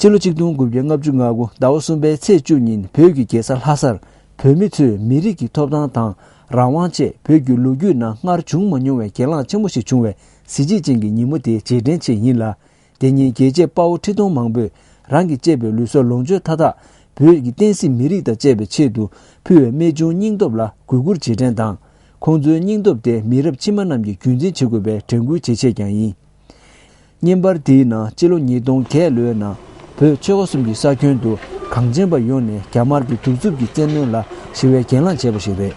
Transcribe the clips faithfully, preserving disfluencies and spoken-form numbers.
སྤྱི་ལོ་ཆིག་སྟོང་དགུ་བརྒྱ་ལྔ་བཅུ་ང་དགུ་ཟླ་བ་གསུམ་པའི་ཚེས་བཅུ་ཉིན་བོད་ཀྱི་རྒྱལ་ས་ལྷ་སར་བོད་མི་ཚོས་མི་རིགས་ཀྱི་ཐོབ་ཐང་དང་རང་དབང་ཆེད་བོད་ཀྱི་ལོ་རྒྱུས་ནང་སྔར་བྱུང་མ་མྱོང་བའི་གྱེན་ལངས་ཆེན་པོ་ཞིག་བྱུང་བའི་གཟི་བརྗིད་ཅན་གྱི་ཉིན་མོ་དེ་རྗེས་དྲན་ཆེད་ཡིན་ལ། དེ་ཉིན་རྒྱལ་གཅེས་དཔའ་བོ་ཁྲི་སྟོང་མང་པོས་རང་གི་གཅེས་པའི་ལུས་སྲོག་ལོངས་སྤྱོད་མཐའ་དག་བོད་ཀྱི་བསྟན་སྲིད་མི་རིགས་དང་བཅས་པའི་ཆེད་དུ་ཕུལ་བའི་རྨད་བྱུང་སྙིང་སྟོབས་ལ་གུས་བཀུར་རྗེས་དྲན་དང་། ཁོང་ཚོའི་སྙིང་སྟོབས་དེ་མི་རབས་ཕྱི་མ་རྣམས་ཀྱིས་རྒྱུན་འཛིན་བྱེད་དགོས་པའི་དྲན་སྐུལ་བྱེད་ཆེད་ཀྱང་ཡིན། བརྙན་པར་དེའི་ནང་སྤྱི་ལོ་ཉིས་སྟོང་བརྒྱད་ལོའི་ནང་བོད་ཆོལ་ཁ་གསུམ་གྱི་ས་ཁྱོན་དུ་གངས་ཅན་པ་ཡོངས་ནས་རྒྱ་དམར་གྱི་གདུག་རྩུབ་ཀྱི་བཙན་གནོན་ལ་ཞི་བའི་གྱེན་ལངས་བྱས་པ་ཞིག་རེད།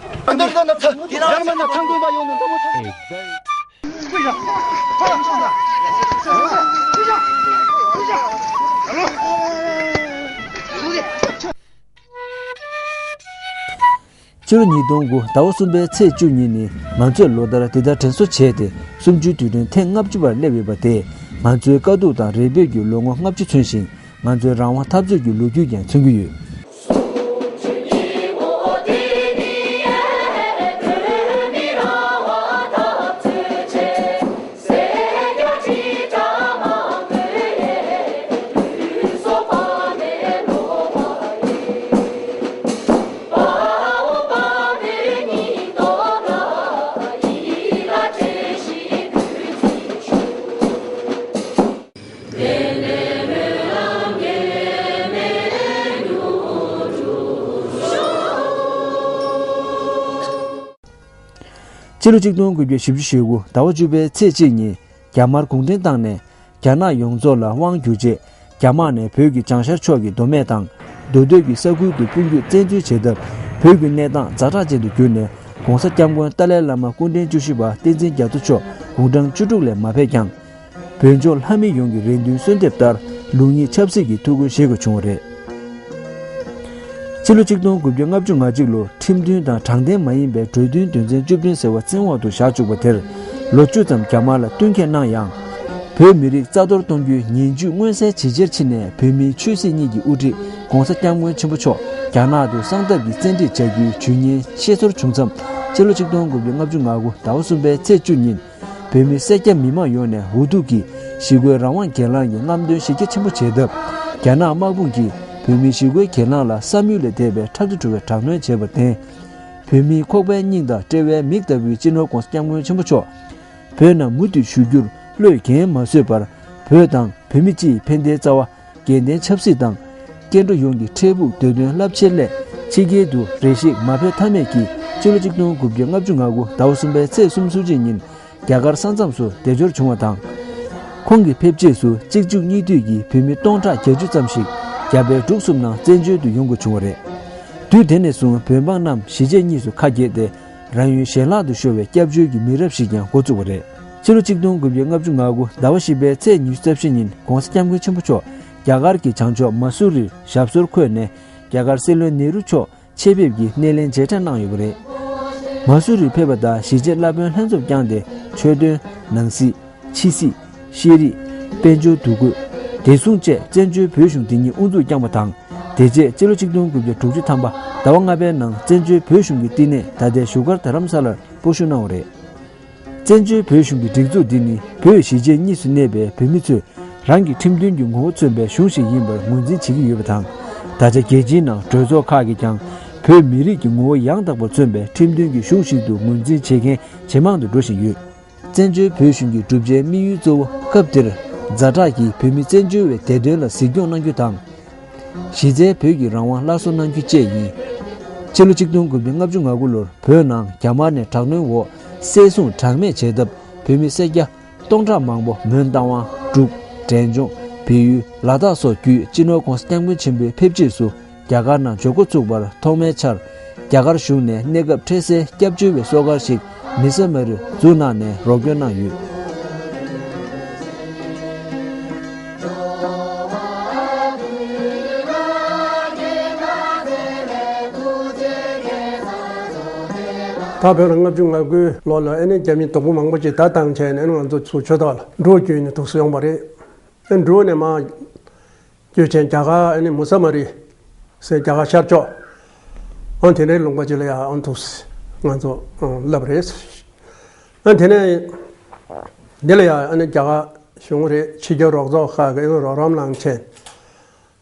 སྤྱི་ལོ་ཉིས་སྟོང་དགུ་ཟླ་བ་གསུམ་པའི་ཚེས་བཅུ་གཉིས་ནི་ང་ཚོས་ལོ་ལྟར་འདི་ལྟར་དྲན་གསོ་བྱས་ཏེ་གསུམ་བཅུའི་དུས་དྲན་ཐེངས་ལྔ་བཅུ་པར་སླེབས་ཡོད་པ་དེས་ང་ཚོའི་དཀའ་སྡུག་དང་རེ་འབོད་ཀྱི་ལོ་ངོ་ལྔ་བཅུ་མཚོན་ཞིང་། ང་ཚོའི་རང་དབང་འཐབ་རྩོད་ཀྱི་ལོ་རྒྱུས་ཀྱང་མཚོན་གྱི་ཡོད། སྤྱི་ལོ་ཆིག་སྟོང་དགུ་བརྒྱ་བཞི་བཅུ་ཞེ་དགུ་ཟླ་བ་བཅུ་པའི་ཚེས་གཅིག་ཉིན་རྒྱ་དམར་གུང་ཁྲན་ཏང་ནས་རྒྱ་ནག་ཡོངས་རྫོགས་ལ་དབང་བསྒྱུར་རྗེས། རྒྱ་དམག་ནས་བོད་ཀྱི་བྱང་ཤར་ཕྱོགས་ཀྱི་མདོ་སྨད་དང་མདོ་སྟོད་ཀྱི་ས་ཁུལ་དུ་དཔུང་འཇུག་བཙན་འཛུལ་བྱས་སྟབས། བོད་ཀྱི་གནས་སྟངས་ཛ་དྲག་ཅན་དུ་གྱུར་ནས། ༸གོང་ས་༸སྐྱབས་མགོན་ཏཱ་ལའི་བླ་མ་སྐུ་ཕྲེང་བཅུ་བཞི་པ་བསྟན་འཛིན་རྒྱ་མཚོ་མཆོག་དགུང་གྲངས་བཅུ་དྲུག་ལས་མ་ཕེབས་ཀྱང་། བོད་ལྗོངས་ལྷ་མི་ཡོངས་ཀྱི་རེ་འདུན་གསོལ་འདེབས་ལྟར་ལུགས་གཉིས་ཆབ་སྲིད་ཀྱི་ཐུགས་ཁུར་བཞེས་དགོས་བྱུང་བ་རེད། སྤྱི་ལོ་ཆིག་སྟོང་དགུ་བརྒྱ་ལྔ་བཅུ་ང་གཅིག་ལོར་ཁྲིམས་མཐུན་དང་དྲང་བདེན་མ་ཡིན་པའི་གྲོས་མཐུན་དོན་ཚན་བཅུ་བདུན་ཟེར་བ་བཙན་འོག་ཏུ་བཞག་བཅུག་པ་དེར་ལོ་བཅུ་ཙམ་རྒྱ་དམར་ལ་བསྟུན་མཁས་གནང་ཡང་། བོད་མི་རིགས་རྩ་གཏོར་གཏོང་རྒྱུའི་ངན་ཇུས་མངོན་གསལ་ཇེ་ཆེར་ཕྱིན་ནས། བོད་མིའི་ཆོས་སྲིད་གཉིས་ཀྱི་དབུ་ཁྲིད་༸གོང་ས་༸སྐྱབས་མགོན་ཆེན་པོ་མཆོག་རྒྱ་ནག་ཏུ་གསང་སྟབས་ཀྱིས་བཙན་ཁྲིད་བྱ་རྒྱུའི་ཇུས་ངན་ཤེས་ཚོར་བྱུང་མཚམས། སྤྱི་ལོ་ཆིག་སྟོང་དགུ་བརྒྱ་ལྔ་བཅུ་ང་དགུ་ཟླ་བ་གསུམ་པའི་ཚེས་བཅུ་ཉིན། བོད་མི་སེར་སྐྱ་མི་མང་ཡོངས་ནས་འུ་ཐུག་གིས་ཞི་རྒོལ་རང་དབང་སྒེར་ལངས་ཀྱི་རྔམ་སྟོན་གཞི་རྒྱ་ཆེན་པོ་བྱས་སྟབས། རྒྱ་ནག་དམག་དཔུང་གིས་བོད་མིའི་ཞི་རྒོལ་གྱེན་ལངས་ལ་བསམ་ཡུལ་ལས་འདས་པའི་ཁྲག་དྲི་བྲོ་བའི་དྲག་གནོན་བྱས་པར་བརྟེན། བོད་མིའི་ཁོག་པའི་སྙིང་དང་དཔྲལ་བའི་མིག་ལྟ་བུའི་སྤྱི་ནོར་༸གོང་ས་༸སྐྱབས་མགོན་ཆེན་པོ་མཆོག་བོད་ནང་མུ་མཐུད་བཞུགས་རྒྱུར་བློས་འགེལ་མ་བཟོད་པར། བོད་དང་བོད་མི་སྤྱི་ཡི་ཕན་བདེའི་རྩ་བ། རྒྱལ་བསྟན་ཆབ་སྲིད་དང་། སྐྱེ་འགྲོ་ཡོངས་ཀྱི་འཕྲལ་ཕུགས་འདོད་དོན་རླབས་ཆེན་སླད། ཕྱི་རྒྱལ་དུ་རེ་ཞིག་མ་ཕེབས་ཐབས་མེད་ཀྱིས། སྤྱི་ལོ་ཆིག་སྟོང་དགུ་བརྒྱ་ལྔ་བཅུ་ང་དགུ་ཟླ་བ་གསུམ་པའི་ཚེས་སུམ་ཅུ་ཉིན། རྒྱ་གར་ས་མཚམས་སུ་སྡེབ་སྦྱོར་བྱུང་བ་དང་། ཁོང་གི་ཕེབས་རྗེས་སུ་གཅིག་མཇུག་གཉིས་མཐུད་ཀྱིས་བོད་མི་སྟོང་ཕྲག་བརྒྱད་ཅུ་ཙམ་ཞིག་རྒྱ་བལ་འབྲུག་གསུམ་ནང་བཙན་བྱོལ་དུ་ཡོང་དགོས་བྱུང་བ་རེད། དུས་དེ་ནས་བཟུང་བོད་འབངས་རྣམས་གཞིས་བྱེས་གཉིས་སུ་ཁ་གྱེས་ཏེ། རང་ཡུལ་གཞན་ལག་ཏུ་ཤོར་བའི་སྐྱབས་བཅོལ་གྱི་མི་རབས་ཤིག་ཀྱང་འགོ་བཙུགས་པ་རེད། སྤྱི་ལོ་ཆིག་སྟོང་དགུ་བརྒྱ་ལྔ་བཅུ་ང་དགུ་ཟླ་བ་བཞི་པའི་ཚེས་ཉི་ཤུ་རྩ་བཞི་ཉིན་༸གོང་ས་༸སྐྱབས་མགོན་ཆེན་པོ་མཆོག་རྒྱ་གར་གྱི་བྱང་ཕྱོགས་མ་སུ་རིར་ཞབས་སོར་འཁོད་ནས། རྒྱ་གར་སྲིད་བློན་ནེ་རུ་མཆོག་ཆེད་ཕེབས་ཀྱིས་སྣེ་ལེན་མཇལ་འཕྲད་གནང་ཡོད་པ་རེད། མ་སུ་རིར་ཕེབས་པ་དང་གཞིས་བྱེས་བླ་དཔོན་ལྷན་ཚོགས་བསྐྱངས་ཏེ། ཆོས་དོན། ནང་སྲིད། ཕྱི་སྲིད། ཤེས་རིག། དཔལ་འབྱོར། འདུ་འགོད། བདེ་སྲུང་བཅས་བཙན་བྱོལ་བོད་གཞུང་འདི་ཉིད་དབུ་འཛུགས་བསྐྱངས་པ་དང་། དེ་རྗེས་སྤྱི་ལོ་ཆིག་སྟོང་དགུ་བརྒྱ་དྲུག་ཅུ་ཐམ་པ་ཟླ་བ་ལྔ་པའི་ནང་བཙན་བྱོལ་བོད་གཞུང་གི་བསྟི་གནས་ད་ལྟའི་བཞུགས་སྒར་རྡ་རམ་ས་ལར་སྤོ་བཞུགས་གནང་བ་རེད། བཙན་བྱོལ་བོད་གཞུང་གི་སྒྲིག་འཛུགས་འདི་ནི་བོད་གཞིས་བྱེས་གཉིས་སུ་གནས་པའི་བོད་མི་ཚོས་རང་གི་ཁྲིམས་མཐུན་གྱི་ངོ་བོ་མཚོན་པའི་གཞུང་ཞིག་ཡིན་པར་ངོས་འཛིན་བྱེད་ཀྱི་ཡོད་པ་དང་། ད་ཆ་རྒྱལ་སྤྱིའི་ནང་གྲོས་ཚོགས་ཁག་གིས་ཀྱང་བོད་མི་རིགས་ཀྱི་ངོ་བོ་ཡང་དག་པར་མཚོན་པའི་ཁྲིམས་མཐུན་གྱི་གཞུང་ཞིག་ཏུ་ངོས་འཛིན་བྱེད་མཁན་ཇེ་མང་དུ་འགྲོ་བཞིན་ཡོད། བཙན་བྱོལ་བོད་གཞུང་གི་གྲུབ་ཆའི་དམིགས་ཡུལ་གཙོ་བོ་སྐབས་དེར་ཛ་དྲག་གིས་བོད་མི་བཙན་བྱོལ་བའི་བདེ་དོན་ལ་གཟིགས་སྐྱོང་གནང་རྒྱུ་དང་། གཞི་རྩའི་བོད་ཀྱི་རང་དབང་སླར་གསོ་གནང་རྒྱུ་བཅས་ཡིན། སྤྱི་ལོ་ཆིག་སྟོང་དགུ་བརྒྱ་ལྔ་བཅུ་ང་དགུ་ལོར་བོད་ནང་རྒྱ་དམར་ནས་དྲག་གནོན་འོག་བསད་བཟུང་གྲངས་མེད་བྱས་སྟབས། བོད་མི་སེར་སྐྱ་སྟོང་ཕྲག་མང་པོ་མོན་རྟ་དབང་། འབྲུག་འབྲས་ལྗོངས། བལ་ཡུལ། ལ་དྭགས་སོགས་བརྒྱུད་སྤྱི་ནོར་༸གོང་ས་༸སྐྱབས་མགོན་ཆེན་པོའི་ཕེབས་རྗེས་སུ། རྒྱ་གར་ནང་འབྱོར་འགོ་ཚུགས་པར་ཐོག་མའི་ཆར། རྒྱ་གར་གཞུང་ནས་གནས་སྐབས་འཕྲལ་སེལ་སྐྱབས་བཅོལ་བའི་གསོལ་ཁ་ཞིག་མི་ས་མ་རི་འཛུགས་གནང་ནས་རོགས་སྐྱོར་གནང་ཡོད། ད་བོད་ལ་ལྔ་བཅུ་ང་དགུའི་ལོ་ལ་ཨ་ནི་རྒྱ་མི་དོག་པོ་མང་པོ་ཅིག་ད་བཏང་བྱས་ནས་ང་ཚོ་ཚུར་ཆོས་ཐོག་ལ་འགྲོ་བསྐྱོད་ནས་ཐུགས་སུ་ཡོང་བ་རེད། ཨ་འགྲོ་ནས་མ། སྐྱོད་ཆེན་རྒྱ་གར་ཨ་ནི་མུ་ས་མ་རི་ཟེར་རྒྱ་གར་ཤར་ཕྱོགས། ཨང་དེ་ནས་ལུང་པ་ཅིག་ལ་ཡ་ཨང་ཐུགས་ང་ཚོ་ཨང་སླེབས་རེད། ཨ་དེ་ནས་འདི་ལ་ཡ་ཨ་ནི་རྒྱ་གར་གཞུང་རེད། ཕྱི་རྒྱལ་རོགས་ཚོགས་ཁག་གི་ཨ་ནི་རོགས་རམ་གནང་ཆེན།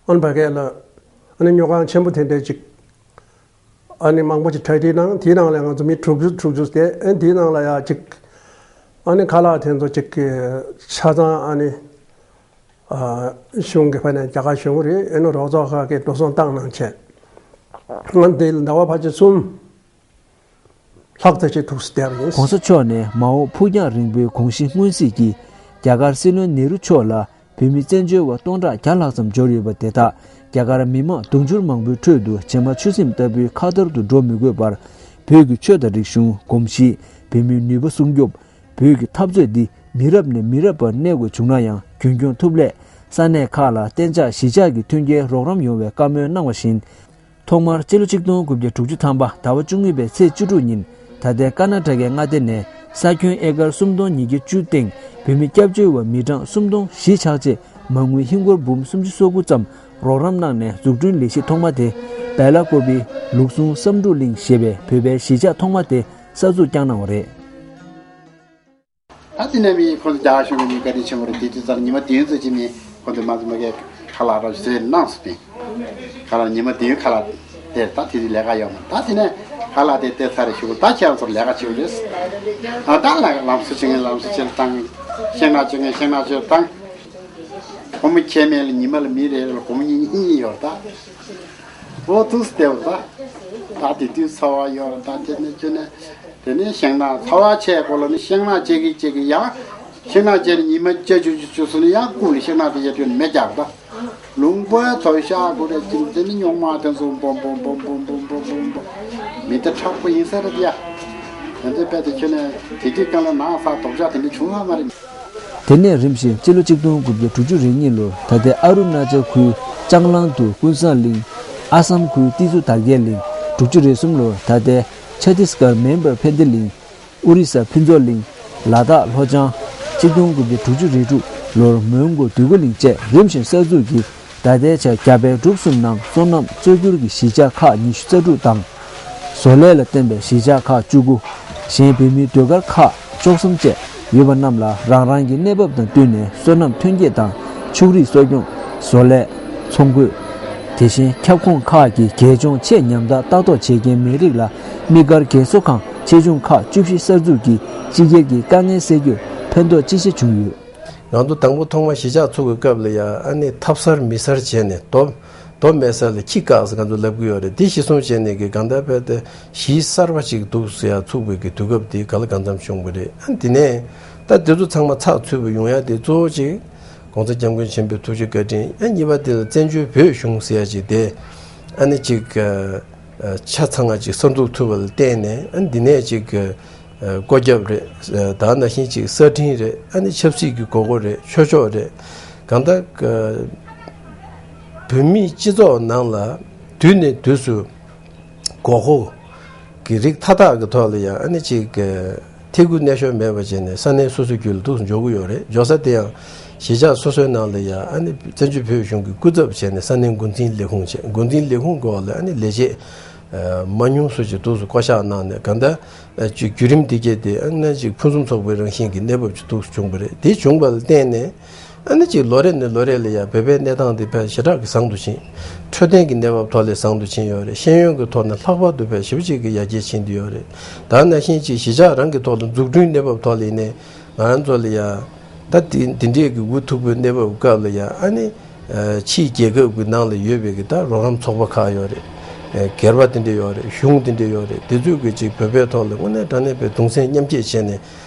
ཨ་ནི་ཕ་གི་ལ་ཨ་ནི་སྨྱུག་ཁང་ཆེན་པོ་དེ་འདྲས་ཅིག་ཨ་ནི་མང་པོ་ཅིག་གྲ་སྒྲིག་གནང་། དེའི་ནང་ལ་ང་ཚོ་མི་དྲུག་ཅུ་དྲུག་ཅུ་བསྡད། ཨ་ནི་དེའི་ནང་ལ་ཡ་ཅིག་ཨ་ནི་ཁ་ལག་དེ་ཚོ་ཅིག་ཆ་ཚང་ཨ་ནི་ཨ་གཞུང་གི་ཕ་ནས་རྒྱ་གར་གཞུང་རེད། ཨ་ནི་རོགས་ཚོགས་ཁག་གིས་འགྲོ་སོང་བཏང་གནང་བྱས། ཨ་ནི་དེ་ཟླ་བ་ཕལ་ཆེར་གསུམ་ལྷག་ཙམ་ཅིག་ཐུགས་སུ་བསྡད་པ་ཡིན། ༸གོང་ས་མཆོག་ནས་མ་འོངས་ཕུགས་རྒྱང་རིང་པོའི་དགོངས་གཞི་མངོན་གཟིགས་ཀྱིས་རྒྱ་གར་སྲིད་བློན་ནེ་རུ་མཆོག་ལ་བོད་མི་བཙན་བྱོལ་བ་སྟོང་ཕྲག་བརྒྱ་ལྷག་ཙམ་འབྱོར་ཡོད་པ་དེ་དག་རྒྱ་གར་མི་མང་དུང་ཕྱུར་མང་པོའི་ཁྲོད་དུ་བྱེ་མ་ཆུ་སྲིན་ལྟ་བུའི་ཁ་ཐོར་དུ་འགྲོ་མི་དགོས་པར། བོད་ཀྱི་ཆོས་དང་རིག་གཞུང་། གོམས་གཤིས། བོད་མིའི་ནུས་པ་སྲུང་སྐྱོབ། བོད་ཀྱི་འཐབ་རྩོད་འདི་མི་རབས་ནས་མི་རབས་བར་གནས་དགོས་བྱུང་ན་ཡང་རྒྱུན་འཁྱོངས་ཐུབ་སླད། ས་གནས་ཁག་ལ་གཏན་འཇགས་གཞིས་ཆགས་ཀྱི་མཐུན་རྐྱེན་རོགས་རམ་ཡོང་བའི་བཀའ་མོལ་གནང་བ་བཞིན། ཐོག་མར་སྤྱི་ལོ་ཆིག་སྟོང་དགུ་བརྒྱ་དྲུག་ཅུ་ཐམ་པ་ཟླ་བ་བཅུ་གཉིས་པའི་ཚེས་བཅུ་དྲུག་ཉིན། ད་ལྟའི་ཀར་ནཱ་ཊ་ཀའི་མངའ་སྡེ་ནས་ས་ཁྱོན་ཨེ་ཀར་སུམ་སྟོང་ཉིས་བརྒྱ་བཅུ་སྟེང་བོད་མི་སྐྱབས་བཅོལ་བ་མི་གྲངས་སུམ་སྟོང་བཞི་ཆགས་ཆེད་མ་དངུལ་ཧིན་སྒོར་འབུམ་སུམ་ཅུ་སོ་དགུ་ཙམ་རོགས་རམ་གནང་ནས་འཛུགས་སྐྲུན་ལས་གཞི་ཐོག་མ་དེ་བེ་ལ་ཀོ་པི་ལུགས་ཟུང་བསམ་འགྲུབ་གླིང་ཞེས་པའི་བོད་པའི་གཞིས་ཆགས་ཐོག་མ་དེ་གསར་འཛུགས་བསྐྱངས་གནང་བ་རེད། ད་དེ་ནས་མི་ཁོ་ཚོ་རྒྱ་གར་གཞུང་གི་མི་བཀའ་དྲིན་ཆེན་པོ་རེད། དེ་དུས་ཚོད་ཉི་མ་བདུན་ཙམ་ཅིག་མི་ཁོ་ཚོ་མ་ཚོ་མ་གའི་ཁ་ལག་རོགས་བཟོས་གནང་སོང་སྟེ། ཁ་ལག་ཉི་མ་བདུན་ཁ་ལག་དེར་ད་དེ་དུས་ལས་ཀ་ཡོད་མ་རེད། ད་དེ་ནས་ཁ་ལག་དེ་སྟེར་ཚར་རེ་ཞུ་གི། ད་ཁྱེད་རང་ཚོར་ལས་ཀ་བྱེད་དགོས་རེད། ཨ་ད་ལ་ལམ་སང་བྱེད་མཁན་ལམ་སང་བྱེད་བཏང་། ཤིང་ནགས་གཅོད་མཁན་ཤིང་ནགས་གཅོད་བཏང་། སྒོར་མོ་ཁྱད་མེད་ལ་ཉི་མ་ལ་མི་རེ་རེ་ལ་སྒོར་མོ་གཉིས་གཉིས་ཡོད་རེད་ད། འོ་ཐུགས་སུ་བདེ་བ་ད། ད་དེ་དུས་ཚ་བ་ཡོད་རེད་ད། དེ་ནས་ཁྱོད་ནས་དེ་ནས་ཤིང་ནགས་ཚ་བ་ཆེ་སྐོར་ལ་ནི་ཤིང་ནགས་གཅོད་ཀྱི་གཅོད་ཀྱི་ཡང་། ཤིང་ནགས་གཅོད་ནས་ཉི་མ་བཅུ་བཅུ་བཅུ་བཅུ་སོང་ནས་ཡང་ཀུ་ལ་ཤིང་ནགས་དེ་ཡར་ཐོན་མེ་རྒྱག་ད། ལུང་པའི་ཐོག་ཤ་དགུ་རེ་ཅིག་དེ་ནི་སྨྱུག་མ་དེ་ཚོ་འབོམ་འབོམ་འབོམ་འབོམ་འབོམ་འབོམ་འབོམ་འབོམ། མི་དེ་མཁྲེགས་པོ་ཡིན་ས་རེད་ཡ། དེ་ཚོའི་དཔེ་དེ་ཁྱོད་ནས་དེ་དུས་སྒང་ལ་ནགས་ཚལ་དོག་ཆགས་དེ་འདྲ་བྱུང་ཡོད་མ་རེད། དེ་ནས་རིམ་བཞིན་སྤྱི་ལོ་ཆིག་སྟོང་དགུ་བརྒྱ་དྲུག་ཅུ་རེ་གཉིས་ལོར་ད་ལྟའི་ཨ་རུ་ན་ཅལ་ཁུལ་ལྕང་གླང་དུ་ཀུན་བཟང་གླིང་། ཨ་སམ་ཁུལ་ཏི་སུ་དར་རྒྱས་གླིང་། དྲུག་ཅུ་རེ་གསུམ་ལོར་ད་ལྟའི་ཆ་ཏིས་གར་མེན་པར་ཕན་བདེ་གླིང་། ཨོ་རི་ས་ཕུན་ཚོགས་གླིང་། ལ་དྭགས་ལྷོ་བྱང་། ཆིག་སྟོང་དགུ་བརྒྱ་དྲུག་ཅུ་རེ་དྲུག་ལོར་མོན་གྷོ་འདོད་རྒུ་གླིང་བཅས་རིམ་བཞིན་གསར་འཛུགས་ཀྱིས། ད་ལྟའི་ཆར་རྒྱ་བལ་འབྲུག་གསུམ་ནང་སོ་ནམ་གཙོ་གྱུར་གྱི་གཞིས་ཆགས་ཁག་ཉི་ཤུ་རྩ་དྲུག་དང་། བཟོ་ལས་ལ་བརྟེན་པའི་གཞིས་ཆགས་ཁག་བཅུ་དགུ། གཞན་བོད་མིའི་ཟློས་གར་ཁག་བཅུ་གསུམ་བཅས་ཡོད་པ་རྣམས་ལ་རང་རང་གི་གནས་བབ་དང་བསྟུན་ནས་སོ་ནམ་ཐོན་སྐྱེད་དང་ཕྱུགས་རིགས་གསོ་སྐྱོང་། བཟོ་ལས། ཚོང་དགོས། དེ་བཞིན་ཁྱབ་ཁོངས་ཁག་གི་རྒྱལ་ལྗོངས་ཆེས་ཉམས་ཐག་ལྟ་རྟོག་བྱེད་མཁན་མི་རིགས་ལ་དམིགས་བཀར་རྒས་གསོ་ཁང་ཆེ་ཆུང་ཁག་བཅུ་བཞི་གསར་འཛུགས་ཀྱིས་སྤྱི་སྒེར་གྱི་དཀའ་ངལ་སེལ་རྒྱུར་ཕན་ཐོགས་ཅི་ཆེ་བྱུང་ཡོད། ང་ཚོ་དང་པོ་ཐོག་མ་གཞིས་ཆགས་ཚུགས་པའི་སྐབས་ལ་ཡ་ཨ་ནི་ཐབ་གསར་མི་གསར་བྱས་ནས་རྡོ་རྡོ་མེད་ས་ལ་ཁྱི་བཀག་ཟེར་ང་ཚོ་ལབ་ཀྱི་ཡོད་རེད། འདི་གཞི་བཟུང་བྱས་ནས་ཀྱི་གང་ལྟར་བས་ཏེ་གཞིས་གསར་པ་ཅིག་འདུག་ཟེར་ཡ་ཚུགས་པའི་གི་དུས་སྐབས་འདི་ག་ལ་གང་འཚམ་བྱུང་བ་རེད། ཨ་འདི་ནས་ད་འདི་ཚོ་ཚང་མ་ཚགས་ཚུད་པ་ཡོང་ཡ་དེ་གཙོ་བོ་ཅིག་༸གོང་ས་༸སྐྱབས་མགོན་ཆེན་པོའི་ཐུགས་རྗེ་བཀའ་དྲིན། ཨ་གཉིས་པ་དེ་ལ་བཙན་བྱོལ་བོད་གཞུང་ཟེར་ཡ་ཅིག་དེ་ཨ་ནི་ཅིག་ཆ་ཚང་ང་ཅིག་གསར་འཛུགས་ཐུབ་པ་ལ་བརྟེན་ནས་ཨ་འདི་ནས་ཅིག་ཨ་བཀོད་ཁྱབ་རེད། ཨ་ད་ནང་བཞིན་ཅིག་གསར་འཕྲིན་རེད། ཨ་ནི་ཆབ་སྲིད་ཀྱི་དགོས་མཁོ་རེད། ཆོས་ཕྱོགས་རེད། གང་ལྟར་ཨ་བོད་མིའི་སྤྱི་ཚོགས་ནང་ལ་དུས་ནས་དུས་སུ་དགོས་མཁོ་གི་རིགས་མཐའ་དག་གི་ཐོག་ལ་ཡང་ཨ་ནི་ཅིག་ཨ་ཐེ་གུ་གནས་ཤོར་མེད་པ་བྱས་ནས་ས་གནས་སོ་སོའི་རྒྱུད་ལ་འདུག་སེ་འཇོག་གི་ཡོད་རེད། འཇོག་ས་དེ་ཡང་གཞིས་ཆགས་སོ་སོའི་ནང་ལ་ཡང་ཨ་ནི་བཙན་བྱོལ་བོད་གཞུང་གི་སྐུ་ཚབ་བྱས་ནས་ས་གནས་འགོ་འཛིན་ལས་ཁུངས་བྱས། འགོ་འཛིན་ལས་ཁུངས་སྐོར་ལ་ཨ་ནི་ལས་བྱེད་ཨ་མ་ཉུང་སུ་ཅིག་འདུག་སེ་བསྐོ་གཞག་གནང་ནས་གང་ལྟར་ཨ་ཅིག་བརྒྱུད་རིམ་འདི་གས་དེ་ཨ་ནི་ཅིག་ཕུན་སུམ་ཚོགས་པའི་རང་བཞིན་གྱི་གནས་བབ་ཅིག་འདུག་སེ་བྱུང་བ་རེད། དེ་བྱུང་བ་ལ་བརྟེན་ནས་ཨ་ནི་ཅིག་ལོ་རེ་ནས་ལོ་རེ་ལ་ཡང་བོད་པའི་གནས་སྟངས་འདི་དཔེ་ཞེ་དྲག་གི་བཟང་དུ་ཕྱིན། འཕྲོད་བསྟེན་གྱི་གནས་བབ་ཐོག་ལས་བཟང་དུ་ཕྱིན་ཡོད་རེད། ཤེས་ཡོན་གྱི་ཐོག་ནས་ལྷག་པར་དུ་དཔེ་ཞེ་པོ་ཅིག་གི་ཡར་རྒྱས་ཕྱིན་བསྡད་ཡོད་རེད། ད་ནང་བཞིན་ཅིག་གཞིས་ཆགས་རང་གི་ཐོག་ལ་འཛུགས་སྐྲུན་གནས་བབ་ཐོག་ལ་ཡིན་ནའི་ང་རང་ཚོ་ལ་ཡང་ད་དེ་འདི་འདྲས་ཀྱི་འུ་ཐུག་པའི་གནས་བབ་སྐབས་ལ་ཡང་ཨ་ནི་ཕྱིའི་རྒྱལ་ཁབ་ཀྱི་ནང་ལ་ཡོད་པའི་གི་ད་རོགས་རམ་ཚོགས་པ་ཁག་ཡོད་རེད། སྒེར་པ་དེ་འདྲས་ཡོད་རེད། གཞུང་དེ་འདྲས་ཡོད་རེད། དེ་ཚོས་གི་ཅིག་བོད་པའི་ཐོག་ལ་དངོས་གནས་དྲང་གནས་པའི་གདུང་སེམས་མཉམ་སྐྱེད་བྱས་ནས།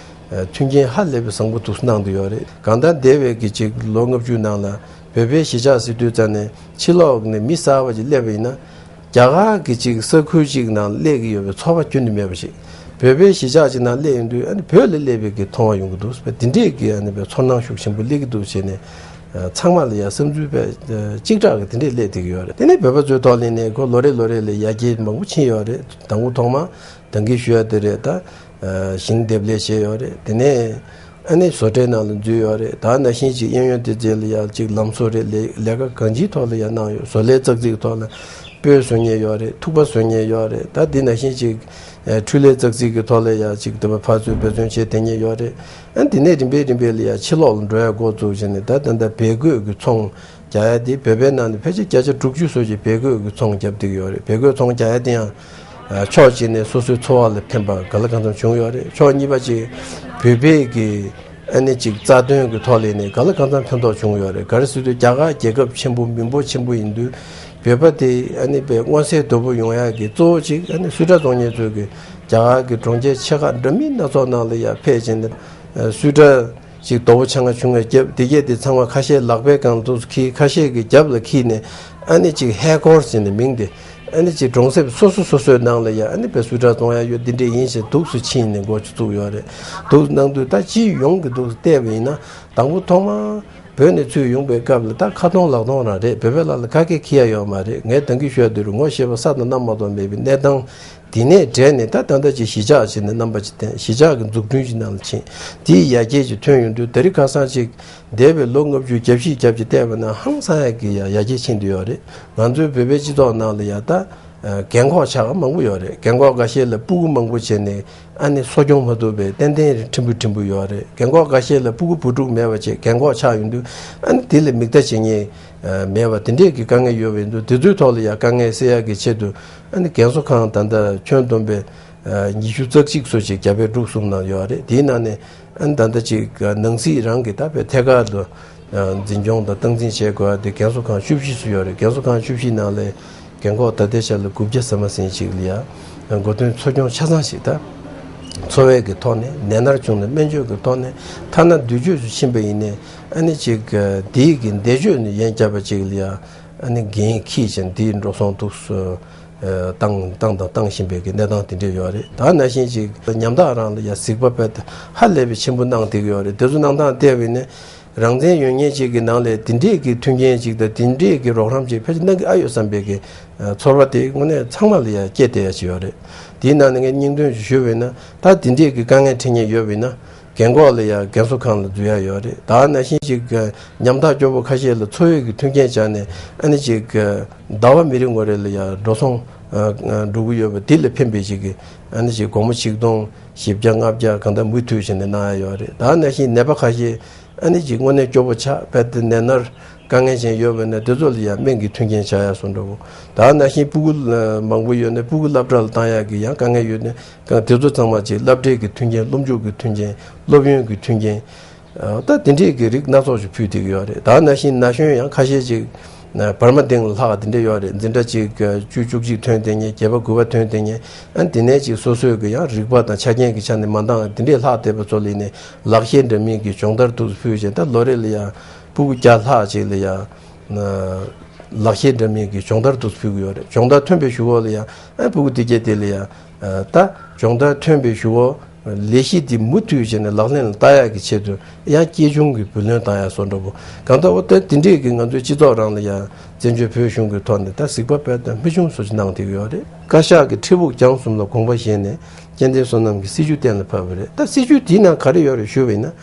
མཐུན་རྐྱེན་ཧ་ལས་པའི་བཟང་པོ་འདུག་གནང་འདུག་ཡོད་རེད། གང་ལྟར་འདས་པའི་གི་ཅིག་ལོ་ལྔ་བཅུ་ནང་ལ་བོད་པའི་གཞིས་ཆགས་ཟེར་དུས་ཙམ་ནས་ཕྱི་ལོགས་ནས་མི་གསར་པ་ཅིག་སླེབས་པ་ཡིན་ན་རྒྱ་གར་གི་ཅིག་ས་ཁུལ་ཅིག་ནང་སླེབས་ཀྱི་ཡོད་པའི་ཚོར་བ་ཁྱོན་ནས་མེད་པ་ཞིག་བོད་པའི་གཞིས་ཆགས་ཅིག་ནང་སླེབས་ཡོང་དུས་ཨ་ནི་བོད་ལ་སླེབས་པའི་གི་མཐོང་བ་ཡོང་གི་འདུག་དེ་འདྲས་ཀྱི་ཨ་ནི་བའི་ཚོར་སྣང་ཤུགས་ཆེན་པོ་སླེབས་ཀྱི་འདུག་བྱས་ནས་ཚང་མ་ལ་ཡང་བསམ་ཚུལ་བས་གཅིག་གྲགས་ཀྱི་དེ་འདྲས་སླེབས་བསྡད་ཀྱི་ཡོད་རེད། དེ་ནས་བོད་པ་ཚོའི་ཐོག་ལ་ནས་ཁོ་ལོ་རེ་ལོ་རེ་ལ་ཡར་རྒྱས་མང་པོ་ཕྱིན་ཡོད་རེད། དང་པོ་ཐོག་མ། ད་གིན་ཞུ་ཡ་དེ་རེད་ད། ཨ་ཞིང་འདེབས་ལས་བྱས་ཡོད་རེད། དེ་ནས་ཨ་ནི་བཟོ་གྲྭའི་ནང་ལ་འཛུལ་ཡོད་རེད། ད་ནང་བཞིན་ཅིག་གཡས་གཡོན་སྡེ་ཚན་ལ་ཡ་ཅིག་ལམ་བཟོ་རེད། ལས་ལས་ཀ་གང་ཅིའི་ཐོག་ལ་ཡ་གནང་ཡོད། བཟོ་ལས་ཙག་ཙིག་ཐོག་ལ་སྤོས་བཟོ་མཁན་ཡོད་རེད། ཐུག་པ་བཟོ་མཁན་ཡོད་རེད། ད་འདི་ནང་བཞིན་ཅིག་ཨ་འཕྲུལ་ལས་ཙག་ཙིག་གི་ཐོག་ལ་ཡ་ཅིག་དེ་བ་ཕར་ཚུར་འབད་བརྩོན་བྱས་བསྡད་མཁན་ཡོད་རེད། ཨ་འདི་ནས་རིམ་པས་རིམ་པས་ལ་ཡ་ཕྱི་ལོགས་ལ་འགྲོ་ཡ་འགོ་བཙུགས་བྱས་ནས་ད་ད་ལྟ་བལ་གོས་ཀྱི་ཚོང་། རྒྱག་ཡ་དེ་བོད་པའི་ནང་ནས་ཕལ་ཆེར་བརྒྱ་ཆ་དྲུག་ཅུ་སོགས་ཀྱིས་བལ་གོས་ཀྱི་ཚོང་བརྒྱབ་བསྡད་ཀྱི་ཡོད་རེད། བལ་གོས་ཚོང་རྒྱག་ཡ་དེ་ཡང་ཕྱོགས་གཅིག་ནས་སོ་སོའི་འཚོ་བ་ལ་ཕན་པ་ག་ལ་གང་འཚམ་བྱུང་ཡོད་རེད། ཕྱོགས་གཉིས་པ་ཅིག་བོད་པའི་གི་ཨ་ནི་ཅིག་རྩ་དོན་གྱི་ཐོག་ལ་ནས་ག་ལ་གང་འཚམ་ཕན་ཐོགས་བྱུང་ཡོད་རེད། ག་རེ་ཟེར་དུས་རྒྱ་གར་རྒྱལ་ཁབ་ཆེན་པོ་མི་འབོར་ཆེན་པོ་ཡིན་དུས་བོད་པ་དེ་ཨ་ནི་པའི་མངོན་གསལ་དོད་པོ་ཡོང་ཡ་གི་གཙོ་བོ་ཅིག་ཨ་ནི་སུད་ཊར་བཙོང་མཁན་ཚོས་གི་རྒྱ་གར་གྱི་གྲོང་ཁྱེར་ཆེ་ཁག་འདྲ་མིན་སྣ་ཚོགས་ནང་ལ་ཡ་ཕེབས་བྱས་ནས་སུད་ཊར་ཅིག་རྡོ་པོ་ཆ་ང་ཆུང་ངེ་བརྒྱབ། དེ་གས་དེ་ཚང་མ་ཁ་ཤས་ལག་པའི་སྒང་དུ་འཁྱེར། ཁ་ཤས་ཀྱི་རྒྱབ་ལ་འཁྱེར་ནས་ཨ་ནི་ཅིག་ཧེ་ཀོར་ཟེར་ནས་མིང་དེ་ཨ་ནི་ཅིག་གྲོང་གསེབ་སོ་སོ་སོ་སོའི་ནང་ལ་ཡ་ཨ་ནི་པའི་སུད་ཊར་བཙོང་ཡ་ཡོད། འདི་འདྲས་ཡིན་ཞེས་འདུག་སེ་ཕྱིན་ནས་འགོ་བཙུགས་ཡོད་རེད། འདུག་གནང་དུས་ད་སྤྱི་ཡོངས་ཀྱི་འདུག་བལྟས་པ་ཡིན་ན་དང་པོ་ཐོག་མར་བོད་ནས་ཚུར་ཡོང་པའི་སྐབས་ལ་ད་ཁ་སྟོང་ལག་སྟོང་རང་རེད། བོད་པའི་ལག་ལ་ག་གེ་འཁྱེར་ཡ་ཡོད་མ་རེད། ངས་ད་གིན་ཤོད་དུས་རུ་ངོ་ཤེས་པ་ས་དང་གནམ་མ་གཏོགས་མེད་པའི་གནས་སྟངས་དེ་ནས་བྲལ་ནས་ད་ད་ལྟ་ཅིག་གཞིས་ཆགས་ཅིག་ནས་རྣམ་པ་ཅིག་བསྟན། གཞིས་ཆགས་ཀྱི་འཛུགས་སྐྲུན་ཅིག་ནང་ལ་ཕྱིན། དེའི་ཡར་རྒྱས་ཅིག་ཐོན་ཡོང་དུས་ད་རེས་ཁ་སང་ཅིག་འདས་པའི་ལོ་ལྔ་བཅུ་བརྒྱ་བཞི་བརྒྱ་བརྒྱད་ཅུ་བལྟས་པ་ན་ཧང་སང་ཡ་གི་ཡ་ཡར་རྒྱས་ཕྱིན་བསྡད་ཡོད་རེད། ང་ཚོའི་བོད་པའི་སྤྱི་ཚོགས་ནང་ལ་ཡ་ད་རྒན་གོག་ཆགས་མང་པོ་ཡོད་རེད། རྒན་གོག་འགའ་ཤས་ལ་སྤུ་གུ་མང་པོ་བྱས་ནས་ཨ་ནི་གསོ་སྐྱོང་མ་ཐུབ་པའི་ཏན་ཏན་ཁྲིན་པུ་ཁྲིན་པུ་ཡོད་རེད། རྒན་གོག་འགའ་ཤས་ལ་སྤུ་གུ་བུ་ཕྲུག་མེད་པ་བྱས་རྒན་གོག་ཆགས་ཡོང་དུས་ཨ་ནི་དེ་ལ་མིག་ལྟ་བྱེད་མཁན་མེད་པ་དེ་འདྲས་ཀྱི་དཀའ་ངལ་ཡོད་པ་ཡིན་དུས་དེ་ཚོའི་ཐོག་ལ་ཡ་དཀའ་ངལ་སེལ་ཡག་གི་ཆེད་དུ་ཨ་ནི་རྒན་གསོ་ཁང་ད་ལྟ་ཁྱོན་བསྡོམས་པའི་ཉི་ཤུ་རྩ་གཅིག་སོགས་ཅིག་རྒྱ་བལ་འབྲུག་གསུམ་ནང་ཡོད་རེད། དེའི་ནང་ནས་ཨ་ནི་ད་ལྟ་ཅིག་ནང་སྲིད་རང་གི་ད་བལ་ཐད་ཀར་དུ་འཛིན་སྐྱོང་དང་སྟངས་འཛིན་བྱེད་དགོས་པ་དེ་རྒན་གསོ་ཁང་བཅུ་བཞི་ཙམ་ཡོད་རེད། རྒན་གསོ་ཁང་བཅུ་བཞི་ནང་ལས་རྒན་གོག་ད་ལྟའི་ཆ་ལ་དགུ་བརྒྱ་ཟིན་མ་ཟིན་ཅིག་ལ་ཡ་མགོ་ཐོན་འཚོ་སྐྱོང་ཆ་ཚང་ཞིག་ད་འཚོ་བའི་གི་ཐོག་ནས་ནད་མནར་བྱུང་ནས་སྨན་བཅོས་ཀྱི་ཐོག་ནས་ཐ་ན་འདུས་བཅོས་སུ་ཕྱིན་པ་ཡིན་ནའི་ཨ་ནི་ཅིག་དེའི་གི་འདས་མཆོད་ནས་ཡན་བསྐྱར་བ་ཅིག་ལ་ཡ་ཨ་ནི་འགན་འཁྱེར་ཅིང་དེའི་འགྲོ་སོང་འདུག་སེ་བཏང་བཏང་དང་བཏང་བཞིན་པའི་གི་གནས་སྟངས་དེ་འདྲས་ཡོད་རེད། ད་ནང་བཞིན་ཅིག་ཉམ་ཐག་རང་ལ་ཡ་གཟིགས་པ་དཔེ་ཧ་ལས་པའི་ཆེན་པོ་གནང་བསྡད་ཀྱི་ཡོད་རེད། དེ་ཚོ་གནང་སྟངས་བལྟས་པ་ཡིན་ན་རང་བཙན་ཡོད་མཁན་ཅིག་གི་ནང་ལས་དེ་འདྲས་ཀྱི་མཐུན་རྐྱེན་ཅིག་དང་དེ་འདྲས་ཀྱི་རོགས་རམ་ཅིག་ཕལ་ཆེར་གནང་གི་ཨ་ཡོད་བསམ་པའི་གི་ཚོར་བ་དེ་དངོས་གནས་ཚང་མ་ལ་ཡ་སྐྱེས་བསྡད་ཡ་ཅིག་ཡོད་རེད། དེའི་ནང་ནས་ངས་སྙིང་དོན་ཅིག་ཞུས་པ་ཡིན་ན་ད་དེ་འདྲས་ཀྱི་དཀའ་ངལ་འཕྲད་མཁན་ཡོད་པ་ཡིན་ན། རྒན་གོག་ལ་ཡང་རྒན་གསོ་ཁང་ལ་འཛུལ་ཡ་ཡོད་རེད། ད་ནང་བཞིན་ཅིག་ཉམ་ཐག་སྐྱོ་པོ་ཁ་ཤས་ལ་འཚོ་བའི་གི་མཐུན་རྐྱེན་སྦྱར་ནས་ཨ་ནི་ཅིག་ཟླ་བ་མི་རིང་བ་རེ་ལ་ཡང་འགྲོ་སོང་འགྲོ་གི་ཡོད་པ་འདི་ལ་ཕན་པའི་ཅིག་གི་ཨ་ནི་ཅིག་སྒོར་མོ་ཆིག་སྟོང་བཞི་བརྒྱ་ལྔ་བརྒྱ་གང་ལྟར་མུ་མཐུད་བྱས་ནས་གནང་ཡ་ཡོད་རེད། ད་ནང་བཞིན་ནད་པ་ཁ་ཤས་ཨ་ནི་ཅིག་དངོས་གནས་སྐྱོ་པོ་ཆགས་དཔེ་དེ་ནད་མནར་དཀའ་ངལ་ཅན་ཡོད་པ་ན་དེ་ཚོ་ལ་ཡང་སྨན་གྱི་མཐུན་རྐྱེན་བྱ་ཡ་སོགས་འདྲ་བོ། ད་ནང་བཞིན་སྤུ་གུ་མང་པོ་ཡོད་ན་སྤུ་གུ་སློབ་གྲྭ་ལ་བཏང་ཡ་གི་ཡང་དཀའ་ངལ་ཡོད་ན། གང་དེ་ཚོ་ཚང་མ་ཅིག་སློབ་གྲྭའི་གི་མཐུན་རྐྱེན། སློབ་སྦྱོང་གི་མཐུན་རྐྱེན། སློབ་ཡོན་གྱི་མཐུན་རྐྱེན། ཨ་ད་དེ་འདྲས་ཀྱི་རིགས་སྣ་ཚོགས་ཤིག་ཕུལ་བསྡད་ཀྱི་ཡོད་རེད། ད་ནང་བཞིན་ན་གཞོན་ཡང་ཁ་ཤས་ཅིག་ཨ་བར་མ་སྟེང་ལ་ལྷག་དེ་འདྲས་ཡོད་རེད། འཛིན་གྲྭ་ཅིག་ཨ་བཅུ་བཅུ་གཅིག་ཐོན་བསྡད་མཁན། བརྒྱད་པ་དགུ་པ་ཐོན་བསྡད་མཁན། ཨ་དེ་ནས་ཅིག་སོ་སོའི་གི་ཡང་རིག་པ་དང་ཆ་རྐྱེན་གྱི་ཆ་ནས་མ་འདང་དེ་འདྲས་ལྷག་བསྡད་པ་ཚོ་ལ་ནས་ལག་ཤེས་འདྲ་མིན་གྱི་སྦྱོང་བརྡར་ཐུགས་སུ་ཕུལ་བྱས། ད་ལོ་རེ་ལ་ཡང་སྤུ་གུ་བརྒྱ་ལྷག་ཅིག་ལ་ཡང་ཨ་ལག་ཤེས་འདྲ་མིན་གྱི་སྦྱོང་བརྡར་དུ་ཕུལ་གྱི་ཡོད་རེད། སྦྱོང་བརྡར་ཐོན་པའི་གཞུག་གུ་ལ་ཡང་ཨ་སྤུ་གུ་དེ་གྱད་དེ་ལ་ཡང་ཨ་ད་སྦྱོང་བརྡར་ཐོན་པའི་གཞུག་གུ་ལས་གཞི་དེ་མུ་མཐུད་བྱས་ནས་ལག་ལེན་ལ་བསྟར་ཡག་གི་ཆེད་དུ་ཡང་སྐྱེས་ཆུང་གི་བུ་ལོན་བཏང་ཡག་སོགས་འདྲ་པོ་གང་ལྟར་འོ་ད་དེ་འདྲས་ཀྱི་ང་ཚོའི་སྤྱི་ཚོགས་རང་ལ་ཡང་བཙན་བྱོལ་བོད་གཞུང་གི་ཐོག་ནས་ད་གཟིགས་པ་དཔེ་དང་མི་ཆུང་སོགས་ཀྱིས་གནང་བསྡད་ཀྱི་ཡོད་རེད། བཀའ་ཤག་གི་ཁྲི་དབུགས་རྒྱང་གསུམ་ལ་དགོངས་པ་བཞེས་ནས་སྐྱེ་ལྡན་བསོད་ནམས་ཀྱི་སྲིད་བྱུས་གཏན་ལ་ཕབ་པ་རེད། ད་སྲིད་བྱུས་དེའི་ནང་ག་རེ་ཡོད་རེད་ཞུས་པ་ཡིན་ན།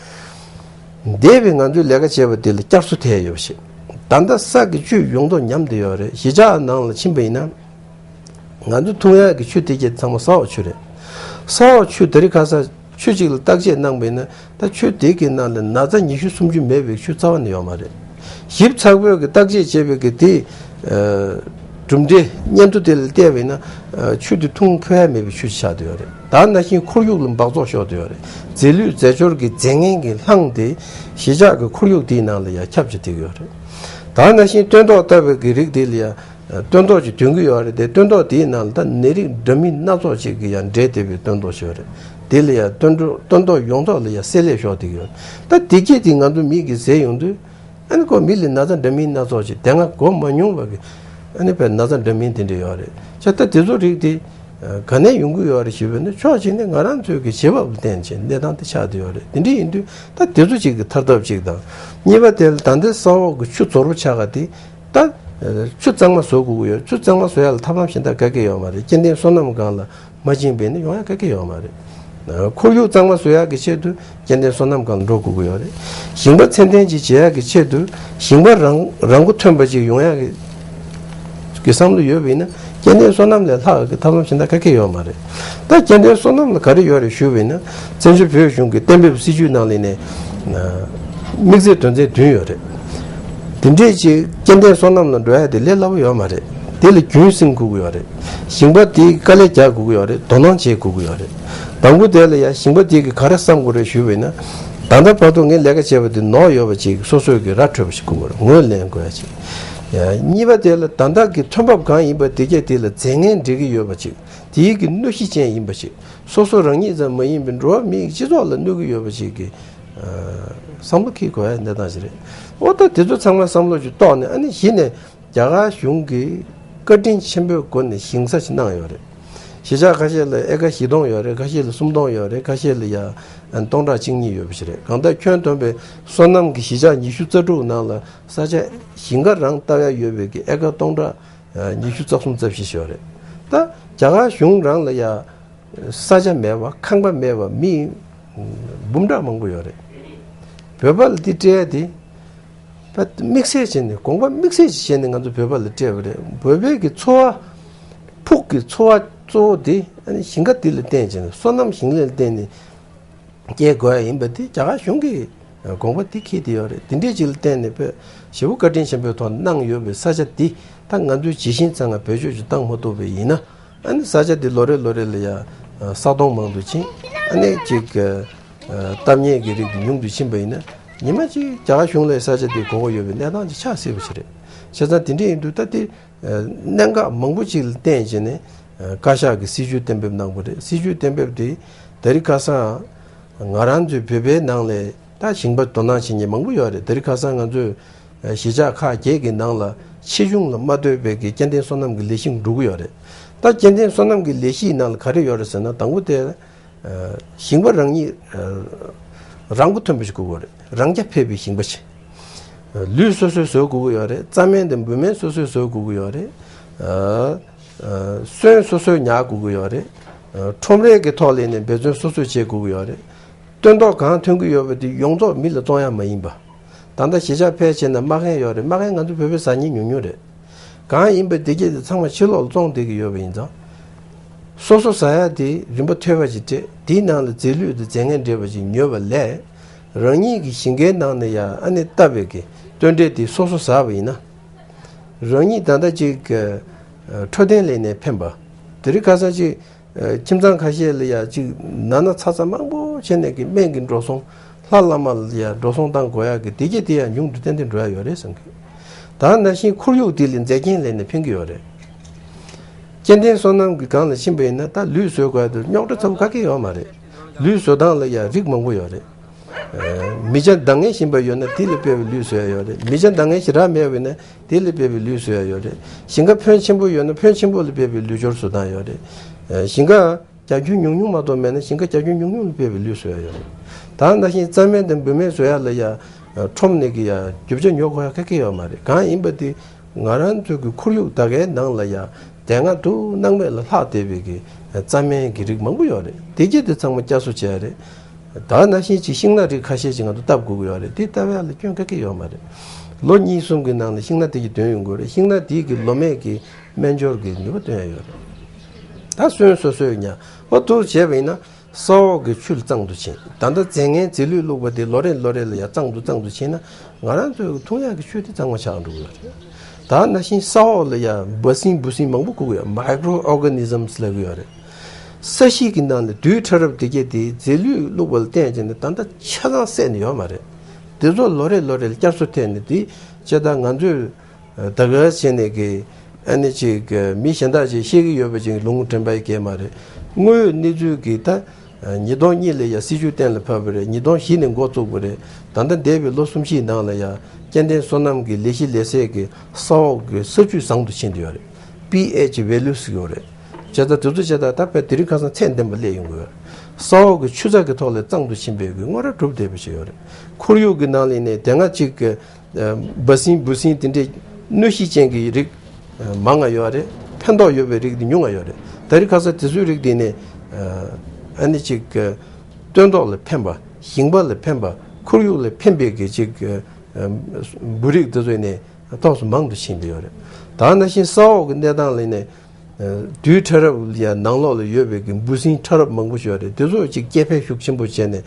འདས་པའི་ང་ཚོས་ལས་ཀ་བྱས་པ་དེ་ལ་བསྐྱར་གསོ་ཐེབས་ཡོད་པ་ཞིག་ད་ལྟ་ས་གི་ཆུ་ཡོང་མདོག་ཉམས་བསྡད་ཡོད་རེད། གཞིས་ཆགས་ནང་ལ་ཕྱིན་པ་ཡིན་ན། ང་ཚོ་འཐུང་ཡག་གི་ཆུ་དེ་གྱད་ཚང་མ་ས་འོག་ཆུ་རེད། ས་འོག་ཆུ་དེ་རིང་ཁ་སང་ཆུ་གཅིག་ལ་བརྟག་དཔྱད་གནང་པ་ཡིན་ན་ད་ཆུ་དེ་གི་ནང་ལ་ན་ཚ་ཉི་ཤུ་སུམ་ཅུ་མེད་པའི་ཆུ་རྩ་བ་ནས་ཡོད་མ་རེད། ཞིབ་ཚགས་པོས་གི་བརྟག་དཔྱད་བྱས་པའི་གི་དེ། གྲུབ་འབྲས་སྙན་ཐོ་དེ་ལ་བལྟས་པ་ཡིན་ན་ཆུ་དེ་འཐུང་ཕོད་ཡ་མེད་པའི་ཆུ་ཆགས་བསྡད་ཡོད་རེད། ད་ནང་བཞིན་ཁོར་ཡུག་ལ་འབག་བཙོག་ཤོར་བསྡད་ཡོད་རེད། རྫས་ལུད་རྫས་སྦྱོར་གྱི་རྫས་ངན་གྱིས་བསླངས་ཏེ་གཞིས་ཆགས་ཀྱི་ཁོར་ཡུག་དེའི་ནང་ལ་ཡང་ཁྱབ་ཆེ་བསྡད་ཡོད་རེད། ད་ནང་བཞིན་སྟོན་ཐོག་ལྟ་བུའི་གི་རིགས་དེ་ལ་ཡང་སྟོན་ཐོག་ཅིག་ཐོན་གྱི་ཡོད་རེད་དེ། སྟོན་ཐོག་དེའི་ནང་ལ་ད་ནད་རིགས་འདྲ་མིན་སྣ་ཚོགས་ཅིག་གིས་ཡང་འབྲེལ་བསྡད་པའི་སྟོན་ཐོག་ཅིག་ཡོད་རེད། དེ་ལ་ཡང་སྟོན་ཐོག་སྟོན་ཐོག་ཡོངས་རྫོགས་ལ་ཡང་བསྲེ་ལྷད་ཤོར་བསྡད་ཀྱི་ཡོད་རེད། ད་དེ་གྱད་དེ་ང་ཚོ་མིག་གིས་གཟིགས་ཡོང་དུས། ཨ་ནི་ཁོ་མི་ལ་ན་ཚ་འདྲ་མིན་སྣ་ཚོགས་ཤིག་དེ་སྔ་གོ་མ་མྱོང་བ་གི་ཨ་ནི་བའི་ན་ཚ་འདྲ་མིན་དེ་འདྲ་ཡོད་རེད། བྱས་ཙང་དེ་ཚོ་རིགས་དེ་ག་ནས་ཡོང་གི་ཡོད་རེད་ཞུས་པ་ཡིན་ན། ཕྱོགས་གཅིག་ནས་ང་རང་ཚོའི་གི་བྱེད་བབ་ལ་བརྟེན་བྱས་གནས་སྟངས་དེ་ཆགས་བསྡད་ཡོད་རེད། དེ་འདྲ་ཡིན་དུས་ད་དེ་ཚོ་གཅིག་གི་ཐར་ཐབས་གཅིག་དང་། གཉིས་པ་དེ་ལ་ད་ལྟའི་ས་འོག་གི་ཆུ་རྫོར་པོ་ཆགས་ག་དེ་ད་ཆུ་གཙང་མ་བཟོ་དགོས་ཀྱི་ཡོད། ཆུ་གཙང་མ་བཟོ་ཡ་ལ་ཐབས་ལམ་གཞན་དག་ག་གེ་ཡོད་མ་རེད། སྐྱེ་ལྡན་སོ་ནམ་སྒང་ལ་མ་བྱིན་པས་ནི་ཡོང་ཡ་ག་གེ་ཡོད་མ་རེད། ཁོར་ཡུག་གཙང་མ་བཟོ་ཡག་གི་ཆེད་དུ་སྐྱེ་ལྡན་སོ་ནམ་སྒང་ལ་འགྲོ་དགོས་ཀྱི་ཡོད་རེད། ཞིང་པ་ཚད་ལྡན་ཅིག་བྱེད་ཡག་གི་ཆེད་དུ་ཞིང་པ་རང་རང་མགོ་ཐོན་པ་ཅིག་ཡོང་ཡག་གི་གི་བསམ་བློ་ཡོད་པ་ཡིན་ན། སྐྱེ་ལྡན་སོ་ནམ་ལས་ལྷག་གི་ཐབས་ལམ་གཞན་དག་ག་གེ་ཡོད་མ་རེད། ད་སྐྱེ་ལྡན་སོ་ནམ་ལ་ག་རེ་ཡོད་རེད་ཞུས་པ་ཡིན་ན། བཙན་བྱོལ་བོད་གཞུང་གི་གཏན་འབེབས་སྲིད་བྱུས་ནང་ལ་ནས་དམིགས་ཚད་དོན་ཚན་བདུན་ཡོད་རེད། དེ་འདྲས་ཅིག་སྐྱེ་ལྡན་སོ་ནམ་ལ་འགྲོ་ཡ་དེ་ལས་སླ་པོ་ཡོད་མ་རེད། དེ་ལ་རྒྱུན་བསྲིང་དགོས་ཀྱི་ཡོད་རེད། ཞིང་པ་དེས་དཀའ་ལས་རྒྱག་དགོས་ཀྱི་ཡོད་རེད། དོ་སྣང་བྱེད་དགོས་ཀྱི་ཡོད་རེད། དང་པོ་དེ་ལ་ཡ་ཞིང་པ་དེ་གིས་ག་རེ་བསམ་དགོས་རེད་ཞུས་པ་ཡིན་ན། ད་ལྟ་བར་དུ་ངས་ལས་ཀ་བྱས་པ་དེ་ནོར་ཡོད་པ་ཅིག་སོ་སོས་ཀྱི་ར་འཕྲོད་པ་ཞིག་དགོས་ཀྱི་རེད། ངོས་ལེན་དགོས་ཡ་ཅིག་ཡ། གཉིས་པ་དེ་ལ་ད་ལྟ་གི་ཐོན་འབབ་གང་ཡིན་པ་དེ་གས་དེ་ལ་རྫས་ངན་འབྲི་གི་ཡོད་པ་ཅིག་དེའི་གི་གནོད་གཞི་ཅན་ཡིན་པ་ཅིག་སོ་སོ་རང་ཉིད་ཙམ་མ་ཡིན་པའི་འགྲོ་བ་མིའི་སྤྱི་ཚོགས་ལ་གནོད་ཀྱི་ཡོད་པ་ཅིག་གི་བསམ་བློ་འཁྱེར་དགོས་ཡ་གནས་སྟངས་ཤིག་རེད། འོ་ད་དེ་ཚོ་ཚང་མ་བསམ་བློ་ཅིག་གཏོང་ནས། ཨ་ནི་གཞི་ནས་རྒྱ་གར་གཞུང་གིས་བཀའ་དྲིན་ཆེན་པོའི་སྒོ་ནས་ཞིང་ས་ཞིག་གནང་ཡོད་རེད། གཞིས་ཆགས་ཁ་ཤས་ལ་ཨེ་ཀར་བཞི་སྟོང་ཡོད་རེད། ཁ་ཤས་ལ་སུམ་སྟོང་ཡོད་རེད། ཁ་ཤས་ལ་ཡ་སྟོང་ཕྲག་གཅིག་གཉིས་ཡོད་པ་ཞིག་རེད། གང་ལྟར་ཁྱོན་བསྡོམས་པའི་སོ་ནམ་གྱི་གཞིས་ཆགས་ཉི་ཤུ་རྩ་དྲུག་ནང་ལ་ས་ཆ་ཞིང་ཁ་རང་བཏབ་ཡ་ཡོད་པའི་གི་ཨེ་ཀར་སྟོང་ཕྲག་ཉི་ཤུ་རྩ་གསུམ་རྩ་བཞི་ཞིག་ཡོད་རེད། ད་རྒྱ་གར་གཞུང་རང་ལ་ཡ་ས་ཆ་མེད་པ། ཁང་པ་མེད་པ་མི་འབུམ་ཕྲག་མང་པོ་ཡོད་རེད། བོད་པ་ལ་འདི་སྤྲད་ཡ་དེ་ད་དམིགས་བསལ་བྱས་ནས། དགོངས་པ་དམིགས་བསལ་ཅིག་བཞེས་ནས་ང་ཚོ་བོད་པ་ལ་སྤྲད་པ་རེད། བོད་པའི་གི་འཚོ་བ། ཕུགས་ཀྱི་འཚོ་བ་གཙོ་བོ་དེ་ཨ་ནི་ཞིང་ཁ་འདི་ལ་བརྟེན་བྱས་ནས། སོ་ནམ་ཞིང་ལས་ལ་བརྟེན་ནས་སྐྱེལ་དགོས་ཡ་ཡིན་པ་དེ་རྒྱ་གར་གཞུང་གིས་དགོངས་པ་དེ་འཁྱེར་བསྡད་ཡོད་རེད། དེ་འདྲས་ཅིག་ལ་བརྟེན་ནས་བོད་ཞེ་པོ་བཀའ་དྲིན་ཆེན་པོའི་ཐོག་གནང་ཡོད་པའི་ས་ཆ་འདི་ད་ང་ཚོས་ཇི་བཞིན་ཚང་ང་བེད་སྤྱོད་ཅིག་བཏང་མ་ཐུབ་པ་ཡིན་ན། ཨ་ནི་ས་ཆ་འདི་ལོ་རེ་ལོ་རེ་ལ་ཡ་ས་སྟོང་མང་དུ་ཕྱིན། ཨ་ནི་ཅིག་ཨ་གཏམ་ཉེས་ཀྱི་རིགས་འདི་ཉུང་དུ་ཕྱིན་པ་ཡིན་ན། ཉི་མ་གཅིག་རྒྱ་གར་གཞུང་ལ་ས་ཆ་འདི་དགོས་མཁོ་ཡོད་པའི་གནས་སྟངས་ཅིག་ཆགས་སྲིད་པ་ཞིག་རེད། བྱས་ཙང་དེ་འདྲ་ཡིན་དུས་ད་དེ་གནད་འགག་མང་པོ་ཅིག་ལ་བརྟེན་བྱས་ནས་བཀའ་ཤག་གིས་སྲིད་བྱུས་གཏན་འབེབས་གནང་བ་རེད། སྲིད་བྱུས་གཏན་འབེབས་དེ་དེ་རིང་ཁ་སང་ང་རང་ཚོའི་བོད་པའི་ནང་ལ་ད་ཞིང་པ་དོ་སྣང་བྱེད་མཁན་མང་པོ་ཡོད་རེད། དེ་རིང་ཁ་སང་ང་ཚོའི་གཞིས་ཆགས་ཁག་བརྒྱད་ཀྱི་ནང་ལ་ཆེ་ཆུང་ལ་མ་ལྟོས་པའི་གི་སྐྱེ་ལྡན་སོ་ནམ་གྱི་ལས་གཞི་འགྲོ་གི་ཡོད་རེད། ད་སྐྱེ་ལྡན་སོ་ནམ་གྱི་ལས་གཞིའི་ནང་ལ་ག་རེ་ཡོད་རེད་ཟེར་ན། དང་པོ་དེ་ཞིང་པ་རང་ཉིད་རང་མགོ་ཐོན་པ་ཞིག་དགོས་ཀྱི་ཡོད་རེད། རང་རྐྱ་འཕེར་བའི་ཞིང་པ་ཞིག་ལུད་སོ་སོས་བཟོ་དགོས་ཀྱི་ཡོད་རེད། རྩྭ་སྨན་དང་འབུ་སྨན་སོ་སོས་བཟོ་དགོས་ཀྱི་ཡོད་རེད། སོན་སོ་སོས་ཉར་དགོས་ཀྱི་ཡོད་རེད། ཁྲོམ་རའི་གི་ཐོག་ལ་ནས་འབད་བརྩོན་སོ་སོས་བྱེད་དགོས་ཀྱི་ཡོད་རེད། སྟོན་ཐོག་གང་ཐོན་གྱི་ཡོད་པ་དེ་ཡོངས་རྫོགས་མི་ལ་བཙོང་ཡ་མ་ཡིན་པ། ད་ལྟ་གཞིས་ཆགས་ཕལ་ཆེར་ན་མ་མཁན་ཡོད་རེད། མ་མཁན་ང་ཚོ་བོད་པས་ཟ་མཁན་ཉུང་ཉུང་རེད། གང་ཡིན་པ་དེ་གྱད་དེ་ཚང་མ་ཕྱི་ལོགས་ལ་བཙོང་བསྡད་ཀྱི་ཡོད་པ་ཡིན་ཙང་། སོ་སོ་ཟ་ཡ་དེ་རིན་པ་ཐོལ་པ་ཅིག་སྤྲད། དེའི་ནང་ལ་རྫས་ལུད་དང་རྫས་ངན་འདྲེས་པ་ཅིག་ཉོས་པ་ལས། རང་ཉིད་ཀྱི་ཞིང་ཁའི་ནང་ནས་ཡ་ཨ་ནི་བཏབ་པའི་གི་སྟོན་འབྲས་དེ་སོ་སོ་ཟ་བ་ཡིན་ན། རང་ཉིད་ད་ལྟ་ཅིག་འཕྲོད་བསྟེན་ལས་ནས་ཕན་པ། དེ་རིང་ཁ་སང་ཅིག་ཁྱིམ་ཚང་ཁ་ཤས་ལ་ཡ་ཅིག་ན་ན་ཚ་ཚ་མང་པོ་བྱས་ནས་གི་སྨན་གྱི་འགྲོ་སོང་། ལྷ་བླ་མ་ལ་ཡ་འགྲོ་སོང་བཏང་དགོས་ཡ་གི་དེ་གྱད་དེ་ཡ་ཉུང་དུ་ཏན་ཏན་འགྲོ་ཡ་ཡོད་རེད་བསམ་གི། ད་ནང་བཞིན་ཁོར་ཡུག་དེ་ལ་མཛེས་རྒྱན་ལས་ནས་ཕན་གི་ཡོད་རེད། སྐྱེ་ལྡན་སོ་ནམ་གྱི་སྒང་ལ་ཕྱིན་པ་ཡིན་ན་ད་ལུད་བཟོ་དགོས་ཡ་དེ་རྙོག་དྲ་ཚ་པོ་ག་གེ་ཡོད་མ་རེད། ལུད་བཟོ་སྟངས་ལ་ཡ་རིགས་མང་པོ་ཡོད་རེད། མི་སྐྱ་འདང་ངེས་ཞིམ་པ་ཡོད་ན་དེ་ལ་དཔེ་བའི་ལུད་བཟོ་ཡ་ཡོད་རེད། མི་སྐྱ་འདང་ངེས་ཞེ་དྲག་མེད་པ་ཡིན་ན་དེ་ལ་དཔེ་བའི་ལུད་བཟོ་ཡ་ཡོད་རེད། ཞིང་ཁ་ཕོན་ཆེན་པོ་ཡོད་ན་ཕོན་ཆེན་པོ་ལ་དཔེ་བའི་ལུད་སྦྱོར་བཟོ་སྟངས་ཡོད་རེད། ཞིང་ཁ་རྒྱ་ཁྱོན་ཉུང་ཉུང་མ་གཏོགས་མེད་ན་ཞིང་ཁ་རྒྱ་ཁྱོན་ཉུང་ཉུང་ལ་དཔེ་བའི་ལུད་བཟོ་ཡ་ཡོད་རེད། ད་ནང་བཞིན་རྩྭ་སྨན་དང་འབུ་སྨན་བཟོ་ཡ་ལ་ཡ་ཁྲོམ་ནས་གི་ཡ་རྒྱུ་ཆ་ཉོ་དགོས་ཡ་ག་གེ་ཡོད་མ་རེད། གང་ཡིན་པ་དེ་ང་རང་ཚོའི་གི་ཁོར་ཡུག་ད་གའི་ནང་ལ་ཡ་དེ་སྔ་དུ་སྣང་མེད་ལ་ལྷག་བསྡད་པའི་གི་རྩྭ་སྨན་གྱི་རིགས་མང་པོ་ཡོད་རེད། དེ་གྱད་དེ་ཚང་མ་བསྐྱར་གསོ་བྱས་རེད། ད་ནང་བཞིན་ཅིག་ཤིང་ནགས་རིགས་ཁ་ཤས་ཅིག་ང་ཚོ་བཏབ་དགོས་ཀྱི་ཡོད་རེད། དེ་བཏབ་ཡ་ལ་སྐྱོན་ག་གེ་ཡོད་མ་རེད། ལོ་གཉིས་གསུམ་གྱི་ནང་ལ་ཤིང་ནགས་དེ་གྱད་ཐོན་ཡོང་གི་ཡོད་རེད། ཤིང་ནགས་དེ་གི་ལོ་མས་གི་སྨན་སྦྱོར་གྱི་ནུས་པ་ཐོན་ཡ་ཡོད་རེད། ད་སོན་སོ་སོས་ཉར་བ་དུ་བྱས་པ་ཡིན་ན་ས་འོག་གི་ཆུ་ལ་གཙང་དུ་ཕྱིན། ད་ལྟ་རྫས་ངན་རྫས་ལུད་བླུགས་པ་དེ་ལོ་རེ་ལོ་རེ་ལ་ཡ་གཙང་དུ་གཙང་དུ་ཕྱིན་ན་ང་རང་ཚོའི་འཐུང་ཡག་གི་ཆུ་དེ་གཙང་མ་ཆགས་འགྲོ་གི་ཡོད་རེད། ད་ནང་བཞིན་ས་འོག་ལ་ཡ་འབའ་སྲིན་འབུ་སྲིན་མང་པོ་དགོས་ཀྱི་ཡོད། Microorganisms ལབ་ཀྱི་ཡོད་རེད། ས་གཞི་གི་ནང་ནས་རྡུལ་ཕྲ་རབ་དེ་གྱད་དེ་རྫས་ལུད་བླུགས་པ་ལ་བརྟེན་བྱས་ནས་ད་ལྟ་ཆ་ཚང་བསད་ནས་ཡོད་མ་རེད། དེ་ཚོ་ལོ་རེ་ལོ་རེ་ལ་བསྐྱར་གསོ་ཐེབས་ནས་དེ་བྱས་ད་ང་ཚོས་ད་ག་བྱས་ནས་གི་ཨ་ནི་ཅིག་མི་གཞན་དག་ཅིག་ཤེས་ཀྱི་ཡོད་པ་ཅིག་ལུང་དྲན་པ་ཡི་གེ་མ་རེད། དངོས་ཡོད་གནས་ཚུལ་གྱི་ད་ཉིས་སྟོང་གཉིས་ལ་ཡ་སྲིད་བྱུས་གཏན་ལ་ཕབ་པ་རེད། ཉིས་སྟོང་བཞི་ནས་འགོ་བཙུགས་པ་རེད། ད་ལྟ་འདས་པའི་ལོ་གསུམ་བཞིའི་ནང་ལ་ཡ་སྐྱེ་ལྡན་སོ་ནམ་གྱི་ལས་གཞི་ལས་སའི་གི་ས་འོག་གི་ས་བཅུད་བཟང་དུ་ཕྱིན་བསྡད་ཡོད་རེད། པི་ཨེཆ་ཝེ་ལུ་ཟེར་གྱི་ཡོད་རེད། བྱས་ཙང་དེ་ཚོ་བྱས་ཙང་ད་དཔེ་དེ་རིང་ཁ་སང་ཚད་ལྡན་པ་སླེབས་ཡོང་གི་ཡོད་རེད། ས་འོག་གི་ཆུ་ཚད་ཀྱི་ཐོག་ལ་གཙང་དུ་ཕྱིན་པའི་གི་དངོས་ར་གྲུབ་བསྡད་པ་ཞིག་ཡོད་རེད། ཁོར་ཡུག་གི་ནང་ལ་ནས་དེ་སྔ་ཅིག་གི་འབའ་སྲིན་འབུ་སྲིན་དེ་འདྲའི་གནོད་གཞི་ཅན་གྱི་རིགས་མང་ང་ཡོད་རེད། ཕན་ཐོགས་ཡོད་པའི་རིགས་དེ་ཉུང་ང་ཡོད་རེད། ད་རེས་ཁ་སང་དེ་ཚོའི་རིགས་དེ་ནས་ཨ་ནི་ཅིག་སྟོན་ཐོག་ལ་ཕན་པ། ཞིང་པ་ལ་ཕན་པ། ཁོར་ཡུག་ལ་ཕན་པའི་གི་ཅིག་འབུ་རིགས་དེ་ཚོ་ནས་ཏོག་ཙམ་མང་དུ་ཕྱིན་པ་ཡོད་རེད། ད་ནང་བཞིན་ས་འོག་གི་གནས་སྟངས་ལ་ནས་རྡུལ་ཕྲ་རབ་ཡ་ནང་ལོགས་ལ་ཡོད་པའི་གི་འབུ་སྲིན་ཕྲ་རབ་མང་པོ་ཞིག་ཡོད་རེད། དེ་ཚོ་ཅིག་སྐྱེ་འཕེལ་ཤུགས་ཆེན་པོ་བྱས་ནས་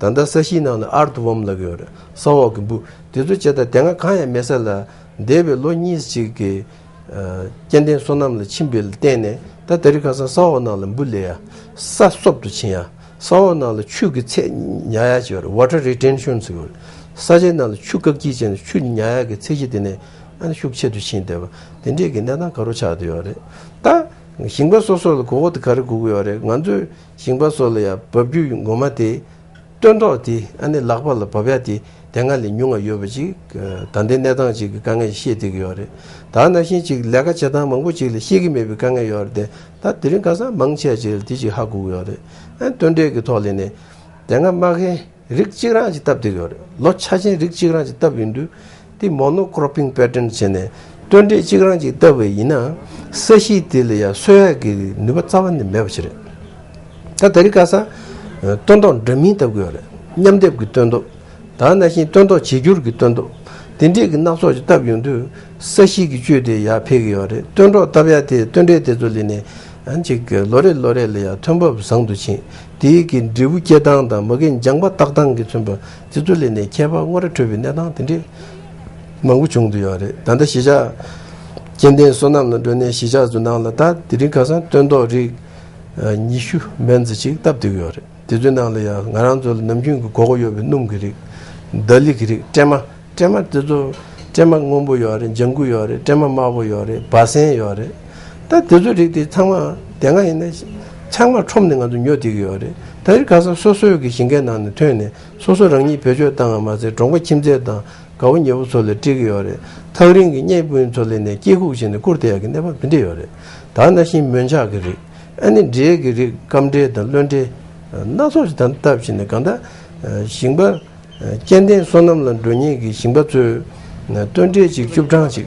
ད་ལྟ་ས་གཞིའི་ནང་ལ་ཨར་ཐི་ཝོམ་ལབ་ཀྱི་ཡོད་རེད། ས་འོག་གི་འབུ། དེ་ཚོ་བྱས་ད་དེ་སྔ་གང་ཡང་མེད་ས་ལ་འདས་པའི་ལོ་གཉིས་ཅིག་གི་ཨ་སྐྱེ་ལྡན་སོ་ནམ་ལ་ཕྱིན་པའི་ལ་བརྟེན་ནས། ད་དེ་རིང་ཁ་སང་ས་འོག་ནང་ལ་འབུ་ལེན་ཡ། ས་སོབ་ཏུ་ཕྱིན་ཡ། ས་འོག་ནང་ལ་ཆུ་གི་ཚད་ཉར་ཡ་ཅིག་ཡོད་རེད། ཝ་ཊར་རི་ཊེན་ཤན་ཟེར་གྱི་ཡོད་རེད། ས་ཆའི་ནང་ལ་ཆུ་བཀག་སྐྱིལ་བྱས་ནས་ཆུ་ཉར་ཡ་གི་ཚད་གཞི་དེ་ནས་ཨ་ནི་ཤུགས་ཆེ་རུ་ཕྱིན་བསྡད་པ། དེ་འདྲས་ཀྱི་གནས་སྟངས་ག་རེ་ཆགས་བསྡད་ཡོད་རེད། ད་ཞིང་པ་སོ་སོ་ལ་དགོས་མཁོ་དེ་ག་རེ་དགོས་ཀྱི་ཡོད་རེད། ང་ཚོས་ཞིང་པ་སོ་ལ་ཡ་འབབ་རྒྱུ་ངོ་མ་དེ་སྟོན་ཐོག་དེ་ཨ་ནི་ལག་པ་ལ་བབས་ཡ་དེ་དེ་སྔ་ལས་ཉུང་བ་ཡོད་པ་ཅིག་ད་ལྟའི་གནས་སྟངས་ཅིག་གི་དཀའ་ངལ་བཤད་བསྡད་ཀྱི་ཡོད་རེད། ད་ནང་བཞིན་ཅིག་ལས་ཀ་བྱེད་སྟངས་མང་པོ་ཅིག་ལ་ཤེས་ཀྱི་མེད་པའི་དཀའ་ངལ་ཡོད་རེད་དེ། ད་དེ་རིང་ཁ་སང་མང་ཆེ་བ་ཅིག་ལ་དེ་ཅིག་ཧ་གོ་གི་ཡོད་རེད། ཨ་སྟོན་འབྲས་ཀྱི་ཐོག་ལ་ནས་དེ་སྔ་མ་གིན་རིགས་གཅིག་རང་ཅིག་བཏབ་བསྡད་ཀྱི་ཡོད་རེད། ལོ་ཆ་ཆེན་རིགས་གཅིག་རང་ཅིག་བཏབ་ཡོང་དུས་དེ་མོ་ནོ་ཀྲོ་པིང་པེ་ཊརན་བྱས་ནས་སྟོན་འབྲས་གཅིག་རང་ཅིག་བཏབ་པ་ཡིན་ན་ས་གཞི་དེ་ལ་ཡང་གསོ་ཡག་གི་ནུས་པ་རྩ་བ་ནས་མེད་པ་ཞིག་རེད། ད་དེ་རིང་ཁ་སང་སྟོན་ཐོག་འདྲ་མིན་བཏབ་ཀྱི་ཡོད་རེད། མཉམ་སྡེབ་ཀྱི་སྟོན་ཐོག་ད་ནང་བཞིན་སྟོན་ཐོག་བྱེ་འགྱུར་གྱི་སྟོན་ཐོག་དེ་འདྲས་ཀྱི་སྣ་ཚོགས་ཅིག་བཏབ་ཡོང་དུས་ས་གཞི་གི་བཅུད་དེ་ཡར་འཕེལ་གྱི་ཡོད་རེད། སྟོན་ཐོག་བཏབ་ཡ་དེ་སྟོན་འབྲས་དེ་ཚོ་ལ་ནས་ཨ་ཅིག་ལོ་རེ་ལོ་རེ་ལ་ཡང་ཐོན་འབབ་བཟང་དུ་ཕྱིན། དེའི་གི་འབྲས་བུ་སྐྱེ་སྟངས་དང་མ་གིན་ལྗང་པ་བཏགས་སྟངས་ཀྱི་མཚོན་པ་དེ་ཚོ་ལ་ནས་ཁྱད་པར་དངོས་ར་འཕྲོད་པའི་གནས་སྟངས་དེ་འདྲས་མང་པོ་བྱུང་བསྡད་ཡོད་རེད། ད་ལྟ་གཞིས་ཆགས་སྐྱེ་ལྡན་སོ་ནམ་ལ་འགྲོ་ནས་གཞིས་ཆགས་ཚོ་ནང་ལ་ད་དེ་རིང་ཁ་སང་སྟོན་ཐོག་རིགས་ཉི་ཤུ་མན་ཙམ་ཅིག་བཏབ་བསྡད་ཀྱི་ཡོད་རེད། དེ་ཚོའི་ནང་ལ་ཡང་ང་རང་ཚོ་ལ་ནམ་རྒྱུན་གྱི་དགོས་མཁོ་ཡོད་པའི་སྣུམ་གྱི་རིགས། ད་ལི་གི་རིགས། སྲན་མ། སྲན་མ་དེ་ཚོ། སྲན་མ་སྔོན་པོ་ཡོད་རེད། ལྗང་གུ་ཡོད་རེད། སྲན་མ་དམར་པོ་ཡོད་རེད། སྦ་སྲན་ཡོད་རེད། ད་དེ་ཚོ་རིགས་དེ་ཚང་མ་དེ་སྔ་ཡིན་ན་ཚང་མ་ཁྲོམ་ནས་ང་ཚོ་ཉོ་བསྡད་ཀྱི་ཡོད་རེད། ད་རེས་ཁ་སང་སོ་སོའི་གི་ཞིང་ཁའི་ནང་ནས་ཐོན་ནས་སོ་སོ་རང་ཉིད་བེད་སྤྱོད་བཏང་བ་མ་ཟད་གྲོང་པ་ཁྱིམ་མཚེས་དང་དགའ་བོ་ཉེ་བོ་ཚོ་ལ་སྤྲད་ཀྱི་ཡོད་རེད། ཐག་རིང་གི་གཉེན་སྤུན་ཚོ་ལ་ནས་སྐྱེ་ཁུག་བྱས་ནས་བསྐུར་བསྡད་ཡག་གི་གནས་བབ་དེ་འདྲ་ཡོད་རེད། ད་ནང་བཞིན་མོན་ཆག་གི་རིགས། ཨ་ནི་འབྲས་ཀྱི་རིགས། སྐམ་འབྲས་དང་རློན་འབྲས། སྣ་ཚོགས་ཤིག་ད་བཏབ་བྱས་ནས་གང་ལྟར་ཞིང་པ་སྐྱེ་ལྡན་སོ་ནམ་ལ་འགྲོ་མཁན་གྱི་ཞིང་པ་ཚོས་སྟོན་འབྲས་ཅིག་བཅུ་གྲངས་ཅིག་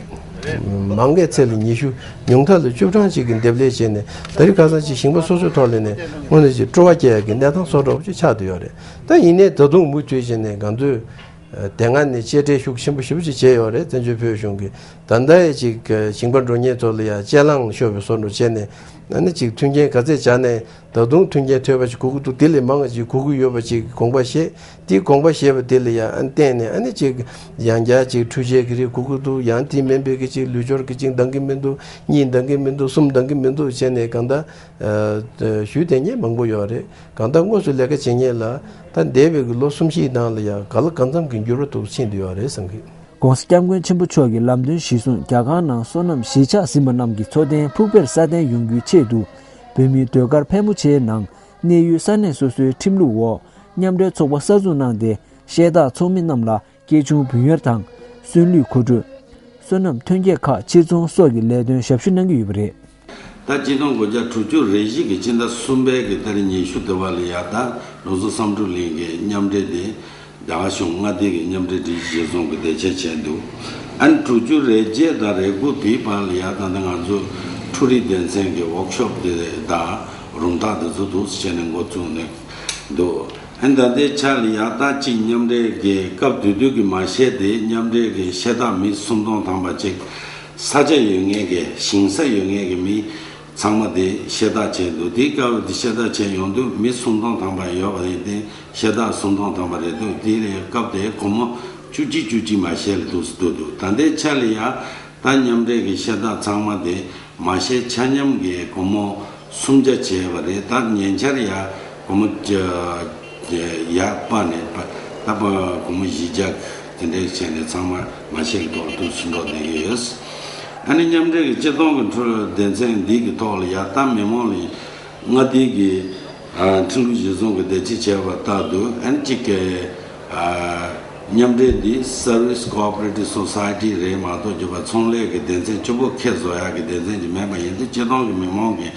མང་གི་ཚད་ལ་ཉི་ཤུ། ཉུང་མཐའ་ལ་བཅུ་གྲངས་ཅིག་གི་འདེབས་ལས་བྱས་ནས་ད་རེས་ཁ་སང་ཅིག་ཞིང་པ་སོ་སོའི་ཐོག་ལ་ནས་དངོས་གནས་ཅིག་སྤྲོ་བ་སྐྱེ་ཡག་གི་གནས་སྟངས་བཟོ་འདྲ་པོ་ཅིག་ཆགས་བསྡད་ཡོད་རེད། ད་ཡིན་ནའི་ད་དུང་མུ་མཐུད་བྱས་ནས་ང་ཚོས་དེ་སྔ་ནས་གཅེས་སྤྲས་ཤུགས་ཆེན་པོ་ཞེ་པོ་ཅིག་བྱས་ཡོད་རེད། བཙན་བྱོལ་བོད་གཞུང་གིས་ད་ལྟ་ཡི་ཅིག་ཞིང་པ་འགྲོ་མཁན་ཚོ་ལ་ཡང་གཅེས་ལངས་ཤོར་བའི་བཟོ་འདྲ་བྱས་ནས་ཨ་ནི་ཅིག་མཐུན་རྐྱེན་ག་ཚད་སྦྱར་ནས། ད་དུང་མཐུན་རྐྱེན་ཐོན་པ་ཞིག་དགོས་ཀྱི་འདུག་དེ་ལས་མང་བ་ཞིག་དགོས་ཀྱི་ཡོད་པ་ཅིག་དགོངས་པ་བཞེས། དེའི་དགོངས་པ་བཞེས་པ་དེ་ལ་ཡང་ཨ་བརྟེན་ནས་ཨ་ནི་ཅིག་ཡང་བསྐྱར་ཅིག་འཕྲུལ་ཆས་ཀྱི་རིགས་དགོས་ཀྱི་འདུག་ཡང་དེ་མིན་པའི་གི་ཅིག་ལུད་སྦྱོར་གྱི་གཅིག་འདང་གི་མི་འདུག་གཉིས་འདང་གི་མི་འདུག་གསུམ་འདང་གི་མི་འདུག་བྱས་ནས་གང་ལྟར་ཞུས་བསྡད་མཁན་མང་པོ་ཡོད་རེད། གང་ལྟར་དངོས་སུ་ལས་ཀ་བྱེད་མཁན་ལ་ད་འདས་པའི་གི་ལོ་གསུམ་བཞིའི་ནང་ལ་ཡང་ག་ལ་གང་འཚམ་གྱི་འགྱུར་བ་ཐུག་ཕྱིན་བསྡད་ཡོད་རེད་བསམ་གི། ྋགོང་ས་ྋསྐྱབས་མགོན་ཆེན་པོ་མཆོག་གི་ལམ་སྟོན་གཞིར་བཟུང་རྒྱ་གར་ནང་སོ་ནམ་གཞིས་ཆགས་ཟིན་པ་རྣམས་ཀྱི་འཚོ་རྟེན་ཕུགས་འཕེར་སྲ་བརྟན་ཡོང་རྒྱུའི་ཆེད་དུ། བོད་མིའི་ཟློས་གར་ཕལ་མོ་ཆེའི་ནང་གནས་ཡུལ་ས་གནས་སོ་སོའི་ཁྲིམས་ལུགས་འོག་མཉམ་འབྲེལ་ཚོགས་པ་གསར་འཛུགས་གནང་སྟེ། བཤད་སྟགས་ཚོགས་མི་རྣམས་ལ་སྐྱེ་ཆུང་བུན་གཡར་དང་། སོན་ལུད་མཁོ་སྤྲོད། སོ་ནམ་ཐོན་སྐྱེད་ཁག་ཕྱིར་ཚོང་སོགས་ཀྱི་ལས་དོན་ཞབས་ཞུ་གནང་གི་ཡོད་པ་རེད། ད་ཆིག་སྟོང་དགུ་བརྒྱ་དྲུག་ཅུ་རེ་བཞི་གི་སྤྱི་ཟླ་གསུམ་པའི་གི་ཏ་རིག་ཉི་ཤུ་དེ་བ་ལ་ཡ་ད་ལུགས་གསོ་བསམ་གྲུབ་གླིང་གི་མཉམ་འབྲེལ་དེ་རྒྱ་གར་གཞུང་མངའ་སྡེ་གི་མཉམ་འབྲེལ་སྒྲིག་གཞི་གཞིར་བཟུང་གི་དེ་ཆེད་བྱས་འདུག་ཨ་ནི་དྲུག་ཅུ་རེ་བརྒྱད་དང་རེ་དགུ་དེའི་བར་ལ་ཡ་ད་ལྟ་ང་ཚོ་འཕྲུལ་རིག་སྡེ་ཚན་གི་ཝོག་ཤོབ་དེ་དང་རུམ་བཏགས་དེ་ཚོ་འདུག་བྱས་ནས་འགོ་བཙུགས་ནས་འདུག་ཨ་ནི་ད་ལྟའི་ཆ་ལ་ཡ་ད་གཅིག་མཉམ་འབྲེལ་གི་སྐབས་དེ་དུས་ཀྱི་མ་ཤས་དེ་མཉམ་འབྲེལ་གི་བཤད་སྟགས་མི་སུམ་སྟོང་ཐམ་པ་གཅིག་ས་ཆ་ཡོད་མཁན་གི་ཞིང་ས་ཡོད་མཁན་གི་མི། ཚང་མ་དེ་བཤད་སྟགས་བྱས་འདུག་དེའི་སྐབས་དེ་བཤད་སྟགས་བྱས་ཡོང་དུས་མི་སུམ་སྟོང་ཐམ་པ་ཡོད་པ་རེད་དེ། བཤད་སྟགས་སུམ་སྟོང་ཐམ་པ་རེད་འདུག་དེའི་སྐབས་དེ་སྒོར་མོ་བཅུ་གཅིག་བཅུ་གཅིག་མ་ཤས་ལ་འདུག་སེ་འདུག་འདུག་ད་ལྟའི་ཆ་ལ་ཡ་ད་མཉམ་འབྲེལ་གྱི་བཤད་སྟགས་ཚང་མ་དེ་མ་ཤས་ཆ་མཉམ་གྱི་སྒོར་མོ་སུམ་བརྒྱ་བྱས་པ་རེད། ད་ཉེ་ཆར་ཡ་སྒོར་མོ་ཡར་སྤར་ནས་ད་སྒོར་མོ་བཞི་བརྒྱ། དེ་འདྲའི་བྱས་ནས་ཚང་མ་མ་ཤས་ཀྱི་ཐོག་ཏུ་ཕྱིན་རོགས་གནང་གི་ཡོད། ཨ་ནི་མཉམ་འབྲེལ་གྱི་སྤྱི་བཏང་གི་འཕྲོད་སྡེ་ཚན་འདི་གི་ཐོག་ལ་ཡ་ད་མི་མང་ལ་མངའ་སྡེ་གི་ཁྲིམས་ལུགས་གཞིར་བཟུང་གི་དེ་ཅི་བྱས་པ་ལྟར་དུ་ཨ་ནི་གཅིག་གི་མཉམ་འབྲེལ་འདི་Service Cooperative Society རེད་མ་གཏོགས་ཀྱི་བ་ཚོང་ལས་ཀྱི་སྡེ་ཚན་གཅིག་པོ་ཁེ་བཟོ་ཡག་གི་སྡེ་ཚན་ཅིག་མེད་པ་ཡིན་དུས་སྤྱི་བཏང་གི་མི་མང་གི་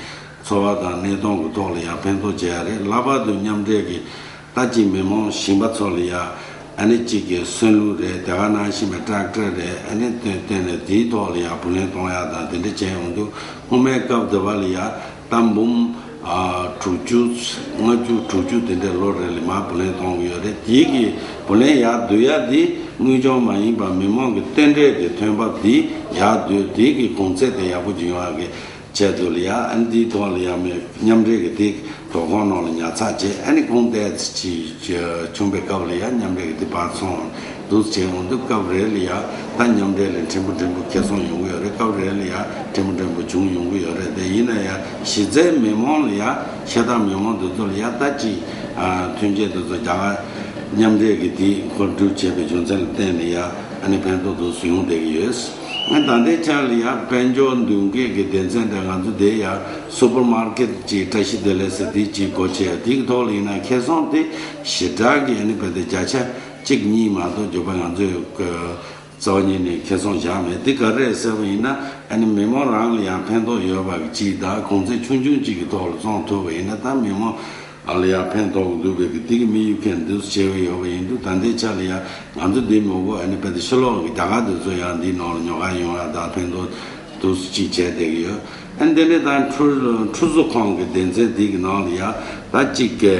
འཚོ་བ་དང་གནས་སྟངས་ཀྱི་ཐོག་ལ་ཡང་ཕན་ཐོགས་བྱེད་ཡ་རེད། ལྷག་པར་དུ་མཉམ་འབྲེལ་གྱི་ད་ཅིག་མི་མང་ཞིང་པ་ཚོ་ལ་ཡ་ཨ་ནི་གཅིག་གི་སོན་ལུག་རེད། དེ་ག་ནང་བཞིན་པའི་ཊེག་ཊར་རེད། ཨ་ནི་བཏོན་བཏོན་ནས་དེའི་ཐོག་ལ་ཡ་བུ་ལོན་གཏོང་ཡ་དང་དེ་འདྲ་བྱས་ཡོང་དུས་སྔོན་མའི་སྐབས་དེ་བ་ལ་ཡ་ད་འབུམ་དྲུག་ཅུ་ལྔ་བཅུ་དྲུག་ཅུ་དེ་འདྲའི་ལོ་རེ་ལ་མར་བུ་ལོན་གཏོང་གི་ཡོད་རེད། དེའི་གི་བུ་ལོན་ཡར་བསྡུ་ཡ་དེ་དངུལ་སྦྱོར་མ་ཡིན་པ་མི་མང་གི་བསྟུན་གྲས་ཀྱི་ཐོན་འབབ་དེ་ཡར་བསྡུས་དེའི་གི་གོང་ཚད་དེ་ཡག་པོ་ཅིག་ཡོང་ཡ་གི་བྱས་དུས་ལ་ཡ་ཨ་ནི་དེའི་ཐོག་ལ་ཡ་མི་མཉམ་འབྲེལ་གྱི་དེ་དོ་ཁོང་ནང་ལ་ཉར་ཚགས་བྱས། ཨ་ནི་གོང་ཏོག་ཙམ་ཅིག་བྱུང་པའི་སྐབས་ལ་ཡ་མཉམ་འབྲེལ་གྱི་དེ་བར་ཚོང་འདུག་བྱས་འོང་དུས་སྐབས་རེ་ལ་ཡ་ད་མཉམ་འབྲེལ་ལ་ཕྲན་བུ་ཕྲན་བུ་ཁེ་བཟང་ཡོང་གི་ཡོད་རེད། སྐབས་རེ་ལ་ཡ་ཕྲན་བུ་ཕྲན་བུ་བྱུང་ཡོང་གི་ཡོད་རེད། དེ་ཡིན་ན་ཡ་གཞི་རྩའི་མི་མང་ལ་ཡ་ཤ་སྟག་མི་མང་དེ་ཚོ་ལ་ཡ་ད་ཅིག་མཐུན་རྐྱེན་དེ་ཚོ་རྒྱ་གར་མཉམ་འབྲེལ་གྱི་དེ་མཁོ་སྒྲུབ་བྱས་པའི་རྒྱུ་མཚན་ལ་བརྟེན་ནས་ཡ་ཨ་ནི་ཕན་ཐོགས་དེ་ཚོ་ཡོང་བསྡད་ཀྱི་ཡོད། ད་ལྟའི་ཆར་ལ་ཡ་དཔལ་འབྱོར་མདུན་སྐྱོད་ཀྱི་སྡེ་ཚན་འདྲ་ང་ཚོ་དེ་ཡ་སུ་པར་མར་ཀེཊ་ཅིག་བཀྲ་ཤིས་བདེ་ལེགས་ཟེར་དེ་ཅིག་སྒོ་ཕྱེ། དེ་གི་ཐོག་ལ་ཡིན་ན་ཁེ་བཟང་དེ་ཞེ་དྲག་གི་ཨ་ནི་བས་དེ་བརྒྱ་ཆ་གཅིག་གཉིས་མ་གཏོགས་གྱུར་པ་ང་ཚོས་རྩ་བ་ཉིད་ནས་ཁེ་བཟང་བཞག་མེད། དེ་ག་རེ་རེད་ཟེར་བ་ཡིན་ན་ཨ་ནི་མི་མང་རང་ལ་ཡང་ཕན་ཐོགས་ཡོད་པ་གཅིག་དང་གོང་ཚད་ཆུང་ཆུང་གཅིག་གི་ཐོག་ལ་བཙོང་ཐུབ་པ་ཡིན་ན་ད་མི་མང་ཨ་ལ་ཡང་ཕན་ཐོགས་འདུག་པའི་གི་དེ་གི་དམིགས་ཡུལ་གལ་འདུག་བྱས་པ་ཡོད་པ་ཡིན་དུས་ད་ལྟའི་ཆ་ལ་ཡང་ང་ཚོ་འདི་མོ་གོ་ཨ་ནི་བས་དེ་ཕྱི་ལོགས་ཀྱི་རྒྱ་གར་དེ་ཚོ་ཡང་འདི་ནང་ལ་ཉོ་ག་ཡོང་ཡ་དང་ཕན་ཐོགས་འདུག་གཅིག་བྱས་བསྡད་ཀྱི་ཡོད། ཨ་ནི་དེ་ནས་ད་ཁྲུ་ཁྲུ་ཟུར་ཁང་གི་སྡེ་ཚན་དེ་གི་ནང་ལ་ཡང་ད་གཅིག་གི་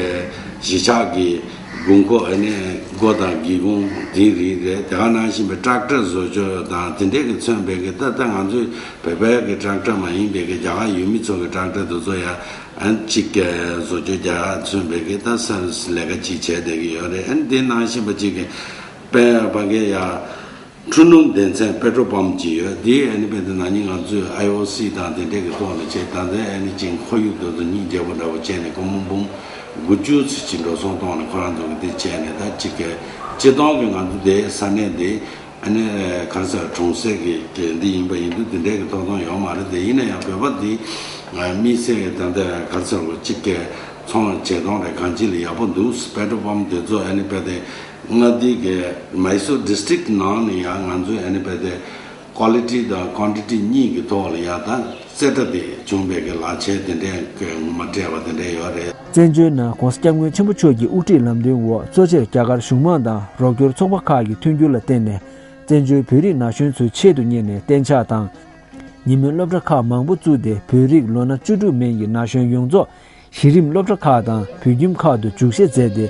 གཞིས་ཆགས་ཀྱི་དགོས་མཁོ་ཨ་ནི་སྒོ་དང་སྒེའུ་ཁུང་དེ་རིགས་རེད། དེ་ག་ནང་བཞིན་པའི་ཊེག་ཊར་བཟོ་བཅོས་དང་དེ་འདྲས་ཀྱི་མཚོན་པའི་གི་ད་ལྟ་ང་ཚོའི་བོད་པའི་གི་ཊེག་ཊར་མ་ཡིན་པའི་གི་རྒྱ་གར་ཡུལ་མི་ཚོ་གི་ཊེག་ཊར་དེ་ཚོ་ཡང་ཨ་ནི་གཅིག་གི་བཟོ་བཅོས་རྒྱག་མཚོན་པའི་གི་ད་ས་ལས་ཀ་གཅིག་བྱས་བསྡད་ཀྱི་ཡོད་རེད། ཨ་ནི་དེ་ནང་བཞིན་པ་གཅིག་གི་དཔལ་ཕ་གི་ཡ། འཕྲུལ་སྣུམ་སྡེ་ཚན་པེ་ཊྲོ་པམ་ཅིག་ཡོད། དེ་ཨ་ནི་བས་དེ་ན་ནིང་ང་ཚོས་ཨའི་ཨོ་སི་དང་དེ་འདྲས་ཀྱི་ཐོག་ནས་བྱས། ད་ལྟའི་ཨ་ནི་ཅིག་ཁོར་ཡུག་དེ་ཚོ་སྙིང་རྗེ་པོ་འདྲ་པོ་བྱས་ནས་སྒོར་མོ་འབུམ་དགུ་བཅུ་ཙམ་ཅིག་འགྲོ་སོང་གཏོང་ནས་ཁོ་རང་ཚོ་གི་དེ་བྱས་ནས་ད་ཅིག་གི་སྤྱིར་བཏང་གི་ང་ཚོ་དེ་ས་གནས་དེ་ཨ་ནི་ག་རེ་ཟེར་གྲོང་གསེབ་ཀྱི་གི་འདི་ཡིན་པ་ཡིན་དུས་དེ་འདྲས་ཀྱི་ཐོབ་ཐང་ཡོད་མ་རེད། དེ་ཡིན་ན་ཡང་བོད་པ་འདི་དམིགས་བསལ་གྱི་ད་ལྟ་ག་རེ་ཟེར་བ་ཅིག་གི་ཚོང་བྱེད་སྟངས་རེད་གང་ཅི་ལ་ཡག་པོ་འདུག་པེ་ཊྲོ་པམ་དེ་ཚོ་ཨ་ནི་བས་དེ། མངའ་སྡེ་གི་མའི་སོར་ཌི་སི་ཊྲིཀ་ནང་ནས་ཡང་ང་ཚོས་ཨ་ནི་བས་དེ་ཀོ་ལི་ཊི་དང་ཀོན་ཊི་ཊི་གཉིས་ཀྱི་ཐོག་ལ་ཡང་ད་རྩེ་གྲ་དེ་བྱུང་བའི་གི་ལག་ཁྱེར་དེ་འདྲས་གི་ངོ་མ་སྤྲད་པ་དེ་འདྲས་ཡོད་རེད། བཙན་བྱོལ་ནང་༸གོང་ས་༸སྐྱབས་མགོན་ཆེན་པོ་མཆོག་གི་དབུ་ཁྲིད་ལམ་སྟོན་འོག་གཙོ་ཆེར་རྒྱ་གར་གཞུང་མང་དང་རོགས་སྐྱོར་ཚོགས་པ་ཁག་གི་མཐུན་འགྱུར་ལ་བརྟེན་ནས་བཙན་བྱོལ་བོད་རིགས་ན་གཞོན་ཚོའི་ཆེད་དུ་གཉེར་ནས་གཏན་འཇགས་དང་། ཉིན་མོའི་སློབ་གྲྭ་ཁག་མང་པོ་བཙུགས་ཏེ་བོད་རིགས་ལོ་ན་བཅུ་དྲུག་མན་གྱི་ན་གཞོན་ཡོངས་རྫོགས་གཞི་རིམ་སློབ་གྲྭ་ཁག་དང་བོད་ཁྱིམ་ཁག་ཏུ་འཇུག་བཞེས་མཛད་དེ།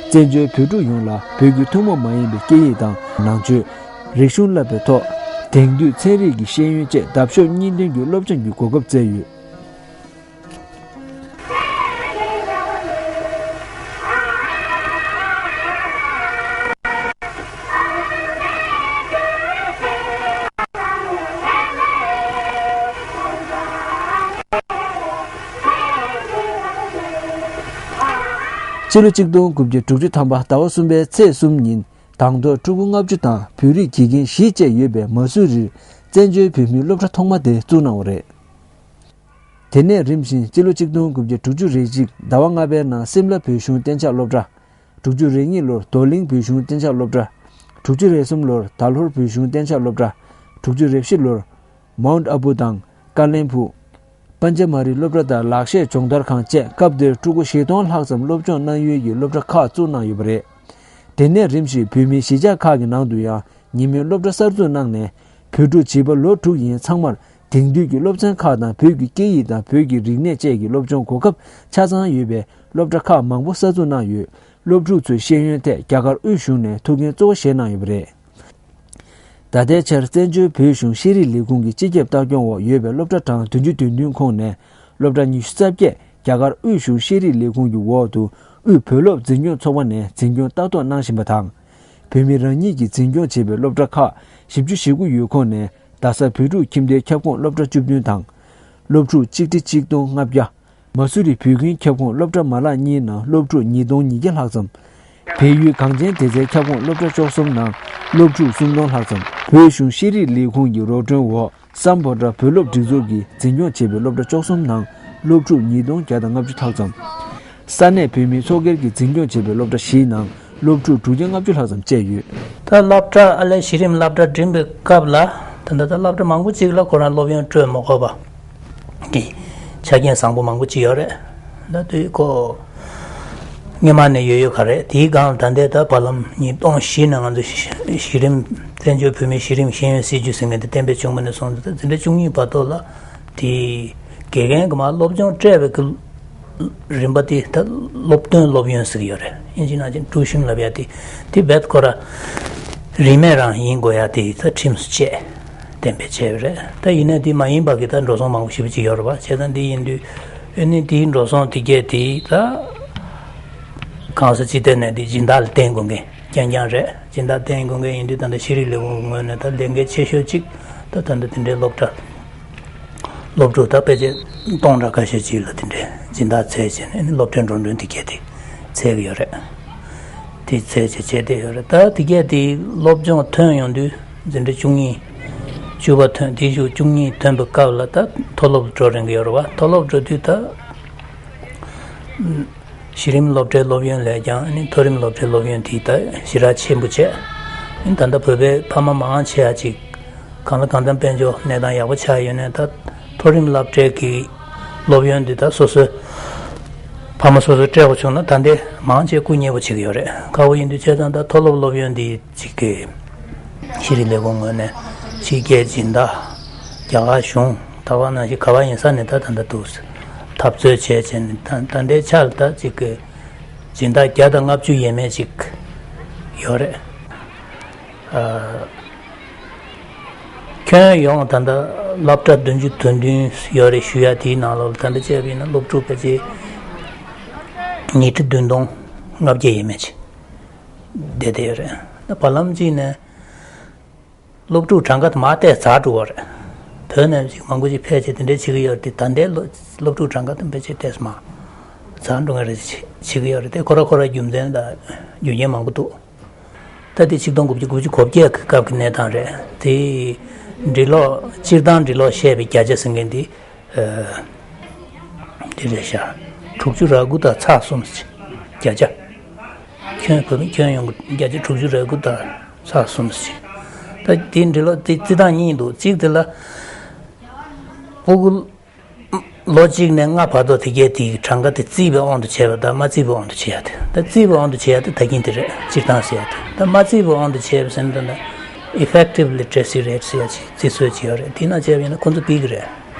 བཙན་བྱོལ་བོད་ཕྲུག་ཡོངས་ལ་བོད་ཀྱི་ཐུན་མོང་མ་ཡིན་པའི་སྐད་ཡིག་དང་ནང་ཆོས། རིག་གཞུང་བསླབ་པའི་ཐོག་དེང་དུས་ཚན་རིག་གི་ཤེས་ཡོན་བཅས་འདབ་གཤོག་གཉིས་ལྡན་གྱི་སློབ་སྦྱོང་གི་གོ་སྐབས་བསྩལ་ཡོད། སྤྱི་ལོ་གཅིག་སྟོང་དགུ་བརྒྱ་དྲུག་ཅུ་ཐམ་པ་ཟླ་བ་གསུམ་པའི་ཚེས་གསུམ་ཉིན་དང་ཐོག་ཕྲུ་གུ་ལྔ་བཅུ་དང་བོད་རིགས་དགེ་རྒན་བཞི་བཅས་ཡོད་པའི་མ་སུ་རིར་བཙན་བྱོལ་བོད་མིའི་སློབ་གྲྭ་ཐོག་མ་དེ་བཙུགས་གནང་བ་རེད། དེ་ནས་རིམ་བཞིན་སྤྱི་ལོ་གཅིག་སྟོང་དགུ་བརྒྱ་དྲུག་ཅུ་རེ་གཅིག་ཟླ་བ་ལྔ་པའི་ནང་སིམ་ལ་བོད་གཞུང་གཏན་འཇགས་སློབ་གྲྭ། དྲུག་ཅུ་རེ་གཉིས་ལོར་རྡོར་གླིང་བོད་གཞུང་གཏན་འཇགས་སློབ་གྲྭ། དྲུག་ཅུ་རེ་གསུམ་ལོར་དར་ལྷོར་བོད་གཞུང་གཏན་འཇགས་སློབ་གྲྭ། དྲུག་ཅུ་རེ་བཞི་ལོར་མའུན་ཨ་བུ་དང་ཀ་ལན་ཕུ། པན་ཅ་མ་རི་སློབ་གྲྭ་དང་ལག་ཤེས་སྦྱོང་བརྡར་ཁང་བཅས་སྐབས་དེར་ཕྲུ་གུ་བཞི་སྟོང་ལྷག་ཙམ་སློབ་སྦྱོང་གནང་ཡུལ་གྱི་སློབ་གྲྭ་ཁག་བཙུགས་གནང་ཡོད་པ་རེད། དེ་ནས་རིམ་བཞིན་བོད་མིའི་གཞིས་ཆགས་ཁག་གི་ནང་དུ་ཡང་ཉིན་མོའི་སློབ་གྲྭ་གསར་འཛུགས་གནང་ནས་བོད་ཕྲུག་བྱིས་པ་ལོ་དྲུག་ཡན་ཚང་མར་དེང་དུས་ཀྱི་སློབ་ཚན་ཁག་དང་བོད་ཀྱི་སྐད་ཡིག་དང་བོད་ཀྱི་རིག་གནས་བཅས་ཀྱི་སློབ་སྦྱོང་གོ་སྐབས་ཆ་ཚང་ཡོད་པའི་སློབ་གྲྭ་ཁག་མང་པོ་གསར་འཛུགས་གནང་ཡོད། སློབ་ཕྲུག་ཚོའི་ཤེས་ཡོན་ཐད་རྒྱ་གར་དབུས་གཞུང་ནས་ཐུགས་འགན་གཙོ་བོ་བཞེས་གནང་ཡོད་པ་རེད། ད་ལྟའི་ཆར་བཙན་བྱོལ་བོད་གཞུང་ཤེས་རིག་ལས་ཁུངས་ཀྱི་སྤྱི་ཁྱབ་ལྟ་སྐྱོང་འོག་ཡོད་པའི་སློབ་གྲྭ་གྲངས་བདུན་ཅུ་དོན་བདུན་ཁོངས་ནས་སློབ་གྲྭ་ཉི་ཤུ་རྩ་བརྒྱད་རྒྱ་གར་དབུས་གཞུང་ཤེས་རིག་ལས་ཁུངས་ཀྱི་འོག་ཏུ་དབུས་བོད་སློབ་འཛིན་སྐྱོང་ཚོགས་པ་ནས་འཛིན་སྐྱོང་ལྟ་རྟོག་གནང་བཞིན་པ་དང་། བོད་མི་རང་ཉིད་ཀྱིས་འཛིན་སྐྱོང་བྱེད་པའི་སློབ་གྲྭ་ཁག་བཞི་བཅུ་ཞེ་དགུ་ཡོད་ཁོངས་ནས་རྡ་ས་བོད་ཕྲུག་ཁྱིམ་སྡེའི་ཁྱབ་ཁོངས་སློབ་གྲྭ་བཅུ་བདུན་དང་། སློབ་ཕྲུག་ཆིག་ཁྲི་ཆིག་སྟོང་ལྔ་བརྒྱ། མ་སུ་རི་བོད་ཁྱིམ་ཁྱབ་ཁོངས་སློབ་གྲྭ་མ་ལག་གཉིས་ནང་སློབ་ཕྲུག་ཉིས་སྟོང་ཉིས་བརྒྱ་ལྷག་ཙམ། བལ་ཡུལ་གངས་ཅན་བདེ་རྩའི་ཁྱབ་ཁོངས་སློབ་གྲྭ་བཅུ་གསུམ་ནང་སློབ་ཕྲུག་སུམ་སྟོང་ལྷག་ཙམ། བོད་གཞུང་ཤེས་རིག་ལས་ཁུངས་ཀྱི་རོགས་སྐྱོར་འོག་སམ་བྷོ་ཊ་བོད་སློབ་སྒྲིག་འཛུགས་ཀྱིས་འཛིན་སྐྱོང་བྱེད་པའི་སློབ་གྲྭ་བཅུ་གསུམ་ནང་སློབ་ཕྲུག་ཉིས་སྟོང་བརྒྱ་དང་ལྔ་བཅུ་ལྷག་ཙམ། ས་གནས་བོད་མིའི་ཚོགས་སྒེར་གྱིས་འཛིན་སྐྱོང་བྱེད་པའི་སློབ་གྲྭ་བཞིའི་ནང་སློབ་ཕྲུག་དྲུག་བརྒྱ་ལྔ་བཅུ་ལྷག་ཙམ་བཅས་ཡོད། ད་སློབ་གྲྭ་ཨ་ལས་གཞི་རིམ་སློབ་གྲྭ་འགྲིམ་པའི་སྐབས་ལ་ད་ལྟ་ད་སློབ་གྲྭ་མང་པོ་ཅིག་ལ་ཁོ་རང་སློབ་ཡོན་སྤྲོད་མ་དགོས་པ་གི་ཆ་རྐྱེན་བཟང་པོ་མང་པོ་ཅིག་ཡོད་རེད། ད་དུས་ཁོ་སྔོན་མ་ནས་ཡོད་ཡོད་ག་རེད། དེའི་སྒང་ལ་ད་ལྟའི་ད་བར་ལམ་ཉིས་སྟོང་བཞི་ནང་ང་ཚོ་གཞི་རིམ་བཙན་བྱོལ་བོད་མིའི་གཞི་རིམ་ཤེས་ཡོན་སྲིད་བྱུས་ཟེར་མཁན་དེ་གཏན་འབེབས་བྱུང་བ་ནས་བཟུང་སྟེ་ད་འཛིན་གྲྭ་བཅུ་གཉིས་བར་དུ་ལ་དེ་དགེ་རྒན་གྱི་མར་སློབ་སྦྱོང་སྤྲད་པའི་གི་རིམ་པ་དེ་ད་སློབ་ཐོན་སློབ་ཡོན་ཟེར་གྱི་ཡོད་རེད། ཨིན་ཇི་ནང་བཞིན་ཀྲུའུ་ཤུན་ལབ་ཡ་དེ་དེ་རྦད་ཁོ་ར་རིན་མེད་རང་ཡིན་དགོས་ཡ་དེ་ད་ཁྲིམས་སུ་བཅད། གཏན་འབེབས་བྱས་པ་རེད། ད་ཡིན་ནའི་འདི་མ་ཡིན་པ་གི་ད་འགྲོ་སོང་མང་པོ་ཞེ་པོ་ཅིག་ཡོད་རེད་པ། བྱས་ཙང་འདི་ཡིན་དུས་ཨ་ནི་འདིའི་འགྲོ་སོང་དེ་གས་དེ་ད་གང་ས་ཅི་ཐད་ནས་འདི་སྦྱིན་བདག་ལ་བརྟེན་དགོས་མཁན་རྐྱང་རྐྱང་རེད། སྦྱིན་བདག་བརྟེན་དགོས་མཁན་ཡིན་དུས་ད་ལྟ་ཤེས་རིག་ལས་ཁུངས་ངོས་ནས་ད་ལས་འགན་ཆེ་ཤོས་གཅིག་ད་ད་ལྟ་དེ་འདྲའི་སློབ་གྲྭ། སློབ་ཕྲུག་ད་ཕལ་ཆེར་སྟོང་ཕྲག་ཁ་ཤས་ཅིག་ལ་དེ་འདྲའི་སྦྱིན་བདག་བཙལ་བྱས་ནས་ཨ་ནི་སློབ་གྲྭའི་འགྲོ་གྲོན་དེ་གས་དེ་བཙལ་གྱི་ཡོད་རེད། དེ་བཙལ་བྱས་བྱས་བསྡད་ཡོད་རེད། ད་དེ་གས་དེ་སློབ་སྦྱོང་ཐོན་ཡོང་དུས་འཛིན་གྲྭ་བཅུ་གཉིས་བཅུ་པ་ཐོན། དེའི་གཞུག་བཅུ་གཉིས་ཐོན་པའི་སྐབས་ལ་ད་མཐོ་སློབ་འགྲོ་རན་གྱི་ཡོད་རེད་པ། མཐོ་སློབ་འགྲོ་དུས་ད་གཞི་རིམ་སློབ་གྲྭའི་སློབ་ཡོན་ལས་ཀྱང་ཨ་ནི་མཐོ་རིམ་སློབ་གྲྭའི་སློབ་ཡོན་དེ་ད་ཞེ་དྲག་ཆེན་པོ་བྱས། ཨ་ནི་ད་ལྟ་བོད་པའི་ཕ་མ་མང་ཆེ་བ་ཅིག་གང་ལ་གང་འཚམ་དཔལ་འབྱོར་གནས་སྟངས་ཡག་པོ་ཆགས་ཡོད་ནའི་ད་མཐོ་རིམ་སློབ་གྲྭའི་གི་སློབ་ཡོན་འདི་ད་སོ་སོའི་ཕ་མ་སོ་སོས་སྤྲད་དགོས་བྱུང་ན་ད་ལྟའི་མང་ཆེ་སྐུ་ཉེ་པོ་བྱེད་ཀྱི་ཡོད་རེད། ཁག་པོ་ཡིན་དུས་བྱས་ཙང་ད་མཐོ་སློབ་སློབ་ཡོན་འདི་གཅིག་གི་ཤེས་རིག་ལས་ཁུངས་ངོས་ནས་ཕྱི་རྒྱལ་སྦྱིན་བདག་རྒྱ་གར་གཞུང་ད་ག་ནང་བཞིན་ག་པར་ཡིན་ས་ནས་ད་ད་ལྟ་འདུག་འཐབ་རྩོད་བྱས་བྱས་ནས་ད་ད་ལྟའི་ཆར་ད་གཅིག་གི་སྦྱིན་བདག་བརྒྱ་དང་ལྔ་བཅུ་ཡས་མས་ཅིག་ཡོད་རེད། ཨ། ཁྱོན་ཡོངས་ད་ལྟ་སློབ་གྲྭ་བདུན་ཅུ་དོན་བདུན་ཡོད་རེད་ཞུ་ཡ་དེའི་ནང་ལོགས་ལ་ད་ལྟ་བྱས་པ་ཡིན་ན་སློབ་ཕྲུག་ཕལ་ཆེར་ཉིས་ཁྲི་བདུན་སྟོང་ལྔ་བརྒྱ་ཡས་མས་ཅིག་བསྡད་བསྡད་ཡོད་རེད། ད་བར་ལམ་གཅིག་ནས་སློབ་ཕྲུག་གྲངས་ཀ་དེ་མར་ཏོག་ཙམ་ཛ་དྲག་པོ་རེད། བོད་ནས་ཅིག་མང་པོ་ཅིག་ཕལ་ཆེར་དེ་འདྲའི་བྱེད་ཀྱི་ཡོད་རེད། དེ་ད་ལྟའི་སློབ་སློབ་ཕྲུག་གྲངས་ཀ་དེ་ཕལ་ཆེར་ཏོག་ཙམ་མར་ཛ་དྲག་པོ་རེད། བྱེད་ཀྱི་ཡོད་རེད། དེ་ཁོ་ར་ཁོ་ར་རྒྱུ་མཚན་དང་རྒྱུ་རྐྱེན་མང་པོ་འདུག་ད་དེ་ཆིག་སྟོང་དགུ་བརྒྱ་དགུ་བཅུ་གོ་བརྒྱད་ཀྱི་སྐབས་ཀྱི་གནས་སྟངས་རེད། དེ་འབྲི་ཀློག་སྤྱིར་བཏང་འབྲི་ཀློག་བཤད་པའི་བརྒྱ་ཆ་ཟེར་མཁན་དེ་ཨ། དེ་རེད་ཤག་དྲུག་ཅུ་རེ་དགུ་དང་ཚེག་གསུམ་ཅིག་བརྒྱ་ཆ། ཁྱོན་བོད་མི་ཁྱོན་ཡོངས་ཀྱི་བརྒྱ་ཆ་དྲུག་ཅུ་རེ་དགུ་དང་ཚེག་གསུམ་ཅིག་ད་དེ་འབྲི་ཀློག་དེ་རྩིས་སྟངས་གཉིས་འདུག་གཅིག་དེ་ལ་སྤུ་གུ་ལོ་གཅིག་ནས་ལྔ་བར་དུ་དེ་གའི་དེའི་གྲངས་ཀ་དེ་བརྩིས་པའི་དབང་དུ་བྱས་པ་དང་མ་བརྩིས་པའི་དབང་དུ་བྱས་ཡ་དེ། ད་བརྩིས་པའི་དབང་དུ་བྱས་ཡ་དེ་ད་གིན་དེ་རེད། སྤྱིར་བཏང་ཟེར་ཡ་དེ། ད་མ་བརྩིས་པའི་དབང་དུ་བྱས་པ་ཟེར་ན་ད་effective literacy rate ཟེར་ཡ་ཅིག་བརྩི་སྲོལ་ཅིག་ཡོད་རེད། དེ་ན་བྱས་པ་ཡིན་ན་ཁོ་ཚོ་ཕུད་ཀྱི་རེད།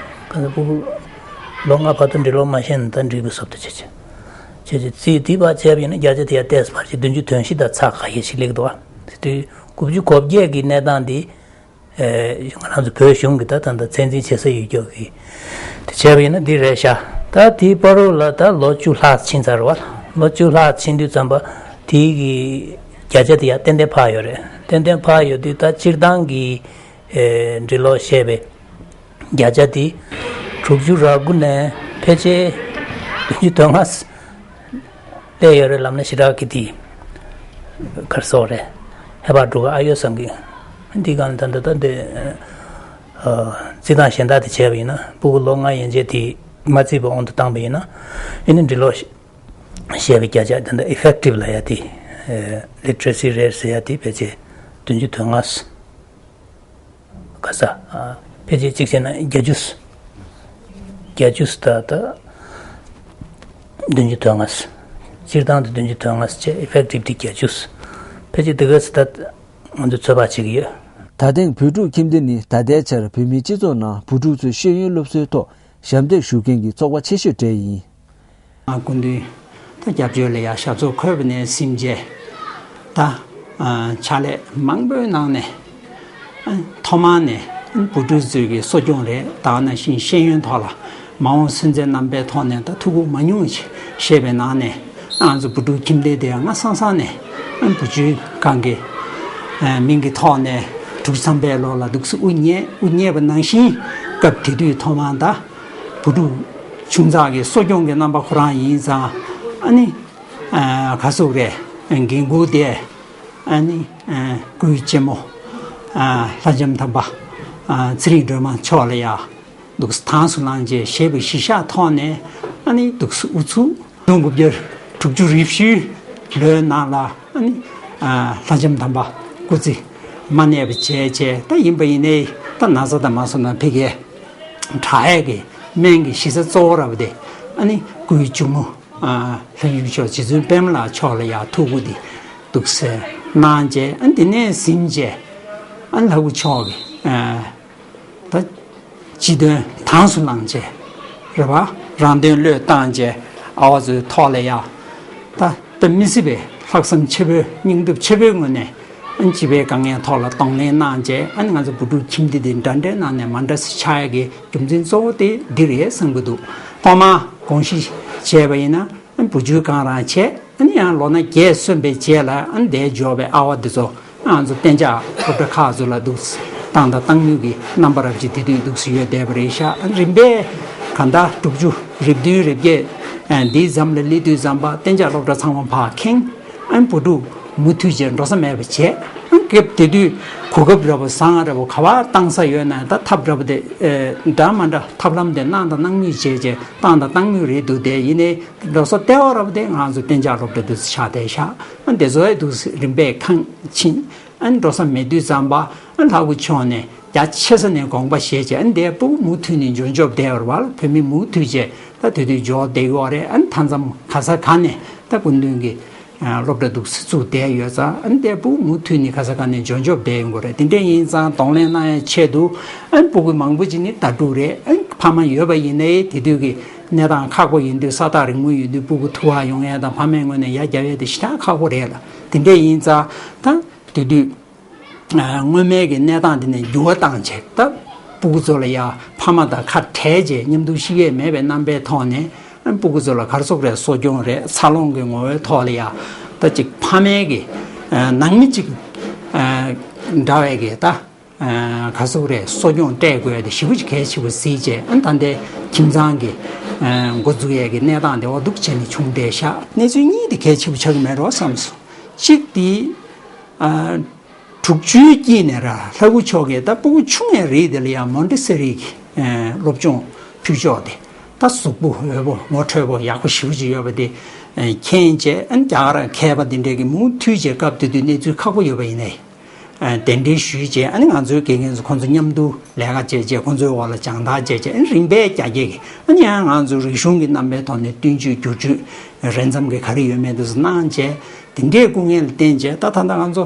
ཁོ་ཚོ་སྤུ་གུ་ལོ་ལྔ་བར་དུ་འབྲི་ཀློག་མ་ཤེས་ན་ད་འབྲི་དགོས་སོབ་ཏུ་བྱེད་ཅིག་བྱེད་ཅིག་བརྩིས་དེ་བར་བྱས་པ་ཡིན་ན་བརྒྱ་ཆ་དེ་ཡ་ཏོག་ཙམ་ཕལ་ཆེར་བདུན་ཅུ་དོན་བཞི་དང་ཚེག་ཁ་ཤས་ཤིག་སླེབས་འདུག་བ། དེ་དུས་དགུ་བཅུ་གོ་བརྒྱད་ཀྱི་གནས་སྟངས་འདི། ཨེ། ང་རང་ཚོ་བོད་གཞུང་གི་ད་ད་ལྟ་ཚད་འཛིན་བྱེད་ས་ཡོད་རྒྱུ་གི་དེ་བྱས་པ་ཡིན་ན་འདི་རེད་ཤག་ད་དེའི་བར་དུ་ལ་ད་ལོ་བཅུ་ལྷག་ཕྱིན་ཚར་བ། ལོ་བཅུ་ལྷག་ཕྱིན་དུས་ཙམ་པ་དེའི་གི་བརྒྱ་ཆ་དེ་ཡང་ཏན་ཏན་འཕར་ཡོད་རེད། ཏན་ཏན་འཕར་ཡོད་དུས་ད་སྤྱིར་བཏང་གི་ཨེ། འབྲི་ཀློག་བཤད་པའི་བརྒྱ་ཆ་དེ་དྲུག་ཅུ་རེ་དགུ་ནས་ཕལ་ཆེར་བདུན་ཅུ་དོན་ལྔ། སླེབས་ཡོད་རེད་ལབ་ན་ཞེ་དྲག་གི་དེ་གར་སོགས་རེད། ཧེ་བག་འགྲོ་གི་ཨ་ཡོད་བསམ་གི། འདི་གང་ད་ད་ད་འདི་ཨ། རྩིས་སྟངས་གཞན་དག་དེ་བྱས་པ་ཡིན་ན་སྤུ་གུ་ལོ་ལྔ་ཡན་ཆད་དེ་མ་བརྩིས་པའི་དབང་དུ་བཏང་པ་ཡིན་ན་ཨེ་ནི་འབྲི་ཀློག་བཤད་པའི་བརྒྱ་ཆ་ད་ལྟ་effective ལབ་ཡ་དེ་ཨ། literacy rate ཟེར་ཡ་དེ་ཕལ་ཆེར་བདུན་ཅུ་དོན་ལྔ། ག་ས། ཨ། ཕལ་ཆེར་གཅིག་བྱས་ན་བརྒྱད་ཅུ། བརྒྱད་ཅུ་ད་ལྟ་བདུན་ཅུ་དོན་ལྔ། སྤྱིར་བཏང་དུ་བདུན་ཅུ་དོན་ལྔ་བྱས། effective དེ་བརྒྱད་ཅུ། ཕལ་ཆེར་དེ་ག་ས་ད་ང་ཚོས་ཚོད་དཔག་བྱེད་ཀྱི་ཡོད། ད་ཐེངས་བོད་ཕྲུག་ཁྱིམ་སྡེ་ནི་ད་ལྟའི་ཆར་བོད་མིའི་སྤྱི་ཚོགས་ནང་བུ་ཕྲུག་ཚོའི་ཤེས་ཡོན་སློབ་གསོའི་ཐོག་ཞབས་འདེགས་ཞུ་མཁན་གྱི་ཚོགས་པ་ཆེ་ཤོས་གྲས་ཡིན། སྐུ་མདུན་ད་སྐྱབས་བཅོལ་ལ་ཡ་ཞབས་ཏོག་འཁོད་པ་ནས་ཟིན་རྗེས་ད་ཕྱག་ལས་མང་པོའི་ནང་ནས་ཐོག་མར་ནས་བུ་ཕྲུག་ཚོའི་གི་གསོ་སྐྱོང་རེད། ད་ག་ནང་བཞིན་ཤེས་ཡོན་ཐོག་ལ་མ་འོངས་ཚུན་ཚོད་རྣམ་པའི་ཐོག་ནས་ད་ཐུགས་ཁུར་མ་ཉུང་བ་ཞིག་བཞེས་པའི་ནང་ནས་ང་ཚོ་བུ་ཕྲུག་ཁྱིམ་སྡེ་དེ་ཡང་སྔ་སང་སང་ནས་བུ་བཅོལ་ཁང་གི་མིང་གི་ཐོག་ནས་དྲུག་ཅུ་ཐམ་པའི་ལོ་ལ་འདུག་སེ་དབུ་བརྙེས་དབུ་བརྙེས་པ་ནང་བཞིན་སྐབས་དེ་དུས་ཐོག་མར་ད། བུ་ཕྲུག་ཆུང་ཙག་གི་གསོ་སྐྱོང་གི་རྣམ་པ་ཁོ་རང་ཡིན་ཙང་ཨ་ནི་ག་ཟེར་དགོས་རེད། འགན་ཁུར་དེ་ཨ་ནི་སྐུའི་གཅེན་མོ་ལྷ་ལྕམ་དམ་པ་ཚེ་རིང་སྒྲོལ་མ་མཆོག་ལ་ཡ་འདུག་སེ་དྭངས་སུ་བླངས་བྱས་བཞེས་པའི་གཞི་བཞག་ཐོག་ནས་ཨ་ནི་འདུག་སེ་ཨུ་ཚུགས་དགུ་བརྒྱ་དྲུག་ཅུ་རེ་བཞིའི་ལོའི་ནང་ལ་ཨ་ནི་ལྷ་ལྕམ་དམ་པ་སྐུ་ཚེ་མ་གནས་པ་བྱས་བྱས། ད་ཡིན་པ་ཡིན་ནའི་ད་ན་ཚ་དང་མ་སོང་ན་ཕ་གིའི་དྲག་ཡས་ཀྱི་སྨན་གྱི་གཞི་རྩ་གཙོ་བོ་ར་བ་དེ་ཨ་ནི་སྐུའི་གཅུང་མོ་ལྷ་ཡུལ་མཆོག་རྗེ་བཙུན་པདྨ་ལགས་མཆོག་ལ་ཡ་ཐུགས་ཁུར་དེ་འདུག་སེ་གནང་བྱས། ཨ་ནི་དེ་ནས་ཟིན་བྱས་ཨ་ནི་ལྷ་སྐུ་མཆོག་གི་ད་སྤྱི་དོན་དྭངས་སུ་བླངས་བྱས་རེད་བ། རང་དོན་བློས་བཏང་བྱས་ཨ་བ་ཚོའི་ཐོག་ལ་ཡ་ད་དཔེ་མི་སྲིད་པའི་ལྷག་བསམ་ཆེ་པོའི་སྙིང་སྟོབས་ཆེ་པོའི་ངོས་ནས་ ཨ་ནི་སྤྱི་པའི་དཀའ་ངལ་ཐོག་ལ་གདོང་ལེན་གནང་བྱས། ཨ་ནི་ང་ཚོ་བུ་ཕྲུག་ཁྱིམ་སྡེ་འདི་འདྲ་འདྲའི་ནང་ནས་མ་འདྲ་ས་ཆགས་ཡ་གི་རྒྱུ་མཚན་གཙོ་བོ་དེ་འདི་རེད་བསམ་གྱི་འདུག་ཐོག་མར་དགོངས་བཞེས་བྱས་པ་ཡིན་ན། ཨ་ནི་བུ་བཅོལ་གང་རང་བྱས། ཨ་ནི་ཡང་ལོ་ན་བརྒྱད་སོན་པའི་རྗེས་ལ་ཨ་ནི་འདིར་འབྱོར་བའི་ཨ་བ་འདི་ཚོ། ང་ཚོ་གཏན་འཇགས་སློབ་གྲྭ་ཁག་ཚོ་ལ་འདུག་སེ་བཏང་དང་བཏང་མུས་ཀྱི་རྣམ་པ་རབ་ཅིག་དེ་དུས་འདུག་སེ་ཡོད་བསྡད་པ་རེད་ཤག་ཨ་ནི་རིམ་པས་གང་ལྟར་དྲུག་ཅུ་རེ་བདུན་རེ་བརྒྱད་འདིའི་ཟམ་ལ་སླེབས་དུས་ཙམ་པ་གཏན་འཇགས་སློབ་གྲྭ་ཚང་མ་ཕར་ཁེངས། ཨ་ནི་བུ་ཕྲུག་མུ་མཐུད་བྱས་འགྲོ་ས་མེད་པ་བྱས། ཨ་ནི་སྐབས་དེ་དུས་གོ་སྐབས་འདྲ་པོ་བཟང་འདྲ་པོ་ག་པར་བཏང་ས་ཡོད་ན་ད་ཐབས་འདྲ་པོ་དེ་འདྲ་མ་འདྲ་ཐབས་ལམ་དེ་གནང་དང་གནང་མུས་བྱས་བྱས་བཏང་དང་བཏང་མུས་རེད་འདུག་དེ་ཡིན་ནའི་འགྲོ་ས་ལྟེ་བ་ར་བ་དེ་ང་ཚོ་གཏན་འཇགས་སློབ་གྲྭ་འདུག་སེ་ཆགས་བསྡད་ཤག་ཨ་ནི་དེ་ཚོ་ཡང་འདུག་སེ་རིམ་པས་ཁེངས་ཕྱིན། ཨ་ནི་འགྲོ་ས་མེད་དུས་ཙམ་པ་ཨ་ནི་ལྷ་སྐུ་མཆོག་ནས་རྒྱ་ཆེ་ས་ནས་དགོངས་པ་བཞེས་བྱས། ཨ་ནི་དེ་ཕྲུ་གུ་མུ་མཐུད་ནས་འབྱོར་འབྱོར་བསྡད་ཡོད་རེད་པ། བོད་མི་མུ་མཐུད་བྱས་ད་དེ་དུས་འབྱོར་བསྡད་ཡོད་རེད། ཨ་ནི་མཐའ་མཚམས་ག་ས་ག་ནས་ད་སྐུ་མདུན་གྱི་སློབ་གྲྭ་འདུག་སེ་བཙུགས་བསྡད་ཡོད་ཙང་། ཨ་ནི་དེ་ཕྲུ་གུ་མུ་མཐུད་ནས་ག་ས་ག་ནས་འབྱོར་འབྱོར་བསྡད་ཡོང་གི་རེད། དེ་འདྲ་ཡིན་ཙང་གདོང་ལེན་གནང་ཡའི་ཆེད་དུ་ཨ་ནི་ཕྲུ་གུ་མང་པོ་ཅིག་ནི་ཟླ་དྲུག་རེད། ཨ་ནི་ཕ་མ་ཡོད་པ་ཡིན་ནའི་དེ་དུས་ཀྱི་གནས་སྟངས་ཁག་པོ་ཡིན་དུས། ས་ཐག་རིང་མོ་ཡོད་དུས་ཕྲུ་གུ་ཐུག་ག་ཡོང་ཡ་དང་ཕ་མའི་ངོས་ནས་ཡར་རྒྱབ་ཡ་དེ་ཞེ་དྲག་ཁག་པོ་རེད་ལ། དེ་འདྲ་ཡིན་ཙང་ད་དེ་དུས་སྔོན་མའི་གི་གནས་སྟངས་དེ་ནས་འགྱུར་བ་བཏང་བྱས། ད་ཕྲུ་གུ་ཚོ་ལ་ཡ་ཕ་མ་དང་ཁ་བྲལ་བྱས་མཉམ་དུ་ཤི་ཡས་མེད་པའི་རྣམ་པའི་ཐོག་ནས། ཕྲུ་གུ་ཚོ་ལ་ག་རེ་ཟེར་དགོས་རེད། གསོ་སྐྱོང་རེད། འཚར་ལོངས་ཀྱི་ངོ་བོའི་ཐོག་ལ་ཡ་ད་ཅིག་ཕ་མའི་གི་ནང་མི་ཅིག་འདྲ་བའི་གི་ད། ག་རེ་ཟེར་དགོས་རེད། གསོ་སྐྱོང་སྤྲད་དགོས་ཡ་དེ་ཞེ་པོ་ཅིག་གལ་ཆེ་བ་གཟིགས་བྱས། ཨ་ནི་ད་ལྟའི་ཁྱིམ་ཚང་གི་འགོ་འཛུགས་ཡས་ཀྱི་གནས་སྟངས་དེ་འོ་འདུག་བྱས་ནས་བྱུང་བསྡད་ཤག་གནས་ཚུལ་གཉིས་དེ་གལ་ཆེ་བོ་ཆགས་ཀྱི་མེད་འགྲོ་བསམ་སོང་། གཅིག་དེ། དྲུག་ཅུའི་དཀྱིལ་ནས་ར་ལྷ་སྐུ་མཆོག་གིས་ད་ཕྲུ་གུ་ཆུང་ངའི་རིགས་དེ་ལ་ཡང་མོན་ཊེ་སི་རིའི་སློབ་སྦྱོང་ཕུལ་ཕྱོགས་དེ་ད་གཟུགས་པོ་འོས་པོ་ངོ་འཕྲོད་པོ་ཡག་པོ་ཞེ་པོ་ཅིག་ཡོད་པ་དེ་མཁྱེན་བྱས། ཨ་ནི་རྒྱ་གར་མཁས་པ་དེ་འདྲས་ཀྱིས་མུ་མཐུད་བྱས་སྐབས་དེ་དུས་གནས་ཚུལ་ཁག་པོ་ཡོད་པ་ཡིན་ནའི། གདན་འདྲེན་ཞུས་བྱས། ཨ་ནི་ང་ཚོའི་དགེ་རྒན་ཚོ་ཁོང་ཚོ་མཉམ་དུ་ལས་ཀ་བྱས་བྱས། ཁོང་ཚོའི་འོག་ལ་སྦྱང་བརྡར་བྱས་བྱས། ཨ་ནི་རིམ་པས་རྒྱ་སྐྱེད་ཀྱིས། ཨ་ནི་ཡང་ང་ཚོ་རིག་གཞུང་གི་རྣམ་པའི་ཐོག་ནས་བསྟུན་བཅོས་བསྒྱུར་བཅོས་རན་ཙམ་གྱི་ག་རེ་ཡོད་མེད་དེ་ཚོ་གནང་བྱས། དེ་འདྲའི་སྐུ་ངལ་བསྟེན་བྱས། ད་ད་ལྟ་ང་ཚོ་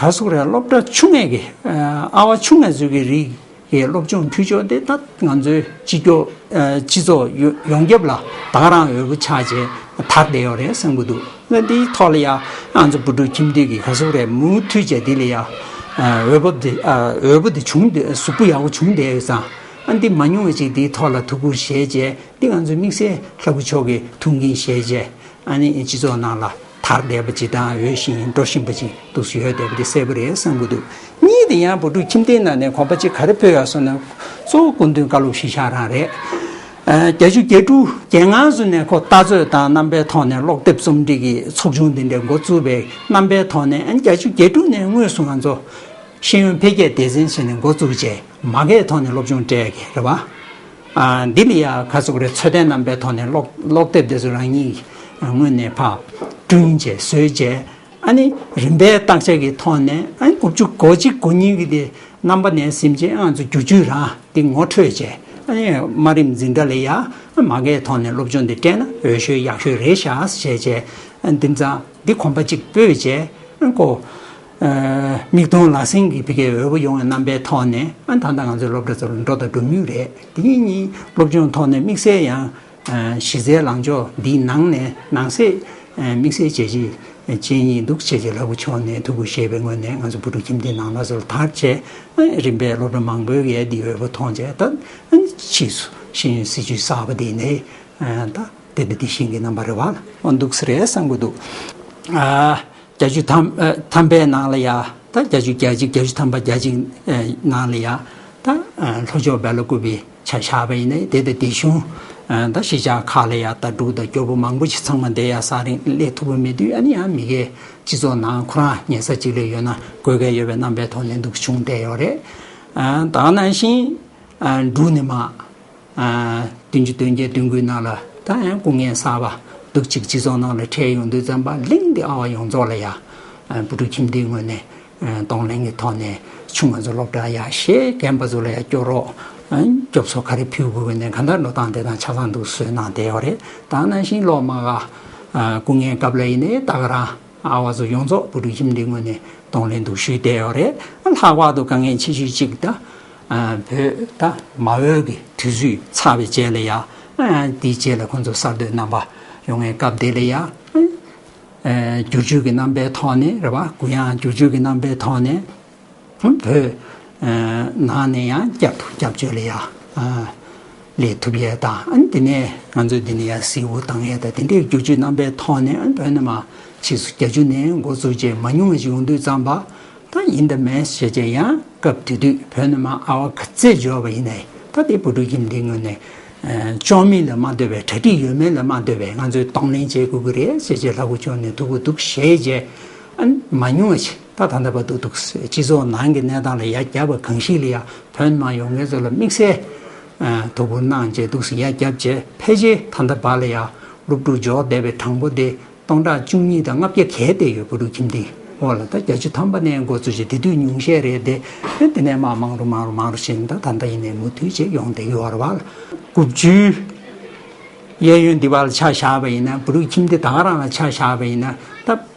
ག་རེ་ཟེར་དགོས་རེད། སློབ་གྲྭ་ཆུང་ངེས་ཀྱི་ཨ་བ་ཆུང་ངེས་ཚོའི་གི་རིགས་ཀྱི་སློབ་སྦྱོང་ཕུལ་ཕྱོགས་དེ་ད་ང་ཚོའི་སྤྱི་ཁྱབ་སྤྱི་ཚོགས་ཡོངས་ཁྱབ་ལ་ད་ག་རང་འོས་པོ་ཆགས་བྱས་དར་བསྡད་ཡོད་རེད་བསམ་གྱི་འདུག་ད་འདིའི་ཐོག་ལ་ཡང་ང་ཚོ་བུ་ཕྲུག་ཁྱིམ་སྡེ་གི་ག་རེ་ཟེར་དགོས་རེད། མུ་མཐུད་བྱས་འདི་ལ་ཡང་འོས་བབ་འདི་འོས་བབ་འདི་བྱུང་བསྡད། གཟུགས་པོ་ཡག་པོ་བྱུང་བསྡད་ཡོད་ཙང་། ཨ་འདི་མ་ཉུང་བ་ཅིག་འདིའི་ཐོག་ལ་ཐུགས་ཁུར་བཞེས་བྱས། འདི་ང་ཚོའི་དམིགས་བསལ་ལྷ་སྐུ་མཆོག་གིས་ཐུགས་འགན་བཞེས་བྱས། ཨ་ནི་སྤྱི་ཚོགས་ནང་ལ་དར་བསྡད་པ་ཅིག་དང་འོས་ཤིང་འགྲོ་བཞིན་པ་ཅིག་འདུག་སེ་ཡོད་བསྡད་པ་དེ་གསལ་པོ་རེད་བསམ་གྱི་འདུག་གཉིས་དེ་ཡང་བུ་ཕྲུག་ཁྱིམ་སྡེའི་ནང་ནས་གོམ་པ་གཅིག་ག་རེ་སྤོས་ཡོད་སོང་ན། གཙོ་བོ་སྐུ་མདུན་བཀའ་སློབ་གཞིར་བཞག་རང་རེད། ཨ་བརྒྱད་ཅུ་གྱ་དྲུག་གྱ་ལྔ་ཚོ་ནས་ཁོ་ལྟ་རྩོད་དང་རྣམ་པའི་ཐོག་ནས་ཀློག་དེབ་རྩོམ་སྒྲིག་གི་ཚོགས་ཆུང་འདི་འདྲ་འགོ་བཙུགས་པའི་རྣམ་པའི་ཐོག་ནས། ཨ་བརྒྱད་ཅུ་གྱ་དྲུག་ནས་དངོས་སུ་ང་ཚོ་ཤེས་ཡོན་འཕེལ་རྒྱས་སྡེ་ཚན་ཟེར་ནས་འགོ་བཙུགས་བྱས། མ་དགའི་ཐོག་ནས་སློབ་སྦྱོང་སྤྲད་ཀྱི་རེད་པ། ཨ་འདི་ལ་ཡ་ག་རེ་ཟེར་དགོས་རེད། འཚོལ་བསྡད་རྣམ་པའི་ཐོག་ནས་ཀློག་ཀློག་དེབ་དེ་ཚོ་རང་ཉིད་སྔོན་ནས་ཕར་བསྐྲུན་བྱས་བཟོས་བྱས། ཨ་ནི་རིམ་པས་བརྟག་དཔྱད་ཀྱི་ཐོག་ནས། ཨ་ནི་དགུ་བཅུ་གོ་གཅིག་གོ་གཉིས་ཀྱི་དེ་རྣམ་པ་ནས་ཟིན་བྱས། ང་ཚོ་བསྒྱུར་བཅོས་རང་དེ་ངོ་འཕྲོད་བྱས། ཨ་ནི་དམའ་རིམ་འཛིན་གྲྭ་ལ་ཡ་མ་དགའི་ཐོག་ནས་སློབ་སྦྱོང་དེ་སྤྲད་ན་འོས་ཤོས་ཡག་ཤོས་རེད་ཤག་བྱས་བྱས། ཨ་འདི་ཙང་འདི་གོམ་པ་གཅིག་སྤོས་བྱས། ཨ་ཁོ། མིག་མཐོང་ལག་ཟིན་གྱི་ཕ་གིའི་འོས་པོ་ཡོང་བའི་རྣམ་པའི་ཐོག་ནས། ཨ་ད་ལྟ་ང་ཚོའི་སློབ་གྲྭ་ཚོ་ལ་འགྲོ་དང་འགྲོ་མུས་རེད། དེ་གཉིས་སློབ་སྦྱོང་ཐོག་ནས་དམིགས་བསལ་ཡང་གཞི་རྩའི་ལངས་ཕྱོགས་འདིའི་ནང་ནས་ནང་གསེས་དམིགས་བསལ་བྱས་རྗེས་ཅན་གཉིས་འདུག་བྱས་རྗེས་ལྷ་སྐུ་མཆོག་ནས་ཐུགས་ཁུར་བཞེས་པའི་ངོས་ནས་ང་ཚོ་བུ་ཕྲུག་ཁྱིམ་སྡེའི་ནང་ལ་ཚོར་དར་བྱས། རིམ་པས་སློབ་གྲྭ་མང་པོའི་ཡས་འདིའི་འོས་པོ་མཐོང་བྱས། ད་ཕྱིས་སུ་ཤེས་ཡོན་སྲིད་བྱུས་གསར་པ་འདི་ནས་ད་དེ་འདྲ་འདི་བཞིན་གྱི་རྣམ་པ་རེད་པ། འོ་འདུག་ས་རེད་བསམ་གྱི་འདུག་བརྒྱད་ཅུ་ཐམ་ཨ་ཐམ་པའི་ནང་ལ་ཡ། ད་བརྒྱད་ཅུ་གྱ་གཅིག་བརྒྱད་ཅུ་ཐམ་པ་གྱ་གཅིག་ཨ་ནང་ལ་ཡ། ད་ཨ་ལྷོ་ཕྱོགས་སྦེལ་ཀོབ་པའི་ཆ་བཞག་པ་ཡིན་ནའི་དེ་དང་དེ་གཞུང་ཨ་ད་གཞིས་ཆགས་ཁག་ལ་ཡ་ད་འབྲུག་དང་སྐྱོ་པོ་མང་པོ་ཞིག་ཚང་མ་བསྡད་ཡ་ས་རིང་སླེབས་ཐུབ་པ་མེད་དུས། ཨ་ནི་ཡང་མི་སྒེར་སྤྱི་ཚོགས་ནང་ཁོ་རང་ཉལ་ས་གཅིག་ལ་ཡོད་ན་དགོས་གལ་ཡོད་པའི་རྣམ་པའི་ཐོག་ནས་འདུག་བྱུང་བསྡད་ཡོད་རེད། ཨ་ད་ག་ནང་བཞིན་ཨ་འབྲུག་ནས་མར། ཨ་བདུན་ཅུ་དོན་བརྒྱད་དོན་དགུའི་ནང་ལ་ད་ཡང་སྐུ་ངལ་གསར་པ་འདུག་ཅིག་སྤྱི་ཚོགས་ནང་ལ་འཕྲད་ཡོང་དུས་ཙམ་པ། གླིང་འདི་ཨ་བ་ཡོངས་རྫོགས་ལ་ཡ་ཨ་བུ་ཕྲུག་ཁྱིམ་སྡེའི་ངོས་ནས་ཨ་གདོང་ལེན་གྱི་ཐོག་ནས་ཆུང་ང་ཚོ་སློབ་གྲྭ་ཡར་བཞེས། རྒན་པ་ཚོ་ལ་ཡ་སྐྱོར་རོགས། ཨ་སྐྱོབ་གསོ་ག་རེ་ཕུལ་དགོས་ཀྱི་ནས་གང་ལྟར་འགྲོ་སྟངས་དེ་དང་ཆ་ཚང་འདུག་བཟོས་གནང་བསྡད་ཡོད་རེད། ད་ནང་བཞིན་སློབ་མ་ག་ཨ་སྐུ་ངལ་སྐབས་ལ་ཡིན་ནའི་ད་ག་རང་ཨ་བ་ཚོ་ཡོངས་རྫོགས་བུ་ཕྲུག་ཁྱིམ་སྡེའི་ངོས་ནས་གདོང་ལེན་འདུག་ཞུས་བསྡད་ཡོད་རེད། ལྷག་པར་དུ་དཀའ་ངལ་ཆེ་ཤོས་གཅིག་ད་ཨ་བོད་ད་མ་འོས་ཀྱི་དུས་ཚོད་ཚར་བའི་རྗེས་ལ་ཡ། ཨ་དེའི་རྗེས་ལ་ཁོང་ཚོ་གསར་གཏོད་རྣམ་པ་ཡོང་བའི་སྐབས་དེ་ལ་ཡ། ཨ་ བསྒྱུར་བཅོས་ཀྱི་རྣམ་པའི་ཐོག་ནས་རེད་བ། གུ་ཡངས་བསྒྱུར་བཅོས་ཀྱི་རྣམ་པའི་ཐོག་ནས་བོད་ནང་ནས་ཡང་བསྐྱར་དུ་སྐྱབས་བཅོལ་ལ་ཡ་སླེབས་ཐུབ་ཡས་དང་། ཨ་ནི་དེ་ནས་ང་ཚོས་འདི་ནས་ཡ་གཟིགས་འབུལ་བཏང་ཡས་དང་། དེ་འདྲའི་བསྒྱུར་བཅོས་རྣམ་པའི་ཐོག་ནས་ཨ་ནི་བོད་ནས་མར་ཕྱིས་སུ་བརྒྱད་ཅུ་ནས་འགོ་བཙུགས་བྱས་མང་ཉུང་བ་ཞིག་ཡོང་དུས་ཙམ་པ། ད་ཡིན་དང་མིན་ཞེས་བྱས་ཡང་སྐབས་དེ་དུས་བོད་ནས་མར་ཨ་བ་ག་ཚད་འབྱོར་བ་ཡིན་ནའི། ད་དེ་བུ་ཕྲུག་ཁྱིམ་སྡེའི་ངོས་ནས་ཨ་བཅོས་མིན་ལ་མ་ལྟོས་པའི། གྲ་སྒྲིག་ཡོད་མེད་ལ་མ་ལྟོས་པའི་ང་ཚོས་གདོང་ལེན་བྱེད་དགོས་ཀྱི་རེད་ཞེས་བྱས་ལྷ་སྐུ་མཆོག་ནས་ཐུགས་ཁུར་འདུག་བཞེས་བྱས། ཨ་མང་ཉུང་བ་ཞིག་ད་ད་ལྟ་བར་དུ་འདུག་སྤྱི་ཚོགས་ནང་གི་གནས་སྟངས་ལ་ཡ་རྒྱབ་པ་གང་ཞིག་ལ་ཡ་བོད་ནས་མར་ཡོང་མཁན་ཚོ་ལ་དམིགས་བསལ་ཨ་ཐུགས་ཁུར་གནང་བྱས་འདུག་སེ་ཡ་རྒྱབ་བྱས། ཕལ་ཆེར་ད་ལྟ་བར་ལ་ཡ་སློབ་ཕྲུག་འབྱོར་བསྡད་པའི་གྲངས་འབོར་དེ་སྟོང་ཕྲག་བཅུ་གཉིས་དང་ལྔ་བརྒྱ་བརྒལ་བསྡད་ཡོད། བུ་ཕྲུག་ཁྱིམ་སྡེའི་འོག་ལ་ད་བརྒྱད་ཅུ་ཐམ་པ་ནས་འགོ་བཙུགས་བྱས་དེ་དུས་ཉུང་ཤས་རེད་དེ། དེ་ནས་མར་མང་རུ་མང་རུ་མང་རུ་ཕྱིན། ད་ད་ལྟ་ཡིན་ནའི་མུ་མཐུད་བྱས་ཡོང་བསྡད་ཡོད་རེད་བ། དགུ་བཅུའི་གཡས་གཡོན་འདི་བར་ལ་ཆ་བཞག་པ་ཡིན་ན། བུ་ཕྲུག་ཁྱིམ་སྡེ་ད་ག་རང་ལ་ཆ་བཞག་པ་ཡིན་ན། ད་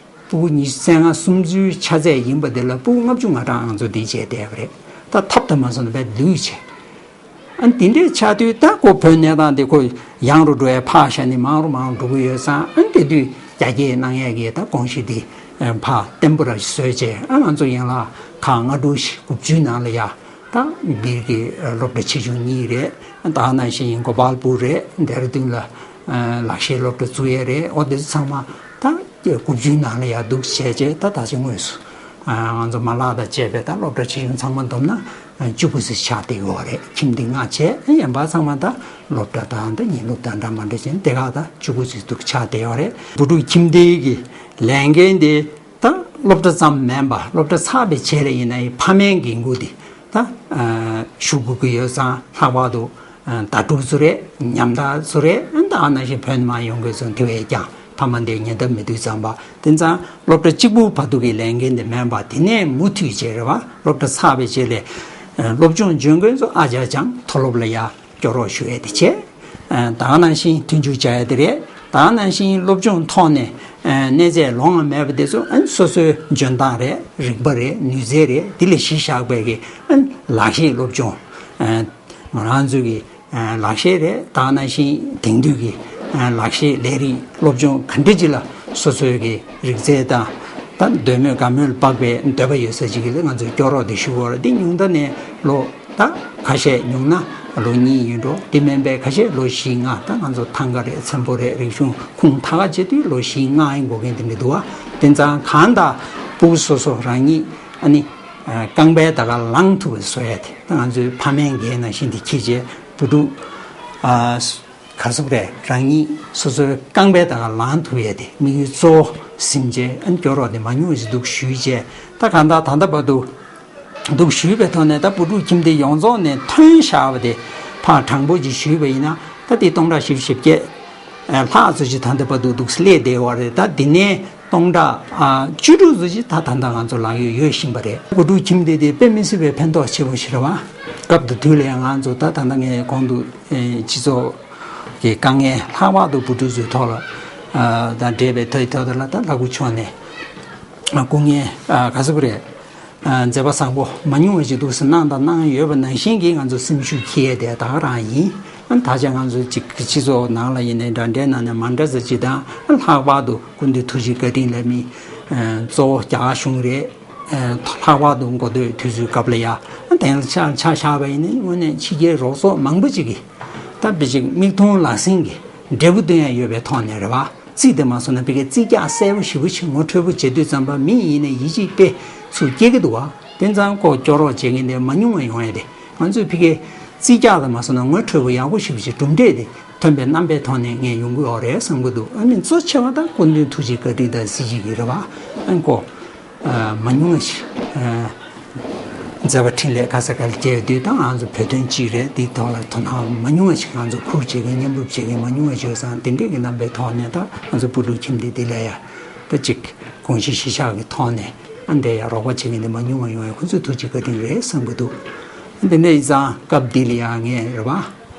ཕྲུ་གུ་ཉི་ཤུ་རྩ་ལྔ་སུམ་ཅུའི་ཆ་ཚད་ཡིན་པ་དེ་ལ་ཕྲུ་གུ་ལྔ་བཅུ་ང་གྲངས་ང་ཚོ་འདི་བྱས་བསྡད་པ་རེད། ད་ཐབས་དང་མ་སོང་ན་དཔེ་ལུས་བྱས། ཨ་ནི་དེ་འདྲའི་ཆགས་དུས་ད་ཁོ་བོད་གནས་སྟངས་དེ་ཁོ་ཡང་རུ་འགྲོ་ཡ་ཕར་བཞག་ནས་མང་རུ་མང་རུ་འགྲོ་གི་ཡོད་ཙང་། ཨ་ནི་དེ་དུས་རྒྱ་སྐྱེད་གནང་ཡས་ཀྱི་ད་དགོངས་གཞི་དེ་ཕར་བརྟན་པོ་ར་བཟོས་བྱས། ཨ་ང་ཚོ་ཡན་ལག་ཁག་ལྔ་དྲུག་བཞི་དགུ་བཅུའི་ནང་ལ་ཡ། ད་སྦིར་གྱི་སློབ་གྲྭ་ཆེ་ཆུང་གཉིས་རེད། ད་ནང་བཞིན་གོ་པལ་པུར་རེད། ཌེ་ར་ལྡུན་ལ་ལག་ཤེས་སློབ་གྲྭ་བཙུགས་ཡས་རེད། འོ་དེ་ཚོ་ཚང་མ་ད་དགུ་བཅུའི་ནང་ལ་ཡ་འདུག་བྱས་བྱས། ད་ད་ཆ་དངོས་སུ་ང་ཚོ་མ་ལག་དང་བཅས་པའི་ད་སློབ་གྲྭ་ཆེ་ཆུང་ཚང་མ་བསྡོམས་ན་བཅུ་དགུ་ཙམ་ཆགས་བསྡད་ཡོད་རེད། ཁྱིམ་སྡེ་ལྔ་བྱས། གཞན་པ་ཚང་མ་ད་སློབ་གྲྭ་དང་ད་ཉིན་སློབ་དང་འདྲ་མ་འདྲ་བྱས་དེ་ག་ད་བཅུ་དགུ་ཙམ་འདུག་ཆགས་བསྡད་ཡོད་རེད། བུ་ཕྲུག་ཁྱིམ་སྡེའི་གི་ལས་འགན་དེ་ད་སློབ་གྲྭ་ཙམ་མིན་པ། སློབ་གྲྭ་ཚར་བའི་རྗེས་ལ་ཡིན་ན་ཡང་ཕ་མའི་འགན་ཁུར་དེ་ད་ཨ་ཞུ་དགོས་ཀྱི་ཡོད་ཙང་། ལྷག་པར་དུ་ཨ་ཟླ་དྲུག་ཚོ་རེད། ཉམ་ཐག་ཚོ་རེད། ཨ་ད་ནང་བཞིན་བོད་ནས་མར་ཡོང་མཁན་ཚོ་དེ་བས་ཀྱང་ཕ་མ་འདིའི་ཉེ་འདབས་མི་འདུག་ཙམ་པ། དེ་ཙང་སློབ་གྲྭ་གཅིག་པུ་བར་དུ་གི་ལས་འགན་དེ་མིན་པ། དེ་ནས་མུ་མཐུད་བྱས་རེད་བ། སློབ་གྲྭ་ཚར་བའི་རྗེས་ལ་ཨ་སློབ་སྦྱོང་འཇོན་མཁན་ཚོ་ཨ་ཅག་ཅང་མཐོ་སློབ་ལ་ཡ་སྐྱོར་རོགས་ཞུ་ཡས་དེ་བྱས། ཨ་ད་ག་ནང་བཞིན་མཐུན་འགྱུར་བྱ་ཡ་དེ་རེད། ད་ག་ནང་བཞིན་སློབ་སྦྱོང་ཐོག་ནས་ཨ་གནས་ཚད་ལོང་བ་མེད་པ་དེ་ཚོ་ཨ་སོ་སོའི་འཇོན་ཐང་རེད། རིག་པ་རེད། ནུས་རྩལ་རེད། དེ་ལ་གཞི་བཞག་པའི་གི་ཨ་ལག་ཤེས་སློབ་སྦྱོང་། ཨ་ང་རང་ཚོའི་གི་ཨ་ལག་ཤེས་རེད། ད་ག་ནང་བཞིན་དེང་དུས་ཀྱི་ཨ་ལག་ཤེས་ལས་རིགས་སློབ་སྦྱོང་ག་འདྲ་ཅིག་ལ་སོ་སོའི་གི་རིག་རྩལ་དང་ད་འདོད་མོས་དགའ་མོས་ལ་དཔག་པའི་འདོད་པ་ཡོད་ས་ཅིག་གི་ལ་ང་ཚོས་སྐྱོར་རོགས་དེ་ཞུ་དགོས་རེད། འདི་ཉུང་མཐའ་ནས་ལོ་ད་ཁ་ཤས། ཉུང་ན་ལོ་གཉིས་ཡིན་འགྲོ། དེ་མིན་པའི་ཁ་ཤས་ལོ་བཞི་ལྔ། ད་ང་ཚོ་ཐང་ག་རེད། ཚེམ་པོ་རེད། རིག་གཞུང་ཁུངས་ཐག་ག་བྱེད་དུས་ལོ་བཞི་ལྔ་ཡིན་དགོས་མཁན་དེ་འདྲ་འདུག་བ། དེ་ཙང་གང་ལྟར་ཕྲུ་གུ་སོ་སོ་རང་ཉིད་ཨ་ནི་ཨ་རྐང་པའི་ཐང་ག་ལངས་ཐུབ་པ་བཟོ་ཡ་དེ། ད་ང་ཚོའི་ཕ་མའི་འགན་ནང་བཞིན་དེ་འཁྱེར་བྱས་བུ་ཕྲུག་ཨ་ག་ཟེར་དགོས་རེད། རང་ཉིད་སོ་སོའི་རྐང་པའི་ཐང་ག་ལངས་ཐུབ་ཡས་དེ་དམིགས་ཡུལ་གཙོ་བོ་ཟིན་བྱས། ཨ་ནི་སྐྱོར་རོགས་དེ་མང་ཉུང་ཞིག་འདུག་ཞུས་བྱས། ད་གང་ལྟར་ད་ལྟ་བར་དུ་འདུག་ཞུས་པའི་ཐོག་ནས་ད་བུ་ཕྲུག་ཁྱིམ་སྡེ་ཡོངས་རྫོགས་ནས་ཐོན་བཞག་པ་དེ་ཕར་དྲང་པོ་ཅིག་ཞུས་པ་ཡིན་ན། ད་དེ་སྟོང་ཕྲག་བཞི་བཅུ་ཞེ་བརྒྱད་ལྷག་ཙམ་ཅིག་ད་ལྟ་བར་དུ་འདུག་སླེབས་བསྡད་ཡོད་རེད། ད་དེ་ནས་སྟོང་ཕྲག་ཨ་བཅུ་དྲུག་ཙམ་ཅིག་ད་ད་ལྟ་ང་ཚོ་ལག་གཡོག་ཡོད་བཞིན་པ་རེད། བུ་ཕྲུག་ཁྱིམ་སྡེ་དེ་དཔེ་མི་སྲིད་པའི་ཕན་ཐོགས་ཆེ་པོ་ཞིག་རེད་བ། སྐབས་དང་དུས་ལ་ཡང་ང་ཚོ་ད་ད་ལྟ་ངས་གོང་དུ་ཨེ་སྤྱི་ཚོགས་ཀྱི་དཀའ་ངལ་ལྷག་པར་དུ་བུ་ཕྲུག་ཚོའི་ཐོག་ལ་ཨ་དང་འབྲེལ་བའི་ཐོག་ཐོག་དེ་ལ་ད་ལྷ་སྐུ་མཆོག་ནས་ཨ་སྐུ་ངལ་ཨ་ག་ཟེར་དགོས་རེད། ཨ་མཛད་པ་བཟང་པོ་མ་མྱོང་བ་ཞིག་འདུག་ཟེར་གནང་དང་གནང་ཡོད་པ་ནང་བཞིན་གྱི་ང་ཚོ་སེམས་ཤུགས་འཁྱེར་ཡས་དེ་ད་ག་རང་ཡིན། ཨ་ད་ཆ་ང་ཚོ་གཅིག་སྤྱི་ཚོགས་ནང་ལ་ཡིན་ནའི་འདྲ་འདྲའི་ནང་ནས་མ་འདྲ་ས་ཅིག་དང་། ཨ་ལྷག་པར་དུ་སྐུ་མདུན་ཐུགས་རྗེ་བཀའ་དྲིན་ལ་མི་ཨ་གཙོ་བོ་རྒྱ་གར་གཞུང་རེད། ཨ་ལྷག་པར་དུ་འགོ་སྟོད་དུས་ཚོད་སྐབས་ལ་ཡ། ཨ་དེང་ལ་ཆ་ཆ་བཞག་པ་ཡིན་ན་དངོས་གནས་ཕྱི་རྒྱལ་རོགས་ཚོགས་མང་པོ་ཅིག་གིས་ད་དཔེ་ཅིག་མིག་མཐོང་ལག་ཟིན་གྱི་འབྲས་བུ་སྟོན་ཡ་ཡོད་པའི་ཐོག་ནས་རེད་བ། རྩིས་དེ་མ་སོང་ན་ཕ་གིའི་རྩིས་རྒྱག་གསལ་པོ་ཞེ་པོ་ཞིག་ངོ་འཕྲོད་པོ་བྱེད་དུས་ཙམ་པ་མི་ཡིན་ནའི་ཡིད་ཆེས་དཔེ་ཚུར་སྐྱེ་གི་འདུག་བ། དེ་ཙང་ཁོ་སྐྱོར་རོགས་བྱེད་མཁན་དེ་མ་ཉུང་བ་ཡོང་ཡ་དེ། ང་ཚོས་ཕ་གིའི་རྩིས་རྒྱག་དེ་མ་སོང་ན་ངོ་འཕྲོད་པོ་ཡག་པོ་ཞེ་པོ་ཞིག་གྲུབ་འབྲས་དེ་ཐོན་པའི་རྣམ་པའི་ཐོག་ནས་ངས་ཡོང་གི་ཡོད་རེད་བསམ་གི་འདུག་ཨ་ནི་གཙོ་ཆེ་བ་ད་སྐུ་མདུན་ཐུགས་རྗེ་བཀའ་དྲིན་དང་གཟི་བརྗིད་ཀྱི་རེད་བ། ཨ་ནི་ཁོ། ཨ་མ་ཉུང་བ་ཞིག་ཨ་མཛད་པ་འཕྲིན་ལས་ག་ས་ག་ལ་བསྐྱལ་དུས་ད་ང་ཚོ་བོད་དོན་གཅིག་རེད། འདིའི་ཐོག་ལ་དོ་སྣང་མ་ཉུང་བ་ཞིག་ང་ཚོ་ཁུར་བྱེད་མཁན་མཉམ་རུབ་བྱེད་མཁན་མ་ཉུང་བ་ཞིག་ཡོད་ཙང་། དེ་འདྲས་ཀྱི་རྣམ་པའི་ཐོག་ནས་ད་ང་ཚོ་བུ་ཕྲུག་ཁྱིམ་སྡེ་འདི་ལ་ཡ་ད་ཅིག་དགོངས་གཞི་གཞི་བཞག་གི་ཐོག་ནས་ཨ་འདྲས་ཡ་རོགས་པ་བྱེད་མཁན་འདི་མ་ཉུང་བ་ཡོང་ཡ་ཁོ་ཚོའི་ཐུགས་རྗེ་བཀའ་དྲིན་རེད་བསམ་གི་འདུག་དེ་འདྲས་ཡིན་ཙང་སྐབས་འདི་ལ་ཡ་ངས་རེད་བ།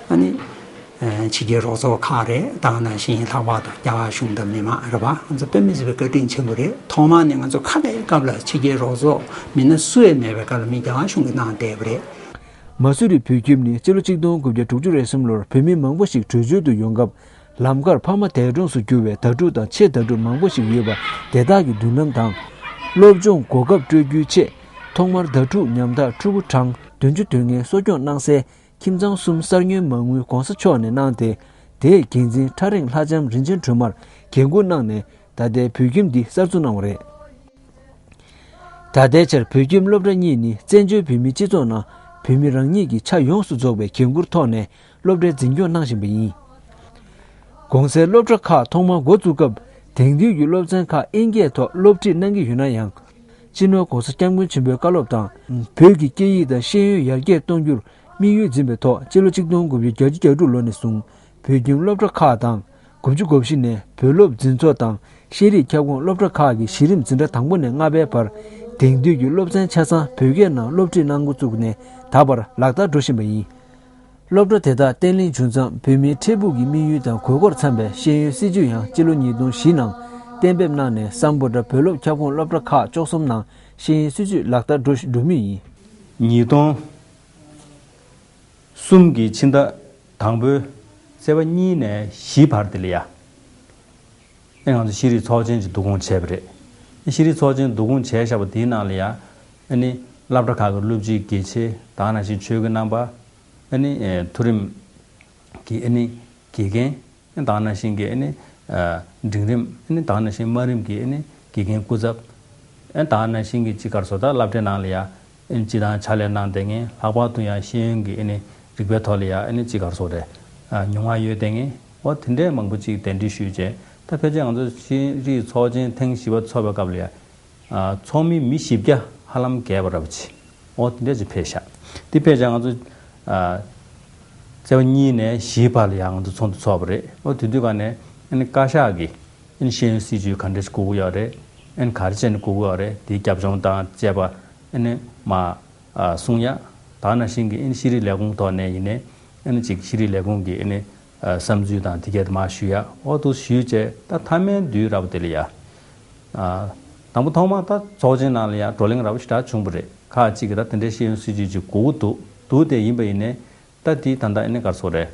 ཨ་ནི། ཕྱི་རྒྱལ་རོགས་ཚོགས་ཁག་རེད། ད་ག་ནང་བཞིན་ལྷག་པར་དུ་རྒྱ་གར་གཞུང་དང་མི་མང་རེད་བ། ང་ཚོ་དཔེ་མི་སྲིད་པའི་བཀའ་དྲིན་ཆེན་པོ་རེད། ཐོག་མ་ནས་ང་ཚོ་ཁ་བརྡའི་སྐབས་ལ་ཕྱི་རྒྱལ་རོགས་ཚོགས་མི་སྣ་སུ་ཡང་མེད་པའི་སྐབས་ལ་མི་རྒྱ་གར་གཞུང་གིས་གནང་བསྡད་པ་རེད། མ་སུ་རི་བོད་ཁྱིམ་ནི་སྤྱི་ལོ་ཆིག་སྟོང་དགུ་བརྒྱ་དྲུག་ཅུ་རེ་གསུམ་ལོར་བོད་མི་མང་པོ་ཞིག་བྲོས་བྱོལ་དུ་ཡོང་སྐབས། ལམ་ཁར་ཕ་མ་འདས་གྲོངས་སུ་གྱུར་བའི་ཟླ་ཕྲུག་དང་ཆེ་ཟླ་ཕྲུག་མང་པོ་ཞིག་ཡོད་པ་དེ་དག་གི་མདུན་ལམ་དང་། སློབ་སྦྱོང་གོ་སྐབས་སྤྲོད་རྒྱུའི་ཆེད། ཐོག་མར་ཟླ་ཕྲུག་ཉམ་ཐག་ཕྲུ་གུ་གྲངས་བདུན་ཅུ་དོན་ལྔའི་གསོ་སྐྱོང་གནང་སའི་ཁྱིམ་ཚང་གསུམ་གསར་ཉོའི་མ་དངུལ་གོང་ས་མཆོག་ནས་གནང་སྟེ། དེའི་འགན་འཛིན་ཁྲ་རེང་ལྷ་ལྕམ་རིན་ཆེན་སྒྲོལ་མར་འགན་འཁུར་གནང་ནས། ད་ལྟའི་བོད་ཁྱིམ་འདི་གསར་འཛུགས་གནང་བ་རེད། ད་ལྟའི་ཆར་བོད་ཁྱིམ་སློབ་གྲྭ་གཉིས་ནི་བཙན་བྱོལ་བོད་མིའི་སྤྱི་ཚོགས་ནང་བོད་མི་རང་ཉིད་ཀྱི་ཆ་ཡོངས་སུ་རྫོགས་པའི་འགན་འཁུར་ཐོག་ནས་སློབ་གྲྭའི་འཛིན་སྐྱོང་གནང་བཞིན་པ་ཡིན། གོང་གསལ་སློབ་གྲྭ་ཁག་ཐོག་མར་འགོ་བཙུགས་སྐབས་དེང་དུས་ཀྱི་སློབ་ཚན་ཁག་ཨིན་སྐད་ཐོག་སློབ་ཁྲིད་གནང་གི་ཡོད་ན་ཡང་། སྤྱི་ནོར་༸གོང་ས་༸སྐྱབས་མགོན་ཆེན་པོའི་བཀའ་སློབ་དང་། བོད་ཀྱི་སྐད་ཡིག་དང་ཤེས་ཡོན་ཡར་རྒྱས་གཏོང་རྒྱུར་དམིགས་ཡུལ་འཛིན་པའི་ཐོག་སྤྱི་ལོ་གཅིག་སྟོང་དགུ་བརྒྱ་བརྒྱད་ཅུ་གྱ་དྲུག་ལོ་ནས་བཟུང་བོད་ཁྱིམ་སློབ་གྲྭ་ཁག་དང་། དགུ་བཅུ་གོ་བཞི་ནས་བོད་སློབ་འཛིན་ཚོགས་དང་ཤེས་རིག་ཁྱབ་ཁོངས་སློབ་གྲྭ་ཁག་གི་གཞི་རིམ་འཛིན་གྲྭ་དང་པོ་ནས་ལྔ་པའི་བར་དེང་དུས་ཀྱི་སློབ་ཚན་ཆ་ཚང་བོད་སྐད་ནང་སློབ་ཁྲིད་གནང་འགོ་བཙུགས་ནས་ད་བར་ལག་བསྟར་འགྲོ་བཞིན་པ་ཡིན། སློབ་གྲྭ་དེ་དག་བརྟན་ལྷིང་བྱུང་ཙང་བོད་མིའི་འཕྲལ་ཕུགས་ཀྱི་དམིགས་ཡུལ་དང་དགོས་མཁོར་འཚམ་པའི་ཤེས་ཡོན་སྲིད་བྱུས་ཡང་སྤྱི་ལོ་ཉིས་སྟོང་བཞི་ནང་གཏན་འབེབས་གནང་ནས་སམ་བྷོ་ཊ་བོད་སློབ་ཁྱབ་ཁོངས་སློབ་གྲྭ་ཁག་བཅུ་གསུམ་ནང་ཤེས་ཡོན་སྲིད་བྱུས་ལག་བསྟར་འགྲོ་འགྲོ་མུས་ཡིན། ཉིས་སྟོང་གསུམ་གྱི་ཕྱི་ཟླ་དང་པོའི་ཚེས་པ་གཉིས་ནས་བཞི་བར་དེ་ལ་ཡ། ཨེ་ང་ཚོ་ཤེས་རིག་ཚོགས་ཆེན་གྱི་བསྡུ་སྐོང་བྱས་པ་རེད། ཤེས་རིག་ཚོགས་ཆེན་བསྡུ་སྐོང་བྱས་བཞག་པ་དེའི་ནང་ལ་ཡ། ཨ་ནི་སློབ་གྲྭ་ཁག་གི་སློབ་སྤྱིའི་དགེ་ཆེ་དང་ནང་བཞིན་ཆོས་ཀྱི་རྣམ་པ། ཨ་ནི་ཨེ་མཐོ་རིམ་གྱི་ཨ་ནི་དགེ་རྒན། ཨ་དང་ནང་བཞིན་གྱི་ཨ་ནི་ཨ་འབྲིང་རིམ། ཨ་ནི་དང་ནང་བཞིན་དམའ་རིམ་གྱི་ཨ་ནི་དགེ་རྒན་སྐུ་ཚབ། ཨ་དང་ནང་བཞིན་གྱི་ཅིག་ག་རེ་ཟེར་ད་སློབ་གྲྭའི་ནང་ལ་ཡ། ཨ་ནི་སྤྱི་བཏང་ཕྱག་ལས་གནང་བསྡད་མཁན། ལྷག་པར་དུ་ཡང་ཤེས་ཡོན་གྱི་ཨ་ནི་རིག་པའི་ཐོག་ལ་ཡ་ཨ་ནི་ཅིག་ག་རེ་ཟེར་རེད། ཨ་མྱོང་བ་ཡོད་བསྡད་མཁན། འོ་དེ་འདྲའི་མང་པོ་ཅིག་གདན་འདྲེན་ཞུས་བྱས། ད་ཕལ་ཆེར་ང་ཚོ་ཤེས་རིག་ཚོགས་ཆེན་ཐེངས་བཞི་པ་ཚོགས་པའི་སྐབས་ལ་ཡ། ཨ་ཚོགས་མི་མི་བཞི་བརྒྱ་ཧ་ལམ་བརྒལ་བ་འདྲ་པོ་ཅིག་འོ་དེ་འདྲ་ཅིག་ཕེབས་ཤག་དེ་ཕེབས་བྱས་ང་ཚོ་ཨ་ཚེས་པ་གཉིས་ནས་བཞིའི་བར་ལ་ཡ་ང་ཚོ་ཚོགས་འདུ་ཚོགས་པ་རེད། འོ་དེ་དུས་ག་ནས་ཨ་ནི་བཀའ་ཤག་གིས་ཨ་ནི་ཤེས་ཡོན་སྲིད་བྱུས་ག་འདྲ་ཞིག་དགོས་ཀྱི་ཡོད་རེད། ཨ་ནི་ག་རེ་བྱས་ནས་དགོས་ཀྱི་ཡོད་རེད། དེའི་རྒྱབ་ལྗོངས་དང་བཅས་པ་ཨ་ནི་མ་ཨ་གསུང་ཡ། ད་ནང་བཞིན་གྱི་ཨ་ནི་ཤེས་རིག་ལས་ཁུངས་ཐོག་ནས་ཡིན་ནའི་ཨ་ནི་ཅིག་ཤེས་རིག་ལས་ཁུངས་ཀྱི་ཨ་ནི་ཨ་བསམ་ཚུལ་དང་དེ་གས་དེ་མར་ཞུ་ཡ། འོ་དེ་ཞུས་བྱས་ད་མཐའ་མའི་དུས་རབས་དེ་ལ་ཡ། ཨ་དང་པོ་ཐོག་མར་ད་ཚོགས་ཆེན་ནང་ལ་ཡ་བགྲོ་གླེང་རབ་ཞེ་དྲག་བྱུང་བ་རེད། ཁག་ཅིག་གིས་ད་དེ་འདྲའི་ཤེས་ཡོན་སྲིད་བྱུས་ཅིག་དགོས་ཀྱི་འདུག་འདུག་དེ་ཡིན་པ་ཡིན་ནའི་ད་དེ་ད་ལྟ་ཨ་ནི་ག་རེ་ཟེར་རེད།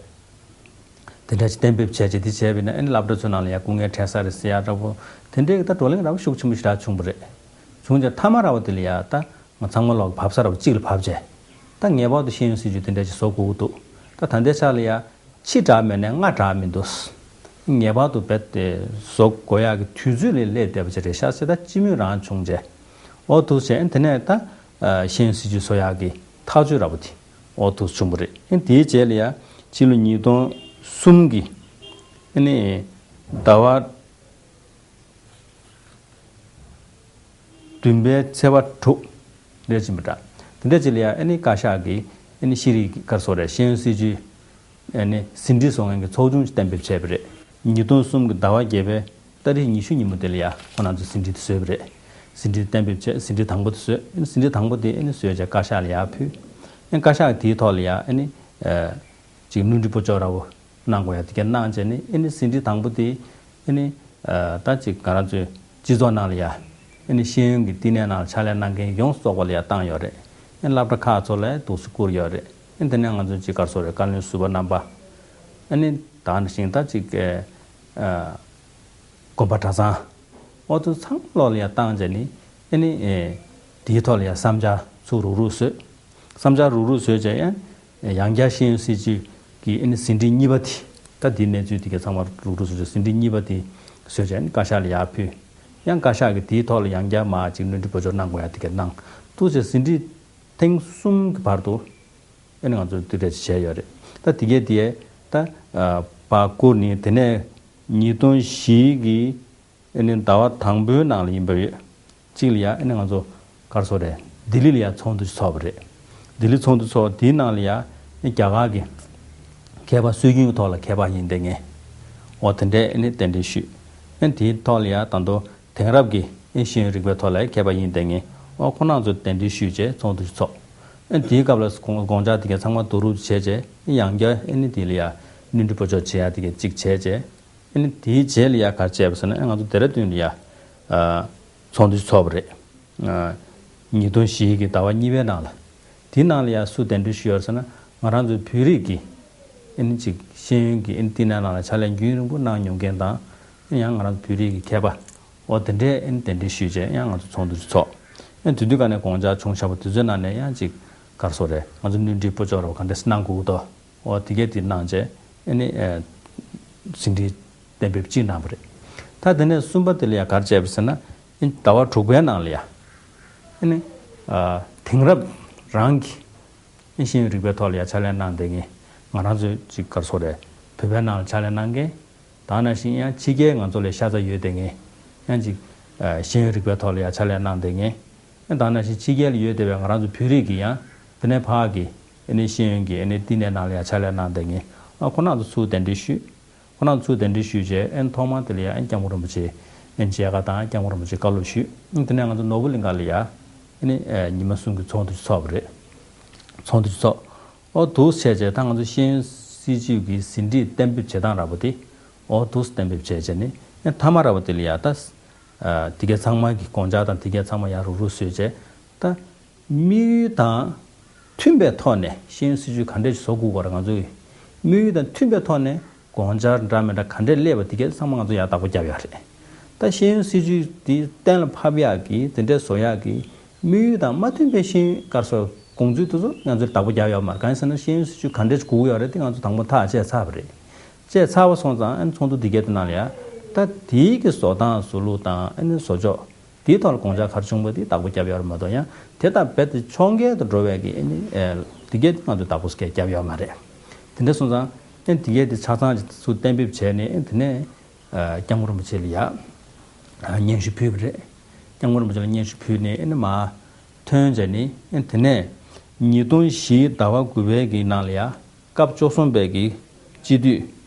དེ་འདྲ་ཅིག་གཏན་འབེབས་བྱས་བྱས་དེ་བྱས་པ་ཡིན་ན་ཨ་ནི་སློབ་གྲྭ་ཚོའི་ནང་ལ་ཡ་སྐུ་ངལ་འཕྲད་ས་རེད་ཟེར་ཡ་འདྲ་པོ། དེ་འདྲའི་ད་བགྲོ་གླེང་རབ་ཤུགས་ཆེན་པོ་ཞེ་དྲག་བྱུང་བ་རེད། བྱུང་རྗེས་མཐའ་མ་ར་བ་དེ་ལ་ཡ་ད་ང་ཚང་མ་ལོག་བབས་ས་ར་བ་གཅིག་ལ་བབས་བྱས། ད་ངེས་པར་དུ་ཤེས་ཡོན་སྲིད་བྱུས་དེ་འདྲ་ཅིག་བཟོ་དགོས་ཀྱི་འདུག་ད་ད་ལྟའི་ཆ་ལ་ཡ་ཕྱི་དྲགས་མེད་ནས་སྔ་དྲགས་མི་འདུག་ངེས་པར་དུ་རྦད་དེ་བཟོ་དགོས་ཡག་གི་དུས་ཚོད་ལ་སླེབས་བསྡད་པ་ཅིག་རེད་ཤག་ཟེར་ད་སྤྱི་མོས་རང་བྱུང་བྱས། འོ་འདུག་བྱས་དེ་ནས་ད་ཤེས་ཡོན་སྲིད་བྱུས་བཟོ་ཡག་གི་ཐག་གཅོད་ར་བ་དེ་འོ་འདུག་བྱུང་བ་རེད། དེའི་རྗེས་ལ་ཡ་ཕྱི་ལོ་ཉིས་སྟོང་གསུམ་གྱི་ཨ་ནི་ཟླ་བ་བདུན་པའི་ཚེས་པ་དྲུག་རེད་ཅིག་མི་འདྲ། དེ་འདྲ་ཅིག་ལ་ཡ་ཨ་ནི་བཀའ་ཤག་གིས་ཨ་ནི་ཤེས་རིག་གི་ག་རེ་ཟེར་རེད། ཤེས་ཡོན་སྲིད་བྱུས་ཨ་ནི་ཟིན་བྲིས་བཟོ་མཁན་གྱི་ཚོགས་ཆུང་ཅིག་གཏན་འབེབས་བྱས་པ་རེད། ཉིས་སྟོང་གསུམ་གྱི་ཟླ་བ་བརྒྱད་པའི་ཏ་རིག་ཉི་ཤུ་ཉིན་མོ་དེ་ལ་ཡ་ཁོ་རང་ཚོས་ཟིན་བྲིས་དེ་བཟོས་པ་རེད། ཟིན་བྲིས་གཏན་འབེབས་བྱས། ཟིན་བྲིས་དང་པོ་དེ་བཟོས། ཨ་ནི་ཟིན་བྲིས་དང་པོ་དེ་ཨ་ནི་བཟོས་བྱས་བཀའ་ཤག་ལ་ཡར་ཕུལ། ཨ་ནི་བཀའ་ཤག་གིས་དེའི་ཐོག་ལ་ཡ་ཨ་ནི་ཨ་ཅིག་བསྣུན་འཕྲི་བསྐྱར་བཅོས་འདྲ་བོ་གནང་དགོས་ཡ་དེ་ག་གནང་བྱས་ནས། ཨ་ནི་ཟིན་བྲིས་དང་པོ་དེ་ཨ་ནི་ཨ་ད་ཅིག་ང་རང་ཚོའི་སྤྱི་ཚོགས་ནང་ལ་ཡ་ཨ་ནི་ཤེས་ཡོན་གྱི་བསྟི་གནས་ནང་ལ་ཕྱག་ལས་གནང་མཁན་ཡོངས་སུ་རྫོགས་པ་ལ་ཡ་བཏང་ཡོད་རེད། ཨ་ནི་སློབ་གྲྭ་ཁག་ཚོ་ལ་འདུག་སེ་བསྐུར་ཡོད་རེད། ཨ་ནི་དེ་ནས་ང་ཚོ་ཅིག་ག་རེ་ཟེར་རེད། བཀའ་བློན་ཟུར་པ་རྣམ་པ། ཨ་ནི་ད་ནང་བཞིན་ད་ཅིག་ཨ་དགོན་པ་གྲྭ་ཚང་། འོ་དེ་ཚང་མ་ལོག་ལ་ཡ་བཏང་བྱས་ནས། ཨ་ནི་ཨེ་དེའི་ཐོག་ལ་ཡ་བསམ་འཆར་ཚུར་རུག་རུག་བཟོས། བསམ་འཆར་རུག་རུག་བཟོས་བྱས་ཡང་ཡང་བསྐྱར་ཤེས་ཡོན་སྲིད་བྱུས་ཀྱི་ཨ་ནི་ཟིན་བྲིས་གཉིས་པ་དེ། ད་དེའི་གནས་ཚུལ་དེ་ག་ཚང་མ་རུག་རུག་བཟོས་བྱས། ཟིན་བྲིས་གཉིས་པ་དེ་བཟོས་བྱས་ཨ་ནི་བཀའ་ཤག་ལ་ཡར་ཕུལ། ཡང་བཀའ་ཤག་གིས་དེའི་ཐོག་ལ་ཡང་བསྐྱར་མར་ཅིག་བསྣུན་འཕྲི་བསྐྱར་བཅོས་གནང་དགོས་ཡ་དེ་ག་གནང་། འདུག་བྱས་ཟིན་བྲིས་ཐེངས་གསུམ་གྱི་བར་དུ་ཨ་ནི་ང་ཚོ་དེ་འདྲ་ཅིག་བྱས་ཡོད་རེད། ད་དེ་གས་དེ་ད་ཨ་ཕར་བསྐུར་ནས། དེ་ནས་ཉིས་སྟོང་བཞི་གི་ཨ་ནི་ཟླ་བ་དང་པོའི་ནང་ལ་ཡིན་པ་ཡོད། གཅིག་ལ་ཡ་ཨ་ནི་ང་ཚོ་ག་རེ་ཟེར་རེད། ལྡི་ལི་ལ་ཡ་ཚོགས་འདུ་ཞིག་ཚོགས་པ་རེད། ལྡི་ལི་ཚོགས་འདུ་ཚོགས། དེའི་ནང་ལ་ཡ་ཨ་ནི་རྒྱ་གར་གྱི་མཁས་པ་སྲོལ་རྒྱུན་གྱི་ཐོག་ལ་མཁས་པ་ཡིན་བསྡད་མཁན། འོ་དེ་འདྲས་ཨ་ནི་གདན་འདྲེན་ཞུས། ཨ་ནི་དེའི་ཐོག་ལ་ཡ་ད་དུང་དེང་རབས་ཀྱི་ཨ་ནི་ཤེས་ཡོན་རིག་པའི་ཐོག་ལ་མཁས་པ་ཡིན་བསྡད་མཁན། འོ་ཁོང་རྣམ་ཚོ་གདན་འདྲེན་ཞུས་བྱས་ཚོགས་འདུ་ཞིག་ཚོགས། ཨ་ནི་དེའི་སྐབས་ལ་དགོངས་དགོངས་འཆར་དེ་ག་ཚང་མ་བསྡུ་རུབ་བྱས་བྱས། ཨ་ནི་ཡང་བསྐྱར་ཨ་ནི་དེ་ལ་ཡ་བསྣུན་འཕྲི་བསྐྱར་བཅོས་བྱེད་ཡ་དེ་ག་གཅིག་བྱས་བྱས། ཨ་ནི་དེའི་རྗེས་ལ་ཡ་ག་རེ་བྱས་པ་ཟེར་ན། ཨ་ང་ཚོ་ལྡེ་ར་ལྡུན་ལ་ཡ་ཨ་ཚོགས་འདུ་ཞིག་ཚོགས་པ་རེད། ཨ་ཉིས་སྟོང་བཞི་གི་ཟླ་བ་གཉིས་པའི་ནང་ལ། དེའི་ནང་ལ་ཡ་སུ་གདན་འདྲེན་ཞུས་ཡོད་ཟེར་ན། ང་རང་ཚོའི་བོད་རིགས་ཀྱི་ཨ་ནི་ཅིག་ ཤེས་ཡོན་གྱི་ཨེ་བསྟི་གནས་ནང་ལ་ཕྱག་ལས་རྒྱུན་རིང་པོ་གནང་མྱོང་མཁན་དང་། ཡང་ང་རང་ཚོ་བོད་རིགས་ཀྱི་མཁས་པ་འོ་དེ་འདྲས་ཨེ་གདན་འདྲེན་ཞུས་བྱས་ཡང་ང་ཚོ་ཚོགས་འདུ་ཚོགས། ཨེ་དེ་དུས་ཀ་ནས་དགོངས་འཆར་བྱུང་བཞག་པ་དེ་ཚོའི་ནང་ནས་ཡང་ཅིག་ག་རེ་ཟེར་དགོས་རེད། ང་ཚོ་སྣོན་འཕྲི་སྤོ་སྐྱོར་རོགས་ག་འདྲས་གནང་དགོས་འདུག་འོ་དེ་གས་དེ་གནང་བྱས་ཨེ་ནི་ཨེ་ཟིན་བྲིས་གཏན་འབེབས་གཅིག་གནང་བ་རེད། ད་དེ་ནས་གསུམ་པ་དེ་ལ་ཡང་ག་རེ་བྱས་པ་ཟེར་ན། ཨེ་ཟླ་བ་དྲུག་པའི་ནང་ལ་ཡང་ཨེ་ནི་ཨ་དེང་རབས་རང་གི་ཨེ་ཤེས་ཡོན་རིག་པའི་ཐོག་ལ་ཡང་ཕྱག་ལས་གནང་བསྡད་མཁན་ང་རང་ཚོའི་ཅིག་ག་རེ་ཟེར་དགོས་རེད། བོད་པའི་ནང་ལ་ཕྱག་ལས་གནང་མཁན། ད་ནང་བཞིན་ཡང་ཕྱི་རྒྱལ་ང་ཚོ་ལས་ཤ་ཚ་ཡོད་བསྡད་མཁན། ཡང་ཅིག་ཨ་ཤེས་ཡོན་རིག་པའི་ཐོག་ལ་ཡང་ཕྱག་ལས་གནང་བསྡད་མཁན། ཡང་ད་ནང་བཞིན་ཕྱི་རྒྱལ་ལ་ཡོད་བསྡད་པའི་ང་རང་ཚོ་བོད་རིགས་ཀྱི་ཡང་དེ་ནས་ཕར་གྱི་ཨེ་ནི་ཤེས་ཡོན་གྱི་ཨེ་ནི་བསྟི་གནས་ནང་ལ་ཡང་ཕྱག་ལས་གནང་བསྡད་མཁན། ཨ་ཁོ་རང་ཚོ་ཚུར་གདན་འདྲེན་ཞུས། ཁོ་རང་ཚོ་གདན་འདྲེན་ཞུས་བྱས་ཨེ་ཐོག་མར་དེ་ལ་ཡང་ཨེ་སྐྱབས་མགོན་རིན་པོ་ཆེ་ཨེ་མཇལ་ཁ་དང་སྐྱབས་མགོན་རིན་པོ་ཆེ་བཀའ་སློབ་ཞུས། ཨེ་དེ་ནས་ང་ཚོ་ནོར་བུ་གླིང་ག་ལ་ཡང་ཨེ་ནི་ཨེ་ཉི་མ་གསུམ་གྱི་ཚོགས་འདུ་ཚོགས་པ་རེད། ཚོགས་འདུ་ཚོགས། ཨོ་འདུག་བྱས་བྱས་ད་ང་ཚོ་ཤེས་ཡོན་སྲིད་བྱུས་ཀྱི་ཟིན་བྲིས་གཏན་འབེབས་བྱེད་སྟངས་འདྲ་པོ་དེ་ཨོ་འདུག་གཏན་འབེབས་བྱས་བྱས་ནས་ཨེ་མཐའ་མ་འདྲ་པོ་དེ་ལ་ཡང་ད་ཨ་དེ་གའི་ཚང་མ་གི་དགོངས་འཆར་དང་དེ་གའི་ཚང་མ་ཡང་རུག་རུག་བཟོས་བྱས་ད། དམིགས་ཡུལ་དང་མཐུན་པའི་ཐོག་ནས་ཤེས་ཡོན་སྲིད་བྱུས་ག་འདྲས་ཤིག་བཟོ་དགོས་པ་རེད། ང་ཚོའི་དམིགས་ཡུལ་དང་མཐུན་པའི་ཐོག་ནས་དགོངས་འཆར་འདྲ་མི་འདྲ་ག་འདྲས་སླེབས་པ་དེ་གས་ཚང་མ་ང་ཚོ་ཡར་བདག་པོ་བརྒྱབ་ཡོད་རེད། ད་ཤེས་ཡོན་སྲིད་བྱུས་དེ་གཏན་ལ་ཕབ་ཡག་གི་དེ་འདྲས་བཟོ་ཡག་གི་དམིགས་ཡུལ་དང་མ་མཐུན་པའི་ཤེས་ཡོན་ག་རེ་ཟེར་དགོངས་ཚུལ་དེ་ཚོ་ང་ཚོས་བདག་པོ་བརྒྱབ་ཡོད་མ་རེད། གང་ཡིན་ཟེར་ན་ཤེས་ཡོན་སྲིད་བྱུས་ག་འདྲས་དགོས་ཀྱི་ཡོད་རེད་དེ་ང་ཚོ་དང་པོ་ཐག་བཅད་ཚར་བ་རེད། བཅད་ཚར་བ་སོང་ཙང་ཨ་ནི་ཚོགས་འདུ་འདི་གས་དེ་ནང་ལ་ཡ་ད་དེའི་གི་བཟོ་སྟངས་བཟོ་ལུགས་དང་ཨ་ནི་བཟོ་ཕྱོགས། དེའི་ཐོག་ལ་དགོངས་འཆར་ག་རེ་བྱུང་བ་དེ་བདག་པོ་བརྒྱབ་ཡོད་རེད་མ་གཏོགས་ཡང་དེ་དང་རྦད་དེ་ཕྱོགས་འགལ་དུ་འགྲོ་བའི་གི་ཨེ་ནི་ཨེ་དེ་གས་ང་ཚོས་བདག་པོ་སྐད་བརྒྱབ་ཡོད་མ་རེད། དེ་འདྲ་སོང་ཙང་ཨེ་དེ་གས་དེ་ཆ་ཚང་ཅིག་ཚུར་གཏན་འབེབས་བྱས་ནས་ཨེ་དེ་ནས་ཨ་སྐྱབས་མགོན་རིན་པོ་ཆེ་ལ་ཡ་ཨ་སྙན་ཞུ་ཕུལ་བ་རེད། སྐྱབས་མགོན་རིན་པོ་ཆེ་ལ་སྙན་ཞུ་ཕུལ་ནས་ཨེ་ནི་མར་ཐོན་བྱས་ནས་ཨེ་དེ་ནས་ཉིས་སྟོང་བཞི་ཟླ་བ་དགུ་པའི་གི་ནང་ལ་ཡ། སྐབས་བཅུ་གསུམ་པའི་གི་སྤྱི་འཐུས་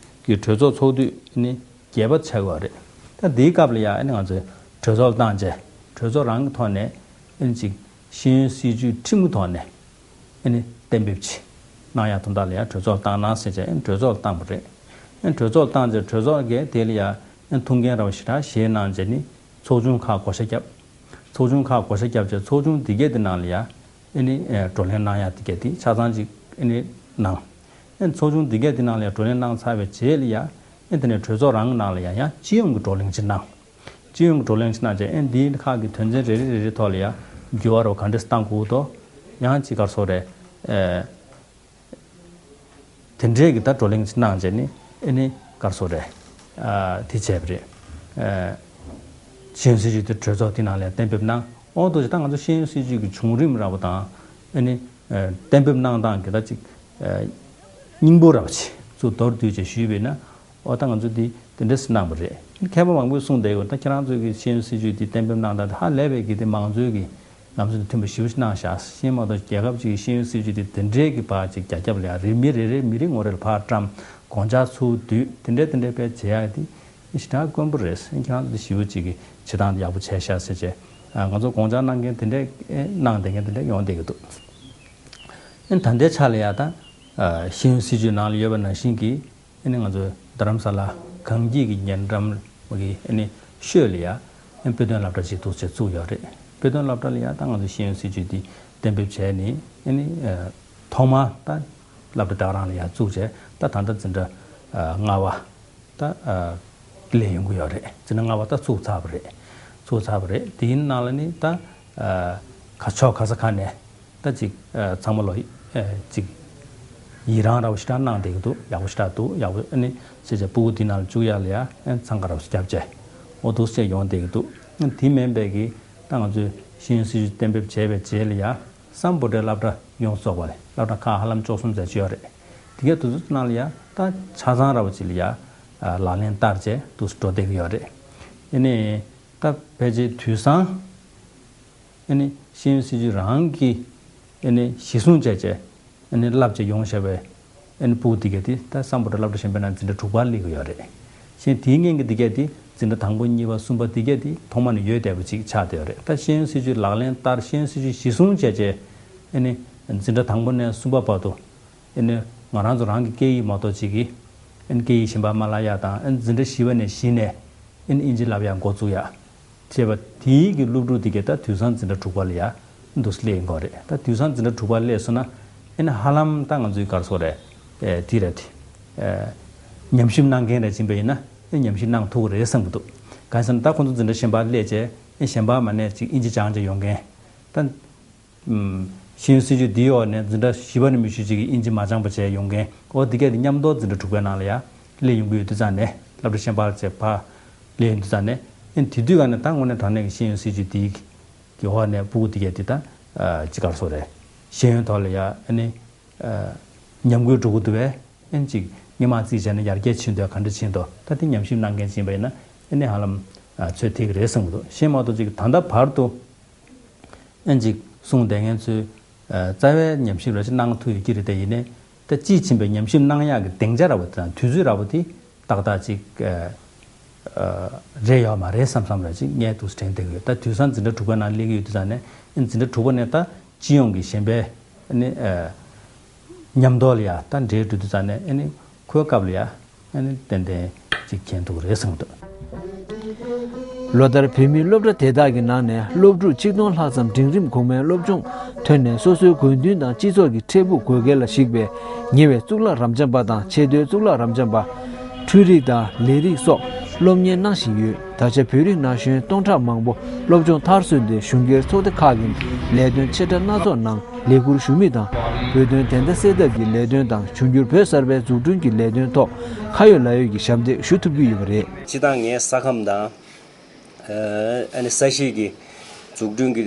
ཀྱི་གྲོས་ཚོགས་ཚོགས་དུས་ནི་བརྒྱད་པ་ཆགས་ཡོད་རེད། ད་འདིའི་སྐབས་ལ་ཡང་ཨ་ནི་ང་ཚོས་གྲོས་ཚོགས་ལ་བཏང་རྗེས་གྲོས་ཚོགས་རང་གི་ཐོག་ནས་ཨ་ནི་ཅིག་ཤེས་ཡོན་སྲིད་བྱུས་ཁྲིམས་ཀྱི་ཐོག་ནས་ཨ་ནི་གཏན་འབེབས་ཅིག་གནང་ཡག་དོན་དག་ལ་ཡང་གྲོས་ཚོགས་ལ་བཏང་གནང་ཟེར་བྱས་ཨ་ནི་གྲོས་ཚོགས་ལ་བཏང་པ་རེད། ཨ་ནི་གྲོས་ཚོགས་ལ་བཏང་རྗེས་གྲོས་ཚོགས་ཀྱིས་དེ་ལ་ཡང་ཨ་ནི་ཐུགས་འགན་ར་བ་ཞེ་དྲག་བཞེས་གནང་རྗེས་ནི་ཚོགས་ཆུང་ཁག་བགོ་བཤའ་བརྒྱབ། ཚོགས་ཆུང་ཁག་བགོ་བཤའ་བརྒྱབ་རྗེས་ཚོགས་ཆུང་འདི་གས་དེ་ནང་ལ་ཡང་། ཨེ་ནི་ཨེ་བགྲོ་གླེང་གནང་ཡ་དེ་གས་དེ་ཆ་ཚང་ཅིག་ཨེ་ནི་གནང་། ཨེ་ཚོགས་ཆུང་འདི་གས་དེ་ནང་ལ་ཡ་བགྲོ་གླེང་གནང་ཚར་བའི་རྗེས་ལ་ཡ་ཨེ་དེ་ནས་གྲོས་ཚོགས་རང་གི་ནང་ལ་ཡ་ཡང་སྤྱི་ཡོངས་ཀྱི་བགྲོ་གླེང་ཅིག་གནང་། སྤྱི་ཡོངས་ཀྱི་བགྲོ་གླེང་ཅིག་གནང་རྗེས་ཨེ་འདིའི་ཁག་གི་དོན་ཚན་རེ་རེ་རེ་རེ་ཐོག་ལ་ཡ་འགྱུར་བ་རོ་ག་འདྲས་བཏང་དགོས་དོ། ཡང་ཅིག་གར་སོགས་རེད། ཨེ། དེ་འདྲའི་གི་ད་བགྲོ་གླེང་ཅིག་གནང་རྗེས་ནི་ཨེ་ནི་གར་སོགས་རེད། ཨ་དེ་བྱས་པ་རེད། ཨ་ཤེས་ཡོན་སྲིད་བྱུས་དེ་གྲོས་ཚོགས་དེ་ནང་ལ་གཏན་འབེབས་གནང་། འོ་དོ་ཅིག་ད་ང་ཚོ་ཤེས་ཡོན་སྲིད་བྱུས་ཀྱི་བྱུང་རིམ་ར་བ་དང་ཨེ་ནི་ཨ་གཏན་འབེབས་གནང་སྟངས་ཀྱི་ད་ཅིག་ཨ་སྙིང་པོ་ར་བ་ཅིག་ཚུར་མདོར་བསྡུས་བྱས་ཞུས་པས་ན། འོ་ད་ང་ཚོ་འདི་དེ་འདྲས་གནང་བ་རེད། མཁས་པ་མང་པོས་གསུངས་བསྡད་ཡོད། ད་ཁྱེད་རང་ཚོས་ཀྱི་ཤེས་ཡོན་སྲིད་བྱུས་འདི་གཏན་འབེབས་གནང་སྟངས་དེ་ཧ་ལས་པའི་གི་དེ་མང་གཙོའི་གི་ལམ་སྲོལ་དང་མཐུན་པ་ཞེ་པོ་ཅིག་གནང་བཞག་ཤེས་མ་གཏོགས་རྒྱལ་ཁབ་ཅིག་གི་ཤེས་ཡོན་སྲིད་བྱུས་འདི་དེ་འདྲས་ཀྱི་བར་ཅིག་རྒྱ་ཁྱབ་ལ་ཡང་རེ་མི་རེ་རེ་མི་རེ་ངོ་རེ་ལ་ཕར་བཀྲམ་དགོངས་འཆར་ཚུར་བསྡུས་དེ་འདྲས་དེ་འདྲས་དཔེ་བྱེད་ཡག་དེ་ཞེ་དྲག་དཀོན་པོ་རེད། ཁྱེད་རང་ཚོ་ཞེ་པོ་ཅིག་གི་བྱེད་སྟངས་དེ་ཡག་པོ་བྱས་ཤག་ཟེར་བྱས་ང་ཚོ་དགོངས་འཆར་གནང་མཁན་དེ་འདྲས་གནང་བསྡད་མཁན་དེ་འདྲས་ཡོང་བསྡད་ཀྱི་འདུག་ཨེ་ད་ལྟའི་ཆ་ལ་ཡ་ད་ཤེས་ཡོན་སྲིད་བྱུས་ནང་ལ་ཡོད་པ་ནང་བཞིན་གྱི་ཨ་ནི་ང་ཚོའི་རྡ་རམ་ས་ལ་གངས་སྐྱིད་ཀྱི་ཉེ་འགྲམ་གྱི་ཨ་ནི་ཤོད་ལ་ཡ་ཨ་ནི་དཔེ་སྟོན་སློབ་གྲྭ་ཅིག་འདུག་ཅེས་བཙུགས་ཡོད་རེད། དཔེ་སྟོན་སློབ་གྲྭ་ལ་ཡ་ད་ང་ཚོ་ཤེས་ཡོན་སྲིད་བྱུས་འདི་གཏན་འབེབས་བྱས་ནས་ཨ་ནི་ཐོག་མར་ད་སློབ་གྲྭ་ད་ག་རང་ལ་ཡ་བཙུགས་བྱས་ད་ད་ལྟ་འཛིན་གྲྭ་ལྔ་པ། ད་ཨ་སླེབས་ཡོང་གི་ཡོད་རེད། འཛིན་གྲྭ་ལྔ་པ་ད་ཚུགས་ཚར་བ་རེད། ཚུགས་ཚར་བ་རེད། དེའི་ནང་ལ་ནི་ད་ཨ་ག་ཕྱོགས་ག་ས་ག་ནས་ད་ཅིག་ཨ་ཚང་མ་ལོ་ཨ་ཅིག་ཡི་རངས་ར་བ་ཞེ་དྲག་གནང་བསྡད་ཀྱི་འདུག་ཡག་པོ་ཞེ་དྲག་འདུག་ཡག་པོ་ཨ་ནི་ཅེས་བྱས་སྤུ་གུ་དེ་ནང་ལ་བཅུག་ཡག་ལ་ཡ་ཨ་འཚང་ཁ་ར་བ་ཞིག་བརྒྱབ་བྱས་འོ་འདུག་སེ་ཡོང་བསྡད་ཀྱི་འདུག་དེ་མིན་པའི་གི་ད་ང་ཚོས་ཤེས་ཡོན་སྲིད་བྱུས་གཏན་འབེབས་བྱས་པའི་རྗེས་ལ་ཡ། སམ་བྷོ་ཊའི་སློབ་གྲྭ་ཡོངས་རྫོགས་པ་ལས་སློབ་གྲྭ་ཁག་ཧ་ལམ་བཅུ་གསུམ་ཙམ་ཅིག་ཡོད་རེད། དེ་གའི་དུས་ཚོད་ནང་ལ་ཡ་ད་ཆ་ཚང་ར་བ་ཅིག་ལ་ཡ་ལག་ལེན་བསྟར་བྱས་འདུག་འགྲོ་བསྡད་ཀྱི་ཡོད་རེད། ཨེ་ནི་ད་ཕལ་ཆེར་དུས་སང་ཨེ་ནི་ཤེས་ཡོན་སྲིད་བྱུས་རང་གི་ཨེ་ནི་གཞི་བཟུང་བྱས་བྱས་ཨེ་ནི་བསླབ་བྱས་ཡོང་བཞག་པའི་ཨེ་ནི་སྤུ་གུ་དེ་ག་དེ་ད་སམ་བྷོ་ཊ་སློབ་གྲྭ་གཞན་པའི་ནང་འཛིན་གྲྭ་དྲུག་པར་སླེབས་ཀྱི་ཡོད་རེད། གཞན་དེའི་སྔོན་གྱི་དེ་ག་དེ་འཛིན་གྲྭ་དང་པོ་གཉིས་པ་གསུམ་པ་དེ་ག་དེ་ཐོག་མ་ནས་ཡོད་བསྡད་པ་ཅིག་ཆགས་བསྡད་ཡོད་རེད། ད་ཤེས་ཡོན་སྲིད་བྱུས་ལག་ལེན་བསྟར་ཤེས་ཡོན་སྲིད་བྱུས་གཞི་བཟུང་བྱས་བྱས་ཨེ་ནི་འཛིན་གྲྭ་དང་པོ་ནས་གསུམ་པ་བར་དུ་ཨེ་ནི་ང་རང་ཚོ་རང་གི་སྐད་ཡིག་མ་གཏོགས་ཅིག་གི་ཨེ་ནི་སྐད་ཡིག་གཞན་པ་མ་བསླབ་ཡག་དང་ཨེ་ནི་འཛིན་གྲྭ་བཞི་པ་ནས་གཞི་ནས་ཨེ་ནི་ཨིན་ཇི་བསླབ་ཡག་འགོ་བཙུགས་ཡག་བྱས་པ་དེའི་གི་སློབ་ཕྲུག་དེ་གས་ད་དུས་སང་འཛིན་གྲྭ་དྲུག་པ་ལ་ཡ་འདུག་སླེབས་ཡོང་གི་རེད། ད་དུས་སང་འཛིན་གྲྭ་དྲུག་པ་སླེབས་སོང་ན་ཨེ་ནི་ཧ་ལམ་ད་ང་ཚོའི་ག་རེ་ཟེར་དགོས་རེད། ཨེ་དེ་རེད་དེ། ཨེ་ ཉམས་ཞིབ་གནང་མཁན་རེ་ཕྱིན་པ་ཡིན་ན་ཉམས་ཞིབ་གནང་ཐུབ་ཀྱི་རེད་བསམ་གྱི་འདུག་གང་ཟེར་ན་ད་ཁོང་ཚོ་འཛིན་གྲྭ་གཞན་པར་སླེབས་བྱས་གཞན་པ་མ་ནས་ཅིག་ཨིན་ཇི་སྦྱང་བྱས་ཡོང་མཁན་ད། ཤེས་ཡོན་སྲིད་བྱུས་འདིའི་འོག་ནས་འཛིན་གྲྭ་བཞི་པ་ནས་མི་ཤུལ་གཅིག་གིས་ཨིན་ཇི་མ་སྦྱངས་པ་བྱས་ཡོང་མཁན་འོ་འདི་གས་དེ་མཉམ་དུ་འཛིན་གྲྭ་དྲུག་པའི་ནང་ལ་ཡ་སླེབས་ཡོང་གི་ཡོད་དུས་ཙང་ནས་སློབ་གྲྭ་གཞན་པར་བྱས་ཕར་སླེབས་ཡོང་དུས་ཙང་ནས་ཨེ་དེ་དུས་ག་ནས་ད་དངོས་གནས་དྲང་གནས་ཀྱི་ཤེས་ཡོན་སྲིད་བྱུས་འདིའི་གི་འོག་ནས་ཕྲུ་གུ་འདི་གས་དེ་ད་ཅི་ག་རེ་ཟེར་དགོས་རེད། ཤེས་ཡོན་ཐོག་ལ་ཡ་ཨ་ནི་ཉམས་རྒུད་འགྲོ་གི་འདུག་པས་ཨེ་ཅིག་སྔོན་མ་རྩིས་བྱས་ན་ཡར་རྒྱས་ཕྱིན་འདུག་ག་འདྲ་ཕྱིན་འདུག་ད་དེ་ཉམས་ཞིབ་གནང་མཁན་ཅིག་ཡིན་པ་ཡིན་ན་ཨེ་ནི་ཧ་ལམ་ཚོད་ཐིག་རེད་བསམ་གྱི་འདུག་གཞན་མ་གཏོགས་ཅིག་ད་ལྟ་བར་དུ། ཨན་ཅིག་གསུངས་བསྡད་མཁན་ཚོས་རྩ་བའི་ཉམས་ཞིབ་ར་ཅིག་གནང་ཐུབ་ཡོད་ཀྱི་རེད་དེ་ཡིན་ནའི་ད་དཔྱིས་ཕྱིན་པའི་ཉམས་ཞིབ་གནང་ཡག་གི་སྡིངས་ཆ་ར་བ་དེ་དང་དུས་ཚོད་ར་བ་དེ་ཏག་ཏག་ཅིག་རེད་ཡོད་མ་རེད་བསམ་བསམ་ར་ཅིག་ངས་འདུག་དྲན་བསྡད་ཀྱི་ཡོད། ད་དུས་སང་འཛིན་གྲྭ་དྲུག་པའི་ནང་སླེབས་ཀྱི་ཡོད་དུས་ཙང་ནས་ཨན་འཛིན་གྲྭ་དྲུག་པ་ནས་ད་སྤྱི་ཡོངས་ཀྱི་གཞན་པའི་ཨ་ནི་མཉམ་དུ་ལ་ཡ་ད་འབྲེལ་འགྲོ་དུས་ཙང་ནས་ཨ་ནི་ཁོའི་སྐབས་ལ་ཡ། ཨ་ནི་ཏན་ཏན་ཅིག་མཁྱེན་ཐུབ་རེད་བསམ་འདུག་ལོ་ལྟར་བོད་མིའི་སློབ་གྲྭ་དེ་དག་གི་ནང་ནས་སློབ་ཕྲུག་ཆིག་སྟོང་ལྷག་ཙམ་འབྲིང་རིམ་གོང་མའི་སློབ་སྦྱོང་ཐོན་ནས་སོ་སོའི་དགོས་འདུན་དང་སྤྱི་ཚོགས་ཀྱི་འཕྲལ་ཕུགས་དགོས་གལ་ལ་གཞིགས་པའི་ཉེ་བའི་གཙུག་ལག་རབ་འབྱམས་པ་དང་ཆེས་མཐོའི་གཙུག་ལག་རབ་འབྱམས་པ། འཕྲུལ་རིག་དང་ལས་རིགས་སོགས་སློབ་གཉེར་གནང་བཞིན་ཡོད། ད་ཆ་བོད་རིགས་ན་གཞོན་སྟོང་ཕྲག་མང་པོ་སློབ་སྦྱོང་མཐར་སོན་ཏེ་གཞུང་སྒེར་ཚོགས་སྡེ་ཁག་གི་ལས་དོན་ཆེ་ཕྲ་སྣ་ཚོགས་ནང་ལས་འཁུར་ཞུ་མུས་དང་། བོད་དོན་བདེན་མཐའ་གསལ་ཐབས་ཀྱི་ལས་དོན་དང་འབྱུང་འགྱུར་བོད་གསར་པའི་འཛུགས་སྐྲུན་གྱི་ལས་དོན་ཐོག་ཁ་ཡོད་ལག་ཡོད་ཀྱི་ཞབས་འདེགས་ཞུ་ཐུབ་ཀྱི་ཡོད་པ་རེད། སྤྱིར་བཏང་ངའི་ས་ཁམས་དང་། ཨ་ནི་ས་གཞིས་ཀྱི་འཛུགས་སྐྲུན་གྱི་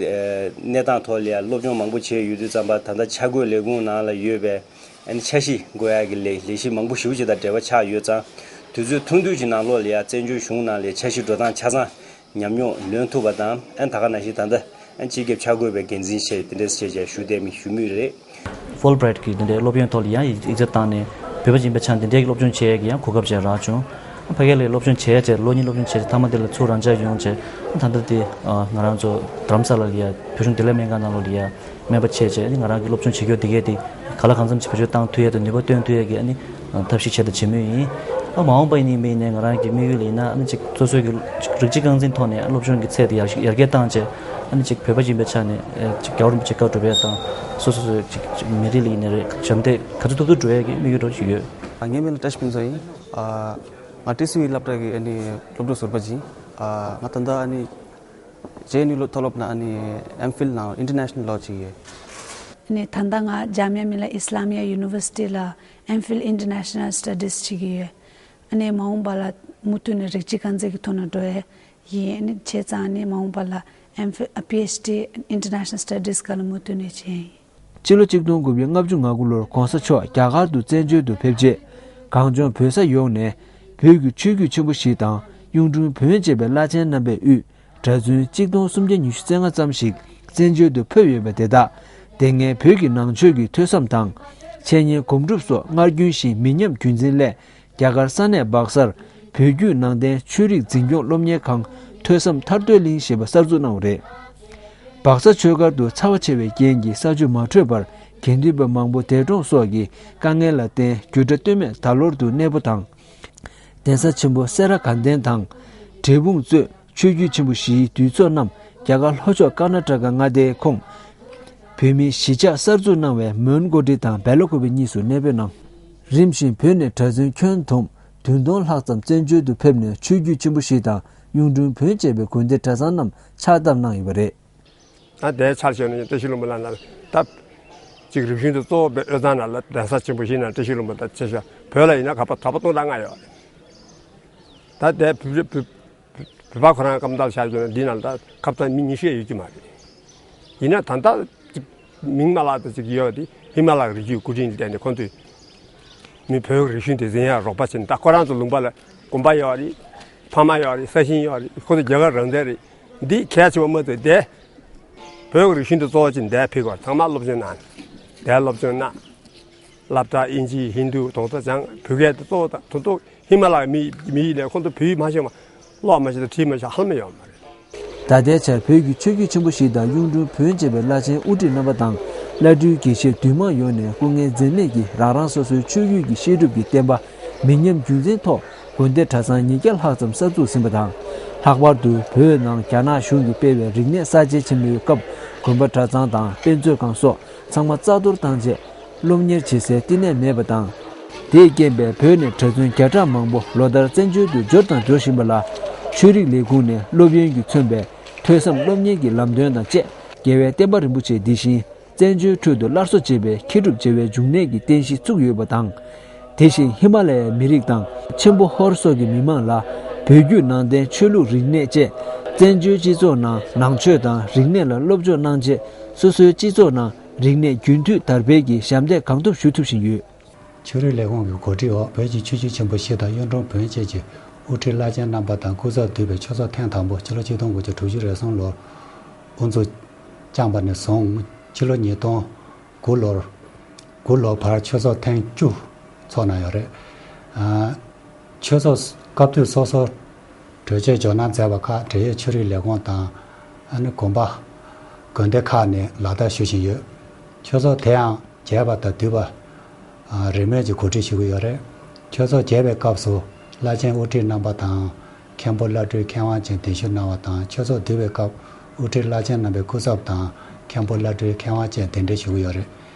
གནས་སྟངས་ཐོག་ལ་ཡང་སློབ་སྦྱོང་མང་པོ་བྱས་ཡོད་དུས་ཙམ་པ་ད་ལྟ་འཆར་འགོད་ལས་ཁུངས་ནང་ལ་ཡོད་པའི་ཨ་ནི་འཆར་གཞི་འགོད་ཡག་གི་ལས་ལས་གཞི་མང་པོ་ཞེ་པོ་ཅིག་དང་འབྲེལ་བ་ཆགས་ཡོད་ཙང་། དུས་ཚོད་ཐུང་ཐུང་ཅིག་ནང་ལོགས་ལ་ཡང་བཙན་བྱོལ་གཞུང་ནང་ལ་འཆར་གཞི་འགྲོ་སྟངས་ཆ་ཚང་ཉམས་མྱོང་ལོན་ཐུབ་པ་དང་ཨ་ནི་ད་ག་ནང་བཞིན་ད་ལྟ་ཨ་ནི་སྤྱི་ཁྱབ་འཆར་འགོད་པའི་འགན་འཛིན་བྱས་དེ་འདྲས་བྱས་བྱས་ཞུ་བསྡད་མི་ཞུ་མུས་རེད། ཧྥོལ་བྷི་རའིཊ་གི་འདི་འདྲའི་སློབ་ཡོན་ཐོག་ལ་ཡང་ཡིག་ཡིག་ཚད་བཏང་ནས་བོད་པ་ཡིན་པའི་ཆ་འདི་འདྲའི་སློབ་སྦྱོང་བྱེད་ཡས་ཀྱི་ཡང་གོ་སྐབས་ཅིག་རག་བྱུང་། ཕ་གི་ལ་སློབ་སྦྱོང་བྱེད་ཡས་བྱས་ལོ་གཉིས་སློབ་སྦྱོང་བྱས་རྗེས་མཐའ་མ་དེ་ལ་ཚུར་རང་འཇགས་ཡོང་བྱས་ད་ལྟ་དེ་ང་རང་ཚོ་དྷ་རམ་ས་ལ་ལ་ཡ་བོད་གཞུང་བདེ་ལེགས་སྨན་ཁང་ནང་ལོགས་ལ་ཡ་སྨན་པ་བྱས་བྱས་ང་རང་གི་སློབ་སྦྱོང་བྱེད་རྒྱུ་དེ་གས་དེ་ག་ལ་གང་འཚམ་ཅིག་བེད་སྤྱོད་བཏང་ཐུབ་ཡས་དང་ནུས་པ་བཏོན་ཐུབ་ཡས་ཀྱི་ཨ་ནི་ཐབས་ཤེས་བྱས་དང་བྱེད་མུས་ཡིན། ཨ་མ་འོངས་པ་ཡིན་ནའི་མིན་ནའི་ང་རང་གི་དམིགས་ཡུལ་ཡིན་ན་ཨ་ནི་ཅིག་སོ་སོའི་གི་རིགས་གཅིག་རྐང་འཛིན་ཐོག་ནས་སློབ་སྦྱོང་གི་ཚད་དེ་ཡར་ཡར་རྒྱས་བཏང་བྱས་ཨ་ནི་ཅིག་བོད་པ་ཡིན་པའི་ཆ་ནས་ཨ་ཅིག་རྒྱལ་བ་རིན་པོ་ཆེ་བཀའ་སྒྲུབ་ཡས་དང་སོ་སོ་སོའི་ཅིག་ཅིག་མི་རིགས་ལ་ཡིན་ནའི་རེད་ཞབས་འདེགས་ག་ཚོད་ཐུབ་ཐུབ་འགྲོ་ཡས་ཀྱི་དམིགས་ཡུལ་འདྲ་ཞིག་ཡོད། ཨ་ངའི་མིང་ལ་བཀྲ་ཤིས་ཕུན་ཚོགས་ཡིན། ཨ་ང་ཊི་སི་ཝི་སློབ་གྲྭ་གི་ཨ་ནི་སློབ་ཕྲུག་ཟུར་པ་ཅིག་ཡིན། ཨ་ང་ད་ལྟ་ཨ་ནི་ཇེ་ཨེན་ཡུ་མཐོ་སློབ་ནང་ཨ་ནི་ཨེམ་ཕིལ་ནང་ཨིན་ཊར་ནེ་ཤ་ནལ་ལོ་བྱེད་ཀྱི་ཡོད། ཨ་ནི་ད་ལྟ་ང་ཇཱ་མི་ཡ་མི་ལ་ཨི་སི་ལ་མི་ཡ་ཡུ་ནི་ཝར་སི་ཊི་ལ་ཨེམ་ཕིལ་ཨིན་ཊར་ནེ་ཤ་ནལ་སི་ཊ་ཌིས་བྱེད་ཀྱི་ཡོད། ཨ་ནི་མ་འོངས་པ་ལ་མུ་མཐུད་ནས་རིགས་གཅིག་རྐང་འཛིན་གྱི་ཐོག་ནས་འགྲོ་ཡས་ཡིན། ཨ་ནི་བྱས་ཙང་ཨ་ནི་མ་འོངས་པ་ལ་ཨེམ་ཕིལ་ཨ་པི་ཨེཆ་ཌི་ཨིན་ཊར་ནེ་ཤ་ནལ་སི་ཊ་ཌིས་སྒང་ལ་མུ་མཐུད་ནས་བྱེད་ཡས་ཡིན། ཕྱི་ལོ་ཆིག་སྟོང་དགུ་བརྒྱ་ལྔ་བཅུ་ང་དགུ་ལོར་གོང་ས་མཆོག་རྒྱ་གར་དུ་བཙན་བྱོལ་དུ་ཕེབས་རྗེས། གངས་ལྗོངས་བོད་ས་ཡོངས་ནས་བོད་ཀྱི་ཆོས་བརྒྱུད་ཆེན་པོ་བཞི་དང་གཡུང་དྲུང་བོན་བཅས་པའི་བླ་ཆེན་རྣམ་པས་དབུས་གྲྭ་བཙུན་གཅིག་སྟོང་སུམ་བརྒྱ་ཉི་ཤུ་རྩ་ལྔ་ཙམ་ཞིག་བཙན་བྱོལ་དུ་ཕེབས་ཡོད་པ་དེ་དག་དེ་སྔའི་བོད་ཀྱི་ནང་ཆོས་ཀྱི་ཐོས་བསམ་དང་། འཆད་ཉན་སྒོམ་སྒྲུབ་སོགས་སྔར་རྒྱུན་བཞིན་མི་ཉམས་རྒྱུན་འཛིན་སླད། རྒྱ་གར་ས་གནས་སྦག་སར་བོད་བརྒྱུད་ནང་བསྟན་ཆོས་རིག་འཛིན་སྐྱོང་སློབ་གཉེར་ཁང་ཐོས་བསམ་ཐར་འདོད་གླིང་ཞེས་པ་གསར་འཛུགས་གནང་བ་རེད། སྦག་ས་ཆོས་སྒར་དུ་ཚ་བ་ཆེ་བའི་རྐྱེན་གྱིས་ས་ཆུ་མ་འཕྲོད་པར་དགེ་འདུན་པ་མང་པོ་འདས་གྲོངས་སོགས་ཀྱི་དཀའ་ངལ་ལ་བརྟེན་རྒྱུད་གྲྭ་སྟོད་སྨད་ད་ལོར་དུ་གནས་སྤོ་དང་། གདན་ས་ཆེན་པོ་སེ་ར་དགའ་ལྡན་དང་། འབྲས་སྤུངས་གཙོས་ཆོས་བརྒྱུད་ཆེན་པོ་བཞིའི་འདུས་ཚོགས་རྣམས་རྒྱ་གར་ལྷོ་ཕྱོགས་ཀར་ན་ཊ་ཀ་མངའ་སྡེའི་ཁོངས། བོད་མིའི་གཞིས་ཆགས་གསར་འཛུགས་གནང་བའི་མོན་གྷོ་ཊི་དང་སྦེལ་ཀོབ་གཉིས་སུ་གནས་སྤོས་གནང་། རིམ་བཞིན་བོད་ནས་གྲྭ་བཙུན་ཁྱོན་བསྡོམས་བདུན་སྟོང་ལྷག་ཙམ་བཙན་བྱོལ་དུ་ཕེབས་ནས་ཆོས་བརྒྱུད་ཆེན་པོ་བཞི་དང་གཡུང་དྲུང་བོན་བཅས་པའི་དགོན་སྡེ་གྲྭ་ཚང་རྣམས་ཕྱག་བཏབ་གནང་ཡོད་པ་རེད། ད་དེའི་ཆར་བཞག་ན་བཀྲ་ཤིས་ལྷུན་པོ་ལ་ན་ད་གཅིག་རིམ་བཞིན་དུ་གཙོ་བོ་དཔེ་དབུས་གཙང་ནང་ལ་གདན་ས་ཆེན་པོ་བཞི་ནང་བཀྲ་ཤིས་ལྷུན་པོ་དང་ཆེ་ཤོས་བོད་ལ་ཡིན་ན་ག་པ་གྲྭ་པ་སྟོང་ཕྲག་ལྔ་ཡོད་རེད། ད་དེ་བོད་བོད་བོད་པ་ཁོ་རང་སྐམ་ཐལ་ཤར་བྱུང་ན་འདི་ནང་ད་ཁབ་ཚང་མི་ཉི་ཤུ་ཡང་ཡོད་ཀྱི་མ་རེད། ཡིན་ན་ད་ལྟ་ཅིག་མིང་མ་བརླག་ད་ཅིག་ཡོད་དེ་ཧི་མ་ལ་ཡའི་རི་རྒྱུད་སྐུ་དྲིན་ལ་བརྟེན་ནས་ཁོང་ཚོས་མི་བོད་ཀྱི་རིག་གཞུང་དེ་འཛིན་ཡག་རོགས་པ་བྱས་ནས་ད་ཁོ་རང་ཚོ་ལུང་པ་ལ་དགོན་པ་ཡོད་རེད། ཕ་མ་ཡོད་རེད། ས་ཞིང་ཡོད་རེད། ཁོ་ཚོ་རྒྱ་གར་རང་བཙན་རེད། འདི་གལ་ཆེ་བ་མ་ཚད་དེ་བོད་ཀྱི་རིག་གཞུང་དེ་གཙོ་བོ་བྱས་ནས་འདིར་ཕེབས་པར་ཚང་མ་སློབ་སྦྱོང་གནང་། འདིར་སློབ་སྦྱོང་གནང་། སློབ་གྲྭ་དབྱིན་ཇི་ཧིན་རྡུ་གདོང་ཐོག་སྦྱངས། བོད་སྐད་དེ་གཙོ་བོ་དང་དོན་ཐོག་ཧི་མ་ལ་ཡའི་མི་མི་ཡིན་ནས་ཁོང་ཚོ་བོད་ཡིག་མ་ཤེས་པ་ཀློག་མ་ཤེས་དང་བྲིས་མ་ཤེས་ཧ་ལམ་ཡོད་མ་རེད། ད་ལྟའི་ཆར་བོད་ཀྱི་ཆོས་བརྒྱུད་ཆེན་པོ་བཞི་དང་གཡུང་དྲུང་བོན་བཅས་པའི་བླ་ཆེན་དབུ་ཁྲིད་རྣམ་པ་དང་བླ་སྤྲུལ་དགེ་བཤེས་འདུས་མང་ཡོངས་ནས་སྐུ་ངལ་འཛེམས་མེད་ཀྱིས་རང་རང་སོ་སོའི་ཆོས་བརྒྱུད་ཀྱི་བཤད་སྒྲུབ་ཀྱི་བསྟན་པ་མི་ཉམས་རྒྱུན་འཛིན་ཐོག་དགོན་སྡེ་གྲྭ་ཚང་ཉིས་བརྒྱ་ལྷག་ཙམ་གསར་འཛུགས་ཟིན་པ་དང་། ལྷག་པར་དུ་བོད་ནང་རྒྱ་ནག་གཞུང་གིས་སྤེལ་བའི་རིག་གནས་གསར་བརྗེ་ཆེན་མོའི་སྐབས་དགོན་པ་གྲྭ་ཚང་དང་དཔེ་མཛོད་ཁང་སོགས་ཚང་མ་རྩ་གཏོར་བཏང་རྗེས་སློབ་གཉེར་བྱེད་སའི་བསྟི་གནས་མེད་པ་དང་། དེས་རྐྱེན་པས་བོད་ནས་གྲྭ་བཙུན་བརྒྱ་ཕྲག་མང་པོ་ལོ་ལྟར་བཙན་བྱོལ་དུ་འབྱོར་དང་འབྱོར་བཞིན་པ་ལ། ཆོས་རིག་ལས་ཁུངས་ནས་སློབ་ཡོན་གྱིས་མཚོན་པའི་ཐོས་བསམ་སློབ་གཉེར་གྱི་ལམ་སྟོན་དང་བཅས་རྒྱལ་བའི་བསྟན་པ་རིན་པོ་ཆེ་འདི་བཞིན་བཙན་བྱོལ་ཁྲོད་དུ་སླར་གསོ་བྱེད་པའི་མཁས་གྲུབ་བྱེ་བའི་འབྱུང་གནས་ཀྱི་རྟེན་གཞི་བཙུགས་ཡོད་པ་དང་། དེ་བཞིན་ཧི་མ་ལ་ཡའི་མི་རིགས་དང་ཆེན་པོ་ཧོར་སོགས་ཀྱི་མི་མང་ལ་བོད་བརྒྱུད་ནང་བསྟན་ཆོས་ལུགས་རིག་གནས་བཅས་བཙན་བྱོལ་སྤྱི་ཚོགས་ནང་ནང་ཆོས་དང་རིག་གནས་ལ་སློབ་སྦྱོང་གནང་རྗེས། སོ་སོའི་སྤྱི་ཚོགས་ནང་རིག་གནས་རྒྱུན་མཐུད་དར་སྤེལ་གྱི་ཞབས་འདེགས་གང་ཐུབ་ཞུ་ཐུབ་བཞིན་ཡོད། ཆོས་རིག་ལས་ཁུངས་ཀྱི་གོ་སྒྲིག་འོག་བོད་ཀྱི་ཆོས་བརྒྱུད་ཆེན་པོ་བཞི་དང་གཡུང་དྲུང་བོན་བཅས་ཀྱི་དབུ་ཁྲིད་བླ་ཆེན་རྣམ་པ་དང་སྐུ་ཚབ་འདུས་པའི་ཆོས་ཚོགས་ཐེངས་དང་པོ་ཕྱི་ལོ་ཆིག་སྟོང་དགུ་བརྒྱ་དྲུག་ཅུ་རེ་གསུམ་ལོར་དབུ་འཛུགས་བསྐྱངས་པ་ནས་བཟུང་ཕྱི་ལོ་ཉིས་སྟོང་དགུ་ལོར་དགུ་ལོ་བར་ཆོས་ཚོགས་ཐེངས་བཅུ་ཚོགས་གནང་ཡོད་རེད། ཨ། ཆོས་ཚོགས་སྐབས་དུས་སོ་སོར་གྲོས་ཆོད་འཇོག་གནང་མཛད་པ་ཁག་འབྲེལ་ཡོད་ཆོས་རིག་ལས་ཁུངས་དང་། ཨ་ནི་དགོན་པ། དགོན་སྡེ་ཁག་ནས་ལག་བསྟར་ཞུ་བཞིན་ཡོད། ཆོས་ཚོགས་དེའང་རྒྱས་པ་དང་བསྡུས་པ། ཨ། རིས་མེད་ཀྱིས་གོ་སྒྲིག་ཞུ་གི་ཡོད་རེད། ཆོས་ཚོགས་རྒྱས་པའི་སྐབས་སུ་བླ་ཆེན་དབུ་ཁྲིད་རྣམ་པ་དང་། མཁན་པོ་བླ་སྤྲུལ་མཁས་དབང་ཅན་གདན་ཞུ་གནང་བ་དང་། ཆོས་ཚོགས་བསྡུས་པའི་སྐབས་དབུ་ཁྲིད་བླ་ཆེན་རྣམ་པའི་སྐུ་ཚབ་དང་། མཁན་པོ་བླ་སྤྲུལ་མཁས་དབང་ཅན་གདན་འདྲེན་ཞུ་གི་ཡོད་རེད།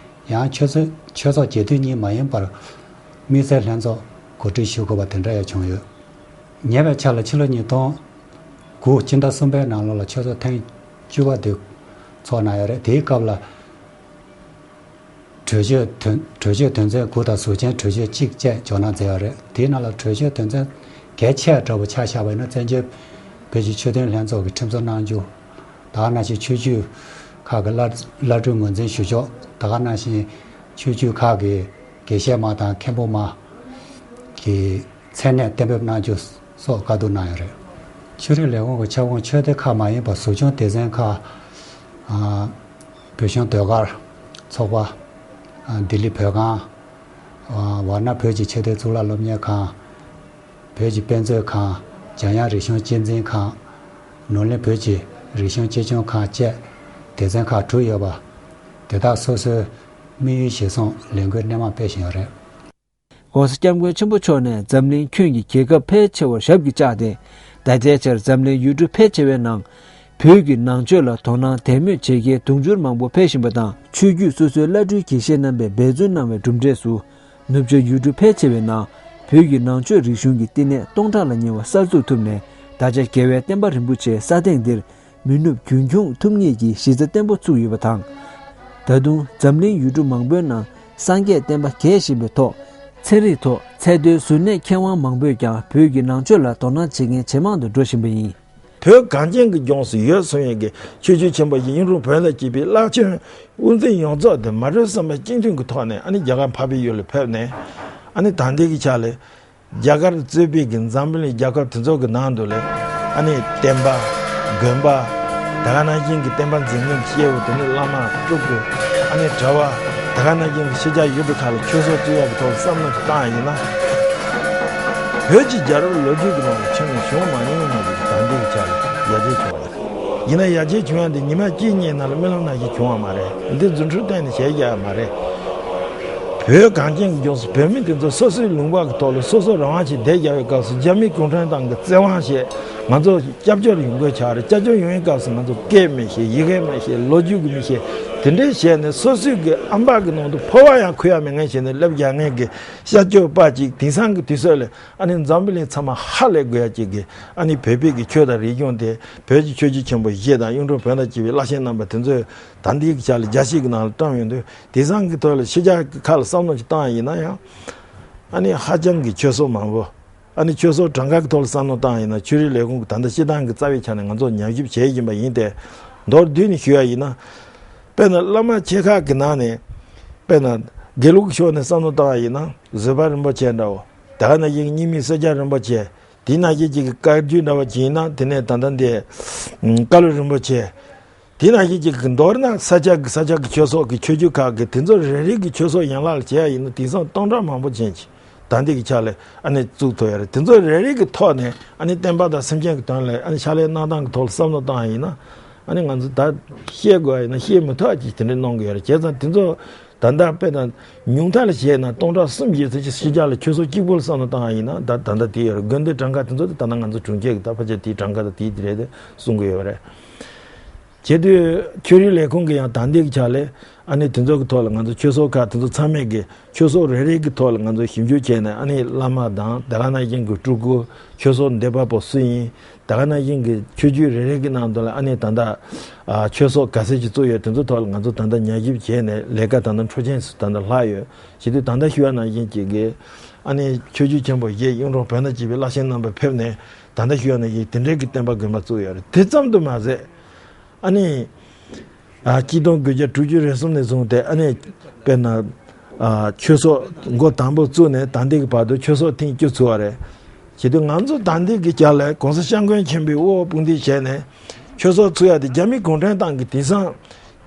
ཡང་ཆོས་ཚོགས་ཆོས་ཚོགས་རྒྱས་བསྡུས་གཉིས་མ་ཡིན་པར། དམིགས་བསལ་ལྷན་ཚོགས་གོ་སྒྲིག་ཞུ་དགོས་པ་དེ་འདྲ་ཡང་བྱུང་ཡོད། ཉེ་བའི་ཆར་ལ་ཕྱི་ལོ་ཉིས་སྟོང་དགུ་སྤྱི་ཟླ་གསུམ་པའི་ནང་ལོགས་ལ་ཆོས་ཚོགས་ཐེངས་བཅུ་པ་དེ་ཚོགས་གནང་ཡོད་རེད། དེའི་སྐབས་ལ། གྲོས་ཆོད་དོན་གྲོས་ཆོད་དོན་ཚན་དགུ་དང་ཟུར་མཆན་གྲོས་ཆོད་གཅིག་བཅས་འཇོག་གནང་མཛད་ཡོད་རེད། དེའི་ནང་ལ་གྲོས་ཆོད་དོན་ཚན་གལ་ཆེ་བ་འདྲ་པོ་ཆ་བཞག་པ་ཡིན་ན། བཙན་བྱོལ་བོད་ཀྱི་ཆོས་དོན་ལྷན་ཚོགས་ཀྱི་ཁྲིམས་བཟོ་གནང་རྒྱུ། ད་ག་ནང་བཞིན་ཆོས་བརྒྱུད་ཁག་གི་བླ་བླ་སྤྲུལ་ངོས་འཛིན་ཞུ་ཕྱོགས། ད་ག་ནང་བཞིན་ཆོས་བརྒྱུད་ཁག་གི་དགེ་བཤེས་མ་དང་མཁན་པོ་མ་གི་མཚན་གནས་གཏན་འབེབས་གནང་རྒྱུ་སོགས་བཀའ་བསྡུར་གནང་ཡོད་རེད། ཆོས་རིག་ལས་ཁུངས་ཀྱི་ཁྱབ་ཁོངས་ཆོས་སྡེ་ཁག་མ་ཡིན་པ་ཟུར་བྱུང་སྡེ་ཚན་ཁག་ཨ། བོད་གཞུང་ཟློས་གར་ཚོགས་པ། ཨ། ལྡི་ལི་བོད་ཁང་། ཨ། ཝཱ་ཎ་བོད་ཀྱི་ཆོས་དོན་གཙུག་ལག་སློབ་གཉེར་ཁང་། བོད་ཀྱི་དཔེ་མཛོད་ཁང་། འཇམ་དབྱངས་རིག་གཞུང་གཅེས་འཛིན་ཁང་། ནོར་གླིང་བོད་ཀྱི་རིག་གཞུང་གཅེས་སྐྱོང་ཁང་བཅས་སྡེ་ཚན་ཁག་དྲུག་ཡོད་པ། དེ་དག་སོ་སོའི་དམིགས་ཡུལ་གཞིར་བཟུང་ལས་འགུལ་སྣེ་མང་སྤེལ་བཞིན་ཡོད་རེད། ༸གོང་ས་༸སྐྱབས་མགོན་ཆེན་པོ་མཆོག་ནས་འཛམ་གླིང་ཁྱོན་གྱི་རྒྱལ་ཁབ་ཕལ་ཆེ་བར་ཞབས་ཀྱིས་བཅགས་ཏེ། ད་ལྟའི་ཆར་འཛམ་གླིང་ཡུལ་གྲུ་ཕལ་ཆེ་བའི་ནང་། བོད་ཀྱི་ནང་ཆོས་ལ་དོ་སྣང་དད་མོས་བྱེད་མཁན་དུང་ཕྱུར་མང་པོ་ཕེབས་བཞིན་པ་དང་། ཆོས་བརྒྱུད་སོ་སོའི་བླ་སྤྲུལ་དགེ་བཤེས་རྣམ་པས་འབད་བརྩོན་གནང་བའི་གྲུབ་འབྲས་སུ། ནུབ་ཕྱོགས་ཡུལ་གྲུ་ཕལ་ཆེ་བའི་ནང་བོད་ཀྱི་ནང་ཆོས་རིག་གཞུང་གི་བསྟི་གནས་སྟོང་ཕྲག་ལ་ཉེ་བ་གསར་འཛུགས་ཐུབ་ནས། ད་ཆ་རྒྱལ་བའི་བསྟན་པ་རིན་པོ་ཆེའི་ས་སྟེང་འདིར་མི་ནུབ་རྒྱུན་འཁྱོངས་ཐུབ་ངེས་ཀྱི་གཞི་རྩ་བརྟན་པོ་བཙུགས་ཡོད་པ་དང་། ད་དུང་འཛམ་གླིང་ཡུལ་གྲུ་མང་པོའི་ནང་སངས་རྒྱས་བསྟན་པ་རྒྱས་བཞིན་པའི་ཐོག་ཚན་རིག་ཐོག་ཚད་མཐོའི་གཟུར་གནས་མཁས་དབང་མང་པོས་ཀྱང་བོད་ཀྱི་ནང་ཆོས་ལ་དོ་སྣང་བྱེད་མཁན་ཇེ་མང་དུ་འགྲོ་བཞིན་པ་ཡིན། བོད་གངས་ཅན་གྱི་ལྗོངས་སུ་ཡོད་གསུང་ཡས་ཀྱི་ཆོས་བརྒྱུད་ཆེན་པོ་བཞི་གཡུང་དྲུང་བོན་དང་བཅས་པའི་བླ་ཆེན་དབུ་འཛིན་ཡོངས་རྫོགས་དེ་མ་གྲོས་བསམ་པ་གཅིག་མཐུན་གྱི་ཐོག་ནས་ཨ་ནི་རྒྱ་གར་འཕགས་པའི་ཡུལ་ལ་ཕེབས་ནས། ཨ་ནི་ད་ལྟའི་གི་ཆ་ལ་རྒྱ་གར་གཙོས་པའི་གི་འཛམ་བུ་གླིང་རྒྱལ་ཁབ་དེ་ཚོ་གི་ནང་དུ་ལ་ཨ་ནི་བསྟན་པ། དགོན་པ། ད་ག་ནང་བཞིན་གྱི་བསྟན་པ་འཛིན་མཁན་སྐྱེ་བོ་དེ་ནི་བླ་མ་སྤྲུལ་སྐུ། ཨ་ནི་གྲྭ་པ། ད་ག་ནང་བཞིན་གྱི་ཤེས་བྱ་ཡུལ་གྲུ་ཁག་ལ་ཆོས་ཚོགས་བཙུགས་ཡག་གི་ཐོག་བསམ་བློ་ཞིག་བཏང་ཡ་ཡིན་ན། བོད་ཀྱི་རྒྱལ་རབས་ལོ་རྒྱུས་ཀྱི་ནང་ལ་ཆེན་མོ་བྱུང་མ་མྱོང་བ་ཞིག་ད་ལྟའི་ཆ་ལ་ཡར་རྒྱས་བྱུང་བ་རེད། ཡིན་ན་ཡར་རྒྱས་བྱུང་ཡ་འདི་ཉི་མ་གཅིག་གཉིས་ནང་ལ་རྨི་ལམ་ནང་བཞིན་བྱུང་བ་མ་རེད། འདི་རྫུ་འཕྲུལ་གཏན་ནས་བྱས་རྒྱག་ཡ་མ་རེད། བོད་གངས་ཅན་གྱི་ལྗོངས་སུ་བོད་མི་དེ་ཚོ་སོ་སོའི་ལུང་པ་གི་ཐོག་ལ་སོ་སོ་རང་དབང་ཅིག་བསྡད་རྒྱག་པའི་སྐབས་སུ་རྒྱ་མི་གུང་ཁྲན་ཏང་གི་བཙན་དབང་བྱས་ང་ཚོ་སྐྱབས་བཅོལ་ཡོང་དགོས་ཆགས་རེད། སྐྱབས་བཅོལ་ཡོང་བའི་སྐབས་སུ་ང་ཚོ་སྐད་མི་ཤེས། ཡི་གེ་མི་ཤེས། ལོ་རྒྱུས་ཀྱི་མི་ཤེས། དེ་འདྲའི་བྱས་ནས་སོ་སོའི་གི་ཨམ་ཕྲག་གི་ནང་དུ་ཕོ་བ་ཡང་འཁུར་ཡ་མེད་མཁན་བྱས་ནས་སླེབས་རྒྱག་མཁན་གི་ཤ་སྐྱོགས་པ་ཅིག་དེང་སང་གི་དུས་ཚོད་ལ་ཨ་ནི་འཛམ་བུ་གླིང་ཚང་མ་ཧ་ལས་དགོས་ཡ་ཅིག་གི་ཨ་ནི་བོད་པའི་གི་ཆོས་དང་རིག་གཞུང་དེ་བོད་ཀྱི་ཆོས་བརྒྱུད་ཆེན་པོ་བཞི་དང་གཡུང་དྲུང་བོན་དང་བཅས་པའི་བླ་ཆེན་རྣམ་པ་དེ་ཚོས་ད་འདིའི་གི་ཆ་ལ་རྒྱལ་སྤྱི་གི་ནང་ལ་བཀྲམ་ཡོང་དུས། དེང་སང་གི་ཐོག་ལ་ཤེས་བྱ་གི་ཁ་ལ་བསམ་བློ་ཅིག་བཏང་ཡ་ཡིན་ན་ཡང་། ཨ་ནི་ཧ་ཅང་གི་ཆོས་ཚོགས་མང་པོ། ཨ་ནི་ཆོས་ཚོགས་གྲངས་ཀ་གི་ཐོག་ལ་བསམ་བློ་བཏང་ཡ་ཡིན་ན། ཆོས་རིག་ལས་ཁུངས་ཀྱི་ད་ལྟ་སྤྱི་བཏང་གི་རྩ་བའི་ཆ་ནས་ང་ཚོ་ཉམས་ཞིབ་བྱེད་བཞིན་པ་ཡིན་ཏེ། མདོར་བསྡུས་ནས་ཞུ་ཡ་ཡིན་ན། དཔེར་ན་བླ་མ་ཆེ་ཁག་གི་ནང་ནས། དཔེར་ན་དགེ་ལུགས་ཀྱི་ཕྱོགས་ནས་བསམ་བློ་བཏང་ཡ་ཡིན་ན་བཟོད་པ་རིན་པོ་ཆེ་འདྲ་བོ། ད་ག་ནང་བཞིན་གཉིས་མེད་སེར་སྐྱ་རིན་པོ་ཆེ། དེ་ནང་བཞིན་གཅིག་གི་བཀའ་བརྒྱུད་འདྲ་བ་ཅིག་ཡིན་ན་དེ་ནས་ད་ལྟ་འདི། བཀའ་བློན་རིན་པོ་ཆེ། དེ་ནང་བཞིན་གཅིག་གི་མདོར་ན་ས་སྐྱ་གི་ས་སྐྱ་གི་ཆོས་ཚོགས་ཀྱི་ཆོས་བརྒྱུད་ཁག་གི་དེ་ཚོ་རེ་རེ་གི་ཆོས་ཚོགས་ཡན་ལག་ལ་བྱས་ཡ་ཡིན་ན་དེང་སང་སྟོང་ཕྲག་མང་པོ་ཅན་ཅིག་ད་ལྟའི་གི་ཆ་ལ་ཨ་ནི་བཙུགས་ཐུབ་ཡ་རེད། དེ་ཚོ་རེ་རེ་གི་ཐོག་ནས་ཨ་ནི་བསྟན་པ་དང་སེམས་ཅན་གྱི་དོན་ལ་ཨ་ནི་ཕྱག་ལས་གནང་སྟངས་ཀྱི་ཐོག་ལ་བསམ་བློ་བཏང་ཡ་ཡིན་ན། ཨ་ནི་ང་ཚོ་ད་བཤད་དགོས་ཡ་ཡིན་ན་བཤད་མི་ཐུབ་ཡ་ཅིག་དེ་འདྲ་གནང་གི་ཡོད་རེད། བྱས་ཙང་དེ་ཚོ། ད་ལྟ་དཔེ་དང་ཉུང་མཐའ་ལ་བཤད་ན་སྟོང་ཕྲག་གསུམ་བཞི་ཙམ་ཅིག་ཕྱི་རྒྱལ་ལ་ཆོས་ཚོགས་གཅིག་པུ་ལ་བསམ་བློ་བཏང་བ་ཡིན་ན་ད་ད་ལྟ་དེ་ཡོད་རེད། དགོན་སྡེ་གྲངས་ཀ་དེ་ཚོ་དེ་ད་ལྟ་ང་ཚོ་དྲུང་ཆེ་གི་ད་ཕལ་ཆེར་དེའི་གྲངས་ཀ་ད་དེའི་དེ་རེད་དེ་གསུང་གི་ཡོད་རེད། བྱེད་དུས་ཆོས་རིག་ལས་ཁུངས་ཀྱི་ཡང་ད་ལྟའི་གི་ཆ་ལས་ཨ་ནི་དེ་ཚོ་གི་ཐོག་ལ་ང་ཚོ་ཆོས་ཚོགས་ཁག་དེ་ཚོ་ཚང་མས་ཀྱི་ཆོས་ཚོགས་རེ་རེ་གི་ཐོག་ལ་ང་ཚོ་ཞིབ་འཇུག་བྱས་ནས། ཨ་ནི་བླ་མ་དང་དེ་ག་ནང་བཞིན་གྱི་སྤྲུལ་སྐུ་ཆོས་ཚོགས་འདི་པ་པོ་སུ་ཡིན། དེ་ག་ནང་བཞིན་གྱི་ཆོས་བརྒྱུད་རེ་རེ་གི་ནང་དུ་ལ་ཨ་ནི་ད་ལྟ་ཨ་ཆོས་ཚོགས་ག་ཚད་ཅིག་བཙུགས་ཡོད། དེ་ཚོ་ཐོག་ལ་ང་ཚོ་ད་ལྟ་ཉར་ཞིབ་བྱས་ནས་ལས་ཀ་ད་ལྟ་འཕྲོ་ཆེན་སུ་ད་ལྟ་ལྷག་ཡོད། བྱེད་དུས་ད་ལྟ་ཞུ་ཡ་ནང་བཞིན་གྱི་གི་ཨ་ནི་ཆོས་བརྒྱུད་ཆེན་པོ་བཞི་གཡུང་དྲུང་བོན་དང་བཅས་པའི་བླ་ཆེན་རྣམ་པ་ཕེབས་ནས་ད་ལྟ་ཞུ་ཡ་ནང་བཞིན་དེ་འདྲའི་གི་བསྟན་པ་དགོན་པ་བཙུགས་ཡོད་རེད། དེ་ཙམ་དུ་མ་ཟད། ཨ་ནི། ཨ་གཅིག་སྟོང་དགུ་བརྒྱ་དྲུག་ཅུ་རེ་གསུམ་ནས་བཟུང་སྟེ་ཨ་ནི། དཔེར་ན། ཨ་ཆོས་ཚོགས་འགོ་དང་པོ་བཙུགས་ནས་ད་ལྟའི་གི་བར་དུ་ཆོས་ཚོགས་ཐེངས་བཅུ་ཚུགས་པ་རེད། བྱེད་དུས་ང་ཚོ་ད་ལྟའི་གི་ཆ་ལ་གོང་ས་སྐྱབས་མགོན་ཆེན་པོས་དབུ་འོག་དཔུང་འདེགས་བྱས་ནས་ཆོས་ཚོགས་ཚུགས་ཡ་དེ་རྒྱ་མི་གུང་ཁྲན་ཏང་གི་དེང་སང་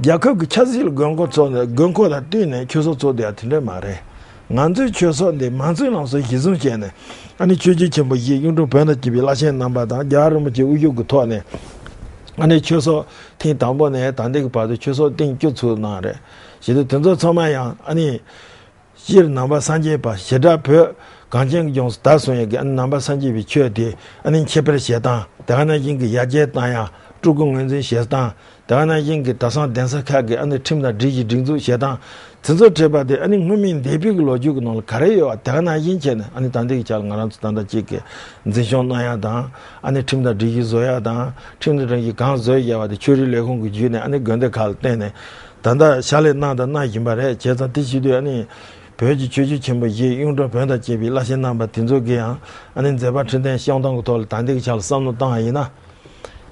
རྒྱལ་ཁབ་ཀྱི་ཆབ་སྲིད་ལ་དགོས་མཁོ་ཚོགས་ནས་དགོས་མཁོ་དང་བསྟུན་ནས་ཆོས་ཚོགས་ཚུགས་བསྡད་ཡ་དེ་འདྲ་མ་རེད། ང་ཚོའི་ཆོས་ཚོགས་འདི་མང་གཙོའི་ལམ་སྲོལ་གཞིར་བཟུང་བྱས་ནས་ཨ་ནི་ཆོས་བརྒྱུད་ཆེན་པོ་བཞི་གཡུང་དྲུང་བོན་དང་བཅས་པའི་བླ་ཆེན་རྣམ་པ་དང་རྒྱལ་བ་རིན་པོ་ཆེའི་དབུ་བཞུགས་ཀྱི་ཐོག་ནས་ཨ་ནི་ཆོས་ཚོགས་ཐེངས་དང་པོ་ནས་ད་ལྟའི་གི་བར་དུ་ཆོས་ཚོགས་ཐེངས་བཅུ་ཚུགས་གནང་རེད། བྱེད་དུས་དེ་ཚོ་ཚང་མ་ཡང་ཨ་ནི་སྤྱིར་ནང་པ་སངས་རྒྱས་པ་བྱེ་བྲག་བོད་གངས་ཅན་གྱི་ལྗོངས་སུ་དར་སོང་ཡས་ཀྱི་ཨ་ནི་ནང་པ་སངས་རྒྱས་པའི་ཆོས་དེ་ཨ་ནི་ཁྱད་པར་བྱེད་སྟངས། དེ་ག་ནང་བཞིན་གྱི་ཡར་རྒྱས་བཏང་ཡ། སྤྲུལ་སྐུ་ངོས་འཛིན་བྱེད་སྟངས། དེ་ག་ནང་བཞིན་གྱི་གྲྭ་ཚང་གདན་ས་ཁག་གི་ཨ་ནི་ཁྲིམས་དང་སྒྲིག་གཞི་སྒྲིག་འཛུགས་བྱེད་སྟངས་དེ་ཚོ་འཕྲད་པ་དེ་ཨ་ནི་སྔོན་མའི་འདས་པའི་གི་ལོ་རྒྱུས་ཀྱི་ནང་ལ་ག་རེ་ཡོད་པ་དེ་ག་ནང་བཞིན་བྱས་ནས་ཨ་ནི་ད་ལྟའི་གི་ཆ་ལ་ང་རང་ཚོ་ད་ལྟ་གཅིག་གི་འཛིན་སྐྱོང་གནང་ཡ་དང་། ཨ་ནི་ཁྲིམས་དང་སྒྲིག་གཞི་བཟོ་ཡ་དང་། ཁྲིམས་དང་སྒྲིག་གཞི་གང་བཟོས་ཡོད་པ་དེ་ཆོས་རིག་ལས་ཁུངས་ཀྱི་བརྒྱུད་ནས་ཨ་ནི་དགོན་སྡེ་ཁག་ལ་བརྟེན་ནས་ད་ལྟ་ཕྱག་ལས་གནང་དང་གནང་བཞིན་པ་རེད། བྱས་ཙང་དེ་བྱེད་དུས་ཨ་ནི་བོད་ཀྱི་ཆོས་བརྒྱུད་ཆེན་པོ་བཞི་གཡུང་དྲུང་བོན་དང་བཅས་པའི་བླ་ཆེན་རྣམ་པ་དེ་ཚོ་གི་ཡང་ཨ་ནི་མཛད་པ་འཕྲིན་ལྡན་བསྐྱངས་སྟངས་ཀྱི་ཐོག་ལ་ད་ལྟའི་གི་ཆ་ལ་བསམ་བློ་བཏང་བ་ཡིན་ན།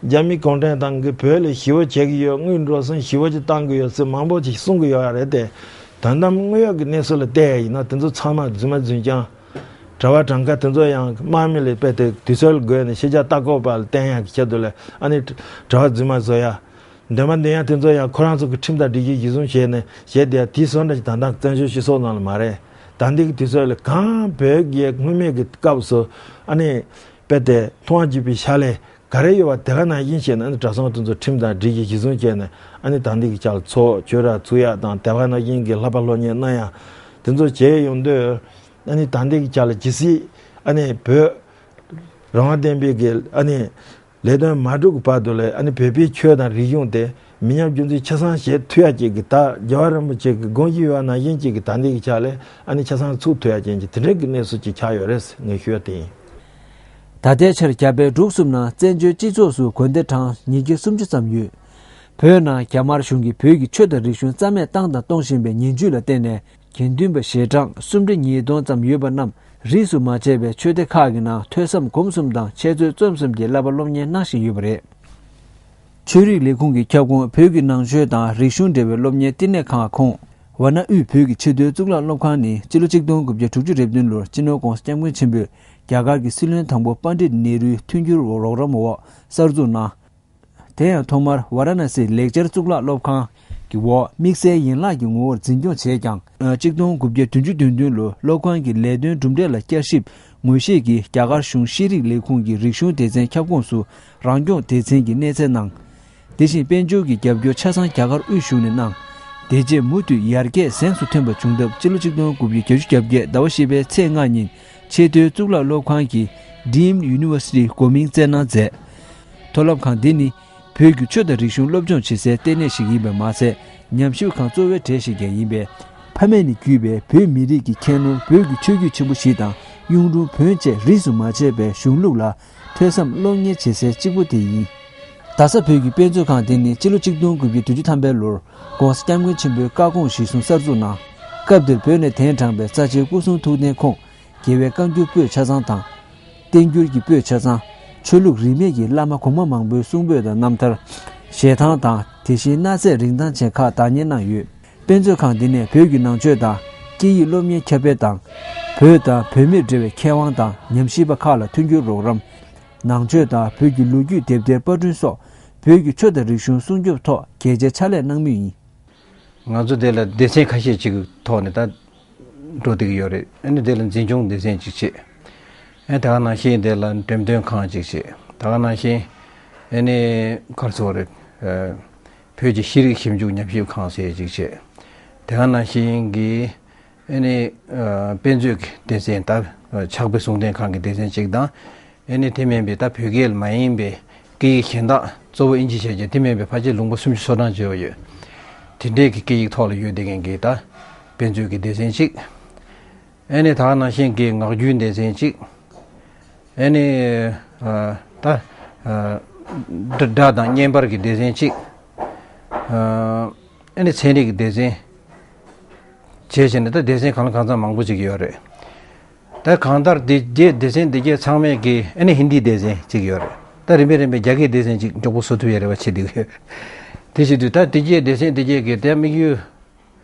རྒྱ་མི་གུང་ཁྲན་ཏང་གིས་བོད་ལ་ཞི་བ་བྱེད་ཀྱི་ཡོད། དངུལ་འགྲོ་སོང་ཞི་བ་ཅིག་བཏང་གི་ཡོད་ཟེར་མང་པོ་ཅིག་གསུང་གི་ཡོད་རེད་དེ། དོན་དམ་དངོས་ཡོད་ཀྱི་གནས་ཚུལ་ལ་བལྟས་ཡ་ཡིན་ན་དེ་ཚོ་ཚང་མ་རྫུན་མ་རྫུན་རྐྱང་། གྲྭ་པ་གྲངས་ཀ་དེ་ཚོ་ཡང་དམག་མི་ལ་དཔེ་དེ་དུས་ཚོད་ལ་བགོས་ནས་ཤེས་བྱ་ལྟ་སྐོར་པ་ལ་བསྟན་ཡག་གི་ཆེད་དུ་ལ་ཨ་ནི་གྲྭ་པ་རྫུན་མ་བཟོ་ཡ། འདོན་མ་འདོན་ཡ་དེ་ཚོ་ཡང་ཁོ་རང་ཚོ་གི་ཁྲིམས་དང་སྒྲིག་གཞི་གཞིར་བཟུང་བྱས་ནས་བྱས་བསྡད་ཡ་དེ་བཟོ་འདྲ་ཞིག་ད་ལྟ་བཙན་བྱོལ་སྤྱི་ཚོགས་ནང་ལ་མ་རེད། ད་འདི་གི་དུས་ཚོད་ལ་གང་བོད་ཀྱི་སྔོན་མའི་གི་སྐབས་སུ་ཨ་ནི་དཔེ་དེ་མཐོང་བ་བརྒྱུད་པའི་ཕྱག་ལས་ག་རེ་ཡོད་པ་དེ་ག་ནང་བཞིན་བྱས་ནས་ཨ་ནི་གྲྭ་ཚང་དེ་ཚོ་ཁྲིམས་དང་སྒྲིག་གཞི་གཞིར་བཟུང་བྱས་ནས་ཨ་ནི་ད་འདི་གི་ཆ་ལ་ཚོགས་ཆོས་ར་ཚུགས་ཡ་དང་དེ་ག་ནང་བཞིན་གི་བསླབ་པ་སློབ་གཉེར་གནང་ཡ་དེ་ཚོ་བྱས་ཡོང་དུས། ཨ་ནི་ད་ལྟའི་གི་ཆ་ལ་ཇི་སྲིད་ཨ་ནི་བོད་རང་དབང་ལྡན་པའི་གི་ཨ་ནི་ལས་དོན་མ་འགྲུབ་ཀྱི་བར་དུ་ལ་ཨ་ནི་བོད་པའི་ཆོས་དང་རིག་གཞུང་དེ་མི་ཉམས་རྒྱུན་འཛིན་ཆ་ཚང་བྱེད་ཐུབ་ཡ་ཅིག་གི་ད་རྒྱལ་བ་རིན་པོ་ཆེ་གི་དགོངས་གཞི་ཡོད་པ་ནང་བཞིན་ཅིག་གི་ད་ལྟའི་གི་ཆ་ལ་ཨ་ནི་ཆ་ཚང་ཚུགས་ཐུབ་ཡ་ཅན་གྱི་དེ་འདྲའི་གི་གནས་ཚུལ་ཅིག་ཆགས་ཡོད་རེད་ངས་ཞུ་ཡ་དེ་ཡིན། ད་ལྟའི་ཆར་རྒྱ་བལ་འབྲུག་གསུམ་ནང་བཙན་བྱོལ་སྤྱི་ཚོགས་སུ་དགོན་སྡེ་གྲངས་ཉིས་བརྒྱ་སུམ་ཅུ་ཙམ་ཡོད། བོད་ནང་རྒྱ་དམར་གཞུང་གིས་བོད་ཀྱི་ཆོས་དང་རིག་གཞུང་རྩ་མེད་བཏང་དང་གཏོང་བཞིན་པའི་ཉེས་འཛུགས་ལ་བརྟེན་ནས། དགེ་འདུན་པ་ཞལ་གྲངས་སུམ་ཁྲི་ཉིས་སྟོང་ཙམ་ཡོད་པ་རྣམས་རིས་སུ་མ་ཆད་པའི་ཆོས་སྡེ་ཁག་གི་ནང་ཐོས་བསམ་སྒོམ་གསུམ་དང་འཆད་རྩོད་རྩོམ་གསུམ་གྱི་བསླབ་པ་སློབ་གཉེར་གནང་བཞིན་ཡོད་པ་རེད། ཆོས་རིག་ལས་ཁུངས་ཀྱི་ཁྱབ་ཁོངས་བོད་ཀྱི་ནང་ཆོས་དང་རིག་གཞུང་འབྲེལ་བའི་སློབ་གཉེར་བསྟི་གནས་ཁང་ཁོངས་ཝཱ་ཎ་དབུས་བོད་ཀྱི་ཆེས་མཐོའི་གཙུག་ལག་སློབ་ཁང་ནི་སྤྱི་ལོ་ཆིག་སྟོང་དགུ་བརྒྱ་དྲུག་ཅུ་རེ་བདུན་ལོར་སྤྱི་ནོར་༧གོང་ས་༧སྐྱབས་མགོན་ཆེན་པོས་རྒྱ་གར་གྱི་སྲིད་བློན་དང་པོ་པཎྜི་ཏ་ནེ་རུའི་མཐུན་འགྱུར་རོགས་རམ་འོག་གསར་འཛུགས་གནང་། དེ་ཡང་ཐོག་མར་ཝཱ་ར་ཎ་སིའི་ལེགས་སྦྱར་གཙུག་ལག་སློབ་ཁང་གི་འོག་དམིགས་བསལ་ཡན་ལག་གི་ངོ་བོར་འཛིན་སྐྱོང་བྱས་ཀྱང་། ཆིག་སྟོང་དགུ་བརྒྱ་བདུན་ཅུ་དོན་བདུན་ལོར་སློབ་ཁང་གི་ལས་དོན་གྲུབ་འབྲས་ལ་བསྐྱར་ཞིབ་ངོས་བཞེས་ཀྱིས་རྒྱ་གར་གཞུང་ཤེས་རིག་ལས་ཁུངས་ཀྱི་རིག་གཞུང་སྡེ་ཚན་ཁྱབ་ཁོངས་སུ་རང་སྐྱོང་སྡེ་ཚན་གྱི་གནས་ཚད་གནང་། དེ་བཞིན་དཔལ་འབྱོར་གྱི་རྒྱབ་སྐྱོར་ཆ་ཚང་རྒྱ་གར་དབུས་གཞུང་ནས་གནང་། དེ་རྗེས་མུ་མཐུད་ཡར་རྒྱས་གཟེངས་སུ་ཐོན་པ་བྱུང་སྟབས་སྤྱི་ལོ་ཆིག་སྟོང་དགུ་བརྒྱ་བརྒྱད་ཅུ་གྱ་བརྒྱད་ཟླ་བ་བཞི་པའི་ཚེས་ལྔ་ཉིན་ཆེས་མཐོའི་གཙུག་ལག་སློབ་ཁང་གི་Deemed University འགོ་མིང་བསྩལ་གནང་མཛད། མཐོ་སློབ་ཁང་འདི་ནི་བོད་ཀྱི་ཆོས་དང་རིག་གཞུང་སློབ་སྦྱོང་བྱེད་སའི་ལྟེ་གནས་ཤིག་ཡིན་པ་མ་ཟད། ཉམས་ཞིབ་ཁང་གཙོ་བོའི་གྲས་ཤིག་ཀྱང་ཡིན་པས། ཕ་མེས་ནས་བརྒྱུད་པའི་བོད་མི་རིགས་ཀྱི་ཁྱད་ནོར་བོད་ཀྱི་ཆོས་བརྒྱུད་ཆེན་པོ་བཞི་དང་གཡུང་དྲུང་བོན་བཅས་རིས་སུ་མ་ཆད་པའི་གཞུང་ལུགས་ལ་ཐོས་བསམ་སློབ་གཉེར་བྱེད་སའི་གཅིག་པུ་དེ་ཡིན། རྡ་ས་བོད་ཀྱི་དཔེ་མཛོད་ཁང་འདི་ནི་སྤྱི་ལོ་ཆིག་སྟོང་དགུ་བརྒྱ་བདུན་ཅུ་ཐམ་པའི་ལོར་༧གོང་ས་༧སྐྱབས་མགོན་ཆེན་པོའི་བཀའ་དགོངས་གཞིར་བཟུང་གསར་འཛུགས་གནང་། སྐབས་དེར་བོད་ནས་གདན་དྲངས་པའི་རྩ་ཆེའི་སྐུ་གསུང་ཐུགས་རྟེན་ཁོངས་རྒྱལ་བའི་བཀའ་འགྱུར་པོད་ཆ་ཚང་དང་། བསྟན་འགྱུར་གྱི་པོད་ཆ་ཚང་། ཆོས་ལུགས་རིས་མེད་ཀྱི་བླ་མ་གོང་མ་མང་པོའི་གསུང་འབོད་དང་རྣམ་ཐར། ཞལ་ཐང་དང་དེ་བཞིན་གནའ་རྫས་རིན་ཐང་ཅན་ཁག་བདག་གཉེར་གནང་ཡོད། དཔེ་མཛོད་ཁང་འདི་ནས་བོད་ཀྱི་ནང་ཆོས་དང་སྐད་ཡིག་སློབ་གཉེར་ཁྱབ་སྤེལ་དང་། བོད་དང་བོད་མིར་འབྲེལ་བའི་མཁས་དབང་དང་ཉམས་ཞིབ་པ་ཁག་ལ་མཐུན་འགྱུར་རོགས་རམ། ནང་ཆོས་དང་བོད་ཀྱི་ལོ་རྒྱུས་དེབ་ཐེར་པར་སྐྲུན་སོགས་བོད་ཀྱི་ཆོས་དང་རིག་གཞུང་སྲུང་སྐྱོབ་ཐོག་གལ་ཆེའི་ཕྱག་ལས་གནང་མུས་ཡིན། ང་ཚོ་དེ་ལ་སྡེ་ཚན་ཁ་ཤས་ཅིག་གི་ཐོག་ནས་ད་འགྲོ་བསྡད་ཀྱི་ཡོད་རེད། ཨ་ནི་དེ་ལ་འཛིན་སྐྱོང་སྡེ་ཚན་ཅིག་བྱས། ཨ་ནི་ད་ག་ནང་བཞིན་དེ་ལ་འགྲེམས་སྟོན་ཁང་ཅིག་བྱས། ད་ག་ནང་བཞིན་ཨ་ནི་ག་རེ་ཟེར་དགོས་རེད། ཨ་བོད་ཀྱི་ཤེས་རིག་ཞིབ་འཇུག་ཉམས་ཞིབ་ཁང་ཟེར་ཅིག་བྱས། དེ་ག་ནང་བཞིན་གྱི་ཨ་ནི་ཨ་དཔེ་མཛོད་ཀྱི་སྡེ་ཚན་ད་ཕྱག་དཔེ་གསུང་རྟེན་ཁང་གི་སྡེ་ཚན་ཅིག་དང་། ཨ་ནི་དེ་མིན་པའི་ད་བོད་སྐད་ལ་མ་ཡིན་པའི་སྐད་ཡིག་གཞན་དག་ གཙོ་བོ་ཨིན་ཇི་བྱས་རྗེས་དེ་མིན་པའི་ཕལ་ཆེར་ལུང་པ་སུམ་ཅུ་སོ་གྲངས་ཅིག་ཡོད། དེ་འདྲའི་གི་སྐད་ཡིག་ཐོག་ལ་ཡོད་བསྡད་མཁན་གྱི་ད་དཔེ་མཛོད་ཀྱི་སྡེ་ཚན་གཅིག་ཨེ་ནི་ད་ག་ནང་བཞིན་གྱི་ངག་རྒྱུན་སྡེ་ཚན་གཅིག་ཨེ་ནི་ཨ་ད་ཨ་སྒྲ་སྒྲ་དང་བརྙན་པར་གྱི་སྡེ་ཚན་གཅིག་ཨ་ཨེ་ནི་ཚན་རིག་གི་སྡེ་ཚན་བྱས་བྱས་ནས་ད་སྡེ་ཚན་གང་ལ་གང་འཚམ་མང་པོ་ཅིག་ཡོད་རེད། ད་གང་ལྟར་སྡེ་རྗེ་སྡེ་ཚན་སྡེ་བརྒྱད་ཚང་མས་ཀྱི་ཨ་ནི་ཧིན་དིའི་སྡེ་ཚན་གཅིག་ཡོད་རེད། ད་རིམ་པས་རིམ་པས་རྒྱ་སྐད་སྡེ་ཚན་གཅིག་མགྱོགས་པོ་བཟོ་ཐུབ་ཡ་རེ་བ་བྱེད་བསྡད་ཡོད། དེ་བྱེད་དུས་ད་སྡེ་བརྒྱད་སྡེ་ཚན་སྡེ་བརྒྱད་ཀྱི་དེ་དམིགས་ཡུལ་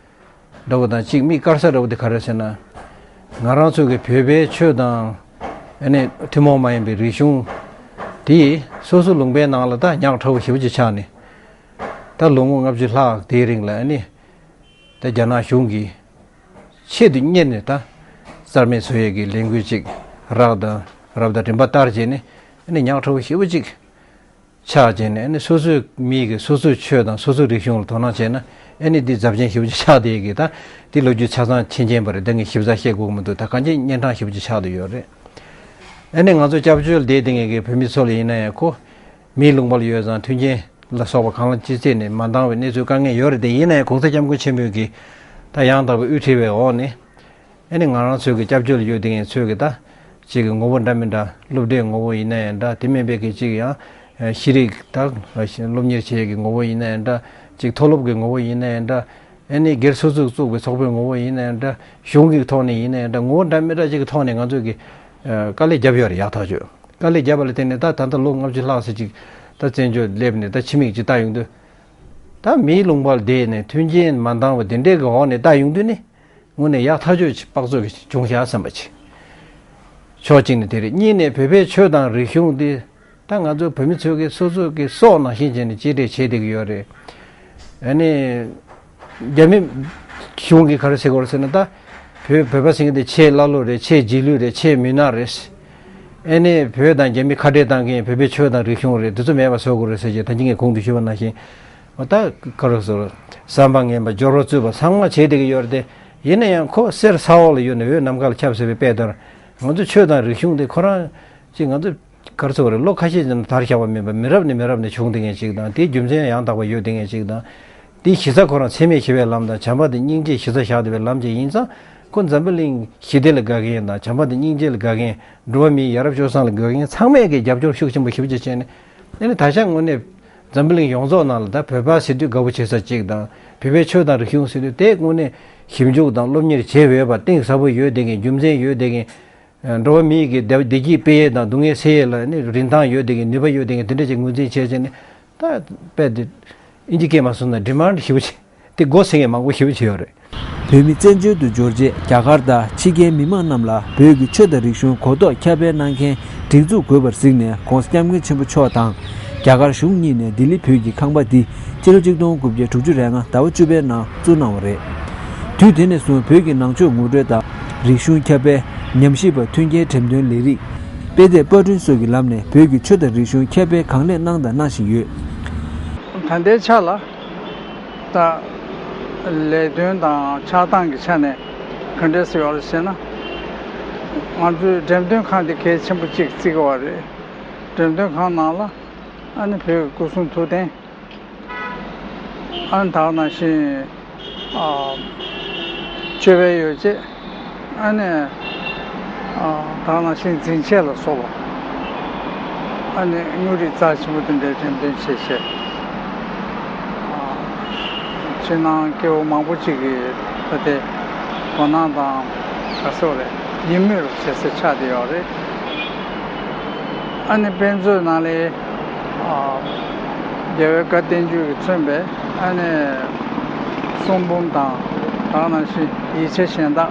འདྲ་བོ་དང་གཅིག་མིག་དཀར་ས་འདྲ་བོ་དེ་ག་རེ་ཟེར་ན། ང་རང་ཚོ་གི་བོད་པའི་ཆོས་དང་ཨ་ནི་ཐུན་མོང་མ་ཡིན་པའི་རིག་གཞུང་དེ་སོ་སོ་ལུང་པའི་ནང་ལ་ད་ཉག་ཕྲ་བོ་ཞེ་པོ་ཅིག་ཆགས་ནས། ད་ལོ་ངོ་ལྔ་བཅུ་ལྷག་དེའི་རིང་ལ་ཨ་ནི་ད་རྒྱ་ནག་གཞུང་གིས་ཆེད་དུ་གཉེར་ནས་ད་རྩ་མེད་བཟོ་ཡས་ཀྱི་ལས་འགུལ་ཅིག་རག་དང་རབ་དང་རིམ་པ་ལྟར་བྱས་ནས་ཨ་ནི་ཉག་ཕྲ་བོ་ཞེ་པོ་ཅིག་ཆགས་བྱས་ནས་ཨ་ནི་སོ་སོའི་མི་གི་སོ་སོའི་ཆོས་དང་སོ་སོའི་རིག་གཞུང་ལ་དོ་སྣང་བྱས་ན་ཨ་ནི་འདི་རྫབ་ཆེན་ཞེ་པོ་ཅིག་ཆགས་བསྡད་ཀྱི་ད་འདི་ལོ་རྒྱུས་ཆ་ཚང་མཁྱེན་མཁྱེན་པ་རེད། ད་ངས་ཞིབ་ཚགས་བཤད་དགོས་ཀྱི་མི་འདུག་ད་གང་ཅི་གཉན་འཕྲང་ཞེ་པོ་ཅིག་ཆགས་བསྡད་ཡོད་རེད། ཨ་ནི་ང་ཚོ་སྐྱབས་བཅོལ་བསྡད་བསྡད་མཁན་གྱི་བོད་མི་ཚོ་ལ་ཡིན་ན་ཡང་ཁོ་མིའི་ལུང་པ་ལ་ཡོད་ཙང་མཐུན་རྐྱེན་ལ་སོགས་པ་གང་ལ་ཅི་བྱས་ནས་མ་འདང་བའི་གནས་ཚུལ་དཀའ་ངལ་ཡོད་རེད། དེ་ཡིན་ན་ཡང་གོང་ས་སྐྱབས་མགོན་ཆེན་པོས་ཀྱིས་ད་ཡང་དག་པའི་དབུ་ཁྲིད་པའི་འོག་ནས། ཨ་ནི་ང་རང་ཚོའི་གི་སྐྱབས་བཅོལ་ཡོད་དེ་ངས་ཚོས་གི་ད་ཅིག་གི་ངོ་བོ་འདྲ་མི་འདྲ་སློབ་གྲྭའི་ངོ་བོ་ཡིན་ན་ཡང་འདྲ་དེ་མིན་པའི་གི་ཅིག་ཡང་ཤེས་རིག་ད་སློབ་གཉེར་བྱེད་ཀྱི་ངོ་བོ་ཡིན་ན་ཡང་འདྲ་ཅིག་མཐོ་སློབ་ཀྱི་ངོ་བོ་ཡིན་ན་ཡང་འདྲ་ཨ་ནི་སྒེར་སོ་སོས་བཙུགས་པའི་ཚོགས་པའི་ངོ་བོ་ཡིན་ན་ཡང་འདྲ་གཞུང་གི་ཐོག་ནས་ཡིན་ན་ཡང་འདྲ་ངོ་བོ་འདྲ་མི་འདྲ་ཅིག་གི་ཐོག་ནས་ང་ཚོས་གི་དཀའ་ལས་བརྒྱབ་ཡོད་རེད། ཡག་ཐག་ཆོད་དཀའ་ལས་བརྒྱབ་པ་ལ་བརྟེན་ནས་ད་ད་ལྟ་ལོ་ལྔ་བཅུ་ལྷག་ཙམ་ཅིག་ད་བཙན་བྱོལ་སླེབས་ནས་ད་ཕྱི་མིག་ཅིག་ལྟ་ཡོང་དུས་ད་མིའི་ལུང་པར་བསྡད་ནས་མཐུན་རྐྱེན་མ་འདང་བ་དེ་འདྲའི་གི་འོག་ནས་ལྟ་ཡོང་དུས་ནི། དངོས་གནས་ཡག་ཐག་ཆོད་ཅིག་དཔག་ཚོད་ཀྱི་བྱུང་ཤག་བསམ་པ་ཅིག་ཕྱོགས་གཅིག་ནས་དེ་རེད། གཉིས་ནས་བོད་པའི་ཆོས་དང་རིག་གཞུང་འདི་ད་ང་ཚོ་བོད་མི་ཚོས་ཀྱི་སོ་སོ་གི་སྲོག་ནང་བཞིན་བྱས་ནས་གཅེས་སྤྲས་བྱེད་བསྡད་ཀྱི་ཡོད་རེད། ཨ་ནི་རྒྱ་མི་གཞུང་གིས་ག་རེ་ཟེར་གྱི་ཡོད་རེད་ཟེར་ན་ད་བོད་བོད་པ་ཟེར་མཁན་དེ་ཆེས་ཀླ་ཀློ་རེད། ཆེས་རྗེས་ལུས་རེད། ཆེས་མུན་ནག་རེད། ཨ་ནི་བོད་དང་རྒྱ་མི་ཁ་བྲལ་བཏང་མཁན་བོད་པའི་ཆོས་དང་རིག་གཞུང་རེད། འདི་ཚོ་མེད་པ་བཟོ་དགོས་རེད་ཟེར་གྱི་ད་གིན་ངས་གོང་དུ་ཞུས་པ་ནང་བཞིན། འོ་ད་ག་རེ་ཟེར། བསམ་པ་ངན་པ་སྦྱོར་བ་རྩུབ་པ་ཚང་མ་བྱེད་བསྡད་ཀྱི་ཡོད་རེད་དེ། ཡིན་ན་ཡང་ཁོ་གསེར་ས་འོག་ལ་ཡོད་ནས་འོད་ནམ་མཁའ་ལ་ཁྱབ་ཟེར་བའི་དཔེ་ལྟར། ང་ཚོ་ཆོས་དང་རིག་གཞུང་དེ་ཁོ་རང་ཅིག་ང་ཚོ་ག་རེ་ཟེར་བ་རེད། ལོ་ཁ་ཤས་ཀྱི་ནང་དར་བཞག་པ་མིན་པ་མི་རབས་ནས་མི་རབས་ནས་བྱུང་བསྡད་མཁན་ཅིག་དང་། དེའི་རྒྱུ་མཚན་ཡང་དག་པ་ཡོད་བསྡད་མཁན་ཅིག་དང་། དེའི་གཞི་རྩ་ཁོ་རང་འཚེ་མེད་ཞི་བའི་ལམ་དང་བྱམས་པ་དང་སྙིང་རྗེ་གཞི་རྩ་བཞག་བསྡད་པའི་ལམ་ཅིག་ཡིན་ཙང་། ཁོ་འཛམ་བུ་གླིང་ཞི་བདེ་ལ་དགའ་མཁན་དང་བྱམས་པ་དང་སྙིང་རྗེ་ལ་དགའ་མཁན། འགྲོ་བ་མིའི་ཡ་རབས་སྤྱོད་བཟང་ལ་དགའ་མཁན་ཚང་མས་ཀྱི་རྒྱབ་སྐྱོར་ཤུགས་ཆེན་པོ་ཞེ་པོ་ཅིག་བྱས་ནས། ཨ་ནི་ད་ཆ་དངོས་གནས་འཛམ་བུ་གླིང་ཡོངས་རྫོགས་ནང་ལ་ད་བོད་པ་ཟེར་དུས་དགའ་པོ་བྱེད་ས་ཅིག་དང་། བོད་པའི་ཆོས་དང་རིག་གཞུང་ཟེར་དུས་དེ་དངོས་གནས་ཞིབ་འཇུག་དང་སློབ་གཉེར་བྱས་འོས་པ་གཏིང་ཟབ་པོ་ཡོད་བསྡད་མཁན། རྒྱུ་མཚན་ཡོད་བསྡད་མཁན། འགྲོ་བ་མིའི་གི་བདེ་བདེ་སྐྱིད་སྤེལ་ཡས་དང་སྡུག་བསྔལ་སེལ་ཡས་ལ་ནི་རིན་ཐང་ཡོད་བསྡད་མཁན། ནུས་པ་ཡོད་བསྡད་མཁན་དེ་འདྲ་ཅིག་ངོས་འཛིན་བྱས་བྱས་ནས་ད་དཔེ་དེ་ཨིན་ཇི་སྐད་མ་སོང་ན་ཌི་མཱན་ཌི་ཞེ་པོ་ཅིག་དེ་དགོས་ཟེར་མཁན་མང་པོ་ཞེ་པོ་ཅིག་ཡོད་རེད། བོད་མི་བཙན་བྱོལ་དུ་འབྱོར་རྗེས་རྒྱ་གར་དང་ཕྱི་རྒྱལ་མི་མང་རྣམས་ལ་བོད་ཀྱི་ཆོས་དང་རིག་གཞུང་གོ་རྟོགས་ཁྱབ་སྤེལ་གནང་མཁན་སྒྲིག་འཛུགས་དགོས་པར་གཟིགས་ནས་༸གོང་ས་༸སྐྱབས་མགོན་ཆེན་པོ་མཆོག་དང་རྒྱ་གར་གཞུང་གཉིས་ནས་ལྡི་ལི་བོད་ཀྱི་ཁང་པ་འདི་སྤྱི་ལོ་ཆིག་སྟོང་དགུ་བརྒྱ་དྲུག་ཅུ་རེ་ལྔ་ཟླ་བ་བཅུ་པའི་ནང་བཙུགས་གནང་བ་རེད། དུས་དེ་ནས་བཟུང་བོད་ཀྱི་ནང་ཆོས་ངོ་སྤྲོད་དང་རིག་གཞུང་ཁྱབ་སྤེལ། ཉམས་ཞིབ་པ་མཐུན་རྐྱེན་འགྲེམས་སྟོན་ལས་རིགས། དཔེ་དེབ་པར་སྐྲུན་སོགས་ཀྱི་ལམ་ནས་བོད་ཀྱི་ཆོས་དང་རིག་གཞུང་ཁྱབ་སྤེལ་གང་ལེགས་གནང་དང་གནང་བཞིན་ཡོད། ད་ལྟའི་ཆ་ལ་ད་ལས་དོན་དང་ཆགས་སྟངས་ཀྱི་ཆ་ནས་ག་འདྲས་སེ་ཡོད་རེད་ཟེར་ན། ང་ཚོའི་འགྲེམས་སྟོན་ཁང་དེ་གལ་ཆེན་པོ་གཅིག་བརྩི་གི་ཡོད་རེད། འགྲེམས་སྟོན་ཁང་ནང་ལ་ཨ་ནི་བོད་ཀྱི་སྐུ་གསུང་ཐུགས་རྟེན། ཨ་ནི་ད་ག་ནང་བཞིན་ཨ་མཆོད་པའི་ཡོ་བྱད། ཨ་ནི་ཨ་ད་ག་ནང་བཞིན་འཛིན་ཆས་ལ་སོགས་པ། ཨ་ནི་དངོས་རིགས་རྩ་ཆེན་པོ་དེ་འདྲའི་འགྲེམས་སྟོན་བྱས་བྱས། ཨ་ཕྱི་ནང་སྐྱེ་བོ་མང་པོ་ཅིག་གིས་ད་དེ་དོ་སྣང་དང་ག་ཟེར་བ་རེད། ཡིད་སྨོན་རུ་བྱེད་སའི་ཆ་དེ་ཡོད་རེད། ཨ་ནི་དཔེ་མཛོད་ནང་ལ་ཨ་རྒྱལ་བའི་བཀའ་བསྟན་འགྱུར་གྱིས་མཚོན་པའི་ཨ་ནི་གསུང་འབུམ་དང་། ད་ག་ནང་བཞིན་ཡིག་ཆ་གཞན་དག།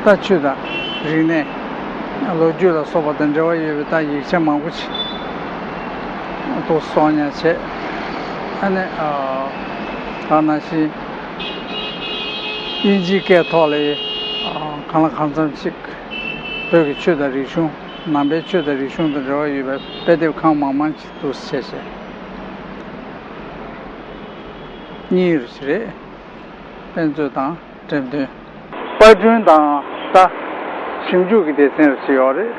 ད་ཆོས་དང་རིག་གནས། ལོ་རྒྱུས་ལ་སོགས་པ་དང་འབྲེལ་བ་ཡོད་པའི་ད་ཡིག་ཆ་མང་པོ་ཞིག་འདུག་གསོག་ཉར་བྱས། ཨ་ནི་ཨ་ད་ག་ནང་བཞིན་དབྱིན་ཇིའི་སྐད་ཐོག་ལ་ཨ་གང་ལ་གང་འཚམ་ཞིག་བོད་ཀྱི་ཆོས་དང་རིག་གཞུང་། ནང་པའི་ཆོས་དང་རིག་གཞུང་དང་འབྲེལ་བ་ཡོད་པའི་དཔེ་དེབ་ཁང་མང་མང་ཞིག་འདུག་སེ་བྱས་བྱས། གཉིས་རེད། དཔེ་མཛོད་དང་འགྲེམས་སྟོན། པར་སྐྲུན་དང་ད་ཞིབ་འཇུག་གི་སྡེ་ཚན་རེ་ཞིག་ཡོད་རེད།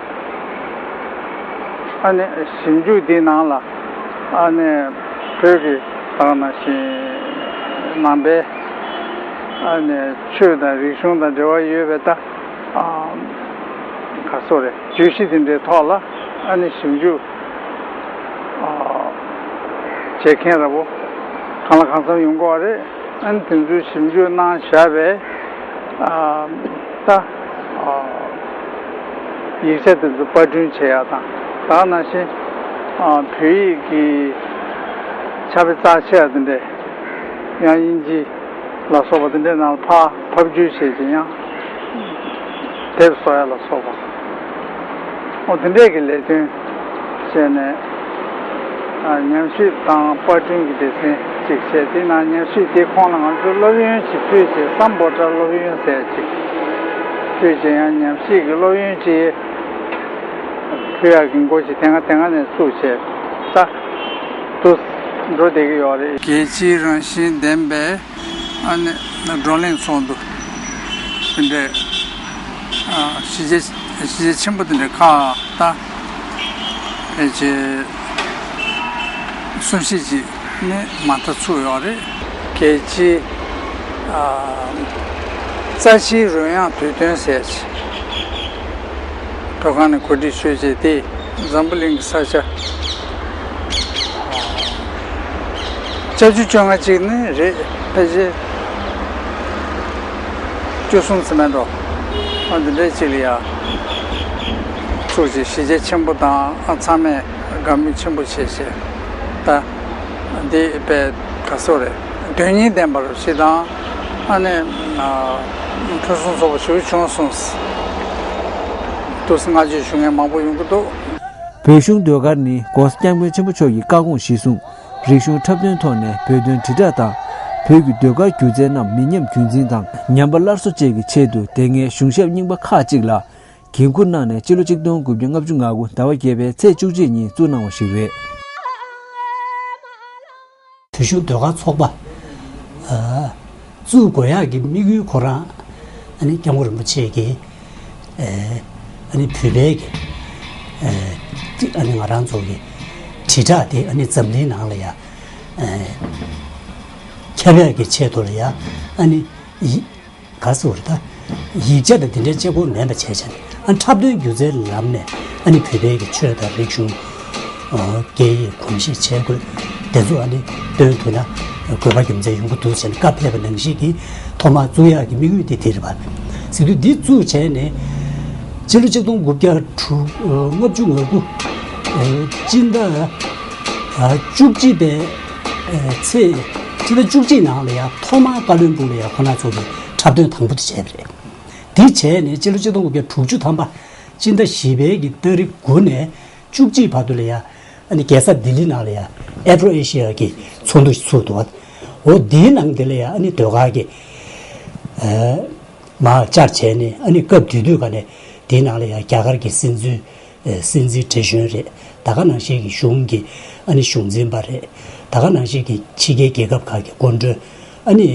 ཨ་ནི་ཞིབ་འཇུག་འདིའི་ནང་ལ་ ཨ་ནི་བོད་ཀྱི་ད་ག་ནང་བཞིན་ནང་པའི་ཨ་ནི་ཆོས་དང་རིག་གཞུང་དང་འབྲེལ་བ་ཡོད་པའི་ད་ཨ་ག་སོ་རེད། བརྗོད་གཞི་དེ་འདྲའི་ཐོག་ལ་ཨ་ནི་ཞིབ་འཇུག་ཨ་བྱེད་མཁན་འདྲ་པོ་གང་ལ་གང་འཚམ་ཡོང་གི་ཡོད་རེད། ཨ་ནི་དེ་ཚོའི་ཞིབ་འཇུག་གནང་བཞག་པའི་ཨ་ད་ཨ་ཡིག་ཆ་དེ་ཚོ་པར་སྐྲུན་བྱེད་ཡག་དང་། ད་ག་ནང་བཞིན་ཨ་བོད་ཡིག་གི་ཕྱག་དཔེ་རྩ་ཆེ་བ་དེ་འདྲས་ཡང་དབྱིན་ཇི་ལ་སོགས་པ་དེ་འདྲའི་ནང་ལ་ཕར་ཕབ་བསྒྱུར་བྱས་ཀྱི་ཡང་དེབ་བཟོ་ཡག་ལ་སོགས་པ། འོ་དེ་འདྲས་ཀྱི་ལས་དོན་བྱས་ནས་ཨ་ཉམས་ཞིབ་དང་པར་སྐྲུན་གྱི་སྡེ་ཚན་ཅིག་བྱས། དེ་ནང་ཉམས་ཞིབ་དེ་ཁོངས་ལ་ང་ཚོ་སློབ་ཡོན་ཅིག་ཕུལ་བྱས། སམ་བྷོ་ཊ་སློབ་ཡོན་ཟེར་ཅིག་ཕུལ་བྱས། ཡང་ཉམས་ཞིབ་ཀྱི་སློབ་ཡོན་ཅིག་ཕུལ་ཡག་གི་འགོ་ཞིག་དེ་སྔ་དེ་སྔ་ནས་བཙུགས་བྱས། ད་དུ་འགྲོ་བསྡད་ཀྱི་ཡོད་རེད། རྒྱལ་སྤྱིའི་རང་བཞིན་ལྡན་པའི་ཨ་ནི་བགྲོ་གླེང་ཚོགས་འདུ་དེ་འདྲའི་ཨ་གཞིས་བྱེས་གཞིས་བྱེས་ཆེན་པོ་དེ་འདྲའི་ཁག་ད་ཕལ་ཆེར་གསུམ་བཞི་ཅིག་ནས་མ་མཐའ་ཚུགས་ཡོད་རེད། རྒྱལ་སྤྱིའི་ཨ་རྩ་ཆེའི་རོལ་དབྱངས་དུས་སྟོན་ཟེར་ཅིག་བོད་ཁང་ནས་གོ་སྒྲིག་ཞུས་བྱས། དེ་འཛམ་བུ་གླིང་གི་ས་ཆ་ཆར་ཆུ་བཅོ་ལྔ་གཅིག་ནི་རེད། ཕལ་ཆེར་བཅུ་གསུམ་ཙམ་མེད་འགྲོ། ཨ་འདི་འདྲའི་གཅིག་ལ་ཡ་ཚུགས་ཀྱི་གཞིས་བྱེས་ཆེན་པོ་དང་ཨ་ཚང་མས་དགའ་མོས་ཆེན་པོ་བྱས་བྱས། ད་འདི་དཔེ་ག་སོ་རེད། དོན་སྙིང་ལྡན་པ་རུ་ཞིག་དང་ཨ་ནི་ཨ་ཕུན་སུམ་ཚོགས་པ་ཞིག་བྱུང་སོང་། ཐུགས་སུ་བསྔགས་བརྗོད་ཞུ་མཁན་མང་པོ་ཡོང་གི་འདུག། བོད་གཞུང་ཟློས་གར་ནི་༸གོང་ས་༸སྐྱབས་མགོན་ཆེན་པོ་མཆོག་གི་བཀའ་དགོངས་གཞིར་བཟུང་། རིག་གཞུང་འཁྲབ་སྟོན་ཐོག་ནས་བོད་དོན་དྲིལ་བསྒྲགས་དང་། བོད་ཀྱི་ཟློས་གར་སྒྱུ་རྩལ་རྣམས་མི་ཉམས་རྒྱུན་འཛིན་དང་ཉམས་པ་སླར་གསོ་བཅས་ཀྱི་ཆེད་དུ་དེ་སྔའི་གཞུང་ཞབས་རྙིང་པ་ཁག་ཅིག་ལ་འགན་འཁུར་གནང་ནས་སྤྱི་ལོ་ཆིག་སྟོང་དགུ་བརྒྱ་ལྔ་བཅུ་ང་དགུ་ཟླ་བ་བརྒྱད་པའི་ཚེས་བཅུ་གཅིག་ཉིན་བཙུགས་གནང་བ་ཞིག་རེད། བོད་གཞུང་ཟློས་གར་ཚོགས་པ་ཨ་བཙུགས་དགོས་ཡག་གི་དམིགས་ཡུལ་ཁོ་རང་ཨ་ནི་སྐྱབས་མགོན་རིན་པོ་ཆེ་གིས་ཨ་ནི་བོད་པའི་གི་ཨ་ནི་ང་རང་ཚོ་གི་དྲིལ་བསྒྲགས་དེ་ཨ་ནི་འཛམ་གླིང་ནང་ལ་ཡ་ཨ་ཁྱབ་ཡག་གི་ཆེད་དུ་ལ་ཡ་ཨ་ནི་ཡི་ག་ཟེར་བ་རེད། ད་ཡིག་ཆ་དང་དེ་འདྲའི་གཅིག་པོ་མེད་པ་བྱས་བྱས་ནས་ཨ་འཁྲབ་སྟོན་སྒྱུ་རྩལ་ལམ་ནས་ཨ་ནི་བོད་པའི་གི་ཆོས་དང་རིག་གཞུང་། ཨོ། སྐད་ཡིག་གོམས་གཤིས་བྱེད་དགོས། དེ་ཚོ་ཨ་ནི་སྟོན་ཐུབ་ན་དགོས་པ་རྒྱུ་མཚན་ཡོང་གི་འདུག་ཟེར་ནས་བཀའ་ཕེབས་པ་ནང་བཞིན་གྱི་ཐོག་མར་བཙུགས་ཡག་གི་དམིགས་ཡུལ་དེ་དེ་རེད་པ། ཟེར་དུས་འདི་བཙུགས་བྱས་ནས་སྤྱི་ལོ་ཆིག་སྟོང་དགུ་བརྒྱ་དྲུག་ཨོ་ལྔ་བཅུ་ང་དགུ་ཨོ་སྤྱི་ཟླ་ཨ་བཅུ་གཅིག་པའི་ཨ་ཚེས་སྤྱི་ཟླ་བཅུ་གཅིག་ནང་ལ་ཡང་ཐོག་མར་བཀའ་བློན་སྦུག་ལ་ཡང་ཁོ་ན་ཚོ་གི་འཁྲབ་སྟོན་དང་པོ་དེ་བྱས་པ་རེད། དེ་བྱས་ནས་སྤྱི་ལོ་ཆིག་སྟོང་དགུ་བརྒྱ་དྲུག་ཅུ་ཐམ་པ་སྤྱི་ཟླ་བཞི་པའི་གི་ཏ་རིག་དགུ་ནས་བཅུ་གཅིག་བར་དུ་ལ་ཡ་ཨ་ནི་རྒྱལ་ས་ལྡི་ལི་ནང་ལ་ཡ་ཨེབ་རོ་ཨེ་ཤི་ཡ་གི་ཚོགས་འདུ་ཞིག་ཚུགས་འདུག་བ། འོ་དེའི་ནང་དེ་ལ་ཡ་ཨ་ནི་ཟློས་གར་གི་ཨ་མར་བཅར་བྱས་ནས་ཨ་ནི་སྐབས་དེ་དུས་ག་ནས་དེའི་ནང་ལ་ཡ་རྒྱ་གར་གྱི་སྲིད་འཛིན་ཨ་སྲིད་འཛིན་བགྲེས་གཞོན་རེད། ད་ག་ནང་བཞིན་གྱི་གཞུང་གི་ཨ་ནི་གཞུང་འཛིན་པ་རེད། ད་ག་ནང་བཞིན་གྱི་ཕྱི་རྒྱལ་རྒྱལ་ཁབ་ཁག་གི་སྐུ་མགྲོན་ཨ་ནི།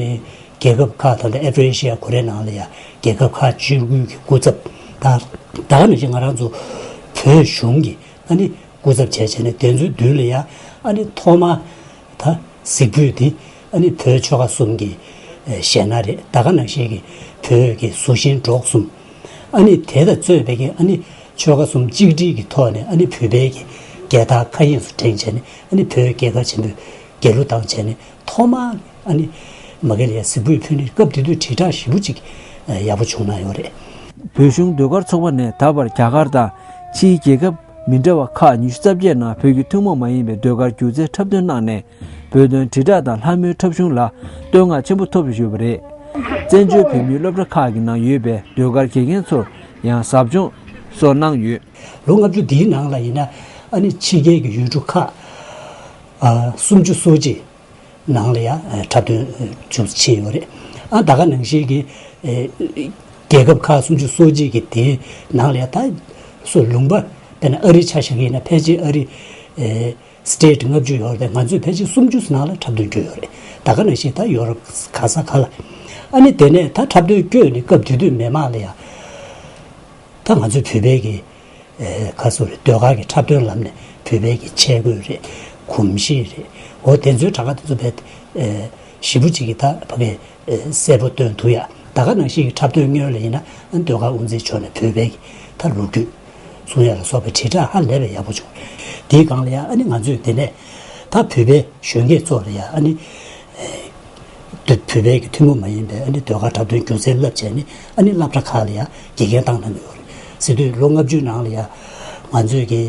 རྒྱལ་ཁབ་ཁག་དང་ཨེ་ཤི་ཡ་ཁོ་རའི་ནང་ལ་ཡང་རྒྱལ་ཁབ་ཁག་བཅུ་དགུ་གི་སྐུ་ཚབ་དང་། ད་ག་ནང་བཞིན་ང་རང་ཚོ་བོད་གཞུང་གི་ཨ་ནི་སྐུ་ཚབ་བྱས་བྱས་ནས་དེ་ཚོའི་མདུན་ལ་ཡང་ཨ་ནི་ཐོག་མ་ད་གཟིགས་ཕུད་དེ་ཨ་ནི་བོད་ཆོལ་ཁ་གསུམ་གྱི་ཨེ་གཞས་སྣ་རེད། ད་ག་ནང་བཞིན་གྱི་བོད་ཀྱི་གཟུ་ཤིང་སྒྲོག་གསུམ་ཨ་ནི་དེ་དང་གཙོས་པའི་གི་ཨ་ནི་ཆོལ་ཁ་གསུམ་གཅིག་སྒྲིལ་གྱི་ཐོག་ནས་ཨ་ནི་བོད་པའི་གི་རྒྱལ་དར་མཁའ་དབྱིངས་སུ་བསྒྲེངས་བྱས་ནས་ཨ་ནི་བོད་རྒྱལ་ཁབ་ཆེན་པོའི་རྒྱལ་གླུ་བཏང་བྱས་ནས། ཐོག་མར་ཨ་ནི་མ་གི་ལ་ཡ་གཟིགས་ཕུད་ཕུལ་ནས་སྐབས་དེ་དུས་དྲིལ་བསྒྲགས་ཞེ་པོ་ཅིག་ཡག་པོ་བྱུང་གནང་ཡོད་རེད། བོད་གཞུང་ཟློས་གར་ཚོགས་པ་ནས་ད་བར་རྒྱ་གར་དང་ཕྱིའི་རྒྱལ་ཁབ་མི་འདྲ་བ་ཁག་ཉི་ཤུ་རྩ་བརྒྱད་ནང་བོད་ཀྱི་ཐུན་མོང་མ་ཡིན་པའི་ཟློས་གར་སྒྱུ་རྩལ་འཁྲབ་སྟོན་གནང་ནས། བོད་དོན་དྲིལ་བསྒྲགས་དང་ལྷ་མོའི་འཁྲབ་གཞུང་ལ་བསྟོད་བསྔགས་ཆེན་པོ་ཐོབ་ཡོད་པ་རེད། བཙན་བྱོལ་བོད་མིའི་སློབ་གྲྭ་ཁག་གི་ནང་ཡོད་པའི་ཟློས་གར་དགེ་རྒན་ཚོར་ཡང་ཟབ་སྦྱོང་སོགས་གནང་ཡོད། ལོ་ལྔ་བཅུ་འདིའི་ནང་ལ་ཡིན་ན་ཨ་ནི་ཕྱི་རྒྱལ་གྱི་ཡུལ་གྲུ་ཁག་ཨ་སུམ་ཅུ་སོ་གཅིག་ནང་ལ་ཡང་འཁྲབ་སྟོན་བྱུང་ཕྱིན་ཡོད་རེད། ཨ་ད་ག་ནང་བཞིན་གྱི་ཨེ་རྒྱལ་ཁབ་ཁག་སུམ་ཅུ་སོ་གཅིག་གི་དེའི་ནང་ལ་ཡང་ད་སོ་ལུང་པ་དཔེར་ན་ཨ་རིའི་ཆ་བཞག་གི་ཡིན་ན་ཕལ་ཆེར་ཨ་རི་ཨེ་སི་ཊེ་ཊི་ལྔ་བཅུ་ཡོད་རེད། ང་ཚོས་ཕལ་ཆེར་སུམ་ཅུ་ནང་ལ་འཁྲབ་སྟོན་བརྒྱུད་ཡོད་རེད། ད་ག་ནང་བཞིན་ད་ཡོ་རོབ་ག་ས་ག་ལ་ཨ་ནི་དེ་ནས་ད་འཁྲབ་སྟོན་བསྐྱོད་ནས་སྐབས་དེ་དུས་མི་མང་ལ་ཡང་ད་ང་ཚོའི་བོད་པའི་གི་ཨེ་ག་ཚོད་རེད། ཟློས་གར་གྱི་འཁྲབ་སྟོན་ལམ་ནས་བོད་པའི་གི་ཆས་གོས་རེད། གོམས་གཤིས་རེད། འོ་དེ་ཚོའི་གྲངས་ཀ་དེ་ཚོ་བས་ཞིབ་པོ་ཅིག་གིས་ད་ཕ་གིའི་གསལ་པོ་སྟོན་ཐུབ་ཡ། ད་ག་ནང་བཞིན་གྱི་འཁྲབ་སྟོན་སྔོན་ལ་ཡིན་ན་ཨ་ནི་ཟློས་གར་དབུ་འཛིན་ཕྱོགས་ནས་བོད་པའི་ད་ལོ་རྒྱུས་གསུང་ཡ་ལ་སོགས་པའི་དྲིལ་བསྒྲགས་ཧ་ལས་པའི་ཡག་པོ་བྱུང་། དེའི་སྒང་ལ་ཡ་ཨ་ནི་ང་ཚོས་དེ་ནས་ད་བོད་པའི་གཞོན་སྐྱེས་ཚོ་ལ་ཡ་ཨ་ནི་བོད་པའི་གི་ཐུན་མོང་མ་ཡིན་པའི་ཨ་ནི་ཟློས་གར་འཁྲབ་སྟོན་སྒྱུ་རྩལ་བསླབ་བྱས་ནས་ཨ་ནི་སློབ་གྲྭ་ཁག་ལ་ཡ་དགེ་རྒན་བཏང་གནང་གི་ཡོད་རེད། ཟེར་དུས་ལོ་ལྔ་བཅུའི་ནང་ལ་ཡ་ང་ཚོས་ཀྱི་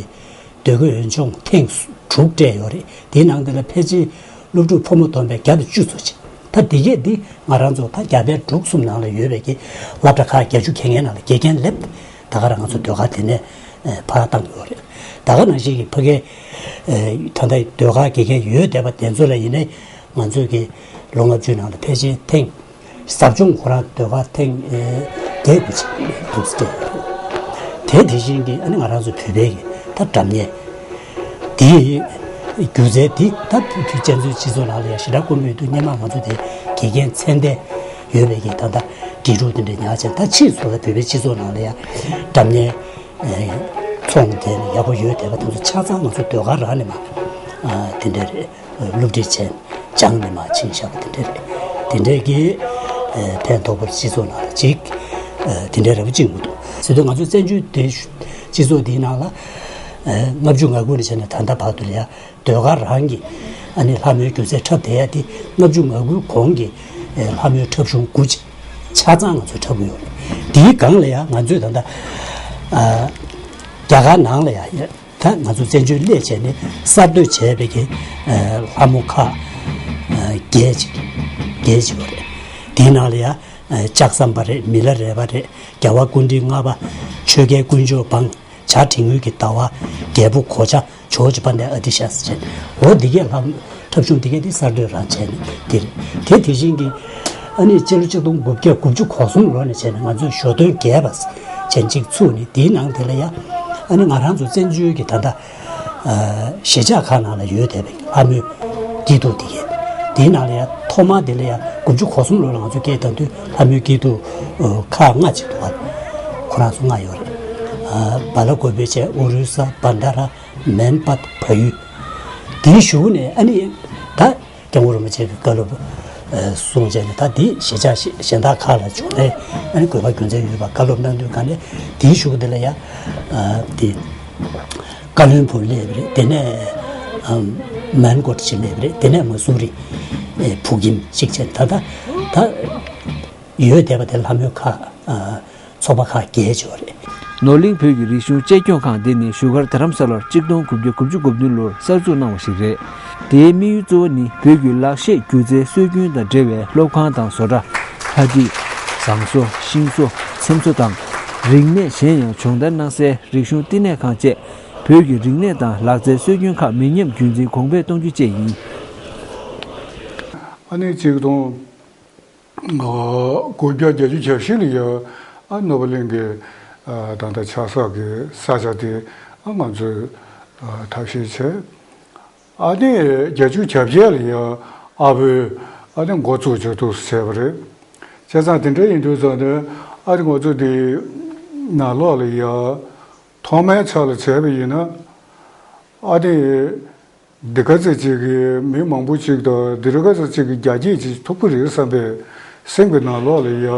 ཟློས་གར་འོས་སྦྱོང་ཐེངས་དྲུག་སྤྲད་ཡོད་རེད། དེའི་ནང་དེ་ལ་ཕལ་ཆེར་སློབ་ཕྲུག་ཕོ་མོ་བསྡོམས་པས་བརྒྱ་དང་བཅུ་ཙམ་ཅིག་ད་འདི་གས་འདི་ང་རང་ཚོ་ད་རྒྱ་བལ་འབྲུག་གསུམ་ནང་ལ་ཡོད་པའི་གི་སློབ་གྲྭ་ཁག་བརྒྱད་ཅུ་གྱ་ལྔའི་ནང་ལ་དགེ་རྒན་སླེབས། ད་ག་རང་ང་ཚོ་ཟློས་གར་དེ་ནས་ཕར་བཏང་ཡོད་རེད། ད་ག་ནང་བཞིན་གྱི་ཕ་གའི་ད་ལྟ་ཟློས་གར་དགེ་རྒན་ཡོད་བསྡད་པ་དེ་ཚོ་ལ་ཡིན་ནའི་ང་ཚོས་གི་ལོ་ལྔ་བཅུའི་ནང་ལ་ཕལ་ཆེར་ཐེངས་ཟབ་སྦྱོང་ཁོ་རང་ཟློས་གར་ཐེངས་བརྒྱད་དགུ་ཅིག་འདུག་སྟེ། དེ་དེ་བཞིན་གྱི་ཨ་ནི་ང་རང་ཚོ་བོད་པའི་གི་ད་སྒྲ་སྙན་དེའི་སྒྱུ་རྩལ་འདི་ད་བོད་བཙན་བྱོལ་སྤྱི་ཚོགས་ནང་ལ་ཡང་ཞེ་དྲག་དཀོན་པོ་ཡོད་དུས་སྔོན་མ་ང་ཚོ་དེ་དགེ་རྒན་ཚད་ལྡན་ཡོད་པའི་གི་ད་ལྟ་འབྲི་རུ་དེ་འདྲ་ཉར་བྱས། ད་ཕྱིས་སུ་ད་བོད་པའི་སྤྱི་ཚོགས་ནང་ལ་ཡང་སྒྲ་སྙན་ཚོང་དེ་ཡག་པོ་ཡོད་བསྡད་པ་དེ་ཚོ་ཆ་ཚང་ང་ཚོ་ཟློས་གར་རང་ནས་མ་དེ་འདྲ་རེད། སློབ་ཁྲིད་བྱས་སྦྱངས་ནས་མར་ཕྱིན་བཞག་པ་དེ་འདྲ་རེད། དེ་འདྲའི་གི་ཕན་ཐོགས་པར་སྤྱི་ཚོགས་ནང་ལ་ཅིག་དེ་འདྲའི་རེ་བ་ཅིག་ཡོང་གི་འདུག་ཟེར་དུས་ང་ཚོ་བཙན་བྱོལ་དེ་སྤྱི་ཚོགས་འདིའི་ནང་ལ་ལྔ་བཅུ་ང་དགུ་ནས་བྱས་ནས་ད་ལྟ་བར་དུ་ལ་ཡ་ཟློས་གར་རང་གི་ཨ་ནི་ལྷ་མོའི་སྒྱུ་རྩལ་འཁྲབ་བསྡད་ཡ་དེ་ལྔ་བཅུ་ང་དགུ་གོང་གི་ལྷ་མོའི་འཁྲབ་གཞུང་དགུ་ཅིག་ཆ་ཚང་ང་ཚོས་འཁྲབ་གི་ཡོད་རེད། དེའི་སྒང་ལ་ཡ་ང་ཚོས་ད་ལྟ་རྒྱ་གར་ནང་ལ་ཡ། ད་ང་ཚོ་བཙན་བྱོལ་སླེབས་བྱས་ནས་གསར་གཏོད་བྱས་པའི་གི་ལྷ་མོ་ཁག་བརྒྱད་ཅིག་བརྒྱད་ཅིག་ཡོད་རེད། དེའི་ནང་ལ་ཡ་ལྕགས་ཟམ་པ་རེད། མི་ལ་རས་པ་རེད། རྒྱལ་བ་སྐུ་ཕྲེང་ལྔ་པ་ཆོས་རྒྱལ་དཀོན་མཆོག་འབངས། བྱ་བྲིན་ངོས་ཀྱི་ཟླ་བ། རྒྱལ་པོ་གོ་ཆ། ཇོ་བོ་རྗེ་དཔལ་ལྡན་ཨ་ཏི་ཤ་ཟེར་བྱས། འོ་འདི་གས་ལྷ་འཁྲབ་གཞུང་འདི་གས་འདི་གསར་གཏོད་རང་བྱས་ནས་འདིར་དེ་དེ་བཞིན་གྱི་ཨ་ནི་སྤྱི་ལོ་ཆིག་སྟོང་དགུ་བརྒྱ་དགུ་བཅུ་གོ་གསུམ་ལོ་ནས་བྱས་ནས་ང་ཚོས་ཞོ་སྟོན་རྒྱས་པ་ཟེར་བྱས་གཅིག་ཚུགས་ནས། དེའི་ནང་དེ་ལ་ཡ་ཨ་ནི་ང་རང་ཚོ་བཙན་བྱོལ་གྱི་ད་ལྟ་གཞིས་ཆགས་ཁག་ནང་ལ་ཡོད་བསྡད་པའི་ལྷ་མོའི་སྐྱིད་སྡུག་དེ་གས་དེའི་ནང་ལ་ཡ་ཐོག་མ་དེ་ལ་ཡ་དགུ་བཅུ་གོ་གསུམ་ལོ་ལ་ང་ཚོ་སྐད་བཏང་དུས་ལྷ་མོའི་སྐྱིད་སྡུག་ཁག་ལྔ་ཅིག་འདུག་བ། ཁོ་རང་ཚོ་ལྔ་ཡོད་རེད། བ་ལ་གོ་བེ་ཆེ། ཨུ་རུ་ས། བྷན་དྷ་ར། མན་པད། བལ་ཡུལ། དེའི་གཞུག་ནས་ཨ་ནི་ད་སྐྱབས་མགོན་རིན་པོ་ཆེ་གི་བཀའ་སློབ་གསུངས་བྱས་ནས། ད་འདི་གཞིས་ཆགས་གཞན་དག་ཁག་ལ་བྱུང་ནས་ཨ་ནི་དགོས་པ་རྒྱུ་མཚན་ཡོད་པ་བཀའ་སློབ་གནང་དུས་ག་ནས་དེའི་གཞུག་དེ་ལ་ཡ་དེ་བཀའ་བློན་སྦུག་སླེབས་རེད། དེ་ནས་མན་གོ་ཊི་ཅིག་སླེབས་རེད། དེ་ནས་མ་སུ་རི་ཕུག་གྱིམ་ཅིག་བྱས། ད་ད་ད་ཡོད་བསྡད་པ་དེ་ལྷ་མོའི་ཁག་ཚོགས་པ་ཁག་བརྒྱད་ཅིག་ཡོད་རེད། ནོར་གླིང་བོད་ཀྱི་རིག་གཞུང་གཅེས་སྐྱོང་ཁང་འདི་ནི་བཞུགས་སྒར་རྡ་རམ་ས་ལར་གཅིག་སྟོང་དགུ་བརྒྱ་དགུ་བཅུ་གོ་བདུན་ལོར་གསར་འཛུགས་གནང་བ་ཞིག་རེད། དེའི་དམིགས་ཡུལ་གཙོ་བོ་ནི་བོད་ཀྱི་ལག་ཤེས་སྒྱུ་རྩལ་སྲོལ་རྒྱུན་དང་འབྲེལ་བའི་སློབ་ཁང་དང་བཟོ་གྲྭ། ལྷ་བྲིས། ཟངས་བཟོ། ཤིང་བཟོ། ཚེམ་བཟོ་དང་། རིག་གནས་གཞན་ཡང་སྦྱོང་བརྡར་གནང་སའི་རིག་གཞུང་བསྟི་གནས་ཁང་བཅས་བོད་ཀྱི་རིག་གནས་དང་ལག་རྩལ་སྲོལ་རྒྱུན་ཁག་མི་ཉམས་རྒྱུན་འཛིན་གོང་འཕེལ་གཏོང་རྒྱུ་བཅས་ཡིན། ཨ་ནི་གཅིག་སྟོང་དགུ་བརྒྱ་བརྒྱད་ཅུ་གྱ་བཞི་ལ་ཡ་ཨ་ནོར་བུ་གླིང་གི་ད་ལྟ་ཆགས་ས་གི་ས་ཆ་དེ་ཨ་ང་ཚོས་ཐབས་ཤེས་བྱས། ཨ་ནི་བརྒྱད་ཅུ་གྱ་བརྒྱད་ལ་ཡ་ཨ་བོས་ཨ་ནི་འགོ་བཙུགས་བྱས་འདུག་བྱས་པ་རེད། བྱས་ཙང་དེ་འདྲ་ཡིན་དུས་ཙང་ནས་ཨ་ནི་ང་ཚོ་དེ་ནང་ལོགས་ལ་ཡ་ཐོག་མའི་ཆ་ལ་བྱས་པ་ཡིན་ན་ཨ་ནི། འདི་ག་ཚོད་ཅིག་གི་མི་མང་པོ་ཅིག་དང་འདི་རུ་ག་ཚོད་ཅིག་གི་རྒྱ་སྐྱེད་ཅིག་ཐུབ་ཀྱི་རེད་བསམ་པའི་སེམས་ཀྱི་ནང་ལོགས་ལ་ཡ་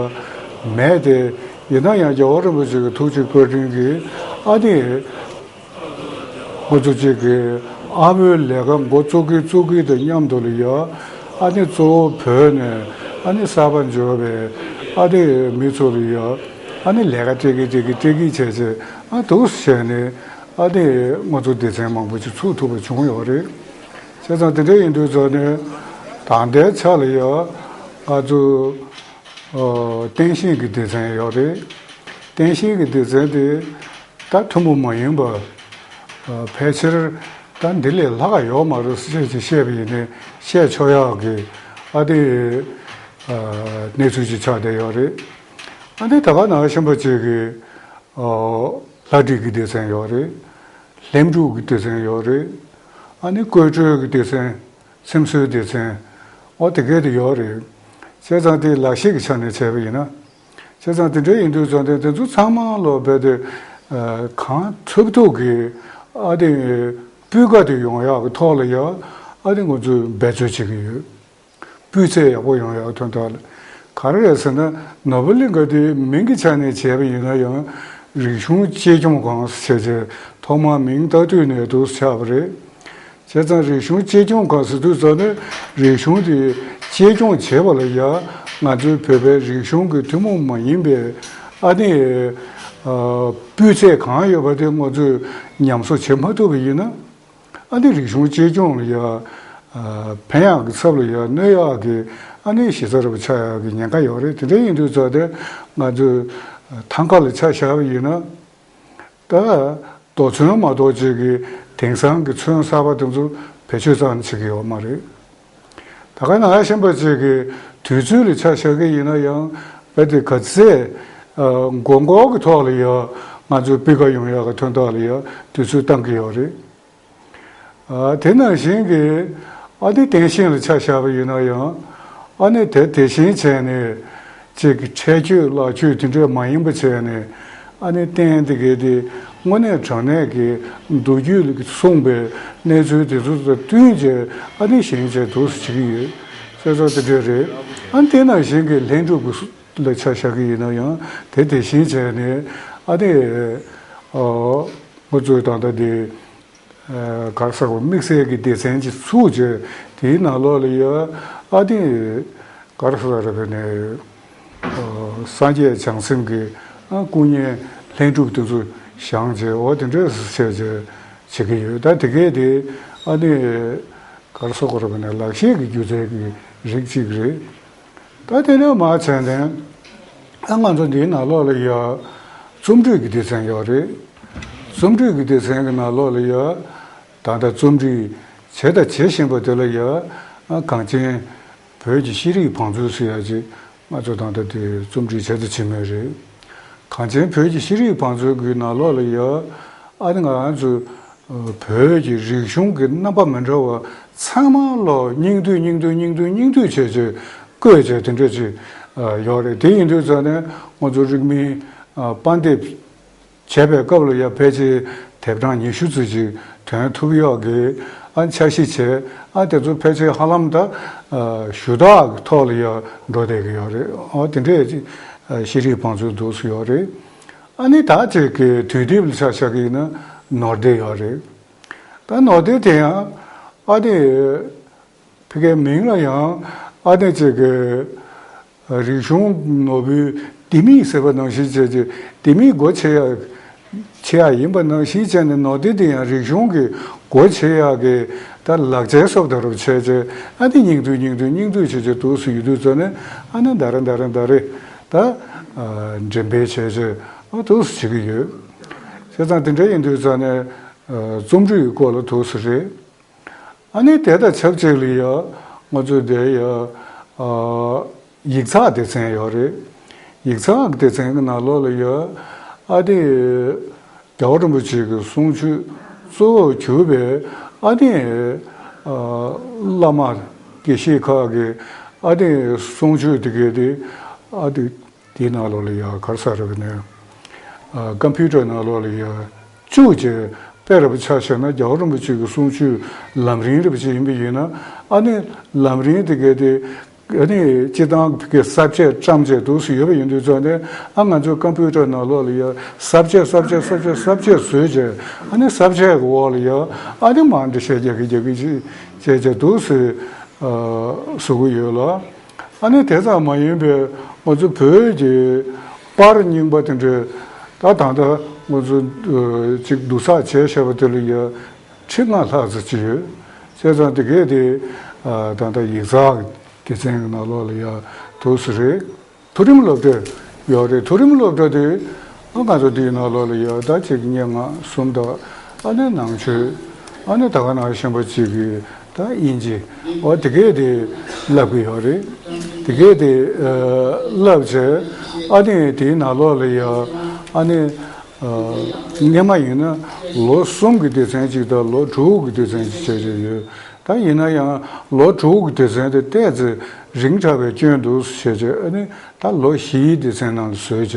མེད་དེ། ཡིན་ན་ཡང་རྒྱལ་བ་རིན་པོ་ཆེ་གི་ཐུགས་རྗེ་བཀའ་དྲིན་གྱིས་ཨ་ནི་ཁོ་ཚོ་ཅིག་གི་ཨ་བོའི་ལས་ཀ་འགོ་བཙུགས་ཀྱི་བཙུགས་ཀྱི་དང་མཉམ་དུ་ལ་ཡ་ཨ་ནི་གཙོ་བོ་བོད་ནས་ཨ་ནི་གསར་པ་འབྱོར་བའི་ཨ་ནི་མི་ཚོ་ལ་ཡ་ཨ་ནི་ལས་ཀ་སྤྲད་ཀྱི་སྤྲད་ཀྱི་སྤྲད་ཀྱི་བྱས་བྱས་ཨ་འདུག་བྱས་ནས། ཨ་ནི་ང་ཚོ་སྡེ་ཚན་མང་པོ་ཅིག་ཚུགས་ཐུབ་པ་བྱུང་ཡོད་རེད། བྱས་ཙང་དེ་འདྲ་ཡིན་དུས་ཙང་ནས་ད་ལྟའི་ཆ་ལ་ཡང་ང་ཚོ་ཨ་བསྟན་ཤེས་ཀྱི་སྡེ་ཚན་ཡོད་རེད། བསྟན་ཤེས་ཀྱི་སྡེ་ཚན་དེ་ད་ཐུན་མོང་མ་ཡིན་པ་ཨ་ཕལ་ཆེར་ད་འདི་ལས་ལྷག་ཡོད་མ་རེད་ཟེར་ཅིག་བཤད་པ་ཡིན་ནའི་བཤད་ཆོག་ཡག་གི་ཨ་དེ་ཨ་གནས་ཚུལ་ཅིག་ཆགས་བསྡད་ཡོད་རེད། ཨ་ནི་ད་ག་ནང་བཞིན་པ་ཅིག་གི་ཨོ། ལྷ་བྲིས་ཀྱི་སྡེ་ཚན་ཡོད་རེད། ལྷན་དྲུག་གི་སྡེ་ཚན་ཡོད་རེད། ཨ་ནི་བརྐོས་དཀྲོལ་གྱི་སྡེ་ཚན། ཚེམ་བཟོའི་སྡེ་ཚན། ཨོ་དེ་གས་དེ་ཡོད་རེད། བྱས་ཙང་དེ་ལག་ཤེས་ཀྱི་ཆ་ནས་བྱས་པ་ཡིན་ན། བྱས་ཙང་དེ་འདྲ་ཡིན་དུས་ཙང་དེ་དེ་ཚོ་ཚང་མ་ལོ་རྦད་དེ་གང་ཐུབ་ཐུབ་ཀྱི་ཨ་དེ། སྤུས་ཀ་དེ་ཡོང་ཡག་གི་ཐོག་ལ་ཡང་ཨ་ནི་ང་ཚོས་འབད་རྩོལ་བྱེད་ཀྱི་ཡོད། སྤུས་ཚད་ཡག་པོ་ཡོང་ཡག་དོན་དག་ལ། ག་རེ་རེད་ཟེར་ན། ནོར་བུ་གླིང་ག་དེ་མིང་གི་ཆ་ནས་བྱས་པ་ཡིན་ན་ཡང་། རིག་གཞུང་གཅེས་སྐྱོང་ཁང་ཟེར་བྱས་ཐོག་མར་མིང་བཏགས་དུས་ནས་འདུག་སེ་ཆགས་པ་རེད། བྱས་ཙང་རིག་གཞུང་གཅེས་སྐྱོང་ཁང་ཟེར་དུས་ཙམ་ནས་རིག་གཞུང་དེ་གཅེས་སྐྱོང་བྱེད་པ་ལ་ཡང་ང་ཚོའི་བོད་པའི་རིག་གཞུང་གི་ཐུན་མོང་མ་ཡིན་པའི་ཨ་ནི་ཨ་སྤུས་ཚད་གང་ཡོད་པ་དེ་ང་ཚོས་ཉམས་གསོ་བྱེད་མ་ཐུབ་པ་ཡིན་ན། ཨ་ནི་རིག་གཞུང་གཅེས་སྐྱོང་ལ་ཡ། ཨ་ཕན་ཡག་གི་ཚབ་ལ་ཡ་གནོད་ཡག་གི་ཨ་ནི་གཞི་རྩ་རུ་ཆགས་ཡག་གི་ཉེན་ཁ་ཡོད་རེད། དེ་འདྲ་ཡིན་དུས་ཙང་དེ་ང་ཚོས་ཐང་ག་ལ་ཆ་བཞག་པ་ཡིན་ན། ད་རྡོ་ཚོན་མ་གཏོགས་ཅིག་གི་དེང་སང་གི་ཚོན་གསར་པ་དེ་ཚོ་བེད་སྤྱོད་རྩ་ནས་བྱེད་ཀྱི་ཡོད་མ་རེད། ད་ག་ནང་བཞིན་པ་ཅིག་གི་དུས་ཚོད་ལ་ཆ་བཞག་གི་ཡིན་ན་ཡང་རྦད་དེ་ག་ཚད་ཨ་མགོ་འཁོར་གྱི་ཐོག་ལ་ཡ་ང་ཚོས་སྤུས་ཀ་ཡོང་ཡག་གི་དོན་དག་ལ་ཡ་དུས་ཚོད་བཏང་གི་ཡོད་རེད། ཨ་དེ་ནང་བཞིན་གྱི་ཨ་ནི་རྟེན་བཞེངས་ལ་ཆ་བཞག་པ་ཡིན་ན་ཡང་ཨ་ནི་དེ་དེ་བཞིན་བྱས་ནས་ཅིག་གི་ཁྲལ་གཅོད་ལག་གཅོད་དེ་འདྲས་མ་ཡིན་པ་བྱས་ནས་ཨ་ནི་རྟེན་དེ་གའི་དེ་དངོས་གནས་དྲང་གནས་ཀྱི་མདོ་རྒྱུད་ལ་གསུངས་པའི་གནས་ཚུལ་དེ་ཚོ་དང་བསྟུན་བྱས་ཨ་ནི་བཞེངས་བྱས་འདུག་སེ་བྱེད་ཀྱི་ཡོད། བྱས་ཙང་དེ་འདྲས་རེད། ཨ་ནི་དེ་ནང་བཞིན་གྱི་ལྷུན་གྲུབ་ཀྱི་ལ་ཆ་བཞག་གི་ཡིན་ན་ཡང་དེ་དེ་བཞིན་བྱས་ནས་ཨ་ནི་ཨ་ང་ཚོའི་ད་ལྟ་དེ། ག་རེ་ཟེར་བ། དམིགས་བསལ་གྱི་སྡེ་ཚན་གཅིག་ཚུགས་བྱས་དེའི་ནང་ལོགས་ལ་ཡ་ཨ་ནི་ག་རེ་ཟེར་བ་རེད་པས་ནས། སངས་རྒྱས་བྱང་སེམས་ཀྱི་སྐུ་བརྙན་ལྷུན་གྲུབ་དེ་ཚོ་བཞེངས་བྱས་འོ་དེ་འདྲས་བྱས་བྱས་བྱེད་ཀྱི་ཡོད། ད་དེ་གས་དེ་ཨ་ནི་ག་རེ་ཟེར་དགོས་རེད་པས་ནས། ལག་ཤེས་ཀྱི་སྒྱུ་རྩལ་གྱི་རིགས་གཅིག་རེད། ད་དེ་ནས་མར་བྱས་ནས་ཨ་ང་ཚོ་འདིའི་ནང་ལོགས་ལ་ཡ་རྩོམ་འབྲི་གི་སྡེ་ཚན་ཡོད་རེད། རྩོམ་འབྲི་གི་སྡེ་ཚན་གྱི་ནང་ལོགས་ལ་ཡ་ད་ལྟ་རྩོམ་འབྲི་བྱས་དང་བྱེད་བཞིན་པ་དེ་ལ་ཡ་ཨ་གངས་ཅན་བོད་ཀྱི་ཤེས་རིག་བང་མཛོད་ཟེར་ཡ་ཅིག་ང་ཚོ་ད་ལྟ་དེ་རྩོམ་འབྲི་བྱས་དང་བྱེད་མུས་རེད། གངས་ཅན་བོད་ཀྱི་ཤེས་རིག་བང་མཛོད་ཀྱི་ནང་ལོགས་ལ་ཡ་ཨ་ནི་ང་ཚོ་བོད་ཀྱི་རིག་གཞུང་གི་རྣམ་པ་མི་འདྲ་བ་ཚང་མ་ལོ་སྙིང་བསྡུས་སྙིང་བསྡུས་སྙིང་བསྡུས་སྙིང་བསྡུས་བྱས་བྱས་བཀོད་བྱས་དེ་འདྲ་ཅིག་ཡོད་རེད། དེ་ཡིན་དུས་ཙང་ནས་ང་ཚོ་རིག་མིན་པར་འདེབས་བྱས་པའི་སྐབས་ལ་ཡ་ཕལ་ཆེར་དེབ་གྲངས་ཉི་ཤུ་ཙམ་ཅིག་ཐོན་ཐུབ་ཡག་གི་ཨ་འཆར་གཞི་བྱས། ཨ་དེ་ཚོ་ཕལ་ཆེར་ཧ་ལམ་ད་ཞུ་དག་གི་ཐོག་ལ་ཡ་འགྲོ་བསྡད་ཀྱི་ཡོད་རེད། ཨ་དེ་འདྲས་ཅིག་ཤེས་རིག་བང་མཛོད་འདུག་སེ་ཡོད་རེད། ཨ་ནི་ད་ཅིག་གི་དུས་དེབ་ལ་ཆ་བཞག་གི་ཡིན་ན་ནོར་སྡེ་ཡོད་རེད། ད་ནོར་སྡེ་དེ་ཡང་ཨ་ནི་ཕ་གིའི་མིང་ལ་ཡང་ཨ་ནི་ཅིག་གི་རིག་གཞུང་ནོར་བུའི་ལྡེ་མིག་ཟེར་བ་ནང་བཞིན་བྱས་ཀྱི་ལྡེ་མིག་སྒོ་ཕྱེ་ཡ་ཕྱེ་ཡ་ཡིན་པ་ནང་བཞིན་བྱས་ནས་ནོར་སྡེ་དེ་ཡང་རིག་གཞུང་གི་སྒོ་ཕྱེ་ཡ་གི་ད་ལག་ཆའི་སོབ་ད་རུ་བྱས་ཀྱི་ཨ་ནི་སྙིང་བསྡུས་སྙིང་བསྡུས་སྙིང་བསྡུས་བྱས་ཀྱི་འདུག་སེ་ཡོད་དུས་ཙང་ནས་ཨ་ནི་ད་རེ་ད་རེ་ད་རེ་ད་འགྲེམས་སྤེལ་བྱས་ཀྱི་ཨ་འདུག་སེ་བྱེད་ཀྱི་ཡོད། བྱས་ཙང་དེ་འདྲ་ཡིན་དུས་ཙང་ནས་རྩོམ་རིག་གི་སྐོར་ལ་འདུག་སེ་རེད། ཨ་ནི་དེ་དང་ཆབས་ཅིག་ལ་ཡ་ང་ཚོ་འདིར་ཡ་ཨ་ཡིག་ཚགས་སྡེ་ཚན་ཡོད་རེད། ཡིག་ཚགས་སྡེ་ཚན་གྱི་ནང་ལོགས་ལ་ཡ་ཨ་ནི་རྒྱལ་བ་རིན་པོ་ཆེ་གི་གསུང་ཆོས་གཙོ་བོར་གྱུར་པའི་ཨ་ནི་ཨ་བླ་མ་དགེ་བཤེས་ཁག་གི་ཨ་ནི་གསུང་ཆོས་དེ་གའི་དེ་ཨ་ནི། དེའི་ནང་ལོགས་ལ་ཡ་ག་རེ་ཟེར་བ་ནས་ཨ་ཀམ་པུ་ཊར་ནང་ལོགས་ལ་ཡ་བཅུག་བྱས། དཔེ་རུ་ཆ་བཞག་ན་རྒྱལ་བ་རིན་པོ་ཆེ་གི་གསུང་ཆོས་ལམ་རིམ་རུ་ཅིག་ཡིན་པ་ཡིན་ན་ཨ་ནི་ལམ་རིམ་དེ་གའི་དེ་ཨ་ནི་སྤྱིར་བཏང་གི་གསལ་བྱེད་བཀྲམ་བྱས་འདུག་སེ་ཡོད་པ་ཡིན་དུས་ཙང་ནས་ཨ་ང་ཚོའི་ཀམ་པུ་ཊར་ནང་ལོགས་ལ་ཡ་གསལ་བྱེད་གསལ་བྱེད་གསལ་བྱེད་གསལ་བྱེད་བཟོས་བྱས་ཨ་ནི་གསལ་བྱེད་ཀྱི་འོག་ལ་ཡ་ཨ་ནི་མར་འགྲེལ་བཤད་རྒྱག་གི་རྒྱག་གི་ཅིག་བྱས་བྱས་འདུག་སེ་ཨ་བཟོ་གི་ཡོད་ལ། ཨ་ནི་དེ་ཙམ་མ་ཡིན་པའི་ང་ཚོ་བོད་ཀྱི་པར་རྙིང་པ་དེ་འདྲ་ད་ད་ལྟ་ང་ཚོ་ཨ་ཅིག་བསྡུ་ཚགས་བྱས་བཞག་པ་དེ་ལ་ཡ་ཁྲི་ལྔ་ལྷག་ཙམ་ཅིག་ཡོད། བྱས་ཙང་དེ་གས་དེ་ཨ་ད་ལྟ་ཡིག་ཚགས་སྡེ་ཚན་གྱི་ནང་ལོགས་ལ་ཡ་འདུག་སེ་རེད། མཐོ་རིམ་སློབ་གྲྭ་ཡོད་རེད། མཐོ་རིམ་སློབ་གྲྭ་དེ་ཨ་ང་ཚོ་འདིའི་ནང་ལོགས་ལ་ཡོད། ད་ཅིག་སྙན་ངག་གསུམ་དང་ཨ་ནི་ནང་ཆོས་ཨ་ནི་ད་ག་ནང་བཞིན་པ་ཅིག་གི་ད་དབྱིན་ཇི་འོ་དེ་གས་དེ་བསླབ་ཀྱི་ཡོད་རེད། དེ་གས་དེ་ཨ་བསླབ་བྱས་ཨ་ནི་དེའི་ནང་ལོགས་ལ་ཡོད་ཨ་ནི་ཨ་སྔོན་མ་ཡིན་ན་ལོ་གསུམ་གྱི་སྡེ་ཚན་ཅིག་དང་ལོ་དྲུག་གི་སྡེ་ཚན་ཅིག་བྱས་བྱས་ཡོད། ད་ཡིན་ན་ཡང་ལོ་དྲུག་གི་སྡེ་ཚན་དེ་ཏོག་ཙམ་རིང་དྲགས་པའི་སྐྱོན་འདུག་ཟེར་བྱས་ཨ་ནི་ད་ལོ་བཞིའི་སྡེ་ཚན་ནང་ལ་བཟོས་བྱས་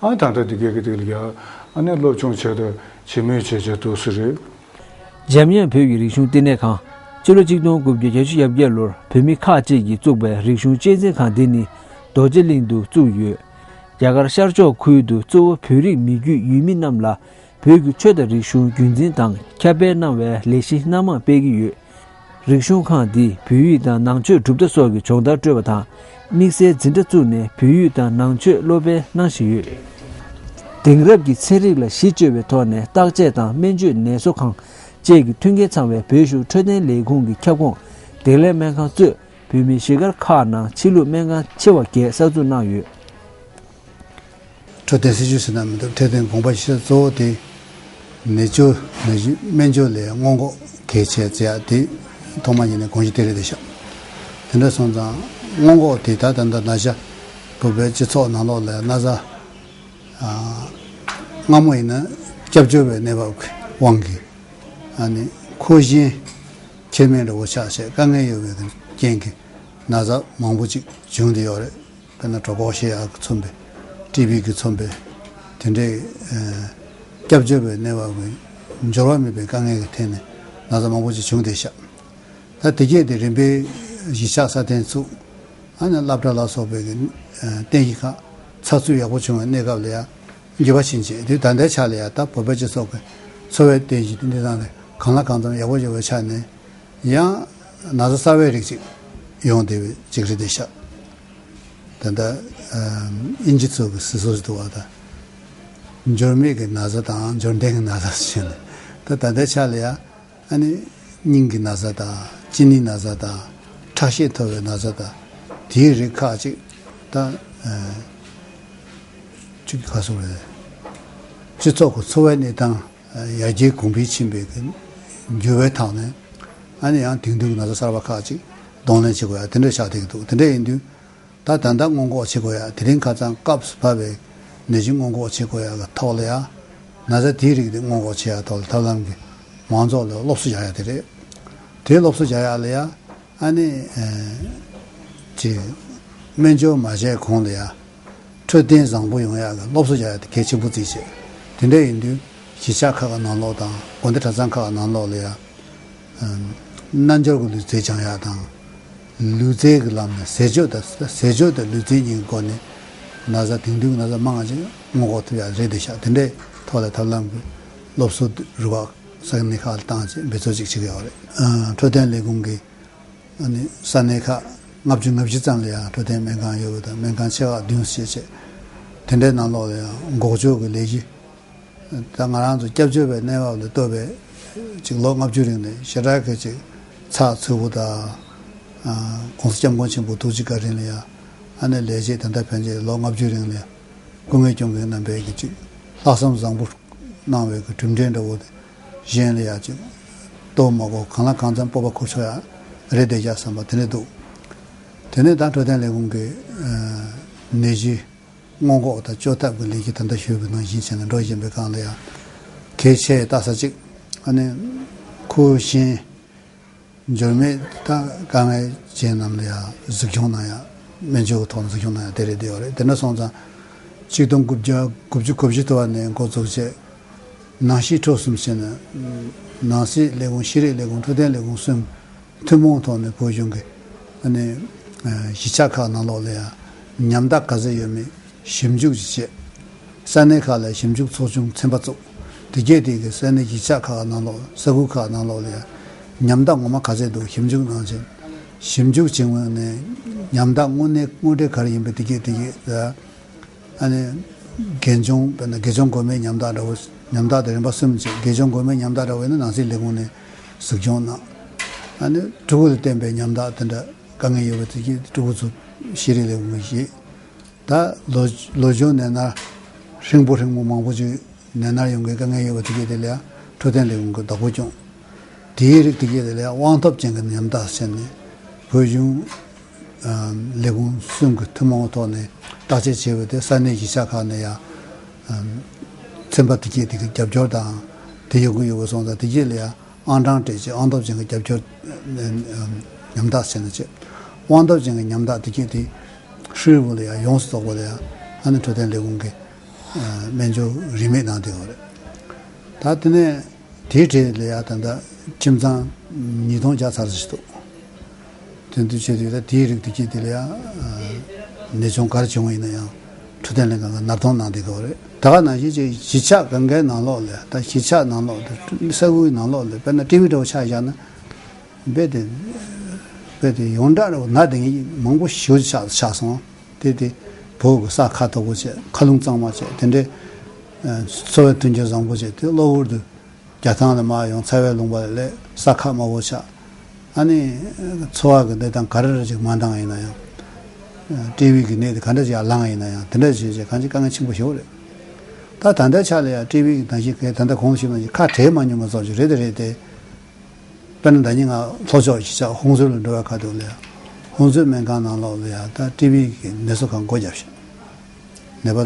ཨ་ད་ལྟ་འདི་གའི་གི་དེ་ལ་ཡ་ཨ་ནི་སློབ་སྦྱོང་བྱས་དང་བྱེད་མུས་བྱས་བྱས་འདུག་ཟེར་རེད། འཇམ་དབྱངས་བོད་ཀྱི་རིག་གཞུང་བསྟི་གནས་ཁང་། ཕྱི་ལོ་ཆིག་སྟོང་དགུ་བརྒྱ་བརྒྱད་ཅུ་གྱ་བརྒྱད་ལོར་བོད་མི་ཁག་ཅིག་གིས་བཙུགས་པའི་རིག་གཞུང་གཅེས་འཛིན་ཁང་འདི་ནི་རྡོ་རྗེ་གླིང་དུ་བཙུགས་ཡོད། རྒྱ་གར་ཤར་ཕྱོགས་ཁུལ་དུ་གཙོ་བོ་བོད་རིགས་མི་རྒྱུད་ཡུལ་མི་རྣམས་ལ་བོད་ཀྱི་ཆོས་དང་རིག་གཞུང་རྒྱུན་འཛིན་དང་ཁྱབ་སྤེལ་གནང་བའི་ལས་གཞི་སྣ་མང་སྤེལ་གྱི་ཡོད། རིག་གཞུང་ཁང་འདིས་བོད་ཡིག་དང་ནང་ཆོས་གྲུབ་མཐའ་སོགས་ཀྱི་སྦྱོང་བརྡར་སྤྲོད་པ་དང་། དམིགས་བསལ་འཛིན་གྲྭ་བཙུགས་ནས་བོད་ཡིག་དང་ནང་ཆོས་སློབ་སྤེལ་གནང་བཞིན་ཡོད། དེང་རབས་ཀྱི་ཚན་རིག་ལ་གཞི་བཅོལ་བའི་ཐོག་ནས་བརྟག་དཔྱད་དང་སྨན་བཅོས་ནད་གསོ་ཁང་བཅས་ཀྱི་མཐུན་རྐྱེན་ཚང་བའི་བོད་གཞུང་འཕྲོད་བསྟེན་ལས་ཁུངས་ཀྱི་ཁྱབ་ཁོངས་བདེ་ལེགས་སྨན་ཁང་གཙོས་བོད་མིའི་གཞིས་སྒར་ཁག་ནང་ཕྱི་ལུགས་སྨན་ཁང་ཆེ་བ་བརྒྱད་གསར་འཛུགས་གནང་ཡོད། འཕྲོད་བསྟེན་སྲིད་ཇུས་ཟེར་ན་མི་འདུག་འཕྲོད་བསྟེན་དགོངས་པ་བཞི་གཙོ་བོ་དེ་ནད་བཅོས་ནད་གཞི་སྨན་བཅོས་ལ་སྔོན་འགོག་གལ་ཆེ་ཟེར་ཡ་དེ་ཐོག་མ་ཉིད་ནས་དགོངས་གཞི་དེ་རེད་དེ་ཤག་དེ་འདྲ་སོང་ཙང་སྔོན་འགོག་དེ་ད་ད་ལྟ་ན་ཆ་བོད་པའི་སྤྱི་ཚོགས་ནང་ལོགས་ལ་ན་ཚ་ཨ་སྔ་མོ་ཡིན་ན་སྐྱབས་བཅོལ་བའི་གནས་བབ་ཀྱི་དབང་གིས་ཨ་ནི་ཁུ་ཤན་ཁྱེར་མེད་འདྲ་བོ་ཆགས་བྱས་དཀའ་ངལ་ཡོད་པའི་རྐྱེན་གྱིས་ན་ཚ་མང་པོ་ཅིག་བྱུང་བསྡད་ཡོད་རེད། དཔེར་ན་གྲོད་ཁོག་བཤལ་ཡག་གིས་མཚོན་པའི་ཀྲི་བི་གིས་མཚོན་པའི་དེ་འདྲའི་ཨ་སྐྱབས་བཅོལ་བའི་གནས་བབ་ཀྱི་འབྱོར་བ་མེད་པའི་དཀའ་ངལ་གྱི་ཐད་ནས་ན་ཚ་མང་པོ་ཅིག་བྱུང་བསྡད་ཤག་ད་དེ་གས་དེ་རིམ་པས་གཞིས་ཆགས་སྲ་བརྟན་ཚུགས། ཨ་ནི་སློབ་གྲྭ་ལ་སོགས་པའི་གི་ཨ་རྟེན་གཞི་ཁག་ཚགས་ཚུད་ཡག་པོ་བྱུང་བའི་གནས་སྐབས་ལ་ཡང་འགྱུར་བ་ཕྱིན་ཆད་དུས་ད་ལྟའི་ཆ་ལ་ཡང་ད་བོད་པའི་སྤྱི་ཚོགས་ཀྱི་འཚོ་བའི་རྟེན་གཞི་འདི་དང་གང་ལ་གང་འཚམ་ཡག་པོ་ཡོད་པའི་ཆ་ནས་ཡང་ན་ཚ་གསར་བའི་རིགས་ཅིག་ཡོང་བསྡད་པའི་ཅིག་རེད་དེ་ཤག་ད་ལྟ་ཨ་དབྱིན་ཇི་ཚོ་གི་ཟེར་སྲོལ་ཞིག་འདུག་བ། ད་འབྱོར་མེད་ཀྱི་ན་ཚ་དང་འབྱོར་ལྡན་གྱི་ན་ཚ་ཟེར་ནས་ད་ད་ལྟའི་ཆ་ལ་ཡང་། ཨ་ནི་སྙིང་གི་ན་ཚ་དང་གཅིན་སྙི་ན་ཚ་དང་ཁྲག་ཤེད་མཐོ་བའི་ན་ཚ་དང་དེའི་རིགས་ཁག་ཅིག་ད་ཨ་ཅིག་ག་སོང་རེད། སྤྱི་ཚོགས་ཀྱི་འཚོ་བའི་གནས་སྟངས་ཡར་རྒྱས་གོང་འཕེལ་ཕྱིན་པའི་གི་འགྱུར་བའི་ཐོག་ནས་ཨ་ནི་ཡང་དེང་དུས་ཀྱི་ན་ཚ་གསར་པ་ཁག་ཅིག་གདོང་ལེན་བྱེད་དགོས་ཡ་དེ་འདྲ་ཆགས་བསྡད་ཀྱི་འདུག་དེ་འདྲ་ཡིན་དུས། ད་ད་ལྟ་སྔོན་འགོག་བྱེད་དགོས་ཡ་དེ་རིང་ཁ་སང་སྐབས་སུ་བབས་པའི་ནད་གཞི་སྔོན་འགོག་བྱེད་དགོས་ཡ་གི་ཐོག་ལ་ཡ། ན་ཚ་དེའི་རིགས་དེ་སྔོན་འགོག་བྱེད་ཡ་ཐོག་ལ་ཐབས་ལམ་གྱི་མང་ཚོགས་ལ་སློབ་གསོ་རྒྱག་ཡ་དེ་རེད། དེ་སློབ་གསོ་རྒྱག་ཡ་ལ་ཡ་ཨ་ནི་ཨེ་ཅི་སྨན་བཅོས་མ་བྱས་གོང་ལ་ཡ་འཕྲོད་བསྟེན་བཟང་པོ་ཡོང་ཡ་གི་སློབ་གསོ་རྒྱག་ཡ་དེ་གལ་ཆེན་པོ་བརྩིས་བྱས། དེ་འདྲ་ཡིན་དུས་གཞིས་ཆགས་ཁག་གི་ནང་ལོགས་དང་དགོན་སྡེ་གྲྭ་ཚང་ཁག་གི་ནང་ལོགས་ལ་ཡ། རྣལ་འབྱོར་གྱི་ལུས་རྩལ་སྦྱང་ཡག་དང་། ལུས་རྩལ་གྱི་ལམ་ནས་ཟས་སྤྱོད་དང་ཟས་སྤྱོད་དང་ལུས་རྩལ་གཉིས་ཀྱི་སྒོ་ནས་ན་ཚ་དེང་དུས་ཀྱི་ན་ཚ་མང་ང་ཅིག་སྔོན་འགོག་ཐུབ་ཡག་རེད་དེ་ཤག་དེ་འདྲའི་ཐོག་ལ་ཐབས་ལམ་གྱི་སློབ་གསོ་རུ་ཁག་ས་གནས་ཁག་ལ་བཏང་བྱས་འབད་རྩོལ་ཅིག་བྱེད་ཀྱི་ཡོད་རེད། འཕྲོད་བསྟེན་ལས་ཁུངས་ཀྱིས་ཨ་ནི་ས་གནས་ཁག་ལྔ་བཅུ་ང་བཞི་ཙམ་ལ་ཡང་འཕྲོད་བསྟེན་སྨན་ཁང་ཡོད་པ་དང་སྨན་ཁང་ཆེ་ཁག་བདུན་བྱས་བྱས་དེ་འདྲའི་ནང་ལོགས་ལ་ཡང་འགོག་བཅོས་ཀྱི་ལས་གཞི། ད་ང་རང་ཚོ་སྐྱབས་བཅོལ་བའི་གནས་བབ་ལ་ལྟོས་པའི་ཅིག་ལོ་ལྔ་བཅུ་རིང་ནས་ཞེ་དྲག་གི་ཅིག་ཚགས་ཚུད་པོ་དང་། ཨ་༸གོང་ས་༸སྐྱབས་མགོན་ཆེན་པོ་ཐུགས་རྗེ་བཀའ་དྲིན་ལ་ཡང་ཨ་ནེ་ལས་བྱེད་ད་ལྟ་ཕན་ཆད་ལོ་ལྔ་བཅུ་རིང་ལ་སྐུ་ངལ་སྐྱོང་མཁན་རྣམ་པའི་གི་ཅིག་ལྷག་བསམ་བཟང་པོ་གནང་བའི་གི་གྲུབ་འབྲས་འདྲ་བོ་དེ་གཞན་ལ་ཡང་ཅིག་རྟོགས་མ་དགོས་གང་ལ་གང་འཚམ་སྤོབས་པ་འཁུར་ཆོག་ཡ་རེད་བསྡད་རྒྱག་བསམ་པ་དེ་འདྲ་འདུག་དེ་ནས་ད་འཕྲོད་བསྟེན་ལས་ཁུངས་ཀྱི་ཨ་ནད་གཞི། སྔོན་འགོག་དང་བཅོས་ཐབས་ཀྱི་ལས་ཀྱི་ད་ལྟ་ཞུས་པའི་ནང་བཞིན་བྱས་ནས་འགྲོ་བཞིན་པའི་སྒང་ལ་ཡང་། གལ་ཆེ་ལྟ་ས་གཅིག་ཨ་ནི། ཁུ་ཤན། འབྱོར་མེད་དང་དཀའ་ངལ་ཅན་རྣམས་ལ་ཡང་གཟིགས་སྐྱོང་གནང་ཡ། སྨན་བཅོས་ཀྱི་ཐོག་ནས་གཟིགས་སྐྱོང་གནང་ཡ་དེ་རེད་བསྡད་ཡོད་རེད། དེ་འདྲ་སོང་ཙང་། ཆིག་སྟོང་དགུ་བརྒྱ་དགུ་བཅུ་གོ་བཞི་དུ་བ་ནས་འགོ་བཙུགས་བྱས། ནང་སྲིད་ཁྲོ་གསུམ་བྱས་ནས། ནང་སྲིད་ལས་ཁུངས་ཤེས་རིག་ལས་ཁུངས་འཕྲོད་བསྟེན་ལས་ཁུངས་གསུམ། ཐུན་མོང་ཐོག་ནས་བོད་གཞུང་གི་ཨ་ནི་གཞིས་ཆགས་ཁག་ནང་ལོགས་ལ་ཡང་ཉམས་རྟགས་ག་ཚད་ཡོད་མེད་ཞིབ་འཇུག་ཅིག་བྱས། ས་གནས་ཁག་ལ་ཞིབ་འཇུག་ཚོགས་ཆུང་ཚན་པ་བཙུགས། དེ་གས་དེ་གི་ས་གནས་གཞིས་ཆགས་ཁག་ནང་ལོགས་ས་ཁུལ་ཁག་ནང་ལོགས་ལ་ཡང་ཉམས་རྟགས་ངོ་མ་ག་ཚད་འདུག་ཞིབ་འཇུག་གནང་བྱས། ཞིབ་འཇུག་བྱས་ནས་ཉམས་རྟགས་དངོས་གནས་དངོས་འབྲེལ་ག་རེ་ཡིན་པ་དེ་གས་དེ་གས་ཨ་ནི། དགེ་སྦྱོང་དཔེར་ན་དགེ་སྦྱོང་སྒོ་མའི་ཉམས་རྟགས་འདྲ་བོ། ཉམས་རྟགས་དེ་རིམ་པ་གསུམ་བྱས། དགེ་སྦྱོང་སྒོ་མའི་ཉམས་རྟགས་འདྲ་བོ་ཡིན་ན་ནང་སྲིད་ལས་ཁུངས་ནས་གཟིགས་སྐྱོང་གནང་། ཨ་ནི་ཕྲུ་གུ་ལ་བརྟེན་པའི་ཉམས་རྟགས་དེ་འདྲ་དཀའ་ངལ་ཡོད་པ་དེ་གྱིས་ཕྲུ་གུ་ཚོ་ཤེས་རིག་ལས་ཁུངས་ཀྱིས་ཤེས། ད་ལོ་ལོ་ཆུང་ནས་ན་ཧྲིང་པོ་ཧྲིང་པོ་མང་པོ་ཅིག་ནད་མནར་ཡོང་མཁན་དཀའ་ངལ་ཡོད་པ་དེ་གས་དེ་ལ་ཡང་འཕྲོད་བསྟེན་ལས་ཁུངས་ཀྱིས་བདག་པོ་སྐྱོང་། དེའི་རིགས་དེ་གས་དེ་ལ་ཡང་དབང་ཐོབ་ཅན་གྱི་ཉམས་རྟགས་ཟེར་ནས་བོད་གཞུང་ཨ་ལས་ཁུངས་གསུམ་གྱི་ཐུན་མོང་ཐོག་ནས་བརྟག་དཔྱད་བྱས་པ་དེ་ས་གནས་གཞིས་ཆགས་ཁག་ནས་ཡང་ཨ་ཚན་པ་དེ་གས་དེ་གི་རྒྱབ་སྐྱོར་དང་དེ་ཡོང་གི་ཡོད་པ་སོང་ཙང་དེ་གས་ལ་ཡང་ཨང་གྲངས་སྤྲད་བྱས་དབང་ཐོབ་ཅན་གྱི་རྒྱབ་སྐྱོར་ཨ་ཉམས་རྟགས་ཟེར་ནས་བྱས། དབང་ཐོབ་ཅན་གྱི་ཉམས་རྟགས་དེ་གས་དེ་ཧྲིལ་པོ་ལ་ཡང་ཡོངས་སུ་རྫོགས་པ་ལ་ཡང་ཨ་ནི་འཕྲོད་བསྟེན་ལས་ཁུངས་ཀྱིས། སྨན་བཅོས་རིན་མེད་གནང་བསྡད་ཡོད་རེད། ད་དེ་ནས་དེའི་གྲས་ལ་ཡང་ད་ལྟ་ ཁྱིམ་ཚང་ཉིས་སྟོང་བརྒྱ་ཚར་ཞིག་འདུག་དེ་འདུ་བྱས་དུས་ད་དེའི་རིགས་དེ་སྐྱེས་དེ་ལ་ཡང་ནད་གཅོང་ག་རེ་བྱུང་བ་ཡིན་ན་ཡང་འཕྲོད་བསྟེན་ལྷན་ཁང་གི་མནར་གཏོང་གནང་བསྡད་ཀྱི་ཡོད་རེད། ད་ག་ནང་བཞིན་ཅིག་གཞིས་ཆགས་གང་གའི་ནང་ལོགས་ལ་ད་གཞིས་ཆགས་ནང་ལོགས་དེ་ས་ཁུལ་ནང་ལོགས་ལ་དཔེར་ན་ཊི་བི་འདྲ་བོ་ཆགས་བཞག་ན་རྦད་དེ་རྦད་དེ་ཡོངས་གྲགས་རེད་བ། ན་དེ་ངས་མང་པོ་ཞེ་པོ་ཅིག་ཆགས་ཆགས་སོང་། དེ་དེ་བོད་ཀྱི་ས་ཁ་དོག་པོ་བྱས། མཁའ་རླུང་གཙང་མ་བྱས། དེ་འདྲའི་འཚོ་བའི་མཐུན་རྐྱེན་བཟང་པོ་བྱས། དེ་གློ་བུར་དུ་རྒྱ་ཐང་ལ་མར་ཡོང་ཚ་བའི་ལུང་པ་ལ་སླེབས། ས་ཁ་དམའ་བོ་ཆགས། ཨ་ནི་འཚོ་བ་གི་གནས་སྟངས་ག་རེ་རེ་ཅིག་མ་འདང་ཡིན་ན་ཡང་། ཊི་བི་གི་ནད་དེ་ག་འདྲ་ཅིག་ཡར་ལངས་ཡིན་ན་ཡང་དེ་འདྲ་བྱས་བྱས་གང་ཅི་དཀའ་ངལ་ཆེན་པོ་ཞེ་པོ་རེད། ད་ད་ལྟའི་ཆ་ལ་ཡང་ཊི་བི་གི་ནང་བཞིན་གས་ད་ལྟ་གོང་ཞུས་ནང་བཞིན་ཁ་བྲལ་མ་མྱོང་བ་ཙམ་ཞིག་རེད་དེ་རེད་དེ། དཔེར་ན་ད་ནི་ང་ལྷོ་ཕྱོགས་གཞིས་ཆགས་ཧོང་སུར་ལ་འགྲོ་བའི་ཁ་ཐུག་ལ་ཡང་ཧོང་སུར་སྨན་ཁང་ནང་ལོགས་ལ་ཡང་ད་ཊི་བི་གི་ནད་གསོ་ཁང་སྒོ་བརྒྱབ་ཤག་ནད་པ་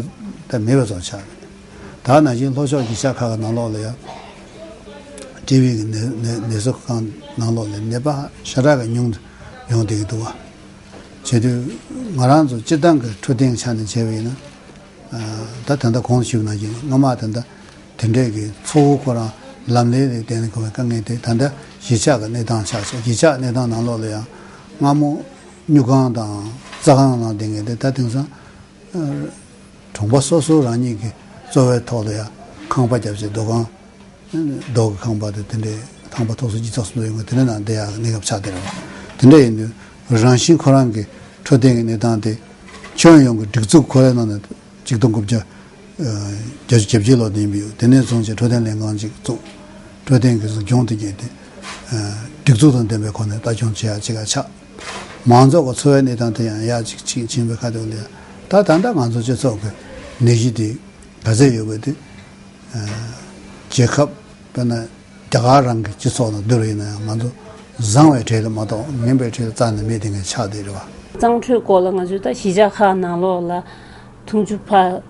ད་མེད་པ་ཙམ་ཆགས་རེད། ད་ནང་བཞིན་ལྷོ་ཕྱོགས་གཞིས་ཆགས་ཁག་གི་ནང་ལོགས་ལ་ཡང་ཊི་བི་གི་ནད་ནད་ནད་གསོ་ཁང་ནང་ལོགས་ལ་ནད་པ་ཞེ་དྲག་གི་ཉུང་དུ་ཡོང་བསྡད་ཀྱི་འདུག་བ། བྱས་དུས་ང་རང་ཚོ་སྤྱིར་བཏང་གི་འཕྲོད་བསྟེན་གྱི་ཆ་ནས་བྱས་པ་ཡིན་ན། ད་ད་ལྟ་གོང་དུ་ཞུས་ནང་བཞིན་སྔ་མ་ད་ལྟ་དེ་འདྲས་ཀྱི་གཙོ་བོ་ཁོ་རང་ལམ་ལས་ལས་བརྟེན་ནས་གོ་བའི་དཀའ་ངལ་དེ་ད་ལྟ་གཞིས་ཆགས་ཀྱི་གནས་སྟངས་ཆགས་ཤག་གཞིས་ཆགས་གནས་སྟངས་ནང་ལོགས་ལ་ཡང་སྔ་མོ་སྨྱུག་ཁང་དང་རྩྭ་ཁང་ནང་བསྡད་མཁན་དེ་ད་དེང་སང་གྲོང་པ་སོ་སོ་རང་ཉིད་ཀྱི་གཙོ་བོའི་ཐོག་ལ་ཡང་ཁང་པ་བརྒྱབ་བྱས་སྡོད་ཁང་། རྡོ་གི་ཁང་པ་དེ་དེ་འདྲའི་ཁང་པ་ཐོག་སོ་གཉིས་ཐོག་སོ་ཡོད་མཁན་དེ་འདྲའི་ནང་བསྡད་ཡག་གནས་སྐབས་ཆགས་བསྡད་རེད་བ། དེ་འདྲ་ཡིན་དུས་རང་བཞིན་ཁོ་རང་གི་འཕྲོད་བསྟེན་གྱི་གནས་སྟངས་དེ་ཁྱོན་ཡོངས་ཀྱི་སྒྲིག་འཛུགས་ཁོ་རའི་ནང་ནས་ཆིག་སྟོང་དགུ་བརྒྱ་བརྒྱད་ཅུ་གྱ་བརྒྱད་ལོ་ནས་ཡིན་པ་ཡོད། དེ་ནས་བཟུང་བྱས་འཕྲོད་བསྟེན་ལྷན་ཁང་ཅིག་བཙུགས། འཕྲོད་བསྟེན་གྱི་གཞུང་དེ་གྱད་དེ་སྒྲིག་འཛུགས་དང་ལྡན་པའི་སྒོ་ནས་ལྟ་སྐྱོང་བྱེད་ཡག་ཅིག་ཆགས། མང་ཚོགས་ཀྱི་འཚོ་བའི་གནས་སྟངས་དེ་ཡང་ཡག་ཅིག་ཅིག་ཕྱིན་པའི་ཁ་ཐུག་ལ་ཡང་ད་ད་ལྟ་ང་ཚོ་སྤྱི་ཚོགས་ཀྱི་ནད་གཞི་དེ་ག་ཚད་ཡོད་པ་དེ། རྒྱལ་ཁབ་དཔེར་ན་རྒྱ་གར་རང་གི་སྤྱི་ཚོགས་དང་བསྡུར་བ་ཡིན་ན་ཡང་ང་ཚོ་བཟང་བའི་གྲས་ལ་མ་གཏོགས་ངན་པའི་གྲས་ལ་རྩ་ནས་མེད་དེ་ངས་ཆགས་བསྡད་རེད་བ། གཙང་འཕྲོད་སྐོར་ལ་ང་ཚོས་ད་གཞིས་ཆགས་ཁག་ནང་ལོགས་ལ་འཐུང་ཆུ་ཕར་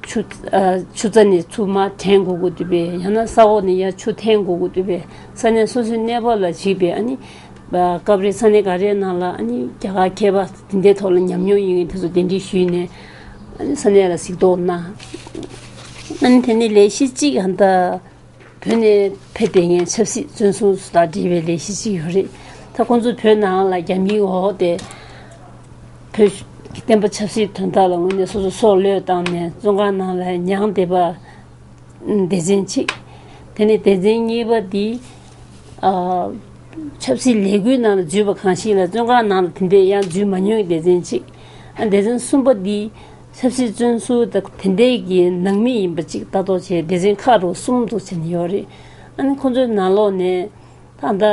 ཆུ་ཨ་ཆུ་རྩ་ནས་ཆུ་མར་འདྲེན་དགོས་ཀྱི་འདུག་པས། ཡང་ན་ས་འོག་ནས་ཡར་ཆུ་འཐེན་དགོས་ཀྱི་འདུག་པས། ས་གནས་སོ་སོའི་གནས་བབ་ལ་གཞིགས་པའི་ཨ་ནི་སྐབས་རེ་ས་གནས་ག་རེའི་ནང་ལ་ཨ་ནི་རྒྱ་གར་མཁས་པ་དེ་འདྲའི་ཐོག་ལ་ཉམས་མྱོང་ཡོད་མཁན་དེ་ཚོ་གདན་འདྲེན་ཞུས་ནས་ཨ་ནི་ས་གནས་ལ་གཟིགས་རྟོག་གནང་། ཨ་ནི་དེ་ནས་ལས་གཞི་གཅིག་ཧན་ད་བོད་ནས་ཕེབས་བསྡད་མཁན་ཆབ་སྲིད་བཙོན་སྲུང་དང་འབྲེལ་བའི་ལས་གཞི་གཅིག་ཡོད་རེད། ད་ཁོང་ཚོ་བོད་ནང་ལ་རྒྱ་མིའི་འོག་དེ་བོད་ཀྱི་བསྟན་པ་ཆབ་སྲིད་དོན་དག་ལ་དངོས་གནས་སོ་སོ་སྲོག་བློས་བཏང་ནས་བཙོན་ཁང་ནང་ལ་མྱངས་བསྡད་པ་སྡེ་ཚན་གཅིག་དེ་ནས་སྡེ་ཚན་གཉིས་པ་འདི་ཨ་ཆབ་སྲིད་ལས་འགུལ་ནང་ལ་འཛུལ་བ་གང་ཞིག་ལ་བཙོན་ཁང་ནང་ལ་དེ་འདྲའི་ཡང་འཛུལ་མ་མྱོང་བའི་སྡེ་ཚན་གཅིག་ཨ་སྡེ་ཚན་གསུམ་པ་འདི་ཆབ་སྲིད་བཙོན་ཟུར་དང་དེ་འདྲའི་གི་ནང་མི་ཡིན་པ་གཅིག་ལྟ་རྟོག་བྱས་སྡེ་ཚན་ཁག་རུ་གསུམ་དུ་ཕྱེ་ནས་ཡོད་རེད། ཨ་ནི་ཁོ་ཚོའི་ནང་ལོགས་ནས་ད་ལྟ་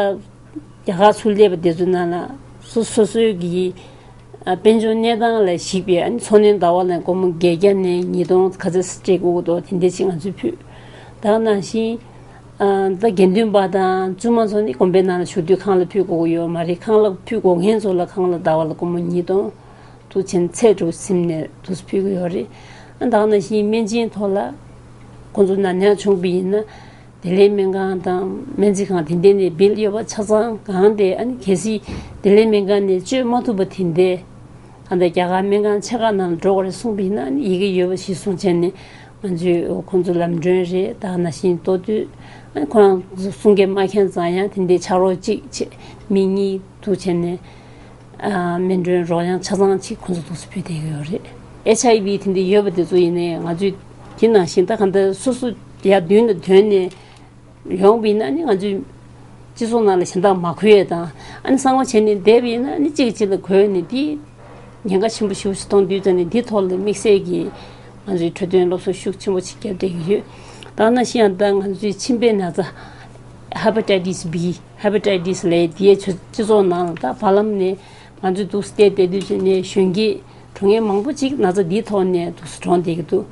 རྒྱ་གར་ཚུར་སླེབས་པ་དེ་ཚོའི་ནང་ལ་སོ་སོ་སོའི་གི་ཨ་དཔལ་འབྱོར་གནས་སྟངས་ལ་གཞིགས་པའི་ཨ་ནི་འཚོ་སྣོན་ཟླ་བ་ལ་སྒོར་མོ་བརྒྱད་བརྒྱ་ནས་ཉིས་སྟོང་ག་ཚོད་སྤྲད་དགོས་ཀྱི་འདུག་དེ་འདྲ་ཅིག་ང་ཚོས་ཕུལ། ད་ག་ནང་བཞིན་ཨ་ད་དགེ་འདུན་པ་དང་བཙུན་མ་ཚོ་ནི་དགོན་པའི་ནང་ལ་བཞུགས་དུས་ཁང་གླ་ཕུལ་དགོས་ཀྱི་ཡོད་མ་རེད། ཁང་གླ་ཕུལ་དགོས་མཁན་ཚོ་ལ་ཁང་གླ་ཟླ་བ་ལ་སྒོར་མོ་ཉིས་སྟོང་དུ་ཕྱིན་ཚད་དུ་ཟིན་ནས་དུ་ཕུལ་གྱི་ཡོད་རེད། ཨ་ད་ག་ནང་བཞིན་སྨན་སྦྱིན་ཐོག་ལ་ཁོང་ཚོ་ན་མཉམ་བྱུང་བ་ཡིན་ན་བདེ་ལེགས་སྨན་ཁང་དང་སྨན་རྩིས་ཁང་དེ་འདྲ་ནས་བིལ་ཡོད་པ་ཆ་ཚང་གང་དེ་ཨ་ནི་གལ་སྲིད་བདེ་ལེགས་སྨན་ཁང་ནས་བཅོས་མ་ཐུབ་པ་དེ་འདྲ་ཨ་ད་རྒྱ་གར་སྨན་ཁང་ཆེ་ཁག་ནང་ལ་འགྲོ་དགོས་རེད་གསུངས་པ་ཡིན་ན་ཨ་ནི་ཡི་གེ་ཡོད་པ་ཞིག་བཟུང་བྱས་ནས་ང་ཚོས་ཁོང་ཚོ་ལམ་གྲོན་རེད། ད་ག་ནང་བཞིན་ལྟོ་དུས་ཨ་ནི་ཁོ་རང་ཚོ་གསུང་སྐད་མ་མཁྱེན་ཙང་ཡང་དེ་འདྲའི་ཕྱག་རོགས་གཅིག་བྱས་མི་གཉིས་འདུག་བྱས་ནས། ཨ་སྨན་གྲོན་རོགས་ཡང་ཆ་ཚང་གཅིག་ཁོང་ཚོ་འདུག་སེ་ཕུལ་བསྡད་ཀྱི་ཡོད་རེད། ཨེཆ་ཨའི་ཝི་དེ་འདྲ་ཡོད་པ་དེ་ཚོ་ཡིན་ནའི་ང་ཚོས་དེ་ནང་བཞིན་ད་ག་འདྲ་སོ་སོ་ཡར་མདུན་ལ་ཐོན་ནས་ཡོང་བ་ཡིན་ན་ནི་ང་ཚོས་སྤྱི་ཚོགས་ནང་ལ་གཞན་དག་མ་གོ་ཡས་དང་ཨ་ནི་གསང་བ་བྱས་ནས་བསྡད་པ་ཡིན་ན་ནི་གཅིག་གིས་གཅིག་ལ་གོ་ནས་དེ་ཉེན་ཁ་ཆེན་པོ་ཞེ་པོ་ཞིག་མཐོང་དུས་ཙམ་ནས་འདི་ཐོག་ལ་དམིགས་བསལ་གྱིས་ང་ཚོས་འཕྲོད་བསྟེན་སློབ་གསོ་ཤུགས་ཆེན་པོ་ཞིག་བརྒྱབ་བསྡད་ཀྱི་ཡོད། ད་ག་ནང་བཞིན་ཡང་ད་ང་ཚོའི་མཆིན་པའི་ན་ཚ་ཧེ་པ་ཊའི་ཊིས་བི། ཧེ་པ་ཊའི་ཊིས་ལབ་ཡས་དེ་སྤྱི་ཚོགས་ནང་ལ་ད་བར་ལམ་ནས་ང་ཚོས་འདུག་སེ་བལྟས་བསྡད་དུས་ཙམ་ནས་གཞོན་སྐྱེས་གྲོངས་མཁན་མང་པོ་ཅིག་ན་ཚ་འདིའི་ཐོག་ནས་འདུག་སེ་གྲོངས་བསྡད་ཀྱི་འདུག་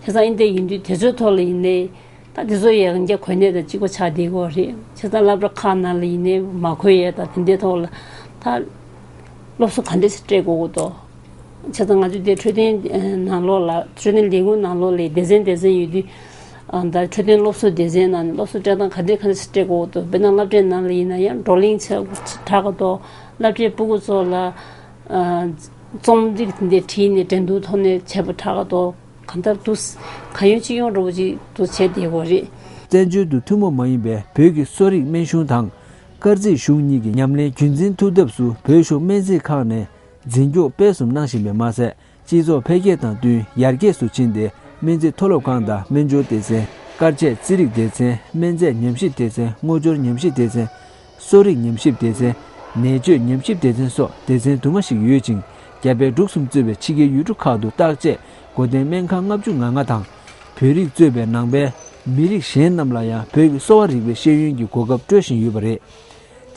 བྱས་ཙང་ཨིན་དེ་ཡིན་དུས་དེ་ཚོའི་ཐོག་ལ་ཡིན་ནའི་ད་དེ་ཚོ་ཡང་རྒྱ་གོ་གནས་དང་གཅིག་པ་ཆགས་བསྡད་ཀྱི་ཡོད་རེད། བྱས་ཙང་སློབ་གྲྭ་ཁག་ནང་ལ་ཡིན་ནའི་མ་གོ་ཡས་དང་དེ་འདྲའི་ཐོག་ལ་ད་སློབ་གསོ་ག་འདྲས་སེ་སྤྲད་དགོས་ཀྱི་འདུག་བྱས་ཙང་ང་ཚོས་དེ་འཕྲོད་བསྟེན་ནང་ལོགས་ལ་འཕྲོད་བསྟེན་ལས་ཁུངས་ནང་ལོགས་ལ་སྡེ་ཚན་སྡེ་ཚན་ཡོད་དུས། ཨ་ད་འཕྲོད་བསྟེན་སློབ་གསོ་སྡེ་ཚན་ནང་ནས་སློབ་གསོ་སྤྲད་སྟངས་ག་འདྲས་ག་འདྲས་སྤྲད་དགོས་འདུག་དཔེར་ན་སློབ་གྲྭའི་ནང་ལ་ཡིན་ན་ཡང་བགྲོ་གླེང་བྱེད་དྲག་གི་འདུག་སློབ་གྲྭའི་སྤུ་གུ་ཚོ་ལ་ཨ་རྩོམ་རིག་དེ་འདྲས་བྲིས་ནས་འགྲན་བསྡུར་ཐོག་ནས་བྱས་པ་དྲག་གི་འདུག་གང་ལྟར་དུ་གང་ཡོང་ཅི་ཡོང་འདྲ་བོ་ཅིག་ཏུ་བྱས་བསྡད་ཡོད་རེད། བཙན་བྱོལ་དུ་ཐུན་མོང་མ་ཡིན་པའི་བོད་ཀྱི་གསོ་རིག་སྨན་གཞུང་དང་། དཀར་མཛེས་གཞུང་གཉིས་ཀྱི་ཉམས་ལེན་རྒྱུན་འཛིན་ཐུབ་ཐབས་སུ་བོད་གཞུང་སྨན་རྩིས་ཁང་ནས་འཛིན་སྐྱོང་སྤེལ་གསུམ་གནང་བཞིན་པས་མ་ཟད། སྤྱི་ཚོགས་འཕེལ་རྒྱས་དང་བསྟུན་ཡར་རྒྱས་སུ་ཕྱིན་ཏེ། སྨན་རྩིས་མཐོ་སློབ་ཁང་དང་སྨན་སྦྱོར་སྡེ་ཚན། དཀར་ཆས་རྩིས་རིག་སྡེ་ཚན། སྨན་རྫས་ཉམས་ཞིབ་སྡེ་ཚན། སྔོ་སྦྱོར་ཉམས་ཞིབ་སྡེ་ཚན། གསོ་རིག་ཉམས་ཞིབ་སྡེ་ཚན། ནད་བཅོས་ཉམས་ཞིབ་སྡེ་ཚན་སོགས་སྡེ་ཚན་དུ་མ་ཞིག་ཡོད་ཅིང་། རྒྱ་བལ་འབྲུག་གསུམ་གཙོས་པའི་ཕྱི་རྒྱལ་ཡུལ་གྲུ་ཁག་ཏུ་བརྟག་དཔྱད་སྒོ་བསྟེན་སྨན་ཁང་ལྔ་བཅུ་ང་ལྔ་དང་། བོད་རིགས་གཙོས་པའི་ནང་པའི་མི་རིགས་གཞན་རྣམས་ལ་ཡང་བོད་ཀྱི་གསོ་བ་རིག་པའི་ཤེས་ཡོན་གྱི་གོ་སྐབས་སྤྲོད་བཞིན་ཡོད་པ་རེད།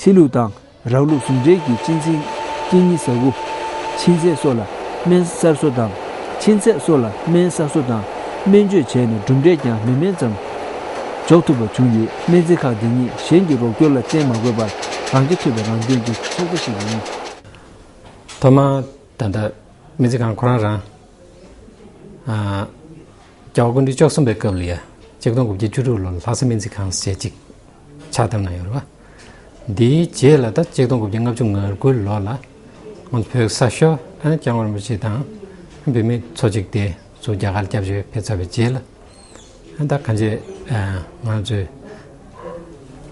ཕྱི་ལུགས་དང་། རང་ལུགས་ཟུང་འབྲེལ་གྱི་གཅེས་འཛིན་གཅིན་སྙི་ཟ་ཁུ། མཆིན་ཚད་སོགས་ལ་སྨན་གསར་བཟོ་དང་། མཆིན་ཚད་སོགས་ལ་སྨན་གསར་བཟོ་དང་། སྨན་བཅོས་བྱས་ནས་གྲུབ་འབྲས་ཀྱང་མི་དམན་ཙམ་འཇོག་ཐུབ་པ་བྱུང་ཡོད། སྨན་རྩིས་ཁག་འདི་ཉིད་གཞན་གྱི་རོགས་སྐྱོར་ལ་བརྟེན་མ་དགོས་པར་རང་རྐྱ་ཐུབ་པའི་རང་སྐྱོན་གྱི་ཚོགས་པ་ཞིག་ཡིན། ཐོག་མར་ད་ལྟ་སྨན་རྩིས་ཁང་ཁོ་རང་རང་། ཨ། རྒྱལ་བ་སྐུ་ཕྲེང་བཅུ་གསུམ་པའི་སྐབས་ལ་ཡ། ཆིག་སྟོང་དགུ་བརྒྱ་བཅུ་དྲུག་ལོར་ལྷ་ས་སྨན་རྩིས་ཁང་ཟེར་ཅིག་ཕྱག་བཏབ་གནང་ཡོད་རེད་བ། འདིའི་རྗེས་ལ་ད་ཆིག་སྟོང་དགུ་བརྒྱ་ལྔ་བཅུ་ང་དགུ་ལོ་ལ། ང་ཚོ་བོད་ས་ཤོར་ཨ་ནི་སྐྱབས་མགོན་རིན་པོ་ཆེ་དང་། བོད་མི་ཚོ་གཅིག་དེ་ཚོ་རྒྱ་གར་སྐྱབས་བཅོལ་ཕེབས་ཚར་བའི་རྗེས་ལ། ཨ་ད་གང་ཅི། ང་ཚོའི་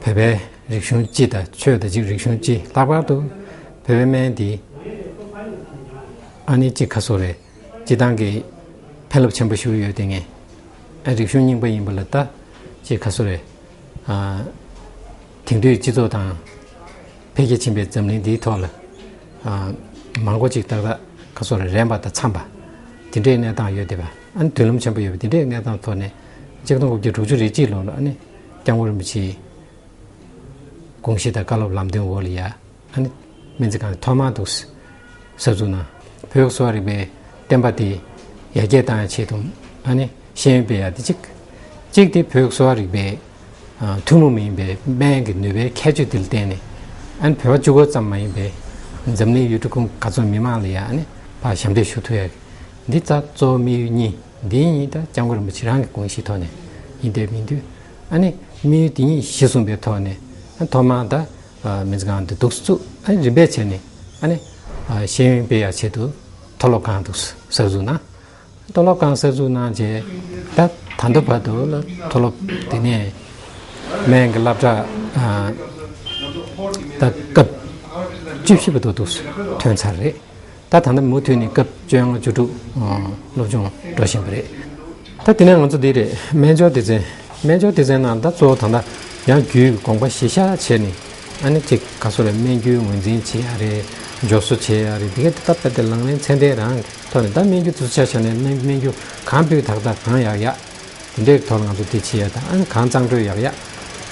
བོད་པའི་རིག་གཞུང་སྤྱི་དང་ཆོས་དང་གཅིག་རིག་གཞུང་སྤྱི་ལྷག་པར་དུ་བོད་པའི་སྨན་འདི་ཨ་ནི་གཅིག་ཁ་སོ་རེད། སྤྱི་བཏང་གི་ཕན་རླབས་ཆེན་པོ་ཞིག་ཡོད་དེ་ངས། ཨ་རིག་གཞུང་རྙིང་པ་ཡིན་པ་ལ་ད་ཅིག་ཁ་སོ་རེད། ཨ། དེང་དུས་སྤྱི་ཚོགས་དང་འཕེལ་རྒྱས་ཕྱིན་པའི་འཛམ་གླིང་འདིའི་ཐོག་ལ། ཨ། མང་པོ་ཅིག་ཏག་ཏག་ཁ་སོ་རེད། རན་པ་དང་འཚམ་པ་དེ་འདྲའི་གནས་སྟངས་ཡོད་བསྡད་པ། ཨ་ནི་མདུན་ལམ་ཆེན་པོ་ཡོད་པ་དེ་འདྲའི་གནས་སྟངས་ཐོག་ནས་ཆིག་སྟོང་དགུ་བརྒྱ་དྲུག་ཅུ་རེ་གཅིག་ལོ་ལ་ཨ་ནི་སྐྱབས་མགོན་རིན་པོ་ཆེའི་དགོངས་གཞི་དང་བཀའ་སློབ་ལམ་སྟོན་འོག་ལ་ཡ། ཨ་ནི་སྨན་རྩིས་ཁང་ཐོག་མར་འདུག་གསར་འཛུགས་གནང་། བོད་ཀྱི་གསོ་བ་རིག་པའི་བསྟན་པ་དེ་ཡར་རྒྱས་བཏང་ཡ་ཆེད་དུ་ཨ་ནི་ཤེས་ཡོན་སྤེལ་ཡ་དེ་གཅིག་གཅིག་དེ་བོད་ཀྱི་གསོ་བ་རིག་པའི་ཨ་ཐུན་མོང་མ་ཡིན་པའི་སྨན་གྱི་ནུས་པའི་ཁྱད་ཆོས་དེ་ལ་བརྟེན་ནས། ཨ་ནི་བོད་པ་གཅིག་པོ་ཙམ་མ་ཡིན་པའི་འཛམ་གླིང་ཡུལ་གྲུ་ཁག་ག་ཚོད་མི་མང་ལ་ཡ་ཨ་ནི་ཕར་ཞབས་འདེགས་ཞུ་ཐུབ་ཡ། འདི་ད་གཙོ་བོ་དམིགས་ཡུལ་གཉིས། འདི་གཉིས་ད་སྐྱབས་མགོན་རིན་པོ་ཆེ་རང་གི་དགོངས་གཞི་ཐོག་ནས་ཡིན་བསྡད་མི་འདུག་ཨ་ནི་དམིགས་ཡུལ་འདི་གཉིས་གཞི་བཟུང་པའི་ཐོག་ནས། ཨ་ཐོག་མར་ད་སྨན་རྩིས་ཁང་འདི་འདུག་བཙུགས། ཨ་ནི་རིམ་པས་བྱས་ནས་ཨ་ནི་ཤེས་ཡོན་སྤེལ་ཡག་ཆེད་དུ་མཐོ་སློབ་ཁང་འདུག་གསར་འཛུགས་གནང་། མཐོ་སློབ་ཁང་གསར་འཛུགས་གནང་རྗེས་ད་ད་ལྟ་བར་དུ་ལ་མཐོ་སློབ་དེ་ནས་སྨན་གྱི་སློབ་གྲྭ་ད་སྐབས་བཅུ་བཞི་བར་དུ་འདུག་ཐོན་ཚར་རེད། ད་ད་ལྟ་མུ་མཐུད་ནས་སྐབས་བཅོ་ལྔ་བཅུ་དྲུག་སློབ་སྦྱོང་འགྲོ་བཞིན་པ་རེད། ད་དེ་ནས་ང་ཚོ་འདི་རེད། སྨན་སྦྱོར་སྡེ་ཚན། སྨན་སྦྱོར་སྡེ་ཚན་ནང་ད་གཙོ་བོ་ད་ལྟ་ཡང་རྒྱུད་ཀྱི་དགོངས་པ་གཞི་བཞག་བྱས་ནས་ཨ་ནི་ཅིག་ག་སོ་རེད། སྨན་རྒྱུད་ངོས་འཛིན་བྱེད་ཡ་རེད། སྦྱོར་བཟོ་བྱེད་ཡ་རེད། འདི་ག་ད་ད་ལྟ་ལག་ལེན་ཚད་ལྡན་རང་གི་ཐོག་ནས། ད་སྨན་རྒྱུད་དེ་ཚོ་ཆ་བཞག་ནས་སྨན་སྨན་རྒྱུད་གང་སྤུས་དག་དང་གང་ཡག་ཡག་དེ་འདྲའི་ཐོག་ལ་ང་ཚོ་དེ་བྱེད་ཡ་དང་། ཨ་ནི་གང་གཙང་སྦྲ་ཡག་ཡག་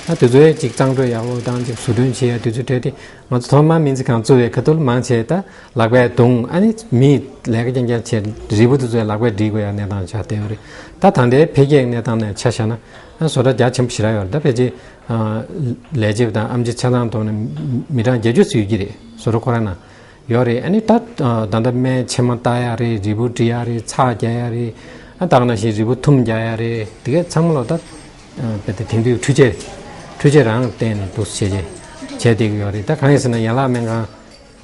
ཨ་དེ་ཚོའི་ཅིག་གཙང་སྦྲ་ཡག་པོ་དང་ཅིག་བཟོ་སྐྲུན་བྱེད་ཡ་དེ་ཚོ་གྲས་དེ། ང་ཚོ་ཐོག་མར་སྨན་རྩིས་ཁང་བཙུགས་པའི་ཁ་ཐུག་ལ་མང་ཆེ་ད་ལག་པས་བརྡུང་། ཨ་ནི་མིས་ལས་ཀ་རྐྱང་རྐྱང་བྱས། རིལ་བུ་དེ་ཚོ་ལག་པས་སྒྲིག་དགོས་ཡ་གནས་སྟངས་ཆགས་བསྡད་ཡོད་རེད། ད་ད་ལྟའི་འཕེལ་རྒྱས་གནས་སྟངས་ནས་ཆ་བཞག་ན། ཨ་བཟོ་གྲྭ་རྒྱ་ཆེན་པོ་ཞེ་དྲག་ཡོད་རེད། ད་ཕལ་ཆེར་ཨ་ལས་བྱེད་དང་ཨེམ་ཆི་ཆ་ཚང་བསྡོམས་ནས་མི་གྲངས་བརྒྱད་ཅུ་ཙམ་ཡོད་ཀྱི་རེད། བཟོ་གྲྭ་ཁོ་རང་ནང་ཡོད་རེད། ཨ་ནི་ད་ད་ལྟ་སྨན་ཕྱེ་མ་བཏགས་ཡ་རེད། རིལ་བུ་སྒྲིག་ཡ་རེད། ཚྭ་རྒྱག་ཡ་རེད། ཨ་ད་ག་ནང་བཞིན་རིལ་བུ་ཐུམ་རྒྱག་ཡ་རེད། དེ་གས་ཚང་མ་ལོ་ད་རྦད་དེ་དེང་དུས་འཕྲུལ་ཆས་འཕྲུལ་ཆས་རང་བརྟེན་ནས་འདུག་བྱས་བྱས་བྱས་བསྡད་ཀྱི་ཡོད་རེད། ད་གང་ཡིན་ཟེར་ན་ཡན་ལག་སྨན་ཁང་།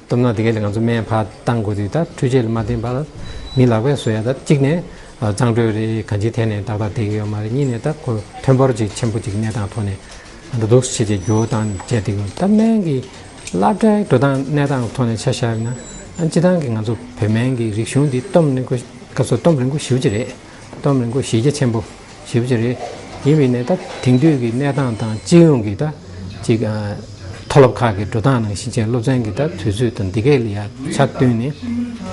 སྟོབས་ན་དེ་གས་ལ་ང་ཚོ་སྨན་ཕར་བཏང་དགོས་དུས་ད་འཕྲུལ་ཆས་ལ་མ་བརྟེན་པར་མི་ལག་པས་བཟོ་ཡ་ད་གཅིག་ནས་གཙང་སྦྲ་རེད། གང་ཅིའི་ཐད་ནས་ཏག་ཏག་བསྡད་ཀྱི་ཡོད་མ་རེད། གཉིས་ནས་ད་ཁོ་ཐོན་འབོར་ཅིག་ཆེན་པོ་ཅིག་གནས་སྟངས་ཐོག་ནས་ད་འདུག་བྱས་བྱས་འགྱུར་བ་བཏང་བྱས་བསྡད་ཀྱི་ཡོད། ད་སྨན་གྱི་སློབ་གྲྭའི་འགྲོ་སྟངས་གནས་སྟངས་ཐོག་ནས་ཆ་བཞག་ན། ཨ་སྤྱི་བཏང་གི་ང་ཚོ་བོད་སྨན་གྱི་རིག་གཞུང་འདི་སྟོབས་རིང་པོ་སྐབས་སུ་སྟོབས་རིང་པོ་ཞེ་པོ་ཅིག་རེད། སྟོབས་རིང་པོ་གཞི་རྒྱ་ཆེན་པོ་ཞེ་པོ་ཅིག་རེད། ཡིན་པའི་ནས་ད་དེང་དུས་ཀྱི་གནས་སྟངས་དང་སྤྱི་ཡོངས་ཀྱི་ད་ཅིག་ཨ་མཐོ་སློབ་ཁག་གི་འགྲོ་སྟངས་ནང་བཞིན་བྱས་སློབ་ཚན་གྱི་ད་དུས་ཚོད་དང་འདི་གས་ལ་ཡ་ཆ་བཏོན་ནས།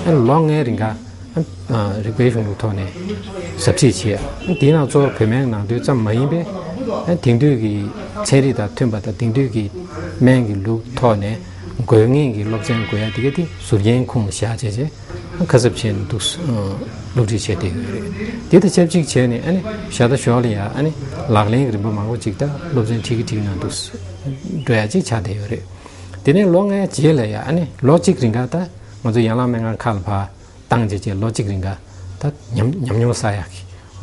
ཨ་ལོ་ལྔའི་རིང་ག་ཨ་རིག་པའི་གཞུང་ལུགས་ཐོག་ནས་ཟབ་ཁྲིད་བྱས། ཨ་དེའི་ནང་གཙོ་བོ་བོད་སྨན་ནང་དོན་ཙམ་མ་ཡིན་པའི་ཨ་དེང་དུས་ཀྱི་ཚན་རིག་དང་མཐུན་པ་དང་དེང་དུས་ཀྱི་སྨན་གྱི་ལུགས་ཐོག་ནས་དགོས་ངེས་ཀྱི་སློབ་ཚན་དགོས་ཡ་དེ་གས་དེ་ཟུར་རྒྱན་ཁུངས་ལ་བཞག་བྱས་བྱས། ཁ་གསབ་བྱས་ནས་འདུག་ཨ་སློབ་ཁྲིད་བྱས་བསྡད་ཡོད་རེད། དེ་དང་ཆབས་ཅིག་བྱས་ནས་ཨ་ནི་ཞག་དང་ཞོགས་ལ་ཡ་ཨ་ནི་ལག་ལེན་གྱི་རིམ་པ་མང་པོ་ཅིག་ད་སློབ་ཚན་ཁྲིད་ཀྱི་ཁྲིད་ཀྱི་ནང་འདུག་འགྲོ་ཡ་ཅིག་ཆགས་བསྡད་ཡོད་རེད། དེ་ནས་ལོ་ལྔའི་རྗེས་ལ་ཡ་ཨ་ནི་ལོ་གཅིག་རིང་ག་ད་ང་ཚོ་ཡན་ལག་སྨན་ཁང་ཁག་ལ་ཕར་བཏང་བྱས་བྱས་ལོ་གཅིག་རིང་ག་ད་ཉམས་ཉམས་མྱོང་བསགས་ཡག་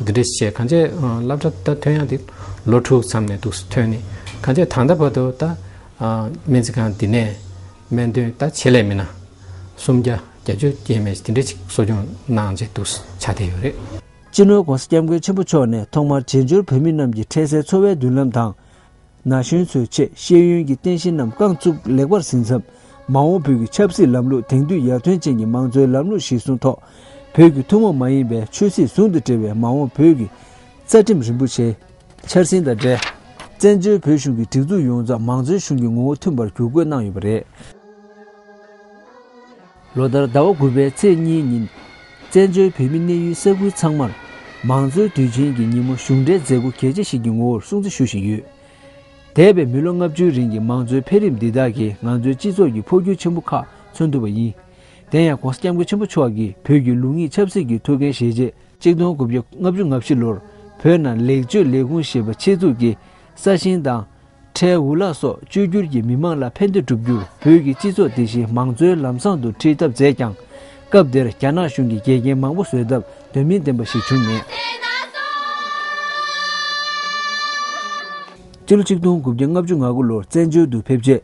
གི་འདི་འདྲ་བྱས། གང་ཅི་སློབ་གྲྭ་ད་ཐོན་ཡག་འདི་ལོ་དྲུག་མཚམས་ནས་འདུག་ཐོན་ནས། གང་ཅི་ད་ལྟ་བར་དུ་ད་སྨན་རྩིས་ཁང་འདི་ནས་སྨན་དོན་ད་ཆེད་ལས་མི་སྣ་སུམ་བརྒྱ་བརྒྱད་ཅུ་སྐྱེས་མེད་དེ་འདྲ་ཅིག་གསོ་སྐྱོང་གནང་བྱས་འདུག་ཆགས་བསྡད་ཡོད་རེད། སྤྱི་ནོར་༸གོང་ས་༸སྐྱབས་མགོན་ཆེན་པོ་མཆོག་ནས་ཐོག་མར་བྱེས་འབྱོར་བོད་མི་རྣམས་ཀྱི་འཕྲལ་སེལ་འཚོ་བའི་མདུན་ལམ་དང་། ན་གཞོན་ཚོའི་ཆེད་ཤེས་ཡོན་གྱི་རྟེན་གཞི་རྣམས་རྐང་བཙུགས་ལེགས་པར་ཟིན་མཚམས། མ་འོངས་བོད་ཀྱི་ཆབ་སྲིད་ལམ་ལུགས་དེང་དུས་ཡར་ཐོན་ཅན་གྱི་དམངས་གཙོའི་ལམ་ལུགས་གཞིར་བཟུང་ཐོག་བོད་ཀྱི་ཐུན་མོང་མ་ཡིན་པའི་ཆོས་སྲིད་ཟུང་དུ་འབྲེལ་བའི་མ་འོངས་བོད་ཀྱི་རྩ་ཁྲིམས་རིན་པོ་ཆེ་འཆར་ཟིན་དང་འབྲེལ། བཙན་བྱོལ་བོད་གཞུང་གི་སྒྲིག་འཛུགས་ཡོངས་རྫོགས་མང་གཙོའི་གཞུང་གི་ངོ་བོ་མཐུན་པར་བསྒྱུར་བཀོད་གནང་ཡོད་པ་རེད། ལོ་ལྟར་ཟླ་བ་དགུ་པའི་ཚེས་གཉིས་ཉིན། བཙན་བྱོལ་བོད་མི་གནས་ཡུལ་ས་ཁུལ་ཚང་མར། མང་གཙོའི་དུས་ཆེན་གྱི་ཉིན་མོ་གཞུང་འབྲེལ་མཛད་སྒོ་གལ་ཆེ་ཞིག་གི་ངོ་བོར་སྲུང་བརྩི་ཞུ་བཞིན་ཡོད། འདས་པའི་མི་ལོ་ལྔ་བཅུའི་རིང་གི་མང་གཙོའི་འཕེལ་རིམ་འདི་དག་གིས་ང་ཚོའི་སྤྱི་ཚོགས་ཀྱི་འཕོ་འགྱུར་ཆེན་པོ་ཁག་མཚོན་ཐུབ་པ་ཡིན། དེ་ཡང་༸གོང་ས་༸སྐྱབས་མགོན་ཆེན་པོ་མཆོག་གིས་བོད་ཀྱི་ལུགས་གཉིས་ཆབ་སྲིད་ཀྱི་ཐུགས་འགན་བཞེས་རྗེས། ཆིག་སྟོང་དགུ་བརྒྱ་ལྔ་བཅུ་ང་བཞི་ལོར་བོད་ནང་ལེགས་བཅོས་ལས་ཁུངས་ཞེས་པ་ཆེད་འཛུགས་ཀྱིས་ས་ཞིང་དང་། ཁྲལ་འུ་ལག་སོགས་བཅོས་བསྒྱུར་གྱིས་མི་མང་ལ་ཕན་བདེ་བསྒྲུབ་རྒྱུར་བོད་ཀྱི་སྤྱི་ཚོགས་དེ་བཞིན་མང་གཙོའི་ལམ་བཟང་དུ་ཁྲིད་ཐབས་མཛད་ཀྱང་། སྐབས་དེར་རྒྱ་ནག་གཞུང་གིས་འགལ་རྐྱེན་མང་པོ་བཟོས་སྟབས་དོན་སྨིན་ལྡན་པ་ཞིག་བྱུང་མེད། སྤྱི་ལོ་ཆིག་སྟོང་དགུ་བརྒྱ་ལྔ་བཅུ་ང་དགུ་ལོར་བཙན་བྱོལ་དུ་ཕེབས་རྗེས།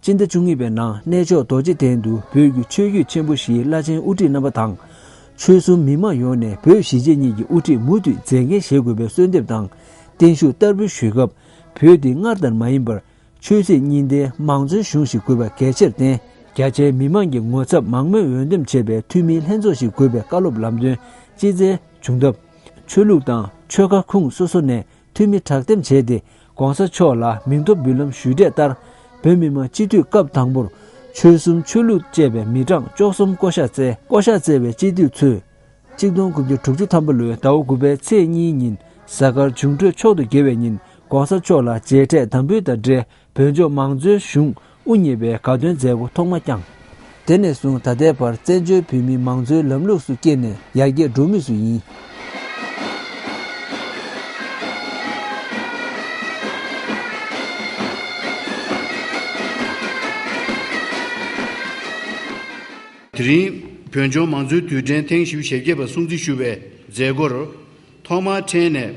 སྤྱི་ཟླ་བཅུ་གཉིས་པའི་ནང་གནས་མཆོག་རྡོ་རྗེ་གདན་དུ་བོད་ཀྱི་ཆོས་བརྒྱུད་ཆེན་པོ་བཞིའི་བླ་ཆེན་དབུ་ཁྲིད་རྣམ་པ་དང་། ཆོལ་གསུམ་མི་མང་ཡོངས་ནས་བོད་གཞིས་བྱེས་གཉིས་ཀྱི་དབུ་ཁྲིད་མུ་མཐུད་མཛད་འགན་བཞེས་དགོས་པའི་གསོལ་འདེབས་དང་བརྟན་བཞུགས་བསྟར་འབུལ་ཞུས་སྐབས། བོད་འདི་སྔར་ལྟར་མ་ཡིན་པར་ཆོས་སྲིད་གཉིས་ལྡན་མང་གཙོའི་གཞུང་ཞིག་དགོས་པ་གལ་ཆེར་བསྟན། རྒྱ་ཆེའི་མི་མང་གི་ངོ་ཚབ་མང་མོས་འོས་འདེམས་བྱས་པའི་འཐུས་མིའི་ལྷན་ཚོགས་ཤིག་དགོས་པའི་བཀའ་སློབ་ལམ་སྟོན་ཅི་བསྩལ་བྱུང་སྟབས། ཆོས་ལུགས་དང་ཆོལ་ཁ་ཁུངས་སོ་སོ་ནས་འཐུས་མི་དྲག་འདེམས་བྱས་ཏེ། ྋགོང་ས་མཆོག་ལ་མིང་ཐོ་འབུལ་ལམ་ཞུས་གྲས་ལྟར། བོད་མི་མང་སྤྱི་འཐུས་སྐབས་དང་པོར་ཆོལ་གསུམ་ཆོས་ལུགས་བཅས་པའི་མི་གྲངས་བཅུ་གསུམ་བསྐོ་གཞག་བསྩལ། བསྐོ་གཞག་བསྩལ་བའི་སྤྱི་འཐུས་ཚོས། ཆིག་སྟོང་དགུ་བརྒྱ་དྲུག་ཅུ་ཐམ་པ་ལོའི་ཟླ་བ་དགུ་པའི་ཚེས་གཉིས་ཉིན་གཟའ་སྐར་འབྱུང་འཕྲོད་མཆོག་ཏུ་དགེ་བའི་ཉིན་ྋགོང་ས་མཆོག་ལ་མཇལ་འཕྲད་དམ་འབུལ་དང་འབྲེལ། བོད་ལྗོངས་མང་གཙོའི་གཞུང་དབུ་བརྙེས་པའི་དགའ་སྟོན་མཛད་སྒོ་ཐོག་མ་བསྐྱངས། དེ་ནས་བཟུང་ད་ལྟའི་བར་བཙན་བྱོལ་བོད་མི་མང་གཙོའི་ལམ་ལུགས་སུ་སྐྱེས་ནས་ཡར་རྒྱས་འགྲོ་མུས་སུ་ཡིན། དེ་རིང་བོད་ལྗོངས་མང་གཙོའི་དུས་དྲན་ཐེངས་བཞི་བཅུ་ཞེ་བརྒྱད་པ་སྲུང་བརྩི་ཞུ་བའི་མཛད་སྒོར། ཐོག་མར་ཕྲན་ནས་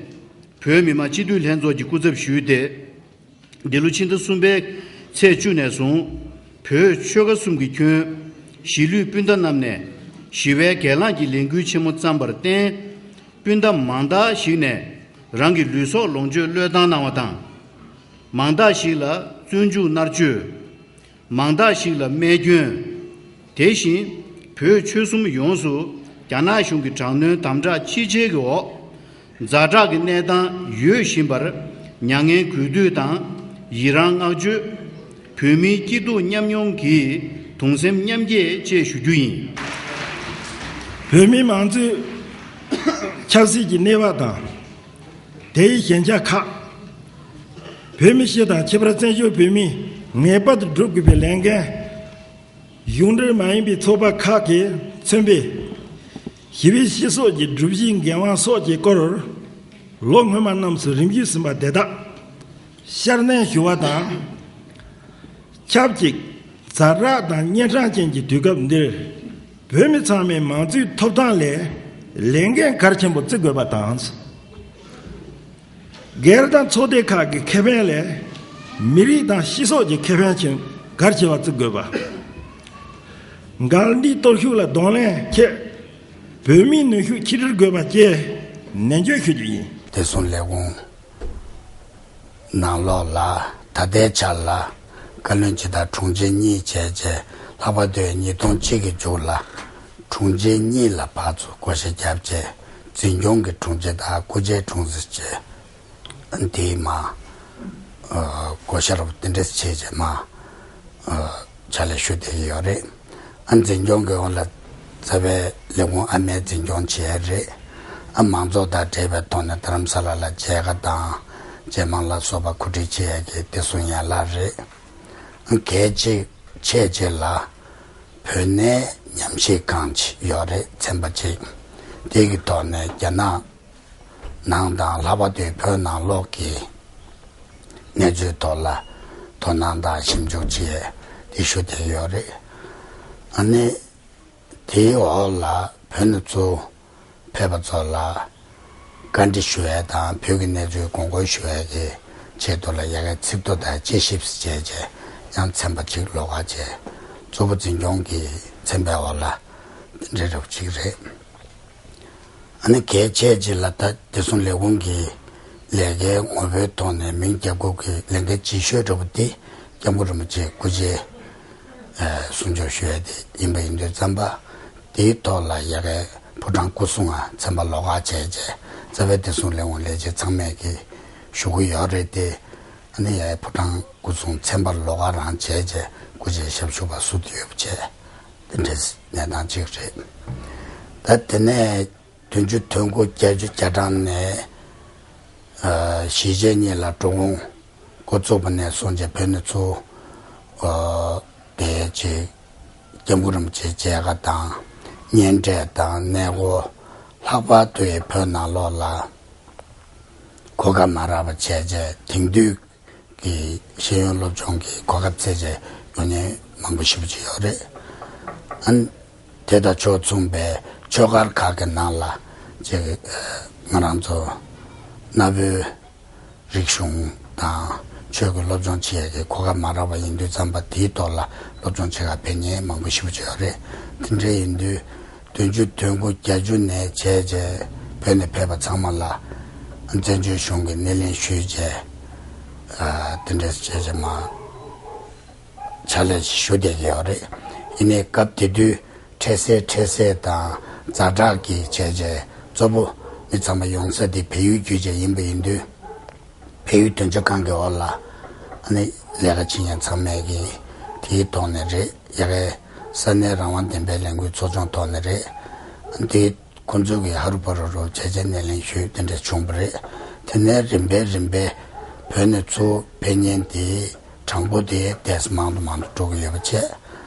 བོད་མི་མང་སྤྱི་འཐུས་ལྷན་ཚོགས་ཀྱི་སྐུ་ཚབ་ཞུས་ཏེ། འདི་ལོ་ཕྱི་ཟླ་གསུམ་པའི་ཚེས་བཅུ་ནས་བཟུང་། བོད་ཆོལ་ཁ་གསུམ་གྱི་ཁྱོན་གཞིས་ལུས་སྤུན་ཟླ་རྣམས་ནས་ཞི་བའི་སྒེར་ལངས་ཀྱི་ལས་འགུལ་ཆེན་མོ་བརྩམས་པར་བརྟེན། སྤུན་ཟླ་མང་དག་ཞིག་ནས་རང་གི་ལུས་སྲོག་ལོངས་སྤྱོད་བློས་བཏང་གནང་བ་དང་། མང་དག་ཞིག་ལ་བཙོན་འཇུག་མནར་གཅོད། མང་དག་ཞིག་ལ་རྨས་སྐྱོན། དེ་བཞིན་བོད་ཆོལ་གསུམ་ཡོངས་སུ་རྒྱ་ནག་གཞུང་གི་དྲག་གནོན་དམ་དྲག་ཕྱི་རྒྱལ་གྱི་འོག་ཛ་དྲག་གི་གནས་སྟངས་ཡོད་བཞིན་པར་མྱ་ངན་གུས་འདུད་དང་ཡི་རང་བསྔགས་བརྗོད། བོད་མིའི་སྐྱིད་སྡུག་མཉམ་མྱོང་གི་གདུང་སེམས་མཉམ་སྐྱེད་བཅས་ཞུ་རྒྱུ་ཡིན། བོད་མིའི་མང་གཙོའི་ཆབ་སྲིད་ཀྱི་གནས་བབ་དང་། དེའི་ཞན་ཆ་ཁག་བོད་མི་སྤྱི་དང་ཁྱད་པར་བཙན་བྱོལ་བོད་མིས་ངེས་པར་དུ་སྒྲུབ་དགོས་པའི་ལས་འགན། གཞུང་འབྲེལ་མ་ཡིན་པའི་ཚོགས་པ་ཁག་གིས་མཚོན་པའི་ཞི་བའི་སྤྱི་ཚོགས་ཀྱི་སྒྲུབ་གཞིའི་འགན་དབང་སོགས་ཀྱི་སྐོར། ལོ་སྔོན་མ་རྣམས་སུ་རིམ་བརྒྱུད་ཟིན་པ་དེ་དག་བསྐྱར་ནན་ཞུ་བ་དང་། ཆབས་ཅིག་ཛ་དྲག་དང་གཉན་འཕྲང་ཅན་གྱི་དུས་སྐབས་འདིར། བོད་མི་ཚང་མས་མང་གཙོའི་ཐོབ་ཐང་ལས་ལས་འགན་གལ་ཆེན་པོ་བརྩི་དགོས་པ་དང་། སྒེར་དང་ཚོགས་སྡེ་ཁག་གི་ཁེ་ཕན་ལས་མི་རིགས་དང་སྤྱི་ཚོགས་ཀྱི་ཁེ་ཕན་ཆེད་གལ་ཆེ་བ་བརྩི་དགོས་པ། འགལ་འདུའི་གཏོར་ཤུགས་ལ་གདོང་ལེན་ཆེད་བོད་མིའི་ནུས་ཤུགས་ཆིག་སྒྲིལ་དགོས་པ་བཅས་ནན་བརྗོད་ཞུ་རྒྱུ་ཡིན། བདེ་སྲུང་ལས་ཁུངས་ནང་ལོགས་ལ་ད་ལྟའི་ཆར་ལ་བཀའ་བློན་སྤྱི་དང་དྲུང་ཆེ་གཉིས་བྱས་རྗེས་ལྷག་པར་དུ་ཉིས་སྟོང་གཅིག་གི་མཇུག་ལ་དྲུང་ཆེ་གཉིས་ལ་བར་དུ་བསྐོ་བཞག་བརྒྱབ་རྗེས་འཛིན་སྐྱོང་གི་དྲུང་ཆེ་དང་སྐུ་ཕྱྭའི་དྲུང་ཆེ་བཅས། དེའི་མ། ཨ། བསྐོ་བཞག་དེ་འདྲ་བྱས་རྗེས་མ། ཨ། ཕྱག་ལས་ཞུ་བསྡད་ཀྱི་ཡོད་རེད། ཨ། འཛིན་སྐྱོང་གི་འོག་ལ་རྩ་བའི་ལས་ཁུངས་ཨ་མའི་འཛིན་སྐྱོང་བྱས་རེད། ཨ། མང་ཚོགས་དང་འབྲེལ་བའི་ཐོག་ནས་རྡ་རམ་ས་ལ་ལ་མཇལ་ཁ་དང་ཇེ་མང་ལ་སོགས་པ་གོ་སྒྲིག་བྱེད་ཡས་ཀྱི་བདེ་སྲུང་ཡན་ལག་རེད། ཨ། གལ་ཆེ་ཆེ་ཆེ་ལ་བོད་གནས་ཉམས་ཞིབ་ཁང་ཅིག་ཡོད་རེད། ཚན་པ་གཅིག་དེ་གི་ཐོག་ནས་རྒྱ་ནག་ནང་དང་ལྷག་པར་དུ་བོད་ནང་ལོགས་ཀྱི་གནས་ཚུལ་ཐོག་ལ་དོ་སྣང་དང་ཞིབ་འཇུག་བྱས་ཏེ་ཞུ་བསྡད་ཡོད་རེད། ཨ་ནི་དེའི་འོག་ལ་བོད་ནས་ཚུར་ཕེབས་པ་ཚོ་ལ་བཀའ་འདྲི་ཞུ་ཡས་དང་བོད་ཀྱི་གནས་ཚུལ་དགོངས་སྐོར་ཞུ་ཡས་ཀྱི་ཆེད་དུ་ལ་ཡ་གའི་ཚིག་ཐོ་དང་དཔྱད་ཞིབ་བྱས་རྗེས་ཡང་ཚན་པ་གཅིག་ལོགས་ཀ་བྱས་གཙོ་བོ་འཛིན་སྐྱོང་གི་ཚན་པའི་འོག་ལ་དེ་འདྲའི་རབ་གཅིག་རེད། ཨ་ནི་གལ་ཆེ་ཆེ་ལ་ད་བདེ་སྲུང་ལས་ཁུངས་ཀྱི་ལས་ཀའི་ངོ་བོའི་ཐོག་ནས་མིང་རྒྱབ་དགོས་ཀྱི་ལས་འགན་ལྗིད་ཤོས་འདྲ་པོ་དེ་སྐྱབས་མགོན་རིན་པོ་ཆེ་སྐུ་ཕྱྭའི་གསུང་ཆོས་ཞུ་ཡ་དེ་ཡིན་པ་ཡིན་དུས་ཙམ་པ། དེའི་ཐོག་ལ་ཡ་གའི་ཕོ་བྲང་སྐུ་སྲུང་ང་ཚན་པ་ལོགས་ཀ་བྱས་རྗེས་རྩ་བའི་བདེ་སྲུང་ལས་ཁུངས་ལས་བྱེད་ཚང་མས་ཀྱི་ཞུ་གི་ཡོད་རེད་དེ། ཨ་ནི་ཡ་ཕོ་བྲང་སྐུ་སྲུང་ཚན་པ་ལོགས་ཀ་རང་བྱས་རྗེས་སྐུ་ཕྱྭའི་ཞབས་ཞུ་བ་ཟུར་དུ་ཡོད་པ་བྱས། དེ་འདྲའི་གནས་སྟངས་གཅིག་རེད། ད་དེ་ནས་བདུན་ཅུ་དོན་དགུ་བརྒྱད་ཅུ་གྱ་གྲངས་ནས་ཨ་གཞིས་བྱེས་གཉིས་ལ་འགྲོ་འོང་འགོ་བཙུགས་པ་ནས་བཟུང་བྱས་བོད་ནས་ཚུར་ཨ་དེ་ཅིག་སྐྱབས་མགོན་རིན་པོ་ཆེའི་མཇལ་ཁ་དང་གཉེན་འཕྲད་དང་གནས་སྐོར། ལྷག་པར་དུ་ཡི་བོད་ནང་ལོགས་ལ་གོ་སྐབས་མ་རག་པ་བྱས་རྗེས་དེང་དུས་ཀྱི་ཤེས་ཡོན་སློབ་སྦྱོང་གི་གོ་སྐབས་བཙལ་བྱས་ཡོང་མཁན་མང་པོ་ཞེ་པོ་ཅིག་ཡོད་རེད། ཨ་ནི་དེ་དང་ཕྱོགས་མཚུངས་པའི་ཆོས་སྒར་ཁག་གི་ནང་ལ་ཅིག་ང་རང་ཚོ་གནའ་བོའི་རིག་གཞུང་དང་ཆོས་ཀྱི་སློབ་སྦྱོང་བྱེད་ཡས་ཀྱི་གོ་སྐབས་མ་རག་པ་ཡིན་དུས་ཙམ་པ། དེའི་ཐོག་ལ་སློབ་སྦྱོང་བྱེད་ག་ཕེབས་མཁན་མང་པོ་ཞེ་པོ་ཅིག་ཡོད་རེད། དེ་འདྲ་ཡིན་དུས་བདུན་ཅུ་དོན་དགུ་བརྒྱད་ཅུ་ནས་བྱས་རྗེས་བོད་ནས་ཕེབས་པ་ཚང་མ་ལ་བཙན་བྱོལ་གཞུང་གིས་སྣེ་ལེན་ཞུས་རྗེས་ཨ་དེ་འདྲ་བྱས་རྗེས་མ་ཕྱག་ལས་ཞུ་བསྡད་ཀྱི་ཡོད་རེད། ཡིན་ནའི་སྐབས་དེ་དུས་འཕྲལ་སེལ་འཕྲལ་སེལ་དང་ཛ་དྲག་གི་བྱས་རྗེས་གཙོ་བོ་མི་ཚང་མ་ཡོང་ས་དེ་བལ་ཡུལ་བརྒྱུད་བྱས་ཡིན་པ་ཡིན་དུས། བལ་ཡུལ་དོན་གཅོད་ཁང་གི་འོག་ལ་ཨ་ནི་ལས་ཀ་བྱེད་མཁན་ཚང་མས་ཀྱི་དེའི་ཐོག་ནས་རེད། ཡ་གའི་ས་གནས་རང་དབང་བདེན་པའི་ལས་འགུལ་ཚོགས་ཆུང་ཐོག་ནས་རེད། ཨ་ནི་དེ་ཁོང་ཚོ་གིས་ཧ་རུ་པ་རུ་རུ་བྱས་རྗེས་སྣེ་ལེན་ཞུས་དེ་འདྲ་བྱུང་བ་རེད། དེ་ནས་རིམ་པས་རིམ་པས་བོད་ནས་ཚུར་ཕེབས་མཁན་དེ་གྲངས་འབོར་དེ་ཏོག་ཙམ་མང་དུ་མང་དུ་འགྲོ་གི་ཡོད་པ་བྱས།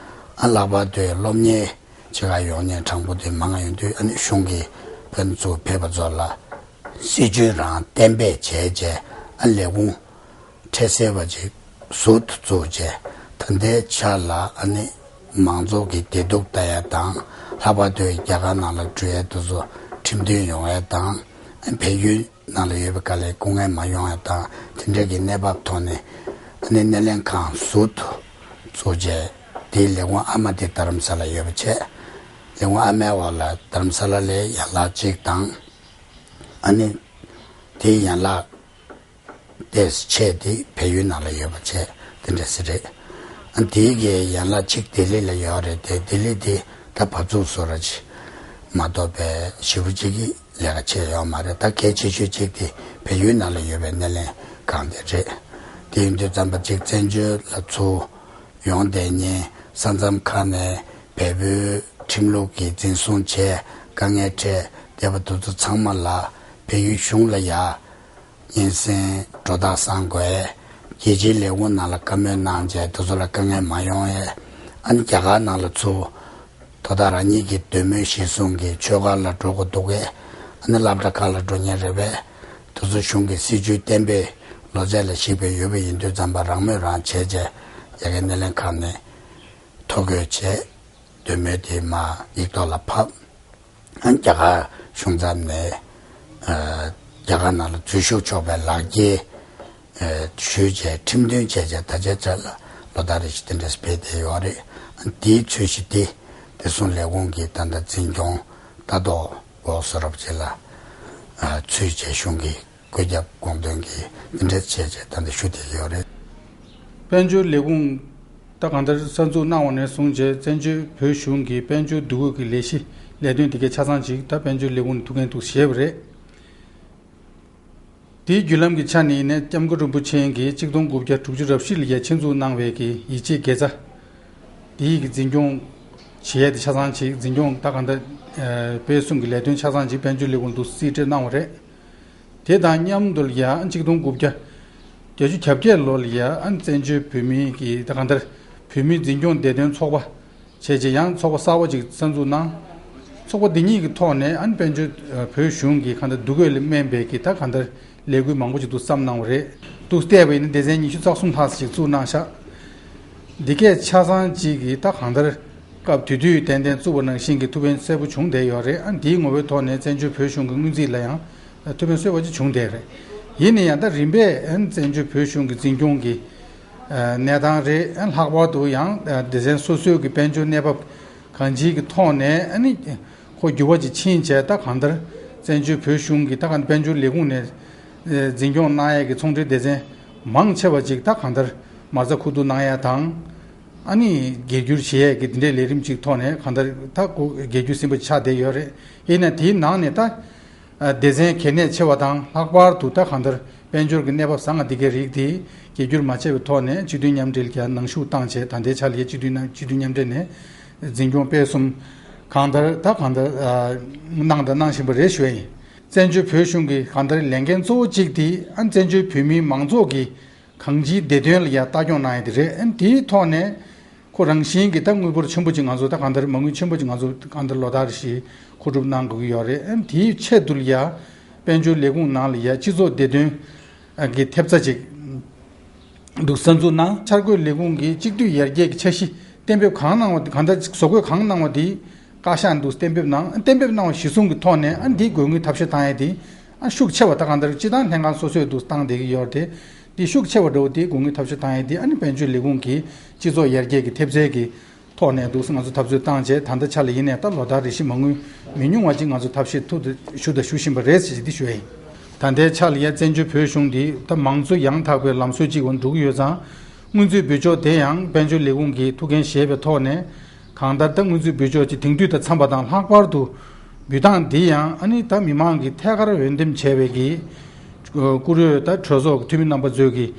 ཨ་ལྷག་པར་དུ་སློབ་གཉེར་བྱེད་ག་ཡོང་མཁན་གྲངས་འབོར་དེ་མང་ཡོང་དུས་ཨ་ནི་གཞུང་གིས་བོད་ནས་ཚུར་ཕེབས་པ་ཚོ་ལ་སྲིད་ཇུས་རང་གཏན་འབེབས་བྱས་རྗེས་ཨ་ལས་ཁུངས་འཕྲལ་སེལ་བ་ཅིག་ཟུར་དུ་བཙུགས་རྗེས་ད་ལྟའི་ཆ་ལ་ཨ་ནི་མང་ཚོགས་ཀྱི་བདེ་སྡུག་ལྟ་ཡ་དང་། ལྷག་པར་དུ་རྒྱ་གར་ནང་ལ་འགྲོ་ཡ་དེ་ཚོ་ཁྲིམས་མཐུན་ཡོང་ཡ་དང་། བལ་ཡུལ་ནང་ལ་ཡོད་པའི་དཀའ་ལས་སྐུ་ངལ་མ་ཡོང་ཡ་དང་དེ་འདྲ་གི་གནས་བབ་ཐོག་ནས་ཨ་ནི་སྣེ་ལེན་ཁང་ཟུར་དུ་བཙུགས་རྗེས་དེའི་ལས་ཁུངས་ཨ་མ་དེ་རྡ་རམ་ས་ལ་ཡོད་པ་བྱས། ལས་ཁུངས་ཨ་མའི་འོག་ལ་རྡ་རམ་ས་ལ་ལའི་ཡན་ལག་གཅིག་དང་། ཨ་ནི་དེའི་ཡན་ལག་ཏོག་ཙམ་ཆེ་དེ་བལ་ཡུལ་ནང་ལ་ཡོད་པ་བྱས་དེ་འདྲ་ཞིག་རེད། ཨ་དེའི་གི་ཡན་ལག་གཅིག་ལྡི་ལི་ལ་ཡོད་རེད་དེ། ལྡི་ལི་དེ་ད་བབས་ཚུགས་བཟོ་འདྲ་ཅིག་མ་གཏོགས་པའི་ཞེ་པོ་ཅིག་གི་ལས་ཀ་བྱས་ཡོད་མ་རེད། ད་གལ་ཆེ་ཤོས་གཅིག་དེ་བལ་ཡུལ་ནང་ལ་ཡོད་པའི་སྣེ་ལེན་ཁང་དེ་རེད། དེ་ཡིན་དུས་ཙམ་པ་གཅིག་བཙན་བྱོལ་ལ་ཚུར་ཡོང་བསྡད་མཁན་ས་མཚམས་ཁག་ནས་བལ་པོའི་ཁྲིམས་ལུགས་ཀྱི་འཛིན་བཟུང་བྱས་དཀའ་ངལ་འཕྲད་བསྡད་པ་དེ་ཚོ་ཚང་མ་ལ་བལ་ཡུལ་གཞུང་ལ་ཡ་སྙན་སེང་སྒྲོ་བཏགས་བསང་དགོས། རྒྱལ་སྤྱིའི་ལས་ཁུངས་ནང་ལ་བཀའ་མོལ་གནང་བྱས་དེ་ཚོ་ལ་དཀའ་ངལ་མ་ཡོང་ཡས། ཨ་ནི་རྒྱ་གར་ནང་ལ་ཚུར་དོ་བདག་རང་ཉིད་ཀྱི་འདོད་མོས་གཞིར་བཟུང་གིས་ཆོས་སྒར་ལ་འགྲོ་དགོས་འདུག་གས། ཨ་ནི་སློབ་གྲྭ་ཁག་ལ་འགྲོ་མཁན་རེད་པས། དེ་ཚོ་གཞུང་གི་སྲིད་ཇུས་གཏན་འབེབས་ལོ་ཚད་ལ་གཞིགས་པའི་ཡོད་པ་ཡིན་དུས་ཙམ་པ་རང་མོས་རང་བྱས་བྱས་ཡ་གའི་སྣེ་ལེན་ཁང་ནས་ཐོ་འགོད་བྱས། འདོད་མོས་དེ་མར་ཡིག་ཐོག་ལ་ཕབ། ཨ་རྒྱ་གར་གཞུང་ཚབ་ནས་ཨ་རྒྱ་གར་ནང་ལ་འཛུལ་ཞུགས་ཆོག་པའི་ལག་འཁྱེར་ཨ་ཞུས་བྱས་ཁྲིམས་མཐུན་བྱས་བྱས་ད་ཆ་ཆ་ལ་ལོ་ལྟར་རེ་བཞིན་དེ་འདྲས་སྤེལ་བསྡད་ཡོད་རེད། ཨ་དེའི་ཚུལ་གཞི་དེ་བདེ་སྲུང་ལས་ཁུངས་ཀྱི་ད་ལྟ་འཛིན་སྐྱོང་ལྟ་རྟོག་འོག་བཟོ་འདྲ་ཅིག་ལ་ཨ་ཚུད་བྱས་གཞུང་གི་བཀོད་ཁྱབ་དགོངས་དོན་གྱིས་འདི་འདྲས་བྱས་བྱས་ད་ལྟ་ཞུ་བསྡད་ཡོད་རེད། དཔལ་འབྱོར་ལས་ཁུངས་ད་གང་ལྟར་གསར་འཛུགས་གནང་བ་ནས་བཟུང་བྱས་བཙན་བྱོལ་བོད་གཞུང་གི་དཔལ་འབྱོར་འདུ་འགོད་ཀྱི་ལས་གཞི་ལས་དོན་དེ་གའི་ཆ་ཚང་ཅིག་ད་དཔལ་འབྱོར་ལས་ཁུངས་ནས་ཐུགས་འགན་ཐུགས་བཞེས་པ་རེད། དེའི་བརྒྱུད་ལམ་གྱི་ཆ་ནས་ནས་སྐྱབས་མགོན་རིན་པོ་ཆེ་གིས་གཅིག་སྟོང་དགུ་བརྒྱ་དྲུག་ཅུ་རེ་བཞི་ལ་ཡ་ཆེད་འཛུགས་གནང་བའི་གི་ཡིད་ཆེས་དགེ་རྩ་དེའི་གི་འཛིན་སྐྱོང་བྱེད་ཡས་དེ་ཆ་ཚང་ཅིག་འཛིན་སྐྱོང་ད་གང་ལྟར་ཨ་སྤེལ་གསུམ་གྱི་ལས་དོན་ཆ་ཚང་ཅིག་དཔལ་འབྱོར་ལས་ཁུངས་དུ་རྩིས་སྤྲོད་གནང་བ་རེད། དེ་དང་མཉམ་དུ་ཡང་གཅིག་སྟོང་དགུ་བརྒྱ་བརྒྱད་ཅུ་གྱ་བརྒྱད་ལོ་ལ་ཡང་བཙན་བྱོལ་བོད་མིའི་གི་ད་གང་ལྟར་བོད་མིའི་འཛིན་སྐྱོང་བདེ་དོན་ཚོགས་པ་བྱས་རྗེས་ཡང་ཚོགས་པ་གསར་པ་ཅིག་གསར་འཛུགས་གནང་། ཚོགས་པ་འདི་གཉིས་ཀྱི་ཐོག་ནས་ཨ་ནི་དཔལ་འབྱོར་བོད་གཞུང་གི་གང་ལྟར་འདུ་འགོད་ལ་སྨན་པའི་གི་ད་གང་ལྟར་ལས་འགུལ་མང་པོ་ཅིག་ཏུ་བརྩམས་གནང་བ་རེད། འདུག་བལྟས་པ་ཡིན་ན་སྡེ་ཚན་ཉི་ཤུ་རྩ་གསུམ་ལྷག་ཅིག་བཙུགས་གནང་ཤག་འདི་གས་ཆ་ཚང་གཅིག་གིས་ད་གང་ལྟར་སྐབས་དེ་དུས་ཏན་ཏན་བཙུགས་པ་ནང་བཞིན་གྱི་ཐུགས་ཕན་གསལ་པོ་བྱུང་བསྡད་ཡོད་རེད། ཨ་འདིའི་ངོ་བོའི་ཐོག་ནས་བཙན་བྱོལ་བོད་གཞུང་གི་སྔོན་རྩིས་ལ་ཡང་ཐུགས་ཕན་གསོས་པ་ཅིག་བྱུང་བསྡད་རེད། ཡིན་ན་ཡང་ད་རིམ་པས་ཨ་བཙན་བྱོལ་བོད་གཞུང་གི་འཛིན་སྐྱོང་གི་གནས་སྟངས་རེད། ཨ་ལྷག་པར་དུ་ཡང་སྡེ་ཚན་སོ་སོའི་གི་དཔལ་འབྱོར་གནས་བབ་གང་ཅིའི་གི་ཐོག་ནས་ཨ་ནི་ཁོ་འགྱུར་བ་ཅིག་ཕྱིན་བྱས་ད་གང་ལྟར་ བཙན་བྱོལ་བོད་གཞུང་གི་ད་གང་དཔལ་འབྱོར་ལས་ཁུངས་ནས་ཨེ་འཛིན་སྐྱོང་གནང་ཡས་ཀྱི་ཚོང་འབྲེལ་སྡེ་ཚན་མང་ཆེ་བ་ཅིག་ད་གང་ལྟར་མ་རྩ་ཁུ་བསྡུ་གནང་ཡས་དང་། ཨ་ནི་སྒེར་བསྒྱུར་བྱེད་ཡས་ཀྱི་འདི་འདྲའི་ལས་རིམ་ཅིག་ཐོག་ནས་གང་ལྟར་ད་ཁོ་སྒེར་བསྒྱུར་ཟིན་པ་ཆགས་བསྡད་ཡོད་རེད། ཡིན་ན་དེའི་ནང་ནས་ད་ཨ་སྡེ་ཚན་གལ་གནད་ཆེ་བ་དང་ལྷག་པར་དུ་ད་གང་ལྟར་དཔལ་འབྱོར་གྱི་གནས་བབ་བཟང་ང་འདི་གའི་རིགས་དེ་སྒེར་བསྒྱུར་མ་བྱས་པའི་ཐོག་ནས་སྤྱི་མཐུན་མཉམ་འབྲེལ་གྱི་ནང་ཞུགས་བཏང་བྱས། ད་ལྟའི་ཆ་ལ་ཡ་སྤྱི་མཐུན་ནང་སྤྱི་མཐུན་མཉམ་འབྲེལ་ནས་འཛིན་སྐྱོང་སྤེལ་གསུམ་གང་ལྟར་ད་གང་ལྟར་ཨ་གནང་དང་གནང་བཞིན་པ་རེད་ཞུ་ཡ་ཡིན། བཙན་བྱོལ་བོད་གཞུང་གི་གང་ལྟར་ལས་འགན་གཙོ་བོ་གཅིག་དེ་ཨ་བཙན་བྱོལ་བོད་མིའི་མང་ཚོགས་ཀྱི་གང་ཅིའི་བདེ་དོན་ལ་ཡ་ལྟ་སྐྱོང་གནང་ཡ་དེ་རེད། ཨ་དེའི་ཐོག་ནས་ཁོ་རང་བཞིན་གྱི་ད་དངུལ་འབོར་ཆེན་པོ་ཅིག་ང་ཚོ་ད་གང་ལྟར་མ་དངུལ་ཆེན་པོ་ཅིག་ང་ཚོ་གང་ལྟར་ལོ་ལྟར་བཞིན་མཁོ་སྒྲུབ་གནང་དགོས་ཀྱི་ཡོད་རེད། ཨ་དེའི་ཆེད་དུ་ལ་ཡ་དཔལ་འབྱོར་ལས་ཁུངས་ནང་ལ་ཡ་སྤྱི་ཚོགས་བདེ་དོན་གྱི་ཐེབས་རྩ་ཅིག་འདུག་གསར་འཛུགས་གནང་། འཆར་འགོད་ལས་ཁུངས་ཀྱིས་གཅིག་སྡུད་ཡར་རྒྱས་ཀྱི་འཆར་གཞི་གཏན་འབེབས་གང་གནང་བ་གང་ལྟར་བཟོ་འགོད་གང་གནང་བ་དེ་བཀའ་ཤག་འདུག་གཏན་འབེབས་གནང་། གཏན་འབེབས་གནང་བ་གཞིར་བཟུང་གི་ཐོག་ནས་ཨ་འདིའི་དགོས་དངུལ་ཐབས་ཤེས་བཏང་ཡས་དེ་ཨ་ཤུགས་ཆེ་བ་ད་གང་ལྟར་སྤྱི་བཏང་ལྷན་ཁང་སོ་སོས་འདུག་བཏང་བསྡད་ཀྱི་ཡོད་རེད་དེ། འདི་ཤུགས་ཆེ་བ་འདྲ་བོ་དེ་དགོས་དངུལ་ཐབས་ཤེས་བཏང་ཡས་དེ་ཨ་ནི་དཔལ་འབྱོར་ལས་ཁུངས་ཀྱིས་སྤྱི་ཚོགས་ཡར་རྒྱས་ཀྱི་ཐེབས་རྩའི་གི་ཐོག་ནས་འདུག་སེ་ང་ཚོ་འཐབ་རྩོད་བཏང་བྱས། ད་ལྟ་ཆ་ལ་ཡིན་ནའི་ད་ལོ་ལྟར་རེ་བཞིན་མ་དངུལ་མི་ཉུང་བ་ཅིག་ང་ཚོ་ཐབས་ཤེས་ཐུབ་ཞུ་དང་ཞུ་བཞིན་པ་རེད་ཟེར་གྱི་འདི་ཞུ་ཡ་ཡིན། ད་ལྟའི་ཆ་ལ་ཡ་བཙན་བྱོལ་བོད་གཞུང་འདི་ད་མང་གཙོ་ཡང་དག་པའི་ལམ་སྲོལ་ཅིག་འགྲོ་གི་ཡོད་ཙང་། སྔོན་ཚུད་འབུལ་ཕྱོགས་དེ་ཡང་དཔལ་འབྱོར་ལས་ཁུངས་ཀྱིས་ཐུགས་འགན་བཞེས་པའི་ཐོག་ནས་གང་ལྟར་ད་སྔོན་ཚུད་འབུལ་ཕྱོགས་ཀྱི་དེང་དུས་དང་འཚམས་པ་དང་། ལྷག་པར་དུ་འབུལ་སྟངས་འདི་ཡང་ཨ་ནི་ད་མི་མང་གིས་ཐད་ཀར་འོས་འདེམས་བྱས་པའི་གི་བཀུར་འོས་ད་གྲོས་ཚོགས་ཀྱི་འཐུས་མི་རྣམ་པ་ཚོས་ཀྱིས་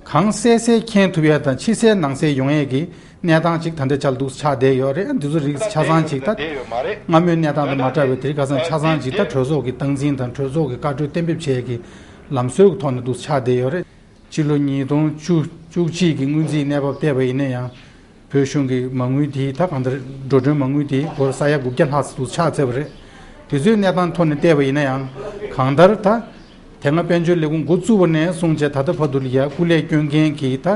གང་གསལ་གསལ་མཁྱེན་ཐུབ་ཡ་དང་ཕྱི་གསལ་ནང་གསལ་ཡོང་ཡས་ཀྱི་གནས་སྟངས་ཅིག་ད་ལྟའི་ཆར་འདུག་ཆགས་བསྡད་ཡོད་རེད། འདི་ཚོ་རིགས་ཆ་ཚང་ཅིག་ད་སྔ་མོའི་གནས་སྟངས་དང་མ་འདྲ་བའི་དེ་རིགས་ཁ་སང་ཆ་ཚང་ཅིག་ད་གྲོས་ཚོགས་ཀྱི་སྟངས་འཛིན་དང་གྲོས་ཚོགས་ཀྱི་བཀའ་འཁྲོལ་གཏན་འབེབས་བྱས་ཀྱི་ལམ་སྲོལ་གྱི་ཐོག་ནས་འདུག་ཆགས་བསྡད་ཡོད་རེད། ཕྱི་ལོ་ཉིས་སྟོང་བཅུ་གཅིག་གི་སྔོན་རྩིས་གནས་བབ་བལྟས་པ་ཡིན་ན་ཡང་། བོད་གཞུང་གི་མ་དངུལ་དེ་ད་གང་ལྟར་འགྲོ་གྲོན་མ་དངུལ་དེ་སྒོར་ས་ཡ་དགུ་བརྒྱ་ལྷག་ཙམ་དུ་ཆག་ཚར་བ་རེད། དེ་ཚོའི་གནས་སྟངས་ཐོག་ནས་བལྟས་པ་ཡིན་ན་ཡང་། གང་ལྟར་ད་དེ་སྔ་དཔལ་འབྱོར་ལས་ཁུངས་འགོ་བཙུགས་པ་ནས་བཟུང་བྱས་ད་ལྟ་བར་དུ་ལ་ཡ་སྐུ་ལས་སྐྱོན་མཁན་གྱི་ད་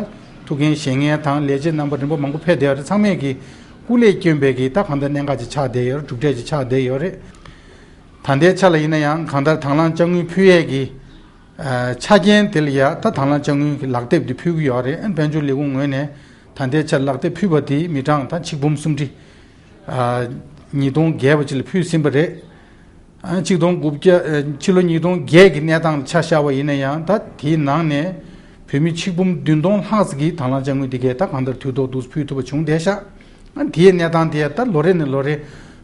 ཐུགས་འགན་བཞེས་མཁན་དང་ལས་བྱེད་རྣམ་པ་རིམ་པ་མང་པོ་ཕེབས་བསྡད་ཡོད་རེད། ཚང་མས་ཀྱི་སྐུ་ལས་བསྐྱོན་པའི་གི་ད་གང་ལྟར་གནད་འགག་ཅིག་ཆགས་བསྡད་ཡོད་རེད། གྲུབ་འབྲས་ཅིག་ཆགས་བསྡད་ཡོད་རེད། ད་ལྟའི་ཆ་ལ་ཡིན་ན་ཡང་གང་ལྟར་དང་བླངས་དཔྱ་དངུལ་ཕུལ་ཡས་ཀྱི་ཨ་ཆ་རྐྱེན་དེ་ལ་ཡ་ད་དང་བླངས་དཔྱ་དངུལ་གྱི་ལག་དེབ་དེ་ཕུལ་གྱི་ཡོད་རེད། ཨ་དཔལ་འབྱོར་ལས་ཁུངས་ངོས་ནས་ད་ལྟའི་ཆར་ལག་དེབ་ཕུལ་བ་དེ་མི་གྲངས་ད་ཆིག་འབུམ་སུམ་ཁྲི་ཨ་ཉིས་སྟོང་བརྒལ་བ་ཅིག་ལ་ཕུལ་ཟིན་པ་རེད། ཨ་ཆིག་སྟོང་དགུ་བརྒྱ་ཨ་ཕྱི་ལོ་ཉིས་སྟོང་བརྒྱད་ཀྱི་གནས་སྟངས་ལ་ཆ་བཞག་པ་ཡིན་ན་ཡང་། ད་དེའི་ནང་ནས་བོད་མི་ཆིག་འབུམ་བདུན་སྟོང་ལྷག་ཙམ་གྱིས་དང་བླངས་དཔྱ་དངུལ་དེ་གའི་ད་གང་ལྟར་དུས་ཐོག་ཏུ་ཕུལ་ཐུབ་པ་བྱུང་བསྡད་ཤག་ཨ་དེའི་གནས་སྟངས་དེ་ད་ལོ་རེ་ནས་ལོ་རེ་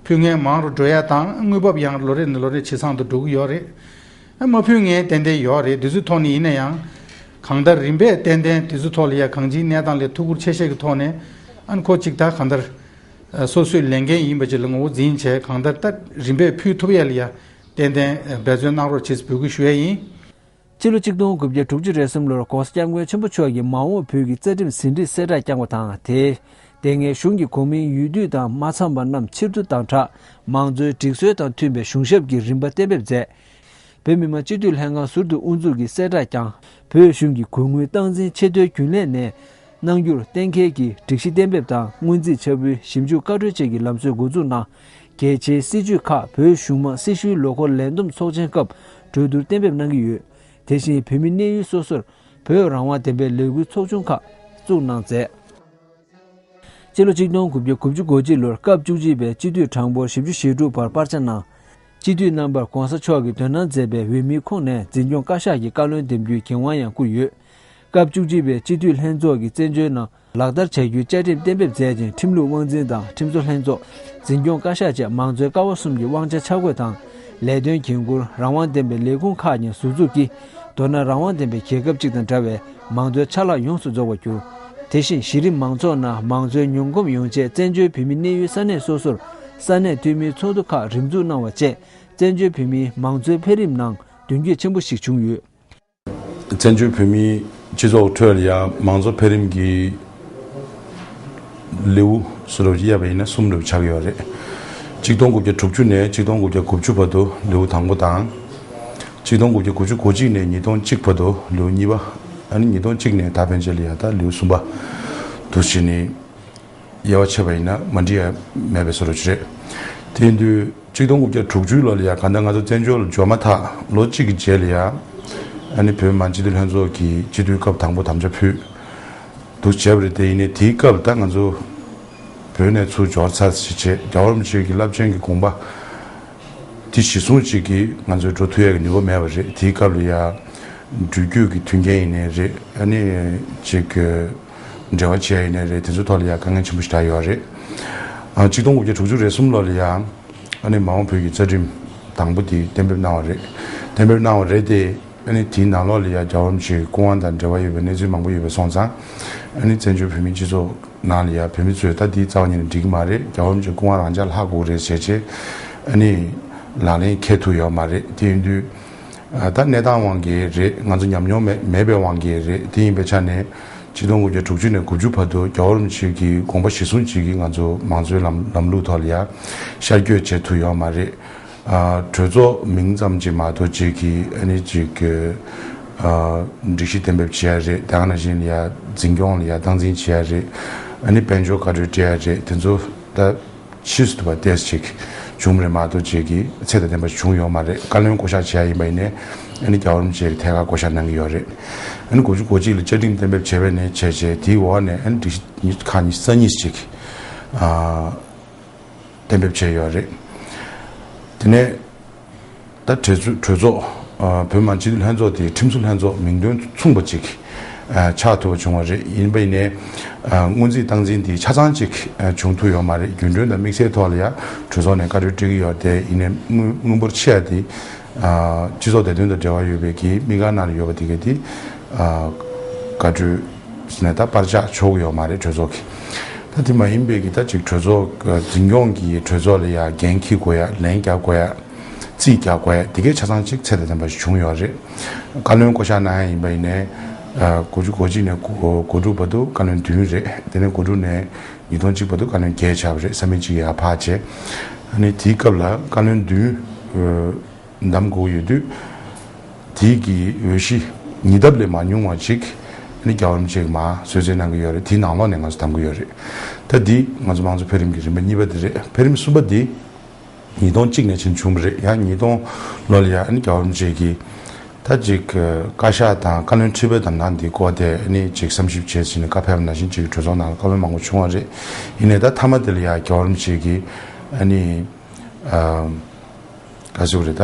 ཕུལ་མཁན་མང་རུ་འགྲོ་ཡ་དང་། དངུལ་འབབ་ཡང་ལོ་རེ་ནས་ལོ་རེ་ཇེ་བཟང་དུ་འགྲོ་གི་ཡོད་རེད། ཨ་མ་ཕུལ་མཁན་ཏན་ཏན་ཡོད་རེད། དེ་ཚོའི་ཐོག་ནས་ཡིན་ན་ཡང་། གང་ལྟར་རིམ་པས་ཏན་ཏན་དེ་ཚོའི་ཐོག་ལ་ཡ་གང་ཅིའི་གནས་སྟངས་ལ་ཐུགས་ཁུར་ཆེ་བཞེས་ཀྱི་ཐོག་ནས། ཨ་ནི་ཁོ་གཅིག་ད་གང་ལྟར་ཨ་སོ་སོའི་ལས་འགན་ཡིན་པ་ཅིག་ལ་ངོ་བོ་འཛིན་བྱས། གང་ལྟར་ད་རིམ་པས་ཕུལ་ཐུབ་ཡ་ལ་ཡ་ཏན་ཏན་ཨ་འབད་བརྩོན་གནང་རོགས་བྱེད་ཟེར་འབོད་སྐུལ་ཞུ་ཡ་ཡིན། སྤྱི་ལོ་གཅིག་སྟོང་དགུ་བརྒྱ་དྲུག་ཅུ་རེ་གསུམ་ལོར་༸གོང་ས་༸སྐྱབས་མགོན་ཆེན་པོ་མཆོག་གིས་མ་འོངས་བོད་ཀྱི་རྩ་ཁྲིམས་ཟིན་བྲིས་གསལ་བསྒྲགས་བསྐྱངས་པ་དང་། དེས་དེ་སྔའི་གཞུང་གི་གོ་མིན་ཡུལ་དུས་དང་མ་འཚམས་པ་རྣམས་ཕྱིར་བསྡུ་དང་སྦྲགས། མང་གཙོའི་སྒྲིག་སྲོལ་དང་མཐུན་པའི་གཞུང་ཞབས་ཀྱི་རིམ་པ་གཏན་འབེབས་མཛད། བོད་མི་མང་སྤྱི་འཐུས་ལྷན་ཁང་ཟུར་དུ་དབུ་འཛུགས་ཀྱིས་གསལ་བསྒྲགས་བསྐྱངས། བོད་གཞུང་གི་གོ་དངུལ་སྟངས་འཛིན་ཆེས་མཐོའི་རྒྱུན་ལས་ནས་གནང་རྒྱུར་གཏན་འཁེལ་གྱི་སྒྲིག་གཞི་གཏན་འབེབས་དང་། སྔོན་རྩིས་ཆ་འབུལ་ཞིབ་འཇུག་བཀའ་འཁྲོལ་བཅས་ཀྱི་ལམ་སྲོལ་འགོ་འཛུགས་གནང་། གལ་ཆེའི་སྲིད་ཇུས་ཁག་བོད་གཞུང་མང་སྲི་ཞུའི་ལོ་འཁོར་ལས་བསྡོམས་ཚོགས་ཆེན་སྐབས་གྲོས་བསྡུར་གཏན་འབེབས་གནང་གི་ཡོད། དེ་བཞིན་བོད་མི་གནས་ཡུལ་སོ་སོར་བོད་རང་དབང་ལྡན་པའི་ལས་འགུལ་ཚོགས་ཆུང་ཁག་བཙུགས་གནང་མཛད། སྤྱི་ལོ་གཅིག་སྟོང་དགུ་བརྒྱ་དགུ་བཅུ་གོ་གཅིག་ལོར་སྐབས་བཅུ་གཅིག་པའི་སྤྱི་འཐུས་གྲངས་འབོར་བཞི་བཅུ་ཞེ་དྲུག་བར་སྤར་ཆ་གནང་། སྤྱི་འཐུས་རྣམ་པར་༸གོང་ས་མཆོག་གི་དོན་གནང་མཛད་པའི་འོས་མིའི་ཁོངས་ནས་འཛིན་སྐྱོང་བཀའ་ཤག་གི་བཀའ་བློན་འདེམས་རྒྱུའི་འགན་དབང་ཡང་བསྐུར་ཡོད། སྐབས་བཅུ་གཅིག་པའི་སྤྱི་འཐུས་ལྷན་ཚོགས་ཀྱིས་བཙན་བྱོལ་ནང་ལག་བསྟར་བྱ་རྒྱུའི་བཅའ་ཁྲིམས་གཏན་འབེབས་མཛད་ཅིང་། ཁྲིམས་ལུགས་དབང་འཛིན་དང་ཁྲིམས་བཟོ་ལྷན་ཚོགས། འཛིན་སྐྱོང་བཀའ་ཤག་བཅས་མང་གཙོའི་ཀ་བ་གསུམ་གྱི་དབང་ཆ་ཆ་བགོས་དང་། ལས་དོན་འགན་འཁུར་རང་དབང་ལྡན་པའི་ལས་ཁུངས་ཁག་ཀྱང་ཟུར་འཛུགས་ཀྱིས། མདོར་ན་རང་དབང་ལྡན་པའི་རྒྱལ་ཁབ་ཅིག་དང་འདྲ་བའི་མང་གཙོའི་ཆ་ལག་ཡོངས་སུ་རྫོགས་པར་གྱུར། དེ་བཞིན་གཞི་རིམ་མང་ཚོགས་ནང་མང་གཙོའི་མྱོང་གོམས་ཡོང་ཆེད་བཙན་བྱོལ་བོད་མིའི་གནས་ཡུལ་ས་གནས་སོ་སོར་ས་གནས་འཐུས་མིའི་ཚོགས་འདུ་ཁག་རིམ་འཛུགས་གནང་བ་བཅས། བཙན་བྱོལ་བོད་མིའི་མང་གཙོའི་འཕེལ་རིམ་ནང་མདུན་སྐྱོད་ཆེན་པོ་ཞིག་བྱུང་ཡོད། བཙན་བྱོལ་བོད་མིའི་སྤྱི་ཚོགས་ཁྲོད་ལ་ཡང་མང་གཙོ་འཕེལ་རིམ་གྱི་ལེའུ་སུ་རུ་དབྱེ་བ་ཡིན་ན་གསུམ་རུ་ཆགས་ཡོད་རེད། གཅིག་སྟོང་དགུ་བརྒྱ་དྲུག་ཅུ་ནས་གཅིག་སྟོང་དགུ་བརྒྱ་དགུ་བཅུ་བར་དུ་ལེའུ་དང་པོ་དང་། གཅིག་སྟོང་དགུ་བརྒྱ་དགུ་བཅུ་གོ་གཅིག་ནས་ཉིས་སྟོང་གཅིག་བར་དུ་ལེའུ་གཉིས་པ། ཨ་ནི་ཉིས་སྟོང་གཅིག་ནས་ད་ཕན་ཆད་ལ་ཡ་ད་ལེའུ་གསུམ་པ་དུ་བྱས་ནས། དབྱེ་བ་ཕྱེ་བ་ཡིན་ན་མ་འགྲིག་ཡ་མེད་པའི་བཟོ་འདྲ་ཅིག་རེད། དེ་ཡིན་དུས་གཅིག་སྟོང་དགུ་བརྒྱ་དྲུག་ཅུ་ལོ་ལ་ཡ་གང་ལྟར་ང་ཚོ་བཙན་བྱོལ་ལ་འབྱོར་མ་ཐག་ལོ་གཅིག་གི་རྗེས་ལ་ཡ། ཨ་ནི་བོད་མི་མང་སྤྱི་འཐུས་ལྷན་ཚོགས་ཀྱི་སྤྱི་འཐུས་སྐབས་དང་པོ་དམ་བཅའ་ཕུལ་འདུག་བྱས་པ་རེད། དེ་ཡིན་ནའི་དེའི་སྐབས་ད་ང་ཚོ་བོད་ནས་ཚུར་འབྱོར་ཚར་ཟིན་བྱས། རྒྱལ་བ་རིན་པོ་ཆེ་གི་རླབས་ཆེན་གྱི་དགོངས་པ་ དེ་གཞི་བཟུང་གཅིག་གིས་ང་ཚོས་འགྲོ་ཐུབ་ཡག་གི་ནུས་པ་མེད་པ་རེད། དེའི་སྐབས་ལ་ཡ་འགྲུལ་སྐྱོད་ཀྱི་མཐུན་རྐྱེན་ཡིན་ནའི་རེད། ཨ་ནི་ཅིག་འབྲེལ་བ་བྱེད་ཡ་ཡིན་ནའི་རེད། དེ་ཚོའི་ཐོག་ལ་ཡ་དཀའ་ངལ་ཆེན་པོ་ཞིག་འདྲ་ཡོད་རེད། ཨ་ཆིག་སྟོང་དགུ་བརྒྱ་དྲུག་ཅུ་རེ་གསུམ་ལོ་ལ་ཡ་ཨ་ནི་མ་འོངས་བོད་ཀྱི་རྩ་ཁྲིམས་དང་པོ་དེ་གཏན་འབེབས་གནང་བ་རེད། གཏན་འབེབས་གནང་བ་རེད་དེ། ཨ་ནི་དེའི་ནང་ལོགས་ལ་ཡ་རྒྱལ་བ་རིན་པོ་ཆེའི་སྐུ་དབང་དང་འབྲེལ་བ་ཡོད་པའི་གནས་ཚུལ་མང་པོ་ཡོད་པ་སོང་ཙང་། ཨ་ནི་བཙན་བྱོལ་བོད་མིའི་སྤྱི་ཚོགས་ནང་ལ་ཡ་བོད་མི་ཚོས་ད་དེའི་རྩ་བ་ཉིད་ནས་འགྲིག་གི་མ་རེད། རྒྱལ་བ་རིན་པོ་ཆེའི་སྐུ་དབང་རང་འཇགས་ལ་ལྷག་དགོས་རེད་ཟེར་བྱས། ཨ་ནི་ལག་ལེན་འཁེལ་ཐུབ་ཡོད་མ་རེད། དེ་ཡིན་དུས་ཨ་ད་གནས་སྟངས་དབང་གིས་རེད། ང་ཚོ་ཉམས་མྱོང་མེད་མེད་པའི་དབང་གིས་རེད། དེ་ཡིན་པའི་ཆ་ནས་ཆིག་སྟོང་དགུ་བརྒྱ་དྲུག་ཅུ་ནས་དགུ་བཅུ་བར་དུ་རྒྱལ་བ་རིན་པོ་ཆེ་གི་དགོངས་པ་གཞི་བཟུང་གཅིག་གིས་ང་ཚོ་མང་གཙོའི་ལམ་ལམ་ལུགས་ཐོག་ལ་ཡ་ཤར་བསྐྱོད་བྱེད་ཐུབ་ཡོད་མ་རེད། ཨ་གྲོས་ཚོགས་མིང་ཙམ་ཅིག་མ་གཏོགས་ཅིག་གིས་ཨ་ནི་ཅིག་ཨ་སྒྲིག་གཞི་གཏན་འབེབས་བྱེད་ཡ་རེད། དེ་ནང་བཞིན་ཡ་འཛིན་སྐྱོང་ལ་ཡ་སྟངས་འཛིན་བྱེད་ཡ་རེད། ཨ་ནི་དཔལ་འབྱོར་བཀའ་འཁྲོལ་སྤྲད་ཡ་རེད། དེ་ཚོ་ད་ཕྱིས་སུ་བལྟས་ཅིག་བྱུང་རེད་མ་གཏོགས་ཅིག་གིས་ཚད་དང་ལྡན་པ་ཞིག་བྱུང་ཡོད་མ་རེད། བཀའ་བློན་བསྐོ་གཞག་བྱེད་ཡ་ཡིན་པ་ཡིན་ནའི་ཨ་ནི་རྒྱལ་བ་རིན་པོ་ཆེ་གིས་ཐད་ཀར་བསྐོ་གཞག་གནང་གི་ཡོད་རེད། ཨ་ནི་དགུ་བཅུ་གོ་གཅིག་ལ་བཅའ་ཁྲིམས་གཏན་འབེབས་བྱས་པ་ནས་བྱས་བྱས་དེའི་འོག་ནས་ཨ་ནི་སྒྲིག་གཞི་ཁག་ཉི་ཤུ་རྩ་གཉིས་ཅིག་ཨ་གཏན་འབེབས་བྱས་ཡོད་རེད། དེ་ནས་ད་གྲོས་ཚོགས་གྲོས་ཚོགས་ཨ་བོད་མི་མང་སྤྱི་འཐུས་ལྷན་ཚོགས་དེ་ཁྲིམས་བཟོ་ལྷན་ཚོགས་མིང་དོན་མཚུངས་པ་ཅིག་ཨ་ཆགས་ཐུབ་པ་བྱུང་བ་རེད། ཡིན་པ་ཡིན་ནའི་ཨ་སྔོན་རྩིས་སྟངས་འཛིན་དེ་ཆ་ཚང་ཅིག་ཨ་བྱུང་ཐུབ་ཡོད་མ་རེད། རྒྱུན་གྲོན་དང་དམིགས་བསལ་ཐོག་ལ་ཡ་གྲོས་ཚོགས་ནས་བཀའ་འཁྲོལ་སྤྲད་ཀྱི་ཡོད་རེད་དེ། ཡིན་ནའི་དངུལ་དངུལ་འབོར་ཆེ་བ་དེ་ཨ་སྤྱི་ཚོགས་བདེ་དོན་དང་འབྲེལ་བ་ཡོད་པའི་གི་དམིགས་བཀར་ནང་ལ་ཡོད་པ་དེ་ག་དེ་ཨ་བཀའ་འཁྲོལ་ནས་ད་པར་ཆག་ཆོག་གི་ཡོད་མ་རེད། གྲོས་ཚོགས་ཀྱི་ད་དེ་མ་ཡིན་པའི་གི་ད་ཅིག་གྲོས་ཚོགས་འཛིན་སྐྱོང་གི་གྲོས་ཚོགས་ལ་ཡ་འགན་འཁྱེར་དགོས་ཡ། ལན་རྒྱག་དགོས་ཡ། རྩིས་རྒྱག་དགོས་ཡ་དེ་གའི་ཆ་ཚང་ཅིག་ཚད་དང་ལྡན་པ་ཞིག་བྱུང་ཡོད་རེད། བཀའ་བློན་བསྐོ་གཞག་གནང་ཡ་ཡིན་པ་ཡིན་ནའི་ཨ་དགུ་བཅུ་གོ་གཅིག་ནས་དགུ་དགུ་དྲུག་བར་དུ་བཀའ་བློན་བདུན་རེད། དེ་ནས་དགུ་དྲུག་ནས་ཉིས་སྟོང་གཅིག་བར་དུ་བཀའ་བློན་བརྒྱད་ཆགས་པ་རེད། ས་མིག་གཅིག་ཡར་ཕར་བྱས། ཨ་ནི་དེའི་སྐབས་ལ་བཀའ་བློན་བདུན་ཨ་འདེམས་དགོས་ཡོད་དུས། དེའི་གི་འོས་གཞི་ཉིས་ལྡབ་ལས་མ་ཉུང་བ་ཅིག་ཨ་ནི་རྒྱལ་བ་རིན་པོ་ཆེས་མར་གསོལ་སྩལ་གནང་གི་ཡོད་རེད། དེའི་ནང་ལོགས་ནས་ང་ཚོ་འདེམས་ཀྱི་ཡོད་རེད། ད་འདི་ང་ཚོ་མང་གཙོ་འཕེལ་རིམ་གྱི་རིམ་པ་གཉིས་པ་དེ་རེད། འཕེལ་རིམ་གསུམ་པ་འདི་ཉིས་སྟོང་གཅིག་ནས་ཕྱིན་བྱུང་བ་རེད། ཡང་ཉིས་སྟོང་ལོ་ལ་ཡ་ཨ་ནི་རྒྱལ་བ་རིན་པོ་ཆེ་གིས་ད་ཅིག་བཀའ་ཤག་དང་བཀའ་བློན་ཁྲི་པའི་འདེམས་སྟངས་འདི་སྐོར་དེ་ཨ་ནི་ཅིག་བསམ་ཞིབ་བྱས་ཟིན་ནས་བཀའ་ཕེབས་པ་ནང་བཞིན་ཅིག་གྲོས་ཚོགས་ནང་ལ་བཀའ་མོལ་མང་པོ་བྱུང་བ་རེད། ཡིན་ནའི་ད་མཐའ་མ་དེ་ལ་ཡ་རྒྱལ་བ་རིན་པོ་ཆེ་གིས་ཨ་ནི་ག་ཟེར་དགོས་རེད། ད་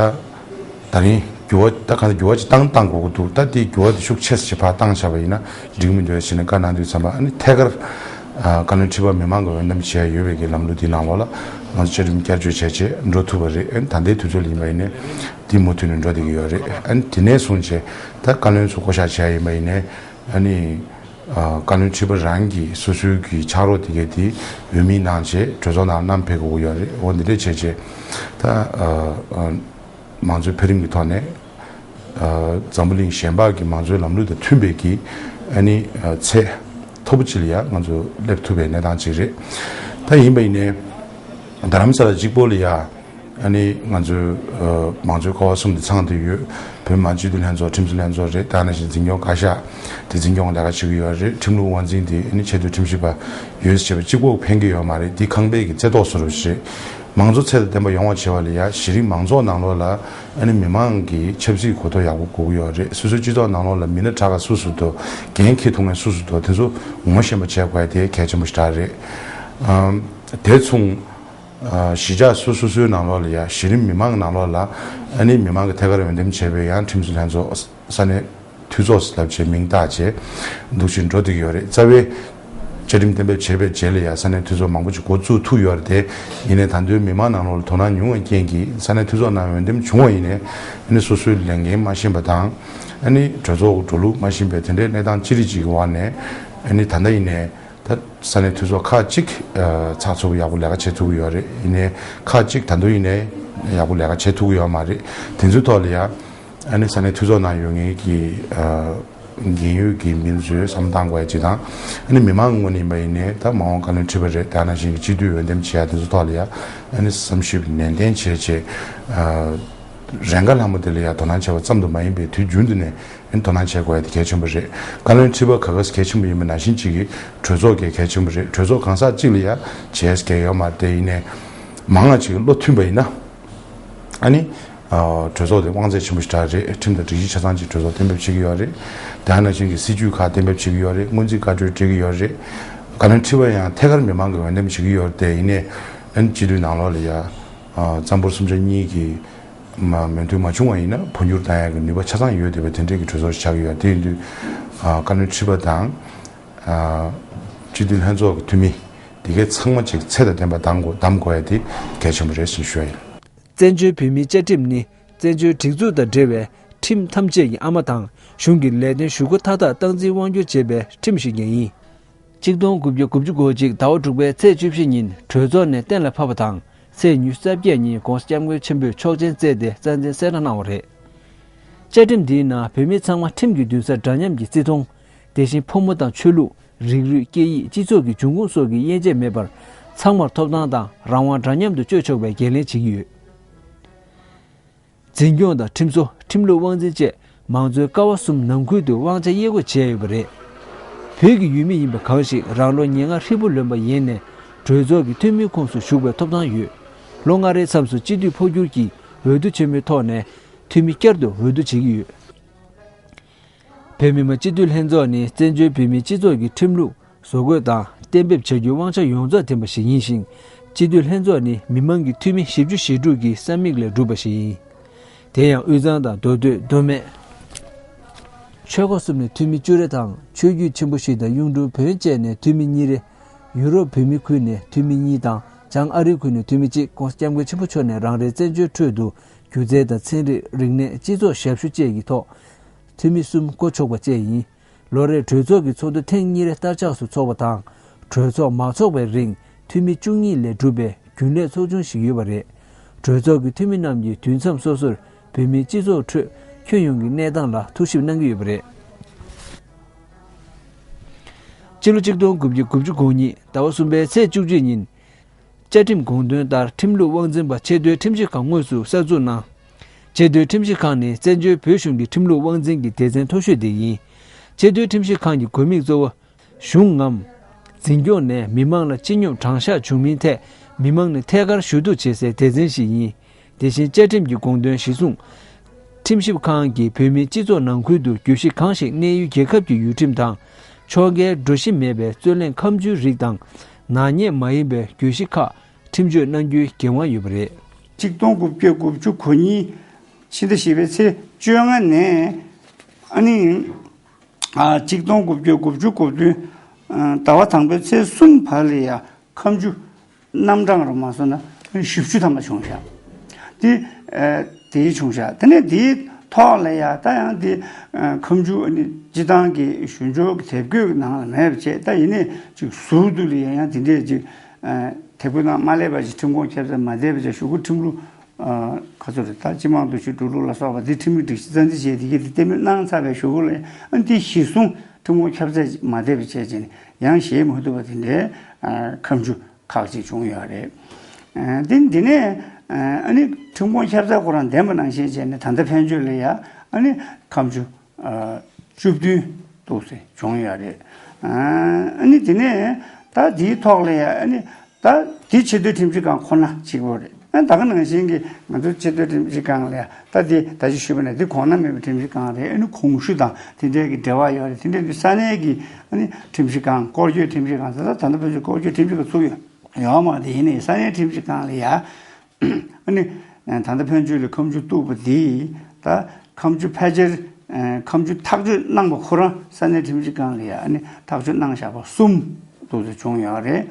ད་རིང་འགྱུར་བ་ད་གང་འགྱུར་བ་ཅིག་བཏང་བཏང་དགོས་ཀྱི་འདུག་ད་དེ་འགྱུར་བ་དེ་ཤུགས་ཆེ་ཙམ་ཅིག་ཕར་བཏང་བཞག་པ་ཡིན་ན་འགྲིག་མི་འདུག་ཟེར་ནས་བཀའ་གནང་དུས་ཙམ་པ། ཨ་ནི་ཐད་ཀར་ཨ་བཀའ་བློན་ཁྲི་པ་མི་མང་གི་འོས་འདེམས་བྱས་ཡོད་པའི་གི་ལམ་ལུགས་དེའི་ནང་ལོགས་ལ་ང་ཚོ་བཅའ་ཁྲིམས་བསྐྱར་བཅོས་བྱས་རྗེས་འགྲོ་ཐུབ་པ་རེད། ཨ་ནི་ད་ལྟའི་དུས་ཚོད་ལ་ཡིན་པ་ཡིན་ནའི་དེ་མུ་མཐུད་ནས་འགྲོ་བསྡད་ཀྱི་ཡོད་རེད། ཨ་ནི་དེ་ནས་བཟུང་བྱས་ད་བཀའ་བློན་ཚོ་བསྐོ་གཞག་བྱས་ཡིན་པ་ཡིན་ནའི་ཨ་ནི། ཨ་བཀའ་བློན་ཁྲི་པ་རང་གིས་སོ་སོའི་གི་ཕྱག་རོགས་དེ་གས་དེ་འོས་མི་གནང་བྱས་གྲོས་ཚོགས་ནང་བསྣམས་ཕེབས་དགོས་ཀྱི་ཡོད་རེད། འོ་འདི་འདྲས་བྱས་བྱས་ད་ཨ་ཨ་མང་གཙོའི་འཕེལ་རིམ་གྱི་ཐོག་ནས་ཨ་འཛམ་བུ་གླིང་གཞན་པ་གི་མང་གཙོའི་ལམ་ལུགས་དང་མཐུན་པའི་གི་ཨ་ནི་ཨ་ཚད་མཐོ་པོ་ཅིག་ལ་ཡང་ང་ཚོ་སླེབས་ཐུབ་པའི་གནས་སྟངས་ཅིག་རེད། ད་ཡིན་པ་ཡིན་ནའི་རྡ་རམ་ས་ལ་གཅིག་པོ་ལ་ཡ། ཨ་ནི་ང་ཚོའི་ཨ་མང་གཙོའི་ཀ་བ་གསུམ་དེ་ཚང་བསྡད་ཡོད། བོད་མི་མང་སྤྱི་འཐུས་ལྷན་ཚོགས། ཁྲིམས་བཟོ་ལྷན་ཚོགས་རེད། དེ་ནང་བཞིན་འཛིན་སྐྱོང་བཀའ་ཤག་དེ་འཛིན་སྐྱོང་ལས་ཀ་བྱེད་ཀྱི་ཡོད་རེད། ཁྲིམས་ལུགས་དབང་འཛིན་དེ་ཨ་ནི་ཆེས་མཐོའི་ཁྲིམས་ཞིབ་པ་ཡོད་ཟེར་བྱས་པ་གཅིག་པོ་ཕན་གྱི་ཡོད་མ་རེད། འདི་ཁང་པའི་གི་རྩེ་ཏོག་བཟོ་འདྲ་ཞིག་རེད། མང་གཙོ་ཚད་དང་ལྡན་པ་ཡོང་བ་བྱེད་པ་ལ་ཡ་གཞི་རིམ་མང་ཚོགས་ནང་ལོགས་ལ་ཨ་ནི་མི་མང་གི་ཆབ་སྲིད་གོ་རྟོགས་ཡག་པོ་དགོས་ཀྱི་ཡོད་རེད། སོ་སོའི་སྤྱི་ཚོགས་ནང་ལོགས་ལ་མི་སྣ་དྲག་ག་སུ་སུ་འདུག་འགན་འཁྱེར་ཐུབ་མཁན་སུ་སུ་འདུག་དེ་ཚོ་ངོ་ཤེས་པ་བྱེད་དགོས་ཡ་དེ་གལ་ཆེན་པོ་ཞེ་དྲག་རེད། ཨམ་དེ་མཚུངས། ཨ་གཞིས་ཆགས་སོ་སོ་སོའི་ནང་ལོགས་ལ་ཡ་གཞི་རིམ་མི་མང་ནང་ལོགས་ལ་ཨ་ནི་མི་མང་གི་ཐད་ཀར་འོས་འདེམས་བྱས་པའི་ཡང་ཁྲིམས་བཟོ་ལྷན་ཚོགས། ས་གནས་འཐུས་ཚོགས་ལབ་བྱས་མིང་བཏགས་བྱས་འདུག་ཅིང་འགྲོ་བསྡད་ཀྱི་ཡོད་རེད། རྩ་བའི་བཅའ་ཁྲིམས་གཏན་འབེབས་བྱས་པའི་རྗེས་ལ་ཡ་ས་གནས་འཐུས་ཚོགས་མང་པོ་ཅིག་འགོ་བཙུགས་ཐུབ་ཡོད་རེད་དེ། ཡིན་ནའི་ད་དུང་མི་མང་ནང་ལོགས་ལ་དོ་སྣང་ཉུང་བའི་རྐྱེན་གྱིས་ས་གནས་འཐུས་ཚོགས་ནང་འོས་འདེམས་བྱུང་བ་ཡིན་ནའི་ཨ་ནི་སོ་སོའི་ལས་འགན་མ་ཤེས་པ་དང་། ཨ་ནི་གྲོས་ཚོགས་ཀྱི་འགྲོ་ལུགས་མ་ཤེས་པའི་དེ་འདྲའི་གནས་སྟངས་ཅི་རིགས་ཅིག་གི་འོག་ནས་ཨ་ནི་ད་ལྟ་ཡིན་ནའི། ད་ས་གནས་འཐུས་ཚོགས་ཁག་ཅིག་ཨ་ཚགས་ཚུད་པོ་ཡག་པོ་ལས་ཀ་བྱེད་ཐུབ་ཀྱི་ཡོད་རེད། ཡིན་ནའི་ཁག་ཅིག་ད་དུང་ཡིན་ནའི་ཡག་པོ་ལས་ཀ་བྱེད་ཐུབ་ཀྱི་ཡོད་མ་རེད། དེ་ཚོའི་ཐོག་ལ་ཡ་ཨ་ནི་ས་གནས་འཐུས་ཚོགས་ནང་ཡོད་མཁན་གྱི་ཨ་འགན་ཡོད་ཀྱི་མི་ཚོས་བསམ་བློ་བཏང་དགོས་ཡ་ཅིག་དང་། ཨ་ནི་མི་མང་གི་ངོས་ནས་ཡིན་པ་ཡིན་ནའི་ད་མ་འོངས་བཀའ་བློན་ཁྲི་པ་རེད། དེ་ནང་བཞིན་གྱི་སྤྱི་འཐུས་འོས་འདེམས་བྱེད་ཡ་དེ་ཚོའི་ཐོག་ལ་ཡ་ཨ་ནི་བསམ་ཞིབ་ནན་ཏན་བྱས་བྱས་ཨ་རན་ག་ལྷ་མོ་དེ་ལ་ཡ་དོ་སྣང་བྱས་པ་ཙམ་དུ་མ་ཡིན་པའི་དུས་རྒྱུན་དུ་ནས། ཨ་ནི་དོ་སྣང་བྱེད་དགོས་ཡ་དེ་གལ་ཆེན་པོ་རེད། བཀའ་བློན་ཁྲི་པ་ག་ག་གལ་ཆེན་པོ་ཡིན་པ་ནང་བཞིན་གཅིག་གིས་གྲོས་ཚོགས་ཀྱང་གལ་ཆེན་པོ་རེད། གྲོས་ཚོགས་གང་ཟག་གཅིག་ལ་ཡ་བྱས་གལ་ཡོད་མ་རེད། དེ་ཡིན་ནའི་མང་ང་ཅིག་བློ་མཐུན་པ་ཡིན་ན་ཨ་ནི་ཨ་གྲོས་ཚོགས་དེ་དབང་ཚད་ཆེན་པོ་ཞེ་དྲག་རེད། ཁྲིམས་དང་སྒྲིག་གཞི་ཆ་ཚང་ཅིག་གྲོས་ཚོགས་གཏན་འབེབས་བྱེད་ཀྱི་ཡོད་རེད། དེ་ནང་བཞིན་གྱི་སྲིད་ཇུས་ཁག་གཏན་འབེབས་བྱེད་ཀྱི་ཡོད་རེད། སྔོན་རྩིས་བཀའ་འཁྲོལ་སྤྲད་ཀྱི་ཡོད་རེད། བཀའ་བློན་ཁྲི་པ་ཡང་ཐད་ཀར་མི་མང་གིས་འོས་འདེམས་བྱེད་ཀྱི་ཡོད་རེད། དེ་ཡིན་ནའི་ཨ་ནི་སྤྱི་འཐུས་ནང་ལོགས་ལ་ཡ་ཨ་རྩ་འབོར་སུམ་ཆ་གཉིས་ཀྱི་ མ་མོས་མཐུན་མ་བྱུང་བ་ཡིན་ན་འཕོ་འགྱུར་བཏང་ཡག་གི་ནུས་པ་ཆ་ཚང་ཡོད་བསྡད་པའི་དེ་འདྲའི་གི་གྲོས་ཚོགས་ཤིག་ཆགས་ཀྱི་ཡོད། དེ་ཡིན་དུས་ཨ་བཀའ་བློན་ཁྲི་པ་དང་ཨ་སྤྱི་འཐུས་ལྷན་ཚོགས་ཀྱི་འཐུས་མི་དེ་གའི་ཚང་མ་ཅིག་ཚད་དང་ལྡན་པ་གདམ་དགོས་གདམ་དགོས་ཡ་དེ་གལ་ཆེན་པོ་རེད་ཅེས་ཞུ་ཡ་ཡིན། བཙན་བྱོལ་བོད་མིའི་བཅའ་ཁྲིམས་ནི་བཙན་བྱོལ་སྒྲིག་འཛུགས་དང་འབྲེལ་བའི་ཁྲིམས་ཐམས་ཅད་ཀྱི་ཨ་མ་དང་གཞུང་གི་ལས་དོན་ཞུ་སྒོ་མཐའ་དག་སྟངས་འཛིན་དབང་སྒྱུར་བྱེད་པའི་ཁྲིམས་ཤིག་ཀྱང་ཡིན། ཆིག་སྟོང་དགུ་བརྒྱ་དགུ་བཅུ་གོ་གཅིག་ཟླ་བ་དྲུག་པའི་ཚེས་བཅུ་བཞི་ཉིན་གྲོས་ཚོགས་ནས་གཏན་ལ་ཕབ་པ་དང་། ཚེས་ཉི་ཤུ་རྩ་བརྒྱད་ཉིན་༸གོང་ས་༸སྐྱབས་མགོན་ཆེན་པོས་ཆོག་མཆན་བསྩལ་ཏེ་རྩ་འཛིན་གསལ་བསྒྲགས་གནང་བ་རེད། བཅའ་ཁྲིམས་འདིའི་ནང་བོད་མི་ཚང་མ་ཁྲིམས་ཀྱི་འདུན་སར་འདྲ་མཉམ་གྱིས་བརྩི་མཐོང་། དེ་བཞིན་ཕོ་མོ་དང་ཆོས་ལུགས། རིགས་རུས། སྐད་ཡིག་སྤྱི་ཚོགས་ཀྱི་འབྱུང་ཁུངས་སོགས་ཀྱི་དབྱེ་འབྱེད་མེད་པར་ཚང་མར་ཐོབ་ཐང་དང་རང་དབང་འདྲ་མཉམ་དུ་སྤྱོད་ཆོག་པའི་འགན་ལེན་བྱེད་ཀྱི་ཡོད། འཛིན་སྐྱོང་དང་ཁྲིམས་བཟོ། ཁྲིམས་ལུགས་དབང་འཛིན་བཅས་མང་གཙོའི་ཀ་བ་གསུམ་ནང་ཁུལ་དུ་དབང་ཆ་དབྱེ་བགོས་བྱས་ཡོད་པ་རེད། བོད་ཀྱི་ཡུལ་མི་ཡིན་པ་གང་ཞིག་རང་ལོ་ཉེར་ལྔ་ཧྲིལ་པོ་ལོན་པ་ཡིན་ནས་གྲོས་ཚོགས་ཀྱི་འཐུས་མིའི་ཁོངས་སུ་ཞུགས་པའི་ཐོབ་ཐང་ཡོད། ལོ་ལྔ་རེའི་མཚམས་སུ་སྤྱི་འཐུས་འཕོ་འགྱུར་གྱིས་འོས་བསྡུ་ཆེན་མོའི་ཐོག་ནས་འཐུས་མི་བསྐྱར་དུ་འོས་བསྡུ་བྱེད་ཀྱི་ཡོད། བོད་མི་མང་སྤྱི་འཐུས་ལྷན་ཚོགས་ནི་བཙན་བྱོལ་བོད་མིའི་སྤྱི་ཚོགས་ཀྱི་ཁྲིམས་ལུགས་བཟོ་འགོད་དང་གཏན་འབེབས་བྱ་རྒྱུའི་དབང་ཆ་ཡོངས་རྫོགས་ལྡན་པ་ཞིག་ཡིན་ཞིང་། སྤྱི་འཐུས་ལྷན་ཚོགས་ནི་མི་མང་གི་འཐུས་མི་བཞི་བཅུ་ཞེ་དྲུག་གི་ས་མིག་ལས་གྲུབ་པ་ཞིག་ཡིན། དེ་ཡང་དབུས་གཙང་དང་མདོ་སྟོད། མདོ་སྨད། ཆོལ་ཁ་གསུམ་ནས་འཐུས་མི་བཅུ་རེ་དང་། ཆོས་བརྒྱུད་ཆེན་པོ་བཞི་དང་གཡུང་དྲུང་བོན་བཅས་ནས་འཐུས་མི་གཉིས་རེ། ཡུ་རོབ་བོད་མིའི་ཁུལ་ནས་འཐུས་མི་གཉིས་དང་། བྱང་ཨ་རིའི་ཁུལ་ནས་འཐུས་མི་གཅིག ༸གོང་ས་༸སྐྱབས་མགོན་ཆེན་པོ་མཆོག་ནས་རང་རེའི་བཙན་བྱོལ་ཁྲོད་དུ་སྒྱུ་རྩལ་དང་ཚན་རིག་རིག་གནས། སྤྱི་ཚོགས། ཞབས་ཞུ་བཅས་ཀྱི་ཐོག་འཐུས་མི་གསུམ་བསྐོ་ཆོག་པ་བཅས་ཡིན། ལོ་རེར་གྲོས་ཚོགས་ཀྱི་ཚོགས་འདུ་ཐེངས་གཉིས་རེ་བསྟར་ཆགས་སུ་འཚོགས་པ་དང་། གྲོས་ཚོགས་མ་འཚོགས་པའི་རིང་འཐུས་མི་བཅུ་གཉིས་ལས་གྲུབ་པའི་རྒྱུན་ལས་ཚོགས་ཆུང་ཞིག་ཡོད་པ་རེད། གྲོས་ཚོགས་ཀྱི་འཐུས་མི་རྣམས་ཀྱིས་དུས་མཚམས་སོ་སོར་བོད་མིའི་སྤྱི་ཚོགས་ཁྲོད་ཁྱོན་ཡོངས་ཀྱི་གནས་སྟངས་ལ་ཐུགས་ཞིབ་གནང་གི་ཡོད་པ་རེད། སྤྱི་ལོ་ཆིག་སྟོང་དགུ་བརྒྱ་དགུ་བཅུ་གོ་གཉིས་ཟླ་བ་གསུམ་པའི་ཚེས་བཅུ་གཅིག་ཉིན། བཅའ་ཁྲིམས་དགོངས་དོན་ལྟར་ཁྲིམས་ལུགས་དབང་འཛིན་པ་ཆེས་མཐོའི་ཁྲིམས་ཞིབ་ཁང་དངོས་སུ་གསར་འཛུགས་གནང་། ཆེས་མཐོའི་ཁྲིམས་ཞིབ་ཁང་ནི་བཙན་བྱོལ་བོད་གཞུང་གི་ཁྲིམས་ལུགས་དབང་འཛིན་གྱི་སྡེ་ཚན་མཐོ་ཤོས་དེ་ཡིན། ཆེས་མཐོའི་ཁྲིམས་ཞིབ་ཁང་གི་དགོས་དམིགས་གཙོ་བོ། གཞུང་ངམ། འཛིན་སྐྱོང་ནས་མི་མང་ལ་སྤྱི་སྙོམས་དྲང་གཞག་བྱུང་མིན་ཐད་མི་མང་ནས་ཐད་ཀར་ཞུ་གཏུག་བྱེད་སའི་སྡེ་ཚན་ཞིག་ཡིན། དེ་བཞིན་བཅའ་ཁྲིམས་ཀྱི་དགོངས་དོན་གཞིར་བཟུང་། ཁྲིམས་ཞིབ་ཁང་གིས་བོད་མིའི་སྤྱི་ཚོགས་ནང་ཁུལ་དུ་གྱོད་གཞི་གང་ཞིག་གནས་ཡུལ་རྒྱལ་ཁབ་ཀྱི་ཡུལ་ཁྲིམས་དང་། ཕྱོགས་འགལ་འགྲོ་གཞི་མེད་པའི་རྩོད་གླེང་ཁ་མཆུའི་རིགས་དང་། ནག་ཉེས་མ་ཡིན་པའི་གྱོད་གཞི་ཁག་ཁྲིམས་གཅོད་གནང་རྒྱུའི་འགན་དབང་ཡོད་པ་རེད། ཆིག་སྟོང་དགུ་བརྒྱ་དགུ་བཅུ་གོ་གཉིས་ཕྱི་ཟླ་བཞི་པའི་ཚེས་བཅོ་ལྔ་ནས་ཨ་ནི་ཨ་ཆིག་སྟོང་དགུ་བརྒྱ་དགུ་བཅུ་གོ་བདུན་ཟླ་བ་དང་པོའི་ཚེས་གསུམ་བར་ལ་ཡ་ཁ་མཆུ་རྣམ་གྲངས་རུ་མ་སོང་ན་བཞི་བཅུ་ཐམ་པ་བྱུང་ཤག་དེ་ཨ་དེའི་བྱུང་ཤག་དེ་ནས་དེའི་ཐོག་ལ་ཡ་ད་ཡང་དེ་ཨ་ཁ་མཆུ་ཨ་ནི་སྤྱི་བཏང་གི་ཞུ་སྦྱོར་གྱི་དེབ་འགོད་ཀྱི་ནང་ལ་མེད་པ་བྱས། ད་ཡིན་ནའི་ཅིག་ཟུར་དུ་ལ་ཡ་ཡང་དེ་འདྲས་ཅིག་ཨ་དེབ་འགོད་ནང་མ་སླེབས་པ་ཅིག་ཁྲིམས་ཁང་ཁྱབ་བསྒྲགས་མ་བསྡད་པ་བྱས། གཞུག་གུ་ཁྲིམས་ལུགས་ཨ་ག་ཚོད་རེད། ད་སྤྱི་དམངས་འདུ་ཤེས་འགྲོ་ལུགས་ལ་སོགས་པ་འདི་ཁྲིམས་ཀྱི་སྒྲིག་གཞི་རྩ་འཛིན་བྱས་དེ་གས་དེ་གཏན་འབེབས་གནང་ཚར་བའི་གཞུག་གུ་ལ་ཨ་ནི་དེ་གཞིར་བཟུང་ཁྲིམས་ཁང་ཁྱབ་བསྒྲགས་མ་བསྡད་པ་བྱས་བྱས་ནས་ཡང་བཞེས་མ་ཐུབ་པ་དེ་འདྲའི་ཨ་ཁ་མཆུ་ཁག་ཅིག་བྱུང་ཡོད་རེད། ཨ་དེ་འདི་ནས་ཨ་ནི་ཁྲིམས་ཁང་ཁྱབ་བསྒྲགས་ཁོ་རང་བདེན་པ་ནང་བཞིན་བྱས་ནས་ད་ལྟ་ཕན་ཆོད་ལ་ཡ་ཨ་ནི་ཁ་མཆུ་ཨ་བཅུ་བདུན་འདུག་སེ་བྱུང་ཡོད་རེད། ཨ་ནི་དེ་ནས་ད་དེའི་ཐོག་ལ་ཡ་ཨ་ནི་ད་དེ་ཆེས་མཐོའི་ཁྲིམས་ཞིབ་ཁང་ཁོ་ན་གཅིག་པོ་རེད། ཨ་ད་ག་ནང་བཞིན་གྱི་ང་ཚོ་ཆེས་མཐོའི་ཁྲིམས་ཞིབ་ཁང་ལ་ཡ་ད་དེ་ད་ཅི་ཞུས་པ་ནས་དེ་གོང་ན་མེད་པའི་ཁྲིམས་ཞིབ་ཁང་རེད། ཨ་ནི་གོང་ཞུ་དང་དེ་འདྲའི་གི་འབྲེལ་བ་ཡོད་རེད། དེ་འདྲའི་གི་ས་གནས་ཀྱི་ཨ་ནི་ཁྲིམས་ཞིབ་ཁང་། སྐོར་སྐྱོད་ཁྲིམས་ཞིབ་ཁང་ཟེར། ད་ད་ལྟ་བོད་ཀྱི་སྐོར་སྐྱོད་ཁྲིམས་ཞིབ་ཁང་ཚུགས་ཡོད་ཡོད་མ་རེད། དེ་ཡིན་ནའི་ས་གནས་ཁྲིམས་ཞིབ་ཁང་ལ་ཡ། ཨ་ནི་ད་ལྟ་ཕན་ཆོད་ལ་ཁ་མཆུ་གཏུགས་པ་འདི་ད་ཁ་མཆུ་ཕལ་ཆེར་ཁ་མཆུ་ཐག་གཅོད་གནང་པ་ཁོ་རང་ས་གནས་ཁྲིམས་ཞིབ་ཁང་ལ་ཡ་ཨ་ནི་ཐག་གཅོད་གནང་བཞག་པ་གསུམ་འདུག་སེ་བྱུང་ཡོད་རེད།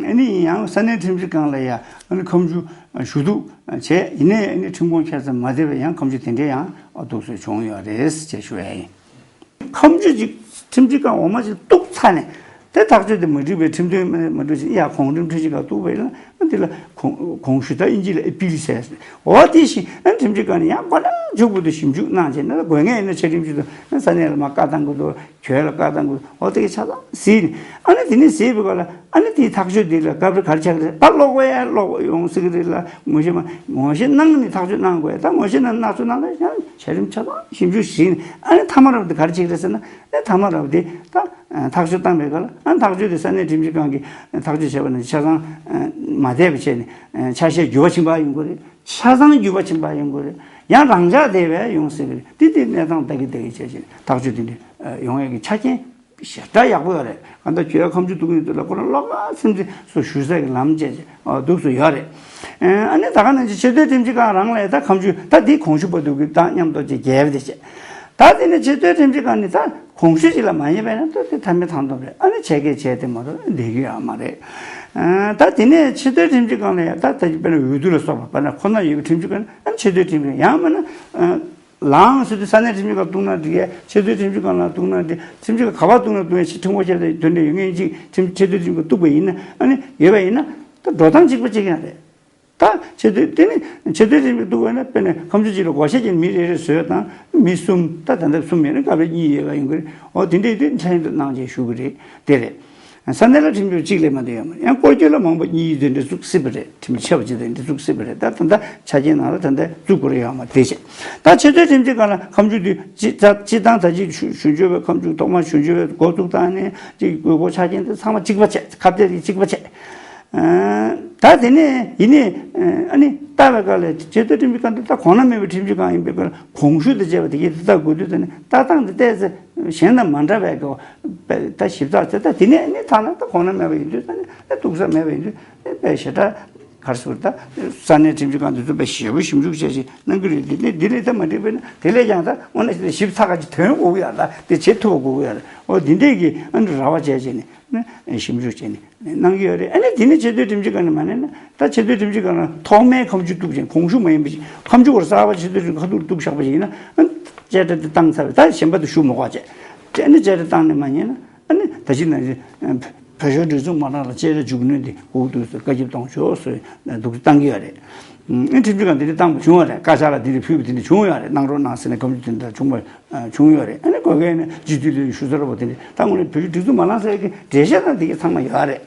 ཨ་ནི་ཡང་ས་གནས་ཁྲིམས་ཞིབ་ཁང་ལ་ཡ་ཨ་ནི་ཁ་མཆུ་ཞུ་གཏུག་བྱས། ཡིན་ནའི་ཨ་ནི་ཁྲིམས་ཁང་ཁྱབ་བསྒྲགས་མ་བསྡད་པའི་ཡང་ཁ་མཆུ་དེ་འདྲའི་ཡང་འདུག་སེ་བྱུང་ཡོད་རེད་ཅེས་ཞུ་ཡ་ཡིན། ཁ་མཆུ་ཅིག་ཁྲིམས་ཞིབ་ཁང་འོག་མ་ཅིག་གཏུགས་ཚར་ནས་དེ་ཐག་གཅོད་དེ་མ་འགྲིག་པའི་ཁྲིམས་དོན་མ་འགྲིག་ཅིག་ཡ་གོང་རིམ་ཁྲིམས་ཞིབ་ཁང་གཏུགས་པ་ཡིན་ན་འདི་ལ་གོང་གོང་ཞུ་ད་ཨིན་ཇི་ལ་ཨི་པིལ་ཟེར། འོ་དེ་བཞིན་ཨ་ཁྲིམས་ཞིབ་ཁང་ནས་ཡང་གོ་ལ་མཇུག་བར་དུ་ཞིབ་འཇུག་གནང་བྱས་ན་དགོས་ངེས་ཡིན་ན་ཆ་ཁྲིམས་ཞིབ་དང་ས་གནས་ལ་མ་བཀའ་གཏང་དགོས་འདུག་ཁྱོད་ལ་བཀའ་གཏང་དགོས་འདུག་འོ་དེ་གི་ཆ་ཚང་གཟིགས་ནས་ཨ་ནི་དེ་ནས་གཟིགས་པའི་སྐབས་ལ་ཨ་ནི་དེའི་ཐག་གཅོད་དེ་ལ་སྐབས་རེ་ག་རེ་ཆགས་ཀྱི་རེད། ད་ཀློག་པ་ཡ་ཀློག་པ་ཡོང་སྲིད་ཀྱི་རེད་ལ། ངོ་ཤེས་མ་ངོ་ཤེས་གནང་ནས་ཐག་གཅོད་གནང་དགོས། ད་ངོ་ཤེས་གནང་ནས་ཐག་གཅོད་གནང་ན་ཡང་བྱ་རིམ་ཆ་ཚང་ཞིབ་འཇུག་ཞིག་ནས་ཨ་ནི་མཐའ་མ་རབ་དེ་ག་རེ་བྱེད་ཀྱི་རེད་ཟེར་ན། ཨ་མཐའ་མ་རབ་དེ་ད་ཐག་གཅོད་བཏང་པའི་སྐབས་ལ་ཨ་ཐག་གཅོད་དེ་ས་གནས་ཁྲིམས་ཞིབ་ཁང་གིས་ཐག་གཅོད་བྱས་པ་ནང་ཆ་ཚང་མ་བསྡད་པ་བྱས་ནས་ཆ་ཤས་འགྱུར་བ་ཕྱིན་པ་ཡོང་གི་རེད། ཆ་ཚང་འགྱུར་བ་ཕྱིན་པ་ཡོང་གི་རེད། ཡང་རང་འཇགས་བསྡད་པའི་ཡོང་སྲིད་ཀྱི་རེད། དེ་དེ་གནས་སྟངས་ལྟ་གི་ལྟ་གི་བྱས་བྱས་ཐག་གཅོད་དེ་འདྲ་ཡོང་ཡས་ཀྱི་ཆ་རྐྱེན། ཞེ་དྲག་ཡག་པོ་ཡོད་རེད། གང་ལྟར་ཁྱོད་ཁ་མཆུ་གཏུག་གི་ཡོད་དུས་ལ་ཁོ་རང་བློ་ཁ་ཚིམ་ཚིམ་སུ་ཞུ་ས་གི་ལམ་བཅས་ཀྱི་འདུག་སུ་ཡོད་རེད། ཨ་ནི་ད་ག་ནང་བཞིན་ཆེས་མཐོའི་ཁྲིམས་ཞིབ་ཁང་རང་ལ་ད་ཁ་མཆུ་ད་འདི་གོང་ཞུ་པ་འདུག་གི་ད་མཉམ་དུ་ཅིག་རྒྱལ་བ་དེ་བྱས། ད་དེ་ནས་ཆེས་མཐོའི་ཁྲིམས་ཞིབ་ཁང་ནི་ད་གོང་ཞུ་ཅིག་ལ་མ་ཡིན་པས་ན་ད་དེ་ཐ་མའི་ཐང་སྟོང་རེད། ཨ་ནི་བྱས་སྐད་བྱས་དེ་མ་གཏོགས་བསྡད་རྒྱུ་ཡོད་མ་རེད། ད་དེ་ནས་ཆེས་མཐོའི་ཁྲིམས་ཞིབ་ཁང་ལ་ཡང་ད་ད་ཅིག་དཔེར་ན་འོས་བསྡུ་ལ་སོགས་པ་དཔེར་ན་ཁོ་ན་ཡོད་པའི་ཁྲིམས་ཞིབ་ཁང་ཨ་ནི་ཆེས་མཐོའི་ཁྲིམས་ཞིབ་ཁང་ཡང་མིན་ན། ལའང་ཟེར་དུས་ས་གནས་ཁྲིམས་ཞིབ་ཁང་གཏུགས་ན་འགྲིག་གས། ཆེས་མཐོའི་ཁྲིམས་ཞིབ་ཁང་ལ་གཏུགས་ན་འགྲིག། ཁྲིམས་ཞིབ་ཁང་ག་པར་གཏུགས་ན་གཏུགས་ཡས་ཆེས་ཁྲིམས་དཔོན་ཆེ་དོན་འགྲིག་ཡོད་མཁན་གཅིག་ཁྲིམས་ཆེས་མཐོའི་ཁྲིམས་ཞིབ་ཁང་གཏུགས་པ་ཡིན་ན་ཨ་ནི་ཡོད་པ་ཡིན་ན་ད་འགྲོ་སྟངས་གཅིག་པ་གཅིག་རྐྱང་རེད། ད་ཆེས་མཐོའི་དེ་ནི་ཆེས་མཐོའི་ཁྲིམས་ཞིབ་གཏུགས་པ་ན་དཔེར་ན་ཁ་མཆུ་གཅིག་ལ་བགོ་བཤའ་བྱས་མི་རེ་རེ་བཟོས་དང་མི་གསུམ་ད་ད་ལྟ་གསུམ་ཡོད་ན་སྐབས་རེ་གཉིས་ཡོད་པ་ཡིན་གྱི་རེད། འོ་དེ་འདྲས་དེ་མཚན་དུ་གནང་བྱས་ཞུ་གི་རེད། དེ་རེད། ས་གནས་ལ་ཁྲིམས་ཞིབ་གཅིག་ལས་མ་གཏོགས་ཡོད་མ་རེད། ཡང་སྐོར་སྐྱོད་ལ་མང་པོ་གཉིས་དེ་འདྲ་བཙུགས་སྲིད་པ་རེད། ཁྲིམས་ཞིབ་ཆེ་བ་ཅིག་དེ་འདྲ་བཙུགས་སྲིད་པ་རེད། ད་ད་ལྟ་ཆ་རྐྱེན་ནང་ལ་ད་ལྟ་བཙུགས་དགོས་རེད་ཡོད་མ་རེད་དེ་བྱས། ད་ཆེས་མཐོའི་ཁྲིམས་ཞིབ་ཁང་ལ་ཁ་མཆུ་དུས་སྤྱི་ད་སྤྱི་བཏང་ད་ཅི་ཞུ་ཞུ་བཅོས་པའི་ཁ་མཆུ་ཐོག་མར་ཞུ་བཅོས་པའི་འགོ་བཙུགས་སྟངས་ནས་ཅིག་དགོས་མཁོ་ཆ་རྐྱེན་དེ་ཚང་མ་གཅིག་པ་བྱས། ཁ་གཏད་དེ་གཅིག་པ་བྱས། ད་དེ་ནས་ཡིན་ནའི་ཨ་ནི་ལྟ་བའི་སྐབས་ལ་ཆེས་མཐོའི་ཁྲིམས་ཞིབ་ཁང་དེ་ད་གོང་ན་མེད་པའི་ཁྲིམས་ཞིབ་ཁང་ཡིན་པའི་སྐབས་ལ་གོང་ཞུ་དང་བཅས་པ་དེ་གའི་དེ་ལྟ་དགོས་དུས་ད་ནི་ལྟ་སྟངས་དེ་ཏོག་ཙམ་གཞན་དང་མ་འདྲ་བའི་སྐབས་ད་ཞིབ་ཚགས་བྱས། ད་དེ་ནས་ཨ་ནི་ཐ་ན་ད་གོང་ན་མེད་པ་ཡིན་དུས་ད་ནི་ད་གཏུགས་ས་མེད་པ་ཡིན་དུས་ད་དཔེ་ཞེ་དྲག་ག་རེ་ཟེར་ད་ས་གནས་ཁྲིམས་ཞིབ་ཁང་དེ་ཚོ་དཔེ་ཞེ་པོ་ཞིབ་འཇུག་བྱས་ཤིག་གནང་གི་རེད། དེ་ནས་དེ་ལས་ད་མ་འགྲིག་པས་ན་དེ་ལས་ཀྱང་ད་དངོས་གནས་ཞིབ་ཚགས་ཀ་ཅིག་ཐོན་དགོས་ཀྱི་ཡོད་རེད། ད་དེ་བྱེད་ཐུབ་པ་དགོས་ཀྱི་ཡོད་རེད། འོ་དེ་འདྲས་ཀྱི་ཨ་ནི་ར་བ་བྱས་བྱས་ནས། ཞིབ་འཇུག་བྱས་ནས་གནང་གི་ཡོད་རེད། ཨ་ནི་དེ་ནི་ཆེས་མཐོའི་ཁྲིམས་ཞིབ་ཁང་ནས་མ་གནང་ན་ད་ཆེས་མཐོའི་ཁྲིམས་ཞིབ་ཁང་ལ་ཐོག་མའི་ཁ་མཆུ་གཏུགས་ཅིང་གོང་ཞུ་མ་ཡིན་པ་ཞིག་ཁ་མཆུ་བར་གསར་པ་ཆེས་མཐོའི་ཁྲིམས་ཁ་ཐུག་གཏུགས་བཞག་པ་ཞིག་ཡིན་ན་ཨ་ནི་བཅད་ཁྲ་དེ་བཏང་ཚར་བས་ད་གཞན་པ་དེ་ཞུ་མི་དགོས་བྱས། དེ་ནི་བཅད་ཁྲ་བཏང་ནས་མ་ཉན་ན་ཨ་ནི་ད་ཅི་ན་བོད་ཤོར་སྒྲིག་འཛུགས་མ་ལག་ལ་བཅད་ཁྲ་འཇུག་ནུས་དེ་དགོས་འདུག་ཟེར་བཀའ་ཁྱབ་གཏོང་ཆོག་ཟེར་འདུག་བཏང་གི་ཡོད་རེད། ཨ་ནི་ཁྲིམས་ཞིབ་ཁང་དེ་འདྲ་བཏང་པ་བྱུང་བ་རེད། བཀའ་ཤག་ལ་དེ་འདྲ་ཕུལ་བ་དེ་འདྲ་བྱུང་ཡོད་རེད། གནང་རོགས་གནང་ཟེར་ནས་ཁ་མཆུ་དེ་འདྲ་བྱུང་བ། བྱུང་ཡོད་རེད། ཨ་ནི་དགོས་གལ་ནི་སྤྱི་འཐུས་ལ་ཞུ་ས་རོགས་པ་དེ་འདྲ་ད་དངོས་གནས་བོད་ཀྱི་སྒྲིག་འཛུགས་མ་ལངས་ས་ཀྱི་འགྲེལ་བཤད་དང་དེ་གའི་ཚང་མ་ཡོད་རེད།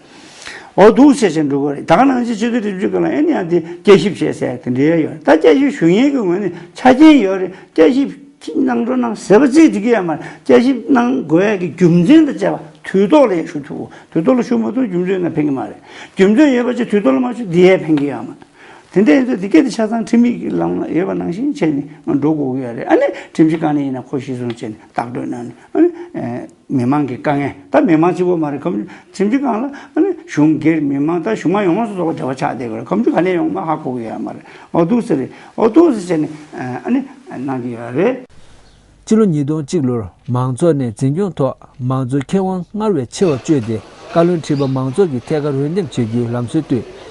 འོ་འདུག་ཟེར་བྱས་འགྲོ་དགོས་རེད། ད་ག་ནང་བཞིན་སྤྱི་འཐུས་སྒྲིག་འཛུགས་ཀྱི་ལ་ཨེ་ནི་ཡང་དེ་དཔྱད་ཞིབ་བྱས་ཟེར་དེ་འདྲ་ཡོད་རེད། ད་དཔྱད་ཞིབ་ཞུ་མཁན་གྱི་ངོས་ནས་ཆ་རྐྱེན་ཡོད་རེད། དཔྱད་ཞིབ་གནང་རོགས་གནང་ཟེར་བ་ཅིག་འགྲིག་གི་ཡོད་མ་རེད། དཔྱད་ཞིབ་གནང་དགོས་ཡ་གི་རྒྱུ་མཚན་དང་བཅས་པ་དུས་ཐོག་ལ་ཡང་ཞུ་ཐུབ། དུས་ཐོག་ལ་ཞུ་མ་ཐུབ་རྒྱུ་མཚན་ན་ཕན་གི་མ་རེད། རྒྱུ་མཚན་ཡོད་པ་ཅིག་དུས་ཐོག་ལ་མ་ཞུ་དེ་ཡས་ཕན་གི་ཡོད་མ་རེད། དེ་འདྲ་ཡིན་ཙང་དེ་སྐད་དེ་ཆ་ཚང་ཁྲིམས་ཡིག་གི་ལམ་ལ་ཡོད་པ་ནང་བཞིན་བྱས་ནས་འགྲོ་དགོས་ཀྱི་ཡོད་རེད། ཨ་ནི་ཁྲིམས་ཞིབ་ཁང་ནས་ཡིན་ན་ཁོ་གཞི་བཟུང་བྱས་ནས་བརྟག་བགྲོད་གནང་ནས་ཨ་ནི་མི་མང་གི་དཀའ་ངལ་ད་མི་མང་གཅིག་པོ་མ་རེད། ཁམས་ཁྲིམས་ཞིབ་ཁང་ལ་ཨ་ནི་གཞུང་སྒེར་མི་མང་ད་གཞུང་མང་ཡོངས་སུ་རྫོགས་པ་འབྲེལ་བ་ཆགས་བསྡད་ཀྱི་རེད། ཁམས་ཆུ་ག་ནས་ཡོང་མ་ཧ་གོ་གི་ཡོད་མ་རེད། འོ་འདུག་ཟེར་རེད། འོ་འདུག་ཟེར་བྱས་ནས་ཨ་ནི་གནང་གི་ཡོད་རེད། སྤྱི་ལོ་ཉིས་སྟོང་གཅིག་ལོར་མང་ཚོགས་ནས་འཛིན་སྐྱོང་ཐོག་མང་གཙོའི་ཁེ་དབང་སྔར་བས་ཆེ་བར་བཅོས་ཏེ་བཀའ་བློན་ཁྲི་པ་མང་ཚོགས་ཀྱིས་ཐད་ཀར་འོས་འདེམས་བྱེད་རྒྱུའི་ལམ་སྲོལ་བཏོད།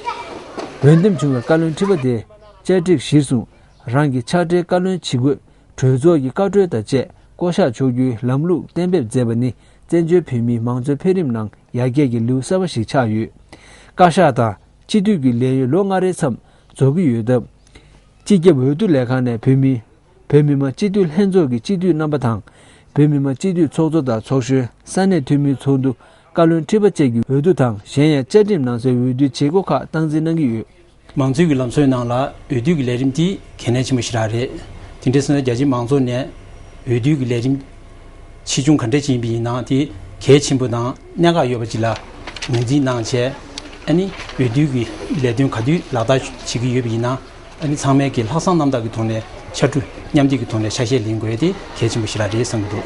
འོས་འདེམས་བྱུང་བའི་བཀའ་བློན་ཁྲི་པ་དེས་བཅའ་སྒྲིག་གཞིར་བཟུང་རང་གི་ཕྱག་སྦྲེལ་བཀའ་བློན་ཇི་དགོས་གྲོས་ཚོགས་ཀྱི་བཀའ་འཁྲོལ་དང་བཅས་བསྐོ་གཞག་ཆོག་རྒྱུའི་ལམ་ལུགས་གཏན་འབེབས་མཛད་པ་ནི་བཙན་བྱོལ་བོད་མིའི་མང་གཙོའི་འཕེལ་རིམ་ནང་ཡར་རྒྱས་ཀྱི་ལེའུ་གསར་པ་ཞིག་ཆགས་ཡོད། བཀའ་ཤག་དང་སྤྱི་འཐུས་ཀྱི་ལས་ཡུན་ལོ་ལྔ་རེའི་མཚམས་རྫོགས་ཀྱི་ཡོད་སྟབས། སྤྱི་ཁྱབ་འོས་བསྡུ་ལས་ཁང་ནས་བོད་མི། བོད་མི་མང་སྤྱི་འཐུས་ལྷན་ཚོགས་ཀྱི་སྤྱི་འཐུས་རྣམ་པ་དང་། བོད་མི་མང་སྤྱི་འཐུས་ཚོགས་གཙོ་དང་ཚོགས་གཞོན། ས་གནས་འཐུས་མིའི་ཚོགས་འདུ། བཀའ་བློན་ཁྲི་པ་བཅས་ཀྱི་འོས་བསྡུ་དང་གཞན་ཡང་བཅའ་ཁྲིམས་ནང་གསལ་འོས་བསྡུའི་བྱེད་སྒོ་ཁག་སྟངས་འཛིན་གནང་གི་ཡོད། མང་གཙོའི་གི་ལམ་སྲོལ་ནང་ལ་འོས་བསྡུ་གི་ལས་རིམ་དེ་གལ་གནད་ཆེན་པོ་ཞིག་རང་རེད། དེ་འདྲ་སོང་ཙང་རྒྱ་ཆེའི་མང་ཚོགས་ནས་འོས་བསྡུ་གི་ལས་རིམ་ཆེ་ཆུང་ག་འདྲ་ཅིག་ཡིན་པ་ཡིན་ནའང་དེ་གལ་ཆེན་པོ་དང་གནད་འགག་ཡོད་པ་ཅིག་ལ་ངོས་འཛིན་གནང་བྱས། ཨ་ནི་འོས་བསྡུ་གི་ལས་དོན་ག་དུས་ལག་བསྟར་བྱེད་ཀྱི་ཡོད་པ་ཡིན་ན། ཨ་ནི་ཚང་མས་ཀྱི་ལྷག་བསམ་རྣམ་དག་གི་ཐོག་ནས་ཕྱར་གྲུ་མཉམ་འདེགས་ཀྱི་ཐོག་ནས་ཆ་ཤས་ལེན་དགོས་དེ་གལ་ཆེན་པོ་ཞིག་རང་རེད་བསམ་གྱི་འདུག་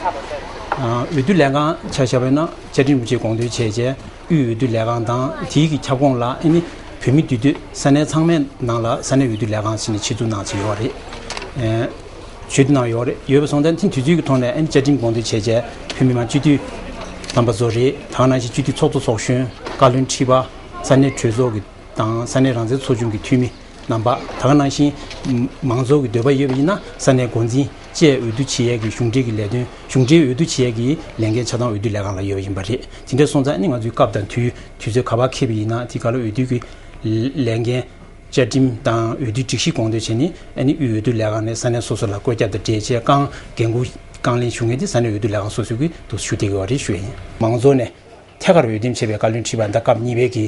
ཨ་འོས་བསྡུ་ལས་ཁང་ཆ་བཞག་པ་ཡིན་ན་བཅའ་ཁྲིམས་དྲུང་ཆེས་དགོངས་དོན་བྱས་རྗེས་དབུས་འོས་བསྡུ་ལས་ཁང་དང་དེའི་གི་ཁྱབ་ཁོངས་ལ་ཨ་ནི་བོད་མི་འདུས་སྡོད་ས་གནས་ཚང་མའི་ནང་ལ་ས་གནས་འོས་བསྡུ་ལས་ཁང་ཟེར་ནས་ཆེད་འཛུགས་གནང་བྱས་ཡོད་རེད། ཨེ་ཆེད་འཛུགས་གནང་ཡོད་རེད། ཡོད་པ་སོང་ཙང་དེ་དུས་ཚོད་ཀྱི་ཐོག་ནས་ཨ་ནི་བཅའ་ཁྲིམས་དགོངས་དོན་བྱས་རྗེས་བོད་མི་མང་སྤྱི་འཐུས་རྣམ་པ་ཚོ་རེད། ད་ག་ནང་བཞིན་སྤྱི་འཐུས་ཚོགས་གཙོ་ཚོགས་གཞོན། བཀའ་བློན་ཁྲི་པ། ས་གནས་གྲོས་ཚོགས་ཀྱི་དང་ས་གནས་རང་བཙན་ཚོགས་ཆུང་གི་འཐུས་མི་རྣམ་པ། ད་ག་ནང་བཞིན་མང་ཚོགས་ཀྱི་འདོད་པ་ཡོད་པ་ཡིན་ན་ས་གནས་འགོ་འཛིན་བཅས་འོས་བསྡུ་བྱེད་ཡས་ཀྱི་གཞུང་འབྲེལ་གྱི་ལས་དོན་གཞུང་འབྲེལ་འོས་བསྡུ་བྱེད་ཡས་ཀྱི་ལས་འགན་ཆ་ཚང་འོས་བསྡུ་ལས་ཁང་ལ་ཡོད་པ་ཡིན་པ་རེད། དེ་འདྲ་སོང་ཙང་ཨ་ནི་ང་ཚོའི་སྐབས་དང་དུས་དུས་ཚོད་ག་པར་འཁེལ་བ་ཡིན་ན་དེ་ག་ལ་འོས་བསྡུ་གི་ལས་འགན་བཅའ་ཁྲིམས་དང་འོས་བསྡུ་སྒྲིག་གཞི་དགོངས་དོན་བྱས་ནས་ཨ་ནི་དབུས་འོས་བསྡུ་ལས་ཁང་ནས་ས་གནས་སོ་སོ་ལ་བཀོད་ཁྱབ་དང་འབྲེལ་བྱས་རྐང་འགན་འཁུར་རྐང་ལེན་ཞུ་མཁན་དེ་ས་གནས་འོས་བསྡུ་ལས་ཁང་སོ་སོ་གི་འདུག་ཞུ་བསྡད་ཀྱི་ཡོད་རེད་ཞུ་ཡ་ཡིན། མང་ཚོགས་ནས་ཐད་ཀར་འོས་འདེམས་བྱས་པའི་བཀའ་བློན་ཁྲི་པ་ད་སྐབས་གཉིས་པའི་གི་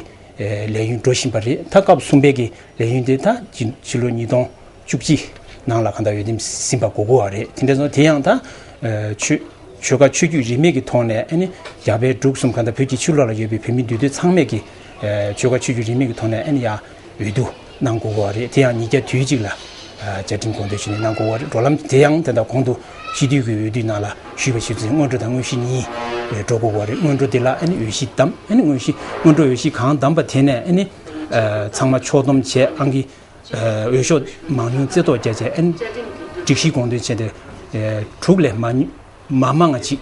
ལས་ཡུན་འགྲོ་བཞིན་པ་རེད། ད་སྐབས་གསུམ་པའི་གི་ལས་ཡུན་དེ་ད་ཕྱི་ལོ་ཉིས་སྟོང་བཅུ་གཅིག་ནང་ལ་གང་ལྟར་འོས་འདེམས་ཟིན་པ་དགོས་ཀྱི་ཡོད་རེད། དེ་འདྲ་སོང་དེ་ཡང་ད་ཆོལ་ཆོལ་ཁ་ཆོས་བརྒྱུད་རིས་མེད་ཀྱི་ཐོག་ནས་ཨ་ནི་རྒྱ་བལ་འབྲུག་གསུམ་གང་ལྟར་བོད་ཀྱི་ཕྱི་ལོགས་ལ་ཡོད་པའི་བོད་མི་འདུས་སྡོད་ཚང་མས་ཀྱི་ཆོལ་ཁ་ཆོས་བརྒྱུད་རིས་མེད་ཀྱི་ཐོག་ནས་ཨ་ནི་ཡ་འོས་བསྡུ་གནང་དགོས་ཀྱི་ཡོད་རེད། དེ་ཡང་ཉིས་བརྒྱ་དུས་གཅིག་ལ་ བཅའ་ཁྲིམས་དགོངས་དོན་ཞུས་ནས་གནང་དགོས་པ་རེད། འགྲོ་ལམ་དེ་ཡང་དེ་འདྲ་གོང་དུ་སྤྱི་འཐུས་ཀྱི་འོས་བསྡུའི་ནང་ལ་ཞུས་པ་བཞིན་དུ་སྔོན་འགྲོ་དང་དངོས་གཞི་གཉིས་འགྲོ་དགོས་པ་རེད། སྔོན་འགྲོ་དེ་ལ་ཨ་ནི་འོས་གཞི་བདམས། ཨ་ནི་དངོས་གཞི་སྔོན་འགྲོ་འོས་གཞི་གང་བདམས་པ་དེ་ནས་ཨ་ནི་ཚང་མ་ཕྱོགས་བསྡོམས་བྱས། ཨང་ཀི་འོས་ཤོག་མང་ཉུང་རྩིས་ཐོ་བརྒྱབ་བྱས། ཨ་ནི་སྒྲིག་གཞི་དགོངས་དོན་བྱས་ཏེ་དྲུག་ལས་མ་ཉུང་མ་མང་ཅིག་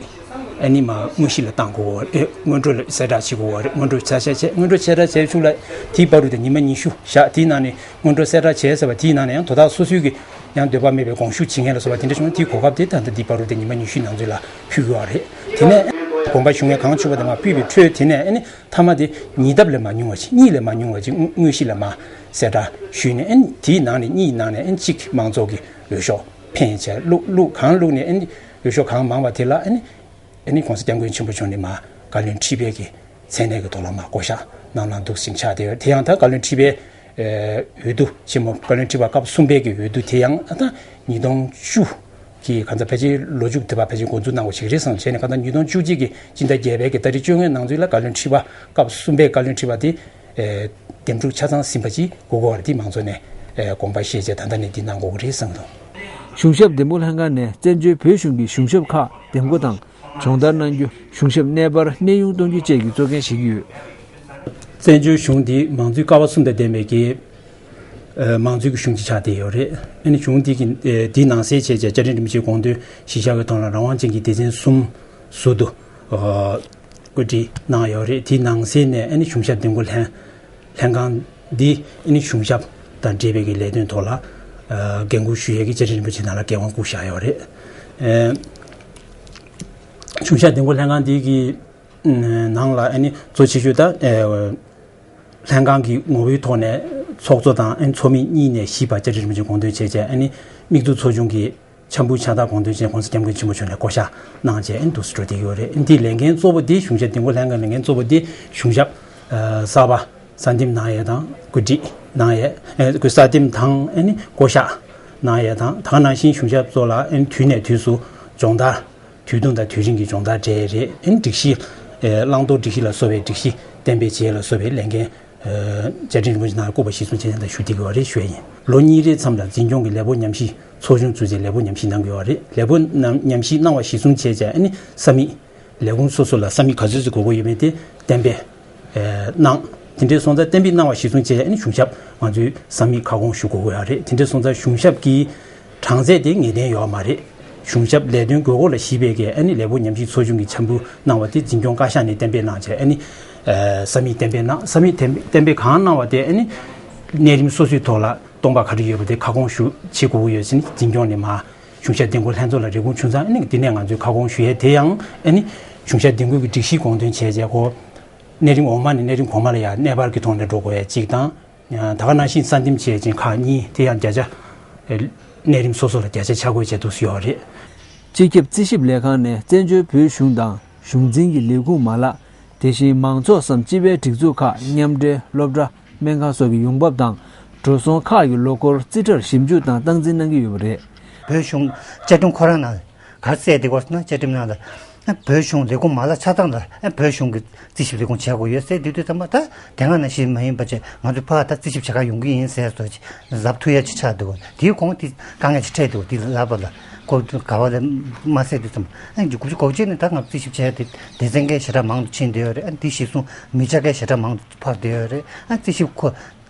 ཨ་ནི་མ་དངོས་གཞི་ལ་བཏང་དགོས་པ་རེད། སྔོན་འགྲོ་ལ་གསལ་བསྒྲགས་བྱེད་དགོས་པ་རེད། སྔོན་འགྲོ་གསལ་བསྒྲགས་བྱས། སྔོན་འགྲོ་གསལ་བསྒྲགས་བྱས་ཤུགས་ལ་དེའི་བར་དུ་དེ་ཉི་མ་ཉི་ཤུ་བཞག་དེའི་ནང་ནས་སྔོན་འགྲོ་གསལ་བསྒྲགས་བྱས་ཟེར་བ་དེའི་ནང་ནས་ཡང་དོ་བདག་སོ་སོའི་གི་ཡང་འདོད་པ་མེད་པའི་དགོངས་ཞུ་བྱེད་མཁན་ལ་སོགས་པ་དེ་འདྲ་བྱུང་ན། དེའི་གོ་སྐབས་དེ་ད་ལྟ་འདིའི་བར་དུ་དེ་ཉི་མ་ཉི་ཤུའི་ནང་ཚུད་ལ་ཕུལ་དགོས་པ་རེད། དེ་ནས་དགོངས་པ་ཞུ་མཁན་གང་བྱུང་བ་དེ་མར་ཕུལ་བའི་ཁྲོད་དེ་ནས་ཨ་ནི་མཐའ་མ་དེ་ཉིས་ལྡབ་ལས་མ་ཉུང་བ་ཅིག་གཉིས་ལས་མ་ཉུང་བ་ཅིག་དངོས་དངོས་གཞི་ལ་མར་གསལ་བསྒྲགས་ཞུས་ནས། ཨ་ནི་དེའི་ནང་ནས་གཉིས་ནང་ནས་ཨ་ནི་གཅིག་མང་ཚོགས་ཀྱི་འོས་ཤོག་འཕེན་བྱས་བླུགས། བླུགས་གང་བླུགས་ནས་ཨ་ནི་འོས་ཤོག་གང་མང་བ་དེ་ལ་ཨ་ནི་ཨ་ནི་༸གོང་ས་༸སྐྱབས་མགོན་ཆེན་པོ་མཆོག་ནས་མར་བཀའ་བློན་ཁྲི་པའི་གི་མཚན་གནས་ཀྱི་ཐོག་ལ་མར་བསྐོ་བཞག་གནང་གནང་འདུག་ཟིན་ཆགས་བསྡད་ཡོད། དེ་ཡང་ད་བཀའ་བློན་ཁྲི་པའི་འོས་བསྡུ་ཆེན་མོ། བཀའ་བློན་ཁྲི་པ་སྐབས་གསུམ་པའི་གི་འོས་བསྡུ་དེ་ཡང་ད་ཉིས་སྟོང་བཅུ་གི་ག་ཚོད་ཕལ་ཆེར་ལོ་མཇུག་དེ་བར་ཕལ་ཆེར་འགོ་འཛུགས་གནང་བ་ཞིག་རེད་བསམ་བྱས་ནས། གང་ལྟར་ཉིས་སྟོང་བཅུ་གཅིག་གི་སྤྱི་ཟླ་བརྒྱད་པའི་གི་ཏ་རིག་བཅོ་ལྔའི་ནང་ཚུད་ལ་བཀའ་བློན་ཁྲི་པ་སྐབས་གསུམ་པའི་བཀའ་བློན་ཁྲི་པ་དེ་འདེམས་སྒྲུག་ཆ་ཚང་ཟིན་པ་ཅིག་དགོས་ཀྱི་ཡོད་རེད། དེ་མང་ཚོགས་ནས་དགོངས་པ་བཞེས་བྱས་ད་ལྟ་ནས་འདི་གནང་དགོས་ཀྱི་རེད་བསམ་གྱི་འདུག། གཞུང་ཞབས་འདེམས་བསྐོ་ལྷན་ཁང་ནས་བཙན་བྱོལ་བོད་གཞུང་གི་གཞུང་ཞབས་ཁག་འདེམས་བསྐོ་དང་། སྦྱོང་བརྡར་གནང་རྒྱུ། གཞུང་ཞབས་གནས་སྤར་གནས་དབྱུང་གཏོང་རྒྱུ་བཅས་ཀྱི་གཙོ་འགན་བཞེས་ཀྱི་ཡོད། བཙན་བྱོལ་གཞུང་འདི་མང་གཙོའི་ཀ་བ་གསུམ་དང་ལྡན་པའི་གི་མང་གཙོའི་གི་གཞུང་ཅིག་ཆགས་བསྡད་ཡོད་རེད། ཨ་ནི་གཞུང་འདི་གི་དེའི་ནང་གསེས་བྱས་བྱས་བཅའ་ཁྲིམས་རིན་པོ་ཆེའི་དགོངས་དོན་གཞིར་བཞག་གི་ཐོག་ལ་རང་དབང་ཅན་གྱི་སྡེ་ཚན་གསུམ་ཟུར་དུ་བཀོད་སྒྲིག་གནང་ཡོད་རེད། དེའི་ནང་གསེས་ནས་ཨ་ནི་གཞུང་ཞབས་འདེམས་བསྐོ་ལྷན་ལྷན་ཁང་འདི་ཨ་ནི་གཞུང་ཞབས་དང་འབྲེལ་བའི་གི་ལས་དོན་ཐོག་ལ་འགན་འཁུར་ཞུ་ཡས་ཀྱི་བཅའ་ཁྲིམས་རིན་པོ་ཆེ་ནང་ལ་འགན་དབང་བསྐུར་བཞག་ཡོད་རེད། གཞུང་ཞབས་འདེམས་བསྐོ་ལྷན་ཁང་འདི་གི་ནང་ལ་ཨ་ནི་གཙོ་ཆེ་ཤོས་ད་ལྷན་ཁང་གི་ངོ་བོའི་ཐོག་ནས་ཚོགས་གཙོ་དང་ཨ་ནི་ཚོགས་མི་གཉིས་ནས་བཞི་བར་བཅའ་ཁྲིམས་རིན་པོ་ཆེ་དགོངས་དོན་བྱས་བྱས། ཨ་ནི་དམིགས་འཛུགས་ཚོགས་ཆུང་གི་འཆམ་འབུལ་ཕྱག་རྟགས་དགོངས་དོན་བྱས་༸གོང་ས་༸སྐྱབས་མགོན་ཆེན་པོ་མཆོག་ནས་བསྐོ་བཞག་གནང་བྱས་ཨ་ནི་འདུག་སེ་འགྲོ་བསྡད་ཀྱི་ཡོད་རེད། ཨ་ནི་དེའི་ལས་འགན་གཙོ་བོ་དེ་གཞུང་ཞབས་འདེམས་བསྐོ་ལྷན་ཁང་ལས་འགན་གཙོ་བོ་དེ་གཞུང་ཞབས་གསར་པ་གསར་འདེམས་གནང་ཡས་དང་། བཀོད་སྒྲིག་གནང་ཡས། ཨ་ནི་གསར་འདེམས་དང་ཨ་ནི་བསྐོ་བཞག་གནང་ཡས་དང་། ད་ག་ནང་བཞིན་གཞུང་ཞབས་ཚོ་ལ་ཨ་ནི་དུས་ནས་དུས་སུ་སྦྱོང་བརྡར། དུས་ཐུང་དང་དུས་རིང་གི་སྦྱོང་བརྡར་སྤྲད་རེད། ཨ་ནི་སྒྲིག་གཞི་བླང་དོར་སྒྲིག་གཞི་ལ་སོགས་པའི་སྒྲིག་གཞི་གཏན་འབེབས་བྱེད་ལ་སོགས་པའི་ལས་འགན་བཅའ་ཁྲིམས་རིན་པོ་ཆེ་ནང་བཀོད་པ་གཞིར་བཟུང་བྱས་ནས་ད་ཞུ་བསྡད་ཀྱི་ཡོད་རེད་ཞུ་ཡ་ཡིན། ལོ་གཉིས་རེའི་མཚམས་ལ་འཛིན་སྐྱོང་གི་ལས་སྦོ་ཉམས་ཞིབ་ཚོགས་ཆུང་བཙུགས་ཏེ་ལས་སྦོ་ཉམས་ཞིབ་གནང་གི་ཡོད་རེད། ལས་སྦོ་ཉམས་ཞིབ་གནང་བ་གཞིར་བཟུང་བྱས་བྱས་ཨ་ནི་ས་མིག་ལས་ཁུངས་སོ་སོ་ལ་ས་མིག་ག་ཚོད་ཅིག་དགོས་ཀྱི་ཡོད་མེད་དེ་གཏན་འབེབས་གནང་། དེ་འདྲའི་སོང་ཙང་གཏན་འབེབས་གནང་བ་གཞིར་བཟུང་བྱས་ཨ་ནི་གཞུང་ཞབས་ང་ཚོའི་ས་མིག་ཁ་སྐོང་ཞུ་དགོས་ཀྱི་ཡོད་རེད། དེ་འདྲའི་སོང་ཙང་གཞུང་ཞབས་ཀྱི་གྲངས་ཚད་དེ་ངེས་གཏན་ཡོད་མ་རེད། གཞུང་ཞབས་ལས་དོན་དགོས་མཁོ་ལ་གཞིགས་པའི་གི་ཨ་ནི་ལས་སྦོ་ཉམས་ཞིབ་ཚོགས་ཆུང་གིས་འཆམ་འབུལ་གནང་བ་དེ་འཛིན་སྐྱོང་བཀའ་ཤག་ནས་གཏན་འབེབས་གནང་བྱས། ཨ་ནི་ས་མིག་གཏན་འབེབས་གནང་། ས་མིག་གཏན་འབེབས་གཏན་འབེབས་གང་གནང་བ་དེ་ཨ་ནི་གནས་རིམ་སོ་སོའི་ཐོག་ལ་སྟོང་པ་ག་རེ་ཡོད་པ་དེ་ཁ་སྐོང་ཞུ་བྱེད་དགོས་ཀྱི་ཡོད་ཟེར་ནས་འཛིན་སྐྱོང་ནས་མར་གཞུང་ཞབས་འདེམས་བསྐོ་ལྷན་ཚོགས་ལ་རེ་སྐུལ་བྱུང་ཙང་། ཨ་ནི་འདི་ནས་ང་ཚོས་ཁ་སྐོང་ཞུ་ཡས་དེ་ཡང་ཨ་ནི་གཞུང་ཞབས་འདེམས་བསྐོ་གི་སྒྲིག་གཞིའི་དགོངས་དོན་བྱས་བྱས་ཁོ་གནས་རིམ་འོག་མ་ནས་གནས་རིམ་གོང་མ་ལ་ཡང་གནས་སྤར་གྱི་ཐོག་ནས་འགྲོ་དགོས་ཡས་གཅིག་དང་། ད་ག་ནང་བཞིན་གསར་འདེམས་བྱས་ཅིང་ཁག་གཉིས་དེ་ཡང་བརྒྱ་ཆ། གནས་རིམ་སོ་སོ་ལ་བརྒྱ་ཆ་ཆ་བགོས་བྱས་འདུག་སེ་ཡོད་རེད། སྤྱི་ཁྱབ་རྩིས་ཞིབ་ལས་ཁང་ནས་བཙན་བྱོལ་བོད་གཞུང་དང་གཞུང་འཛིན་གྱི་ལས་ཁུངས་མ་ལག་དེ་བཞིན་མང་ཚོགས་སམ་སྤྱི་པའི་སྒྲིག་འཛུགས་ཁག་མཉམ་འབྲེལ་སློབ་གྲྭ་སྨན་ཁང་སོགས་ཀྱི་ཡོང་འབབ་དང་འགྲོ་སོང་ཁག་གི་ལོ་འཁོར་རྩིས་ཁྲར་ཞིབ་འཇུག་དང་སྟངས་འཛིན་གནང་གི་ཡོད་པ་རེད། བོད་གཞུང་བཅའ་ཁྲིམས་ཁོ་རང་ནང་ག་རེ་གསལ་འདུག་ཟེར་ན། བཅའ་ཁྲིམས་ནང་ལ་བོད་གཞུང་ལས་ཁུངས་མ་ལག་ཆ་ཚང་ལ་བོད་གཞུང་གི་རྩིས་ཞིབ་ལས་ཁུངས་བྱེད་དགོས་ཡོད་ཟེར་དུས་དུས་ཙམ་པ། ད་དེ་སྔ་ནང་བཞིན་མ་ཡིན་པ་བྱས་ང་ཚོ་ཕར་ད་རྩིས་ཞིབ་བྱེད་ག་ཡོང་གི་ཡིན་ཟེར་སོགས་ལབ་ཐུབ་ཡ་ཅིག་ཆགས་འདུག་དེའི་གོང་དེ་དཀའ་ངལ་ཅིག་འཕྲད་འདུག་དེ་ལབ་པ་ལ་ཁོ་ག་བ་ལ་མ་ཟེར་དུས་ཙམ། ཨ་ནི་དགུ་བཅུ་གོ་གཅིག་ནས་ད་ང་ཚོ་རྩིས་ཞིབ་བྱས་ཏེ་སྡེ་ཚན་འགའ་ཞེ་དྲག་མང་དུ་ཕྱིན་བསྡད་ཡོད་རེད། ཨ་ནི་དེ་གཞིར་བཟུང་མི་ཆ་འགའ་ཞེ་དྲག་མང་དུ་ཕབ་བསྡད་ཡོད་རེད། ཨ་ནི་རྩིས་ཞིབ་ཁོ།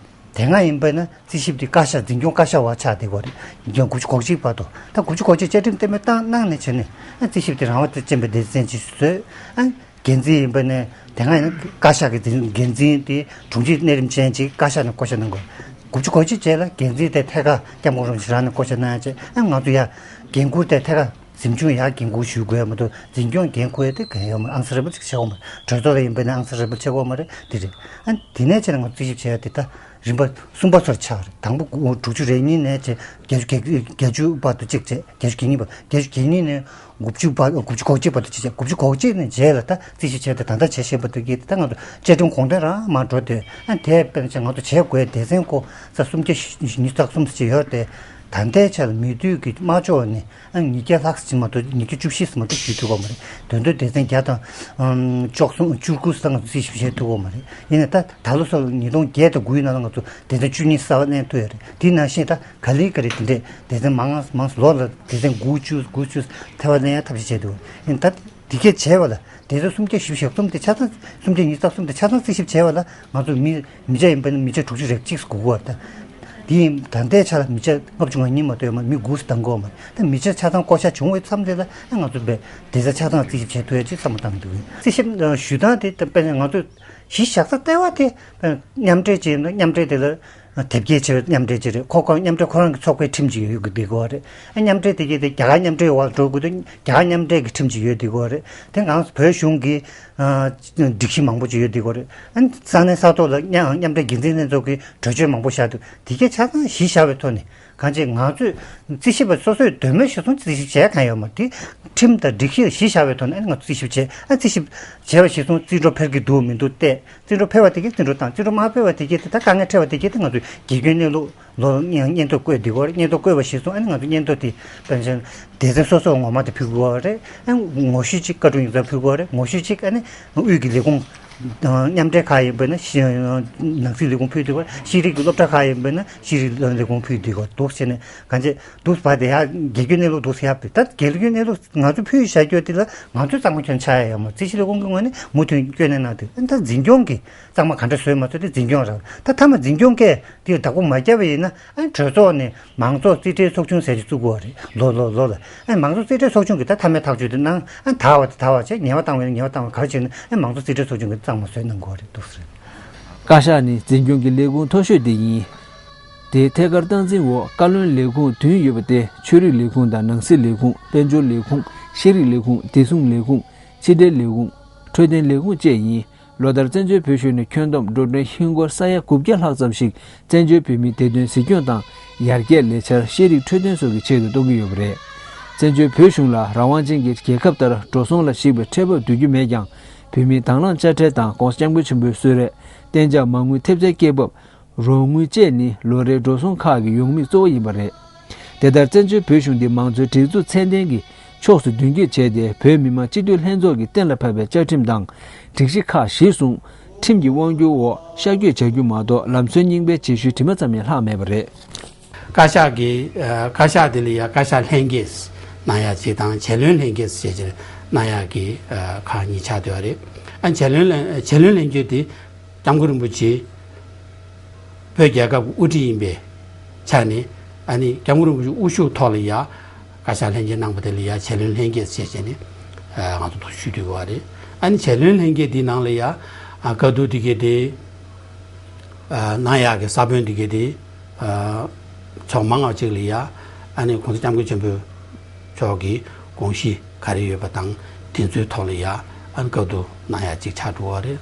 དེ་སྔ་ཡིན་པ་ན་རྩིས་ཞིབ་དེ་བཀའ་ཤག་འཛིན་སྐྱོང་བཀའ་ཤག་འོག་ཆགས་བསྡད་ཡོད་རེད། འཛིན་སྐྱོང་དགུ་བཅུ་གོ་གཅིག་བར་དུ། ད་དགུ་བཅུ་གོ་གཅིག་བཅའ་ཁྲིམས་གཏན་འབེབས་བཏང་གནང་ནས་བྱས་ནས། ཨ་རྩིས་ཞིབ་དེ་རང་དབང་ཅན་པའི་སྡེ་ཚན་ཅིག་བཟོས། ཨ་འགན་འཛིན་ཡིན་པ་ནས་དེ་སྔ་ཡིན་ན་བཀའ་ཤག་གི་འཛིན་འགན་འཛིན་དེ་དྲུང་ཆེ་གནས་རིམ་ཅན་ཅིག་བཀའ་ཤག་ནས་བསྐོ་བཞག་གནང་དགོས། དགུ་བཅུ་གོ་གཅིག་རྗེས་ལ་འགན་འཛིན་དེ་ཐད་ཀར་སྐྱབས་མགོན་རིན་པོ་ཆེ་རང་ནས་བསྐོ་བཞག་གནང་ཡ་བྱས། ཨ་ང་ཚོ་ཡ་འགན་འཁུར་དེ་ཐད་ཀར་འཛིན་སྐྱོང་ཡ་འགན་འཁུར་ཞུ་དགོས་མ་གཏོགས་འཛིན་སྐྱོང་འགན་འཁུར་ཡ་དེ་གང་ཡོད་མ། ཨང་གསར་རེ་བ་ཅིག་ཆགས་ཡོད་མ་རེད། གྲོས་ཚོགས་ལ་ཡིན་པ་ནས་ཨང་གསར་རེ་བ་ཆགས་ཡོད་མ་རེད། དེ་རེད། ཨ་དེ་ནས་བྱས་ན་ང་ཚོ་རྩིས་ཞིབ་བྱས་ཡ་དེ་ད་རིམ་པ་གསུམ་པ་ཚོར་ཆགས་རེད། དང་པོ་དགུ་དྲུག་ཅུ་རེ་གཉིས་ནས་བྱས་བརྒྱད་ཅུ་གྱ་བརྒྱད་ཅུ་བར་དུ་གཅིག་བྱས། བརྒྱད་ཅུ་གྱ་གཉིས་བར། བརྒྱད་ཅུ་གྱ་གཉིས་ནས་དགུ་བཅུ་བར། དགུ་བཅུ་གོ་གཅིག་བར་དུ་གཅིག་བྱས། དགུ་བཅུ་གོ་གཅིག་ནས་རྗེས་ལ་ད་རྩིས་ཞིབ་བྱས་ཏེ་ད་ལྟ་བྱེད་བཞིན་པ་དེ་གིས་ད་ང་ཚོ་བཅའ་ཁྲིམས་དགོངས་དོན་རང་མར་འགྲོ་དུས། ཨ་དེ་དཔེར་ན་ང་ཚོ་བྱེད་དགོས་སྡེ་ཚན་ཁོ་ས་སུམ་བརྒྱ་ཉི་ཤུ་རྩ་གསུམ་ཅིག་ཡོད་དེ། ད་ལྟའི་ཆར་མི་སྡོད་ཀྱི་དམག་ཕྱོགས་ནས་ཨ་ཉིས་བརྒྱ་ལྷག་ཙམ་མ་གཏོགས་ཉིས་བརྒྱ་བཅུ་བཞི་ཙམ་མ་གཏོགས་བརྒྱུད་ཐུབ་ཀྱི་མ་རེད། དོན་དུ་སྡེ་ཚན་བརྒྱ་དང་ཨམ་བཅུ་གསུམ་བཅུ་དགུ་ཙམ་རྩིས་ཞིབ་བྱེད་ཐུབ་ཀྱི་མ་རེད། ཡིན་ནའི་ད་ད་ལོ་སོགས་ཉིས་སྟོང་བརྒྱད་དང་དགུའི་ནང་ལ་ང་ཚོ་སྡེ་ཚན་བཅུ་གཉིས་གསར་པ་གནས་ཐུབ་ཡོད་རེད། དེ་ནང་བཞིན་ད་ག་ལེ་ག་ལེ་དེ་འདྲས་སྡེ་ཚན་མང་མང་ལོ་ལ་སྡེ་ཚན་དགུ་བཅུ་དགུ་བཅུ་ཐེ་བ་ལེན་ཡ་ཐབས་ཤེས་བྱས་འདུག་ཡིན་ད་དེ་གས་བྱས་པ་ལ་སྡེ་ཚན་སུམ་བརྒྱ་བཞི་བཅུ་ཞེ་གསུམ་དེ་ཆ་ཚང་སུམ་བརྒྱ་ཉི་ཤུ་རྩ་གསུམ་དེ་ཆ་ཚང་རྩིས་ཞིབ་བྱས་པ་ལ་ང་ཚོ་མི་མི་ཆ་ཡིན་པ་ནི་མི་ཆ་དྲུག་ཅུ་རེ་གཅིག་སྒུག་གི་ཡོད་རེད། དེ་ཡིན་ད་ལྟའི་ཆ་ལ་མི་ཆ་ལྔ་བཅུ་ང་གཉིས་མ་གཏོགས་ཡོད་མ་རེད། མི་དགུ་བདམས་དགོས་མ་རེད། ད་མི་ཆ་ཆ་ཚང་བསྐོ་བཞག་བྱུང་བའི་མཚམས་དེ་ལ་ཨ་ང་ཚོ་བས་སྡེ་ཚན་ཆ་ཚང་རྩིས་ཞིབ་བྱེད་ཐུབ་ཡ་ཅིག་བསམ་བློ་བཏང་འདུག་རྩིས་ཞིབ་ཞུ་སྟངས་དེ་དཔེར་ན་ང་ཚོས་གཞི་བཞག་ས་ལྟེ་བ་དེ་དཔེར་ན་མཉམ་འབྲེལ་བྱས་ན་མཉམ་འབྲེལ་དེ་ལ་དེབ་སྐྱེལ་བྱས་མཉམ་འབྲེལ་བྱས་རེད། ཁོ་ཁོ་མཉམ་འབྲེལ་ཁོ་རང་གི་ཚོགས་པའི་ཁྲིམས་ཅིག་ཡོད་དགོས་ཀྱི་རེད། ཨ་མཉམ་འབྲེལ་དེ་གའི་དེ་རྒྱ་གར་མཉམ་འབྲེལ་འོག་འགྲོ་དགོས་དུས་རྒྱ་གར་མཉམ་འབྲེལ་གྱི་ཁྲིམས་ཅིག་ཡོད་དགོས་རེད། དེ་ང་ཚོ་བོད་གཞུང་གི་ཨ་སྒྲིག་གཞི་མང་པོ་ཅིག་ཡོད་དགོས་རེད། ཨ་ས་གནས་ས་ཐོག་ལ་མཉམ་མཉམ་འབྲེལ་འགན་འཛིན་ལྷན་ཚོགས་ཀྱི་གྲོས་ཆོད་མང་པོ་བཞག་འདུག་དེ་གའི་ཆ་ཚང་གཞི་བཞག་པའི་ཐོག་ནས་གང་ཅི་ང་ཚོས་རྩིས་ཞིབ་པ་སོ་སོའི་འདོད་མོས་གཞིར་བཟུང་རྩིས་ཞིབ་བྱས་གང་ཡོད་མ་རེད། དེ་ཁྲིམས་དང་སྒྲིག་གཞི་གཞི་བཞག་པའི་ཐོག་ནས་ཨ་ནི་ང་ཚོ་རྩིས་ཞིབ་བྱས། ཨ་རྩིས་ཞིབ་བྱས་པ་གཞིར་བཟུང་རྩིས་འགྲོ་འཕེར་གྱི་འདུག་མི་འདུག་བལྟས། རྩིས་འགྲོ་འཕེར་བ་དེ་གས་རྩིས་འགྲོ་བཏང་། རྩིས་འགྲོ་མ་འཕེར་བ་དེ་གས་དེ་ད་དཀའ་ངལ་འཕྲད་པ་དེ་གས་དེ་ང་ཚོས་དགེ་སྐྱོན་གནས་ལུགས་ལོ་སྙན་སྙན་ཐོ་བཀོད་བསྡད་ཀྱི་ཡོད་རེད། སྙན་ཐོ་བཀོད་པ་གཞིར་བཟུང་ཨ་ནི་ང་ཚོ་སྙན་ཐོ་དེ་དཔེར་ན་སྡེ་ཚན་སོ་སོར་ངོ་མ་དེ་ཕུལ་དགོས་རེད། ཨ་ངོ་བཤུས་གཅིག་བཀའ་དྲུང་ཡིག་ཚང་ཕུལ་དགོས་རེད། ངོ་བཤུས་གཅིག་ཨ་ནི་དབུས་ཀྱི་ལས་ཁུངས་མཉམ་འབྲེལ་ཁག་ཡིན་པ་ན་ཤེས་ནང་སྲིད་ལས་ཁུངས་ཕུལ་དགོས་རེད། ཤེས་རིག་གི་སློབ་གྲྭ་ཁག་ཡིན་པ་ན་ཤེས་རིག་ལས་ཁུངས་ཕུལ་དགོས་རེད། འདུག་བྱས་ནས་གང་བྱས་འདུག་བ་དེ་ཡ་དགེ་སྐྱོན་གནས་ལུགས་འདུག་ཡ་བི་ད་དགེ་སྐྱོན་གནས་ལུགས་ང་ཚོས་ཕུལ་བཞག་རྒྱུ་དེ་ལ་ང་ཚོའི་གཙང་མ་ཁྱོན་ཆགས་ཡ་ཡོད་མ་རེད། རྩིས་ཞིབ་ལས་ཁུངས་ཀྱི་ངོས་ནས་མུ་མཐུད་སྐྱོན་གནས་གནང་དུས་ཨ་ནི་ད་འཛིན་སྐྱོང་གི་གཙང་མ་ག་འདྲ་བཟོས་མ་བཟོས་དེ་འཛིན་སྐྱོང་རང་ད་མཐའ་མ་འཛིན་སྐྱོང་གས་དེར་བདག་པོ་མ་བརྒྱབ་པ་ཡིན་ན་ཨ་ནི་གྲོས་ཚོགས་ནས་མང་ཚོགས་རྩིས་ཁྲའི་ཚོགས་ཆུང་ཟེར་གྱི་བཙུགས་དགོས་པ་རེད། ལོ་ལོ་ལོ་ལ་ཨ་ནི་མང་ཚོགས་རྩིས་ཁྲའི་ཚོགས་ཆུང་གིས་ད་མཐའ་མའི་ཐག་གཅོད་དེ་གནང་ཨ་ནི་དར་བ་དེ་དར་བ་བྱས། ཉེས་པ་བཏང་བ་ཡིན་ན་ཉེས་པ་བཏང་བ་ག་རེ་བྱས་ན་ཨ་ནི་མང་ཚོགས་རྩིས་ཁྲའི་ཚོགས་ཆུང་གིས་གཙང་མ་བཟོས་གནང་དགོས་པ་རེད། འདུག་ཟེར། བཀའ་ཤག་ནི་འཛིན་སྐྱོང་གི་ལས་ཁུངས་མཐོ་ཤོས་དེ་ཡིན། དེའི་ཐད་ཀར་སྟངས་འཛིན་འོག་བཀའ་བློན་ལས་ཁུངས་བདུན་ཡོད་པ་སྟེ་ཆོས་རིག་ལས་ཁུངས་དང་ནང་སྲིད་ལས་ཁུངས། དཔལ་འབྱོར་ལས་ཁུངས། ཤེས་རིག་ལས་ཁུངས། བདེ་སྲུང་ལས་ཁུངས། ཕྱི་འབྲེལ་ལས་ཁུངས། འཕྲོད་བསྟེན་ལས་ཁུངས་བཅས་ཡིན། ལོ་ལྟར་བཙན་བྱོལ་བོད་གཞུང་ནས་ཁྱོན་བསྡོམས་འགྲོ་གྲོན་ཧིན་སྒོར་ས་ཡ་དགུ་བརྒྱ་ལྷག་ཙམ་ཞིག་བཙན་བྱོལ་བོད་མིའི་བདེ་དོན་གཟིགས་སྐྱོང་དང་ཡར་རྒྱས་ལས་འཆར། ཤེས་རིག་འཕྲོད་བསྟེན་སོགས་ཀྱི་ཆེད་དུ་གཏོང་གི་ཡོད་པ་རེད། བཙན་བྱོལ་བོད་གཞུང་ལ་རང་དབང་ཅན་གྱི་རྒྱལ་ཁབ་ལྟར་འགྲོ་སོང་ལ་གཞིགས་པའི་ཁྲལ་འབབ་བསྡུ་རྒྱུ་མེད་ཀྱང་། བོད་མིའི་དང་བླངས་དཔྱ་ཁྲལ་དང་༸གོང་ས་༸སྐྱབས་མགོན་ཆེན་པོའི་གསོལ་རས། གཏན་འཇགས་མ་དངུལ་ཐེབས་རྩའི་སྐྱེད་འབབ། རོགས་དངུལ་བཅས་ནི་ལོ་རེའི་འགྲོ་སོང་ཁག་གི་ཡོང་དམིགས་གཙོ་བོ་ཡིན་པ་རེད། དེ་ལྟར་བཙན་བྱོལ་བོད་གཞུང་འདི་མང་གཙོའི་སྒྲིག་འཛུགས་ཚད་ལྡན་གྱི་ཕྱོགས་སུ་མདུན་སྐྱོད་བྱས་ཏེ། བོད་མི་མང་སྤྱི་འཐུས་ལྷན་ཚོགས་ཀྱིས་གཏན་ལ་ཕབ་པའི་བཅའ་ཁྲིམས་དང་སྒྲིག་གཞི་ཁག་གཞིར་བཟུང་། ཁྲིམས་ཀྱི་དབང་སྒྱུར་འོག་ཤར་བསྐྱོད་བྱ་རྒྱུ་མ་གཏོགས། ལམ་སྲོལ་རྙིང་པའི་བྱེད་ཤུལ་དྲི་མ་ཙམ་ཡང་ལྷག་མེད་པ་རེད། བཀའ་ཤག་གིས་ཨ་བཀའ་ཤག་དེ་ལ་ཡ་བཀའ་ཤག་ལྷན་རྒྱས་གནང་ཡ་ཅིག་དང་། ཆེད་བློན་ལྷན་རྒྱས་ཞེས་བྱས་གནང་ཡ་གི་ཨ་ཁག་གཉིས་ཆགས་བསྡད་པ་རེད། ཨ་ཆེད་བློན་ལྷན་ཆེད་བློན་ལྷན་རྒྱས་དེ་སྐྱབས་མགོན་རིན་པོ་ཆེ་བོད་རྒྱལ་ཁབ་ཀྱི་དབུ་ཁྲིད་ཡིན་པའི་ཆ་ནས། ཨ་ནི་སྐྱབས་མགོན་རིན་པོ་ཆེ་དབུ་བཞུགས་ཐོག་ལ་ཡ་བཀའ་ཤག་ལྷན་རྒྱས་གནང་བ་དེ་ལ་ཡ་ཆེད་བློན་ལྷན་རྒྱས་ཞེས་བྱས་ནས་ཨ་ང་ཚོ་ཐུགས་ཞུ་སྡོད་པ་རེད། ཨ་ནི་ཆེད་བློན་ལྷན་རྒྱས་དེའི་ནང་ལ་ཡ་ཨ་བཀའ་བསྡུར་དེ་གས་དེ་ཨ་གནང་ཡག་གི་ས་བོན་དེ་གས་དེ་ཨ་ཕྱོགས་མང་བ་ཅིག་ལ་ཡ་ཨ་ནི་༸གོང་ས་༸སྐྱབས་མགོན་ཆེན་པོ་མཆོག་གི་དགོངས་གཞི་ག་རེ་ཡོད་པ་དང་། དེ་ཚོའི་ཐོག་ལ་ཡ་ཨ་ནི་བཀའ་བསྡུར་གནང་ཡག་ཅིག་ཆགས་འགྲོ་བ་རེད།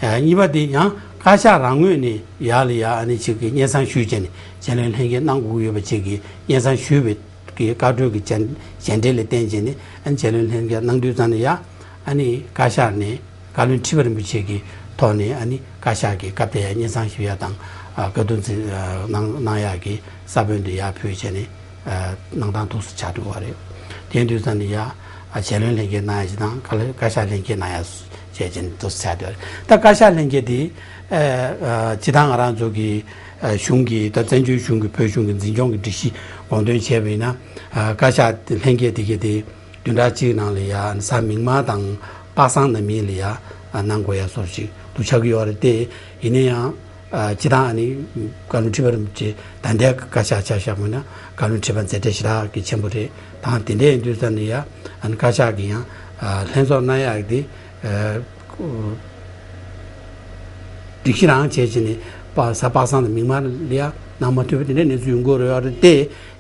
ཨ་གཉིས་པ་དེ་ཡང་བཀའ་ཤག་རང་ངོས་ནས་ཡར་ལ་ཡ་ཨ་ནི་ཅིག་གི་སྙན་སེང་ཞུས་བྱས་ནས་ཆེད་བློན་ལྷན་རྒྱས་གནང་དགོས་ཡོད་པ་ཅིག་གི་སྙན་སེང་ཞུས་པའི་གི་བཀའ་འཁྲོལ་གྱི་མཇལ་མཇལ་འཕྲད་ལ་བརྟེན་བྱས་ནས་ཨ་ནི་ཆེད་བློན་ལྷན་རྒྱས་གནང་དུས་ཙམ་ལ་ཡ་ཨ་ནི་བཀའ་ཤག་ནས་བཀའ་བློན་ཁྲི་པ་རིན་པོ་ཆེ་གི་ཐོག་ནས་ཨ་ནི་བཀའ་ཤག་གི་སྐབས་དེར་ཡ་སྙན་སེང་ཞུ་ཡ་དང་ཨ་བཀའ་བསྡུར་འཛིན་ཨ་གནང་གནང་ཡ་གི་ས་བོན་དེ་ཡར་ཕུལ་བྱས་ནས་ཨ་གནང་སྟངས་འདུག་སེ་ཆགས་འགྲོ་བ་རེད། དེ་དུས་ཙམ་ནས་ཡ་ཨ་ཆེད་བློན་ལྷན་རྒྱས་གནང་ཡ་ཅིག་དང་། བཀའ་བཀའ་ཤག་ལྷན་རྒྱས་གནང་ཡ་བྱས་བྱས་ནས་འདུག་སེ་ཆགས་འགྲོ་བ་རེད། ད་བཀའ་ཤག་ལྷན་རྒྱས་དེ་ཨ་ཨ་སྤྱིར་བཏང་ང་རང་ཚོ་གི་ཨ་གཞུང་གི་ད་བཙན་བྱོལ་གཞུང་གི་བོད་གཞུང་གི་འཛིན་སྐྱོང་གི་སྒྲིག་གཞི་དགོངས་དོན་བྱས་པ་ཡིན་ན། ཨ་བཀའ་ཤག་ལྷན་རྒྱས་དེ་གས་དེ་བདུན་ཕྲག་གཅིག་ནང་ལ་ཡ་གཟའ་མིག་དམར་དང་པ་སངས་ནམ་ཡིན་ལ་ཡ་ཨ་གནང་དགོས་ཡ་སོགས་ཅིག་འདུག་ཆགས་ཀྱི་ཡོད་རེད་དེ། ཡིན་ན་ཡང་ཨ་སྤྱིར་བཏང་ཨ་ནི་བཀའ་བློན་ཁྲི་པ་རིན་པོ་ཆེ་ད་ལྟའི་བཀའ་ཤག་ཆ་བཞག་པ་ཡིན་ན་བཀའ་བློན་ཁྲི་པ་མཛད་བྲེལ་ཞེ་དྲག་གི་ཆེན་པོ་རེད། ད་དེ་འདྲ་ཡིན་དུས་ཙམ་ནས་ཡ་ཨ་ནི་བཀའ་ཤག་གི་ཡང་ཨ་ལྷན་ཚོགས་གནང་ཡག་དེ་ཨ་སྒྲིག་གཞི་རང་བྱས་བྱས་ནས་པ་གཟའ་པ་སངས་དང་མིག་དམར་ལ་ཡ་གནང་མ་ཐུབ་པ་དེ་འདྲའི་གནས་ཚུལ་ཡོང་གི་ཡོད་རེད་དེ།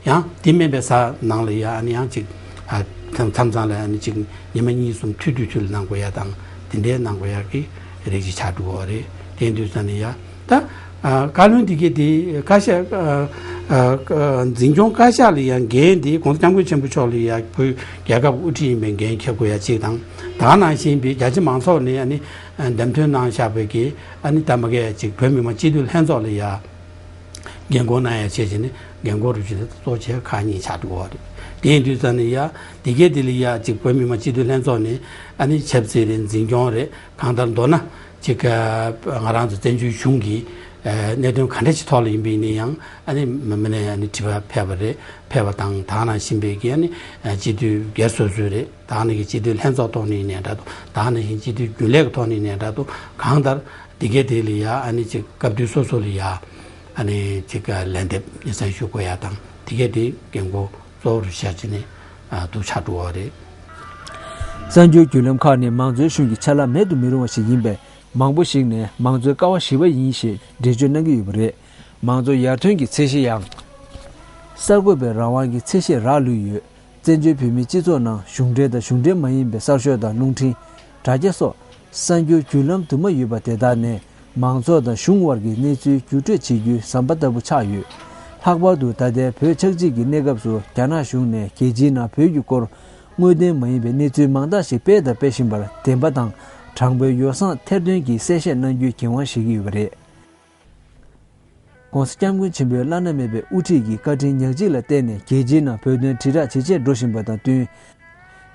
ཡང་དེ་མིན་པའི་གཟའ་ནང་ལ་ཡ་ཨ་ནི་ཡང་ཅིག་ཨ་མཚམས་མཚམས་ལ་ཨ་ནི་ཅིག་ཉི་མ་གཉིས་གསུམ་མཐུད་མཐུད་མཐུད་ལ་གནང་དགོས་ཡ་དང་དེ་འདྲའི་གནང་དགོས་ཡ་གི་རིགས་ཅིག་ཆགས་འགྲོ་གི་ཡོད་རེད། དེ་ཡིན་དུས་ཙམ་ནས་ཡ་ད་ཨ་བཀའ་བློན་དེ་གས་དེ་བཀའ་ཤག་ཨ་ཨ་འཛིན་སྐྱོང་བཀའ་ཤག་ལ་ཡ་འགན་དེ་༸གོང་ས་༸སྐྱབས་མགོན་ཆེན་པོ་མཆོག་ལ་ཡ་བོད་རྒྱལ་ཁབ་དབུ་ཁྲིད་ཡིན་པའི་འགན་འཁྱེར་དགོས་ཡ་གཅིག་དང་། ད་ག་ནང་བཞིན་པའི་རྒྱ་ཆེ་མང་ཚོགས་ནས་ཨ་ནི་འདེམས་ཐོན་གནང་བཞག་པའི་གི་ཨ་ནི་ད་མ་གི་ཅིག་བོད་མི་མང་སྤྱི་འཐུས་ལྷན་ཚོགས་ལ་ཡ་ འགན་འཁུར་གནང་ཡ་བྱས་བྱས་ནས་འགན་འཁུར་རུ་བྱས་ནས་གཙོ་ཆེ་ཁག་གཉིས་ཆགས་འགྲོ་བ་རེད། དེ་ཡིན་དུས་ཙང་ནས་ཡ་དེ་གའི་དེ་ལ་ཡ་གཅིག་བོད་མི་མང་སྤྱི་འཐུས་ལྷན་ཚོགས་ནས་ཨ་ནི་ཆབ་སྲིད་རེད། འཛིན་སྐྱོང་རེད། གང་ལྟར་མདོར་ན་གཅིག་ང་རང་ཚོ་བཙན་བྱོལ་གཞུང་གི་གནད་དོན་ག་འདྲ་ཞིག་ཐོག་ལ་ཡིན་པ་ཡིན་ན་ཡང་ཨ་ནི་མི་མི་ནས་ཨ་ནི་དྲི་བ་ཕེབས་པ་རེད། ཕེབས་པ་དང་དེ་ནང་བཞིན་པའི་གི་ཨ་ནི་སྤྱི་འཐུས་སྒེར་སོ་སོའི་རེད། དེ་ནང་གི་སྤྱི་འཐུས་ལྷན་ཚོགས་ཐོག་ནས་ཡིན་ནའི་འདྲ་འདུག་དེ་ནང་བཞིན་སྤྱི་འཐུས་རྒྱུན་ལས་ཀྱི་ཐོག་ནས་ཡིན་ནའི་འདྲ་འདུག་གང་ལྟར་དེ་གའི་དེ་ལ་ཡ་ཨ་ནི་གཅིག་སྐབས་དུས་སོ་སོ་ལ་ཡ་ཨ་ནི་གཅིག་ལན་འདེབས་སྙན་སེང་ཞུ་དགོས་ཡ་དང་དེ་གའི་དེ་འགན་འཁུར་གཙོ་བོར་བཞག་བྱས་ནས་འདུག་ཆགས་འགྲོ་བ་རེད། གསར་འགྱུར་བརྒྱུད་ལམ་ཁག་ནི་མང་གཙོའི་གཞུང་གི་ཆ་ལག་མེད་དུ་མི་རུང་བ་ཞིག་ཡིན་པས། མང་པོ་ཞིག་ནས་མང་གཙོའི་ཀ་བ་བཞི་པ་ཡིན་ཞེས་འགྲེལ་བརྗོད་གནང་གི་ཡོད་པ་རེད། མང་གཙོ་ཡར་ཐོན་གྱི་ཚད་གཞི་ཡང་། གསར་འགོད་པའི་རང་དབང་གི་ཚད་གཞིར་རག་ལུས་ཡོད། བཙན་བྱོལ་བོད་མིའི་སྤྱི་ཚོགས་ནང་གཞུང་འབྲེལ་དང་གཞུང་འབྲེལ་མ་ཡིན་པའི་གསར་ཤོག་དང་རླུང་འཕྲིན། དྲ་རྒྱ་སོགས་གསར་འགྱུར་བརྒྱུད་ལམ་དུ་མ་ཡོད་པ་དེ་དག་ནས་མང་ཚོགས་དང་གཞུང་དབར་གྱི་གནས་ཚུལ་བརྒྱུད་སྤྲོད་བྱེད་རྒྱུའི་ཟམ་པ་ལྟ་བུ་ཆགས་ཡོད། ལྷག་པར་དུ་ད་ལྟའི་བོད་ཆགས་འཇིག་གི་གནས་སྐབས་སུ་རྒྱ་ནག་གཞུང་ནས་རྒྱལ་སྤྱིའི་ནང་བོད་ཀྱི་སྐོར་དངོས་བདེན་མ་ཡིན་པའི་གནས་ཚུལ་མང་དག་ཞིག་སྤེལ་དང་སྤེལ་བཞིན་པར་བདེན་པ་དང་དྲང་པོའི་ཡོ་བསྲང་ཐེར་འདོན་གྱིས་གསལ་བཤད་གནང་རྒྱུའི་འགན་དབང་བཞེས་ཀྱི་ཡོད་པ་རེད། ༸གོང་ས་༸སྐྱབས་མགོན་ཆེན་པོའི་བླ་ན་མེད་པའི་དབུ་ཁྲིད་ཀྱི་བཀའ་དྲིན་ཉག་གཅིག་ལ་བརྟེན་ནས་རྒྱལ་སྤྱིའི་ནང་བོད་དོན་དྲིལ་བསྒྲགས་ཇེ་ཆེར་འགྲོ་བཞིན་པ་དང་བསྟུན།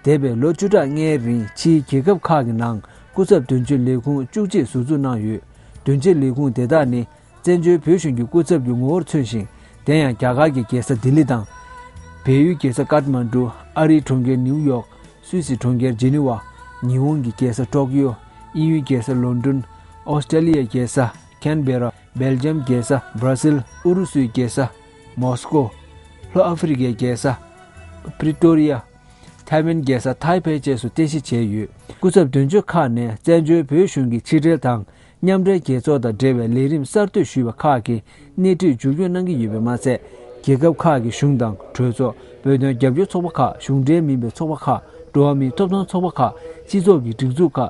འདས་པའི་ལོ་བཅུ་ཕྲག་ལྔའི་རིང་ཕྱིའི་རྒྱལ་ཁབ་ཁག་གི་ནང་སྐུ་ཚབ་དོན་གཅོད་ལས་ཁུངས་བཅུ་གཅིག་ཟུར་འཛུགས་གནང་ཡོད། དོན་གཅོད་ལས་ཁུངས་དེ་དག་ནི་བཙན་བྱོལ་བོད་གཞུང་གི་སྐུ་ཚབ་ཀྱི་ངོ་བོར་མཚོན་ཞིང་། དེ་ཡང་རྒྱ་གར་གྱི་རྒྱལ་ས་ལྡི་ལི་དང་། བལ་ཡུལ་རྒྱལ་ས་ཀཏ་མན་ཌུ། ཨ་རིའི་གྲོང་ཁྱེར་ནིའུ་ཡོག་སུད་སི་གྲོང་ཁྱེར་ཇི་ནི་ཝ། ཉི་ཧོང་གི་རྒྱལ་ས་ཀྲོག་ཡོ། དབྱིན་ཡུལ་རྒྱལ་ས་ལོན་ཌོན། ཨོ་སི་ཀྲེ་ལི་ཡའི་རྒྱལ་ས་ཁན་བེ་ར། སྦེལ་ཇམ་རྒྱལ་ས་བྷ་ར་སིལ། ཨུ་རུ་སུའི་རྒྱལ་ས་མོ་སི་ཀོ། ལྷོ་ཨ་ཧྥེ་རི་ཀའི་རྒྱལ་ས་པི་རི་ཏོ་རི་ཡ། ཐའེ་ཝན་རྒྱལ་ས་ཐའེ་པེ་བཅས་སུ་རྟེན་གཞི་བྱས་ཡོད། སྐུ་ཚབ་དོན་གཅོད་ཁག་ནས་བཙན་བྱོལ་བོད་གཞུང་གི་ཕྱི་འབྲེལ་དང་མཉམ་འབྲེལ་རྒྱལ་ཚོགས་དང་འབྲེལ་བའི་ལས་རིམ་གསར་གཏོད་ཞུས་པ་ཁག་གི་སྣེ་ཁྲིད་བསྒྱུར་བཅོས་གནང་གི་ཡོད་པས་མ་ཚད། རྒྱལ་ཁབ་ཁག་གི་གཞུང་དང་གྲོས་ཚོགས། བོད་དོན་རྒྱབ་སྐྱོར་ཚོགས་པ་ཁག་གཞུང་འབྲེལ་མིན་པའི་ཚོགས་པ་ཁག་འགྲོ་བ་མིའི་ཐོབ་ཐང་ཚོགས་པ་ཁག་སྤྱི་ཚོགས་ཀྱི་སྒྲིག་འཛུགས་ཁག་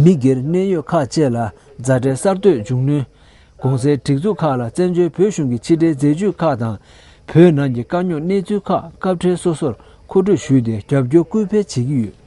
མི་སྒེར་གནད་ཡོད་ཁག་བཅས་ལ་མཛའ་འབྲེལ་གསར་གཏོད་མཇུག་སྣོན། གོང་གསལ་སྒྲིག་འཛུགས་ཁག་ལ་བཙན་བྱོལ་བོད་གཞུང་གི་ཕྱི་འབྲེལ་མཛད་ཇུས་ཁག་དང་། བོད་ནང་གི་དཀའ་རྙོག་གནས་ཚུལ་ཁག་སྐབས་འཕྲལ་སོ་སོར་མཁོ་སྤྲོད་ཞུས་ཏེ་རྒྱབ་སྐྱོར་སྐུལ་སྤེལ་བྱེད་ཀྱི་ཡོད།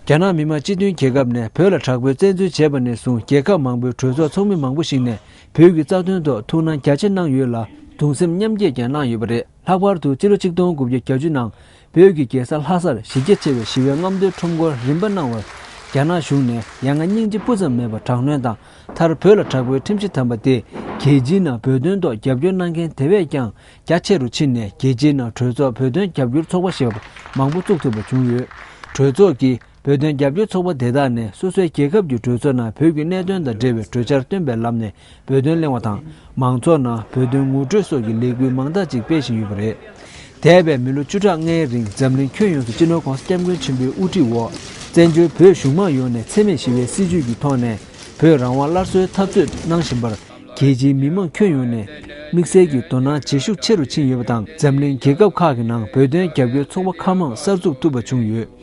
རྒྱ་ནག་མི་དམངས་སྤྱི་མཐུན་རྒྱལ་ཁབ་ནས་བོད་ལ་དྲག་པོའི་བཙན་འཛུལ་བྱས་པ་ནས་བཟུང་རྒྱལ་ཁབ་མང་པོའི་གྲོས་ཚོགས་ཚོགས་མི་མང་པོ་ཞིག་ནས་བོད་ཀྱི་རྩ་དོན་ཐོག་ཐུགས་སྣང་རྒྱ་ཆེ་གནང་ཡོད་ལ་གདུང་སེམས་མཉམ་སྐྱེད་ཀྱང་གནང་ཡོད་པ་རེད། ལྷག་པར་དུ་སྤྱི་ལོ་ཆིག་སྟོང་དགུ་བརྒྱ་བརྒྱད་ཅུ་ནང་བོད་ཀྱི་རྒྱལ་ས་ལྷ་སར་གཞི་རྒྱ་ཆེ་བའི་ཞི་བའི་རྔམ་སྟོན་ཁྲོམ་སྐོར་རིམ་པ་གནང་བར་རྒྱ་ནག་གཞུང་ནས་ཡ་ང་སྙིང་རྗེ་སྤུ་ཙམ་མེད་པར་དྲག་གནོན་དང་མཐར་བོད་ལ་དྲག་པོའི་ཁྲིམས་གཞི་བསྡམས་པ་དེ་རྒྱལ་སྤྱིའི་ནང་བོད་དོན་ཐོག་རྒྱབ་སྐྱོར་གནང་མཁན་དེ་བས་ཀྱང་རྒྱ་ཆེ་རུ་ཕྱིན་ནས་རྒྱལ་སྤྱིའི་ནང་གྲོས་ཚོགས་བོད་དོན་རྒྱབ་སྐྱོར་ཚོགས་པ་ཞེས་པ་མང་པོ་བཙུགས་ཐུབ་པ་བྱུང་ཡོད། གྲོས་ཚོགས་ཀྱིས་བོད་དོན་རྒྱབ་སྐྱོར་ཚོགས་པ་དེ་དག་ནས་སོ་སོའི་རྒྱལ་ཁབ་ཀྱི་གྲོས་ཚོགས་ནང་བོད་ཀྱི་གནད་དོན་དང་འབྲེལ་བའི་གྲོས་འཆར་བཏོན་པའི་ལམ་ནས་བོད་དོན་གླེང་བ་དང་། མང་ཚོགས་ནང་བོད་དོན་ངོ་སྤྲོད་སོགས་ཀྱི་ལས་འགུལ་མང་དག་ཅིག་སྤེལ་བཞིན་ཡོད་པ་རེད། འདས་པའི་མི་ལོ་བཅུ་ཕྲག་ལྔའི་རིང་འཛམ་གླིང་ཁྱོན་ཡོངས་སུ་སྤྱི་ནོར་༸གོང་ས་༸སྐྱབས་མགོན་ཆེན་པོའི་དབུ་ཁྲིད་འོག་བཙན་བྱོལ་བོད་གཞུང་མང་ཡོངས་ནས་འཚེ་མེད་ཞི་བའི་སྲིད་བྱུས་ཀྱི་ཐོག་ནས་བོད་རང་དབང་སླར་གསོའི་འཐབ་རྩོད་གནང་བཞིན་པར། རྒྱལ་སྤྱིའི་མི་མང་ཁྱོན་ཡོངས་ནས་དམིགས་བསལ་གྱི་དོ་སྣང་ཇེ་ཤུགས་ཆེ་རུ་ཕྱིན་ཡོད་པ་དང་། འཛམ་གླིང་རྒྱལ་ཁབ་ཁག་གི་ནང་བོད་དོན་རྒྱབ་སྐྱོར་ཚོགས་པ་ཁག་མང་གསར་འཛུགས་ཐུབ་པ་བྱུང་ཡོད།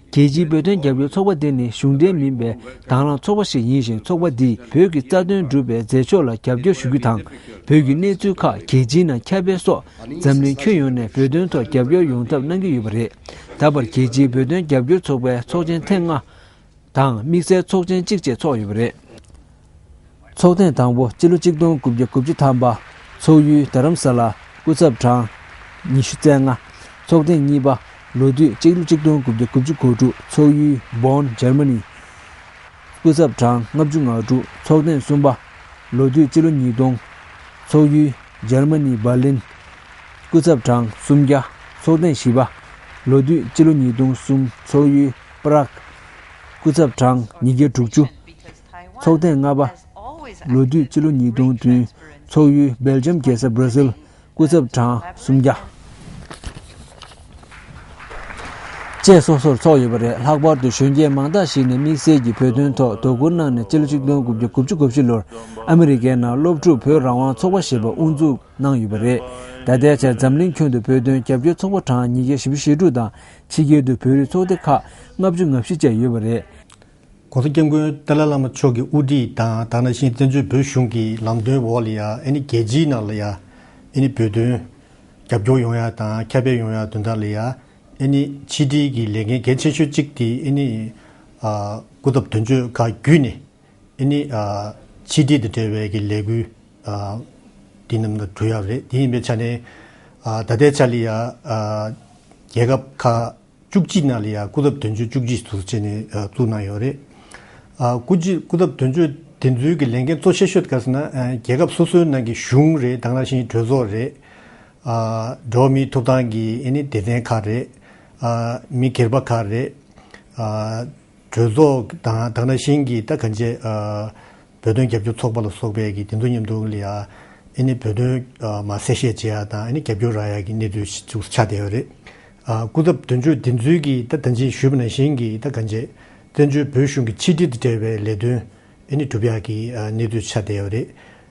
རྒྱལ་སྤྱིའི་བོད་དོན་རྒྱབ་སྐྱོར་ཚོགས་པ་དེ་ནི་གཞུང་འབྲེལ་མིན་པའི་དྭང་བླངས་ཚོགས་པ་ཞིག་ཡིན་ཞིང་། ཚོགས་པ་འདིས་བོད་ཀྱི་རྩ་དོན་སྒྲུབ་པའི་མཛད་ཕྱོགས་ལ་རྒྱབ་སྐྱོར་ཞུ་རྒྱུ་དང་། བོད་ཀྱི་གནས་ཚུལ་ཁག་རྒྱལ་སྤྱིའི་ནང་ཁྱབ་སྤེལ་སོགས་འཛམ་གླིང་ཁྱོན་ཡོངས་ནས་བོད་དོན་ཐོག་རྒྱབ་སྐྱོར་ཡོང་ཐབས་གནང་གི་ཡོད་པ་རེད། ད་བར་རྒྱལ་སྤྱིའི་བོད་དོན་རྒྱབ་སྐྱོར་ཚོགས་པའི་ཚོགས་ཆེན་ཐེངས་ལྔ་དང་དམིགས་བསལ་ཚོགས་ཆེན་གཅིག་བཅས་ཚོགས་ཡོད་པ་རེད། ཚོགས་ཐེངས་དང་པོ་སྤྱི་ལོ་གཅིག་སྟོང་དགུ་བརྒྱ་དགུ་བཅུ་ཐམ་པ། ཚོགས་ཡུལ་རྡ་རམ་ས་ལ། སྐུ་ཚབ་གྲངས་ཉི་ཤུ་རྩ་ལྔ། ཚོགས་ཐེངས་གཉིས་པ། ལོ་དུས་སྤྱི་ལོ་གཅིག་སྟོང་དགུ་བརྒྱ་དགུ་བཅུ་གོ་དྲུག། ཚོགས་ཡུལ་བོན། འཇར་མ་ནི། སྐུ་ཚབ་གྲངས་ལྔ་བཅུ་ང་དྲུག། ཚོགས་ཐེངས་གསུམ་པ། ལོ་དུས་སྤྱི་ལོ་ཉིས་སྟོང་། ཚོགས་ཡུལ་འཇར་མ་ནི་འབར་ལིན། སྐུ་ཚབ་གྲངས་སུམ་བརྒྱ། ཚོགས་ཐེངས་བཞི་པ། ལོ་དུས་སྤྱི་ལོ་ཉིས་སྟོང་གསུམ། ཚོགས་ཡུལ་པ་རག། སྐུ་ཚབ་གྲངས་ཉིས་བརྒྱ་དྲུག་ཅུ། ཚོགས་ཐེངས་ལྔ་པ། ལོ་དུས་སྤྱི་ལོ་ཉིས་སྟོང་བདུན། ཚོགས་ཡུལ་སྦེལ་ཇམ་རྒྱལ་ས་སྦྲ་སིལ། སྐུ་ཚབ་གྲངས་སུམ་བརྒྱ། བཅས་སོ་སོར་ཚོགས་ཡོད་པ་རེད། ལྷག་པར་དུ་གཞོན་སྐྱེས་མང་དག་ཞིག་ནས་དམིགས་བསལ་གྱིས་བོད་དོན་ཐོག་དོ་ཁུར་གནང་ནས་སྤྱི་ལོ་གཅིག་སྟོང་དགུ་བརྒྱ་དགུ་བཅུ་གོ་བཞི་ལོར་ཨ་མི་རི་ཀའི་ནང་སློབ་ཕྲུག་བོད་རང་དབང་ཚོགས་པ་ཞེས་པ་དབུ་འཛུགས་གནང་ཡོད་པ་རེད། ད་ལྟའི་ཆར་འཛམ་གླིང་ཁྱོན་དུ་བོད་དོན་རྒྱབ་སྐྱོར་ཚོགས་པ་གྲངས་ཉིས་བརྒྱ་བཞི་བཅུ་ཞེ་དྲུག་དང་། ཕྱི་རྒྱལ་དུ་བོད་རིགས་ཚོགས་སྡེ་ཁག་ལྔ་བཅུ་ང་བཞི་བཅས་ཡོད་པ་རེད། ༸གོང་ས་༸སྐྱབས་མགོན་ཏཱ་ལའི་བླ་མ་མཆོག་གི་དབུ་ཁྲིད་དང་། དེ་ནང་བཞིན་བཙན་བྱོལ་བོད་གཞུང་གི་ལམ་སྟོན་འོག་ལ་ཡ་ཨ་ནི་རྒྱལ་སྤྱིའི་ནང་ལ་ཡ་ཨ་ནི་བོད་དོན་རྒྱབ་སྐྱོར་ཡོང་ཡ་དང་ཁྱབ་སྤེལ་ཡོང་ཡ་དོན་དག་ལ་ཡ་ཨ་ནི་ཕྱི་དྲིལ་གྱི་ལས་འགན་གལ་ཆེ་ཤོས་གཅིག་དེ་ཨ་ནི་ཨ་སྐུ་ཚབ་དོན་གཅོད་ཁག་བརྒྱུད་ནས་ཨ་ནི་ཨ་ཕྱི་དྲིལ་དང་འབྲེལ་བའི་གི་ལས་འགུལ་ ཨ་འདི་རྣམས་ལ་གྲུབ་ཡོད་རེད། དེ་ཡིན་པའི་ཆ་ནས་ཨ་ད་ལྟའི་ཆ་ལ་ཡ་ཨ་རྒྱལ་ཁབ་ཁག་བཅུ་གཅིག་ནང་ལ་ཡ་སྐུ་ཚབ་དོན་གཅོད་བཅུ་གཅིག་དུ་བྱས་ནས་ཨ་བཙུགས་གནང་ཡོད་རེད། ཨ་སྐུ་ཚབ་སྐུ་ཚབ་དོན་གཅོད་དེ་ཚོའི་གི་ལས་འགན་གཙོ་ཆེ་ཤོས་ག་ཟེར་ན་ཨ་རྒྱལ་ཁབ་སོ་སོའི་ནང་གི་གཞུང་རེད། དེ་ནང་བཞིན་གྲོས་ཚོགས་རེད། ཨ་འགྲོ་བ་མིའི་ཐོབ་ཐང་གི་ཨ་ནི་སྡེ་ཚན་ཁག་རེད། ཨ་མི་སྒེར་པ་ཁག་རེད། ཨ་གྲོས་ཚོགས་དང་དེ་ནང་བཞིན་གྱི་ད་གང་ཅི་ཨ་བོད་དོན་རྒྱབ་སྐྱོར་ཚོགས་པ་ལ་སོགས་པའི་གི་དེ་ཚོ་མཉམ་དུ་ལ་ཡ་ཨ་ནི་བོད་དོན་ཨ་མ་གསལ་བཤད་བྱེད་ཡ་དང་ཨ་ནི་རྒྱབ་སྐྱོར་རག་ཡ་གི་གནས་ཚུལ་ཞིག་ཆགས་བསྡད་ཡོད་རེད། ཨ་སྐུ་ཚབ་དོན་གཅོད་དེ་ཚོའི་གི་ད་ད་ཅི་ཞུས་པ་ནང་བཞིན་གྱི་ད་གང་ཅི་བཙན་བྱོལ་བོད་གཞུང་གི་ཕྱི་དྲིལ་དང་འབྲེལ་བའི་ལས་དོན་ཨ་ནི་སྒྲུབ་ཡག་གི་ཨ་གནས་ཚུལ་ཆགས་བསྡད་ཡོད་རེད།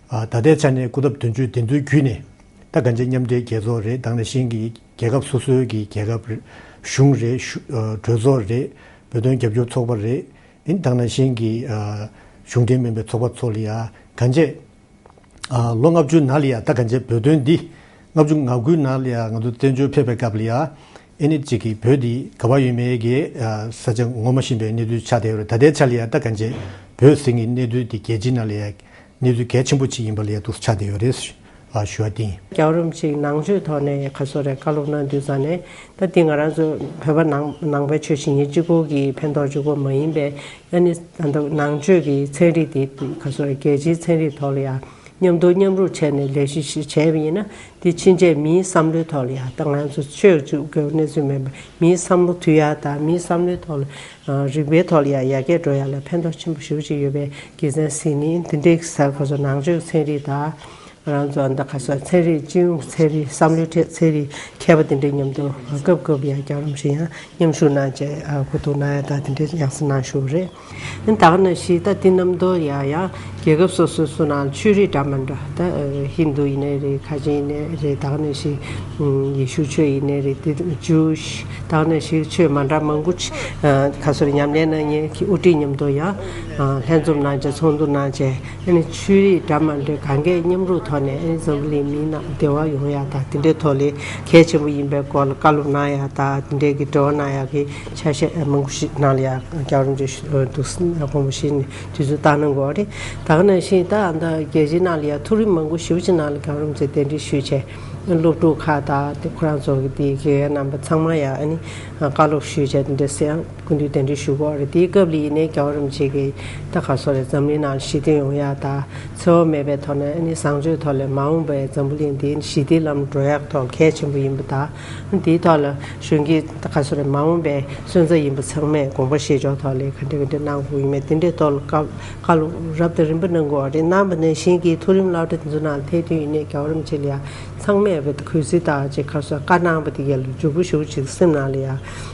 ཨ་ད་ལྟའི་ཆ་ནས་སྐུ་ཚབ་དོན་གཅོད་དེ་ཚོའི་བརྒྱུད་ནས་ད་གང་ཅི་མཉམ་འབྲེལ་རྒྱལ་ཚོགས་རེད། དེ་ནང་བཞིན་གྱི་རྒྱལ་ཁབ་སོ་སོའི་གི་རྒྱལ་ཁབ་རེད། གཞུང་རེད། གཞུ་ཨ་གྲོས་ཚོགས་རེད། བོད་དོན་རྒྱབ་སྐྱོར་ཚོགས་པ་རེད། ཨ་ནི་དེ་ནང་བཞིན་གྱི་ཨ་གཞུང་འབྲེལ་མིན་པའི་ཚོགས་པ་ཚོ་ལ་ཡ་གང་ཅི་ཨ་ལོ་ལྔ་བཅུ་ནང་ལ་ཡ་ད་གང་ཅི་བོད་དོན་འདི་ལྔ་བཅུ་ང་དགུའི་ནང་ལ་ཡ་ང་ཚོ་བཙན་བྱོལ་ཕེབས་པའི་སྐབས་ལ་ཡ་ཨ་ནི་གཅིག་གི་བོད་འདི་ག་པར་ཡོད་མེད་ཀྱི་ཨ་ས་ཆ་ངོ་མ་ཤེས་པའི་གནས་ཚུལ་ཆགས་བསྡད་ཡོད་རེད། ད་ལྟའི་ཆ་ལ་ཡ་ད་གང་ཅི་བོད་ཟེར་མཁན་གནས་ཚུལ་འདི་རྒྱལ་སྤྱིའི་ནང་ལ་ཡ་གནས་ཚུལ་གལ་ཆེན་པོ་ཅིག་ཡིན་པ་ལ་ཡ་འདུག་ཆགས་བསྡད་ཡོད་རེད། ཨ་ཞུ་བ་དེ་ཡིན། རྒྱལ་བ་རིན་པོ་ཆེའི་ནང་ཆོས་ཐོག་ནས་ག་ཚོད་རེད་བཀའ་སློབ་གནང་དུས་ཙང་ནས་ད་འདི་ང་རང་ཚོ་བོད་པ་ནང་ནང་པའི་ཆོས་བྱེད་མཁན་གཅིག་པོ་གི་ཕན་ཐོགས་གཅིག་པོ་མ་ཡིན་པའི་ཨ་ནི་ད་ལྟ་ནང་ཆོས་ཀྱི་ཚན་རིག་དེ་ག་ཚོད་རེད་རྒྱལ་སྤྱིའི་ཚན་རིག་ཐོག་ལ་ཡ་མཉམ་དུ་མཉམ་རུབ་བྱས་ནས་ལས་གཞི་ཞིག་བྱས་པ་ཡིན་ན་དེ་ཕྱིན་ཆད་མིའི་བསམ་བློའི་ཐོག་ལ་ཡ་ད་ང་ཚོ་ཆོས་གཅིག་པོའི་གནས་ཚུལ་མིན་པ་མིའི་བསམ་བློ་འདུལ་ཡ་དང་མིའི་བསམ་བློའི་ཐོག་ལ་རིག་པའི་ཐོག་ལ་ཡ་ཡར་རྒྱས་འགྲོ་ཡ་ལ་ཕན་ཐོགས་ཆེན་པོ་ཞེ་པོ་ཅིག་ཡོད་པའི་དགེ་མཚན་གཟིགས་ནི་འདི་འདྲའི་གསར་ག་ཚོད་ནང་ཆོས་ཚན་རིག་དང་། ང་རང་ཚོ་ཨ་ནི་ད་ག་ཚོད་ཚན་རིག་སྤྱི་ཡོངས་ཚན་རིག་བསམ་བློའི་ཐད་ཚན་རིག་མཁས་པ་དེ་འདྲའི་མཉམ་དུ་སྐབས་སྐབས་ཡང་རྒྱལ་བ་རིན་པོ་ཆེ་ཡང་མཉམ་ཞུགས་གནང་བྱས་གོ་བསྡུར་གནང་ཡ་དང་དེ་འདྲའི་ཡང་སེ་གནང་ཞུ་བ་རེད། ཨ་ནི་ད་ག་ནང་བཞིན་ད་འདི་རྣམ་རྟོག་ཡ་ཡང་རྒྱལ་ཁབ་སོ་སོ་སོ་ནང་ཆོས་རིག་འདྲ་མི་འདྲ་ད་ཧིན་དུ་ཡིན་ནའི་རེད་ཁ་ཆེ་ཡིན་ནའི་རེད་ད་ག་ནང་བཞིན་ཡེ་ཤུ་ཆོས་ཡིན་ནའི་རེད་དེ་ཇུའུ་ཤི་ད་ག་ནང་བཞིན་ཆོས་མ་འདྲ་མང་པོ་ཅིག་ག་ཚོད་ཉམས་ལེན་གནང་མཁན་གྱི་དབུ་ཁྲིད་མཉམ་དུ་ཡང་ལྷན་འཛོམས་གནང་བྱས་ཚོགས་འདུ་གནང་བྱས། ཨ་ནི་ཆོས་རིག་འདྲ་མི་འདྲ་གང་གས་མཉམ་རུབ་ཐོག་ནས་ཨ་ནི་འཛམ་བུ་གླིང་མི་རྣམས་བདེ་བ་ཡོང་ཡག་དང་དེ་འདྲའི་ཐོག་ལ་གལ་ཆེན་པོ་ཡིན་པའི་སྐོར་ལ་བཀའ་སློབ་གནང་ཡག་དང་དེ་འདྲའི་གི་འབྲེལ་བ་གནང་ཡག་གི་ཆ་ཤས་མང་པོ་ཞིག་ནང་ལ་ཡང་རྒྱལ་བ་རིན་པོ་ཆེ་འདུག་དགོངས་པ་བཞེས་ནས་དུས་ཚོད་བཏང་གནང་དགོས་རེད། ད་ག་ནང་བཞིན་ད་ཨ་ད་རྒྱལ་སྤྱིའི་ནང་ལ་ཡང་མཐོ་རིམ་མང་པོ་ཞེ་པོ་ཅིག་ནང་ལ་རྒྱལ་བ་རིན་པོ་ཆེ་གདན་འདྲེན་ཞུས་བྱས་སློབ་ཕྲུག་ཁག་དང་དེ་ཁོ་རང་ཚོ་གི་དེ་དགེ་རྒན་རྣམ་པ་ཚང་མ་ཡང་ཨ་ནི་བཀའ་སློབ་ཞུས་བྱས་དེ་འདྲ་སེ་ཡང་། སྐུ་མདུན་གདན་འདྲེན་ཞུ་གི་ཡོད་རེད། དེའི་སྐབས་ལ་ཡིན་ནའི་རྒྱལ་བ་རིན་པོ་ཆེ་གིས་ད་ག་སོ་རེད་འཛམ་གླིང་ནང་ཞི་བདེ་ཡོང་ཡག་དང་འཚེ་བ་མེད་པའི་ཐོག་ནས་ཨ་ནི་བཟང་སྤྱོད་ཐོག་ལ་མ་འོངས་པའི་འཛམ་བུ་གླིང་འདི་ཞི་བདེའི་ལམ་འགྲོ་ཡག་ཐོག་གལ་ཆེན་པོ་ཡིན་པ་དང་དེའི་ཐོག་ལ་གཞོན་སྐྱེས་ད་ག་སོ་རེད་མ་འོངས་པའི་སོན་རྩ་ཡིན་པ་ཚང་མས་དགོངས་པ་བཞེས་ཕྱོགས་ཐོག་ལ་ག་འདྲ་ག་འདྲ་གནང་དགོས་ཡིན་མེད་དེ་འདྲའི་ཐོག་ལ་བཀའ་བཀའ་སློབ་རབ་དང་རིམ་པ་གནང་དགོས་པ་རེད། གནང་བ་ནང་བཞིན་གྱི་མཐོ་རིམ་སློབ་གྲྭ་དེ་ཚོ་ནང་ལ་ཐད་དུས་ཡིན་ནའི་རྒྱལ་བ་རིན་པོ་ཆེ་ལ་ཡང་། ཚང་མས་བོད་གུས་བརྩི་དང་བཅས་ཁ་སོ་བཀའ་གནང་བ་དེ་ག་ལ་འཇུག་པོ་ཞེ་པོ་ཅིག་སེམས་ནང་ལ་ཡ་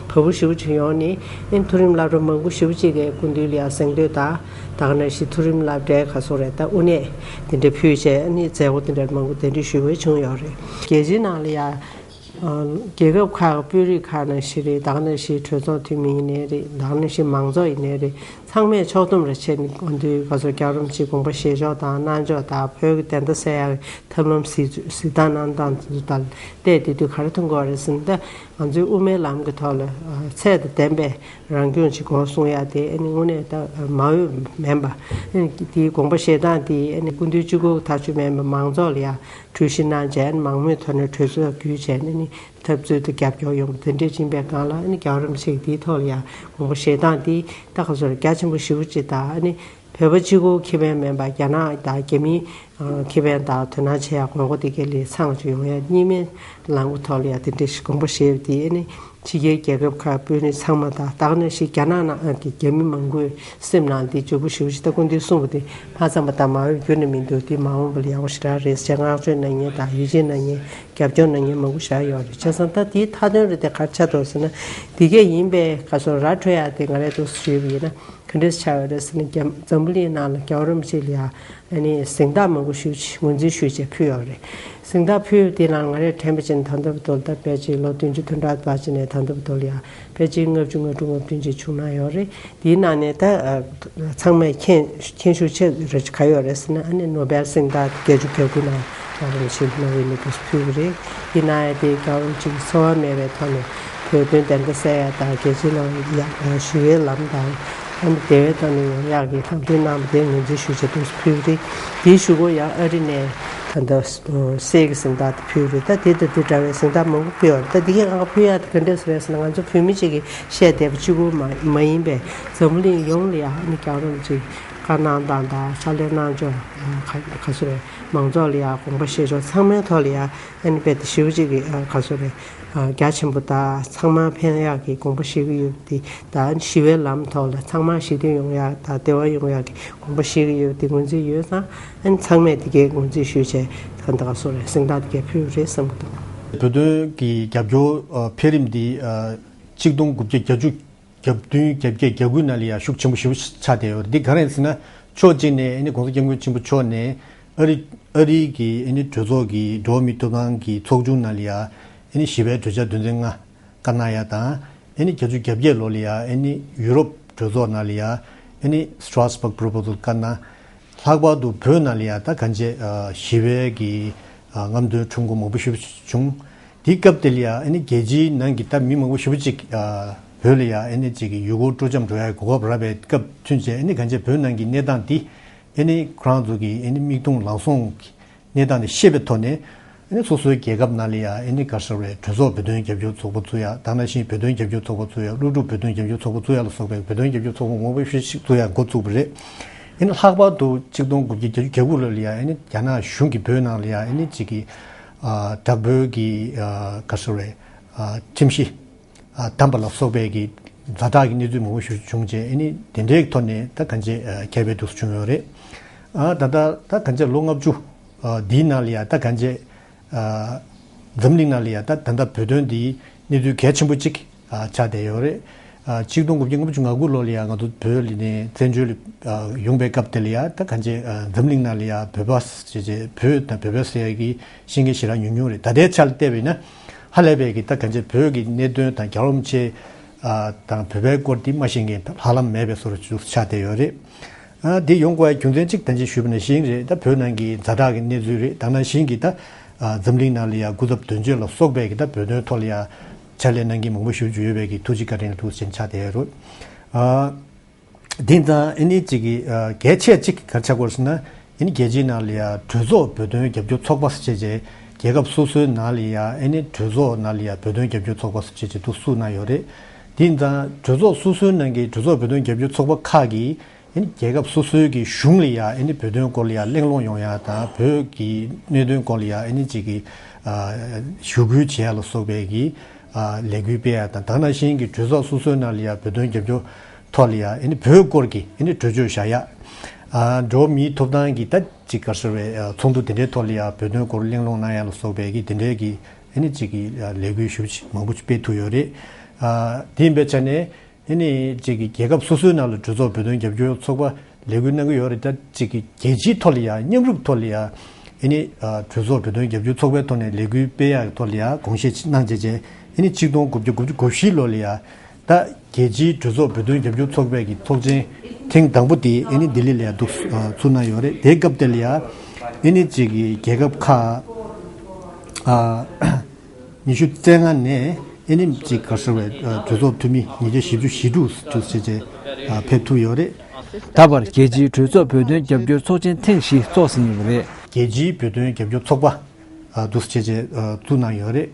བབ་པོ་ཞེ་པོ་ཅིག་ཡོང་ནས་ཨེ་མཐོ་རིམ་སློབ་གྲྭ་མང་པོ་ཞེ་པོ་ཅིག་གི་སྐུ་མདུན་ལ་ཡ་གཟེངས་བསྟོད་དང་ད་ག་ནང་བཞིན་མཐོ་རིམ་སློབ་གྲྭའི་ཁ་སོ་རེད་ད་དབུ་གནས་དེ་འདྲ་ཕུལ་བྱས་ཨ་ནི་མཛད་སྒོ་དེ་འདྲ་མང་པོ་གདན་འདྲེན་ཞུས་པ་བྱུང་ཡོད་རེད། རྒྱལ་སྤྱིའི་ནང་ལ་ཡ་རྒྱལ་ཁབ་ཁག་གི་དཔོན་རིགས་ཁག་ནང་བཞིན་རེད་ད་ག་ནང་བཞིན་གྲོས་ཚོགས་འཐུས་མི་ཡིན་ནའི་རེད་ད་ག་ནང་བཞིན་མང་ཚོགས་ཡིན་ནའི་རེད། ཚང་མས་ཕྱོགས་བསྡོམས་རེ་བྱས་ནས་འོ་འདུག་ག་ཚོད་རྒྱལ་བ་རིན་པོ་ཆེའི་དགོངས་པ་བཞེས་ཕྱོགས་དང་གནང་ཕྱོགས་དང་བོད་ཀྱི་བདེན་མཐའ་གསལ་ཡག་གི་ཐབས་ལམ་གཟིགས་གཟིགས་སྟངས་གནང་སྟངས་དེ་ཚོ་དང་བལྟས་བསྡད་དུས་ག་རེ་མཐོང་གི་ཡོད་རེད་ཟེར་ན་ད་ང་ཚོའི་དབུ་མའི་ལམ་གྱི་ཐོག་ལ་ཚད་དང་ལྡན་པའི་རང་སྐྱོང་ཅིག་དགོས་གསུང་ཡག་དེ་ཨ་ནི་དངོས་གནས་ད་མ་འོས་མིན་པ་ཨ་ནི་དེའི་དགོངས་པ་བཞེས་སྟངས་དེ་ཨ་ནི་སྐུ་མདུན་གཅིག་པོ་ཐག་གཅོད་མིན་པ་མང་ཚོགས་ལ་ཡང་གྲོས་གཞི་གནང་བྱས་ཨ་ནི་མང་མོས་ཐོག་ནས་གྲོས་ཚོགས་བརྒྱུད་བྱས་ཨ་ནི། འཐབ་རྩོད་དང་རྒྱབ་སྐྱོར་ཡོང་བ་དེ་འདྲས་ཕྱིན་པའི་སྒང་ལ་ཨ་ནི་རྒྱལ་བ་རིན་པོ་ཆེ་གིས་དེའི་ཐོག་ལ་ཡང་དགོངས་པ་བཞེས་སྟངས་དེ་ད་ག་ཚོད་རྒྱ་ཆེན་པོ་ཞེ་པོ་ཅིག་དང་ཨ་ནི་བོད་པ་གཅིག་པོ་ཁེ་ཕན་མིན་པ་རྒྱ་ནག་དང་རྒྱ་མིའི་ཁེ་ཕན་དང་དོ་སྣང་བྱེད་ཡག་དགོས་མཁོ་དེ་ག་ལ་ཚང་ཅིག་ཡོང་ཡག་གཉིས་སྨན་ལམ་གྱི་ཐོག་ལ་ཡང་དེ་འདྲས་ཞིག་དགོངས་པ་བཞེས་པ་དེ་ཨ་ནི་ཕྱི་རྒྱལ་རྒྱལ་ཁབ་ཁག་དཔོན་རིགས་ཚང་མ་དང་ད་ག་ནང་བཞིན་རྒྱ་ནག་ནང་གི་རྒྱ་མི་མང་པོས་སེམས་ནང་འདི་ལྗིད་པོ་ཞེ་པོ་ཞིག་ད་སྐུ་མདུན་གསུངས་པ་དེ་མ་ཚང་པ་དང་མ་འོས་རྒྱུ་ནི་མི་འདུག་འདི་མ་འོངས་པ་ལ་ཡག་པོ་ཞེ་དྲག་རེད་ཅེས་བསྔགས་བརྗོད་གནང་མཁན་དང་ཡིད་ཆེས་གནང་མཁན། རྒྱབ་སྐྱོར་གནང་མཁན་མང་པོ་ཞེ་དྲག་ཡོད་རེད། བྱས་ཙང་ད་དེའི་མཐའ་དོན་རེད་དེ་ག་རེ་ཆགས་འདུག་ཟེར་ན། འདི་གས་ཡིན་པས་ག་ཚོད་ར་འཕྲོད་ཡག་དེ་ང་རས་འདུག་ཞུས་པ་ཡིན་ན་ག་འདྲས་ཆགས་ཡོད་རེད་ཟེར་ན། རྒྱ་འཛམ་བུ་གླིང་ནང་ལ་རྒྱལ་བ་རིན་པོ་ཆེ་ལ་ཡ་ཨ་ནི་གཟེངས་རྟགས་མང་པོ་ཞུ་ངོས་འཛིན་ཞུས་བྱས་ཕུལ་ཡོད་རེད། གཟེངས་རྟགས་ཕུལ་དེ་ནང་ང་རས་དྲན་པ་བྱས་ན་ད་ལྟ་བར་དུ་ད་ཕལ་ཆེར་ལོ་བདུན་ཅུ་དོན་གྲངས་བར་བྱས་ནས་ད་ལྟ་བར་དུ་ལ་ཡ་ཕལ་ཆེར་ལྔ་བཅུ་ང་དྲུག་ང་བདུན་ཅིག་བྱུང་གནང་ཡོད་རེད། དེའི་ནང་ནས་ད་ཚང་མས་མཁྱེན་མཁྱེན་ཤུགས་ཆེ་རེ་ག་ཡོད་རེད་ཟེར་ན། ཨ་ནི་ནོ་བེལ་གཟེངས་རྟགས་བརྒྱད་ཅུ་གྱ་དགུ་ནང་རྒྱལ་བ་རིན་པོ་ཆེ་ནོ་བེལ་ནོ་བེལ་ཕུལ་བ་རེད། དེ་ནང་ཡང་དེ་རྒྱལ་བ་རིན་པོ་ཆེ་གི་འཚེ་བ་མེད་པའི་ཐོག་ནས་བོད་དོན་བདེན་མཐའ་གསལ་ཡག་དང་རྒྱལ་སྤྱིའི་ནང་ཡ་ཞི་བའི་ལམ་དང་ ཨ་ནི་དེ་བས་ད་ནི་ཡོང་ཡག་གི་ལམ་སྟོན་གནང་བ་དེ་ངོས་འཛིན་ཞུ་ཆེད་དུ་ཕུལ་རེད། དེའི་གཞུག་གུ་ཡང་ཨ་རི་ནས་ད་ལྟ་སྲས་ཀྱི་གཟེངས་རྟགས་དེ་ཕུལ་རེད། ད་དེ་ལྟ་དེ་འདྲ་བའི་གཟེངས་རྟགས་མང་པོ་ཕུལ་བ་རེད། ད་དེ་གའི་ཨང་ཕུལ་ཡག་དེ་ག་འདྲས་སུ་རེད་ཟེར་ན། ང་ཚོ་བོད་མི་གཅིག་གིས་བཤད་བསྡད་པ་གཅིག་པུ་མ་མ་ཡིན་པས། འཛམ་གླིང་ཡོངས་ལ་ཡང་ཨ་ནི་རྒྱལ་རབས་ཅིག་བཀའ་གནང་སྟངས་དང་ཕྱག་ལས་གནང་ཕྱོགས་ག་ག་ཚོད་རེད། མང་ཚོགས་ལ་ཡང་དགོངས་པ་བཞེས་ཕྱོགས་ཚང་མའི་ཐོག་ལ་ཡང་ཨ་ནི་རྦད་དེ་ཞེ་པོ་ཅིག་གི་ག་ཚོད་རེད། རྒྱ་ཆེན་པོ་དང་ཚང་མ་ཕན་ཡག་གི་དགོངས་པ་བཞེས་ཀྱི་ཡོད་དེ། ད་ཞི་བའི་ལམ་ཐོག་ལ་ཚང་མ་ཞི་མཐུན་ཡོང་ཡག་དང་བདེ་བ་ཡོང་ཡག་གི་དགོངས་པ་བཞེས་ཀྱི་ཡོད་དེ་ངོས་འཛིན་ཡོད་ཙང་། ཨ་ནི་ཚང་མས་དེ་གའི་ངོས་འཛིན་ཞུས་བྱས་ག་འདྲ་ག་སོ་རེད། གཟེངས་རྟགས་དེ་གའི་ཕུལ་རེད་བསམ་གྱི་འདུག་བོད་དོན་གྱི་རྒྱབ་སྐྱོར་འཕེལ་རིམ་འདི་ཆིག་སྟོང་དགུ་བརྒྱ་བརྒྱད་ཅུ་གྱ་བདུན་གྱ་བརྒྱད་གྱ་དགུ་ནང་ལ་ཡང་ཤུགས་ཆེན་པོ་ཞེ་པོ་ཆགས་བསྡད་ཡོད་རེད། འདི་ག་རེ་ཟེར་ན། ཕྱོགས་གཅིག་ནས་ཨ་ནི་༸གོང་ས་༸སྐྱབས་མགོན་ཆེན་པོ་མཆོག་ནས་ཨ་རི་ཨ་རིའི་གི་ཨ་ནི་གྲོས་ཚོགས་ཀྱི་འགྲོ་བ་མིའི་ཐོབ་ཐང་གི་ཚོགས་ཆུང་ནང་ལ་ཡང་ཨ་ནི་ཞི་བའི་གྲོས་འཆར་དོན་ཚན་ལྔ་བཀའ་གནང་ཡ་དང་། ཨ་ནི་བརྒྱད་ཅུ་གྱ་བརྒྱད་ལོ་ལ་ཡང་ཨ་ནི་ཡུ་རོབ་གྲོས་ཚོགས་ནང་ལ་ཡང་ཨ་ནི་Strasbourg Proposal་བཀའ་གནང་། ལྷག་པར་དུ་བོད་ནང་ལ་ཡང་ད་གང་ཅི་ཞི་བའི་གི་རྔམ་སྟོན་ཁྲོམ་སྐོར་མང་པོ་ཞིག་བྱུང་། དེའི་སྐབས་དེ་ལ་ཡང་ཨ་ནི་རྒྱལ་སྤྱིའི་ནང་གི་ད་མི་མང་པོ་ཞེ་པོ་ཅིག་བོད་ལ་ཡང་ཨ་ནི་ཅིག་གི་ཡུལ་སྐོར་སྤྲོ་འཆམ་འགྲོ་ཡ་གོ་སྐབས་རག་པའི་སྐབས་ཐོན་རྗེས། ཨ་ནི་གང་ཅི་བོད་ནང་གི་གནས་སྟངས་འདི་ཨ་ནི་ཁོ་རང་ཚོ་གི་ཨ་ནི་མིག་མཐོང་ལག་ཟུང་གི་གནས་སྟངས་དེ་ཤེས་པའི་ཐོག་ནས། ཨ་ནི་སོ་སོའི་རྒྱལ་ཁབ་ནང་ལ་ཡང་ཨ་ནི་ག་རེ་ཟེར་བའི་གྲོས་ཚོགས་བོད་དོན་རྒྱབ་སྐྱོར་ཚོགས་པ་བཙུགས་ཡ། དེ་ནང་བཞིན་བོད་དོན་རྒྱབ་སྐྱོར་ཚོགས་པ་བཙུགས་ཡ། སློབ་ཕྲུག་བོད་དོན་རྒྱབ་སྐྱོར་ཚོགས་པ་བཙུགས་ཡ་ལ་སོགས་པའི་བོད་དོན་རྒྱབ་སྐྱོར་ཚོགས་པ་མང་པོ་ཞིག་བཙུགས་ཡ་འགོ་བཙུགས་པ་རེད། ཨ་ནི་ལྷག་པར་དུ་ཆིག་སྟོང་དགུ་བརྒྱ་བརྒྱད་ཅུ་གྱ་དགུ་ལོ་ལ་ཡང་ཨ་ནི་རྒྱ་ནག་གཞུང་གིས་བོད་ནང་ལ་ཡང་ཨ་ནི་ཅིག་གི་ཨ་དྲག་པོའི་གི་ཨ་ག་རེ་ཟེར་བའི་ཨ་ཁྲིམས་གཞི་ཨ་བསྡམས་པ་ལ་སོགས་པའི་གི་ཛ་དྲག་གི་གནས་ཚུལ་མང་པོ་ཞིག་བྱུང་རྗེས། ཨ་ནི་དེ་འདྲའི་ཐོག་ནས་ད་གང་ཅི་ཨ་ཁྱབ་སྤེལ་འདུག་སེ་བྱུང་ཡོད་རེད། ཨ་ད་ལྟ་ད་གང་ཅི་ལོ་ལྔ་བཅུ་ཨ་འདིའི་ནང་ལ་ཡང་ད་གང་ཅི་ཨ་འཛམ་གླིང་ནང་ལ་ཡང་ད་ད་ལྟ་བོད་དོན་འདི་གནས་ཚུལ་གལ་ཆེན་པོ་གཅིག་ཨ་ཆགས་བསྡད་ཡོད་རེད། ཨ་ཆིག་སྟོང་དགུ་བརྒྱ་ལྔ་བཅུ་ང་དགུ་ལོ་ལ་ཡང་ང་ཚོ་བོད་ལ་ནས་བཙན་བྱོལ་ལ་ཨ་ཡོང་པའི་སྐབས་དེ་ལ་ཡང་ད་གང་ཅི་ཨ་འཛམ་གླིང་ནང་ལ་ཡང་བོད་པ་ཟེར་བྱས་བོད་དང་བོད་པ་ཟེར་ཡ་གི་ཤེས་མཁན་ཞེ་དྲག་ཉུང་ཉུང་རེད། ད་ལྟའི་ཆ་ལ་བལྟས་པ་ཡིན་ན་ཧ་ལས་པའི་གི་ད་གང་ཅི་བོད་ཀྱི་གནད་དོན་དང་རྒྱལ་བ་རིན་པོ་ཆེ་ཨ་དང་བོད་པའི་སྐོར་འདི་མ་ཤེས་མཁན་ཧ་ལམ་མེད་པའི་བཟོ་འདྲ་ཅིག་ཆགས་བསྡད་ཡོད་རེད། ཨ་འདི་ཡོང་དགོས་པའི་རྒྱུ་མཚན་གཅིག་ད་གིན་ཞུས་པ་ནང་བཞིན་རེད། ད་བོད་ནང་གི་ཛ་དྲག་གི་གནས་ཚུལ་རེད། དེ་ནང་བཞིན་གྱི་ད་ཨ་འཛམ་གླིང་ནང་ལ་ཡང་སྐུ་ཚབ་དོན་གཅོད་ལ་སོགས་པའི་གི་ད་བོད་དོན་ཐོག་ལ་ཡང་ཕྱག་ལས་གནང་མཁན་མང་པོ་ཞེ་པོ་ཅིག་ཡོད་པའི་གི་ཐུགས་རྗེ་བཀའ་དྲིན་ལ་ཐུགས་རྗེ་ཆེ་ཆགས་བསྡད་ཡོད་རེད། ཨ་དེ་ཙང་ཨ་ནི་ཅིག་གི་ཨ་གལ་ཆེ་གཅིག་ག་རེ་ཆགས་ཀྱི་ཡོད་རེད་ཟེར་ན། ཨ་ནི་རྒྱལ་སྤྱིའི་ནང་ལ་ཡང་གྲོས་ཚོགས་བོད་དོན་རྒྱབ་སྐྱོར་ཚོགས་པ་ཟེར་བྱས་རྒྱལ་ཁབ་སོ་སོའི་ནང་ལ་ཡང་ཨ་ནི་གྲོས་ཚོགས་ནང་ལ་ཡང་བོད་དོན་རྒྱབ་སྐྱོར་ཚོགས་པ་ཟེར་བྱས་ཅིག་འདུག་བཙུགས་གནང་ཡོད་རེད། དེ་ཙང་གྲོས་ཚོགས་སོ་སོའི་ནང་གི་གྲོས་ཚོགས་བོད་དོན་རྒྱབ་སྐྱོར་ཚོགས་པ་ཁག་གིས་ཨ་ནི་རྒྱལ་ཁབ་སོ་སོའི་གི་གཞུང་ལ་ཡང་ཨ་ནི་བོད་དོན་སྐོར་ལ་ཡང་གླེང་སློང་ཡོང་ཡ་དང་། བོད་ཀྱི་གནད་དོན་སྐོར་ལ་ཡང་ཨ་ནི་ཅིག་གི་ཨ་ཞུ་སྐུལ་བྱེད་ཡ་ལ་སོགས་པའི་གི་ཨ་ལས་འགུལ་སྤེལ་ཡ་དང་། དེ་ནང་བཞིན་གྱི་གྲོས་ཚོགས་སོ་སོའི་ནང་ལ་ཡང་བོད་དོན་རྒྱབ་སྐྱོར་ཐོག་ལ་ཡང་ཨ་ནི་བོད་སྐོར་གྱི་ཨ་ནི་གྲོས་ཆོད་བཞག་ཡ། ཨ་འགྲོ་བ་མིའི་ཐོབ་ཐང་གི་ད་ཅིག་ག་རེ་ཟེར་བའི་ཨ་ཚོགས་འདུ་དེ་འདྲའི་ཐོག་ལ་ཡང་བོད་དོན་སྐོར་གླེང་སློང་གནང་ཡ་ལ་སོགས་པའི་གི་དེ་འདྲའི་གི་ཨ་ནི་ཅིག་གི་ཨ་ལས་འགུལ་ཞེ་པོ་ཅིག་མང་པོ་ཅིག་སྤེལ་ཐུབ་ཡོད་རེད། ཨ་དེ་ཡིན་པའི་ཆ་ནས་ཨ་ནི་ཅིག་གི་རྒྱལ་ཁབ་སོ་སོའི་ནང་ལ་གྲོས་ཚོགས་བོད་དོན་རྒྱབ་སྐྱོར་ཚོགས་པ་ལས་འགུལ་གནང་གི་ཡོད་རེད། ད་ཅིག་གི་རྒྱལ་སྤྱིའི་ཐོག་ལ་ཡང་མཉམ་རུབ་ཐོག་ལ་ཡང་ཨ་ནི་ཨ་གྲོས་ཚོགས་བོད་དོན་རྒྱབ་སྐྱོར་ཚོགས་པའི་ཐོག་ནས་ལས་འགུལ་སྤེལ་ཡག་ཐོག་ལ་ཡང་དགོངས་བཞེས་གནང་བྱས་རྗེས། ཨ་ནི་ཆིག་སྟོང་དགུ་བརྒྱ་དགུ་བཅུ་གོ་བཞི་ལོ་ལ་ཡང་ད་རྒྱལ་སྤྱིའི་གྲོས་ཚོགས་བོད་དོན་རྒྱབ་སྐྱོར་ཚོགས་པའི་གི་ཚོགས་ཆེན་ཐེངས་དང་པོ་དེ་ཨ་ནི་ལྡི་ལི་ལ་ཡང་འདུག་ཨ་ཚུགས་གནང་ཡོད་རེད། དེའི་སྐབས་དེ་ལ་ཡང་ཨ་ནི་ཅིག་གི་རྒྱལ་ཁབ་ཁག་ཨ་ཉི་ཤུ་རྩ་ལྔ་ནས་ཨ་ནི་ཅིག་ག་རེ་ཟེར་བའི་ཨ་གྲོས་ཚོགས་འཐུས་མི་ཉིས་བརྒྱ་བཞི་བཅུ་ཞེ་དྲུག་ཅིག་བྱས་རྗེས་ཨ་ཕེབས་ཐུབ་ཡོད་རེད། ད་བར་རྒྱལ་སྤྱིའི་གྲོས་ཚོགས་བོད་དོན་རྒྱབ་སྐྱོར་ཚོགས་ཆེན་ཐེངས་བཞི་ཚོགས་ཟིན་ཡོད་པ་རེད། རྒྱལ་སྤྱིའི་བོད་དོན་རྒྱབ་སྐྱོར་ཚོགས་པ་ཨ་འདུག་སེ་བྱས་རྗེས་ཨ་བཙུགས་གནང་ཡོད་རེད།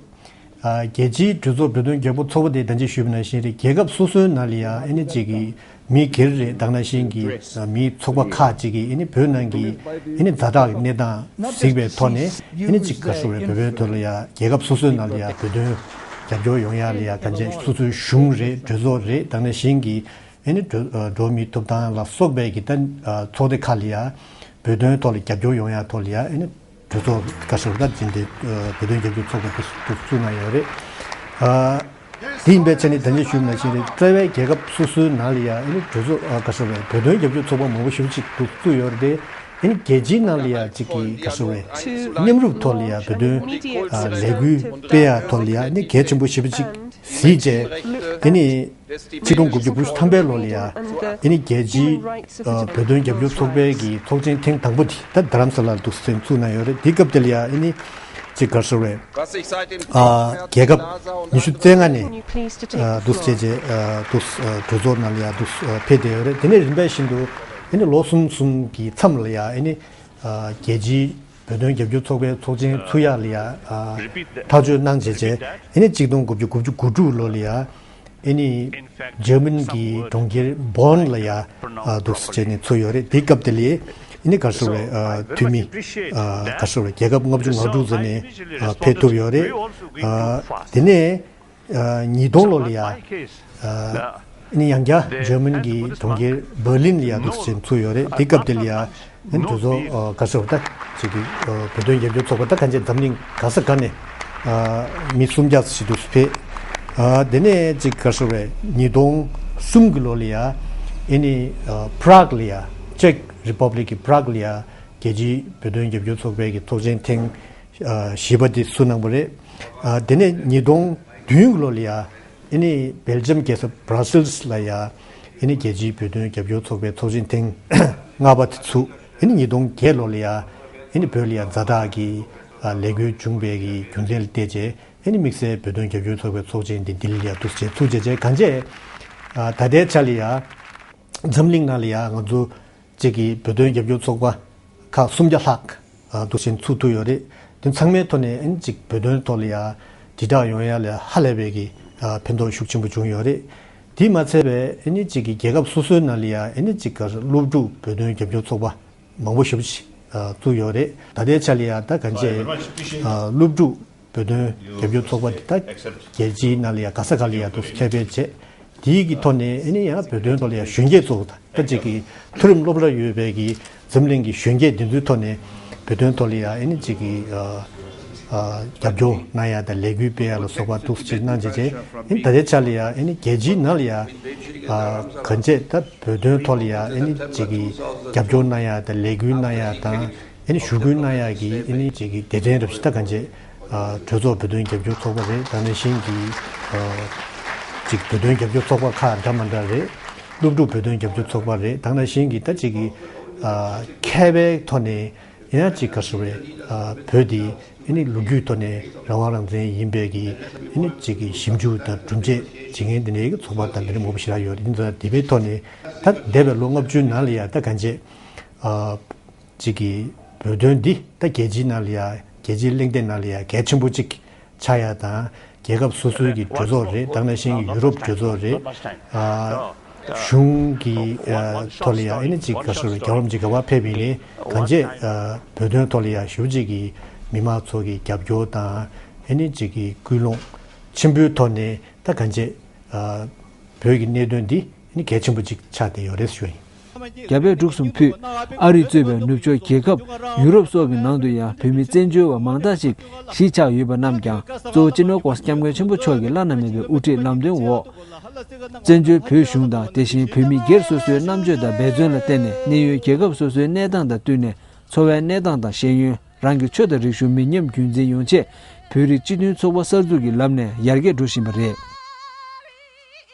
ཨ་རྒྱལ་སྤྱིའི་གྲོས་ཚོགས་བོད་དོན་རྒྱབ་སྐྱོར་ཚོགས་པ་དེ་ད་གིན་ཞུས་པ་ནང་བཞིན་རེད། རྒྱལ་ཁབ་སོ་སོའི་ནང་ལ་ཡང་ཨ་ནི་ཅིག་གི་མི་སྒེར་རེད། དེ་ནང་བཞིན་གྱི་མིའི་ཚོགས་པ་ཁག་ཅིག་གིས་ཨ་ནི་བོད་ནང་གི་ཨ་ནི་ཛ་དྲག་གི་གནས་སྟངས་གཟིགས་པའི་ཐོག་ནས་ཨ་ནི་ཅིག་ག་རེ་ཟེར་བའི་བོད་པའི་ཐོག་ལ་ཡང་རྒྱལ་ཁབ་སོ་སོའི་ནང་ལ་ཡང་བོད་དོན་རྒྱབ་སྐྱོར་ཡོང་ཡ་ལ་ཡང་གང་ཅི་སོ་སོའི་གཞུང་རེད། གྲོས་ཚོགས་རེད། དེ་ནང་བཞིན་གྱི་ཨ་ནི་འགྲོ་འགྲོ་བ་མིའི་ཐོབ་ཐང་ལ་སོགས་པའི་གི་ད་ཚོགས་སྡེ་ཁག་ལ་ཡང་བོད་དོན་ཐོག་ལ་རྒྱབ་སྐྱོར་ཡོང་ཡ་ཐོག་ལ་ཡང་ཨ་ནི་གྲོས་ཚོགས་ཁ་ཤས་ད་འཛིན་གྲྭ་བོད་དོན་རྒྱབ་སྐྱོར་ཚོགས་པ་དེ་བཙུགས་གནང་ཡོད་རེད། ཨ་དེ་ཡིན་པའི་ཆ་ནས་ད་གིན་ཞུས་པ་ནང་བཞིན་རེད། རྩ་བའི་རྒྱལ་ཁབ་སོ་སོའི་ནང་ལ་ཡང་ཨ་ནི་གྲོས་ཚོགས་ཨ་ཁ་ཤས་བོད་དོན་རྒྱབ་སྐྱོར་ཚོགས་པ་མང་པོ་ཞེ་པོ་ཅིག་བཙུགས་ཡོད་རེད། དེ་ཨ་ནི་རྒྱལ་སྤྱིའི་ནང་ལ་ཡང་ཅིག་གི་ཁ་ཤས་མཉམ་རུབ་ཐོག་ལ་ཡང་བོད་དོན་ཨ་ལས་འགུལ་སྤེལ་ཡ་ཐོག་ལ་ཡང་ཨ་ནི་གལ་ཆེན་པོ་ཞེ་པོ་ཅིག་གཟིགས་བྱས། དེ་ནི་ཆིག་སྟོང་དགུ་བརྒྱ་དགུ་བཅུ་ཐམ་པའི་ལོ་ལ་ཡང་ཨ་ནི་རྒྱལ་སྤྱིའི་ཨ་བོད་དོན་རྒྱབ་སྐྱོར་ཚོགས་པའི་གི་ཚོགས་ཆེན་ཐེངས་དང་པོ་དེ་ད་རྡ་རམ་ས་ལར་འདུག་སེ་བཙུགས་གནང་ཡོད་རེད། དེའི་སྐབས་དེ་ལ་ཡང་ཨ་ནི་ ཅིག་ག་རེ་ཟེར་བས། ཨ་རྒྱལ་ཁབ་ཉི་ཤུ་རྩ་ལྔ་ནས་ཨ་འདུག་སེ་བྱས་བྱས་ཨ་འདུག་སེ་གྲོས་ཚོགས་ནང་ལ་ཡ་འདུག་སེ་ཕེབས་བསྡད་ཡོད་རེད། དེ་ནས་རིམ་པས་བཞིན་དུ་ཨ་ནི་ལོ་གསུམ་གསུམ་གྱི་མཚམས་ལ་ཡ་ཨ་ནི་རྒྱལ་སྤྱིའི་བོད་དོན་རྒྱབ་སྐྱོར་ཚོགས་པའི་ཚོགས་ཆེན་ཚུགས་ཡག་ལ་ཡ་ཐག་གཅོད་གནང་བྱས་བྱས་ཨ་ནི་གཅིག་སྟོང་དགུ་བརྒྱ་དགུ་བཅུ་གོ་དྲུག་ལོ་ལ་ཡ། ཨ་ནི་འཇར་མན་གྱི་གྲོང་ཁྱེར་བོན་ལ་ཡ་འདུག་སེ་བྱས་ནས་ཚུགས་ཡོད་རེད། དེའི་སྐབས་དེ་ལ་ཨ་ནི་ག་རེ་ཟེར་བས་འཐུས་མི་ག་རེ་ཟེར་བས་རྒྱལ་ཁབ་ལྔ་བཅུ་ང་དྲུག་ཙམ་ནས་ཕེབས་ཐུབ་ཡོད་རེད། དེ་ནས་ཉིས་སྟོང་ལོ་ལ་ཡ། ཨ་ནི་ཡང་བསྐྱར་འཇར་མན་གྱི་གྲོང་ཁྱེར་བྷར་ལིན་ལ་ཡ་འདུག་སེ་ཚུགས་ཡོད་རེད། དེ་སྐབས་དེ་ལ་ཡ་ཨ་ནི་གྲོས་ཚོགས་ཨ་ག་རེ་ཟེར་བ་ད་ཅིག་གི་ཨ་བོད་དོན་རྒྱབ་སྐྱོར་ཚོགས་པ་ད་ག་འཇེ་འཛམ་གླིང་ག་ས་ག་ནས་ཨ་མི་སུམ་བརྒྱ་ཙམ་ཞིག་འདུག་སེ་ཕེབས། ཨ་དེ་ནས་ཅིག་ག་རེ་ཟེར་བས་ཉིས་སྟོང་གསུམ་གྱི་ལོ་ལ་ཡ་ཨ་ནི་ཨ་པྲག་ལ་ཡ་ཅེག་རི་པབ་ལིག་གི་པྲག་ལ་ཡ་རྒྱལ་སྤྱིའི་བོད་དོན་རྒྱབ་སྐྱོར་ཚོགས་པའི་གི་ཚོགས་ཆེན་ཐེངས་ཨ་བཞི་པ་དེ་བསུ་གནང་བ་རེད། ཨ་དེ་ནས་ཉིས་སྟོང་བདུན་གྱི་ལོ་ལ་ཡ། ཨ་ནི་སྦེལ་ཇམ་རྒྱལ་ས་བྷ་ར་སིལ་ལ་ཡ་ཨ་ནི་རྒྱལ་སྤྱིའི་བོད་དོན་རྒྱབ་སྐྱོར་ཚོགས་པའི་ཚོགས་ཆེན་ཐེངས་ལྔ་པ་དེ་ཚུགས། ཨ་ནི་ཉིས་སྟོང་བརྒྱད་ལོ་ལ་ཡ་ཨ་ནི་བོད་ལ་ཡ་ཛ་དྲག་གི་ཨ་ལས་འགུལ་བྱུང་བའི་གི་རྒྱུ་མཚན་ལ་བལྟས་རྗེས་ཨ་ནི་དམིགས་བསལ་བོད་དོན་རྒྱབ་སྐྱོར་ཚོགས་པའི་ཚོགས་ཆེན་འདི་ལྡི་ལི་ལ་ཡ་འདུག་སེ་ཚུགས་བྱས་བྱས་གང་བྱས་ཨ་ད་ལྟའི་ཆ་ལ་ཡ་འཛམ་གླིང་ནང་ལ་ཡ་ང་ཚོ་གཅིག་གི་བོད་དོན་རྒྱབ་སྐྱོར་ཚོགས་པ་ཁག་སུམ་བརྒྱ་ལྷག་ཨ་འདུག་སེ་ཚུགས་ཐུབ་ཡོད་རེད། དེ་ཚང་མའི་ཐོག་ནས་ཨ་ནི་གཅིག་བོད་དོན་ཐོག་ལ་ཡ་དྲིལ་བསྒྲགས་ཡོང་ཡ་ལ་ཧ་ལས་པའི་གི་ཨ་ཕན་ཐོགས་ཤུགས་ཆེན་པོ་བྱུང་ཡོད་རེད། དེས་མ་ཚད་པའི་ཨ་ནི་གཅིག་གི་རྒྱལ་ཁབ་སོ་སོའི་ནང་ལ་ཡ་ཨ་ནི་གཅིག་ག་སློབ་ཕྲུག་བོད་དོན་རྒྱབ་སྐྱོར་ཚོགས་པ་མང་པོ་ཞེ་པོ་ཅིག་ཨ་བཙུགས་ཡོད་རེད། ད་ལྟའི་ཆ་ལ་ཡ་ད་གང་བྱས་ཨ་སློབ་ཕྲུག་བོད་དོན་རྒྱབ་སྐྱོར་ཚོགས་པ་འདི་དག་རྒྱལ་སྤྱིའི་ནང་ལ་ཡ་ག་ས་ག་ལ་ཡ་འདུག་སེ་ཁྱབ་སྤེལ་བྱས། དེའི་གི་ཐོག་ནས་ཨ་ནི་ཡང་བོད་དོན་ཐོག་ལ་ཡ་གཞོན་སྐྱེས་ཚོ་ད་ཅིག་གི་མཐོ་རིམ་སློབ་གྲྭ་ཡོད་པའི་གི་འཛམ་གླིང་གི་གཞོན་སྐྱེས་འདི་ཚོའི་ཐོག་ནས་བོད་དོན་ཐོག་ལ་ཡ་ཨ་ནི་ཅིག་གི་ཨ་ཨ་རྒྱབ་སྐྱོར་གནང་ཡ་དང་ལས་འགུལ་སྤེལ་ཡ་ལ་སོགས་པ་འདུག་སེ་གནང་བྱས་བྱས་ཨ་ནི་ད་ལྟའི་ཆ་ལ་ཡ་ཨ་ནི་རྒྱལ་སྤྱིའི་ནང་ལ་ཡ་ཨ་གང་བྱས་ད་བོད་དོན་ཐོག་ལ་ཡ་ཨ་ནི་ཅིག་གི་རྒྱབ་སྐྱོར་གནང་ཡ་དང་ལས་འགུལ་གནང་ཡ་དང་། ཨ་ནི་ཞུ་སྐུལ་གནང་ཡག་གི་ཨ་ནི་ཅིག་གི་སྡེ་ཚན་རབ་ཞིག་ད་གང་བྱས་ཨ་གྲོས་ཚོགས་བོད་དོན་རྒྱབ་སྐྱོར་ཚོགས་པ་རེད། ད་ནང་བཞིན་གྱི་ཨ་ཅིག་བོད་དོན་རྒྱབ་སྐྱོར་ཚོགས་པ་ཁག་འདྲ་མ་འདྲ་རེད། སློབ་ཕྲུག་བོད་དོན་རྒྱབ་སྐྱོར་ཚོགས་པ་རེད། ད་ནང་བཞིན་གྱི་ད་ཅིག་གི་ཨ་མཁས་པའི་ཐོག་ནས་ཡང་ཅིག་ག་རེ་ཟེར་བས་ཨ་བོད་འདི་ཨ་ནི་ལོ་རྒྱུས་ཐོག་ནས་རང་དབང་རང་བཙན་ཡིན་པའི་གི་ཨ་ནི་ཅིག་གི་ཞིབ་འཇུག་དང་གྲུབ་འབྲས་བྱེད་མཁན་འདི་འདྲའི་གི་ཚོགས་པ་དང་འདི་འདྲ་མང་པོ་ཞེ་དྲག་ཡོད་རེད། འདི་ཚོ་དེ་བའི་ཐོག་ནས་ད་འདས་པའི་ལོ་ལྔ་བཅུའི་ནང་ལ་ཡང་ད་གང་བྱས་ཨ། གཅིག་གིས་བོད་དོན་འདི་ད་རྒྱལ་སྤྱིའི་ནང་ལ་ཡ་རྒྱལ་སྤྱིའི་གླེང་སྟེགས་ནང་ལ་ཡ་གལ་ཆེན་པོ་གཅིག་ཆགས་ཡ་དང་རྒྱལ་ཁབ་སོ་སོའི་གི་གྲོས་ཚོགས་རེད། ད་ནང་བཞིན་གྱི་ཡུ་རོབ་གྲོས་ཚོགས་རེད། ཨ་གཞུང་གི་ཨ་ཐོག་ལ་ཡ་ཨ་ནི་གཅིག་ག་རེ་ཟེར་རྒྱལ་བ་རིན་པོ་ཆེ་ག་པར་ཕེབས་པ་ཡིན་ནའི་གང་བྱས་ཨ་བོད་དོན་ཐོག་ལ་ཡ་ཞེ་པོ་ཅིག་གི་མི་མང་ཚོ་གི་རྒྱབ་སྐྱོར་དང་ཨ་ནི་གཅིག་གི་སྐུལ་སློང་ཆེན་པོའི་ཐོག་ནས་ད་གང་བྱས་ཨ་བོད་ཀྱི་གནད་དོན་འདི་ཨ་ནི་གལ་ཆེན་པོ་གཅིག་ཆགས་བསྡད་ཡོད་རེད་ཞུ་ཡིན། རྒྱ་བལ་འབྲུག་གསུམ་ཕུད། ཨ་རི་གཙོས་པའི་ནུབ་ཕྱོགས་རྒྱལ་ཁབ་ཡུ་རོབ་སོགས་ཀྱི་ནང་དུ་ཡང་བོད་མི་བཙན་བྱོལ་བ་མང་དག་ཅིག་གཞིས་ཆགས་ཡོད་པ་རྣམས་ཀྱང་གཙོ་བོ་སྤྱི་ནོར་༸གོང་ས་༸སྐྱབས་མགོན་ཆེན་པོ་མཆོག་གི་བླ་ན་མེད་པའི་དབུ་ཁྲིད་ལམ་སྟོན་འོག་བཙན་བྱོལ་བོད་གཞུང་དང་དེ་བཞིན་བོད་མི་སྒེར་སོ་སོའི་རྣམ་དཔྱོད་དང་འབད་བརྩོན་ལ་བརྟེན་ནས་གནས་ཡུལ་རྒྱལ་ཁབ་སོ་སོའི་གནས་སྟངས་དང་བསྟུན་ནས་འཚོ་བའི་གནས་སྟངས་དང་ཤེས་ཡོན། རང་གི་ཆོས་དང་རིག་གཞུང་མི་ཉམས་རྒྱུན་འཛིན་ཡོང་ཆེད་བོད་རིགས་སྤྱི་མཐུན་ཚོགས་པ་གསར་འཛུགས་ཀྱི་ལམ་ནས་ཡར་རྒྱས་འགྲོ་བཞིན་པ་རེད།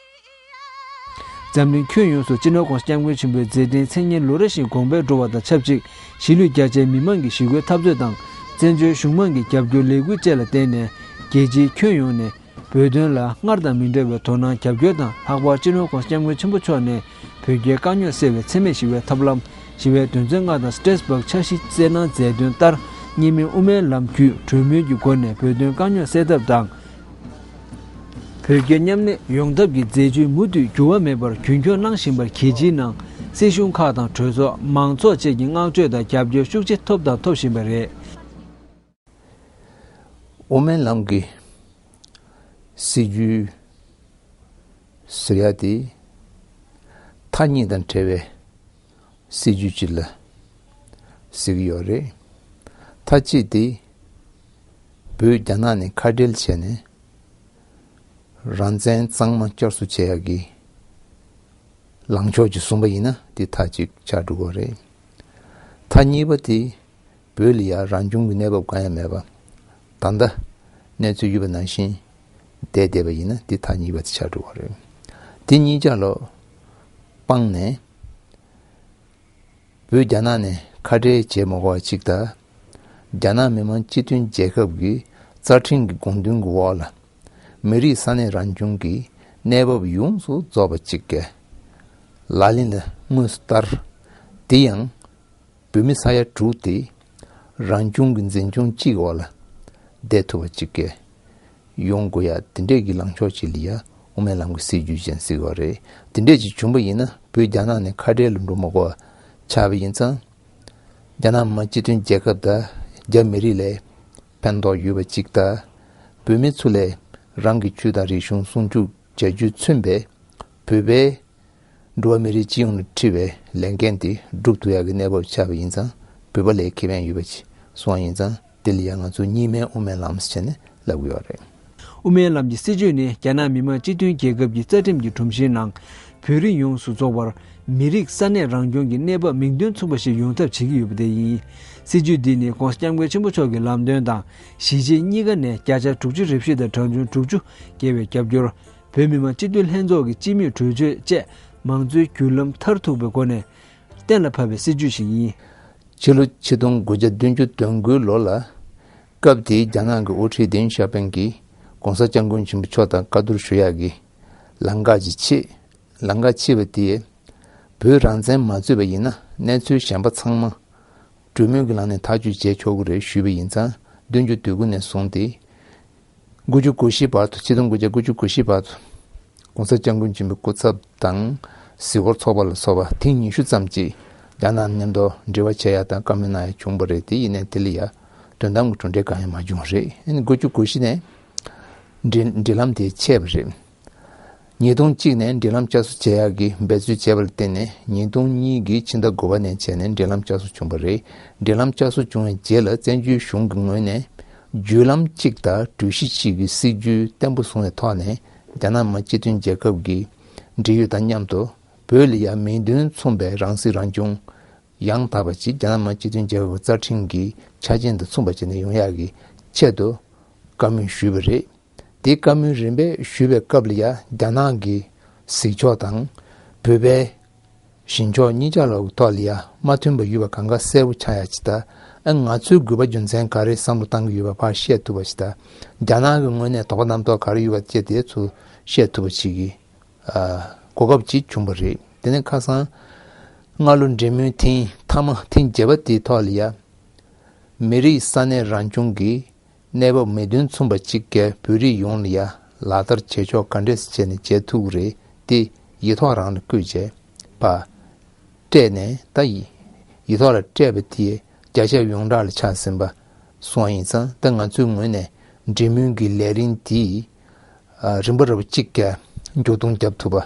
འཛམ་གླིང་ཁྱོན་ཡོངས་སུ་སྤྱི་ནོར་༸གོང་ས་༸སྐྱབས་མགོན་ཆེན་པོའི་མཛད་འཕྲིན་མཚན་སྙན་ལོ་རེ་བཞིན་གོང་འཕེལ་འགྲོ་བ་དང་ཆབས་ཅིག་གཞིས་ལུས་རྒྱ་ཆེའི་མི་མང་གི་ཞི་རྒོལ་འཐབ་རྩོད་དང་བཙན་བྱོལ་གཞུང་མང་གི་རྒྱབ་སྐྱོར་ལས་འགུལ་བཅས་ལ་བརྟེན་ནས་རྒྱལ་སྤྱིའི་ཁྱོན་ཡོངས་ནས་བོད་དོན་ལ་སྔར་དང་མི་འདྲ་བའི་དོ་སྣང་རྒྱབ་སྐྱོར་དང་ལྷག་པར་སྤྱི་ནོར་༸གོང་ས་༸སྐྱབས་མགོན་ཆེན་པོ་མཆོག་ནས་བོད་རྒྱའི་དཀའ་རྙོག་སེལ་བའི་འཚེ་མེད་ཞི་བའི་ཐབས་ལམ། ཞི་བའི་དོན་ཚན་ལྔ་དང་སི་ཏྲེས་སྦག་འཆར་གཞི་སྩལ་གནང་མཛད་དོན་ལྟར་སྔོན་མའི་དབུ་མའི་ལམ་བརྒྱུད་གྲོས་མོལ་གྱི་སྒོ་ནས་བོད་དོན་དཀའ་རྙོག་སེལ་ཐབས་དང་། བོད་རྒྱ་མཉམ་གནས་ཡོང་ཐབས་ཀྱི་མཛད་ཇུས་མུ་མཐུད་འགྱུར་བ་མེད་པར་རྒྱུན་འཁྱོངས་གནང་བཞིན་པར་རྒྱལ་སྤྱིའི་ནང་སྲིད་གཞུང་ཁག་དང་གྲོས་ཚོགས་མང་ཚོགས་བཅས་ཀྱི་བསྔགས་བརྗོད་དང་རྒྱབ་སྐྱོར་ཤུགས་ཆེ་ཐོབ་དང་ཐོབ་བཞིན་པ་རེད། དབུ་མའི་ལམ་གྱི་སྲིད་ཇུས་ཟེར་ཡ་དེ་མཐའ་གཉིས་དང་བྲལ་བའི་སྲིད་ཇུས་ཅིག་ལ་ཟེར་གྱི་ཡོད་རེད། མཐའ་གཅིག་དེ་བོད་རྒྱ་ནག་ནས་ཁ་བྲལ་བྱས་ནས་རང་བཙན་གཙང་མ་བསྐྱར་གསོ་བྱེད་ཡག་གི་ལངས་ཕྱོགས་ཅིག་བཟུང་པ་ཡིན་ན་དེ་མཐའ་གཅིག་ཆགས་འགྲོ་གི་རེད། མཐའ་གཉིས་པ་དེ་བོད་ལ་ཡ་རང་བྱུང་གི་གནས་བབ་གང་ཡང་མེད་པ། ད་ལྟ་གནས་ཚུལ་ཡོད་པ་ནང་བཞིན་བསྡད་བསྡད་པ་ཡིན་ན་འདི་ཐག་ཉེ་བ་དེ་ཆགས་འགྲོ་བ་རེད། དེ་གཉིས་ཆ་ལ་སྤངས་ནས་བོད་རྒྱ་ནག་ནས་ཁ་བྲལ་བྱེད་མ་དགོས་པ་གཅིག་དང་། རྒྱ་ནག་མི་དམངས་སྤྱི་མཐུན་རྒྱལ་ཁབ་ཀྱི་རྩ་ཁྲིམས་ཀྱི་དགོངས་དོན་གྱི་འོག་ལ། མི་རིགས་ས་གནས་རང་སྐྱོང་གི་གནས་བབ་ཡོངས་སུ་རྫོགས་པ་གཅིག་གི་ལག་ལེན་ལ་དངོས་སུ་བསྟར། དེ་ཡང་བོད་མི་ས་ཡ་དྲུག་དེ་རང་སྐྱོང་གི་འཛིན་སྐྱོང་གཅིག་འོག་ལ་བསྡད་ཐུབ་པ་གཅིག་གི་ཡོང་དགོས་ཡ་དེ་འདྲས་ཀྱི་ལངས་ཕྱོགས་ཅིག་ལ་ཡ་དབུ་མའི་ལམ་གྱི་སྲིད་བྱུས་ཅན་ཟེར་གྱི་ཡོད་རེད། དེ་འདྲས་ཅིག་བྱུང་པ་ཡིན་ན་བོད་རྒྱ་ནག་ནས་ཁ་བྲལ་ལ་འགྲོ་མ་དགོས་པ་ཆགས་པ་ཡིན་ཙང་། རྒྱ་ནག་མི་དམངས་སྤྱི་མཐུན་རྒྱལ་ཁབ་དང་རྒྱ་མི་རིགས་ལ་ཕན་ཐོགས་ཡོད་པ་གཅིག་དང་། བོད་མི་ཚོ་ལ་རང་གི་ཆོས་དང་རིག་གཞུང་སྲུང་སྐྱོབ་བྱ་རྒྱུས་མཚོན་པའི་བོད་པའི་འགྲོ་བ་མི་རིགས་སྤྱི་ཡོངས་ལ་འཁྲི་བའི་ལས་འགན་དེ་སྒྲུབ་ཐུབ་ཡག་གི་གནས་བབ་ཆགས་པ་ཡིན་ཙང་བོད་པ་ལ་ཁེ་ཕན་ཡོད་པ་ཅིག་སོང་བ་ཡིན་ཙང་དེ་ལ་ཡང་ང་ཚོ་གཉིས་སྨན་དབུ་མའི་ལམ་ཟེར་བྱས་ནས་ལབ་ཀྱི་ཡོད་རེད། དབུ་མའི་ལམ་གྱི་སྲིད་བྱུས་ནི་རྒྱ་ནག་མི་དམངས་སྤྱི་མཐུན་རྒྱལ་ཁབ་ཀྱི་རྩ་ཁྲིམས་ཀྱི་སྒྲོམ་གཞིའི་ནང་། བོད་རིགས་ཡོངས་སུ་རྫོགས་པར་མི་རིགས་ས་གནས་རང་སྐྱོང་གི་གནས་བབ་མིང་དོན་མཚུངས་པ་ཞིག་ཡོང་ཐབས་བྱེད་ཀྱི་ཡོད་པ་དེ་ཡིན། སྲིད་བྱུས་འདི་ནི་༸གོང་ས་༸སྐྱབས་མགོན་ཆེན་པོ་མཆོག་གི་ལམ་སྟོན་དང་གཞིས་བྱེས་གཉིས་ཀ་ནས་བརྒྱ་ཆ་དྲུག་ཅུ་རེ་བཞི་དང་གྲངས་ཆུང་དྲུག་ཅུ་བརྒལ་བའི་རྒྱབ་སྐྱོར། བོད་མི་མང་སྤྱི་འཐུས་ལྷན་ཚོགས་ཀྱི་སྤྱི་མོས་གྲོས་ཆོད་བཅས་མང་གཙོའི་བརྒྱུད་ལམ་མཐར་ཐུག་པའི་སྒོ་ནས་གཏན་ལ་ཕབ་པའི་སྲིད་བྱུས་ཤིག་ཡིན། ཕྱི་ལོ་ཆིག་སྟོང་དགུ་བརྒྱ་བདུན་ཅུ་དོན་དགུའི་ལོ་ལ། སྐབས་དེའི་རྒྱ་ནག་གི་དབུ་ཁྲིད་ཏེང་ཞའོ་ཕིང་གིས་༸གོང་ས་༸སྐྱབས་མགོན་ཆེན་པོ་མཆོག་དང་བཀའ་བསྡུར་ཞུ་ཡག་གི་ལམ་ཁ་ཅིག་ཕྱེས། ལམ་ཁ་ཕྱེས་པ་དེས། བོད་རང་བཙན་མ་རྩོད་པ་ཡིན་ན་གནས་ཚུལ་གཞན་པ་ཚང་མ་གྲོས་མོལ་གྱི་ལམ་ནས་ཐག་གཅོད་བྱེད་ཆོག་གི་རེད་ཞུས་པ་ཡིན་ཙང་བདུན་ཅུ་དོན་དགུ་ནས་བཟུང་སྟེ། དགུ་བཅུ་གོ་བཞི་བར་དུ་ཆིག་སྟོང་དགུ་བརྒྱ་དགུ་བཅུ་གོ་བཞི་བར་དུ། ༸གོང་ས་༸སྐྱབས་མགོན་ཆེན་པོའི་སྐུ་ཚབ་དང་། གཟིགས་སྐོར་ཚོགས་པ་ལ་སོགས་པ་ཐེངས་ཉི་ཤུ་ཙམ་ཅིག་རྒྱ་ནག་མཉམ་དུ་འབྲེལ་བ་བྱེད་ཡ་དང་བཀའ་མོལ་གནང་ཡ་བྱུང་བ་རེད། དེ་ཡིན་ནའི་དེ་ལ་ཡ་དོན་དམ་གྱི་གྲུབ་འབྲས་གང་ཡང་མ་བྱུང་བ་རེད། ཨ་ནི་དགུ་བཅུ་གོ་བཞི་ནས་འབྲེལ་འབྲེལ་ལམ་དེ་ཆད་པ་རེད། ཉིས་སྟོང་གཅིག་ནས་འབྲེལ་ལམ་བསྐྱར་གསོ་བྱེད་ཡག་གི་འབད་རྩོལ་བྱས་པ་ལ་བརྟེན་ནས་ཉིས་སྟོང་གཉིས་ཀྱི་ཕྱི་ཟླ་དགུ་པ་ནས་བྱས་ནས་འབྲེལ་ལམ་བསྐྱར་གསོ་བྱུང་བ་རེད། འབྲེལ་ལམ་བསྐྱར་གསོ་བྱུང་བའི་རྗེས་ལ་བཙན་བྱོལ་གཞུང་གི་ངོས་ནས་བརྒྱུད་ལམ་གཅིག་དང་གྲོས་གཞི་གཅིག་གི་སྲིད་ཇུས་བརྟན་པོ་བཟུང་བའི་ཐོག་ནས་རྒྱ་ནག་མི་དམངས་སྤྱི་མཐུན་རྒྱལ་ཁབ་ཀྱི་འབྲེལ་ཡོད་དང་མཉམ་དུ་བོད་ལ་ཡང་མིང་དོན་མཚུངས་པའི་རང་སྲིད་རང་སྐྱོང་ཡང་དག་པ་ཅིག་རྒྱ་ནག་མི་དམངས་སྤྱི་མཐུན་རྒྱལ་ཁབ་ཀྱི་རྩ་ཁྲིམས་ཀྱི་ཆ་རྐྱེན་དང་མཚུངས་པ་བྱས་ནས་ཡོང་ཡག་གི་ཆེད་དུ་བཀའ་མོལ་ཞུས་པ་རེད། དེ་བཀའ་མོལ་རིམ་པས་ཞུས་པའི་སྐབས་ལ་ཡ་རྒྱ་ནག་གི་གཟིགས་ཕྱོགས་དང་བོད་པའི་བཞེད་ཕྱོགས་གཉིས་ཆ་ལ་ཐོག་ལ་ཡ་མ་མཐུན་པ་ཡོད་པ་གང་ག་གསལ་པོ་ཆགས་ཡ་ཅིག་དང་། ཨ་ང་ཚོའི་དགོས་པ་རྒྱུ་མཚན་ག་རེ་བསམ་བློ་བཏང་གི་ཡོད་པ་ཕར་བཤད་ཐུབ་པ་ཅིག་དང་། རྒྱ་ནག་གི་ངོས་ནས་དོགས་པ་རྣམ་རྟོག་ག་རེ་ཡོད་པ་བཅས་དེ་ཚོ་བཤད་ཐུབ་པ་ཅིག་གི་ཨ་གོ་སྐབས་ཅིག་བྱུང་བ་རེད། དེ་ནས་ཁ་སང་སྔ་ལོ་འབྲེལ་མོལ་ཐེངས་མཐའ་མ་ཐེངས་བརྒྱད་པ་དེའི་ཐོག་ལ་ཡ་མི་རིགས་ས་གནས་རང་སྐྱོང་གི་གནས་བབ་མིང་དོན་མཚུངས་པ་གཅིག་གིས་བོད་རིགས་ཡོངས་ལ་ཡ་ལག་བསྟར་བྱེད་ཕྱོགས་ག་འདྲས་སེ་བྱས་ནས་བྱེད་ཐུབ་ཀྱི་རེད་དེ་ཡིག་ཐོག་རང་ལ་བཀོད་བྱས་པ་སྤྲད་ནས་ད་ཡི་ཡིག་ཐོག་ལ་སྤྲད་པ་དེས་བརྒྱ་ཆ་ཡོངས་གྲགས་ལ་ཆགས་ཟིན་པ་སོང་བ་ཡིན་ཙང་ད་ང་ཚོའི་ངོས་ནས་འབྲེལ་མོལ་གྱི་ལས་རིམ་དེ་ཨ་རིམ་པ་རབ་གཅིག་གིས་མཇུག་སྡོམ་བརྒྱབ་ཐུབ་པ་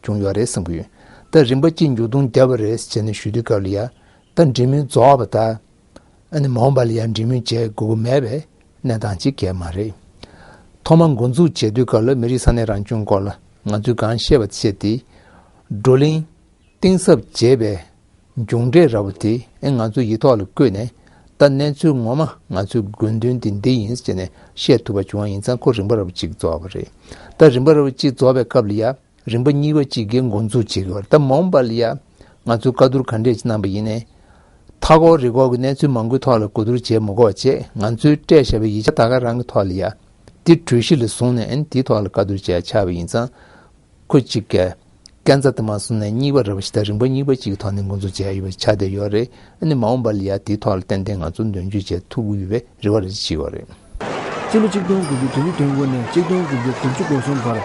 བྱུང་ཡོད་རེད་བསམ་གྱི་ཡོད། ད་རིམ་པ་གཅིག་མཇུག་སྡོམ་བརྒྱབ་པ་རེད་ཟེར་ནས་ཞུ་དུས་སྐབས་ལ་ཡ་ད་འབྲེལ་མོལ་རྫོགས་པ་དང་། ཨ་ནི་མ་འོངས་པ་ལ་ཡང་འབྲེལ་མོལ་བྱེད་དགོས་ཀྱི་མེད་པའི་གནས་སྟངས་ཅིག་གས་མ་རེད། ཐོག་མར་འགོ་འཛུགས་བྱེད་དུས་སྐབས་ལ་མི་རིགས་ས་གནས་རང་སྐྱོང་སྐོར་ལ་ང་ཚོས་གང་བཤད་པ་བཤད་དེ། བགྲོ་གླེང་གཏིང་ཟབ་བྱས་པའི་མཇུག་འབྲས་འདྲ་བོ་དེ་ཨེ་ང་ཚོས་ཡིག་ཐོག་ལ་བཀོད་ནས་ད་གནས་ཚུལ་ངོ་མ་ང་ཚོའི་དགོས་འདུན་དེ་འདི་ཡིན་ཟེར་ནས་བཤད་ཐུབ་པ་བྱུང་བ་ཡིན་ཙང་ཁོ་རིམ་པ་འདྲ་བོ་གཅིག་རྫོགས་པ་རེད། ད་རིམ་པ་འདྲ་བོ་གཅིག་རྫོགས་པའི་སྐབས་ལ་ཡ། རིམ་པ་གཉིས་པ་གཅིག་གིས་འགོ་འཛུགས་བྱེད་དགོས་པ་རེད། ད་མ་འོངས་པ་ལ་ཡ་ང་ཚོས་བཀའ་བསྡུར་ག་འདྲས་ཅིག་གནང་པ་ཡིན་ནའི། མཐའ་འཁོར་རི་འཁོར་གྱི་གནས་ཚུལ་མང་པོའི་ཐོག་ལ་གོ་བསྡུར་བྱེད་མི་དགོས་པ་བྱས། ང་ཚོས་སྤྲད་བཞག་པའི་ཡིག་ཆ་ད་ག་རང་གི་ཐོག་ལ་ཡ་དེ་གྲོས་གཞི་ལ་བཟུང་ནས་ཨ་ནི་དེའི་ཐོག་ལ་བཀའ་བསྡུར་བྱེད་ཡ་ཆགས་པ་ཡིན་ཙང་། ཁོ་གཅིག་གིས་ཁ་ཚ་དེ་མ་སོང་ནས་གཉིས་པ་རེད་པ་ཞིག་དང་རིམ་པ་གཉིས་པ་གཅིག་གི་ཐོག་ནས་འགོ་འཛུགས་བྱས་ཡོད་པ་ཆགས་བསྡད་ཡོད་རེད། ཨ་ནི་མ་འོངས་པ་ལ་ཡ་དེའི་ཐོག་ལ་ཏན་ཏན་ང་ཚོ་མདུན་སྐྱོད་བྱེད་ཐུབ་ཀྱི་ཡོད་པའི་རེ་བ་རེ་ཞིག་བྱེད་ཀྱི་ཡོད་རེད། སྤྱི་ལོ་ཆིག་སྟོང་དགུ་བརྒྱ་བདུན་ཅུ་དོན་དགུ་ནས་ཆིག་སྟོང་དགུ་བརྒྱ་དགུ་བཅུ་གོ་གསུམ་བར་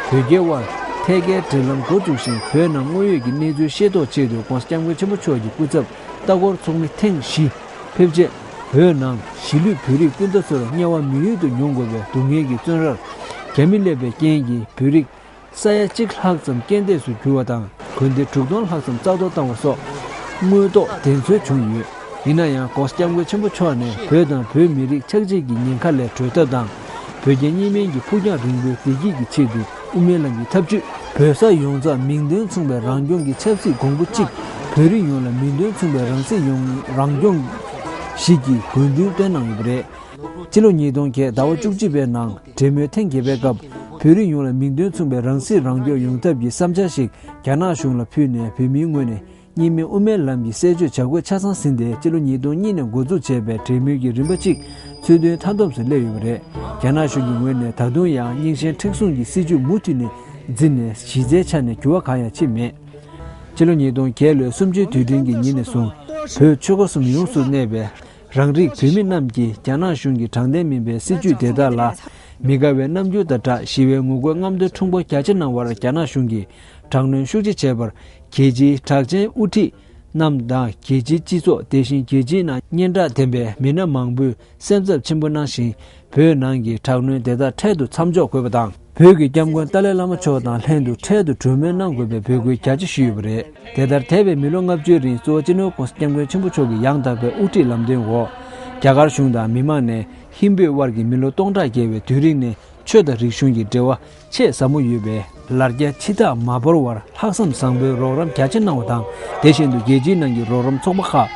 བོད་རྒྱའི་དབར་ཐད་ཀའི་འབྲེལ་ལམ་འགོ་བཙུགས་ཤིང་། བོད་ནང་དངོས་ཡོད་ཀྱི་གནས་ཚུལ་ཤེས་རྟོགས་ཆེད་དུ་༸གོང་ས་༸སྐྱབས་མགོན་ཆེན་པོ་མཆོག་གི་སྐུ་ཚབ་ལྟ་སྐོར་ཚོགས་མི་ཐེངས་བཞི་ཕེབས་རྗེས། བོད་ནང་གཞིས་ལུས་བོད་རིགས་སྤུན་ཟླ་ཚོར་དམྱལ་བ་མི་ཡུལ་དུ་མྱོང་དགོས་པའི་སྡུག་བསྔལ་གྱི་བཙོན་རར་རྒྱ་མི་སླེབས་པའི་རྐྱེན་གྱིས་བོད་རིགས་ས་ཡ་གཅིག་ལྷག་ཙམ་རྐྱེན་འདས་སུ་གྱུར་བ་དང་། དགོན་སྡེ་དྲུག་སྟོང་ལྷག་ཙམ་རྩ་གཏོར་བཏང་བ་སོགས་དངོས་ཐོག་བདེན་འཚོལ་བྱུང་ཡོད། ཡིན་ན་ཡང་༸གོང་ས་༸སྐྱབས་མགོན་ཆེན་པོ་མཆོག་ནས་བོད་དང་བོད་མི་རིགས་ཆགས་འཇིག་གི་ཉེན་ཁ་ལས་གྲོལ་ཐབས་དང་། བོད་རྒྱ་གཉིས་སྨན་གྱི་ཕུགས་རྒྱང་རིང་པོའི་བདེ་སྐྱིད་ཀྱི་ཆེད་དུ་དབུ་མའི་ལམ་གྱི་ཐབས་ཇུས། བོད་ས་ཡོངས་རྫོགས་མིང་དོན་མཚུངས་པའི་རང་སྐྱོང་གི་ཆབ་སྲིད་གོང་བུ་གཅིག། བོད་རིགས་ཡོངས་ལ་མིང་དོན་མཚུངས་པའི་རང་སྲིད་ཡོང་རང་སྐྱོང་ཞིག་གི་དགོས་འདུན་བཏོན་གནང་ཡོད་པ་རེད། ཕྱི་ལོ་ཉིས་སྟོང་བརྒྱད་ཟླ་བ་བཅུ་གཅིག་པའི་ནང་འབྲེལ་མོལ་ཐེངས་བརྒྱད་པའི་སྐབས། བོད་རིགས་ཡོངས་ལ་མིང་དོན་མཚུངས་པའི་རང་སྲིད་རང་སྐྱོང་ཡོང་ཐབས་ཀྱི་བསམ་འཆར་ཞིག་རྒྱ་ནག་གཞུང་ལ་ཕུལ་ནས། བོད་མིའི་ངོས་ནས་ གཉིས་སྨན་དབུ་མའི་ལམ་གྱི་གསལ་བརྗོད་བྱ་སྒོ་ཆ་ཚང་ཟིན་ཏེ་སྤྱི་ལོ་ཉིས་སྟོང་གཉིས་ནས་འགོ་འཛུགས་བྱས་པའི་གྲོས་མོལ་གྱི་རིམ་པ་གཅིག་ཚུལ་མཐུན་མཐའ་སྡོམ་སུ་སླེབས་ཡོད་པ་རེད། རྒྱ་ནག་གཞུང་གི་ངོས་ནས་ད་དུང་ཡང་རྙིང་ཞེན་མཁྲེགས་བཟུང་གི་སྲིད་བྱུས་མུ་མཐུད་ནས་འཛིན་ནས་གཞི་རྩའི་ཆ་ནས་འགྱུར་བ་གང་ཡང་ཕྱིན་མེད། སྤྱི་ལོ་ཉིས་སྟོང་བརྒྱད་ལོའི་གསུམ་བཅུའི་དུས་དྲན་གྱི་ཉིན་ནས་བཟུང་བོད་ཆོལ་ཁ་གསུམ་ཡོངས་སུ་གནས་པའི་རང་རིགས་བོད་མི་རྣམས་ཀྱིས་རྒྱ་ནག་གཞུང་གི་དྲང་བདེན་མིན་པའི་སྲིད་བྱུས་དེ་དག་ལ་མི་དགའ་བའི་རྣམ་འགྱུར་དང་སྦྲགས་ཞི་བའི་ངོ་རྒོལ་རྔམ་སྟོན་ཁྲོམ་སྐོར་རྒྱ་ཆེ་གནང་བར་རྒྱ་ནག་གཞུང་གིས་དྲག་གནོན་ཤུགས་ཆེ་བྱས་པར་རྒྱལ་སྤྱིའི་གྲགས་ཅན་དབུ་ཁྲིད་རྣམས་དང་རྒྱལ་སྤྱིའི་སྤྱི་ཚོགས། དེ་བཞིན་རྒྱལ་སྤྱིའི་ནང་སྙན་གྲགས་ལྡན་པའི་མི་སྣ་མང་པོས་སེམས་འཚབ་ཆེན་པོ་གནང་ཞིང་། བོད་ནང་གི་དྲག་གནོན་དེ་དག་འཕྲལ་དུ་མཚམས་འཇོག་དགོས་པ་དང་། བོད་ཀྱི་སྐྱབས་མགོན་ཏཱ་ལའི་བླ་མ་མཆོག་དང་ལྷན་དུ་འཕྲལ་དུ་གྲོས་མོལ་གནང་དགོས་པའི་འབོད་སྐུལ་རྒྱ་ཆེ་ཞུས་ཡོད་པ་རེད། དེ་ལྟར་འདས་པའི་མི་ལོ་ལྔ་བཅུའི་རིང་གཙོ་བོ་སྤྱི་ནོར་༸གོང་ས་༸སྐྱབས་མགོན་ཆེན་པོ་མཆོག་གི་ཡང་དག་པའི་དབུ་ཁྲིད་ལམ་སྟོན་འོག་རྒྱ་གར་གཞུང་དང་མི་མང་ནས་ཧིན་བོད་དབར་གྱི་མི་ལོ་སྟོང་ཕྲག་བརྒལ་བའི་དུས་རིང་ནས་ཆོས་དང་རིག་གཞུང་གི་འབྲེལ་བ་ཆེས་ཟབ་མོ་ཡོད་པའི་ལར་རྒྱ་ཕྱི་ཐག་མ་བོར་བར་ལྷག་བསམ་བཟང་པོའི་རོགས་རམ་རྒྱ་ཆེ་གནང་བ་དང་། དེ་བཞིན་དུ་རྒྱལ་སྤྱིའི་ནང་གི་རོགས་རམ་ཚོགས་པ་ཁག་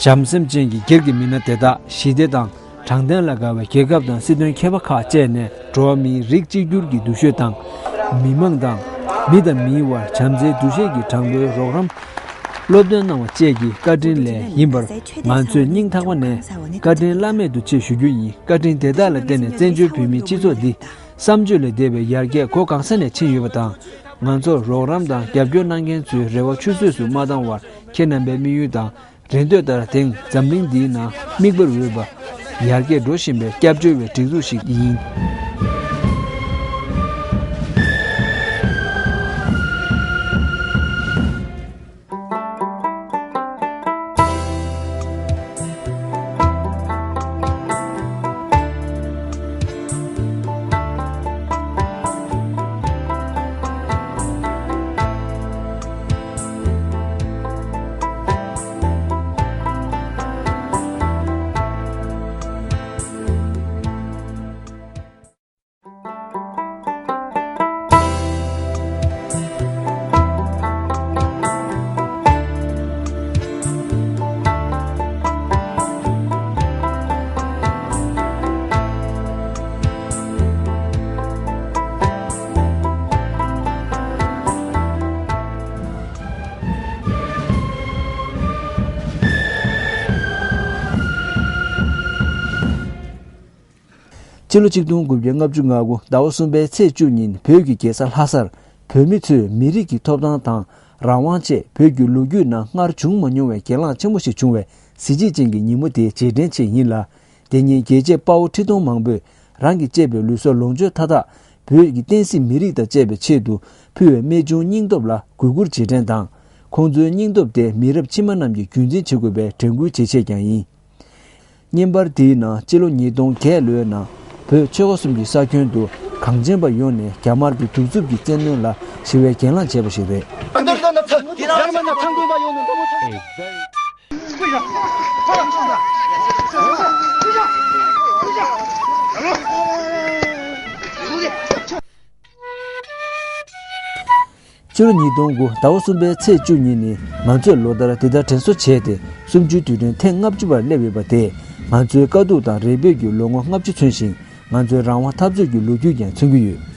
བྱམས་སེམས་ཅན་གྱི་སྒེར་གྱི་མི་སྣ་དེ་དག་ཞི་བདེ་དང་དྲང་བདེན་ལ་དགའ་བའི་རྒྱལ་ཁབ་དང་སྲིད་དོན་མཁས་པ་ཁག་བཅས་ནས་འགྲོ་བ་མིའི་རིགས་གཅིག་གྱུར་གྱི་འདུ་ཤེས་དང་། མི་མང་དང་མི་དང་མིའི་དབར་བྱམས་བརྩེའི་འདུ་ཤེས་ཀྱི་དྲང་པོའི་རོགས་རམ་སློབ་སྟོན་གནང་བ་བཅས་ཀྱི་བཀའ་དྲིན་ལས་ཡིན་པར་ང་ཚོས་སྙིང་ཐག་པ་ནས་བཀའ་དྲིན་བླ་མེད་དུ་ཆེ་ཞུ་རྒྱུ་ཡིན། བཀའ་དྲིན་དེ་དག་ལ་བརྟེན་ནས་བཙན་བྱོལ་བོད་མིའི་སྤྱི་ཚོགས་འདི་བསམ་བརྗོད་ལས་འདས་པའི་ཡར་རྒྱས་སྒོ་གང་ས་ནས་ཕྱིན་ཡོད་པ་དང་། ང་ཚོར་རོགས་རམ་དང་རྒྱབ་སྐྱོར་གནང་མཁན་ཚོའི་རེ་བ་ཆུད་ཟོས་སུ་མ་བཏང་བར་ཁྱེད་རྣམ་པའི་དམིགས་ཡུལ་དང་། རེ་འདོད་ལྟར་དེང་འཛམ་གླིང་འདིའི་ནང་དམིགས་པར་འོས་པ་ཡར་རྒྱས་འགྲོ་བཞིན་པའི་སྐྱབས་བཅོལ་བའི་སྒྲིག་འཛུགས་ཤིག་ཡིན། སྤྱི་ལོ་ཆིག་སྟོང་དགུ་བརྒྱ་ལྔ་བཅུ་ང་དགུ་ཟླ་བ་གསུམ་པའི་ཚེས་བཅུ་ཉིན་བོད་ཀྱི་རྒྱལ་ས་ལྷ་སར་བོད་མི་ཚོས་མི་རིགས་ཀྱི་ཐོབ་ཐང་དང་རང་དབང་ཆེད་བོད་ཀྱི་ལོ་རྒྱུས་ནང་སྔར་བྱུང་མ་མྱོང་བའི་གྱེན་ལངས་ཆེན་པོ་ཞིག་བྱུང་བའི་གཟི་བརྗིད་ཅན་གྱི་ཉིན་མོ་དེ་རྗེས་དྲན་ཆེད་ཡིན་ལ། དེ་ཉིན་རྒྱལ་གཅེས་དཔའ་བོ་ཁྲི་སྟོང་མང་པོས་རང་གིས་གཅེས་པའི་ལུས་སྲོག་ལོངས་སྤྱོད་མཐའ་དག་བོད་ཀྱི་བསྟན་སྲིད་མི་རིགས་དང་བཅས་པའི་ཆེད་དུ་ཕུལ་བའི་རྨད་བྱུང་སྙིང་སྟོབས་ལ་གུས་བཀུར་རྗེས་དྲན་དང་། ཁོང་ཚོའི་སྙིང་སྟོབས་དེ་མི་རབས་ཕྱི་མ་རྣམས་ཀྱིས་རྒྱུན་འཛིན་བྱེད་དགོས་པའི་དྲན་སྐུལ་བྱེད་ཆེད་ཀྱང་ཡིན། བརྙན་པར་དེའི་ནང་སྤྱི་ལོ་ཉིས་སྟོང་བརྒྱད་ལོའི་ནང་བོད་ཆོལ་ཁ་གསུམ་གྱི་ས་ཁྱོན་དུ་གངས་ཅན་པ་ཡོངས་ནས་རྒྱ་དམར་གྱི་གདུག་རྩུབ་ཀྱི་བཙན་གནོན་ལ་ཞི་བའི་གྱེན་ལངས་བྱས་པ་ཞིག་རེད། སྤྱི་ལོ་ཉིས་སྟོང་དགུ་ཟླ་བ་གསུམ་པའི་ཚེས་བཅུ་ཉིན་ནི་ང་ཚོས་ལོ་ལྟར་འདི་ལྟར་དྲན་གསོ་བྱས་ཏེ་གསུམ་བཅུའི་དུས་དྲན་ཐེངས་ལྔ་བཅུ་པར་སླེབས་ཡོད་པ་དེས་ང་ཚོའི་དཀའ་སྡུག་དང་རེ་འབོད་ཀྱི་ལོ་ངོ་ལྔ་བཅུ་མཚོན་ཞིང་། ང་ཚོའི་རང་དབང་འཐབ་རྩོད་ཀྱི་ལོ་རྒྱུས་ཀྱང་མཚོན་གྱི་ཡོད།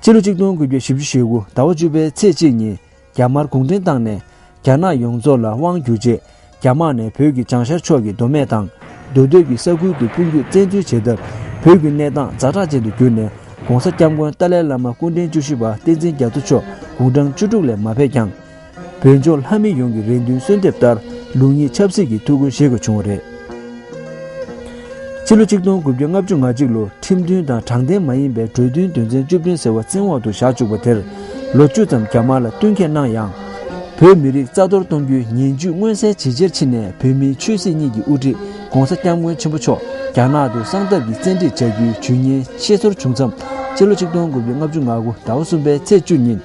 སྤྱི་ལོ་ཆིག་སྟོང་དགུ་བརྒྱ་བཞི་བཅུ་ཞེ་དགུ་ཟླ་བ་བཅུ་པའི་ཚེས་གཅིག་ཉིན་རྒྱ་དམར་གུང་ཁྲན་ཏང་ནས་རྒྱ་ནག་ཡོངས་རྫོགས་ལ་དབང་བསྒྱུར་རྗེས། རྒྱ་དམག་ནས་བོད་ཀྱི་བྱང་ཤར་ཕྱོགས་ཀྱི་མདོ་སྨད་དང་མདོ་སྟོད་ཀྱི་ས་ཁུལ་དུ་དཔུང་སྐྱོད་བཙན་འཛུལ་བྱས་སྟབས། བོད་ཀྱི་གནས་སྟངས་ཛ་དྲག་ཅན་དུ་གྱུར་ནས། ྋགོང་ས་ྋསྐྱབས་མགོན་ཏཱ་ལའི་བླ་མ་སྐུ་ཕྲེང་བཅུ་བཞི་པ་བསྟན་འཛིན་རྒྱ་མཚོ་མཆོག་དགུང་གྲངས་བཅུ་དྲུག་ལས་མ་ཕེབས་ཀྱང་། བོད་ལྗོངས་ལྷ་མི་ཡོངས་ཀྱི་རེ་འདུན་གསོལ་འདེབས་ལྟར་ལུགས་གཉིས་ཆབ་སྲིད་ཀྱི་ཐུགས་འགན་བཞེས་དགོས་བྱུང་བ་རེད། སྤྱི་ལོ་ཆིག་སྟོང་དགུ་བརྒྱ་ལྔ་བཅུ་ང་གཅིག་ལོ་ཁྲིམས་མཐུན་དང་དྲང་བདེན་མ་ཡིན་པའི་གྲོས་མཐུན་དོན་ཚན་བཅུ་བདུན་ཟེར་བ་བཙན་འོག་ཏུ་བཞག་བཅུག་པ་དེར་ལོ་བཅུ་ཙམ་རྒྱ་དམར་ལ་བསྟུན་མཁས་གནང་ཡང་། བོད་མི་རིགས་རྩ་གཏོར་གཏོང་རྒྱུའི་ངན་ཇུས་མངོན་གསལ་ཇེ་ཆེར་ཕྱིན་ནས། བོད་མིའི་ཆོས་སྲིད་གཉིས་ཀྱི་དབུ་ཁྲིད་ྋགོང་ས་ྋསྐྱབས་མགོན་ཆེན་པོ་མཆོག་རྒྱ་ནག་ཏུ་གསང་སྟབས་ཀྱིས་བཙན་ཁྲིད་བྱ་རྒྱུའི་ཇུས་ངན་ཤེས་ཚོར་བྱུང་མཚམས། ཕྱི་ལོ་ཆིག་སྟོང་དགུ་བརྒྱ་ལྔ་བཅུ་ང་དགུ་ཟླ་བ་གསུམ་པའི་ཚེས་བཅུ་ཉིན།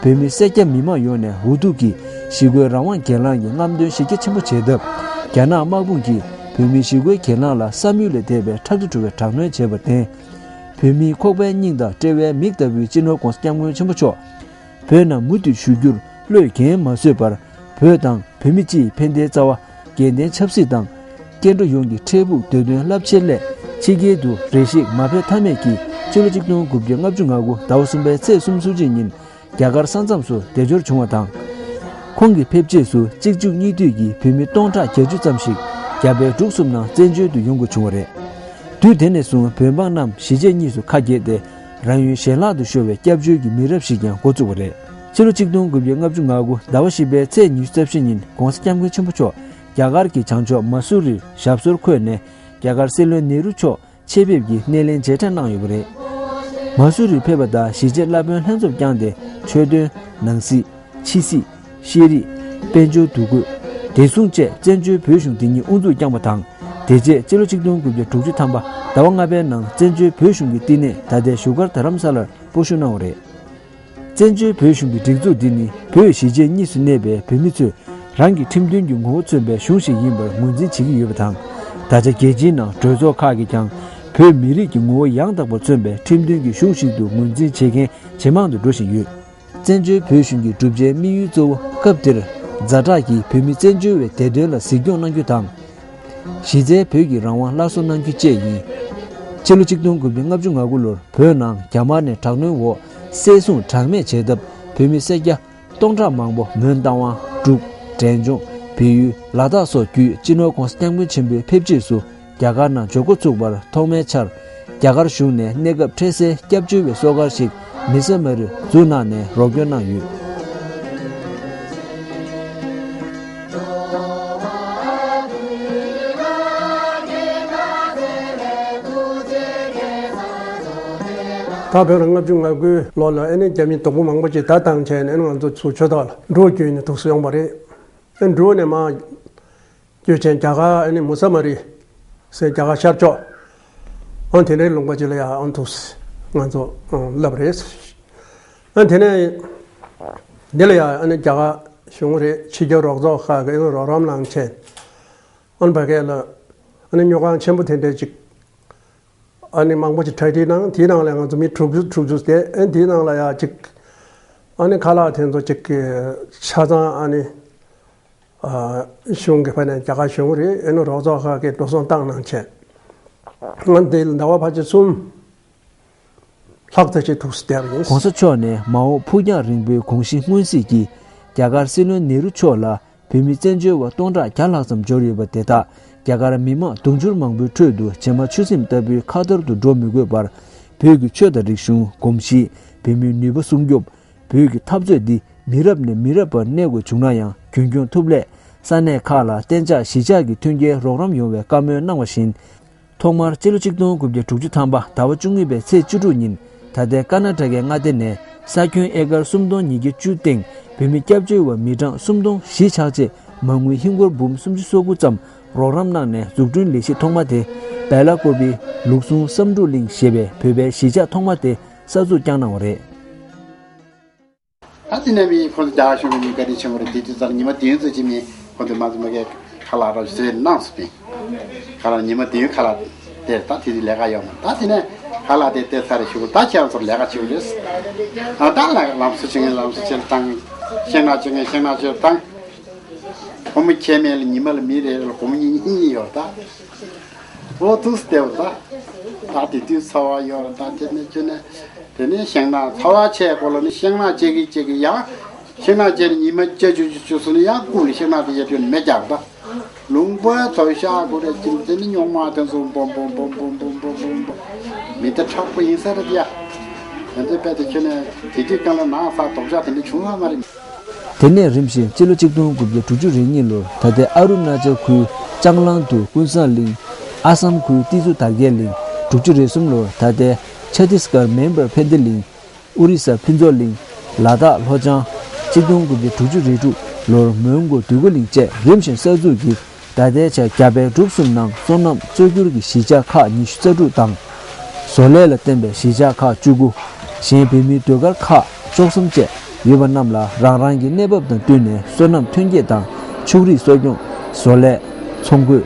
བོད་མི་སེར་སྐྱ་མི་མང་ཡོངས་ནས་འུ་ཐུག་གིས་ཞི་རྒོལ་རང་དབང་སྒེར་ལངས་ཀྱི་རྔམ་སྟོན་གཞི་རྒྱ་ཆེན་པོ་བྱས་སྟབས། རྒྱ་ནག་དམག་དཔུང་གིས་བོད་མིའི་ཞི་རྒོལ་སྒེར་ལངས་ལ་བསམ་ཡུལ་ལས་འདས་པའི་ཁྲག་དྲི་བྲོ་བའི་དྲག་གནོན་བྱས་པར་བརྟེན། བོད་མིའི་ཁོག་པའི་སྙིང་དང་དཔྲལ་བའི་མིག་ལྟ་བུའི་སྤྱི་ནོར་༸གོང་ས་༸སྐྱབས་མགོན་ཆེན་པོ་མཆོག་བོད་ནང་མུ་མཐུད་བཞུགས་རྒྱུར་བློས་འགེལ་མ་བཟོད་པར། བོད་དང་བོད་མི་སྤྱི་ཡི་ཕན་བདེའི་རྩ་བ། རྒྱལ་བསྟན་ཆབ་སྲིད་དང་། སྐྱེ་འགྲོ་ཡོངས་ཀྱི་འཕྲལ་ཕུགས་འདོད་དོན་རླབས་ཆེན་སླད། ཕྱི་རྒྱལ་དུ་རེ་ཞིག་མ་ཕེབས་ཐབས་མེད་ཀྱིས། ཕྱི་ལོ་ཆིག་སྟོང་དགུ་བརྒྱ་ལྔ་བཅུ་ང་དགུ་ཟླ་བ་གསུམ་པའི་ཚེས་སུམ་ཅུ་ཉིན། རྒྱ་གར་ས་མཚམས་སུ་བདེ་འབྱོར་བྱུང་བ་དང་། ཁོང་གི་ཕེབས་རྗེས་སུ་གཅིག་མཇུག་གཉིས་མཐུད་ཀྱིས་བོད་མི་སྟོང་ཕྲག་བརྒྱད་ཅུ་ཙམ་ཞིག་རྒྱ་བལ་འབྲུག་གསུམ་ནང་བཙན་བྱོལ་དུ་ཡོང་དགོས་བྱུང་བ་རེད། དུས་དེ་ནས་བཟུང་བོད་འབངས་རྣམས་གཞིས་བྱེས་གཉིས་སུ་ཁ་གྱེས་ཏེ། རང་ཡུལ་ཞལ་ལག་ཏུ་ཤོར་བའི་སྐྱབས་བཅོལ་གྱི་མི་རབས་ཤིག་ཀྱང་འགོ་བཙུགས་པ་རེད། ཕྱི་ལོ་ཆིག་སྟོང་དགུ་བརྒྱ་ལྔ་བཅུ་ང་དགུ་ཟླ་བ་བཞི་པའི་ཚེས་ཉི་ཤུ་རྩ་བཞི་ཉིན་༸གོང་ས་༸སྐྱབས་མགོན་ཆེན་པོ་མཆོག་རྒྱ་གར་གྱི་བྱང་ཕྱོགས་མ་སུ་རིར་ཞབས་སོར་འཁོད་ནས། རྒྱ་གར་སྲིད་བློན་ནེ་རུ་མཆོག་ཆེད་ཕེབས་ཀྱིས་སྣེ་ལེན་མཇལ་འཕྲད་གནང་ཡོད་པ་རེད། མ་སུ་རིར་ཕེབས་པ་དང་གཞིས་བྱེས་བླ་དཔོན་ལྷན་ཚོགས་བསྐྱངས་ཏེ། ཆོས་དོན། ནང་སྲིད། ཕྱི་སྲིད། ཤེས་རིག། དཔལ་འབྱོར། འདུ་འགོད། བདེ་སྲུང་བཅས་བཙན་བྱོལ་བོད་གཞུང་འདི་ཉིད་དབུ་འཛུགས་བསྐྱངས་པ་དང་། དེ་རྗེས་སྤྱི་ལོ་ཆིག་སྟོང་དགུ་བརྒྱ་དྲུག་ཅུ་ཐམ་པ་ཟླ་བ་ལྔ་པའི་ནང་བཙན་བྱོལ་བོད་གཞུང་གི་བསྟི་གནས་ད་ལྟའི་བཞུགས་སྒར་རྡ་རམ་ས་ལར་སྤོ་བཞུགས་གནང་བ་རེད། བཙན་བྱོལ་བོད་གཞུང་གི་སྒྲིག་འཛུགས་འདི་ནི་བོད་གཞིས་བྱེས་གཉིས་སུ་གནས་པའི་བོད་མི་ཚོས་རང་གི་ཁྲིམས་མཐུན་གྱི་ངོ་བོ་མཚོན་པའི་གཞུང་ཞིག་ཡིན་པར་ངོས་འཛིན་བྱེད་ཀྱི་ཡོད་པ་དང་། ད་ཆ་རྒྱལ་སྤྱིའི་ནང་གྲོས་ཚོགས་ཁག་གིས་ཀྱང་བོད་མི་རིགས་ཀྱི་ངོ་བོ་ཡང་དག་པར་མཚོན་པའི་ཁྲིམས་མཐུན་གྱི་གཞུང་ཞིག་ཏུ་ངོས་འཛིན་བྱེད་མཁན་ཇེ་མང་དུ་འགྲོ་བཞིན་ཡོད། བཙན་བྱོལ་བོད་གཞུང་གི་གྲུབ་ཆའི་དམིགས་ཡུལ་གཙོ་བོ་སྐབས་དེར་ཛ་དྲག་གིས་བོད་མི་བཙན་བྱོལ་བའི་བདེ་དོན་ལ་གཟིགས་སྐྱོང་གནང་རྒྱུ་དང་། གཞི་རྩའི་བོད་ཀྱི་རང་དབང་སླར་གསོ་གནང་རྒྱུ་བཅས་ཡིན། ཕྱི་ལོ་ཆིག་སྟོང་དགུ་བརྒྱ་ལྔ་བཅུ་ང་དགུ་ལོར་བོད་ནང་རྒྱ་དམར་ནས་དྲག་གནོན་འོག་བསད་བཟུང་གྲངས་མེད་བྱས་སྟབས། བོད་མི་སེར་སྐྱ་སྟོང་ཕྲག་མང་པོ་མོན་རྟ་དབང་། འབྲུག་འབྲས་ལྗོངས། བལ་ཡུལ། ལ་དྭགས་སོགས་བརྒྱུད་སྤྱི་ནོར་༸གོང་ས་༸སྐྱབས་མགོན་ཆེན་པོའི་ཕེབས་རྗེས་སུ་རྒྱ་གར་ནང་འབྱོར་འགོ་ཚུགས་པར། ཐོག་མའི་ཆར་རྒྱ་གར་གཞུང་ནས་གནས་སྐབས་འཕྲལ་སེལ་སྐྱབས་བཅོལ་བའི་གསོལ་ཁ་ཞིག་མི་ས་མ་རི་འཛུགས་གནང་ནས་རོགས་སྐྱོར་གནང་ཡོད། ད་བོད་ལ་ལྔ་བཅུ་ང་དགུའི་ལོ་ལ་ཨེ་ནི་རྒྱ་མི་དོག་པོ་མང་པོ་ཅིག་ད་བཏང་བྱས་ནས་ཨེ་ནི་ང་ཚོ་ཚུར་ཆོས་ཐོག་ལ་འགྲོ་བསྐྱོད་ནས་འདུག་སེ་ཡོང་པ་རེད། ཨེ་འགྲོ་ནས་མ་སྐྱོད་བྱས་རྒྱ་གར་ཨེ་ནི་མུ་ས་མ་རི་ཟེར་རྒྱ་གར་ཤར་ཕྱོགས་ཨང་དེ་འདྲའི་ལུང་པ་ཅིག་ལ་ཡ་ཨང་འདུག་སེ་ང་ཚོ་ཨང་སླེབས་པ་རེད། ཨ་དེ་ནས་འདི་ལ་ཡང་ཨ་ནི་རྒྱ་གར་གཞུང་རེད། ཕྱི་རྒྱལ་རོགས་ཚོགས་ཁག་གིས་རོགས་རམ་གནང་བྱས། ཨ་ནི་ཕ་གི་ལ་ཨ་ནི་སྨྱོ་ཁང་ཆེན་པོ་དེ་འདྲས་ཅིག་ཨ་ནི་མང་པོ་ཅིག་གྲ་སྒྲིག་གནང་། དེའི་ནང་ལ་ང་ཚོ་མི་དྲུག་ཅུ་དྲུག་ཅུ་བསྡད། ཨ་ནི་དེའི་ནང་ལ་ཡང་ཅིག་ཨ་ནི་ཁ་ལག་དེ་ཚོ་ཅིག་ཆ་ཚང་ཨ་ནི་ཨ་གཞུང་གི་ཕ་ནས་རྒྱ་གར་གཞུང་རེད། ཨ་ནི་རོགས་ཚོགས་ཁག་གིས་འགྲོ་སོང་བཏང་གནང་བྱས། ཨ་ནི་དེ་ཟླ་བ་ཕལ་ཆེར་གསུམ། ལྷག་ཙམ་ཅིག་ཐུགས་སུ་བསྡད་པ་ཡིན། ༸གོང་ས་མཆོག་ནས་མ་འོངས་ཕུགས་རྒྱང་རིང་པོའི་དགོངས་གཞི་མངོན་གསལ་གྱིས། རྒྱ་གར་སྲིད་བློན་ནེ་རུ་མཆོག་ལ་བོད་མི་བཙན་བྱོལ་བ་སྟོང་ཕྲག་བརྒྱ་ལྷག་ཙམ་འབྱོར་ཡོད་པ་དེ་དག་རྒྱ་གར་མི་མང་དུང་ཕྱུར་མང་པོའི་ཁྲོད་དུ་བྱེ་མ་ཆུ་སྲིན་ལྟ་བུའི་ཁ་ཐོར་དུ་འགྲོ་མི་དགོས་པར། བོད་ཀྱི་ཆོས་དང་རིག་གཞུང་། གོམས་གཤིས། བོད་མིའི་ནུས་པ་སྲུང་སྐྱོབ། བོད་ཀྱི་འཐབ་རྩོད་འདི་མི་རབས་ནས་མི་རབས་བར་གནས་དགོས་བྱུང་ན་ཡང་རྒྱུན་འཁྱོངས་ཐུབ་སླད། ས་གནས་ཁག་ལ་གཏན་འཇགས་གཞིས་ཆགས་ཀྱི་མཐུན་རྐྱེན་རོགས་རམ་ཡོང་བའི་བཀའ་མོལ་གནང་བ་བཞིན། ཐོག་མར་སྤྱི་ལོ་ཆིག་སྟོང་དགུ་བརྒྱ་དྲུག་ཅུ་ཐམ་པ་ཟླ་བ་བཅུ་གཉིས་པའི་ཚེས་བཅུ་དྲུག་ཉིན། ད་ལྟའི་ཀར་ནཱ་ཊ་ཀའི་མངའ་སྡེ་ནས་ས་ཁྱོན་ཨེ་ཀར་སུམ་སྟོང་ཉིས་བརྒྱ་བཅུ་སྟེང་བོད་མི་སྐྱབས་བཅོལ་བ་མི་གྲངས་སུམ་སྟོང་བཞི་ཆགས་ཆེད། མ་དངུལ་ཧིན་སྒོར་འབུམ་སུམ་ཅུ་སོ་དགུ་ཙམ་རོགས་རམ་གནང་ནས་འཛུགས་སྐྲུན་ལས་གཞི་ཐོག་མ་དེ། བེ་ལ་ཀོ་པི་ལུགས་ཟུང་བསམ་འགྲུབ་གླིང་ཞེས་པའི་བོད་པའི་གཞིས་ཆགས་ཐོག་མ་དེ་གསར་འཛུགས་བསྐྱངས་གནང་བ་རེད། ད་དེ་ནས་མི་ཁོང་ཚོ་རྒྱ་གར་གཞུང་གི་མི་བཀའ་དྲིན་ཆེན་པོ་རེད། དེ་དུས་ཚོད་ཉི་མ་བདུན་ཙམ་ཅིག་མི་ཁོང་ཚོས་མ་ཚོ་མ་གའི་ཁ་ལག་རོགས་བཟོས་གནང་སོང་པས། ཁ་ལག་ཉི་མ་བདུན་ཁ་ལག་སྟེར། ད་དེ་དུས་ལས་ཀ་ཡོད་མ་རེད། ད་དེ་ནས་ཁ་ལག་དེ་སྟེར་ཚར་རེ་ཞུ་དགོས། ད་ཁྱེད་རང་ཚོར་ལས་ཀ་བྱེད་དགོས་རེད། ཨ་ད་ལ་ལམ་སང་བྱེད་མཁན་ལམ་སང་བྱེད་བཏང་། ཤིང་ནགས་བྱེད་མཁན་ཤིང་ནགས་བྱེད་བཏང་། སྒོར་མོ་ཁྱད་མེད་ལ་ཉི་མ་ལ་མི་རེ་རེ་ལ་སྒོར་མོ་གཉིས་གཉིས་ཡོད་ད། འོ་ཐུགས་སུ་བདེ་བ་ད། ད་དེ་དུས་ཚ་བ་ཡོད་རེད་ད། དེ་ནས་ཁྱོད་ནས་དེ་ནས་ཤིང་ནགས་ཚ་བ་ཆེ་སྐོར་ལ་ནི་ཤིང་ནགས་བཅད་གི་བཅད་གི་ཡང་། ཤིང་ནགས་བཅད་ནས་ཉི་མ་བཅུ་བཅུ་བཅུ་བཅུ་སོང་ནས་ཡང་རྐུབ་ལ་ཤིང་ནགས་དེ་ཡར་བཏོན་མེ་རྒྱག་ད། ལུང་པ་ཚོ་ཤ་ཁུ་རེ་ཅིམ་དེ་ནི་སྨྱུག་མ་དེ་ཚོ་འབོམ་འབོམ་འབོམ་འབོམ་འབོམ་འབོམ་འབོམ་འབོམ། མི་དེ་མཁྲེགས་པོ་ཡིན་ས་རེད་ཡ། ཡང་དེ་དཔེ་དེ་ཁྱོད་ནས་དེ་དུས་གང་ལ་ནགས་ཚལ་རྡོག་རྒྱག་དེ་འདྲ་བྱུང་ས་མ་རེད། དེ་ནས་རིམ་བཞིན་སྤྱི་ལོ་ཆིག་སྟོང་དགུ་བརྒྱ་དྲུག་ཅུ་རེ་གཉིས་ལོར་ད་ལྟའི་ཨ་རུ་ན་ཅལ་ཁུལ་ལྕང་གླང་དུ་ཀུན་བཟང་གླིང་། ཨ་སམ་ཁུལ་ཏི་ཙུ་དར་རྒྱས་གླིང་། དྲུག་ཅུ་རེ་གསུམ་ལོར་ད་ལྟའི་ཆ་ཏིས་གར་མེན་བར་ཕན་བདེ་གླིང་། ཨོ་རི་ས་ཕུན་ཚོགས་གླིང་། ལ་དྭགས་ལྷོ་བྱང་། ཆིག་སྟོང་དགུ་བརྒྱ་དྲུག་ཅུ་རེ་དྲུག་ལོར་མོན་གྷོ་འདོད་རྒུ་གླིང་བཅས་རིམ་བཞིན་གསར་འཛུགས་ཀྱིས། ད་ལྟའི་ཆར་རྒྱ་བལ་འབྲུག་གསུམ་ནང་སོ་ནམ་གཙོ་གྱུར་གྱི་གཞིས་ཆགས་ཁག་ཉི་ཤུ་རྩ་དྲུག་དང་། བཟོ་ལས་ལ་བརྟེན་པའི་གཞིས་ཆགས་ཁག་བཅུ་དགུ། གཞན་བོད་མིའི་ཟློས་གར་ཁག་བཅུ་གསུམ་བཅས་ཡོད་པ་རྣམས་ལ་རང་རང་གི་གནས་བབ་དང་བསྟུན་ནས་སོ་ནམ་ཐོན་སྐྱེད་དང་ཕྱུགས་རིགས་གསོ་སྐྱོང་། བཟོ་ལས། ཚོང་འགུལ།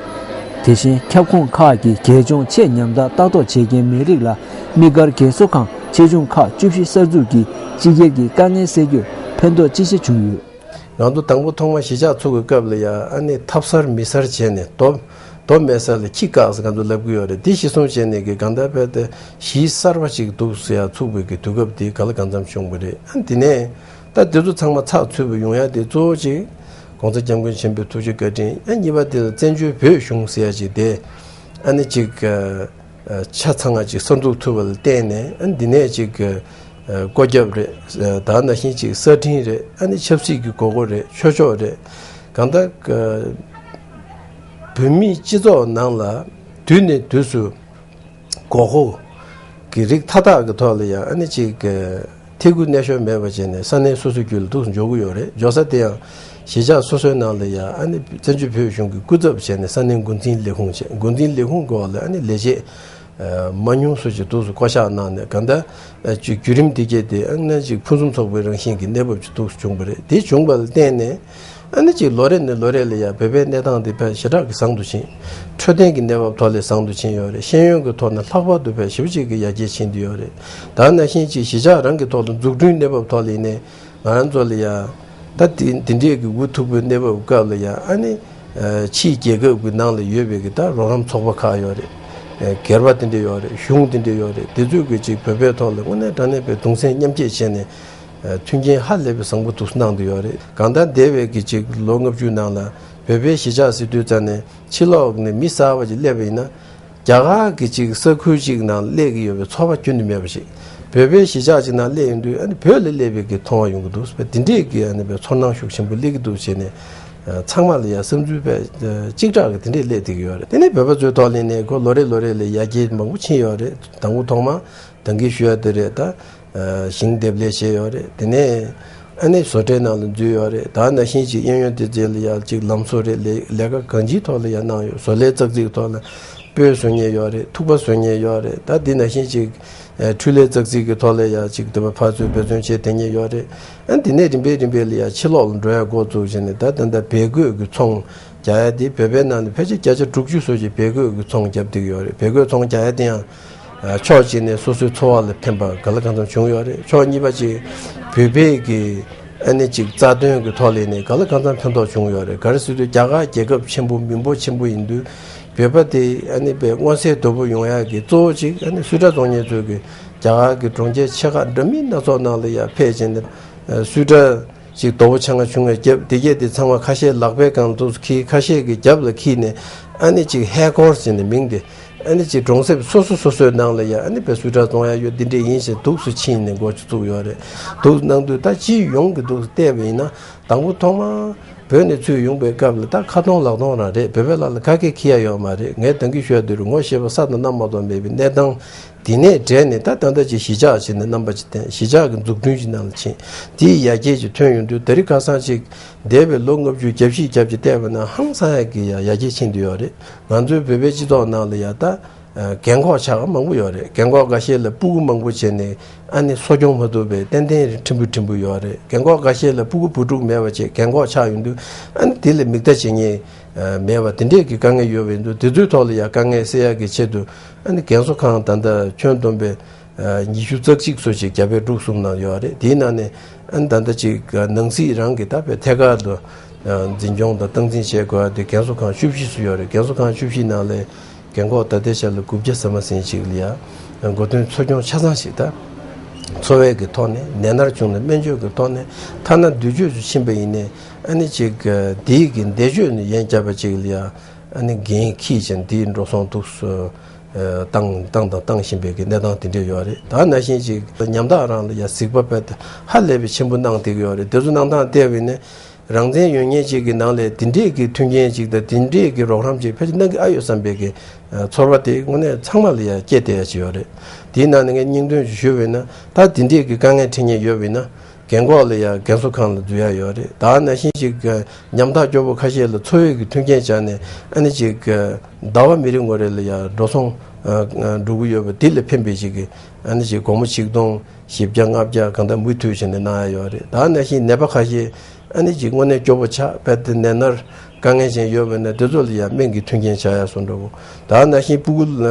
དེ་བཞིན་ཁྱབ་ཁོངས་ཁག་གི་རྒྱལ་ལྗོངས་ཆེས་ཉམས་ཐག་ལྟ་རྟོག་བྱེད་མཁན་མི་རིགས་ལ་དམིགས་བཀར་རྒན་གསོ་ཁང་ཆེ་ཆུང་ཁག་བཅུ་བཞི་གསར་འཛུགས་ཀྱིས་སྤྱི་སྒེར་གྱི་དཀའ་ངལ་སེལ་རྒྱུར་ཕན་ཐོགས་ཅི་ཆེ་བྱུང་ཡོད། ང་ཚོ་དང་པོ་ཐོག་མ་གཞིས་ཆགས་ཚུགས་པའི་སྐབས་ལ་ཡ་ཨ་ནི་ཐབ་གསར་མི་གསར་བྱས་ནས་རྡོ་རྡོ་མེད་ས་ལ་ཁྱི་བཀག་ཟེར་ང་ཚོ་ལབ་ཀྱི་ཡོད་རེད། འདི་གཞི་བཟུང་བྱས་ནས་གི་གང་ལྟར་བས་ཏེ་གཞིས་གསར་པ་ཅིག་འདུག་ཟེར་ཡ་ཚུགས་པའི་གི་དུས་སྐབས་འདི་ག་ལ་གང་འཚམ་བྱུང་བ་རེད། ཨ་འདི་ནས་ད་འདི་ཚོ་ཚང་མ་ཚགས་ཚུད་པ་ཡོང་ཡ་དེ་གཙོ་བོ་ཅིག་༸གོང་ས་༸སྐྱབས་མགོན་ཆེན་པོའི་ཐུགས་རྗེ་བཀའ་དྲིན། ཨ་གཉིས་པ་དེ་ལ་བཙན་བྱོལ་བོད་གཞུང་ཟེར་ཡ་ཅིག་དེ་ཨ་ནི་ཅིག་ཆ་ཚང་ང་ཅིག་གསར་འཛུགས་ཐུབ་པ་ལ་བརྟེན་ནས་ཨ་འདི་ནས་ཅིག་སྒོ་རྒྱབ་རེད། ད་ནང་བཞིན་ཅིག་གསར་འཕྲིན་རེད། ཨ་ནི་ཆབ་སྲིད་ཀྱི་དགོས་མཁོ་རེད། ཆོས་ཕྱོགས་རེད། གང་ལྟར་བོད་མིའི་སྤྱི་ཚོགས་ནང་ལ་དུས་ནས་དུས་སུ་དགོས་མཁོ་གི་རིགས་མཐའ་དག་གི་ཐོག་ལ་ཡང་ཨ་ནི་ཅིག་ཐེ་གུ་གནས་ཤོར་མེད་པ་བྱས་ནས་ས་གནས་སོ་སོའི་རྒྱུད་ལ་འདུག་སེ་འཇོག་གི་ཡོད་རེད། འཇོག་ས་དེ་ཡང་གཞིས་ཆགས་སོ་སོའི་ནང་ལ་ཡང་ཨ་ནི་བཙན་བྱོལ་བོད་གཞུང་གི་སྐུ་ཚབ་བྱས་ནས་ས་གནས་འགོ་འཛིན་ལས་ཁུངས་བྱས། འགོ་འཛིན་ལས་ཁུངས་སྐོར་ལ་ཨ་ནི་ལས་བྱེད་མང་ཉུང་སོགས་ཀྱི་འདུག་སེ་བསྐོ་བཞག་གནང་ནས་གང་ལྟར་ཅིག་བརྒྱུད་རིམ་འདི་གས་དེ་ཨ་ནི་ཅིག་ཕུན་སུམ་ཚོགས་པའི་རང་བཞིན་གྱི་གནས་བབ་ཅིག་འདུག་སེ་བྱུང་བ་རེད། དེ་བྱུང་བ་ལ་བརྟེན་ནས་ཨ་ནི་ཅིག་ལོ་རེ་ནས་ལོ་རེ་ལ་ཡང་བོད་པའི་གནས་སྟངས་འདི་དཔེ་ཞེ་དྲག་གི་བཟང་དུ་ཕྱིན། འཕྲོད་བསྟེན་གྱི་གནས་བབ་ཐོག་ལས་བཟང་དུ་ཕྱིན་ཡོད་རེད། ཤེས་ཡོན་གྱི་ཐོག་ནས་ལྷག་པར་དུ་དཔེ་ཞེ་པོ་ཅིག་གི་ཡར་རྒྱས་ཕྱིན་བསྡད་ཡོད་རེད། ད་ནང་བཞིན་ཅིག་གཞིས་ཆགས་རང་གི་ཐོག་ལ་འཛུགས་སྐྲུན་གནས་བབ་ཐོག་ལ་ཡིན་ནའི་ང་རང་ཚོ་ལ་ཡང་ད་དེ་འདི་འདྲས་ཀྱི་འུ་ཐུག་པའི་གནས་བབ་སྐབས་ལ་ཡང་ཨ་ནི་ཕྱིའི་རྒྱལ་ཁབ་ཀྱི་ནང་ལ་ཡོད་པའི་གི་ད་རོགས་རམ་ཚོགས་པ་ཁག་ཡོད་རེད། སྒེར་པ་དེ་འདྲས་ཡོད་རེད། གཞུང་དེ་འདྲས་ཡོད་རེད། དེ་ཚོས་གི་ཅིག་བོད་པའི་ཐོག་ལ་དངོས་གནས་དྲང་གནས་པའི་གདུང་སེམས་མཉམ་སྐྱེད་བྱས་ནས་མཐུན་རྐྱེན་ཧ་ལས་པའི་བཟང་པོ་འདུག་གནང་བསྡད་ཡོད་རེད། གང་ལྟར་འདས་པའི་གི་ཅིག་ལོ་ལྔ་བཅུ་ནང་ལ་བོད་པའི་གཞིས་ཆགས་ཟེར་དུས་ཙམ་ནས་ཕྱི་ལོགས་ནས་མི་གསར་པ་ཅིག་སླེབས་པ་ཡིན་ན། རྒྱ་གར་གྱི་ཅིག་ས་ཁུལ་ཅིག་ནང་སླེབས་ཀྱི་ཡོད་པའི་ཚོར་བ་ཁྱོན་ནས་མེད་པ་ཞིག་བོད་པའི་གཞིས་ཆགས་ཅིག་ནང་སླེབས་ཡོང་དུས་ཨ་ནི་བོད་ལ་སླེབས་པའི་གི་མཐོང་བ་ཡོང་གི་འདུག་ཟེར་བ་འདི་འདྲས་ཀྱི་ཨ་ནི་བའི་ཚོར་སྣང་ཤུགས་ཆེན་པོ་སླེབས་ཀྱི་འདུག་བྱས་ནས་ཚང་མ་ལ་ཡང་བསམ་ཚུལ་དཔེ་གཅིག་དྲག་གི་དེ་འདྲས་སླེབས་བསྡད་ཀྱི་ཡོད་རེད། དེ་ནས་བོད་པ་ཚོའི་ཐོག་ལ་ནས་ཁོ་ལོ་རེ་ལོ་རེ་ལ་ཡར་རྒྱས་མང་པོ་ཕྱིན་ཡོད་རེད། དང་པོ་ཐོག་མ་ད་གིན་ཞུ་ཡ་དེ་རེད། ད་ཞིང་འདེབས་ལས་བྱས་ཡོད་རེད། དེ་ནས་ཨ་ནི་བཟོ་གྲྭའི་ནང་ལ་འཛུལ་ཡོད་རེད། ད་ནང་བཞིན་ཅིག་གཡས་གཡོན་དེ་ཚོ་ལ་ཡང་ཅིག་ལམ་བཟོ་རེད། ལས་ལས་ཀ་གང་ཅིའི་ཐོག་ལ་ཡང་གནང་ཡོད། བཟོ་ལས་ཙག་ཙིག་ཐོག་ལ་སྤོས་བཟོ་མཁན་ཡོད་རེད། ཐུག་པ་བཟོ་མཁན་ཡོད་རེད། ད་འདི་ནང་བཞིན་ཅིག་འཕྲུལ་ལས་ཙག་ཙིག་གི་ཐོག་ལ་ཡང་ཅིག་དེ་བ་ཕར་ཚུར་འབད་བརྩོན་བྱས་བསྡད་མཁན་ཡོད་རེད། ཨ་འདི་ནས་རིམ་པས་རིམ་པས་ལ་ཡང་ཕྱི་ལོགས་ལ་འགྲོ་ཡ་འགོ་བཙུགས་བྱས་ནས་ད་ད་ལྟ་བལ་གོས་ཀྱི་ཚོང་རྒྱག་ཡ་དེ་བོད་པའི་ནང་ནས་ཕལ་ཆེར་བརྒྱ་ཆ་དྲུག་ཅུ་སོགས་ཀྱིས་བལ་གོས་ཀྱི་ཚོང་བརྒྱབ་བསྡད་ཀྱི་ཡོད་རེད། བལ་གོས་ཚོང་རྒྱག་ཡ་དེ་ཡང་ཕྱོགས་གཅིག་ནས་སོ་སོའི་འཚོ་བ་ལ་ཕན་པ་ག་ལ་གང་འཚམ་བྱུང་ཡོད་རེད། ཕྱོགས་གཉིས་པ་ཅིག་བོད་པའི་གི་ཨ་ནི་ཅིག་རྩ་དོན་གི་ཐོག་ལ་ནས་ག་ལ་གང་འཚམ་ཕན་ཐོགས་བྱུང་ཡོད་རེད། ག་རེ་ཟེར་དུས་རྒྱ་གར་རྒྱལ་ཁབ་ཆེན་པོ་མི་འབོར་ཆེན་པོ་ཡིན་དུས་བོད་པ་དེ་ཨ་ནི་པའི་མངོན་གསལ་དོད་པོ་ཡོང་ཡག་གི་གཙོ་བོ་ཅིག་ཨ་ནི་སུད་ཊར་བཙོང་མཁན་ཚོས་གི་རྒྱ་གར་གི་གྲོང་ཁྱེར་ཆེ་ཁག་འདྲ་མིན་སྣ་ཚོགས་ནང་ལ་ཡར་ཕེབས་བྱས་ནས་སུད་ཊར་ཅིག་རྡོ་པོ་ཆ་ལྔ་ཆུང་ངུ་བརྒྱབ། དེ་གས་དེ་ཚང་མ་ཁ་ཤས་ལག་པའི་སྒང་ལ་འདུག་སེ་འཁྱེར། ཁ་ཤས་ཀྱིས་རྒྱབ་ལ་འཁྱེར་ནས་ཨ་ནི་ཅིག་ཧེ་ཀོར་ཟེར་ནས་མིང་དེ་ཨ་ནི་ཅིག་གྲོང་གསེབ་སོ་སོ་སོ་སོའི་ནང་ལ་ཡ་ཨ་ནི་པའི་སུད་ཊར་བཙོང་ཡ་ཡོད་འདི་འདྲས་ཡིན་ཞེས་འདུག་སེ་ཕྱིན་ནས་འགོ་བཙུགས་ཡོད་རེད། འདུག་གནང་དུས་ད་སྤྱི་ཡོངས་ཀྱི་འདུག་སེ་བལྟས་པ་ཡིན་ན་དང་པོ་ཐོག་མར་བོད་ནས་ཚུར་ཡོང་པའི་སྐབས་ལ་ད་ཁ་སྟོང་ལག་སྟོང་རང་རེད། བོད་པའི་ལག་ལ་ག་གེ་འཁྱེར་ཡ་ཡོད་མ་རེད། ངས་ད་གིན་ཞུ་ཡ་དེ་རུ་ངོ་ཤེས་པ་ས་དང་གནམ་མ་གཏོགས་མེད་པའི་གནས་སྟངས། དེ་ནས་བྲལ་ནས་ད་ད་ལྟ་ཅིག་གཞིས་ཆགས་བྱས་ནས་རྣམ་པ་ཅིག་བསྟན། གཞིས་ཆགས་ཀྱི་འཛུགས་སྐྲུན་གྱི་ནང་ལ་ཕྱིན། དེའི་ཡར་རྒྱས་ཅིག་ཐོན་ཡོང་དུས་ད་རེས་ཁ་སང་ཅིག་འདས་པའི་ལོ་ལྔ་བཅུ་བརྒྱ་བཞི་བརྒྱ་བཞི་བལྟས་པ་ན་ཧང་སང་ཡག་གི་ཡ་ཡར་རྒྱས་ཕྱིན་བསྡད་ཡོད་རེད། ང་ཚོའི་བོད་པའི་སྤྱི་ཚོགས་ནང་ལ་ཡ་ད་རྒན་གོག་ཆགས་མང་པོ་ཡོད་རེད། རྒན་གོག་འགའ་ཤས་ལ་སྤུ་གུ་མང་པོ་བྱས་ནས་ཨ་ནི་གསོ་སྐྱོང་མ་ཐུབ་པའི་ཏན་ཏན་ཕྲན་བུ་ཕྲན་བུ་ཡོད་རེད། རྒན་གོག་འགའ་ཤས་ལ་སྤུ་གུ་བུ་ཕྲུག་མེད་པ་བྱས་རྒན་གོག་ཆགས་ཡོང་དུས་ཨ་ནི་དེ་ལ་མིག་ལྟ་བྱེད་མཁན་མེད་པ་དེ་འདྲས་ཀྱི་དཀའ་ངལ་ཡོད་པ་ཡིན་དུས་དེ་ཚོའི་ཐོག་ལ་ཡ་དཀའ་ངལ་སེལ་ཡག་གི་ཆེད་དུ། ཨ་ནི་རྒན་གསོ་ཁང་ད་ལྟ་ཁྱོན་བསྡོམས་པའི་ཉི་ཤུ་རྩ་གཅིག་སོགས་ཅིག་རྒྱ་བལ་འབྲུག་གསུམ་ནང་ཡོད་རེད། དེའི་ནང་ནས་ཨ་ནི་ད་ལྟ་ཅིག་ནང་སྲིད་རང་གི་ད་བལ་ཐད་ཀར་དུ་འཛིན་སྐྱོང་དང་སྟངས་འཛིན་བྱེད་དགོས་པ་དེ་རྒན་གསོ་ཁང་བཅུ་བཞི་སུ་ཡོད་རེད། རྒན་གསོ་ཁང་བཅུ་བཞི་ནང་ལས་རྒན་གོག་ད་ལྟའི་ཆར་ལ་དགུ་བརྒྱ་ཟིན་མ་ཟིན་ཅིག་ལ་ཡ་འགོ་ཐོན་འཚོ་སྐྱོང་ཆ་ཚང་ཞིག་ད་འཚོ་བའི་གི་ཐོག་ནས་ནད་མནར་བྱུང་ནས་སྨན་བཅོས་ཀྱི་ཐོག་ནས་ཐ་ན་འདུས་བྱས་སུ་ཕྱིན་པ་ཡིན་ནའི་ཨ་ནི་ཅིག་དེའི་གི་འདས་མཆོད་ནས་ཡན་བརྒྱབ་པ་ཅིག་ལ་ཡ་ཨ་ནི་འགན་འཁྱེར་ཅིང་དེའི་འགྲོ་སོང་འདུག་སེ། བཏང་བཏང་དང་བཏང་བཞིན་པའི་གི་གནས་སྟངས་དེ་འདྲས་ཡོད་རེད། ད་ནང་བཞིན་ཅིག་ཉམ་ཐག་རང་ལ་ཡ་གཟིགས་པ་དཔེ་ཧ་ལས་པའི་ཆེན་པོ་གནང་བསྡད་ཀྱི་ཡོད་རེད། དེ་ཚོ་གནང་སྟངས་བལྟས་པ་ཡིན་ན་རང་བཙན་ཡོད་མཁན་ཅིག་གི་ནང་ལས་དེ་འདྲས་ཀྱི་མཐུན་རྐྱེན་ཅིག་དང་དེ་འདྲས་ཀྱི་རོགས་རམ་ཅིག་ཕལ་ཆེར་གནང་གི་ཨ་ཡོད་བསམ་པའི་གི་ཚོར་བ་དེ་དངོས་གནས་ཚང་མ་ལ་ཡ་སྐྱེས་བསྡད་ཡ་ཅིག་ཡོད་རེད། དེའི་ནང་ནས་ངས་སྙིང་དོན་ཅིག་ཞུས་པ་ཡིན་ན་ད་དེ་འདྲས་ཀྱི་དཀའ་ངལ་འཕྲད་མཁན་ཡོད་པ་ཡིན་ན། རྒན་གོག་ལ་ཡ་རྒན་གསོ་ཁང་ལ་འཛུལ་ཡ་ཡོད་རེད། ད་ནང་བཞིན་ཅིག་ཉམ་ཐག་སྐྱོ་པོ་ཁ་ཤས་ལ་འཚོ་བའི་གི་མཐུན་རྐྱེན་སྦྱར་ནས་ཨ་ནི་ཅིག་ཟླ་བ་མི་རིང་བ་རེ་ལ་ཡ་འགྲོ་སོང་ འགྲོ་གི་ཡོད་པ་དེ་ལ་ཕན་པའི་ཞིག་གི་ཨ་ནི་ཞིག་སྒོར་མོ་ཆིག་སྟོང་བཞི་བརྒྱ་ལྔ་བརྒྱ་གང་ལྟར་མུ་མཐུད་བྱས་ནས་གནང་ཡ་ཡོད་རེད། ད་ནང་བཞིན་ནད་པ་ཁ་ཤས་ཨ་ནི་ཅིག་དངོས་གནས་སྐྱོ་པོ་ཆགས་བས་ཏེ་ནད་མནར་དཀའ་ངལ་ཅན་ཡོད་པ་ན་དེ་ཚོ་ལ་ཡང་སྨན་གྱི་མཐུན་རྐྱེན་བྱ་ཡ་བཟོ་འདྲ་བོ། ད་ནང་བཞིན་སྤུ་གུ་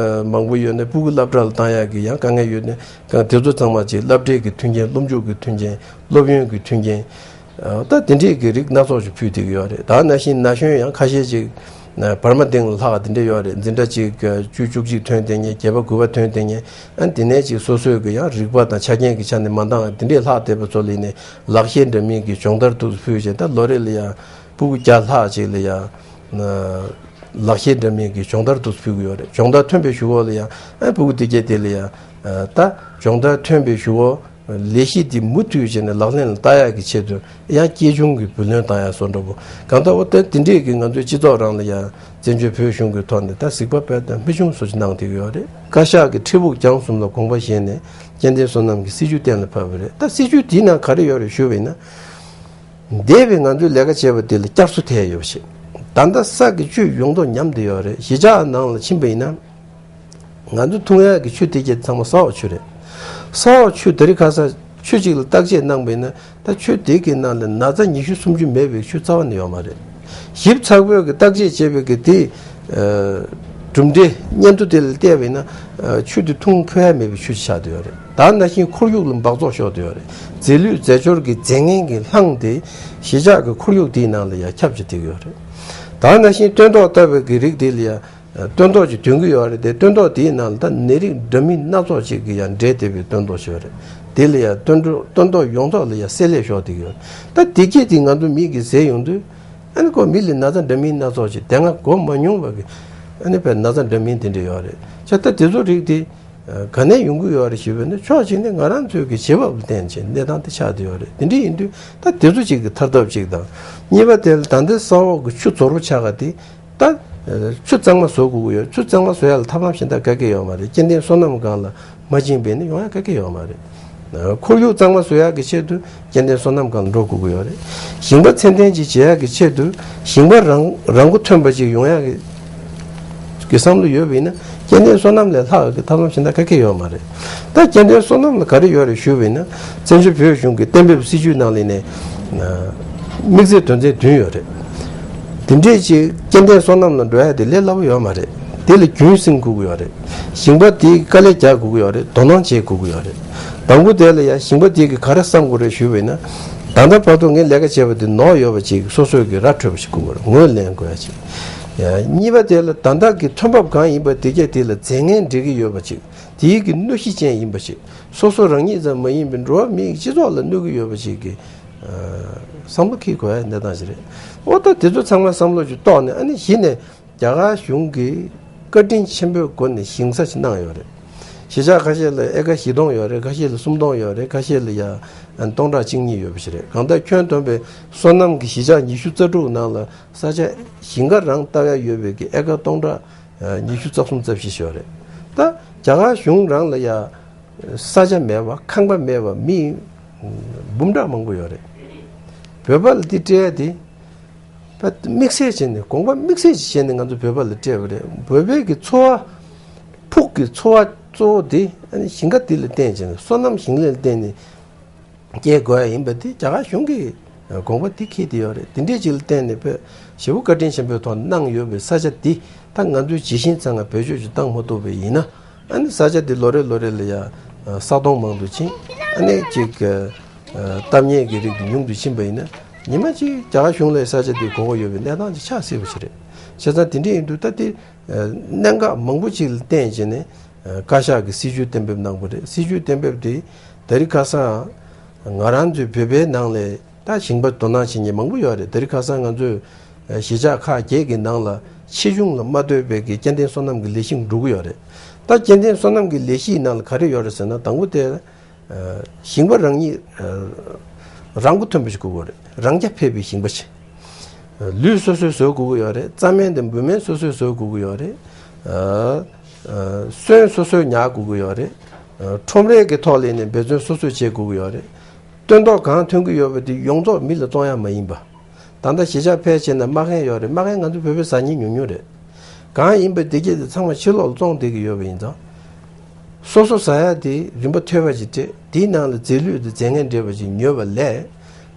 མང་པོ་ཡོད་ན་སྤུ་གུ་སློབ་གྲྭ་ལ་བཏང་ཡ་གི་ཡང་དཀའ་ངལ་ཡོད་ན་གང་དེ་ཚོ་ཚང་མ་ཅིག་སློབ་གྲྭའི་གི་མཐུན་རྐྱེན་སློབ་འཇུག་གི་མཐུན་རྐྱེན་སློབ་ཡོན་གྱི་མཐུན་རྐྱེན། ད་དེ་འདྲས་ཀྱི་རིགས་སྣ་ཚོགས་ཤིག་ཕུལ་བསྡད་ཀྱི་ཡོད་རེད། ད་ནང་བཞིན་ན་གཞོན་ཡང་ཁ་ཤས་ཅིག་བར་མ་སྟེང་ལ་ལྷག་དེ་འདྲས་ཡོད་རེད། འཛིན་གྲྭ་ཅིག་བཅུ་བཅུ་གཅིག་ཐོན་བསྡད་མཁན་བརྒྱད་པ་དགུ་པ་ཐོན་བསྡད་མཁན་ཨ་དེ་ནས་ཅིག་སོ་སོའི་གི་ཡང་རིག་པ་དང་ཆ་རྐྱེན་གྱི་ཆ་ནས་མ་འདང་དེ་འདྲས་ལྷག་བསྡད་པ་ཚོ་ལ་ནས་ལག་ཤེས་འདྲ་མིན་གྱི་སྦྱོང་བརྡར་དུ་ཕུལ་བྱས་ད་ལོ་རེ་ལ་ཡང་སྤུ་གུ་བརྒྱ་ལྷག་ཅིག་ལ་ཡང་ལག་ཤེས་འདྲ་མིན་གྱི་སྦྱོང་བརྡར་དུ་ཕུལ་གྱི་ཡོད་རེད། སྦྱོང་བརྡར་ཐོན་པའི་གཞུག་གུ་ལ་ཡང་ཨ་སྤུ་གུ་དེ་གས་དེ་ལ་ཡང་ད་སྦྱོང་བརྡར་ཐོན་པའི་གཞུག་གུ་ལས་གཞི་འདི་མུ་མཐུད་བྱས་ནས་ལག་ལེན་ལ་བསྟར་ཡག་གི་ཆེད་དུ་ཡང་སྐྱེས་ཆུང་གི་བུ་ལོན་བཏང་ཡག་བཟོ་འདྲ་པོ་གང་ལྟར་འོ་ད་དེ་འདྲས་ཀྱི་ང་ཚོའི་སྤྱི་ཚོགས་རང་ལ་ཡང་བཙན་བྱོལ་བོད་གཞུང་གི་ཐོག་ནས་ད་གཟིགས་པ་དཔེ་ད་མི་ཆུང་བཟོ་ཅིག་གནང་བསྡད་ཀྱི་ཡོད་རེད། བཀའ་ཤག་གི་ཁྲི་དབུགས་བརྐྱངས་གསུམ་ལ་དགོངས་པ་བཞེས་ནས་སྐྱེ་ལྡན་བསོད་ནམས་ཀྱི་སྲིད་བྱུས་གཏན་ལ་ཕབ་པ་རེད། ད་སྲིད་བྱུས་དེའི་ནང་ག་རེ་ཡོད་རེད་ཞུ་བ་ཡིན་ན། འདས་པའི་ང་ཚོའི་ལས་ཀ་བྱས་པ་དེ་ལ་བསྐྱར་གསོ་ཐེབས་ཡོད་པ་ཞིག་ད་ལྟ་ས་གི་ཆུ་ཡོངས་རྫོགས་ཉམས་བསྡད་ཡོད་རེད། གཞིས་ཆགས་ནང་ལ་ཕྱིན་པ་ཡིན་ན། ང་ཚོ་འཐུང་ཡག་གི་ཆུ་དེ་གྱད་ཚང་མ་ས་འོག་ཆུ་རེད། ས་འོག་ཆུ་དེ་རིང་ཁ་སང་ཆུ་གཅིག་ལ་བརྟག་དཔྱད་གནང་པ་ཡིན་ན་ད་ཆུ་དེ་གི་ནང་ལ་ན་ཚ་ཉི་ཤུ་སུམ་ཅུ་མེད་པའི་ཆུ་རྩ་བ་ནས་ཡོད་མ་རེད། ཞིབ་ཚགས་པོས་གི་བརྟག་དཔྱད་བྱས་པའི་གི་དེ་གྲུབ་འབྲས་སྙན་ཐོ་དེ་ལ་བལྟས་པ་ཡིན་ན་ཆུ་དེ་འཐུང་ཕོད་ཡ་མེད་པའི་ཆུ་ཆགས་བསྡད་ཡོད་རེད། ད་ནང་བཞིན་ཁོར་ཡུག་ལ་འབག་བཙོག་ཤོར་བསྡད་ཡོད་རེད། རྫས་ལུད་རྫས་སྦྱོར་གྱི་རྫས་ངན་གྱི་རླངས་དེ་གཞིས་ཆགས་ཀྱི་ཁོར་ཡུག་དེའི་ནང་ལ་ཡང་ཁྱབ་ཆེ་བསྡད་ཀྱི་ཡོད་རེད། ད་ནང་བཞིན་སྟོན་ཐོག་བཏབ་པའི་གི་རིགས་དེ་ལ་ཡང་སྟོན་ཐོག་ཅིག་ཐོན་གྱི་ཡོད་རེད་དེ། སྟོན་ཐོག་དེའི་ནང་ལ་ད་ནད་རིགས་འདྲ་མིན་སྣ་ཚོགས་ཅིག་གི་ཡང་འདྲེས་བསྡད་པའི་སྟོན་ཐོག་ཅིག་ཡོད་རེད། དེ་ལ་ཡང་སྟོན་ཐོག་སྟོན་ཐོག་ཡོངས་རྫོགས་ལ་ཡང་བསྲེ་ལྷད་ཤོར་བསྡད་ཀྱི་ཡོད་རེད། ད་དེ་གྱད་དེ་ང་ཚོ་མིག་གིས་གཟིགས་ཡོང་དུས་ཨ་ནི་ཁོ་མི་ལ་ན་ཚ་འདྲ་མིན་སྣ་ཚོགས་ཅིག་དེ་སྔ་གོ་མ་མྱོང་བ་གི་ཨ་ནི་བས་ན་ཚ་འདྲ་མིན་དེ་འདྲ་ཡོད་རེད། ཅེས་ད་དེ་ཚོ་རིགས་དེ། ག་ནས་ཡོང་གི་ཡོད་རེད་ཞུས་པ་ནི་ཕྱོགས་གཅིག་ནས་ང་རང་ཚོའི་གི་བྱེད་བབ་ལ་བརྟེན་བྱས་གནས་སྟངས་དེ་ཆགས་བསྡད་ཡོད་རེད། དེ་འདྲ་ཡིན་དུས་ད་དེ་ཚོ་གཅིག་གི་ཐར་ཐབས་གཅིག་དང་། གཉིས་པ་དེ་ལ་ད་ལྟའི་ས་འོག་གི་ཆུ་རྫོར་པོ་ཆགས་ག་དེ་ད་ཆུ་གཙང་མ་བཟོ་དགོས་ཀྱི་ཡོད། ཆུ་གཙང་མ་བཟོ་ཡ་ལ་ཐབས་ལམ་གཞན་དག་ག་གེ་ཡོད་མ་རེད། སྐྱེ་ལྡན་སོ་ནམ་སྒང་ལ་མ་ཕྱིན་པས་ནི་ཡོང་ཡ་ག་གེ་ཡོད་མ་རེད། ཁོར་ཡུག་གཙང་མ་བཟོ་ཡག་གི་ཆེད་དུ་སྐྱེ་ལྡན་སོ་ནམ་སྒང་ལ་འགྲོ་དགོས་ཀྱི་ཡོད་རེད། ཞིང་པ་ཚད་ལྡན་ཅིག་བྱེད་ཡག་གི་ཆེད་དུ་ཞིང་པ་རང་རང་མགོ་ཐོན་པ་ཅིག་ཡོང་ཡག་གི་གི་བསམ་བློ་ཡོད་པ་ཡིན་ན་སྐྱེ་ལྡན་སོ་ནམ་ལས་ལྷག་གི་ཐབས་ལམ་གཞན་དག་ག་གེ་ཡོད་མ་རེད། ད་སྐྱེ་ལྡན་སོ་ནམ་ལ་ག་རེ་ཡོད་རེད་ཞུས་པ་ཡིན་ན་བཙན་བྱོལ་བོད་གཞུང་གི་གཏན་འབེབས་སྲིད་བྱུས་ནང་ལ་ནས་དམིགས་བསལ་དོན་ཚན་བདུན་ཡོད་རེད། དེ་འདྲས་ཅིག་སྐྱེ་ལྡན་སོ་ནམ་ལ་འགྲོ་ཡ་དེ་ལས་སླ་པོ་ཡོད་མ་རེད། དེ་ལ་རྒྱུན་སྲིང་དགོས་ཀྱི་ཡོད་རེད། ཞིང་པ་དེ་དཀའ་ལས་རྒྱག་དགོས་ཀྱི་ཡོད་རེད། དོ་སྣང་བྱེད་དགོས་ཀྱི་ཡོད་རེད། དང་པོ་དེ་ལ་ཡང་ཞིང་པ་དེ་གིས་ག་རེ་བསམ་དགོས་རེད་ཞུས་པ་ཡིན་ན། ད་ལྟ་བར་དུ་ངས་ལས་ཀ་བྱས་པ་དེ་ནོར་ཡོད་པ་ཅིག་སོ་སོས་ཀྱི་ར་འཕྲོད་པ་ཞིག་དགོས་ཀྱི་རེད། ངོས་ལེན་དགོས་ཡ་ཅིག་གཉིས་པ་དེ་ལ་ད་ལྟ་གི་ཐོན་འབབ་གང་ཡིན་པ་དེ་གས་དེ་ལ་རྫས་ངན་འདྲེས་ཀྱི་ཡོད་པ་ཅིག་དེའི་གི་གནོད་གཞི་ཅན་ཡིན་པ་ཅིག་སོ་སོ་རང་ཉིད་ཙམ་མ་ཡིན་པའི་འགྲོ་བ་མིའི་སྤྱི་ཚོགས་ལ་གནོད་ཀྱི་ཡོད་པ་ཅིག་གི་བསམ་བློ་འཁྱེར་དགོས་ཡ་གནས་སྟངས་ཤིག་རེད། འོ་ད་དེ་ཚོ་ཚང་མ་བསམ་བློ་ཅིག་གཏོང་ནས་ཨ་ནི་གཞི་ནས། རྒྱ་གར་གཞུང་གིས་བཀའ་དྲིན་ཆེན་པོའི་སྒོ་ནས་ཞིང་ས་ཞིག་གནང་ཡོད་རེད། གཞིས་ཆགས་ཁ་ཤས་ལ་ཨེ་ཀར་བཞི་སྟོང་ཡོད་རེད། ཁ་ཤས་ལ་སུམ་སྟོང་ཡོད་རེད། ཁ་ཤས་ལ་ཡ་སྟོང་ཕྲག་གཅིག་གཉིས་ཡོད་པ་ཞིག་རེད། གང་ལྟར་ཁྱོན་བསྡོམས་པའི་སོ་ནམ་གྱི་གཞིས་ཆགས་ཉི་ཤུ་རྩ་དྲུག་ནང་ལ་ས་ཆ་ཞིང་ཁ་རང་བཏབ་ཡ་ཡོད་པའི་གི་ཨེ་ཀར་སྟོང་ཕྲག་ཉི་ཤུ་རྩ་གསུམ་རྩ་བཞི་ཞིག་ཡོད་རེད། ད་རྒྱ་གར་གཞུང་རང་ལ་ཡ། ས་ཆ་མེད་པ་ཁང་པ་མེད་པ་མི་འབུམ་ཕྲག་མང་པོ་ཡོད་རེད། བོད་པ་ལ་འདི་སྤྲད་ཡ་དེ་དམིགས་བསལ་བྱས་ནས་དགོངས་པ་དམིགས་བསལ་ཅིག་བྱས་ནས་ང་ཚོ་བོད་པ་ལ་སྤྲད་པ་རེད། བོད་པའི་གི་འཚོ་བ་ཕུགས་ཀྱི་འཚོ་བ་གཙོ་བོ་དེ་ཞིང་ཁ་འདི་ལ་བརྟེན་བྱས་ནས་སོ་ནམ་ཞིང་ལས་ལ་བརྟེན་ནས་སྐྱེལ་དགོས་ཡ་ཡིན་པ་དེ་རྒྱ་གར་གཞུང་གི་དགོངས་པ་དེ་འཁྱེར་བསྡད་ཡོད་རེད། དེ་འདྲས་ཅིག་ལ་བརྟེན་ནས་བོད་ཞེ་པོ་བཀའ་དྲིན་ཆེན་པོའི་ཐོག་གནང་ཡོད་པའི་ས་ཆ་འདི་ད་ང་ཚོའི་ཇི་བཞིན་ཚང་ང་བེད་སྤྱོད་ཅིག་བཏང་མ་ཐུབ་པ་ཡིན་ན། ཨ་ནི་ས་ཆ་འདི་ལོ་རེ་ལོ་རེ་ལ་ཡ་ས་སྟོང་མང་དུ་ཕྱིན། ཨ་ནི་ཅིག་གཏམ་ཉེས་ཀྱི་རིགས་དེ་ཉུང་དུ་ཕྱིན་པ་ཡིན་ན་ཉི་མ་གཅིག་རྒྱ་གར་གཞུང་ལ་ས་ཆ་འདི་དགོས་མཁོ་ཡོད་པའི་གནས་སྟངས་ཅིག་ཆགས་སྲིད་པ་ཞིག་རེད། བྱས་ཙང་དེ་འདྲ་ཡིན་དུས་ད་དེ་གནད་འགག་མང་པོ་ཅིག་ལ་བརྟེན་བྱས་ནས་བཀའ་ཤག་གིས་སྲིད་བྱུས་གཏན་འབེབས་གནང་པ་རེད། སྲིད་བྱུས་གཏན་འབེབས་དེ་ད་རིང་ཁ་སང་ང་རང་ཚོའི་བོད་པའི་ནང་ལ། ད་ཞིང་པ་དོ་སྣང་བྱེད་མཁན་མང་པོ་ཡོད་རེད། དེ་རིང་ཁ་སང་ང་ཚོས་གཞིས་ཆགས་ཁག་བརྒྱད་ཀྱི་ནང་ལ་ཆེ་ཆུང་ལ་མ་ལྟོས་པའི་གི་སྐྱེ་ལྡན་སོ་ནམ་གྱི་ལས་གཞི་འགྲོ་གི་ཡོད་རེད། ད་སྐྱེ་ལྡན་སོ་ནམ་གྱི་ལས་གཞིའི་ནང་ལ་ག་རེ་ཡོད་རེད་ཟེར་ན་དང་པོ་དེ་ཞིང་པ་རང་ཉིད་རང་མགོ་ཐོན་པ་ཞིག་དགོས་ཀྱི་རེད། རང་རྐྱ་འཕེར་བའི་ཞིང་པ་ཞིག་ལུད་སོ་སོས་བཟོ་དགོས་ཀྱི་ཡོད་རེད། རྩྭ་སྨན་དང་འབུ་སྨན་སོ་སོས་བཟོ་དགོས་ཀྱི་ཡོད་རེད། སོན་སོ་སོས་ཉར་དགོས་ཀྱི་ཡོད་རེད། ཁྲོམ་རའི་གི་ཐོག་ལ་ནས་འབད་བརྩོན་སོ་སོས་བྱེད་དགོས་ཀྱི་ཡོད་རེད། སྟོན་ཐོག་གང་ཐོན་གྱི་ཡོད་པ་དེ་ཡོངས་རྫོགས་མི་ལ་བཙོང་ཡ་མ་ཡིན་པ། ད་ལྟ་གཞིས་ཆགས་ཕལ་ཆེར་ན་མ་རྐང་ཡོད་རེད། མ་རྐང་ང་ཚོ་བོད་པས་ཟ་མཁན་ཉུང་ཉུང་རེད། གང་ཡིན་པ་དེ་གྱད་དེ་ཚང་མ་ཕྱི་ལོགས་ལ་བཙོང་བསྡད་ཀྱི་ཡོད་པ་ཡིན་ཙང་། སོ་སོ་ཟ་ཡ་དེ་རིན་པ་ཐོལ་པ་ཅིག་སྤྲད། དེའི་ནང་ལ་རྫས་ལུད་དང་རྫས་ངན་འདྲེས་པ་ཅིག་ཉོས་པ་ལས།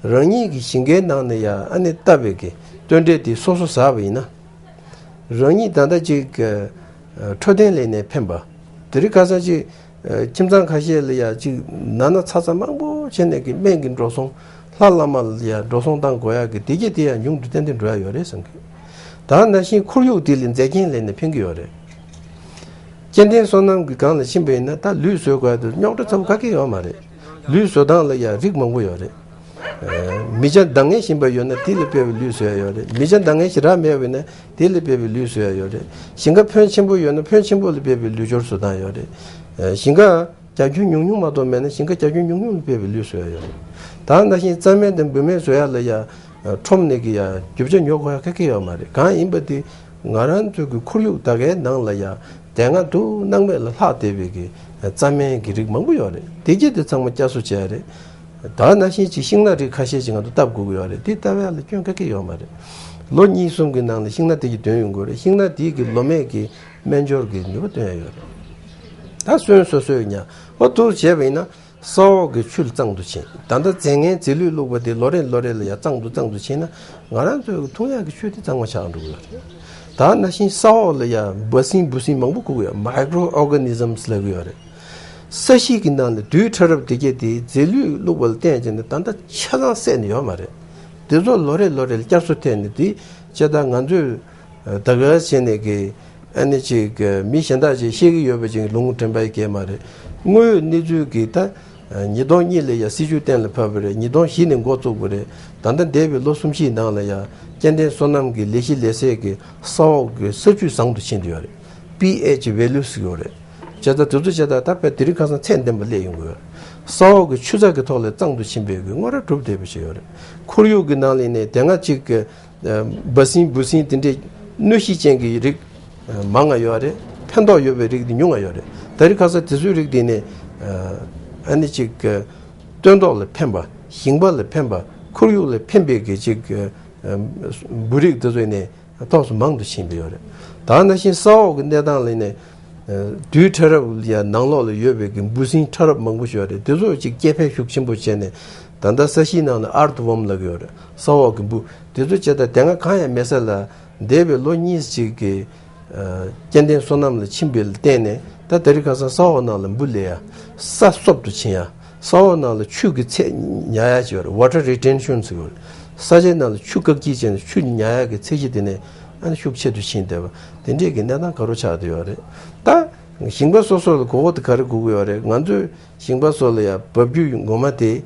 རང་ཉིད་ཀྱི་ཞིང་ཁའི་ནང་ནས་ཡ་ཨ་ནི་བཏབ་པའི་གི་སྟོན་འབྲས་དེ་སོ་སོ་ཟ་བ་ཡིན་ན། རང་ཉིད་ད་ལྟ་ཅིག་གི་འཕྲོད་བསྟེན་ལས་ནས་ཕན་པ། དེ་རིང་ཁ་སང་ཅིག་ཁྱིམ་ཚང་ཁ་ཤས་ལ་ཡ་ཅིག་ན་ན་ཚ་ཚ་མང་པོ་བྱས་ནས་གི་སྨན་གྱི་འགྲོ་སོང་། ལྷ་བླ་མ་ལ་ཡ་འགྲོ་སོང་བཏང་དགོས་ཡ་གི་དེ་གྱད་དེ་ཡ་ཉུང་དུ་ཏན་ཏན་འགྲོ་ཡ་ཡོད་རེད་བསམ་གི། ད་ནང་བཞིན་ཁོར་ཡུག་དེ་ལ་མཛེས་རྒྱན་ལས་ནས་ཕན་གི་ཡོད་རེད། སྐྱེ་ལྡན་སོ་ནམ་གྱི་སྒང་ལ་ཕྱིན་པ་ཡིན་ན་ད་ལུད་བཟོ་དགོས་ཡ་དེ་རྙོག་དྲ་ཚ་པོ་ག་གེ་ཡོད་མ་རེད། ལུད་བཟོ་སྟངས་ལ་ཡ་རིགས་མང་པོ་ཡོད་རེད། མི་ཆ་འདང་ངེས་ཞིམ་པ་ཡོད་ན་དེ་ལ་དཔག་པའི་ལུད་བཟོ་ཡ་ཡོད་རེད། མི་ཆ་འདང་ངེས་ཞེ་དྲག་མེད་པ་ཡིན་ན་དེ་ལ་དཔག་པའི་ལུད་བཟོ་ཡ་ཡོད་རེད། ཞིང་ཁ་ཕོན་ཆེན་པོ་ཡོད་ན་ཕོན་ཆེན་པོ་ལ་དཔག་པའི་ལུད་སྦྱོར་བཟོ་སྟངས་ཡོད་རེད། ཞིང་ཁ་རྒྱ་ཁྱོན་ཉུང་ཉུང་མ་གཏོགས་མེད་ན་ཞིང་ཁ་རྒྱ་ཁྱོན་ཉུང་ཉུང་ལ་དཔག་པའི་ལུད་བཟོ་ཡ་ཡོད་རེད། ད་ནང་བཞིན་རྩྭ་སྨན་དང་འབུ་སྨན་བཟོ་ཡ་ལ་ཡ་ཁྲོམ་ནས་ཀྱི་ཡ་རྒྱུ་ཆ་ཉོ་དགོས་ཡ་ག་གེ་ཡོད་མ་རེད། གང་ཡིན་པ་དེ་ང་རང་ཚོའི་གི་ཁོར་ཡུག་ད་གའི་ནང་ལ་ཡ་དེ་སྔ་དུ་སྣང་མེད་ལ་ལྷག་བསྡད་པའི་གི་རྩྭ་སྨན་གྱི་རིགས་མང་པོ་ཡོད་རེད། དེ་གྱད་དེ་ཚང་མ་བསྐྱར་གསོ་བྱས་རེད། ད་ནང་བཞིན་ཅིག་ཤིང་ནགས་རིགས་ཁ་ཤས་ཅིག་ང་ཚོ་བཏབ་དགོས་ཀྱི་ཡོད་རེད། དེ་བཏབ་ཡ་ལ་སྐྱོན་ག་གེ་ཡོད་མ་རེད། ལོ་གཉིས་གསུམ་གྱི་ནང་ལ་ཤིང་ནགས་དེ་གྱད་འདོན་ཡོང་གི་ཡོད་རེད། ཤིང་ནགས་དེ་གི་ལོ་མེད་ཀྱི་སྨན་སྦྱོར་གྱི་ནུས་པ་བཏོན་ཡ་ཡོད་རེད། ད་སོན་སོ་སོའི་ཉ་འོ་དུ་བྱས་པ་ཡིན་ན་ས་འོག་གི་ཆུ་ལ་གཙང་དུ་ཕྱིན། ད་ལྟ་རྫས་ངན་རྫས་ལུད་བླུགས་པ་དེ་ལོ་རེ་ལོ་རེ་ལ་ཡ་གཙང་དུ་གཙང་དུ་ཕྱིན་ན་ང་རང་ཚོའི་འཐུང་ཡག་གི་ཆུ་དེ་གཙང་མ་ཆགས་འགྲོ་གི་ཡོད་རེད། ད་ནང་བཞིན་ས་འོག་ལ་ཡ་འབའ་སྲིན་འབུ་སྲིན་མང་པོ་ཁུག་གི་ཡོད། མའི་ཀྲོ་ཨོར་ག་ནི་ཛམ་ལབ་གི་ཡོད་རེད། ས་གཞི་གི་ནང་ལ་རྡུལ་ཕྲ་རབ་དེ་གྱད་དེ་རྫས་ལུད་བླུགས་པ་ལ་བརྟེན་བྱས་ནས་ད་ལྟ་ཆ་ཚང་བསད་ནས་ཡོད་མ་རེད། དེ་ཚོ་ལོ་རེ་ལོ་རེ་ལ་བསྐྱར་གསོ་ཐེབས་ནས་དེ་བྱས་ད་ང་ཚོས་ད་ག་བྱས་ནས་གི་ཨ་ནི་ཅིག་མི་གཞན་དག་ཅིག་ཤེས་ཀྱི་ཡོད་པ་ཅིག་ལུང་དྲན་པ་ཡི་གེ་མ་རེད། དངོས་ཡོད་གནས་ཚུལ་གྱི་ད་ཉིས་སྟོང་གཉིས་ལ་ཡ་སྲིད་བྱུས་གཏན་ལ་ཕབ་པ་རེད། ཉིས་སྟོང་བཞི་ནས་འགོ་བཙུགས་པ་རེད། ད་ལྟ་འདས་པའི་ལོ་གསུམ་བཞིའི་ནང་ལ་ཡ་སྐྱེ་ལྡན་སོ་ནམ་གྱི་ལས་གཞི་ལས་སའི་གི་ས་འོག་གི་ས་བཅུད་བཟང་དུ་ཕྱིན་བསྡད་ཡོད་རེད། པི་ཨེཆ་ཝེ་ལུ་ཟེར་གྱི་ཡོད་རེད། བྱས་ཙང་དེ་ཚོ་བྱས་ཙང་ད་དཔེ་དེ་རིང་ཁ་སང་ཚད་ལྡན་པ་སླེབས་ཡོང་གི་ཡོད་རེད། ས་འོག་གི་ཆུ་ཚད་ཀྱི་ཐོག་ལ་གཙང་དུ་ཕྱིན་པའི་གི་དངོས་ར་གྲུབ་བསྡད་པ་ཞིག་ཡོད་རེད། ཁོར་ཡུག་གི་ནང་ལ་ནས་དེ་སྔ་གཅིག་གི་འབའ་སྲིན་འབུ་སྲིན་དེ་འདྲའི་གནོད་གཞི་ཅན་གྱི་རིགས་མང་ང་ཡོད་རེད། ཕན་ཐོགས་ཡོད་པའི་རིགས་དེ་ཉུང་ང་ཡོད་རེད། ད་རིང་ཁ་སང་དེ་ཚོའི་རིགས་དེ་ནས་ཨ་ནི་གཅིག་གི་སྟོན་ཐོག་ལ་ཕན་པ། ཞིང་པ་ལ་ཕན་པ། ཁོར་ཡུག་ལ་ཕན་པའི་གི་གཅིག་གི་འབུ་རིགས་དེ་ཚོ་ནས་ཏོག་ཙམ་མང་དུ་ཕྱིན་པ་ཡོད་རེད། ད་ནང་བཞིན་ས་འོག་གི་གནས་སྟངས་ལ་ནས་རྡུལ་ཕྲ་རབ་ཡ་ནང་ལོགས་ལ་ཡོད་པའི་གི་འབུ་སྲིན་ཕྲ་རབ་མང་པོ་ཞིག་ཡོད་རེད། དེ་ཚོ་གཅིག་སྐྱེ་འཕེལ་ཤུགས་ཆེན་པོ་བྱས་ནས་ད་ལྟ་ས་གཞིའི་ནང་ལ་ཨར་ཐི་ཝོམ་ལབ་ཀྱི་ཡོད་རེད། ས་འོག་གི་འབུ་དེ་ཚོ་བྱས་ད་དེ་སྔ་གང་ཡང་མེད་ས་ལ་འདས་པའི་ལོ་གཉིས་གཅིག་གི་སྐྱེ་ལྡན་སོ་ནམ་ལ་ཕྱིན་པའི་ལ་བརྟེན་ནས་ད་དེ་རིང་ཁ་སང་ས་འོག་ནང་ལ་འབུ་ལས་ཡ་ས་སོབ་ཏུ་ཕྱིན་ཡ། ས་འོག་ནང་ལ་ཆུ་གི་ཚད་ཉར་ཡ་ཅིག་ཡོད་རེད། ཝ་ཊར་རི་ཊེན་ཤོན་ཟེར་གྱི་ཡོད་རེད། ས་ཆའི་ནང་ལ་ཆུ་བཀག་སྐྱིལ་བྱས་ནས་ཆུ་ཉར་ཡ་གི་ཚད་གཞི་དེ་ནས་ཨ་ནི་ཤུགས་ཆེ་རུ་ཕྱིན་བསྡད་པ་དེ་འདྲས་ཀྱི་གནས་སྟངས་ག་རེ་ཆགས་བསྡད་ཡོད་རེད། ད་ཞིང་པ་སོ་སོ་ལ་དགོས་མཁོ་དེ་ག་རེ་དགོས་ཀྱི་ཡོད་རེད། ང་ཚོས་ཞིང་པ་ཚོ་ལ་ཡ་འབབ་རྒྱུ་ངོ་མ་དེ་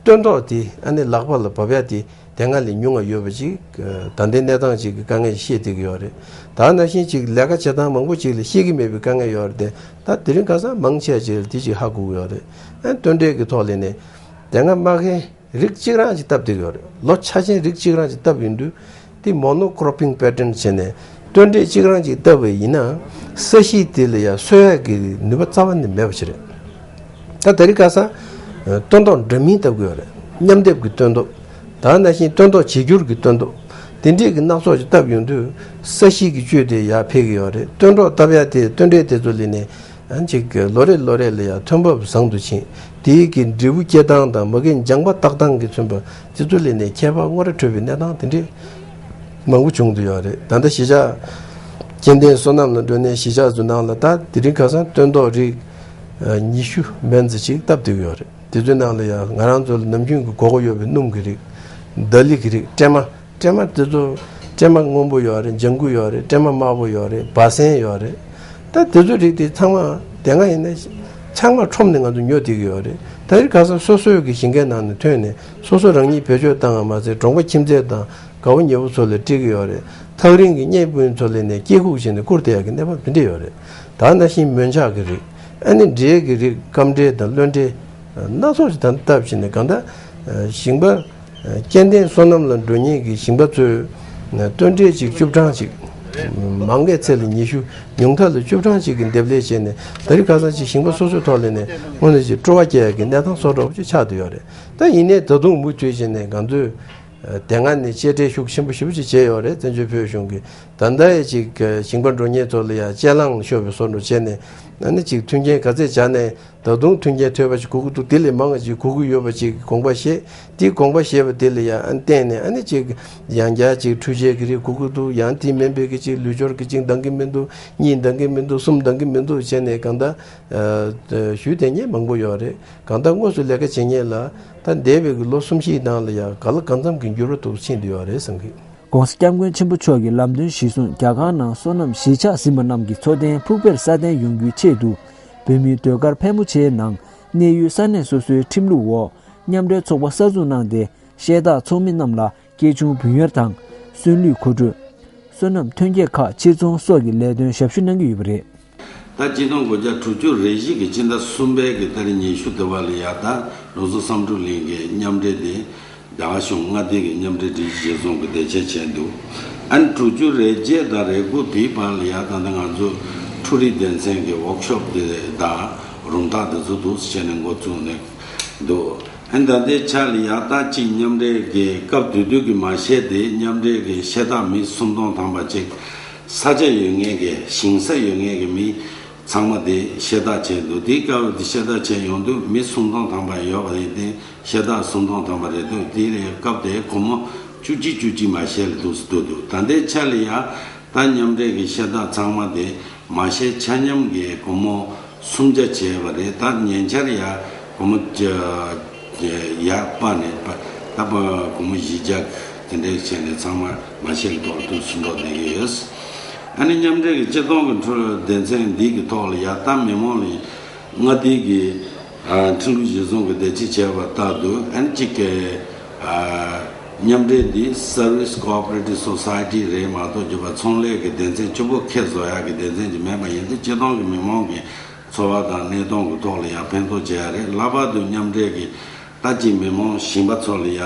སྟོན་ཐོག་དེ་ཨ་ནི་ལག་པ་ལ་འབབ་ཡ་དེ་དེ་སྔ་ལས་ཉུང་ང་ཡོད་པ་ཅིག་ད་ལྟའི་གནས་སྟངས་ཅིག་གི་དཀའ་ངལ་ཞིག་བཤད་བསྡད་ཀྱི་ཡོད་རེད། ད་ནང་བཞིན་ཅིག་ལས་ཀ་བྱེད་སྟངས་མང་པོ་ཅིག་ལ་ཤེས་ཀྱི་མེད་པའི་དཀའ་ངལ་ཡོད་རེད་དེ། ད་དེ་རིང་ཁ་སང་མང་ཆེ་ཅིག་ལ་དེ་ཅིག་ཧ་གོ་གི་ཡོད་རེད། ཨ་སྟོན་འབྲས་ཀྱི་ཐོག་ལ་ནས་དེ་སྔ་མ་གི་རིགས་གཅིག་རང་ཅིག་བཏབ་བསྡད་ཀྱི་ཡོད་རེད། ལོ་ཆ་ཆེན་རིགས་གཅིག་རང་ཅིག་བཏབ་ཡོང་དུས་དེ་མོ་ནོ་ཀྲོ་པིང་པེ་ཊན་བྱས་ནས་སྟོན་འབྲས་གཅིག་རང་ཅིག་བཏབ་པ་ཡིན་ན་ས་གཞི་དེ་ལ་ཡ་གསོ་ཡག་གི་ནུས་པ་རྩ་བ་ནས་མེད་པ་ཞིག་རེད། ད་དེ་རིང་ཁ་སང་སྟོན་ཐོག་འདྲ་མིན་བཏབ་ཀྱི་ཡོད་རེད། མཉམ་སྡེབ་ཀྱི་སྟོན་ཐོག་ད་ནང་བཞིན་སྟོན་ཐོག་བྱེ་འགྱུར་གྱི་སྟོན་ཐོག་དེ་འདྲས་ཀྱི་སྣ་ཚོགས་ཅིག་བཏབ་ཡོང་དུས་ས་གཞི་གི་བཅུད་དེ་ཡར་འཕེལ་གྱི་ཡོད་རེད། སྟོན་ཐོག་བཏབ་ཡ་དེ་སྟོན་འབྲས་དེ་ཚོ་ལ་ནས་ཨ་ཅིག་ལོ་རེ་ལོ་རེ་ལ་ཡ་ཐོན་འབབ་བཟང་དུ་ཕྱིན། དེའི་གི་འབྲས་བུ་སྐྱེ་སྟངས་དང་མ་གི་ལྗང་པ་བཏགས་སྟངས་ཀྱིས་མཚོན་པ་དེ་ཚོ་ལ་ནས་ཁྱད་པར་དངོས་ར་འཕྲོད་པའི་གནས་སྟངས་དེ་འདྲས་མང་པོ་བྱུང་བསྡད་ཡོད་རེད། ད་ལྟ་གཞིས་ཆགས་སྐྱེ་ལྡན་སོ་ནམ་ལ་འགྲོ་ནས་གཞིས་ཆགས་ཚོའི་ནང་ལ་ད་དེ་རིང་ཁ་སང་སྟོན་ཐོག་རིགས་ཉི་ཤུ་མན་ཙམ་ཅིག་བཏབ་བསྡད་ཀྱི་ཡོད་རེད། དེ་ཚོའི་ནང་ལ་ཡང་ང་རང་ཚོ་ལ་ནམ་རྒྱུན་གྱི་དགོས་མཁོ་ཡོད་པའི་སྣུམ་གྱི་རིགས། ད་ལི་གི་རིགས། སྲན་མ། སྲན་མ་དེ་ཚོ་སྲན་མ་སྔོན་པོ་ཡོད་རེད། ལྗང་གུ་ཡོད་རེད། སྲན་མ་དམར་པོ་ཡོད་རེད། སྦ་སྲན་ཡོད་རེད། ད་དེ་ཚོ་རིགས་དེ་ཚང་མ་དེ་སྔ་ཡིན་ན་ཚང་མ་ཁྲོམ་ནས་ང་ཚོ་ཉོ་བསྡད་ཀྱི་ཡོད་རེད། ད་རེས་ཁ་སང་སོ་སོའི་གི་ཞིང་ཁའི་ནང་ནས་ཐོན་ནས་སོ་སོ་རང་ཉིད་བེད་སྤྱོད་བཏང་བ་མ་ཟད་གྲོང་པ་ཁྱིམ་མཚེས་དང་དགའ་བོ་ཉེ་བོ་ཚོ་ལ་སྤྲད་ཀྱི་ཡོད་རེད། ཐག་རིང་གི་གཉེན་སྤུན་ཚོ་ལ་ནས་སྐྱེ་ཁུག་བྱས་ནས་བསྐུར་བསྡད་ཡག་གི་གནས་བབ་དེ་འདྲ་ཡོད་རེད། ད་ནང་བཞིན་མོན་ཆག་གི་རིགས། ཨ་ནི་འབྲས་ཀྱི་རིགས། སྐམ་འབྲས་དང་རློན་འབྲས། སྣ་ཚོགས་ཤིག་ད་ལྟ་བྱས་ནས་གང་ལྟར་ཞིང་པ་སྐྱེ་ལྡན་སོ་ནམ་ལ་འགྲོ་མཁན་གྱི་ཞིང་པ་ཚོས་སྟོན་འབྲས་གཅིག་བཅུ་གྲངས་གཅིག་མང་གི་ཚད་ལ་ཉི་ཤུ། ཉུང་མཐའ་ལ་བཅུ་གྲངས་གཅིག་གི་འདེབས་ལས་བྱས་ནས་ད་རེས་ཁ་སང་ཅིག་ཞིང་པ་སོ་སོའི་ཐོག་ལ་ནས་དངོས་གནས་ཅིག་སྤྲོ་བ་སྐྱེ་ཡག་གི་གནས་སྟངས་བཟོ་འདྲ་བོ་ཅིག་ཆགས་བསྡད་ཡོད་རེད། ད་ཡིན་ནའི་ད་དུང་མུ་མཐུད་བྱས་ནས་ང་ཚོས་ དེ་སྔ་ནས་གཅེས་སྤྲས་ཤུགས་ཆེན་པོ་ཞེ་པོ་ཅིག་བྱས་ཡོད་རེད། བཙན་བྱོལ་བོད་གཞུང་གིས། ད་ལྟ་ཡི་ཅིག་ཞིང་པ་འབྲོག་གཉེར་ཚོ་ལ་ཡང་གཅེས་ལངས་ཤོར་བའི་བཟོ་འདྲ་བྱས་ནས། ཨ་ནི་ཅིག་མཐུན་རྐྱེན་ག་ཚད་སྦྱར་ནས། ད་དུང་མཐུན་རྐྱེན་ཐོབ་པ་ཅིག་དགོས་ཀྱི་འདུག་དེ་ལས་མང་བ་ཅིག་དགོས་ཀྱི་ཡོད་པ་ཅིག་དགོངས་པ་བཞེས། དེ་དགོངས་པ་བཞེས་པ་དེ་ལ་ཡང་ཨ་ནི་བརྟེན་ནས། ཨ་ནི་ཅིག་ཡང་བསྐྱར་ཅིག་འཕྲུལ་ཆས་ཀྱི་རིགས་དགོས་ཀྱི་འདུག་ཡང་དེ་མིན་པའི་གི་ཅིག་ལུད་སྦྱོར་གྱི་གཅིག་འདང་གི་མི་འདུག་གཉིས་འདང་གི་མི་འདུག་གསུམ་འདང་གི་མི་འདུག་བྱས་ནས། གང་ལྟར་ཞུ་བསྡད་མཁན་མང་པོ་ཡོད་རེད། གང་ལྟར་དངོས་སུ་ལས་ཀ་བྱེད་མཁན་ལ། ད་འདས་པའི་གི་ལོ་གསུམ་བཞིའི་ནང་ལ་ཡང་ག་ལ་གང་འཚམ་གྱི་འགྱུར་བ་འདུག་ཕྱིན་བསྡད་ཡོད་རེད་བསམ་གི། ༸གོང་ས་༸སྐྱབས་མགོན་ཆེན་པོ་མཆོག་གི་ལམ་སྟོན་གཞིར་བཟུང་། རྒྱ་གར་ནང་སོ་ནམ་གཞིས་ཆགས་ཟིན་པ་རྣམས་ཀྱི་འཚོ་རྟེན་ཕུགས་འཕེར་སྲ་བརྟན་ཡོང་རྒྱུའི་ཆེད་དུ། བོད་མིའི་ཟློས་གར་ཕལ་མོ་ཆེའི་ནང་གནས་ཡུལ་ས་གནས་སོ་སོའི་ཁྲིམས་ལུགས་འོག་མཉམ་འབྲེལ་ཚོགས་པ་གསར་འཛུགས་གནང་སྟེ། བཤད་གྲྭའི་ཚོགས་མི་རྣམས་ལ་སྐྱེ་ཆུང་བུན་གཡར་དང་། སོན་ལུས་མཁོ་སྤྲོད། སོ་ནམ་ཐོན་སྐྱེད་ཁག་ཕྱིར་ཚོང་སོགས་ཀྱི་ལས་དོན་ཞབས་ཞུ་གནང་གི་ཡོད་པ་རེད། ད་ཆིག་སྟོང་དགུ་བརྒྱ་དྲུག་ཅུ་རེ་བཞི་གི་སྤྱི་ཟླ་གསུམ་པའི་གི་ཏ་རིག་ཉི་ཤུ་དེ་བ་ལ་ཡ། ད་ལུགས་གསོ་བསམ་གྲུབ་གླིང་གི་མཉམ་འབྲེལ་དེ་རྒྱ་གར་གཞུང་མངའ་སྡེ་གི་མཉམ་འབྲེལ་སྒྲིག་གཞི་བཟོ་གི་དེ་ཆེད་བྱས་འདུག་ཨ་ནི་དྲུག་ཅུ་རེ་བརྒྱད་དང་རེ་དགུ་དེའི་བར་ལ་ཡ། ད་ལྟ་ང་ཚོ་འཕྲུལ་རིག་སྡེ་ཚན་གི་ཝོག་ཤོབ་དེ་དང་རུམ་བཏགས་དེ་ཚོ་འདུག་སེ་བྱས་ནས་འགོ་བཙུགས་ནས་འདུག་ཨ་ནི་ད་ལྟའི་ཆ་ལ་ཡ། ད་ཅིག་མཉམ་འབྲེལ་གི་སྐབས་དེ་དུས་ཀྱི་མ་ཤས་དེ། མཉམ་འབྲེལ་གི་ཤ་སྟག་མི་སུམ་སྟོང་ཐམ་པ་ཅིག་ས་ཆ་ཡོད་མཁན་གྱི་ཞིང་ས་ཡོད་མཁན་གྱི་མི་ཚང་མ་དེ་ཤ་སྟག་བྱས་འདུག་དེའི་སྐབས་དེ་ཤ་སྟག་བྱས་ཡོང་དུས་མི་སུམ་སྟོང་ཐམ་པ་ཡོད་པ་རེད་དེ། ཤ་སྟག་སུམ་སྟོང་ཐམ་པ་རེད་འདུག་དེའི་སྐབས་དེ་སྒོར་མོ་བཅུ་གཅིག་བཅུ་གཅིག་མ་ཤས་ལ་འདུག་སེ་བསྡུ་འདུག་ད་ལྟའི་ཆ་ལ་ཡ། ད་མཉམ་འབྲེལ་གྱི་ཤ་སྟག་ཚང་མ་དེ་མ་ཤས་ཆ་མཉམ་གྱི་སྒོར་མོ་སུམ་བརྒྱ་བྱས་པ་རེད། ད་ཉེ་ཆར་ཡ་སྒོར་མོ་ཡར་སྤར་ནས། ད་སྒོར་མོ་བཞི་བརྒྱ་དེ་འདྲའི་བྱས་ནས་ཚང་མ་མ་ཤས་ཐོག་ཏུ་ཟིན་འགྲོ་བསྡད་ཀྱི་ཡོད། ཨ་ནི་མཉམ་འབྲེལ་གྱི་སྤྱི་ཚོགས་ཀྱི་འཕྲོད་སྡེ་ཚན་འདི་གི་ཐོག་ལ་ཡ། ད་མི་མང་ལ་མངའ་སྡེ་གི་ཁྲིམས་ལུགས་གཞི་བཟུང་གི་དེ་ཅི་བྱས་པ་ལྟར་དུ། ཨ་ནི་གཅིག་གི་མཉམ་འབྲེལ་འདི་Service Cooperative Society རེད་མ་གཏོགས། རྒྱུ་བ་ཚོང་ལས་ཀྱི་སྡེ་ཚན་གཅིག་པོ་ཁེ་བཟོ་ཡག་གི་སྡེ་ཚན་ཅིག་མེད་པ་ཡིན་དུས། སྤྱི་བཏང་གི་མི་མང་གི་འཚོ་བ་དང་གནས་སྟངས་ཀྱི་ཐོག་ལ་ཡང་ཕན་ཐོགས་བྱེད་ཡ་རེད། ལྷག་པར་དུ་མཉམ་འབྲེལ་གྱི་ད་ཅིག་མི་མང་ཞིང་པ་ཚོ་ལ་ཡ།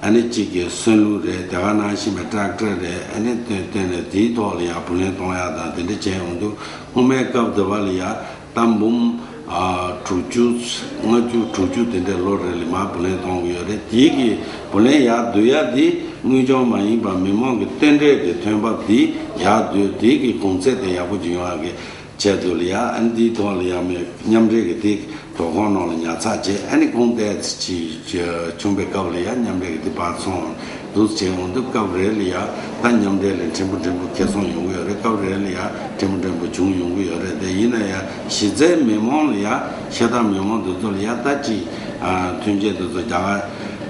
ཨ་ནི་གཅིག་གི་སོན་ལུག་རེད། དེ་ག་ནང་བཞིན་པའི་ཊེག་ཊར་རེད། ཨ་ནི་བཏོན་བཏོན་ནས་དེའི་ཐོག་ལ་ཡ་བུ་ལོན་གཏོང་ཡ་དང་དེ་འདྲ་བྱས་ཡོང་དུས། སྔོན་མའི་སྐབས་དེ་བ་ལ་ཡ། ད་འབུམ་ཨ་དྲུག་ཅུ། ལྔ་བཅུ། དྲུག་ཅུ་དེ་འདྲའི་ལོ་རེ་ལ་མར་བུ་ལོན་གཏོང་གི་ཡོད་རེད། དེའི་གི་བུ་ལོན་ཡར་བསྡུ་ཡ་དེ་དངུལ་སྦྱོར་མ་ཡིན་པ་མི་མང་གི་བསྟེན་གྲས་ཀྱི་ཐོན་འབབ་དེ་ཡར་བསྡུ། དེའི་གི་གོང་ཚད་དེ་ཡག་པོ་ཅིག་ཡོང་ཡ་གི་ཆེད་དུ་ལ་ཡ། ཨ་ནི་དེའི་ཐོག་ལ་ཡ་མི་མཉམ་འབྲེལ་གྱི་དེ་དོ་ཁོངས་ནང་ལ་ཉར་ཚགས་བྱས། ཨ་ནི་གོང་དེ་ཅིག་བྱུང་བའི་སྐབས་ལ་ཡ་མཉམ་འབྲེལ་གྱི་དེ་བར་ཚོང་འདུག་བྱས་འོང་དུས། སྐབས་རེ་ལ་ཡ་ད་མཉམ་འབྲེལ་ལ་ཕྲན་བུ་ཕྲན་བུ་ཁེ་བཟང་ཡོང་གི་ཡོད་རེད། སྐབས་རེ་ལ་ཡ་ཕྲན་བུ་ཕྲན་བུ་བྱུང་ཡོང་གི་ཡོད་རེད། དེ་ཡིན་ན་ཡང་གཞི་རྩའི་མི་མང་ལ་ཡ། ཤ་སྟག་མི་མང་དེ་ཚོ་ལ་ཡ་ད་ཅིག་ཨ་མཐུན་རྐྱེན་དེ་ཚོ་རྒྱ་གར་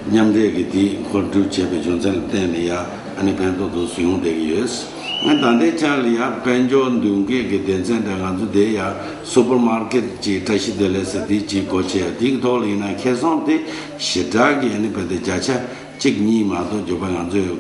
མཉམ་འབྲེལ་གྱི་དེ་མཁོ་སྒྲུབ་བྱས་པའི་རྒྱུ་མཚན་ལ་བརྟེན་ནས་ཡ། ཨ་ནི་ཕན་ཐོགས་དུ་ཡོང་བསྡད་ཀྱི་ཡོད། ཨ་ད་ལྟའི་ཆ་ལ་ཡ་དཔལ་འབྱོར་མདུན་སྐྱོད་ཀྱི་སྡེ་ཚན་དེ་ང་ཚོ་དེ་ཡ་སུ་པར་མར་ཀེཊ་ཅིག་བཀྲ་ཤིས་བདེ་ལེགས་ཟེར་དེ་ཅིག་སྒོ་ཕྱེ། དེའི་ཐོག་ལ་ཡིན་ན་ཁེ་བཟང་དེ་ཞེ་དྲག་གི་ཨ་ནི་བ་དེ་བརྒྱ་ཆ་གཅིག་གཉིས་མ་གཏོགས་རྒྱུ་བ་ང་ཚོས་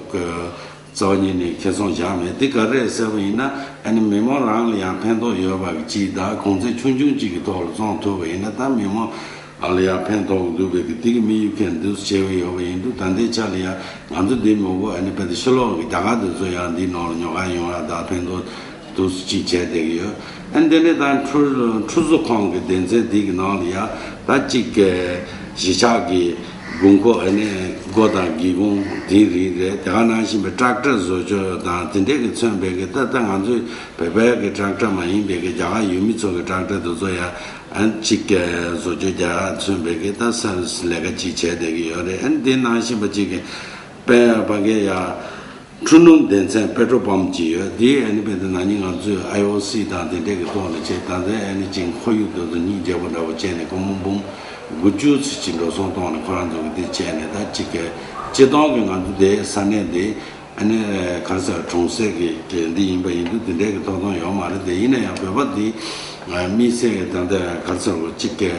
རྩ་བ་ཉིད་ནས་ཁེ་བཟང་བཞག་མེད། དེ་ག་རེ་རེད་ཟེར་བ་ཡིན་ན། ཨ་ནི་མི་མང་རང་ལ་ཡང་ཕན་ཐོགས་ཡོད་པ་གཅིག་དང་། གོང་ཚད་ཆུང་ཆུང་གཅིག་གི་ཐོག་ལ་བཙོང་ཐུབ་པ་ཡིན་ན། ད་མི་མང་ལ་ཡང་ཕན་ཐོགས་འདུག་པའི་གི་དེ་གི་དམིགས་ཡུལ་གྱིས་འདུག་སེ་བྱས་པ་ཡོད་པ་ཡིན་དུས། ད་ལྟའི་ཆ་ལ་ཡང་ང་ཚོ་འདི་མོ་གོ་ཨ་ནི་བ་དེ་ཕྱི་ལོགས་ཀྱི་རྒྱ་གར་དེ་ཚོ་ཡང་འདིའི་ནང་ལ་ཉོ་ག་ཡོང་ཡ་དང་ཕན་ཐོགས་འདུག་སེ་ཅིག་བྱས་བསྡད་ཀྱི་ཡོད། ཨ་ནི་དེ་ནས་ད་ཁྲུ་ཁྲུ་ཟུར་ཁང་གི་སྡེ་ཚན་འདི་གི་ནང་ལ་ཡ་ད་གཅིག་གི་གཞིས་ཆགས་ཀྱི་དགོས་མཁོ། ཨ་ནི་སྒོ་དང་སྒེའུ་ཁུང་དེའི་རིགས་རེད། དེ་ག་ནང་བཞིན་པའི་ཊེག་ཊར་བཟོ་བཅོས་དང་དེ་འདྲས་ཀྱི་མཚོན་པའི་གི་ད་ལྟ་ང་ཚོའི་བོད་པའི་གི་ཊེག་ཊར་མ་ཡིན་པའི་གི་རྒྱ་གར་ཡུལ་མི་ཚོ་གི་ཊེག་ཊར་དེ་ཚོ་ཡང་ཨ་ནི་གཅིག་གི་བཟོ་བཅོས་རྒྱག་མཚོན་པའི་གི་ད་སར་བི་སི་ལས་ཀ་གཅིག་བྱས་བསྡད་ཀྱི་ཡོད་རེད། ཨ་ནི་དེ་ནང་བཞིན་པ་གཅིག་གི་དཔལ་ཕ་གའི་ཡ་འཕྲུལ་སྣུམ་སྡེ་ཚན་པེ་ཊྲོ་པམ་ཅིག་ཡོད། དེ་ཨ་ནི་བ་དེ་ན་ནིང་ང་ཚོས་ཨའི་ཨོ་སི་དང་དེ་འདྲས་ཀྱི་ཐོག་ནས་བྱས། ད་ལྟའི་ཨ་ནི་ཅིག་ཁོར་ཡུག་དེ་ཚོ་སྙིང་རྗེ་པོ་འདྲ་པོ་བྱས་ནས་སྒོར་མོ་འབུམ་དགུ་བཅུ་ཙམ་ཅིག་འགྲོ་སོང་བཏང་ནས་ཁོ་རང་ཚོ་གི་དེ་བྱས་ནས། ད་གཅིག་གི་སྤྱིར་བཏང་གི་ང་ཚོ་དེ་ས་གནས་དེ་ཨ་ནི་ག་རེ་ཟེར། གྲོང་གསེབ་ཀྱི་དེ་འདི་ཡིན་པ་ཡིན་དུས་དེ་འདྲས་ཀྱི་ཐོབ་ཐང་ཡོད་མ་རེད། དེ་ཡིན་ན་ཡང་བོད་པ་འདི་དམིགས་བསལ་གྱི་ད་ལྟ་ག་རེ་ཟེར། གཅིག་གི་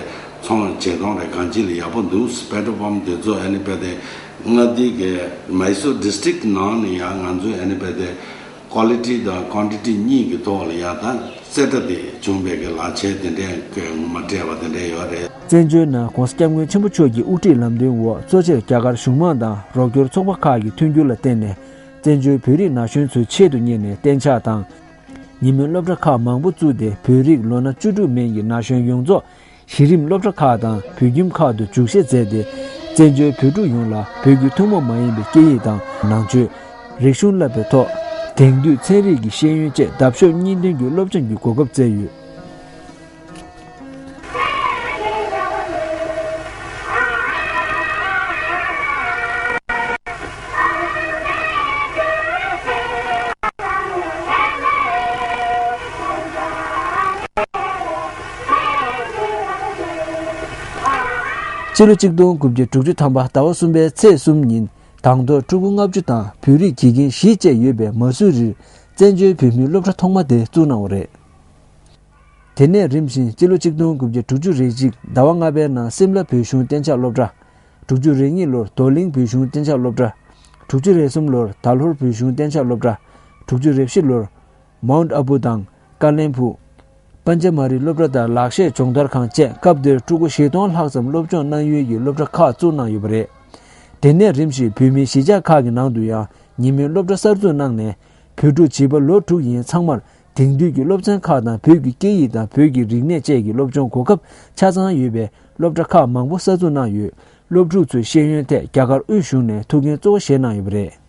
ཚོང་བྱེད་སྟངས་རེད། གང་ཅི་ལ་ཡག་པོ་འདུག་པེ་ཊྲོ་པམ་དེ་ཚོ་ཨ་ནི་བ་དེ་མངའ་སྡེ་གི་མའི་སོར་ཌི་སི་ཊྲིཀ་ནང་ནས་ཡང་ང་ཚོས་ཨ་ནི་བ་དེ་ཀོ་ལི་ཊི་དང་ཀོན་ཊི་ཊི་གཉིས་ཀྱི་ཐོག་ལ་ཡང་ད་རྩེ་གྲ་དེ་བྱུང་བའི་གི་ལག་ཁྱེར་དེ་འདྲས་ཀྱི་ངོ་མ་སྤྲད་པ་དེ་འདྲས་ཡོད་རེད། བཙན་བྱོལ་ནང་༸གོང་ས་༸སྐྱབས་མགོན་ཆེན་པོ་མཆོག་གི་དབུ་ཁྲིད་ལམ་སྟོན་འོག་གཙོ་ཆེར་རྒྱ་གར་གཞུང་མང་དང་རོགས་སྐྱོར་ཚོགས་པ་ཁག་གི་མཐུན་འགྱུར་ལ་བརྟེན་ནས། བཙན་བྱོལ་བོད་རིགས་ན་གཞོན་ཚོའི་ཆེད་དུ་གཉེར་ནས་གཏན་འཇགས་དང་། ཉིན་མོའི་སློབ་གྲྭ་ཁག་མང་པོ་བཙུགས་ཏེ། བོད་རིགས་ལོ་ན་བཅུ་དྲུག་མན་གྱི་ན་གཞོན་ཡོངས་རྫོགས་གཞི་རིམ་སློབ་གྲྭ་ཁག་དང་བོད་ཁྱིམ་ཁག་ཏུ་འཇུག་བཞེས་མཛད་དེ། བཙན་བྱོལ་བོད་ཕྲུག་ཡོངས་ལ་བོད་ཀྱི་ཐུན་མོང་མ་ཡིན་པའི་སྐད་ཡིག་དང་ནང་ཆོས། རིག་གཞུང་བསླབ་པའི་ཐོག་དེང་དུས་ཚན་རིག་གི་ཤེས་ཡོན་བཅས་འདབ་གཤོག་གཉིས་ལྡན་གྱི་སློབ་སྦྱོང་གི་གོ་སྐབས་བསྩལ་ཡོད། སྤྱི་ལོ་གཅིག་སྟོང་དགུ་བརྒྱ་དྲུག་ཅུ་ཐམ་པ་ཟླ་བ་གསུམ་པའི་ཚེས་གསུམ་ཉིན་དང་ཐོག་ཕྲུ་གུ་ལྔ་བཅུ་དང་བོད་རིགས་དགེ་རྒན་བཞི་བཅས་ཡོད་པའི་མ་སུ་རིར་བཙན་བྱོལ་བོད་མིའི་སློབ་གྲྭ་ཐོག་མ་དེ་བཙུགས་གནང་བ་རེད། དེ་ནས་རིམ་བཞིན་སྤྱི་ལོ་གཅིག་སྟོང་དགུ་བརྒྱ་དྲུག་ཅུ་རེ་གཅིག་ཟླ་བ་ལྔ་པའི་ནང་སིམ་ལ་བོད་གཞུང་གཏན་འཇགས་སློབ་གྲྭ། དྲུག་ཅུ་རེ་གཉིས་ལོར་རྡོར་གླིང་བོད་གཞུང་གཏན་འཇགས་སློབ་གྲྭ། དྲུག་ཅུ་རེ་གསུམ་ལོར་དཱ་ལྷོར་བོད་གཞུང་གཏན་འཇགས་སློབ་གྲྭ། དྲུག་ཅུ་རེ་བཞི་ལོར་མའུན་ཨ་བུ་དང་ཀ་ལན་ཕུ། པན་ཇ་མ་རི་སློབ་གྲྭ་དང་ལག་ཤེས་སྦྱོང་བརྡར་ཁང་བཅས་སྐབས་དེར་ཕྲུ་གུ་བཞི་སྟོང་ལྷག་ཙམ་སློབ་སྦྱོང་གནང་ཡུལ་གྱི་སློབ་གྲྭ་ཁག་བཙུགས་གནང་ཡོད་པ་རེད། དེ་ནས་རིམ་བཞིན་བོད་མིའི་གཞིས་ཆགས་ཁག་གི་ནང་དུ་ཡང་ཉིན་མོའི་སློབ་གྲྭ་གསར་འཛུགས་གནང་ནས་བོད་ཕྲུག་བྱིས་པ་ལོ་དྲུག་ཡན་ཚང་མར་དེང་དུས་ཀྱི་སློབ་ཚན་ཁག་དང་བོད་ཀྱི་སྐད་ཡིག་དང་བོད་ཀྱི་རིག་གནས་བཅས་ཀྱི་སློབ་སྦྱོང་གོ་སྐབས་ཆ་ཚང་ཡོད་པའི་སློབ་གྲྭ་ཁག་མང་པོ་གསར་འཛུགས་གནང་ཡོད། སློབ་ཕྲུག་ཚོའི་ཤེས་ཡོན་ཐད་རྒྱ་གར་དབུས་གཞུང་ནས་ཐུགས་འགན་གཙོ་བོ་བཞེས་གནང་ཡོད་པ་རེད།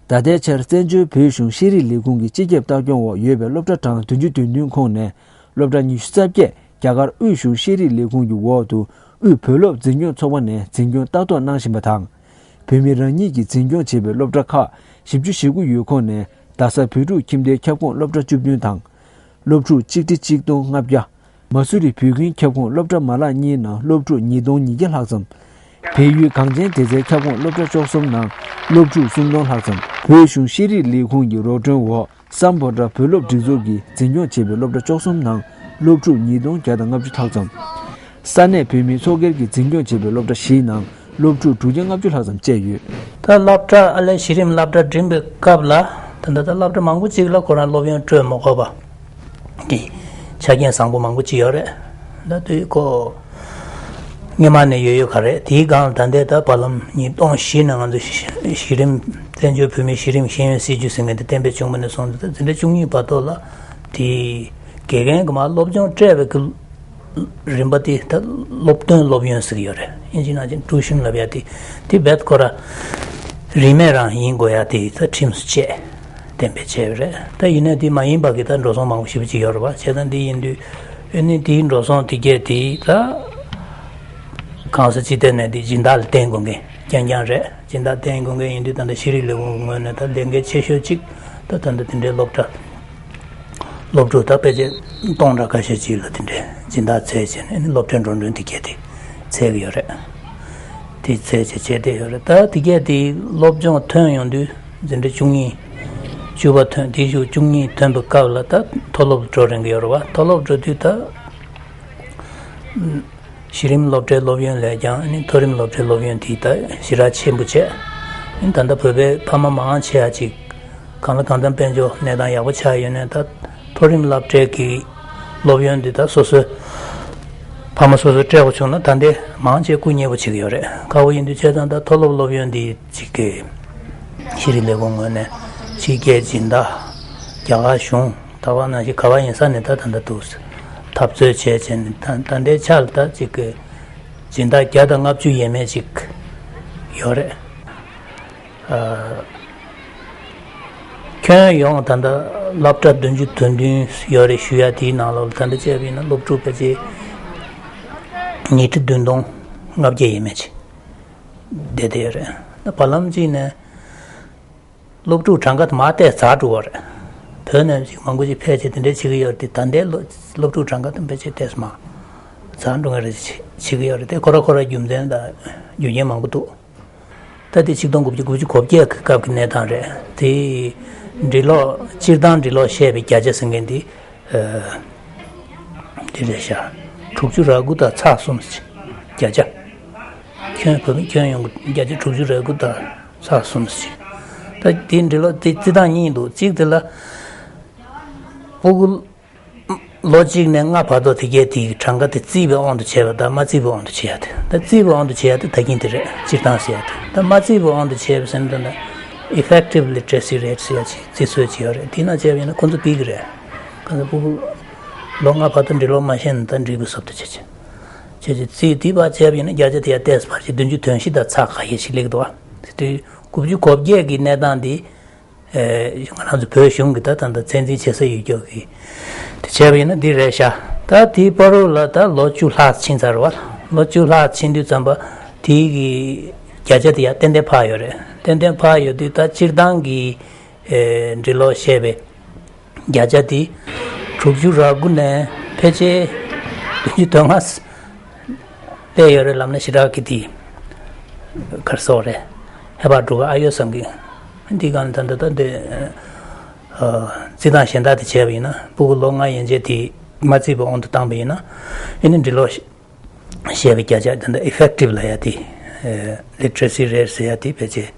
ད་ལྟའི་ཆར་བཙན་བྱོལ་བོད་གཞུང་ཤེས་རིག་ལས་ཁུངས་ཀྱི་སྤྱི་ཁྱབ་ལྟ་སྐྱོང་འོག་ཡོད་པའི་སློབ་གྲྭ་གྲངས་བདུན་ཅུ་དོན་བདུན་ཁོངས་ནས་སློབ་གྲྭ་ཉི་ཤུ་རྩ་བརྒྱད་རྒྱ་གར་དབུས་གཞུང་ཤེས་རིག་ལས་ཁུངས་ཀྱི་འོག་ཏུ་དབུས་བོད་སློབ་འཛིན་སྐྱོང་ཚོགས་པ་ནས་འཛིན་སྐྱོང་ལྟ་རྟོག་གནང་བཞིན་པ་དང་། བོད་མི་རང་ཉིད་ཀྱིས་འཛིན་སྐྱོང་བྱེད་པའི་སློབ་གྲྭ་ཁག་བཞི་བཅུ་ཞེ་དགུ་ཡོད་ཁོངས་ནས་རྡ་ས་བོད་ཕྲུག་ཁྱིམ་སྡེའི་ཁྱབ་ཁོངས་སློབ་གྲྭ་བཅུ་བདུན་དང་། སློབ་ཕྲུག་གཅིག་ཁྲི་གཅིག་སྟོང་ལྔ་བརྒྱ། མ་སུ་རི་བོད་ཁྱིམ་ཁྱབ་ཁོངས་སློབ་གྲྭ་མ་ལག་གཉིས་ནང་སློབ་ཕྲུག་ཉིས་སྟོང་ཉིས་བརྒྱ་ལྷག་ཙམ། བལ་ཡུལ་གངས་ཅན་བདེ་རྩའི་ཁྱབ་ཁོངས་སློབ་གྲྭ་བཅུ་གསུམ་ནང་སློབ་ཕྲུག་སུམ་སྟོང་ལྷག་ཙམ། བོད་གཞུང་ཤེས་རིག་ལས་ཁུངས་ཀྱི་རོགས་སྐྲུན་འོག་སམ་བྷོ་ཊ་བོད་སློབ་སྒྲིག་འཛུགས་ཀྱིས་འཛིན་སྐྱོང་བྱེད་པའི་སློབ་གྲྭ་བཅུ་གསུམ་ནང་སློབ་ཕྲུག་ཉིས་སྟོང་བརྒྱ་དང་ལྔ་བཅུ་ལྷག་ཙམ། ས་གནས་བོད་མིའི་ཚོགས་སྒེར་གྱིས་འཛིན་སྐྱོང་བྱེད་པའི་སློབ་གྲྭ་བཞིའི་ནང་སློབ་ཕྲུག་དྲུག་བརྒྱ་ལྔ་བཅུ་ལྷག་ཙམ་བཅས་ཡོད། ད་སློབ་གྲྭ་ཨ་ལས་གཞི་རིམ་སློབ་གྲྭ་འགྲིམ་པའི་སྐབས་ལ་ད་ལྟ་ད་སློབ་གྲྭ་མང་པོ་ཅིག་ལ་ཁོ་རང་སློབ་ཡོན་སྤྲོད་མ་དགོས་པ་གི་ཆ་རྐྱེན་བཟང་པོ་མང་པོ་ཅིག་ཡོད་རེད། ད་དུས་ཁོ་སྔོན་མ་ནས་ཡོད་ཡོད་ག་རེད། དེའི་སྒང་ལ་ད་ལྟའི་ད་བར་ལམ་ཉིས་སྟོང་བཞི་ནས་ང་ཚོ་གཞི་རིམ་བཙན་བྱོལ་བོད་མིའི་གཞི་རིམ་ཤེས་ཡོན་སྲིད་ཇུས་ཟེར་མཁན་དེ་གཏན་འབེབས་བྱུང་བ་ནས་བཟུང་སྟེ་ད་འཛིན་གྲྭ་བཅུ་གཉིས་བར་དུ་ལ་དེ་དགེ་རྒན་གྱི་མར་སློབ་སྦྱོང་སྤྲད་པའི་གི་རིམ་པ་དེ་ད་སློབ་ཐོན་སློབ་ཡོན་ཟེར་གྱི་ཡོད་རེད། ཨིན་ཇི་ནང་བཞིན་ཀྲུའུ་ཤིན་ལབ་ཡ་དེ་དེ་རྦད་ཁོ་ར་རིན་མེད་རང་ཡིན་དགོས་ཡ་དེ་ད་ཁྲིམས་སུ་བཅད་གཏན་འབེབས་བྱས་ཡོད་རེད། ད་ཡིན་ནའི་དེ་མ་ཡིན་པ་གི་ད་འགྲོ་སོང་མང་པོ་ཞེ་པོ་ཅིག་ཡོད་རེད་བ། བྱས་ཙང་དེ་ཡིན་དུས་ཨེ་ནི་དེའི་འགྲོ་སོང་དེ་གས་དེ་ད་གང་ས་ཅི་ཐད་ནས་དེ་སྦྱིན་བདག་ལ་བརྟེན་དགོས་མཁན་རྐྱང་རྐྱང་རེད། སྦྱིན་བདག་བརྟེན་དགོས་མཁན་ཡིན་དུས་ད་ལྟ་ཤེས་རིག་ལས་ཁུངས་ཀྱི་ངོས་ནས་ད་ལས་འགན་ཆེ་ཤོས་གཅིག་ད་ད་ལྟ་དེ་འདྲའི་སློབ་གྲྭ། སློབ་ཕྲུག་ད་ཕལ་ཆེར་སྟོང་ཕྲག་ཁ་ཤས་ཅིག་ལ་དེ་འདྲའི་སྦྱིན་བདག་བཙལ་བྱས་ནས་ནི་སློབ་གྲྭའི་འགྲོ་གྲོན་དེ་གས་དེ་བཙལ་གྱི་ཡོད་རེད། དེ་བཙལ་བྱས་བྱས་བསྡད་ཡོད་རེད། ད་དེ་གས་དེ་སློབ་སྦྱོང་ཐོན་ཡོང་དུས་འཛིན་གྲྭ་བཅུ་གཉིས་བཅུ་པ་ཐོན། དེའི་གཞུག་བཅུ་གཉིས་ཐོན་པའི་སྐབས་ལ་ད་མཐོ་སློབ་འགྲོ་རན་གྱི་ཡོད་རེད་བ། མཐོ་སློབ་འགྲོ་དུས་ད། གཞི་རིམ་སློབ་གྲྭའི་སློབ་ཡོན་ལས་ཀྱང་ནི་མཐོ་རིམ་སློབ་གྲྭའི་སློབ་ཡོན་དེ་ད་ཞེ་དྲག་ཆེན་པོ་བྱས། ནི་ད་ལྟ་བོད་པའི་ཕ་མ་མང་ཆེ་བ་ཅིག་གང་ལ་གང་འཚམ་དཔལ་འབྱོར་གནས་སྟངས་ཡག་པོ་ཆགས་ཡོད་ནའི་ད་མཐོ་རིམ་སློབ་གྲྭའི་གི་སློབ་ཡོན་དེ་ད་སོ་སོའི་ཕ་མ་སོ་སོས་སྤྲད་དགོས་བྱུང་ན་ད་ལྟའི་མང་ཆེ་སྐུ་མཉེལ་པོ་བྱེད་ཀྱི་ཡོད་རེད། ཁག་པོ་ཡིན་དུས་བྱས་ཙང་ད་མཐོ་སློབ་སློབ་ཡོན་དེ་ཅིག་གི་ཤེས་རིག་ལས་ཁུངས་ངོས་ནས་ཕྱི་རྒྱལ་སྦྱིན་བདག་རྒྱ་གར་གཞུང་། ད་བར་ནང་བཞིན་ག་བ་ཡིན་ས་ནས་ད་ད་ལྟ་འདུག་འཐབ་རྩོད་བྱས་བྱས་ནས་ད་ད་ལྟའི་ཆ་ལ་ད་ཅིག་གི་སྦྱིན་བདག་བརྒྱ་དང་ལྔ་བཅུ་ཡས་མས་ཅིག་ཡོད་རེད། ཨ། ཁྱོན་ཡོངས་ད་ལྟ་སློབ་གྲྭ་བདུན་ཅུ་དོན་བདུན་ཡོད་རེད་ཞུ་ཡ་དེའི་ནང་ལོགས་ལ་ད་ལྟ་བྱས་པ་ཡིན་ན་སློབ་ཕྲུག་ཕལ་ཆེར་ཉིས་ཁྲི་བདུན་སྟོང་ལྔ་བརྒྱ་ཡས་མས་ཅིག་བསྡད་བསྡད་ཡོད་རེད། ད་བར་ལམ་གཅིག་ནས། སློབ་ཕྲུག་གྲངས་ཀ་དེ་མར་ཏོག་ཙམ་ཛ་འགྲོ་བ་རེད། བོད་ནས་ཅིག་མང་པོ་ཅིག་ཕལ་ཆེར་དེ་འདྲའི་བྱེད་ཀྱི་ཡོད་རེད་དེ། ད་ལྟའི་སློ་སློབ་ཕྲུག་གྲངས་ཀ་དེ་ཕལ་ཆེར་ཏོག་ཙམ་མར་ཛ་འགྲོ་མཁན་རེད། བྱེད་བྱེད་ཀྱི་ཡོད་རེད་དེ། ཁོ་ར་ཁོ་ར་རྒྱུ་མཚན་དང་རྒྱུ་རྐྱེན་མང་པོ་འདུག་ད་དེ་ཆིག་སྟོང་དགུ་བརྒྱ་དགུ་བཅུ་གོ་བརྒྱད་ཀྱི་སྐབས་ཀྱི་གནས་སྟངས་རེད་དེ། འབྲི་ཀློག་སྤྱིར་བཏང་འབྲི་ཀློག་ཤེས་པའི་བརྒྱ་ཆ་ཟེར་མཁན་དེ། ཨ། དེ་རེད་ཤག་དྲུག་ཅུ་རེ་དགུ་དང་ཚེག་གསུམ་ཟེར། བརྒྱ་ཆ། ཁྱོན་བོད་མི་ཁྱོན་ཡོངས་ཀྱི་བརྒྱ་ཆ་དྲུག་ཅུ་རེ་དགུ་དང་ཚེག་གསུམ་ཟེར། ད་དེ་འབྲི་ཀློག་དེ་རྩི་སྟངས་གཉིས་འདུག་གཅིག་དེ་ལ་སྤུ་གུ་ལོ་གཅིག་ནས་ལྔ་བར་དུ་དེ་གའི་དེའི་གྲངས་ཀ་དེ་རྩིས་པའི་དབང་དུ་བྱས་པ་དང་མ་རྩིས་པའི་དབང་དུ་བྱས་ཡ་དེ། ད་རྩིས་པའི་དབང་དུ་བྱས་ཡ་དེ་ད་གིན་དེ་རེད། སྤྱིར་བཏང་ཟེར་ཡ་དེ། ད་མ་རྩིས་པའི་དབང་དུ་བྱས་པ་ཟེར་ན་ད་ལྟ་effective literacy rate ཟེར་ཡ་ཅིག་རྩིས་སྲོལ་ཅིག་ཡོད་རེད། དེ་ན་བྱས་པ་ཡིན་ན་ཁོ་ཚོ་ཕུད་ཀྱི་རེད། ཁོ་ཚོ་སྤུ་གུ་ལོ་ལྔ་བར་དུ་འབྲི་ཀློག་མ་ཤེས་ན་ད་འབྲི་དགོས་སོབ་ཏུ་བྱེད་ཅིག་བྱས་ཙང་རྩིས་དེ་བ་བྱས་པ་ཡིན་ན་བརྒྱ་ཆ་དེ་ཡར་ཏོག་ཙམ་བར་ཆད་བདུན་ཅུ་དོན་བཞི་དང་ཚེག་ཁ་ཤས་ཤིག་སླེབས་འདུག་བ། དེ་དུས་དགུ་བཅུ་གོ་བརྒྱད་ཀྱི་གནས་སྟངས་དེ། ཨེ། ང་རང་ཚོ་བོད་གཞུང་གི་ད་ད་ད་ཚད་འཛིན་བྱེད་ས་ཡོད་རྒྱུ་གི། དེ་བྱས་པ་ཡིན་ན་འདི་རེད་ཤག་ད་དེའི་བར་དུ་ལ་ད་ལོ་བཅུ་ལྷག་ཕྱིན་ཚར་བ། ལོ་བཅུ་ལྷག་ཕྱིན་དུས་ཙམ་པ་དེའི་གི་བརྒྱ་ཆ་དེ་ཡར་ཏན་ཏན་འཕར་ཡོད་རེད། ཏན་ཏན་འཕར་ཡོད་དུས་ད་སྤྱིར་བཏང་གི། ཨེ། འབྲི་ཀློག་བཤད་པའི་བརྒྱ་ཆ་དེ་དྲུག་ཅུ་རེ་དགུ་ནས་ཕལ་ཆེར་བདུན་ཅུ་དོན་ལྔ་སླེབས་ཡོད་རེད་ལབ་ན་ཞེ་དྲག་གི་དེ་ག་རེ་ཟེར་དགོས་རེད། ཧེ་བག་འགྲོ་གི་ཨ་ཡོད་བསམ་གི། འདི་ག་ནས་ད་ད་ད་འདི། ཨ། རྩིས་སྟངས་གཞན་དག་དེ་བྱས་པ་ཡིན་ན་སྤུ་གུ་ལོ་ལྔ་ཡན་ཆད་དེ་མ་བརྩིས་པའི་དབང་དུ་བཏང་པ་ཡིན་ན། ཨེ་ནི་འབྲི་ཀློག་བཤད་པའི་བརྒྱ་ཆ་ད་ད་ཨི་ཕེག་ཊིབ་ལབ་ཡ་དེ། ལི་ཊི་རེ་སི་རེཊ་ཟེར་ཡ་དེ་ཕལ་ཆེར་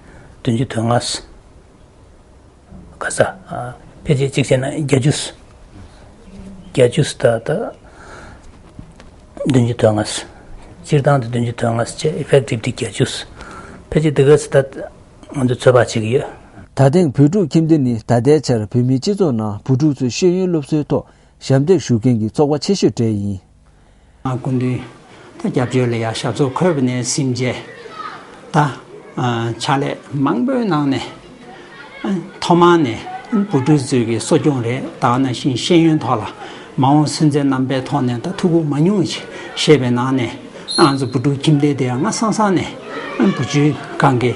བདུན་ཅུ་དོན་ལྔ། ག་ས། ཨ། ཕལ་ཆེར་གཅིག་བྱས་ན་བརྒྱད་ཅུ། བརྒྱད་ཅུ་ད་ད། བདུན་ཅུ་དོན་ལྔ། སྤྱིར་བཏང་དུ་བདུན་ཅུ་དོན་ལྔ་བྱས། ཨི་ཕེག་ཊིབ་དེ་བརྒྱད་ཅུ། ཕལ་ཆེར་དེ་ག་ས་ད་ང་ཚོས་ཚོད་དཔག་བྱེད་ཀྱི་ཡོད། ད་ཐེངས་བོད་ཕྲུག་ཁྱིམ་སྡེ་ནི་ད་ལྟའི་ཆར་བོད་མིའི་སྤྱི་ཚོགས་ནང་བུ་ཕྲུག་ཚོའི་ཤེས་ཡོན་སློབ་གསོའི་ཐོག་ཞབས་འདེགས་ཞུ་མཁན་གྱི་ཚོགས་པ་ཆེ་ཤོས་གྲས་ཡིན། སྐུ་མདུན་ད་སྐྱབས་བཅོལ་ལ་ཡ་ཞབས་ཏོག་འཁོད་པ་ནས་ཟིན་རྗེས་ད། ཨ། ཕྱག་ལས་མང་པོའི་ནང་ནས། ཨ། ཐོག་མར་ནས་བུ་ཕྲུག་ཚོའི་གི་གསོ་སྐྱོང་རེད། ད་ག་ནང་བཞིན་ཤེས་ཡོན་ཐོག་ལ་མ་འོངས་སོན་རྩའི་རྣམ་པའི་ཐོག་ནས་ད་ཐུགས་ཁུར་མང་ཉུང་ཞིག་བཞེས་པའི་ནང་ནས། ང་ཚོ་བུ་ཕྲུག་ཁྱིམ་སྡེ་དེ་ཡང་སྔ་སང་སང་ནས། ཨ། བུ་བཅོལ་ཁང་གི།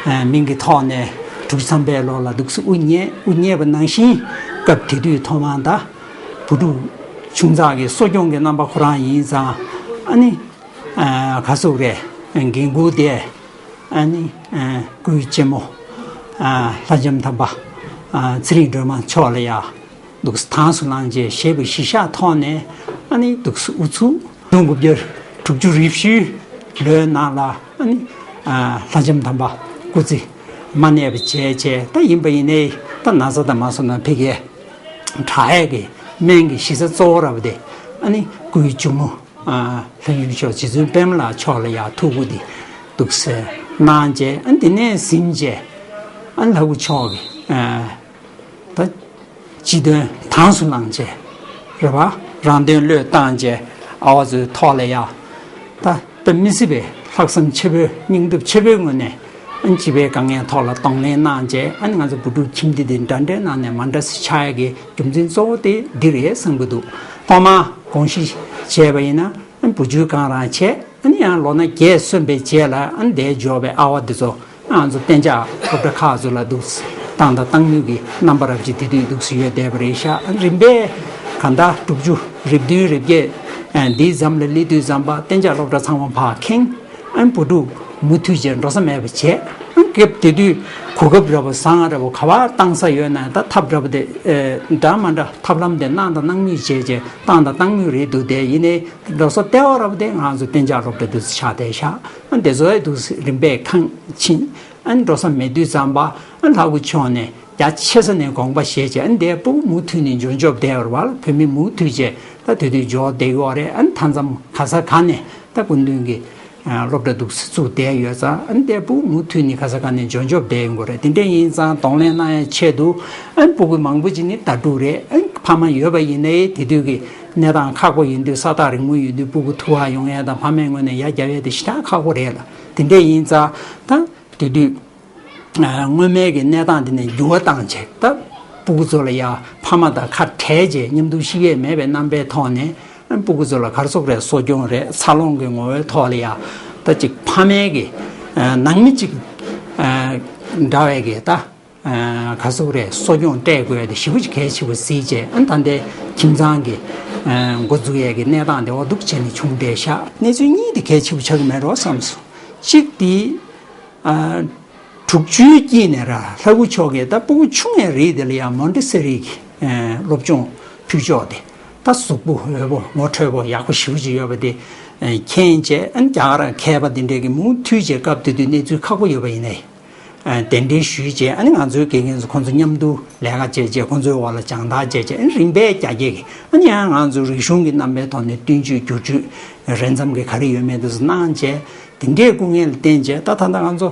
ཨ། མིང་གི་ཐོག་ནས་དྲུག་ཅུ་ཐམ་པའི་ལོ་ལ་འདུག་སེ་དབུ་བརྙེས། དབུ་བརྙེས་པ་ནང་བཞིན་སྐབས་དེ་དུས་ཐོག་མར་ད་བུ་ཕྲུག་ཆུང་ཙག་གི་གསོ་སྐྱོང་གི་རྣམ་པ་ཁོ་རང་ཡིན་ཙང་། ཨ་ནི། ཨ། ག་ཟེར་དགོས་རེད། འགན་འཁུར་དེ། ཨ་ནི། ཨ། སྐུའི་གཅེན་མོ། ཨ། ལྷ་ལྕམ་དམ་པ། ཨ། ཚེ་རིང་སྒྲོལ་མ་མཆོག་ལ་ཡ་འདུག་སེ་དྭངས་སུ་བླངས་བྱས་བཞེས་པའི་གཞི་བཞག་ཐོག་ནས། ཨ་ནི་འདུག་སེ་ཨུ་ཚུགས་ཟླ་དགུ་བརྒྱ་དྲུག་ཅུ་རེ་བཞིའི་ལོའི་ནང་ལ། ཨ་ནི། ཨ། ལྷ་ལྕམ་དམ་པ་སྐུ་ཚེ་མ་གནས་པ་བྱས་བྱས། ད་ཡིན་པ་ཡིན་ནའི་ད་ན་ཚ་དང་མ་སོང་ན་ཕ་གིའི་དྲག་ཡས་ཀྱི་སྨན་གྱི་གཞི་རྩ་གཙོ་བོ་ར་བ་དེ། ཨ་ནི་སྐུའི་གཅུང་མོ། ཨ། ལྷ་ཡུལ་མཆོག་རྗེ་བཙུན་པདྨ་ལ་མཆོག་ལ་ཡ་ཐུགས་ཁུར་དེ་འདུག་སེ་གནང་བྱས། ཨ། དེ་ནས་ཟིན་བྱས། ཨ། ལྷ་སྐུ་མཆོག་གི། ཨ། ད་སྤྱི་དོན་དྭངས་སུ་བླངས་བྱས་རེད་པ། རང་དོན་བློས་བཏང་བྱས། ཨ་བ་ཚོའི་ཐོག་ལ་ཡ་ད་དཔེ་མི་སྲིད་པའི་ལྷག་བསམ་ཆེ་པོའི་སྙིང་སྟོབས་ཆེ་པོའི་ངོས་ནས། ཨ། སྤྱི་པའི་དཀའ་ངལ་ཐོག་ལ་གདོང་ལེན་གནང་བྱས། ཨ་ནི་ང་ཚོ་བུ་ཕྲུག་ཁྱིམ་སྡེ་འདི་འདྲ་འདྲའི་ནང་ནས་མ་འདྲ་སེ་ཆགས་ཡ་གི་རྒྱུ་མཚན་གཙོ་བོ་དེ་འདི་རེད་བསམ་གྱི་འདུག་ཐོག་མར་དགོངས་གཞི་བཞེས་པ་ཡིན་ན། ཨ། བུ་བཅོལ་ཁང་རང་བྱས། ཨ་ནི་ཡང་ལོ་ན་བརྒྱད་སོན་པའི་རྗེས་ལ། ཨ་ནི་འདིར་འབྱོར་བའི་ཨ་བ་འདི་ཚོ། ང་ཚོ་གཏན་འཇགས་སློབ་གྲྭ་ཁག་ཚོ་ལ་འདུག་སེ་བཏང་དང་བཏང་མུས་ཀྱི་རྣམ་པ་རབ་ཅིག་དེ་དུས་འདུག་སེ་ཡོད་བསྡད་པ་རེད་ཤག་ཨ། རིམ་པས་གང་ལྟར་དྲུག་ཅུ་རེ་བདུན་རེ་བརྒྱད། ཨ། འདིའི་ཟམ་ལ་སླེབས་དུས་ཙམ་པ་གཏན་འཇགས་སློབ་གྲྭ་ཚང་མ་ཕར་ཁེངས། ཨ། བུ་ཕྲུག་མུ་མཐུད་བྱས་འགྲོ་ས་མེད་པ་བྱས། ཨ། སྐབས་དེ་དུས་གོ་སྐབས་འདྲ་པོ་བཟང་འདྲ་པོ་ག་པར་བཏང་ས་ཡོད་ན། ད་ཐབས་འདྲ་པོ་དེ། ཨེ། འདྲ་མ་འདྲ་ཐབས་ལམ་དེ་གནང་དང་གནང་མུས་བྱས་བྱས། བཏང་དང་བཏང་མུས་རེད་འདུག་དེ་ཡིན་ནའི་འགྲོ་ས་ལྟེ་བ་ར་བ་དེ་ང་ཚོ་གཏན་འཇགས་སློབ་གྲྭ་འདུག་སེ་ཆགས་བསྡད་ཤག་ཨ། དེ་ཚོ་ཡང་འདུག་སེ་རིམ་པས་ཁེངས་ཕྱིན། ཨ། འགྲོ་ས་མེད་དུས་ཙམ་པ། ཨ། ལྷ་སྐུ་མཆོག་ནས་རྒྱ་ཆེ་ས་ནས་དགོངས་པ་བཞེས་བྱས། ཨ། འདིར་སྤུ་གུ་མུ་མཐུད་ནས་འབྱོར་འབྱོར་བསྡད་པ་རེད་པ། བོད་མི་མུ་མཐུད་བྱས་ད་དེ་དུས་འབྱོར་བསྡད་ཡོད་རེད། ཨ། མཐའ་མཚམས་ག་ས་ག་ནས་ད་སྐུ་མདུན་གྱི། ཨ། སློབ་གྲྭ་འདུག་སེ་བཙུགས་བསྡད་ཡོད་ཙང་། ཨ། འདིར་སྤུ་གུ་མུ་མཐུད་ནས་ག་ས་ག་ནས་འབྱོར་འབྱོར་བསྡད་ཡོང་གི་རེད། དེ་འདྲ་ཡིན་ཙང་གདོང་ལེན་གནང་ཡའི་ཆེད་དུ། ཨ། སྤུ་གུ་མང་པོ་ཅིག་ནི་ཟླ་དྲུག་རེད། ཨ། ཕ་མ་ཡོད་པ་ཡིན་ནའི་དེ་དུས་ཀྱི་གནས་སྟངས་ཁག་པོ་ཡིན་དུས། ས་ཐག་རིང་མོ་ཡིན་དུས་སྤུ་གུ་ཐུག་ག་ཡོང་ཡ་དང་ཕ་མའི་ངོས་ནས་ཡར་རྒྱབ་ཡ་དེ་ཞེ་དྲག་ཁག་པོ་རེད་ལ། དེ་འདྲ་ཡིན་ཙང་ད་དེ་དུས། ཨ། སྔོན་མའི་གི་གནས་སྟངས་དེ་ནས་འགྱུར་བ་བཏང་བྱས། ད་སྤུ་གུ་ཚོ་ལ་ཡ་ཕ་མ་དང་ཁ་བྲལ་བྱས་མཉམ་དུ་གཤིབ་ཡས་མེད་པའི་རྣམ་པའི་ཐོག་ནས། ཨ། སྤུ་གུ་ཚོ་ལ་ག་རེ་ཟེར་དགོས་རེད། གསོ་སྐྱོང་རེད། འཚར་ལོངས་ཀྱི་ངོ་བོའི་ཐོག་ལ་ཡ་ད་ཅིག་ཕ་མའི་གི། ཨ། ནང་མི་གཅིག་ཨ། འདྲ་བའི་གི་ད། ཨ། ག་རེ་ཟེར་དགོས་རེད། གསོ་སྐྱོང་སྤྲད་དགོས་ཡ་དེ་ཞེ་པོ་ཅིག་གལ་ཆེ་པོ་གཟིགས་བྱས། ཨ། ད་ལྟའི་ཁྱིམ་ཚང་གི། ཨ། འགོ་འཛུགས་ཡས་ཀྱི་གནས་སྟངས་དེ་འོ་འདུག་བྱས་ནས་བྱུང་བསྡད་ཤག་གནས་ཚུལ་གཉིས་དེ་གལ་ཆེ་པོ་ཆགས་ཀྱི་མེད་འགྲོ་བསམ་སོང་། གཅིག་དེ། ཨ། དྲུག་ཅུའི་དཀྱིལ་ནས་ར་ལྷ་སྐུ་མཆོག་གིས་ད་སྤུ་གུ་ཆུང་ངའི་རིགས་དེ་ལ་ཡང་མོན་ཊེ་སོ་རི་གི། ཨ། སློབ་སྦྱོང་ཕུལ་ཕྱོགས་དེ། ད་གཟུགས་པོ་འོད་པོ་ངོ་འཕྲོད་པོ་ཡག་པོ་ཞེ་པོ་ཅིག་ཡོད་པ་དེ། ཨ། མཁྱེན་བྱས། ཨ། རྒྱ་གར་མཁས་པ་དེ་འདྲས་ཀྱིས་མུ་མཐུད་བྱས་སྐབས་དེ་དུས་གནས་ཚུལ་ཁག་པོ་ཡོད་པ་ཡིན་ནའི། ཨ། གདན་འདྲེན་ཞུས་བྱས། ཨ་ནི་ང་ཚོའི་དགེ་རྒན་ཚོ་ཁོང་ཚོ་མཉམ་དུ་ལས་ཀ་བྱས་བྱས། ཁོང་ཚོའི་འོག་ལ་སྦྱང་བརྡར་བྱས་བྱས། ཨ་ནི་རིམ་པས་རྒྱ་སྐྱེད་ཀྱིས། ཨ་ནི་ཡང་ང་ཚོའི་རིག་གཞུང་གི་རྣམ་པའི་ཐོག་ནས་བསྟུན་བཅོས་བསྒྱུར་བཅོས་རེ་འཚམ་གྱི་ག་རེ་ཡོད་མེད་དེ་ཚོ་གནང་བྱས། དེ་འདྲའི་སྐུ་ངལ་བསྟེན་བྱས། ད་ད་ལྟ་ང་ཚོ།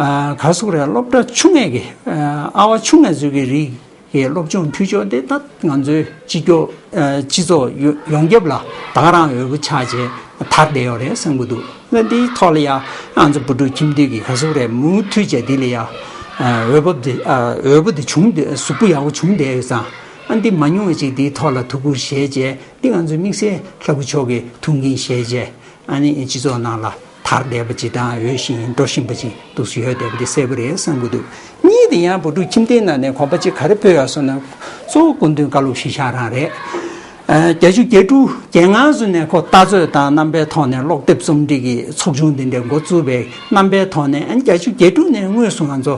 ཨ། ག་རེ་ཟེར་དགོས་རེད། སློབ་གྲྭ་ཆུང་ངའི་གི། ཨ། ཨ་བ་ཆུང་ངའི་ཚོའི་གི་རིགས་ཀྱི་སློབ་སྦྱོང་ཕུལ་ཕྱོགས་དེ་ད་ང་ཚོའི་སྤྱི་ཁྱབ། ཨ། སྤྱི་ཚོགས་ཡོ་ཡོངས་ཁྱབ་ལ་ད་ག་རང་འོས་པ་ཆགས་བྱས། དར་བསྡད་ཡོད་རེད་བསམ་གྱི་འདུག་ད་འདིའི་ཐོག་ལ་ཡ་ང་ཚོ་བུ་ཕྲུག་ཁྱིམ་སྡེ་གི་ག་ཚོད་རེད་མུ་མཐུད་བྱས་འདི་ལ་ཡ་འོས་བབ་དེ་འོས་བབ་དེ་བྱུང་བསྡད་གཟུགས་པོ་ཡག་པོ་བྱུང་བསྡད་ཡོད་ཙང་ཨ་འདི་མ་ཉུང་བ་ཅིག་འདིའི་ཐོག་ལ་ཐུགས་ཁུར་བཞེས་བྱས་འདི་ང་ཚོའི་དམིགས་བསལ་ལྷ་སྐུ་མཆོག་གི་ཐུགས་འགན་བཞེས་བྱས་ཨ་ནི་སྤྱི་ཚོགས་ནང་ལ་དར་བསྡད་པ་ཅིག་དང་འོས་ཤིང་འགྲོ་བཞིན་པ་ཅིག་འདུག་སེ་ཡོད་བསྡད་པ་འདི་གསལ་པོ་རེད་བསམ་གྱི་འདུག་གཉིས་དེ་ཡང་བུ་ཕྲུག་ཁྱིམ་སྡེའི་ནང་ནས་གོམ་པ་གཅིག་ག་རེ་སྤོས་ཡོད་སོང་ན་གཙོ་བོ་སྐུ་མདུན་བཀའ་སློབ་གཞིར་བཞག་རང་རེད། བརྒྱད་ཅུ་གྱ་དྲུག་གྱ་ལྔ་ཚོ་ནས་ཁོ་ལྟ་རྩོད་དང་རྣམ་པའི་ཐོག་ནས་ཀློག་དེབ་རྩོམ་སྒྲིག་གི་ཚོགས་ཆུང་འདི་འདྲའི་འགོ་བཙུགས་པའི་རྣམ་པའི་ཐོག་ནས་བརྒྱད་ཅུ་གྱ་དྲུག་ནས་དངོས་སུ་ང་ཚོ་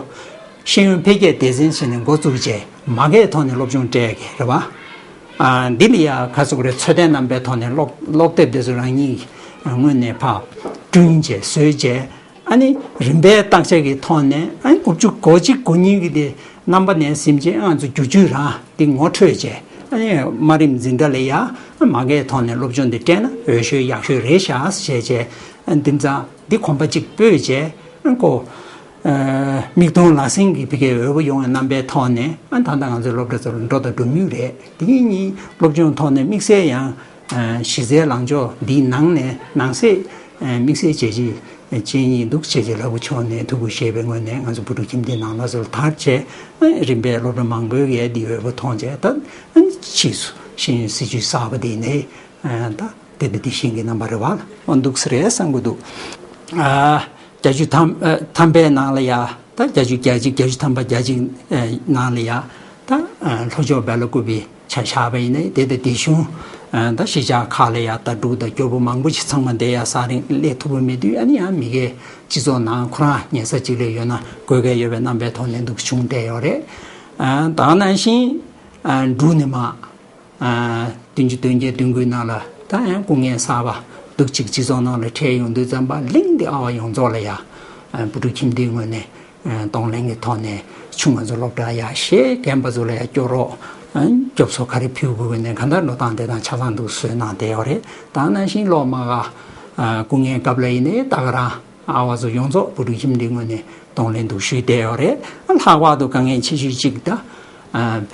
ཤེས་ཡོན་འཕེལ་རྒྱས་སྡེ་ཚན་ཟེར་ནས་འགོ་བཙུགས་རྗེས་མ་དགའི་ཐོག་ནས་སློབ་སྦྱོང་སྤྲད་ཀྱི་རེད་བ། འདི་ལ་ཡ་ག་ཚོད་རེད་འཚོལ་བསྟན་རྣམ་པའི་ཐོག་ནས་ཀློག་ཀློག་དེབ་དེ་ཚོ་རང་ཉིད་སྔོན་ནས་ཕར་བསྐྲུན་བྱས་བཟོས་བྱས། ཨ་ནི་རིམ་པས་བརྟག་དཔྱད་ཀྱི་ཐོག་ནས་ཨ་ནི་དགུ་བཅུ་གོ་གཅིག་གོ་གཉིས་ཀྱི་དེ་རྣམ་པ་ནས་ཟིན་བྱས་ང་ཚོ་བསྒྱུར་བཅོས་རང་དེ་ངོ་འཕྲོད་བྱས་ཨ་ནི་དམའ་རིམ་འཛིན་གྲྭ་ལ་ཡ་མ་དགའི་ཐོག་ནས་སློབ་སྦྱོང་དེ་སྤྲད་ན་འོས་ཤོས་ཡག་ཤོས་རེད་ཤག་བྱས་བྱས་ཨ་ནི་དེང་སང་འདི་གོམ་པ་གཅིག་སྤོས་བྱས་ཨ་ནི་ཁོ་མིག་མཐོང་ལག་ཟིན་གྱི་ཕ་གིའི་འོས་པ་ཡོང་བའི་རྣམ་པའི་ཐོག་ནས་ཨ་ནི་ད་ལྟ་ང་ཚོའི་སློབ་གྲྭ་ཚོར་འགྲོ་དང་འགྲོ་མུས་རེད། དེ་གཉིས་སློབ་སྦྱོང་ཐོག་ནས་དམིགས་བསལ་ཡང་གཞི་རྩའི་ལངས་ཕྱོགས་འདིའི་ནང་ནས་ནང་གསེས་དམིགས་བསལ་བྱས་རྗེས། ཅན་ཡིན་འདུག་བྱས་རྗེས་ལྷ་སྐུ་མཆོག་ནས་ཐུགས་ཁུར་བཞེས་པའི་ངོས་ནས་ང་ཚོ་བུ་ཕྲུག་ཁྱིམ་སྡེ་ནང་ལ་ཚུར་དར་བྱས་རིམ་པས་སློབ་གྲྭ་མང་པོའི་ཡས་འདི་འོས་པ་མཐོང་བྱས་ད་ཕྱིས་སུ་ཤེས་ཡོན་སྲིད་བྱུས་གསར་པ་འདི་ནས་ད་དེ་འདི་འདི་ཤེས་ཀྱི་རྣམ་པ་རེ་བ་འདུག་ས་རེད་བསམ་གྱི་འདུག་བརྒྱད་ཅུ་ཐམ་ཐམ་པའི་ནང་ལ་ཡ་ད་བརྒྱད་ཅུ་གྱ་གཅིག་བརྒྱད་ཅུ་ཐམ་པ་གྱ་གཅིག་ནང་ལ་ཡ་ད་ལྷོ་ཕྱོགས་སྦེལ་ཀོབ་པའི་ཆ་བཞག་པ་ཡིན་ན་དེ་དང་དེ་གཞུང་ད་གཞིས་ཆགས་ཁག་ལ་ཡ་ད་འབྲུག་དང་སྐྱོ་པོ་མང་པོ་ཞིག་ཚང་མ་འདི་ཡ་ས་རིང་སླེབས་ཐུབ་པ་མེད་དུས་ཨ་ནི་ཡང་མི་སྒེར་སྤྱི་ཚོགས་ནང་ཁོ་རང་ཉལ་ས་གཅིག་ལ་ཡོད་ན་དགོས་གལ་ཡོད་པའི་རྣམ་པའི་ཐོག་ནས་འདུག་བྱུང་བསྡད་ཡོད་རེད། ད་ག་ནང་བཞིན་འབྲུག་ནས་མ་བདུན་ཅུ་དོན་བརྒྱད་དོན་དགུའི་ནང་ལ་ད་ཡང་སྐུ་ངལ་གསར་པ་འདུག་ཅིག་སྤྱི་ཚོགས་ནང་ལ་འཕྲད་ཡོང་དུས་ཙམ་པ་གླིང་འདི་ཨ་བ་ཡོངས་རྫོགས་ལ་ཡ་བུ་ཕྲུག་ཁྱིམ་སྡེའི་ངོས་ནས། གདོང་ལེན་གྱི་ཐོག་ནས་ཆུང་ང་ཚོ་སློབ་གྲྭ་ཡར་ཞེ་རྒན་པ་ཚོ་ལ་ཡར་སྐྱོར་རོགས། སྐྱོབ་གསོ་ག་རེ་ཕུལ་དགོས་ཀྱི་ནས་གང་ལྟར་འགྲོ་སྟངས་དེ་དང་ཆ་ཚང་འདུག་བཟོས་གནང་བསྡད་ཡོད་རེད། ད་ནང་བཞིན་སློབ་མ་ག་སྐུ་ངལ་སྐབས་ལ་ཡིན་ནའི་ད་ག་རང་ཨ་བ་ཚོ་ཡོངས་རྫོགས་བུ་ཕྲུག་ཁྱིམ་སྡེའི་ངོས་ནས་གདོང་ལེན་འདུག་ཞུས་བསྡད་ཡོད་རེད། ལྷག་པར་དུ་དཀའ་ངལ་ཆེ་ཤོས་གཅིག་ད་བོད་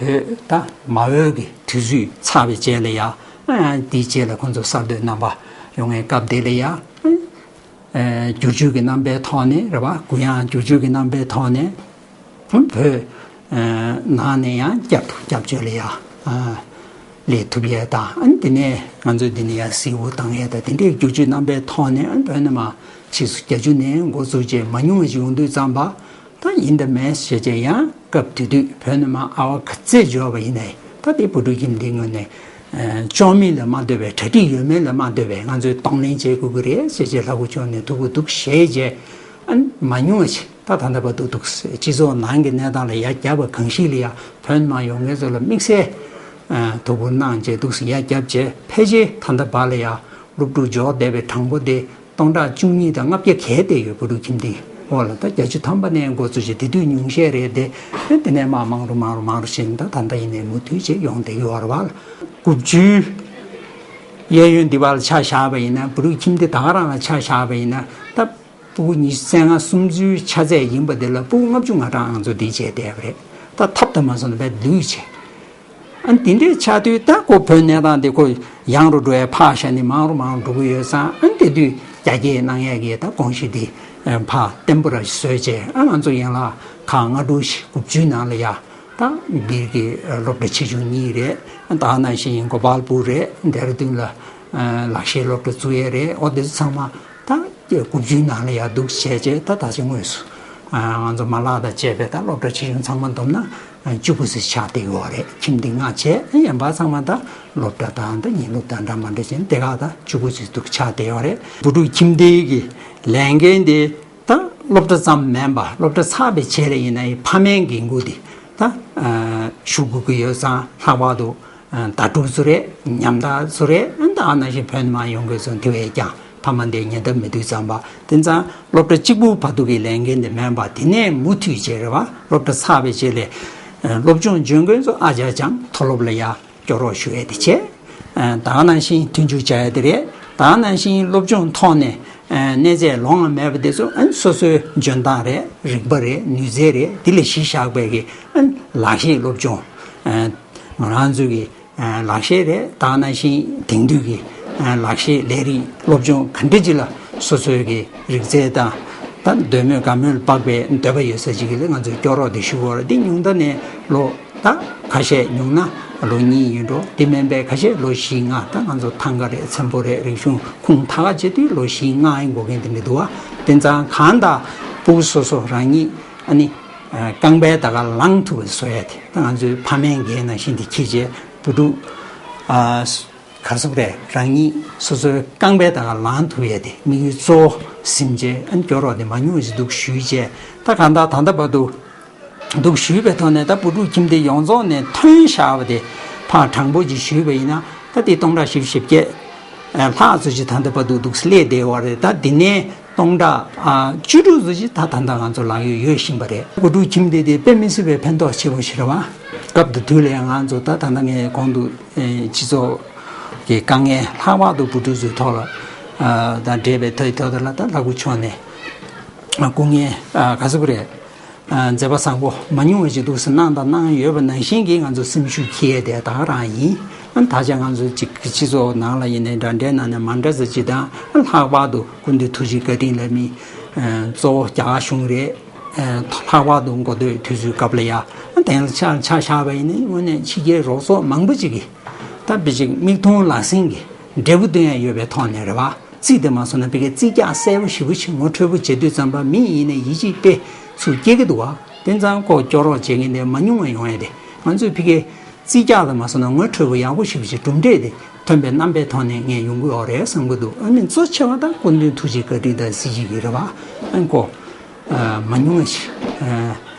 ད་མ་འོས་ཀྱི་དུས་ཚོད་ཚར་བའི་རྗེས་ལ་ཡ་དེའི་རྗེས་ལ་ཁོང་ཚོ་གསར་གཏོད་རྣམ་པ་ཡོང་བའི་སྐབས་དེ་ལ་ཡ། བསྒྱུར་བཅོས་ཀྱི་རྣམ་པའི་ཐོག་ནས་རེད་བ། གུ་ཡངས་བསྒྱུར་བཅོས་ཀྱི་རྣམ་པའི་ཐོག་ནས་བོད་ནང་ནས་ཡང་བསྐྱར་དུ་སྐྱབས་བཅོལ་ལ་ཡ་སླེབས་ཐུབ་ཡས་དང་ཨ་ནི་དེ་ནས་ང་ཚོས་འདི་ནས་ཡ་གཟིགས་འོ་བཏང་ཡས་དང་དེ་འདྲའི་བསྒྱུར་བཅོས་རྣམ་པའི་ཐོག་ནས་ཨ་ནི་བོད་ནས་མ་ཕྱིས་སུ་བརྒྱད་ཅུ་ནས་འགོ་བཙུགས་རྗེས་མ་ཉུང་བ་ཞིག་ཡོང་དུས་ཙམ་པ་ད་ཡིན་དང་མིན་ཞེས་བྱས་ཡང་སྐབས་དེ་དུས་བོད་ནས་མ་ཨ་བ་ག་ཚད་འབྱོར་བ་ཡིན་ནའི་ད་དེ་བུ་ཕྲུག་ཁྱིམ་འདིའི་ངོས་ནས་བཅོས་མིན་ལ་མ་ལྟོས་པའི་གྲ་སྒྲིག་ཡོད་མེད་ལ་མ་ལྟོས་པའི་ང་ཚོས་གདོང་ལེན་བྱེད་དགོས་ཀྱི་རེད་ཞེས་བྱས་ལྷ་སྐུ་མཆོག་ནས་ཐུགས་ཁུར་འདུག་བཞེས་རྗེས་ཨ་ནི་མ་ཉུང་བ་ཞིག་ད་ད་ལྟ་བར་དུ་འདུག་སྤྱི་ཚོགས་ནང་གི་གནས་སྟངས་ལ་ཡ་རྒྱབ་པ་གང་ཞིག་ལ་ཡ་བོད་ནས་མ་ཡོང་མཁན་ཚོ་ལ་དམིགས་བསལ་ཐུགས་ཁུར་གནང་རྗེས་འདུག་ཡ་རྒྱབ་རྗེས་ཕལ་ཆེར་ད་ལྟ་བར་ལ་ཡ་སློབ་ཕྲུག་འབྱོར་བསྡད་པའི་གྲངས་འབོར་དེ་སྟོང་ཕྲག་བཅུ་གཉིས་དང་ལྔ་བརྒྱ་གས་བསྡད་ཡོད། བུ་ཕྲུག་ཁྱིམ་སྡེ་འོག་ལ་ད་བརྒྱད་ཅུ་ཐམ་པ་ནས་འགོ་བཙུགས་བྱས་དེ་དུས་ཉུང་ཤས་རེད་དེ། དེ་ནས་མར་མང་རུ་མང་རུ་མང་རུ་ཕྱིན་ད་ད་ལྟ་ཡིན་ནའི་མུ་མཐུད་བྱས་ཡོང་བསྡད་ཡོད་རེད་བ། དགུ་བཅུའི་གཡས་གཡོན་འདི་བར་ཆ་བཞག་པ་ཡིན་ན་བུ་ཕྲུག་ཁྱིམ་སྡེ་ད་ག་རང་ལ་ཆ་བཞག་པ་ཡིན་ན་ད་ཕྲུ་གུ་ཉི་ཤུ་རྩ་ལྔ་སུམ་ཅུའི་ཆ་ཚད་ཡིན་པ་དེ་ལ་ཕྲུ་གུ་ལྔ་བཅུ་ང་གྲངས་ང་ཚོ་འདི་བྱས་བསྡད་པ་རེད། ད་ཐབས་དང་མ་སོང་ན་བས་བསྡུས་བྱས། ཨ་འདི་འདྲའི་ཆགས་དུས་ད་ཁོ་བོད་གནས་སྟངས་འདི་ཁོ་ཡང་རུ་འགྲོ་ཡ་ཕར་བཞག་ནས་མང་རུ་མང་རུ་འགྲོ་གི་ཡོད་ཙང་ཨ་དེ་དུས་རྒྱ་སྐྱེད་གནང་ཡ་གི་ད་དགོངས་གཞི་འདི་ཕར་བརྟན་པོ་ར་བཟོས་བྱས་ཨ་ང་ཚོ་ཡན་ལག་ཁག་ལྔ་དྲུག་ཞིག་དགུ་བཅུའི་ནང་ལ་ཡ་ད་འདིར་གི་སློབ་གྲྭ་ཆེ་ཆུང་གཉིས་རེད། ད་ནང་བཞིན་གོ་པལ་པུར་རེད། ལྡེ་ར་ལྡུན་ལ་ལག་ཤེས་སློབ་གྲྭ་བཙུགས་ཡས་རེད། ཨོ་དེ་ཚོ་ཚང་མ། ད་དགུ་བཅུའི་ནང་ལ་ཡར་འདུག་བྱས་རྗེས་ད་ད་ཆ་དངོས་སུ་ང་ཚོ་མ་ལག་དང་བཅས་པའི་ད་སློབ་གྲྭ་ཆེ་ཆུང་ཚང་མ་བསྡོམས་ན་བཅུ་དགུ་ཙམ་ཆགས་བསྡད་ཡོད་རེད། ཁྱིམ་སྡེ་ལྔ་བྱས་གཡོན་པ་ཚང་མ་ད་སློབ་གྲྭ་དང་ད་ཉིན་སློབ་དང་འདྲ་མ་འདྲ་བྱས་དེ་ག་ད་བཅུ་དགུ་ཙམ་འདུག་ཆགས་བསྡད་ཡོད་རེད། བུ་ཕྲུག་ཁྱིམ་སྡེའི་གི་ལས་འགན་དེ་ད་སློབ་གྲྭ་ཙམ་མིན་པ་སློབ་གྲྭ་ཚར་བའི་རྗེས་ལ་ཡིན་ན་ཡི་ཕ་མའི་འགན་ཁུར་དེ་ད་ཞུ་དགོས་ཀྱི་ཡོད་ཙང་ལྷག་པར་དུ། ཟླ་དྲུག་ཚོ་རེད། ཉམ་ཐག་ཚོ་རེད། ཨ་ནི་ད་ཨ་ནང་བཞིན་བོད་ནས་མར་ཡོང་མཁན་ཚོ་དེ་བས་ཀྱང་ཕ་མ་འདིའི་ཉེ་འདབས་མི་འདུག་ཙམ་པ་དེ་ཙང་སློབ་གྲྭ་གཅིག་པུ་བར་དུ་གི་ལས་འགན་དེ་མིན་པ་དེ་ནས་མུ་མཐུད་བྱས་རེད་བ། སློབ་གྲྭ་ཚར་བའི་རྗེས་ལ་སློབ་སྦྱོང་འཇོན་མཁན་ཚོ་ཨ་ཅག་ཅང་མཐོ་སློབ་ལ་ཡ་སྐྱོར་རོགས་ཞུ་ཡས་དེ་བྱས། ད་ག་ནང་བཞིན་མཐུན་འགྱུར་བྱ་ཡས་དེ་རེད། ད་ག་ནང་བཞིན་སློབ་སྦྱོང་ཐོག་ནས་གནས་ཚད་ལོང་བ་མེད་པ་དེ་ཚོ་ཨ་ནི་སོ་སོའི་འཇོན་ཐང་རེད། རིག་པ་རེད། ནུས་རྩལ་རེད། དེ་ལ་གཞི་བཞག་པའི་གི་ཨ་ནི་ལག་ཤེས་སློབ་སྦྱོང་ང་རང་ཚོའི་གི་ལག་ཤེས་རེད། ད་ག་ནང་བཞིན་དེང་དུས་ཀྱི་ ལག་ཤེས་ལས་རིགས་སློབ་སྦྱོང་ག་འདྲ་ཅིག་ལ་སོ་སོའི་གི་རིག་རྩལ་དང་ད་འདོད་མོས་དགའ་མོས་ལ་དཔག་པའི་འདོད་པ་ཡོད་ས་ཅིག་གི་ལ་ང་ཚོས་སྐྱོ་རོགས་དེ་ཞུ་དགོས་རེད། འདི་ཉུང་མཐའ་ནས་ལོ་ད་ཁ་ཤས་ཉུང་ན་ལོ་གཉིས་ཡིན་འགྲོ། དེ་མིན་པའི་ཁ་ཤས་ལོ་བཞི་ལྔ། ད་ང་ཚོ་ཐང་ག་རེད་ཚན་པོ་རེད་རིག་གཞུང་ཁུངས་ཐག་ག་བྱེད་དུས་ལོ་བཞི་ལྔ་ཡིན་དགོས་མཁན་དེ་འདྲ་འདུག་བ། དེ་ཙང་གང་ལྟར་ཕྲུ་གུ་སོ་སོ་རང་ཉིད་ཨ་ནི་རྐང་པའི་ད་ག་ལངས་ཐུབ་པ་བཟོ་ཡ་དེ་ད་ང་ཚོའི་ཕ་མའི་འགན་ནང་བཞིན་དེ་འཁྱེར་བྱས་བུ་ཕྲུག་ག་རེ་ཟེར་དགོས་རེད། རང་ཉིད་སོ་སོའི་རྐང་པའི་ད་ག་ལངས་ཐུབ་ཡ་དེ་དམིགས་ཡུལ་གཙོ་བོ་ཟིན་བྱས་ཨ་ནི་སྐྱོ་རོགས་དེ་མ་ཉུང་བ་ཞིག་འདུག་ཞུས་བྱས། ད་གང་ལྟར་ད་ལྟ་བར་དུ་འདུག་ཞུས་པའི་ཐོག་ནས་ད་བུ་ཕྲུག་ཁྱིམ་སྡེ་ཡོངས་རྫོགས་ནས་ཐོན་བཞག་པ་དེ་ཕར་དྲང་པོ་ཅིག་ཞུས་པ་ཡིན་ན་ད་དེ་སྟོང་ཕྲག་བཞི་བཅུ་ཞེ་བརྒྱད་ལྷག་ཙམ་ཅིག་ད་ལྟ་བར་དུ་འདུག་སླེབས་བསྡད་ཡོད་རེད། ད་འདི་ནས་སྟོང་ཕྲག་ཨ་བཅུ་དྲུག་ཙམ་ཅིག་ད་ད་ལྟ་ང་ཚོ་ལག་གཡོག་ཡོད་བཞིན་པ་རེད། བུ་ཕྲུག་ཁྱིམ་སྡེ་དེ་དཔེ་མི་སྲིད་པའི་ཕན་ཐོགས་ཆེ་པོ་ཞིག་རེད་བ། སྐབས་དེ་དུས་ལ་ཡང་ང་ཚོ་ད་ད་ལྟ་ངས་གོང་དུ་ཨེ་སྤྱི་ཚོགས་ཀྱི་དཀའ་ངལ་ལྷག་པར་དུ་བུ་ཕྲུག་ཚོའི་ཐོག་ལ་ཨ་ད་འདྲེས་པའི་ཐོག་ཐོག་དེ་ལ་ད་ལྷ་སྐུ་མཆོག་ནས་སྐུ་ངལ་ཨ་ག་ཚོད་རེད། ཨ་མཛད་པ་བཟང་པོ་མ་ཉུང་བ་ཞིག་འདུག་སེ་གནང་དང་གནང་ཡོད་པ་ནང་བཞིན་གྱི་ང་ཚོ་སེམས་ཤུགས་འཁྱེར་ཡས་དེ་ད་ག་རང་ཡིན། ཨ་ད་ཆ་ང་ཚོ་གཅིག་སྤྱི་ཚོགས་ནང་ལ་ཡིན་ནའི་འདྲ་འདྲའི་ནང་ནས་མ་འདྲ་ས་ཅིག་དང་ཨ་ལྷག་པར་དུ་སྐུ་མདུན་ཐུགས་རྗེ་བཀའ་དྲིན་ལ་མི་ཨ་གཙོ་བོ་རྒྱ་གར་གཞུང་རེད། ཨ་ལྷག་པར་དུ་འགོ་སྟོད་དུས་ཚོད་སྐབས་ལ་ཡ་ཨ་དེང་ལ་ཆ་ཆ་བཞག་པ་ཡིན་ནའི་དངོས་གནས་ཕྱི་རྒྱལ་རོགས་ཚོགས་མང་པོ་ཅིག་གིས་ད་དཔེ་ཅིག་མིག་མཐོང་ལག་ཟིན་གྱི་འབྲས་བུ་སྟོན་ཡ་ཡོད་པའི་ཐོག་ནས་རེད་བ། རྩིས་དེ་མ་སོང་ན་ཕ་གིའི་རྩིས་རྒྱག་གསལ་པོ་ཞེ་པོ་ཅིག་ངོ་འཕྲོད་པོ་བྱེད་དུས་ཙམ་པ་མི་ཡིན་ནའི་ཡིད་ཆེས་དཔེ་ཚུར་སྐྱེ་གི་འདུག་བ། དེ་ཙང་ཁོ་སྐྱོ་རོགས་བྱེད་མཁན་དེ་མ་ཉུང་བ་ཡོང་ཡ་དེ་ང་ཚོས་ཕ་གིའི་རྩིས་རྒྱག་དེ་མ་སོང་ན་ངོ་འཕྲོད་པོ་ཡག་པོ་ཞེ་པོ་ཅིག་གྲུབ་འབྲས་དེ་ཐོན་པའི་རྣམ་པའི་ཐོག་ནས་ངས་ཡོང་གི་ཡོད་རེད་བསམ་གི་འདུག་ཨ་ནི་གཙོ་ཆེ་བ་ད་སྐུ་མདུན་ཐུགས་རྗེ་བཀའ་དྲིན་དང་གཟི་བརྗིད་ཀྱི་རེད་བ། ཨ་ནི་ཁོ་མ་ཉུང་བ་ཞིག་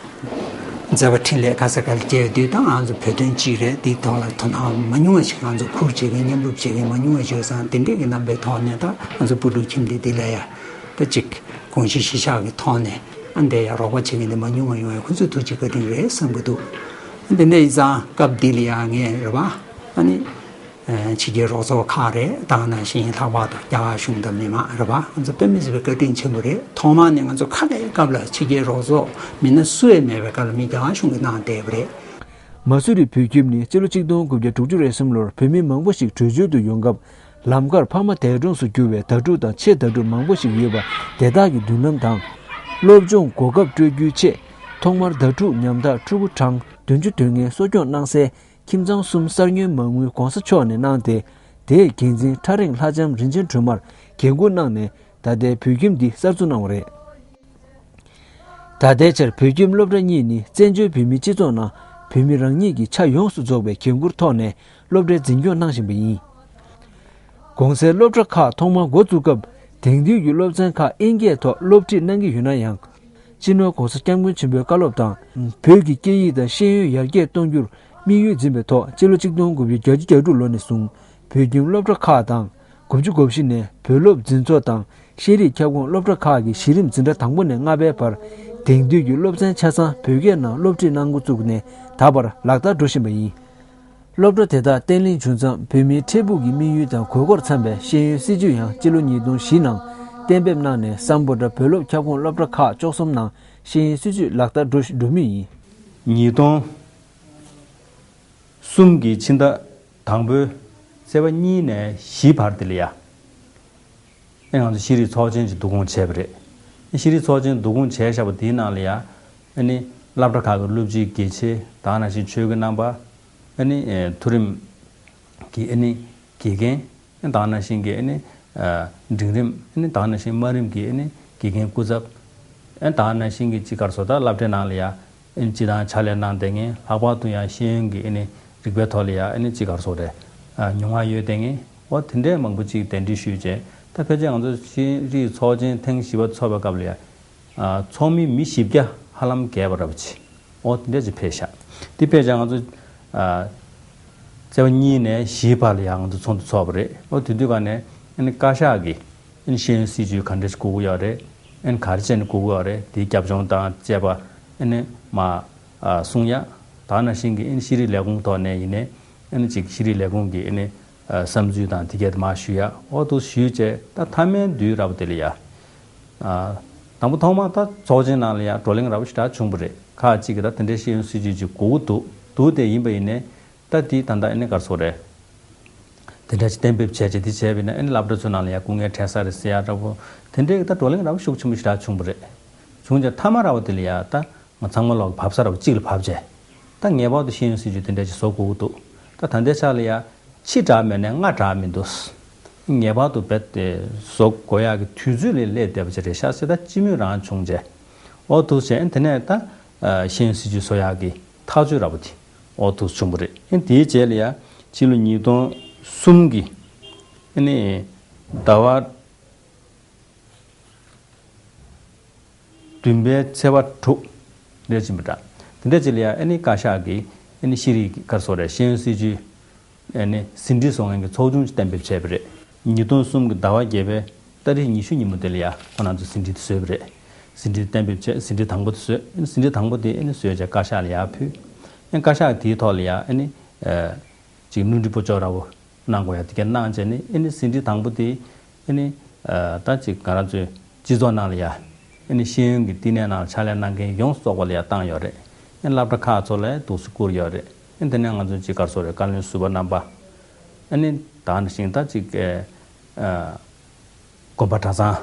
མཛད་པ་འཕྲིན་ལས་ག་ས་ག་ལ་སྐྱེལ་དུས་དང་ང་ཚོ་བོད་དོན་གཅིག་རེད། འདིའི་ཐོག་ལ་དོ་སྣང་མ་ཉུང་བ་ཞིག་ང་ཚོ་ཁུར་བྱེད་མཁན་མཉམ་རུབ་བྱེད་མཁན་མ་ཉུང་བ་ཞིག་ཡོད་ཙང་དེ་འདྲས་ཀྱི་རྣམ་པའི་ཐོག་ནས་ད་ང་ཚོ་བུ་ཕྲུག་ཁྱིམ་སྡེ་འདི་ལ་ཡ་ད་ཅིག་དགོངས་གཞི་གཞི་བཞག་གི་ཐོག་ནས་ཨ་འདྲས་ཡ་རོགས་པ་བྱེད་མཁན་དེ་མ་ཉུང་བ་ཡོང་ཡ་ཁོ་ཚོའི་ཐུགས་རྗེ་བཀའ་དྲིན་རེད་བསམ་གི་འདུག་ཨ་དེ་འདྲས་ཡིན་ཙང་སྐབས་འདི་ལ་ཡ་ངས་རེད་བ་ཨ་ནི། ཕྱི་རྒྱལ་རོགས་ཚོགས་ཁག་རེད། ད་ག་ནང་བཞིན་ལྷག་པར་དུ་རྒྱ་གར་གཞུང་དང་མི་མང་རེད་པ། ང་ཚོ་དཔེ་མི་སྲིད་པའི་བཀའ་དྲིན་ཆེན་པོ་རེད། ཐོག་མར་ནས་ང་ཚོ་ཁ་བརྡའི་སྐབས་ལ་ཕྱི་རྒྱལ་རོགས་ཚོགས་མི་སྣ་སུ་ཡང་མེད་པའི་སྐབས་ལ་མི་རྒྱ་གར་གཞུང་གིས་གནང་བསྡད་པ་རེད། མ་སུ་རི་བོད་ཁྱིམ་ནི་སྤྱི་ལོ་ཆིག་སྟོང་དགུ་བརྒྱ་དྲུག་ཅུ་རེ་གསུམ་ལོར་བོད་མི་མང་པོ་ཞིག་བྲོས་བྱོལ་དུ་ཡོང་སྐབས་ལམ་ཁར་ཕ་མ་འདས་གྲོངས་སུ་གྱུར་བའི་ཟླ་ཕྲུག་དང་ཆེ་ཟླ་ཕྲུག་མང་པོ་ཞིག་ཡོད་པ་དེ་དག་གི་མདུན་ལམ་དང་། སློབ་སྦྱོང་གོ་སྐབས་སྤྲོད་རྒྱུའི་ཆེད་ཐོག་མར་ཟླ་ཕྲུག་ཉམ་ཐག་ཕྲུ་གུ་གྲངས་བདུན་ཅུ་དོན་ལྔའི་གསོ་སྐྱོང་གནང་སའི་ཁྱིམ་ཚང་གསུམ་གསར་ཉོའི་མ་དངུལ་༸གོང་ས་མཆོག་ནས་གནང་སྟེ། དེའི་འགན་འཛིན་ཁྲ་རེང་ལྷ་ལྕམ་རིན་ཆེན་སྒྲོལ་མར་འགན་འཁུར་གནང་ནས་ད་ལྟའི་བོད་ཁྱིམ་འདི་གསར་འཛུགས་གནང་བ་རེད། ད་ལྟའི་ཆར་བོད་ཁྱིམ་སློབ་གྲྭ་གཉིས་ནི་བཙན་བྱོལ་བོད་མིའི་སྤྱི་ཚོགས་ནང་བོད་མི་རང་ཉིད་ཀྱི་ཆ་ཡོངས་སུ་རྫོགས་པའི་འགན་འཁུར་ཐོག་ནས་སློབ་གྲྭའི་འཛིན་སྐྱོང་གནང་བཞིན་པ་ཡིན། གོང་གསལ་སློབ་གྲྭ་ཁག་ཐོག་མར་འགོ་བཙུགས་སྐབས་དེང་དུས་ཀྱི་སློབ་ཚན་ཁག་ཨིན་སྐད་ཐོག་སློབ་ཁྲིད་གནང་གི་ཡོད་ན་ཡང་། སྤྱི་ནོར་༸གོང་ས་༸སྐྱབས་མགོན་ཆེན་པོའི་བཀའ་སློབ་དང་། བོད་ཀྱི་སྐད་ཡིག་དང་ཤེས་ཡོན་ཡར་རྒྱས་གཏོང་རྒྱུར་དམིགས་ཡུལ་འཛིན་པའི་ཐོག་སྤྱི་ལོ་ཆིག་སྟོང་དགུ་བརྒྱ་བརྒྱད་ཅུ་གྱ་དྲུག་ལོ་ནས་བཟུང་བོད་ཁྱིམ་སློབ་གྲྭ་ཁག་དང་། དགུ་བཅུ་གོ་བཞི་ནས་བོད་སློབ་འཛིན་ཚོགས་དང་ཤེས་རིག་ཁྱབ་ཁོངས་སློབ་གྲྭ་ཁག་གི་གཞི་རིམ་འཛིན་གྲྭ་དང་པོ་ནས་ལྔ་པའི་བར་དེང་དུས་ཀྱི་སློབ་ཚན་ཆ་ཚང་བོད་སྐད་ནང་སློབ་ཁྲིད་གནང་འགོ་བཙུགས་ནས་ད་བར་ལག་བསྟར་འགྲོ་བཞིན་པ་ཡིན། སློབ་གྲྭ་དེ་དག་བརྟན་ལྷིང་བྱུང་ཙང་བོད་མིའི་འཕྲལ་ཕུགས་ཀྱི་དམིགས་ཡུལ་དང་དགོས་མཁོར་འཚམ་པའི་ཤེས་ཡོན་སྲིད་བྱུས་ཡང་སྤྱི་ལོ་ཉིས་སྟོང་བཞི་ནང་གཏན་འབེབས་གནང་ནས་སམ་བྷོ་ཊ་བོད་སློབ་ཁྱབ་ཁོངས་སློབ་གྲྭ་ཁག་བཅུ་གསུམ་ནང་ཤེས་ཡོན་སྲིད་བྱུས་ལག་བསྟར་འགྲོ་འགྲོ་མུས་ཡིན། ཉིས་སྟོང་གསུམ་གྱི་ཕྱི་ཟླ་དང་པོའི་ཚེས་པ་གཉིས་ནས་བཞིའི་བར་དེ་ལ་ཡ། ཨེ་ང་ཚོ་ཤེས་རིག་ཚོགས་ཆེན་ཅིག་བསྡུ་སྐོང་བྱས་པ་རེད། ཤེས་རིག་ཚོགས་ཆེན་བསྡུ་སྐོང་བྱས་བཞག་པ་དེའི་ནང་ལ་ཡ། ཨ་ནི་སློབ་གྲྭ་ཁག་གི་སློབ་སྤྱིའི་དགེ་ཆེ་དང་ནང་བཞིན་ཆོས་དགེ་རྣམ་པ། ཨ་ནི་མཐོ་རིམ་གྱི་ཨ་ནི་དགེ་རྒན་དང་ནང་བཞིན་གྱི་ཨ་ནི་འབྲིང་རིམ་ཨ་ནི་དང་ནང་བཞིན་དམའ་རིམ་གྱི་ཨ་ནི་དགེ་རྒན་སྐུ་ཚབ། ཨ་ནི་དང་ནང་བཞིན་གྱི་ཅིག་ག་རེ་ཟེར་ད་སློབ་གྲྭའི་ནང་ལ་ཡ། ཨ་ནི་སྤྱི་བཏང་ཕྱག་ལས་གནང་བསྡད་མཁན་ལྷག་པར་དུ་ཡང་ཤེས་ཡོན་གྱི་ཨ་ནི་རིག་པའི་ཐོག་ལ་ཡ་ཨ་ནི་ཅིག་ག་རེ་ཟེར་རེད། ཨ་མྱོང་བ་ཡོད་བསྡད་མཁན་འོ་དེ་འདྲའི་མང་པོ་ཅིག་གདན་འདྲེན་ཞུས་རྗེས་ད་ཕལ་ཆེར་ང་ཚོ་ཤེས་རིག་ཚོགས་ཆེན་ཐེངས་བཞི་པ་ཚོགས་པའི་སྐབས་ལ་ཡ། ཨ་ཚོགས་མི་མི་བཞི་བརྒྱ་ཧ་ལམ་བརྒལ་བ་འདྲ་པོ་ཅིག་འོ་དེ་འདྲ་ཅིག་ཕེབས་ཤག་དེ་ཕེབས་ཤག་ང་ཚོ་ཨ་ཚེས་པ་གཉིས་ནས་བཞིའི་བར་ལ་ཡ་ང་ཚོ་ཚོགས་འདུ་ཚོགས་པ་རེད། འོ་དེ་དུས་ག་ནས་ཨ་ནི་བཀའ་ཤག་གིས། ཨན་ཤེས་ཡོན་སྲིད་བྱུས་ག་འདྲ་ཞིག་དགོས་ཀྱི་ཡོད་རེད། ཨན་ག་རེ་བྱས་ནས་དགོས་ཀྱི་ཡོད་རེད། དེའི་རྒྱབ་ལྗོངས་དང་བཅས་པ་ཨ་ནི་མ་ཨ་གསུང་ཡ། ད་ནང་བཞིན་གྱི་ཨན་ཤེས་རིག་ལས་ཁུངས་ཐོག་ནས་ཡིན་ནའི་ཨ་ནི་ཅིག་ཤེས་རིག་ལས་ཁུངས་ཀྱི་ཨ་ནི་ཨ་བསམ་ཚུལ་དང་དེ་གས་དེ་མ་ཞུ་ཡ། འོ་དུ་ཞུས་བྱས་ད་མཐའ་མའི་དུས་རབས་དེ་ལ་ཡ། ཨ་དང་པོ་ཐོག་མ་ད་ཚོགས་ཆེན་ནང་ལ་ཡ་བགྲོ་གླེང་རབ་ཞེ་དྲག་བྱུང་བ་རེད། ཁག་ཅིག་གིས་ད་དེ་འདྲའི་ཤེས་ཡོན་སྲིད་བྱུས་ཅིག་དགོས་ཀྱི་འདུག་འདུག་དེ་ཡིན་པ་ཡིན་ནའི། ད་དེ་ད་ལྟ་ཨ་ནི་ག་རེ་ཟེར་རེད། དེ་འདྲ་ཅིག་གཏན་འབེབས་བྱས་བྱས་དེ་བྱས་པས་ན་ཨ་ནི་སློབ་གྲྭ་ཚོའི་ནང་ལ་ཡ་སྐུ་ངལ་འཕྲད་ས་རེད་ཟེར་ཡ་འདྲ་པོ་དེ་འདྲའི་ད་བགྲོ་གླེང་འདྲ་པོ་ཤུགས་ཆེན་པོ་ཞེ་དྲག་བྱུང་བ་རེད། བྱུང་རྗེས་མཐའ་མ་ར་བ་དེ་ལ་ཡ་ད་ང་ཚང་མ་ལོག་བབས་ས་ར་བ་གཅིག་ལ་བབས་བྱས། ད་ངེས་པར་དུ་ཤེས་ཡོན་སྲིད་བྱུས་དེ་འདྲ་ཅིག་བཟོ་དགོས་ཀྱི་འདུག་ད་ད་ལྟའི་ཆ་ལ་ཡ་ཕྱི་དྲག་མེད་ནས་སྔ་དྲག་མི་འདུག་ངེས་པར་དུ་རྦད་དེ་བཟོ་དགོས་ཡག་གི་དུས་ཚོད་ལ་སླེབས་བསྡད་པ་ཅིག་རེད་ཤག་ཟེར་ད་སྤྱི་མོས་རང་བྱུང་རྗེས། ཨོ་ཐུགས་བྱས་དེ་ནས་ད་ཤེས་ཡོན་སྲིད་བྱུས་བཟོ་ཡག་གི་ཐག་གཅོད་འདྲ་པོ་དེ་ཨོ་ཐུགས་བྱུང་བ་རེད། དེའི་རྗེས་ལ་ཡ་ཕྱི་ལོ་ཉིས་སྟོང་གསུམ་གི་ཨ་ནི་ཟླ་བ་བདུན་པའི་ཚེས་པ་དྲུག་རེད་ཅིག་མི་འདྲ། དེ་འདྲ་ཅིག་ལ་ཡ་ཨ་ནི་བཀའ་ཤག་གིས་ཨ་ནི་ཤེས་རིག་གི་ག་རེ་ཟེར་དགོས་རེད། ཤེས་ཡོན་སྲིད་བྱུས་ཨ་ནི་ཟིན་བྲིས་བཟོ་མཁན་གྱི་ཚོགས་ཆུང་ཅིག་གཏན་འབེབས་བྱས་པ་རེད། ཉིས་སྟོང་གསུམ་གྱི་ཟླ་བ་བརྒྱད་པའི་ཏ་རིག་ཉི་ཤུ་ཉིན་མོ་དེ་ལ་ཡ་ཁོ་རང་ཚོས་ཟིན་བྲིས་དེ་བཟོས་པ་རེད། ཟིན་བྲིས་གཏན་འབེབས་བྱས། ཟིན་བྲིས་དང་པོ་དེ་བཟོས། ཨ་ནི་ཟིན་བྲིས་དང་པོ་དེ་ཨ་ནི་བཟོས་བྱས་བཀའ་ཤག་ལ་ཡར་ཕུལ། ཨ་ནི་བཀའ་ཤག་གིས་དེའི་ཐོག་ལ་ཡ་ཨ་ནི་ཅིག་བསྣུན་འཕྲི་བུ་ཅོག་འདྲ་པོ་གནང་དགོས་ཡ་དེ་ག་གནང་བྱས་ནས་ཨ་ནི་ཟིན་བྲིས་དང་པོ་དེ་ཨ་ནི་ད་ཅིག་ང་རང་ཚོའི་སྤྱི་ཚོགས་ནང་ལ་ཡ་ཨ་ནི་ཤེས་ཡོན་གྱི་བསྟི་གནས་ནང་ལ་ཕྱག་ལས་གནང་མཁན་ཡོངས་སུ་རྫོགས་པ་ལ་ཡ་བཏང་ཡོད་རེད། ཨ་ནི་སློབ་གྲྭ་ཁག་ཚོ་ལ་འདུག་སེ་བསྐུར་ཡོད་རེད། ཨ་ནི་དེ་ནས་ང་ཚོ་ཅིག་ག་རེ་ཟེར་དགོས་རེད། བཀའ་བློན་ཟུར་པ་རྣམ་པ། ཨ་ནི་ད་ནང་བཞིན་ད་ཅིག་ཨ་དགོན་པ་གྲྭ་ཚང་།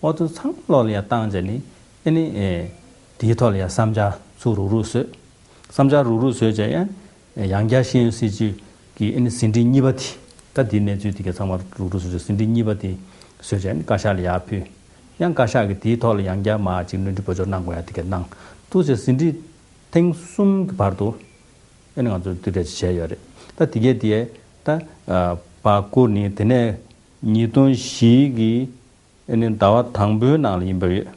ཨོ་ཐུགས་ཚང་ལོག་ལ་ཡ་བཏང་བྱས་ནས་ཨ་ནི་ཨེ་དེའི་ཐོག་ལ་ཡ་བསམ་འཆར་ཚུར་རུག་རུག་བཟོས། བསམ་འཆར་རུག་རུག་བཟོས་བྱས་ཡང་ཡང་བསྐྱར་ཤེས་ཡོན་སྲིད་བྱུས་ཀྱི་ཨ་ནི་ཟིན་བྲིས་གཉིས་པ་དེ། ད་དེའི་གནས་ཚུལ་དེ་ག་ཚང་མ་རུག་རུག་བཟོས་བྱས་ཟིན་བྲིས་གཉིས་པ་དེ་བཟོས་བྱས་ཨ་ནི་བཀའ་ཤག་ལ་ཡར་ཕུལ། ཡང་བཀའ་ཤག་གིས་དེའི་ཐོག་ལ་ཡང་བསྐྱར་མར་ཅིག་བསྣུན་འཕྲི་བུ་ཅོག་གནང་དགོས་ཡ་དེ་ག་གནང་། འདུག་སེ་ཟིན་བྲིས་ཐེངས་གསུམ་གྱི་བར་དུ་ཨ་ནི་ང་ཚོས་དེ་འདྲ་ཅིག་བྱས་ཡོད་རེད། ད་དེ་གས་དེ་ད་ཕར་བསྐུར་ནས་དེ་ནས་ཉིས་སྟོང་བཞི་གི་ཨ་ནི་ཟླ་བ་དང་པོའི་ནང་ལ་ཡིན་པ་རེད།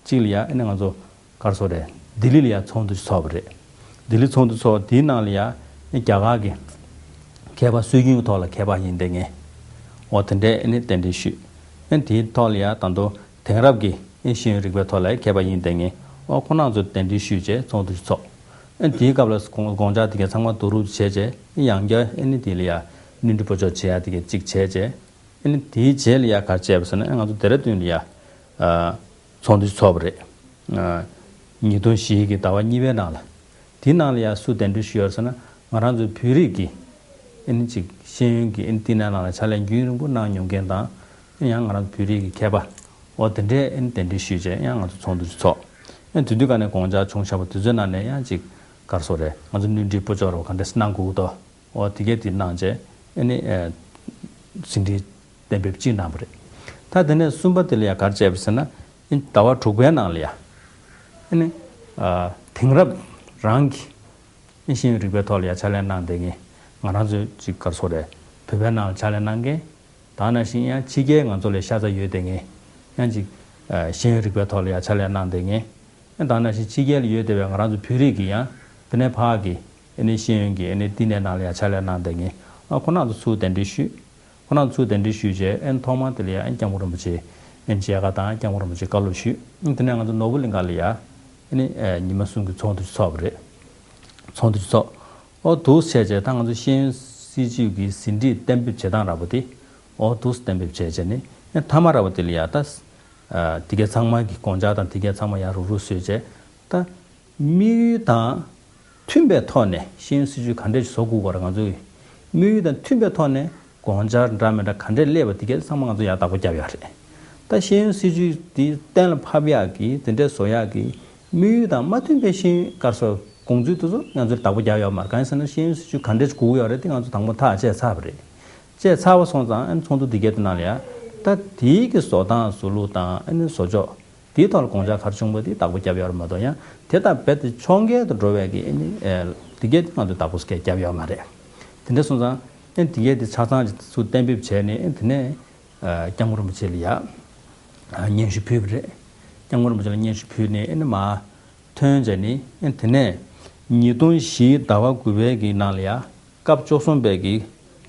གཅིག་ལ་ཡ་ཨ་ནི་ང་ཚོ་ག་རེ་ཟེར་དགོས་རེད། ལྡི་ལི་ལ་ཡ་ཚོགས་འདུ་ཞིག་ཚོགས་པ་རེད། ལྡི་ལི་ཚོགས་འདུ་ཚོགས་དེའི་ནང་ལ་ཡ་ཨ་ནི་རྒྱ་གར་གྱི་མཁས་པ་སྲོལ་རྒྱུན་གྱི་ཐོག་ལ་མཁས་པ་ཡིན་བསྡད་མཁན་འོ་དེ་འདྲས་ཨ་ནི་གདན་འདྲེན་ཞུས། ཨ་ནི་དེའི་ཐོག་ལ་ཡ་ད་དུང་དེང་རབས་ཀྱི་ཨ་ནི་ཤེས་ཡོན་རིག་པའི་ཐོག་ལ་ཡ་མཁས་པ་ཡིན་བསྡད་མཁན་འོ་ཁོང་རྣམ་ཚོ་གདན་འདྲེན་ཞུས་བྱས་ཚོགས་འདུ་ཞིག་ཚོགས། ཨ་ནི་དེའི་སྐབས་ལ་དགོངས་དགོངས་འཆར་དེ་ག་ཚང་མ་བསྡུ་རུབ་བྱས་བྱས་ཡང་བསྐྱར་ཨ་ནི་དེ་ལ་ཡ་བསྣུན་འཕྲི་བུ་ཅོག་བྱེད་ཡ་དེ་ག་གཅིག་བྱས་བྱས། ཨ་ནི་དེའི་རྗེས་ལ་ཡ་ག་རེ་བྱས་པ་ཟེར་ན་ཨ་ང་ཚོ་ལྡེ་ར་ལྡུན་ལ་ཡ་ཨ་ཚོགས་འདུ་ཚོགས་པ་རེད། ཨ་ཉིས་སྟོང་བཞི་གི་ཟླ་བ་གཉིས་པའི་ནང་ལ། དེའི་ནང་ལ་ཡ་སུ་གདན་འདྲེན་ཞུས་ཡོད་ཟེར་ན་ང་རང་ཚོའི་བོད་རིགས་ཀྱི་ཨ་ནི་ཅིག་ཤེས་ཡོན་གྱི་ཨ་ནི་བསྟི་གནས་ནང་ལ་ཕྱག་ལས་རྒྱུན་རིང་པོ་གནང་མྱོང་མཁན་དང་། ཡང་ང་རང་ཚོ་བོད་རིགས་ཀྱི་མཁས་པ་འོ་དེ་འདྲས་ཨ་ནི་གདན་འདྲེན་ཞུས་བྱས་ཡང་ང་ཚོ་ཚོགས་འདུ་ཅིག་ཚོགས། ཨ་ནི་དེ་དུས་ག་ནས་དགོངས་འཆར་བྱུང་བཞག་པ་དེ་ཚོའི་ནང་ནས་ཡང་ཅིག་ག་རེ་ཟེར་དགོས་རེད། ང་ཚོ་བསྣུན་འཕྲི་བུ་ཅོག་ར་བ་ག་འདྲས་གནང་དགོས་ཀྱི་འདུག་འོ་དེ་གས་དེ་གནང་བྱས་ཨ་ནི་ཨེ་ཟིན་བྲིས་གཏན་འབེབས་གཅིག་གནང་བ་རེད། ད་དེ་ནས་གསུམ་པ་དེ་ལ་ཡ་ག་རེ་བྱས་པ་ཟེར་ན་ཨ་ནི་ཟླ་བ་དྲུག་པའི་ནང་ལ་ཡ་ཨ་ནི་ཨ་དེང་རབས་རང་གི་ཨ་ནི་ཤེས་ཡོན་རིག་པའི་ཐོག་ལ་ཡ་ཕྱག་ལས་གནང་བསྡད་མཁན་ང་རང་ཚོའི་ཅིག་ག་རེ་ཟེར་དགོས་རེད། བོད་པའི་ནང་ལ་ཕྱག་ལས་གནང་མཁན། ད་ནང་བཞིན་ཡང་ཕྱི་རྒྱལ་ང་ཚོ་ལས་ཤ་ཚ་ཡོད་བསྡད་མཁན། ཡང་ཅིག་ཨ་ཤེས་ཡོན་རིག་པའི་ཐོག་ལ་ཡང་ཕྱག་ལས་གནང་བསྡད་མཁན། ཡང་ད་ནང་བཞིན་ཕྱི་རྒྱལ་ལ་ཡོད་བསྡད་པའི་ང་རང་ཚོ་བོད་རིགས་ཀྱི་ཡང་དེ་ནས་ཕར་གྱི་ཨ་ནི་ཤེས་ཡོན་གྱི་ཨ་ནི་བསྟི་གནས་ནང་ལ་ཡང་ཕྱག་ལས་གནང་བསྡད་མཁན། ཨ་ཁོང་རྣམ་ཚོ་ཚུར་གདན་འདྲེན་ཞུས། ཁོང་རྣམ་ཚོ་ཚུར་གདན་འདྲེན་ཞུས་བྱས་ཨ་ནི་ཐོག་མ་དེ་ལ་ཡང་ཨ་ནི་སྐྱབས་མགོན་རིན་པོ་ཆེ་ཨ་ནི་མཇལ་ཁ་དང་སྐྱབས་མགོན་རིན་པོ་ཆེ་བཀའ་སློབ་ཞུས། ཨ་ནི་དེ་ནས་ང་ཚོ་ནོར་བུ་གླིང་ག་ལ་ཡང་ཨ་ནི་ཨ་ཉི་མ་གསུམ་གྱི་ཚོགས་འདུ་ཞིག་ཚོགས་པ་རེད། ཚོགས་འདུ་ཞིག་ཚོགས། ཨོ་འདུག་བྱས་བྱས་ད་ང་ཚོ་ཤེས་ཡོན་སྲིད་བྱུས་ཀྱི་ཟིན་བྲིས་གཏན་འབེབས་བྱེད་སྟངས་འདྲ་པོ་དེ་ཨོ་འདུག་གཏན་འབེབས་བྱས་བྱས་ནས་ཨེ་མཐའ་མ་འདྲ་པོ་དེ་ལ་ཡ་ད་ཨ་དེ་གའི་ཚང་མ་གི་དགོངས་འཆར་དང་དེ་གའི་ཚང་མ་ཡ་རུག་རུག་བཟོས་བྱས་ད་དམིགས་ཡུལ་དང་མཐུན་པའི་ཐོག་ནས་ཤེས་ཡོན་སྲིད་བྱུས་ག་འདྲས་ཤིག་བཟོ་དགོས་པ་རེད། ང་ཚོ་གི་དམིགས་ཡུལ་དང་མཐུན་པའི་ཐོག་ནས་དགོངས་འཆར་འདྲ་མི་འདྲ་ག་འདྲས་སླེབས་པ་དེ་གའི་ཚང་མ་ང་ཚོ་ཡ་བདག་པོ་བརྒྱབ་ཡོད་རེད། ད་ཤེས་ཡོན་སྲིད་བྱུས་དེ་གཏན་ལ་ཕབ་ཡག་གི་དེ་འདྲས་བཟོ་ཡག་གི་དམིགས་ཡུལ་དང་མ་མཐུན་པའི་ཤེས་ཡོན་ག་རེ་ཟེར་དགོས་རེད། དགོངས་ཚུལ་དེ་ཚོ་ང་ཚོས་བདག་པོ་བརྒྱབ་ཡོད་མ་རེད། གང་ཡིན་ཟེར་ན་ཤེས་ཡོན་སྲིད་བྱུས་ག་འདྲས་དགོས་ཀྱི་ཡོད་རེད་དེ་ང་ཚོ་དང་པོ་ཐག་བཅད་ཚར་བ་རེད། བཅད་ཚར་བ་སོང་ཙང་ཨ་ནི་ཚོགས་འདུ་འདི་གའི་དེ་ནང་ལ་ཡ་ད་དེའི་གི་བཟོ་སྟངས་བཟོ་ལུགས་དང་ཨ་ནི་བཟོ་ཕྱོགས་དེའི་ཐོག་ལ་དགོངས་འཆར་ག་རེ་བྱུང་བ་དེ་བདག་པོ་བརྒྱབ་ཡོད་རེད་མ་གཏོགས་ཡང་དེ་དང་རྦད་དེ་ཕྱོགས་འགལ་དུ་འགྲོ་བའི་གི་ཨ་ནི་ཨེ་འདི་གའི་དེ་ང་ཚོས་བདག་པོ་སྐད་བརྒྱབ་ཡོད་མ་རེད། དེ་འདྲ་སོང་ཙང་ཨ་ནི་འདི་གའི་དེ་ཆ་ཚང་ཅིག་ཚུར་གཏན་འབེབས་བྱས་ནས་ཨ་ནི་དེ་ནས། སྐྱབས་མགོན་རིན་པོ་ཆེ་ལ་ཡ་སྙན་ཞུ་ཕུལ་བ་རེད། སྐྱབས་མགོན་རིན་པོ་ཆེ་ལ་སྙན་ཞུ་ཕུལ་ནས་ཨ་ནི་མར་ཐོན་བྱས་ནས་ཨ་ནི་དེ་ནས་ཉིས་སྟོང་བཞི་ཟླ་བ་དགུ་པའི་གི་ནང་ལ་ཡ་སྐབས་བཅུ་གསུམ་པའི་གི་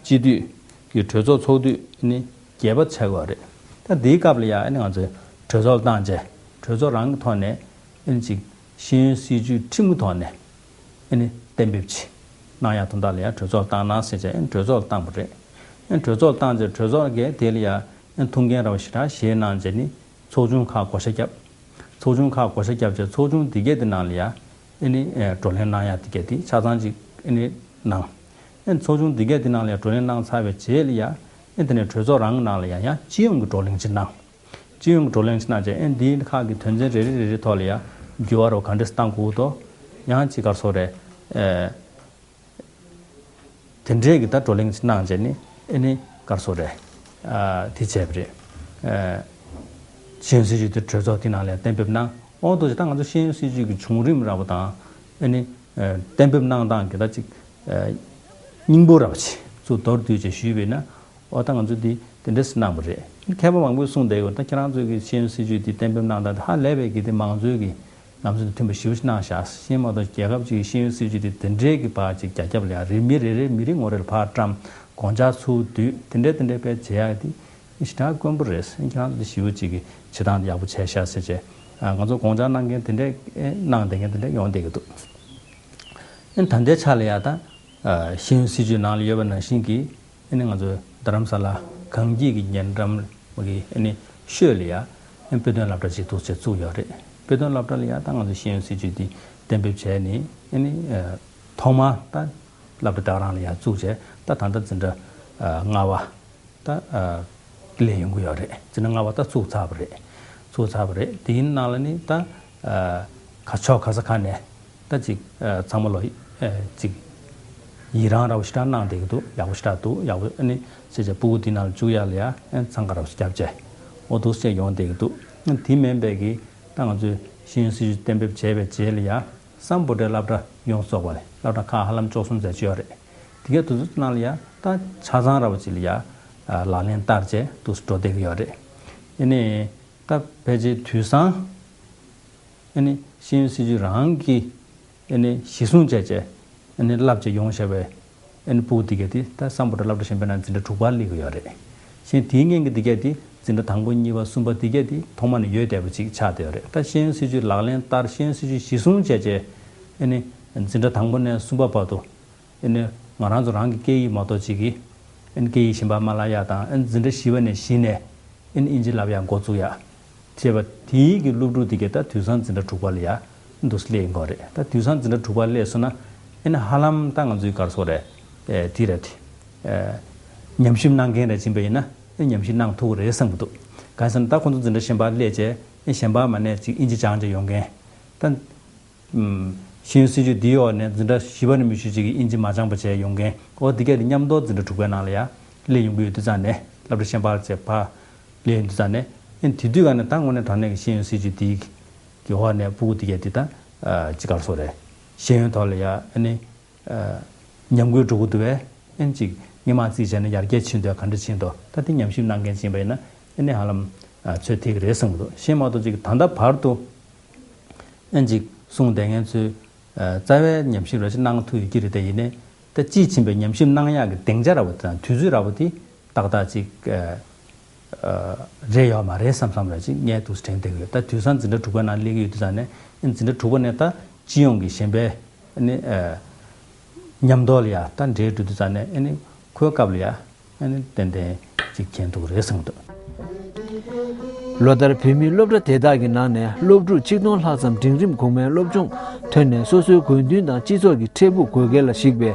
སྤྱི་འཐུས་ཀྱི་གྲོས་ཚོགས་ཚོགས་དུས་ཨ་ནི་བརྒྱད་པ་ཆགས་ཡོད་རེད། ད་འདིའི་སྐབས་ལ་ཡ་ཨ་ནི་ང་ཚོས་གྲོས་ཚོགས་ལ་བཏང་བྱས་གྲོས་ཚོགས་རང་གི་ཐོག་ནས། ཨ་ནི་ཅིག་ཤེས་ཡོན་སྲིད་བྱུས་ཁྲིམས་ཀྱི་ཐོག་ནས་ཨ་ནི་གཏན་འབེབས་ཅིག་གནང་ཡག་དོན་དག་ལ་ཡང་གྲོས་ཚོགས་བཏང་གནང་ཟེར་བྱས་ཨ་ནི་གྲོས་ཚོགས་བཏང་བ་རེད། ཨ་ནི་གྲོས་ཚོགས་བཏང་རྗེས་གྲོས་ཚོགས་ཀྱིས་དེ་ལ་ཡང་ཨ་ནི་ཐུགས་འགན་ར་བ་ཞེ་དྲག་བཞེས་གནང་རྗེས་ནི་ཚོགས་ཆུང་ཁག་བགོ་བཤའ་བརྒྱབ། ཚོགས་ཆུང་ཁག་བགོ་བཤའ་བརྒྱབ་རྗེས་ཚོགས་ཆུང་དེ་གས་དེ་ནང་ལ་ཡང་ཨ་ནི་བགྲོ་གླེང་གནང་ཡག་དེ་གས་དེ་ཆ་ཚང་ཅིག་ཨ་ནི་གནང་། ཨེ་ཚོགས་ཆུང་འདི་གས་འདི་ནང་ལ་ཡང་བགྲོ་གླེང་གནང་ཚར་བའི་རྗེས་ལ་ཡང་ཨེ་དེ་ནས་གྲོས་ཚོགས་རང་གི་ནང་ལ་ཡང་ཡང་སྤྱི་ཡོངས་ཀྱི་བགྲོ་གླེང་ཅིག་གནང་། སྤྱི་ཡོངས་ཀྱི་བགྲོ་གླེང་ཅིག་གནང་རྗེས་ཨེ་འདིའི་ཁག་གི་དོན་ཚན་རེ་རེ་རེ་རེ་ཐོག་ལ་ཡང་འགྱུར་བ་རོ་ག་འདྲས་བཏང་དགོས་དོ། ཡང་ཅིག་གར་སོ་རེད། ཨེ། དེ་འདྲས་ཀྱི་ད་བགྲོ་གླེང་གནང་བྱས་ནས་ཨེ་ནི་གར་སོ་རེད། ཨ་དེ་བྱས་པ་རེད། ཨ་ཤེས་ཡོན་སྲིད་བྱུས་དེ་གྲོས་ཚོགས་དེ་ནང་ལ་གཏན་འབེབས་གནང་། འོ་དོ་ཅིག་ད་ང་ཚོ་ཤེས་ཡོན་སྲིད་བྱུས་ཀྱི་བྱུང་རིམ་ར་བ་དང་ཨེ་ནི་ཨ་གཏན་འབེབས་གནང་སྟངས་ཀྱི་ད་ཅིག་ཨ་སྙིང་པོ་ར་བ་ཅིག་ཚུར་མདོར་བསྡུས་བྱས་ཞུས་པས་ན། འོ་ད་ང་ཚོ་འདི་དེ་འདྲས་གནང་བ་རེད། མཁས་པ་མང་པོས་གསུངས་བསྡད་ཡོད། ད་ཁྱེད་རང་ཚོས་ཀྱི་ཤེས་ཡོན་སྲིད་བྱུས་འདི་གཏན་འབེབས་གནང་སྟངས་དེ་ཧ་ལས་པའི་གི་དེ་མང་གཙོའི་གི་ལམ་སྲོལ་དང་མཐུན་པ་ཞེ་པོ་ཞིག་གནང་བཞག་ཤེས་མ་གཏོགས་རྒྱལ་ཁབ་ཅིག་གི་ཤེས་ཡོན་སྲིད་བྱུས་དེ་དེ་འདྲའི་གི་བར་ཅིག་རྒྱ་ཁྱབ་ལ་ཡང་རེ་མི་རེ་རེ་མི་རེ་ངོ་རེ་ལ་ཕར་བཀྲམ། དགོངས་འཆར་ཚུར་བསྡུས། དེ་འདྲའི་དེ་འདྲའི་དཔེ་བྱེད་ཡག་དེ་ཞེ་དྲག་དཀོན་པོ་རེད། ཁྱེད་རང་ཚོ་ཞེ་པོ་ཅིག་གི་བྱེད་སྟངས་དེ་ཡག་པོ་བྱས་ཤག་ཟེར་བྱས། ང་ཚོ་དགོངས་འཆར་གནང་མཁན་དེ་འདྲའི་གནང་བསྡད་མཁན་དེ་འདྲ་ཡོང་བསྡད་ཀྱི་འདུག་ཨེ་ད་ལྟའི་ཆ་ལ་ཡ་ད་ཨ་ཤེས་ཡོན་སྲིད་བྱུས་ནང་ལ་ཡོད་པ་ནང་བཞིན་གྱི་ཨེ་ནི་ང་ཚོའི་རྡ་རམ་ས་ལ་གངས་སྐྱིད་ཀྱི་ཉེ་འགྲམ་གྱི་ཨེ་ནི་ཤོད་ལ་ཡ་ཨེ་དཔེ་སྟོན་སློབ་གྲྭ་ཅིག་འདུག་སེ་བཙུགས་ཡོད་རེད། དཔེ་སྟོན་སློབ་གྲྭ་ལ་ཡ་ད་ང་ཚོའི་ཤེས་ཡོན་སྲིད་བྱུས་འདི་གཏན་འབེབས་བྱས་ནས་ཨེ་ནི་ཨ་ཐོག་མར་ད་སློབ་གྲྭ་ད་ག་རང་ལ་ཡ་བཙུགས་བྱས། ད་ད་ལྟ་འཛིན་གྲྭ་ཨ་ལྔ་པ་ད་ཨ་སླེབས་ཡོང་གི་ཡོད་རེད། འཛིན་གྲྭ་ལྔ་པ་ད་ཚུགས་ཚར་བ་རེད། ཚུགས་ཚར་བ་རེད། དེའི་ནང་ལ་ནི་ད་ཨ་ག་ཕྱོགས་ག་ས་ག་ནས་ད་ཅིག་ཨ་ཚང་མ་ལོ་ཨ་ཅིག་ཡི་རང་ར་བ་ཞེ་དྲག་གནང་བསྡད་ཀྱི་འདུག་ཡག་པོ་ཞེ་དྲག་འདུག་ཡག་པོ་ཨ་ནི་ཟེར་བྱས་སྤུ་གུ་དེ་ནང་ལ་བཅུག་ཡག་ལ་ཡ་ཨ་འཚང་ཁ་ར་བ་ཞིག་བརྒྱབ་བྱས། འོ་འདུག་སེ་ཡོང་བསྡད་ཀྱི་འདུག་དེ་མིན་པའི་གི་ད་ང་ཚོས་ཤེས་ཡོན་སྲིད་བྱུས་གཏན་འབེབས་བྱས་པའི་རྗེས་ལ་ཡ་སམ་བྷོ་ཊའི་སློབ་གྲྭ་ཡོངས་སུ་རྫོགས་པ་ལས་སློབ་གྲྭ་ཁག་ཧ་ལམ་བཅུ་གསུམ་ཙམ་ཅིག་ཡོད་རེད། དེ་གའི་དུས་ཚོད་ནང་ལ་ཡ་ད་ཆ་ཚང་ར་བ་ཅིག་ལ་ཡ་ཨ་ལག་ལེན་བསྟར་བྱས་འདུག་སེ་འགྲོ་བསྡད་ཀྱི་ཡོད་རེད། ཨེ་ནི་ད་ཕལ་ཆེར་དུས་སང་ཨེ་ནི་ཤེས་ཡོན་སྲིད་བྱུས་རང་གི་ཨེ་ནི་གཞི་བཟུང་བྱས་བྱས་ཨེ་ནི་བསླབ་བྱས་ཡོང་བཞག་པའི་ཨེ་ནི་སྤུ་གུ་འདི་གས་དེ་ད་སམ་བྷོ་ཊ་སློབ་གྲྭ་གཞན་པའི་ནང་འཛིན་གྲྭ་དྲུག་པར་སླེབས་ཀྱི་ཡོད་རེད། གཞན་དེའི་སྔོན་གྱི་འདི་གས་དེ་འཛིན་གྲྭ་དང་པོ་གཉིས་པ་གསུམ་པ་འདི་གས་དེ་ཐོག་མ་ནས་ཡོད་བསྡད་པ་ཅིག་ཆགས་བསྡད་ཡོད་རེད། ད་ཤེས་ཡོན་སྲིད་བྱུས་ལག་ལེན་བསྟར། ཤེས་ཡོན་སྲིད་བྱུས་གཞི་བཟུང་བྱས་བྱས་ཨེ་ནི་འཛིན་གྲྭ་དང་པོ་ནས་གསུམ་པ་བར་དུ་ཨེ་ནི་ང་རང་ཚོ་རང་གི་སྐད་ཡིག་མ་གཏོགས་ཅིག་གི་ཨེ་ནི་སྐད་ཡིག་གཞན་པ་མ་བསླབ་ཡག་དང་། ཨེ་ནི་འཛིན་གྲྭ་བཞི་པ་ནས་གཞི་ནས་ཨེ་ནི་ཨིན་ཇི་བསླབ་ཡག་འགོ་བཙུགས་ཡག་བྱས་པ། དེའི་གི་སློབ་ཕྲུག་དེ་གས་ད་དུས་སང་འཛིན་གྲྭ་དྲུག་པ་ལ་ཡ་འདུག་སེ་སླེབས་ཡོང་གི་རེད། ད་དུས་སང་འཛིན་གྲྭ་དྲུག་པ་སླེབས་སོང་ན་ཨེ་ནི་ཧ་ལམ་ད་ང་ཚོའི་གར་སོ་རེད། ཨེ་དེ་རེད། ཨེ་ཉམས་ཞིབ་གནང་མཁན་རེ་ཕྱིན་པ་ཡིན་ན་ཨེ་ཉམས་ཞིབ་གནང་ཐུབ་ཀྱི་རེད་བསམ་གྱི་འདུག་གང་ཡིན་ཟེར་ན་ད་ཁོང་ཚོ་འཛིན་གྲྭ་གཞན་པ་སླེབས་བྱས་ཨེ་གཞན་པ་མ་ནས་ཅིག་ཨིན་ཇི་སྦྱང་བྱས་ཡོང་མཁན། ད་ཨུམ། ཤེས་ཡོན་སྲིད་བྱུས་འདིའི་འོག་ནས་འཛིན་གྲྭ་བཞི་པ་ནས་མི་ཤུལ་གཅིག་གིས་ཨིན་ཇི་མ་སྦྱངས་པ་བྱས་ཡོང་མཁན། འོ་འདི་གས་དེ་མཉམ་དུ་འཛིན་གྲྭ་དྲུག་པའི་ནང་ལ་ཡ་སླེབས་ཡོང་གི་ཡོད་དུས་ཙང་ནས། སློབ་གྲྭ་གཞན་པར་བྱས་ཕར་སླེབས་ཡོང་དུས་ཙང་ནས། ཨེ་དེ་དུས་ག་ནས་ད་དངོས་གནས་དྲང་གནས་ཀྱི་ཤེས་ཡོན་སྲིད་བྱུས་འདིའི་གི་འོག་ནས་སྤུ་གུ་འདི་གས་དེ་ད་ཅི་གར་སོ་རེད། ཤེས་ཡོན་ཐོག་ལ་ཡ་ཨ་ནི་ཉམས་རྒུད་འགྲོ་གི་འདུག་པས། ཨེ་ཅིག་སྔོན་མ་རྩིས་བྱས་ན་ཡར་རྒྱས་ཕྱིན་འདུག་ག་འདྲ་ཕྱིན་འདུག་ད་དེ་ཉམས་ཞིབ་གནང་མཁན་ཕྱིན་པ་ཡིན་ན་ཨེ་ནི་ཧ་ལམ་ཚོད་ཐིག་རེད་བསམ་གྱི་འདུག་གཞན་མ་གཏོགས་ཅིག་ད་ལྟ་བར་དུ་ཨེ་ཅིག་གསུངས་བསྡད་མཁན་ཚོས་རྩ་བའི་ཉམས་ཞིབ་ར་ཅིག་གནང་ཐུབ་ཡོད་ཀྱི་རེད། དེ་ཡིན་ནའི་ད་དཔྱིས་ཕྱིན་པའི་ཉམས་ཞིབ་གནང་ཡག་གི་སྡིངས་ཆ་ར་བ་དེ་དང་དུས་ཚོད་ར་བ་དེ་ཏག་ཏག་ཅིག་རེད་ཡོད་མ་རེད་བསམ་བསམ་ར་ཅིག་ངས་འདུག་སེ་དྲན་བསྡད་ཀྱི་ཡོད། ད་དུས་སང་འཛིན་གྲྭ་དྲུག་པའི་ནང་སླེབས་ཀྱི་ཡོད་དུས་ཙང་ནས་ཨེ་འཛིན་གྲྭ་དྲུག་པ་ནས་ད་སྤྱི་ཡོངས་ཀྱི་གཞན་པའི་ཨ་ནི་ཨ་མཉམ་དུ་ལ་ཡ་ད་འབྲེལ་འགྲོ་དུས་ཙང་ནས་ཨ་ནི་ཁོའི་སྐབས་ལ་ཡ་ཨ་ནི་ཏན་ཏན་ཅིག་མཁྱེན་ཐུབ་ཀྱི་རེད་བསམ་གྱི་འདུག་ལོ་ལྟར་བོད་མིའི་སློབ་གྲྭ་དེ་དག་གི་ནང་ནས་སློབ་ཕྲུག་ཆིག་སྟོང་ལྷག་ཙམ་འབྲིང་རིམ་གོང་མའི་སློབ་སྦྱོང་ཐོན་ནས་སོ་སོའི་དགོས་འདུན་དང་སྤྱི་ཚོགས་ཀྱི་འཕྲལ་ཕུགས་དགོས་གལ་ལ་གཞིགས་པའི་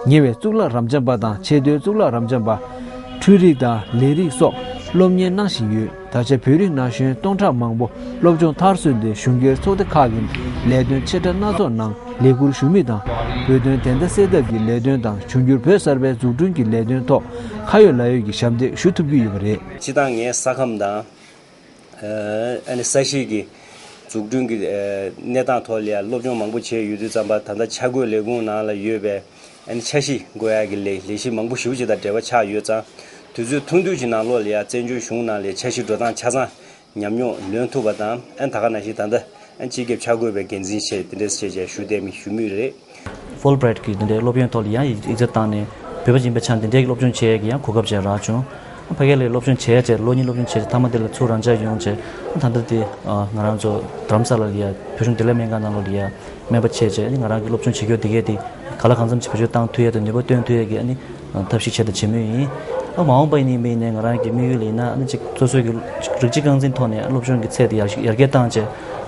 ཉེ་བའི་གཙུག་ལག་རབ་འབྱམས་པ་དང་ཆེས་མཐོའི་གཙུག་ལག་རབ་འབྱམས་པ། འཕྲུལ་རིག་དང་ལས་རིགས་སོགས་སློབ་གཉེར་གནང་བཞིན་ཡོད། ད་ཆ་བོད་རིགས་ན་གཞོན་སྟོང་ཕྲག་མང་པོ་སློབ་སྦྱོང་མཐར་སོན་ཏེ་གཞུང་སྒེར་ཚོགས་སྡེ་ཁག་གི་ལས་དོན་ཆེ་ཕྲ་སྣ་ཚོགས་ནང་ལས་འཁུར་ཞུ་མུས་དང་། བོད་དོན་བདེན་མཐའ་གསལ་ཐབས་ཀྱི་ལས་དོན་དང་འབྱུང་འགྱུར་བོད་གསར་པའི་འཛུགས་སྐྲུན་གྱི་ལས་དོན་ཐོག་ཁ་ཡོད་ལག་ཡོད་ཀྱི་ཞབས་འདེགས་ཞུ་ཐུབ་ཀྱི་ཡོད་པ་རེད། སྤྱིར་བཏང་ངའི་ས་ཁམས་དང་། ཨ་ནི་ས་གཞིས་ཀྱི་འཛུགས་སྐྲུན་གྱི་གནས་སྟངས་ཐོག་ལ་ཡང་སློབ་སྦྱོང་མང་པོ་བྱས་ཡོད་དུས་ཙམ་པ། ད་ལྟ་འཆར་འགོད་ལས་ཁུངས་ནང་ལ་ཡོད་པའི་ཨ་ནི་འཆར་གཞི་འགོད་ཡག་གི་ལས་ལས་གཞི་མང་པོ་ཞེ་པོ་ཅིག་དང་འབྲེལ་བ་ཆགས་ཡོད་ཙང་། དུས་ཚོད་ཐུང་ཐུང་ཅིག་ནང་ལོགས་ལ་ཡང་བཙན་བྱོལ་གཞུང་ནང་ལ་འཆར་གཞི་འགྲོ་སྟངས་ཆ་ཚང་ཉམས་མྱོང་ལོན་ཐུབ་པ་དང་། ཨ་ནི་ད་ག་ནང་བཞིན་ད་ལྟ་ཨ་ནི་སྤྱི་ཁྱབ་འཆར་འགོད་པའི་འགན་འཛིན་བྱས་དེ་འདྲས་བྱས་བྱས་ཞུ་བསྡད་མི་ཞུ་མུས་རེད། ཧྥུལ་བྷི་རའེ་ཊི་གི་འདི་འདྲའི་སློབ་ཡོན་ཐོག་ལ་ཡང་ཡིག་ཡིག་ཚད་བཏང་ནས་བོད་པ་ཡིན་པའི་ཆ་ནས་འདི་འདྲའི་སློབ་སྦྱོང་བྱེད་ཡས་ཀྱི་ཡང་གོ་སྐབས་ཅིག་རག་བྱུང་། ཕ་གི་ལ་སློབ་སྦྱོང་བྱས་བྱས་ལོ་གཉིས་སློབ་སྦྱོང་བྱས་བྱས་མཐའ་མ་དེ་ལ་ཚུར་རང་འཇགས་ཡོང་བྱས། ད་ལྟ་དེ་ང་རང་ཚོ་རྡ་རམ་ས་ལ་ལ་ཡ་བོད་གཞུང་བདེ་ལེགས་སྨན་ཁང་ནང་ལོགས་ལ་ཡ་སྨན་པ་བྱས་བྱས། ཨ་ནི་ང་རང་གི་སློབ་སྦྱོང་བྱེད་རྒྱུ་དེ་གས་དེ་ག་ལ་གང་འཚམ་ཅིག་བེད་སྤྱོད་བཏང་ཐུབ་ཡས་དང་ནུས་པ་བཏོན་ཐུབ་ཡས་ཀྱི་ཨ་ནི་ཐབས་ཤེས་བྱས་དང་བྱེད་མུས་ཡིན། མ་འོངས་པ་ཡིན་ནའི་མིན་ནའི་ང་རང་གི་དམིགས་ཡུལ་ཡིན་ན་ཨ་ནི་ཅིག་སོ་སོའི་གི་རིགས་གཅིག་རྐང་འཛིན་ཐོག་ནས་སློབ་སྦྱོང་གི་ཚད་དེ་ཡར་ཡར་རྒྱས་བཏང་བྱས་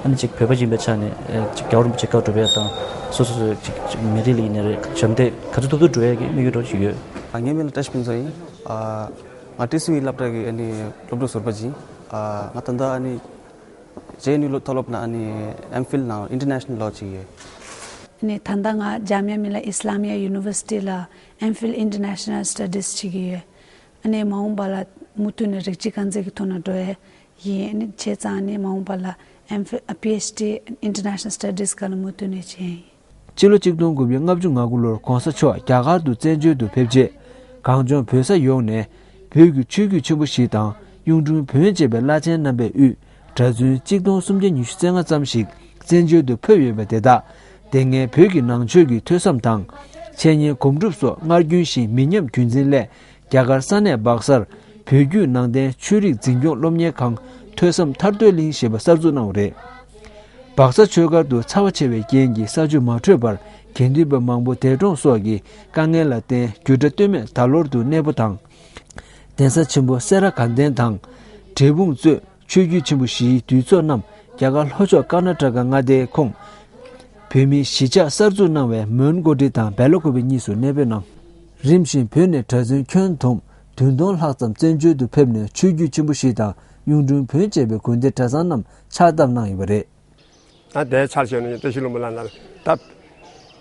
ཨ་ནི་ཅིག་བོད་པ་ཡིན་པའི་ཆ་ནས་ཨེ་ཅིག་རྒྱལ་བ་རིན་པོ་ཆེ་བཀའ་སྒྲུབ་ཡ་དང་སོ་སོ་སོའི་ཅིག་ཅིག་མི་རིགས་ལ་ཡིན་ནའི་རེད། ཞབས་འདེགས་ག་ཚོད་ཐུབ་ཐུབ་འགྲོ་ཡ་གི་དམིགས་ཡུལ་འདྲ་ཞིག་ཡོད། ཨ། ངའི་མིང་ལ་བཀྲ་ཤིས་ཕུན་ཚོགས་ཡིན། ཨ། ང་ཊི་སི་ཝི་སློབ་གྲྭ་གི་ཨ་ནི་སློབ་ཕྲུག་ཟུར་པ་ཅིག་ཡིན། ཨ། ང་ད་ལྟ་ཨ་ནི་ཇེ་ཨེན་ཡུ་མཐོ་སློབ་ནང་ཨ་ནི་ཨེམ་ཕིལ་ནང་ཨིན་ཊར་ནེ་ཤ་ནལ་ལོ་བྱེད་ཀྱི་ཡོད། ཨ་ནི་ད་ལྟ་ང་ཇཱ་མི་ཡ་མི་ལ་ཨི་སི་ལ་མི་ཡ་ཡུ་ནི་ཝར་སི་ཊི་ལ་ཨེམ་ཕིལ་ཨིན་ཊར་ནེ་ཤ་ནལ་སི་ཊ་ཌིས་བྱེད་ཀྱི་ཡོད། ཨ་ནི་མ་འོངས་པ་ལ་མུ་མཐུད་ནས་རིགས་གཅིག་རྐང་འཛིན་གྱི་ཐོག་ནས་འགྲོ་ཡས་ཡིན། ཨ་ནི་བྱས་ཙང་ཨ་ནི་མ་འོངས་པ་ལ་ཨེམ་ཕིལ་ཨ། པི་ཨེཆ་ཌི་ཨིན་ཊར་ནེ་ཤ་ནལ་སི་ཊ་ཌིས་སྒང་ལ་མུ་མཐུད་ནས་བྱེད་ཡས་ཡིན། ཕྱི་ལོ་ཆིག་སྟོང་དགུ་བརྒྱ་ལྔ་བཅུ་ང་དགུ་ལོར་གོང་ས་མཆོག་རྒྱ་གར་དུ་བཙན་བྱོལ་དུ་ཕེབས་རྗེས། གངས་ལྗོངས་བོད་ས་ཡོངས་ནས་བོད་ཀྱི་ཆོས་བརྒྱུད་ཆེན་པོ་བཞི་དང་གཡུང་དྲུང་བོན་བཅས་པའི་བླ་ཆེན་རྣམ་པས་དབུས་གྲྭ་བཙུན་གཅིག་སྟོང་སུམ་བརྒྱ་ཉི་ཤུ་རྩ་ལྔ་ཙམ་ཞིག་བཙན་བྱོལ་དུ་ཕེབས་ཡོད་པ་དེ་དག་དེ་སྔའི་བོད་ཀྱི་ནང་ཆོས་ཀྱི་ཐོས་བསམ་དང་། འཆད་ཉན་སྒོམ་སྒྲུབ་སོགས་སྔར་རྒྱུན་བཞིན་མི་ཉམས་རྒྱུན་འཛིན་སླད། རྒྱ་གར་ས་གནས་སྦག་སར་བོད་བརྒྱུད་ནང་བསྟན་ཆོས་རིག་འཛིན་སྐྱོང་སློབ་གཉེར་ཁང་ཐོས་བསམ་ཐར་འདོད་གླིང་ཞེས་པ་གསར་འཛུགས་གནང་བ་རེད། སྦག་ས་ཆོས་སྒར་དུ་ཚ་བ་ཆེ་བའི་རྐྱེན་གྱིས་ས་ཆུ་མ་འཕྲོད་པར་དགེ་འདུན་པ་མང་པོ་འདས་གྲོངས་སོགས་ཀྱི་དཀའ་ངལ་ལ་བརྟེན་རྒྱུད་གྲྭ་སྟོད་སྨད་ད་ལོར་དུ་གནས་སྤོ་དང་། གདན་ས་ཆེན་པོ་སེ་ར་དགའ་ལྡན་དང་། འབྲས་སྤུངས་གཙོས་ཆོས་བརྒྱུད་ཆེན་པོ་བཞིའི་འདུས་ཚོགས་རྣམས་རྒྱ་གར་ལྷོ་ཕྱོགས་ཀར་ན་ཊ་ཀ་མངའ་སྡེའི་ཁོངས། བོད་མིའི་གཞིས་ཆགས་གསར་འཛུགས་གནང་བའི་མོན་གྷོ་ཊི་དང་སྦེལ་ཀོབ་གཉིས་སུ་གནས་སྤོས་གནང་། རིམ་བཞིན་བོད་ནས་གྲྭ་བཙུན་ཁྱོན་བསྡོམས་བདུན་སྟོང་ལྷག་ཙམ་བཙན་བྱོལ་དུ་ཕེབས་ནས་ཆོས་བརྒྱུད་ཆེན་པོ་བཞི་དང་གཡུང་དྲུང་བོན་བཅས་པའི་དགོན་སྡེ་གྲྭ་ཚང་རྣམས་ཕྱག་བཏབ་གནང་ཡོད་པ་རེད། ད་དེའི་ཆར་བཞག་ན་བཀྲ་ཤིས་ལྷུན་པོ་ལ་ན་ད་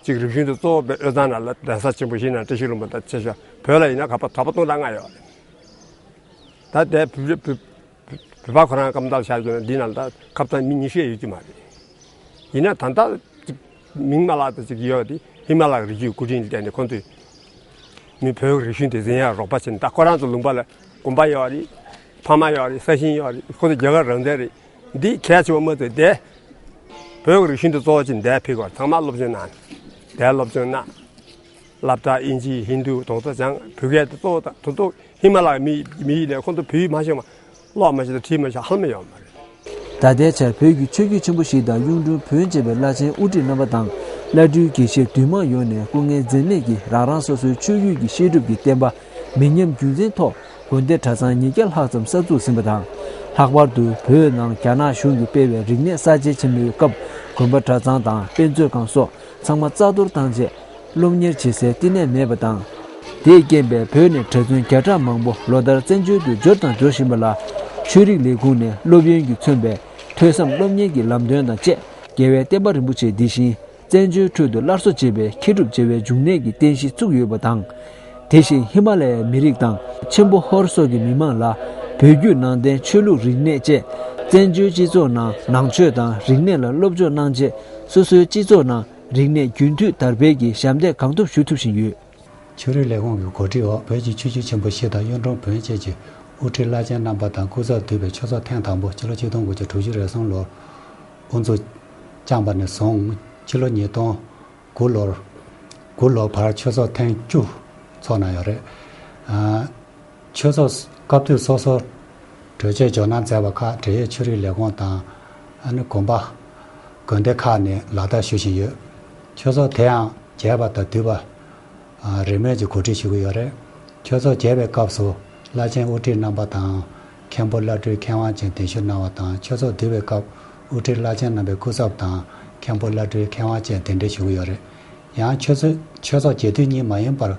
ཅིག་རིག་གཞུང་དུ་གཙོ་བོ་དཔེ་དབུས་གཙང་ནང་ལ་གདན་ས་ཆེན་པོ་བཞི་ནང་བཀྲ་ཤིས་ལྷུན་པོ་ད་ཆེ་ཤོས། བོད་ལ་ཡིན་ན་ག་པ་གྲྭ་པ་སྟོང་ཕྲག་ལྔ་ཡོད་རེད། ད་དེ་བོད་བོད་བོད་པ་ཁོ་རང་སྐམ་ཐབས་བྱ་རྒྱུ་ན་འདི་ནང་ད་ཁ་བཏང་མི་ཉི་ཤུ་ཡས་ཡོད་ཀྱི་མ་རེད། ཡིན་ན་ད་ལྟ་ཅིག་མིང་མ་བརླག་ད་ཅིག་ཡོད་དེ་ཧི་མ་ལ་ཡའི་རི་རྒྱུད་སྐུ་དྲིན་ལ་བརྟེན་ནས་ཁོང་ཚོས་མི་བོད་ཀྱི་རིག་གཞུང་དེ་འཛིན་ཡག་རོགས་པ་བྱས་ནས། ད་ཁོ་རང་ཚོ་ལུང་པ་ལ་དགོན་པ་ཡོད་རེད། ཕ་མ་ཡོད་རེད། ས་ཞིང་ཡོད་རེད། ཁོ་ཚོ་རྒྱ་གར་རང་བཙན་རེད། འདི་གལ་ཆེ་བ་མ་ཚད་དེ་བོད་ཀྱི་རིག་གཞུང་དེ་གཙོ་བོ་བྱས་ནས་འདིར་ཕེབས་ཀྱི་ཡོད་རེད། ཚང་མ་སློབ་སྦྱོང་གནང་། འདིར་སློབ་སྦྱོང་གནང་། སློབ་གྲྭ་དབྱིན་ཇི་ཧིན་རྡུ་དེ་ཚོ་སྦྱངས། བོད་སྐད་དེ་གཙོ་བོ་དང་དེ་ཚོ་ཧི་མ་ལ་ཡའི་མི་མི་ཡིན་ནས་ཁོང་ཚོ་བོད་ཡིག་མ་ཤེས་པ་ཀློག་མ་ཤེས་དང་བྲིས་མ་ཤེས་ཧ་ལམ་ཡོད་མ་རེད། ད་ལྟའི་ཆར་བོད་ཀྱི་ཆོས་བརྒྱུད་ཆེན་པོ་བཞི་དང་གཡུང་དྲུང་བོན་བཅས་པའི་བླ་ཆེན་དབུ་ཁྲིད་རྣམ་པ་དང་བླ་སྤྲུལ་དགེ་བཤེས་འདུས་མང་ཡོངས་ནས་སྐུ་ངལ་འཛེམས་མེད་ཀྱིས་རང་རང་སོ་སོའི་ཆོས་བརྒྱུད་ཀྱི་བཤད་སྒྲུབ་ཀྱི་བསྟན་པ་མི་ཉམས་རྒྱུན་འཛིན་ཐོག་དགོན་སྡེ་གྲྭ་ཚང་ཉིས་བརྒྱ་ལྷག་ཙམ་གསར་འཛུགས་ཟིན་པ་དང་། ལྷག་པར་དུ་བོད་ནང་རྒྱ་ནག་གཞུང་གིས་སྤེལ་བའི་རིག་གནས་གསར་བརྗེ་ཆེན་མོའི་སྐབས་དགོན་པ་གྲྭ་ཚང་དང་དཔེ་མཛོད་ཁང་སོགས་ཚང་མ་རྩ་གཏོར་བཏང་རྗེས་སློབ་གཉེར་བྱེད་སའི་བསྟི་གནས་མེད་པ་དང་། དེས་རྐྱེན་པས་བོད་ནས་གྲྭ་བཙུན་བརྒྱ་ཕྲག་མང་པོ་ལོ་ལྟར་བཙན་བྱོལ་དུ་འབྱོར་དང་འབྱོར་བཞིན་པ་ལ། ཆོས་རིག་ལས་ཁུངས་ནས་སློབ་ཡོན་གྱིས་མཚོན་པའི་ཐོས་བསམ་སློབ་གཉེར་གྱི་ལམ་སྟོན་དང་བཅས་རྒྱལ་བའི་བསྟན་པ་རིན་པོ་ཆེ་འདི་བཞིན་བཙན་བྱོལ་ཁྲོད་དུ་སླར་གསོ་བྱེད་པའི་མཁས་གྲུབ་བྱེ་བའི་འབྱུང་གནས་ཀྱི་རྟེན་གཞི་བཙུགས་ཡོད་པ་དང་། དེ་བཞིན་ཧི་མ་ལ་ཡའི་མི་རིགས་དང་ཆེན་པོ་ཧོར་སོགས་ཀྱི་མི་མང་ལ་བོད་བརྒྱུད་ནང་བསྟན་ཆོས་ལུགས་རིག་གནས་བཅས་བཙན་བྱོལ་སྤྱི་ཚོགས་ནང་ནང་ཆོས་དང་རིག་གནས་ལ་སློབ་སྦྱོང་གནང་རྗེས་སོ་སོའི་སྤྱི་ཚོགས་ནང་རིག་གནས་རྒྱུན་མཐུད་དར་སྤེལ་གྱི་ཞབས་འདེགས་གང་ཐུབ་ཞུ་ཐུབ་བཞིན་ཡོད། ཆོས་རིག་ལས་ཁུངས་ཀྱི་གོ་སྒྲིག་འོག་བོད་ཀྱི་ཆོས་བརྒྱུད་ཆེན་པོ་བཞི་དང་གཡུང་དྲུང་བོན་བཅས་ཀྱི་དབུ་ཁྲིད་བླ་ཆེན་རྣམ་པ་དང་སྐུ་ཚབ་འདུས་པའི་ཆོས་ཚོགས་ཐེངས་དང་པོ་ཕྱི་ལོ་ཆིག་སྟོང་དགུ་བརྒྱ་དྲུག་ཅུ་རེ་གསུམ་ལོར་དབུ་འཛུགས་བསྐྱངས་པ་ནས་བཟུང་ཕྱི་ལོ་ཉིས་སྟོང་དགུ་ལོར་དགུ་ལོ་བར་ཆོས་ཚོགས་ཐེངས་བཅུ་ཚོགས་གནང་ཡོད་རེད། ཨ། ཆོས་ཚོགས་སྐབས་དུས་སོ་སོར་གྲོས་ཆོད་ཇོ་ནང་མཛད་པ་ཁག་འབྲེལ་ཡོད་ཆོས་རིག་ལས་ཁུངས་དང་ཨ་ནི་དགོན་པ་དགོན་སྡེ་ཁག་ནས་ལག་བསྟར་ཞུ་བཞིན་ཡོད། ཆོས་ཚོགས་དེའང་རྒྱས་པ་དང་བསྡུས་པ་རེས་མོས་ཀྱིས་གོ་སྒྲིག་ཞུ་གི་ཡོད་རེད། ཆོས་ཚོགས་རྒྱས་པའི་སྐབས་སུ་བླ་ཆེན་དབུ་ཁྲིད་རྣམ་པ་དང་མཁན་པོ་བླ་སྤྲུལ་མཁས་དབང་བཅས་གདན་ཞུ་གནང་བ་དང་། ཆོས་ཚོགས་བསྡུས་པའི་སྐབས་དབུ་ཁྲིད་བླ་ཆེན་རྣམ་པའི་སྐུ་ཚབ་དང་མཁན་པོ་བླ་སྤྲུལ་མཁས་དབང་བཅས་གདན་འདྲེན་ཞུ་གི་ཡོད་རེད། ཡང་ཆོས་ཚོགས་ཆོས་ཚོགས་རྒྱས་བསྡུས་གཉིས་མ་ཡིན་པར་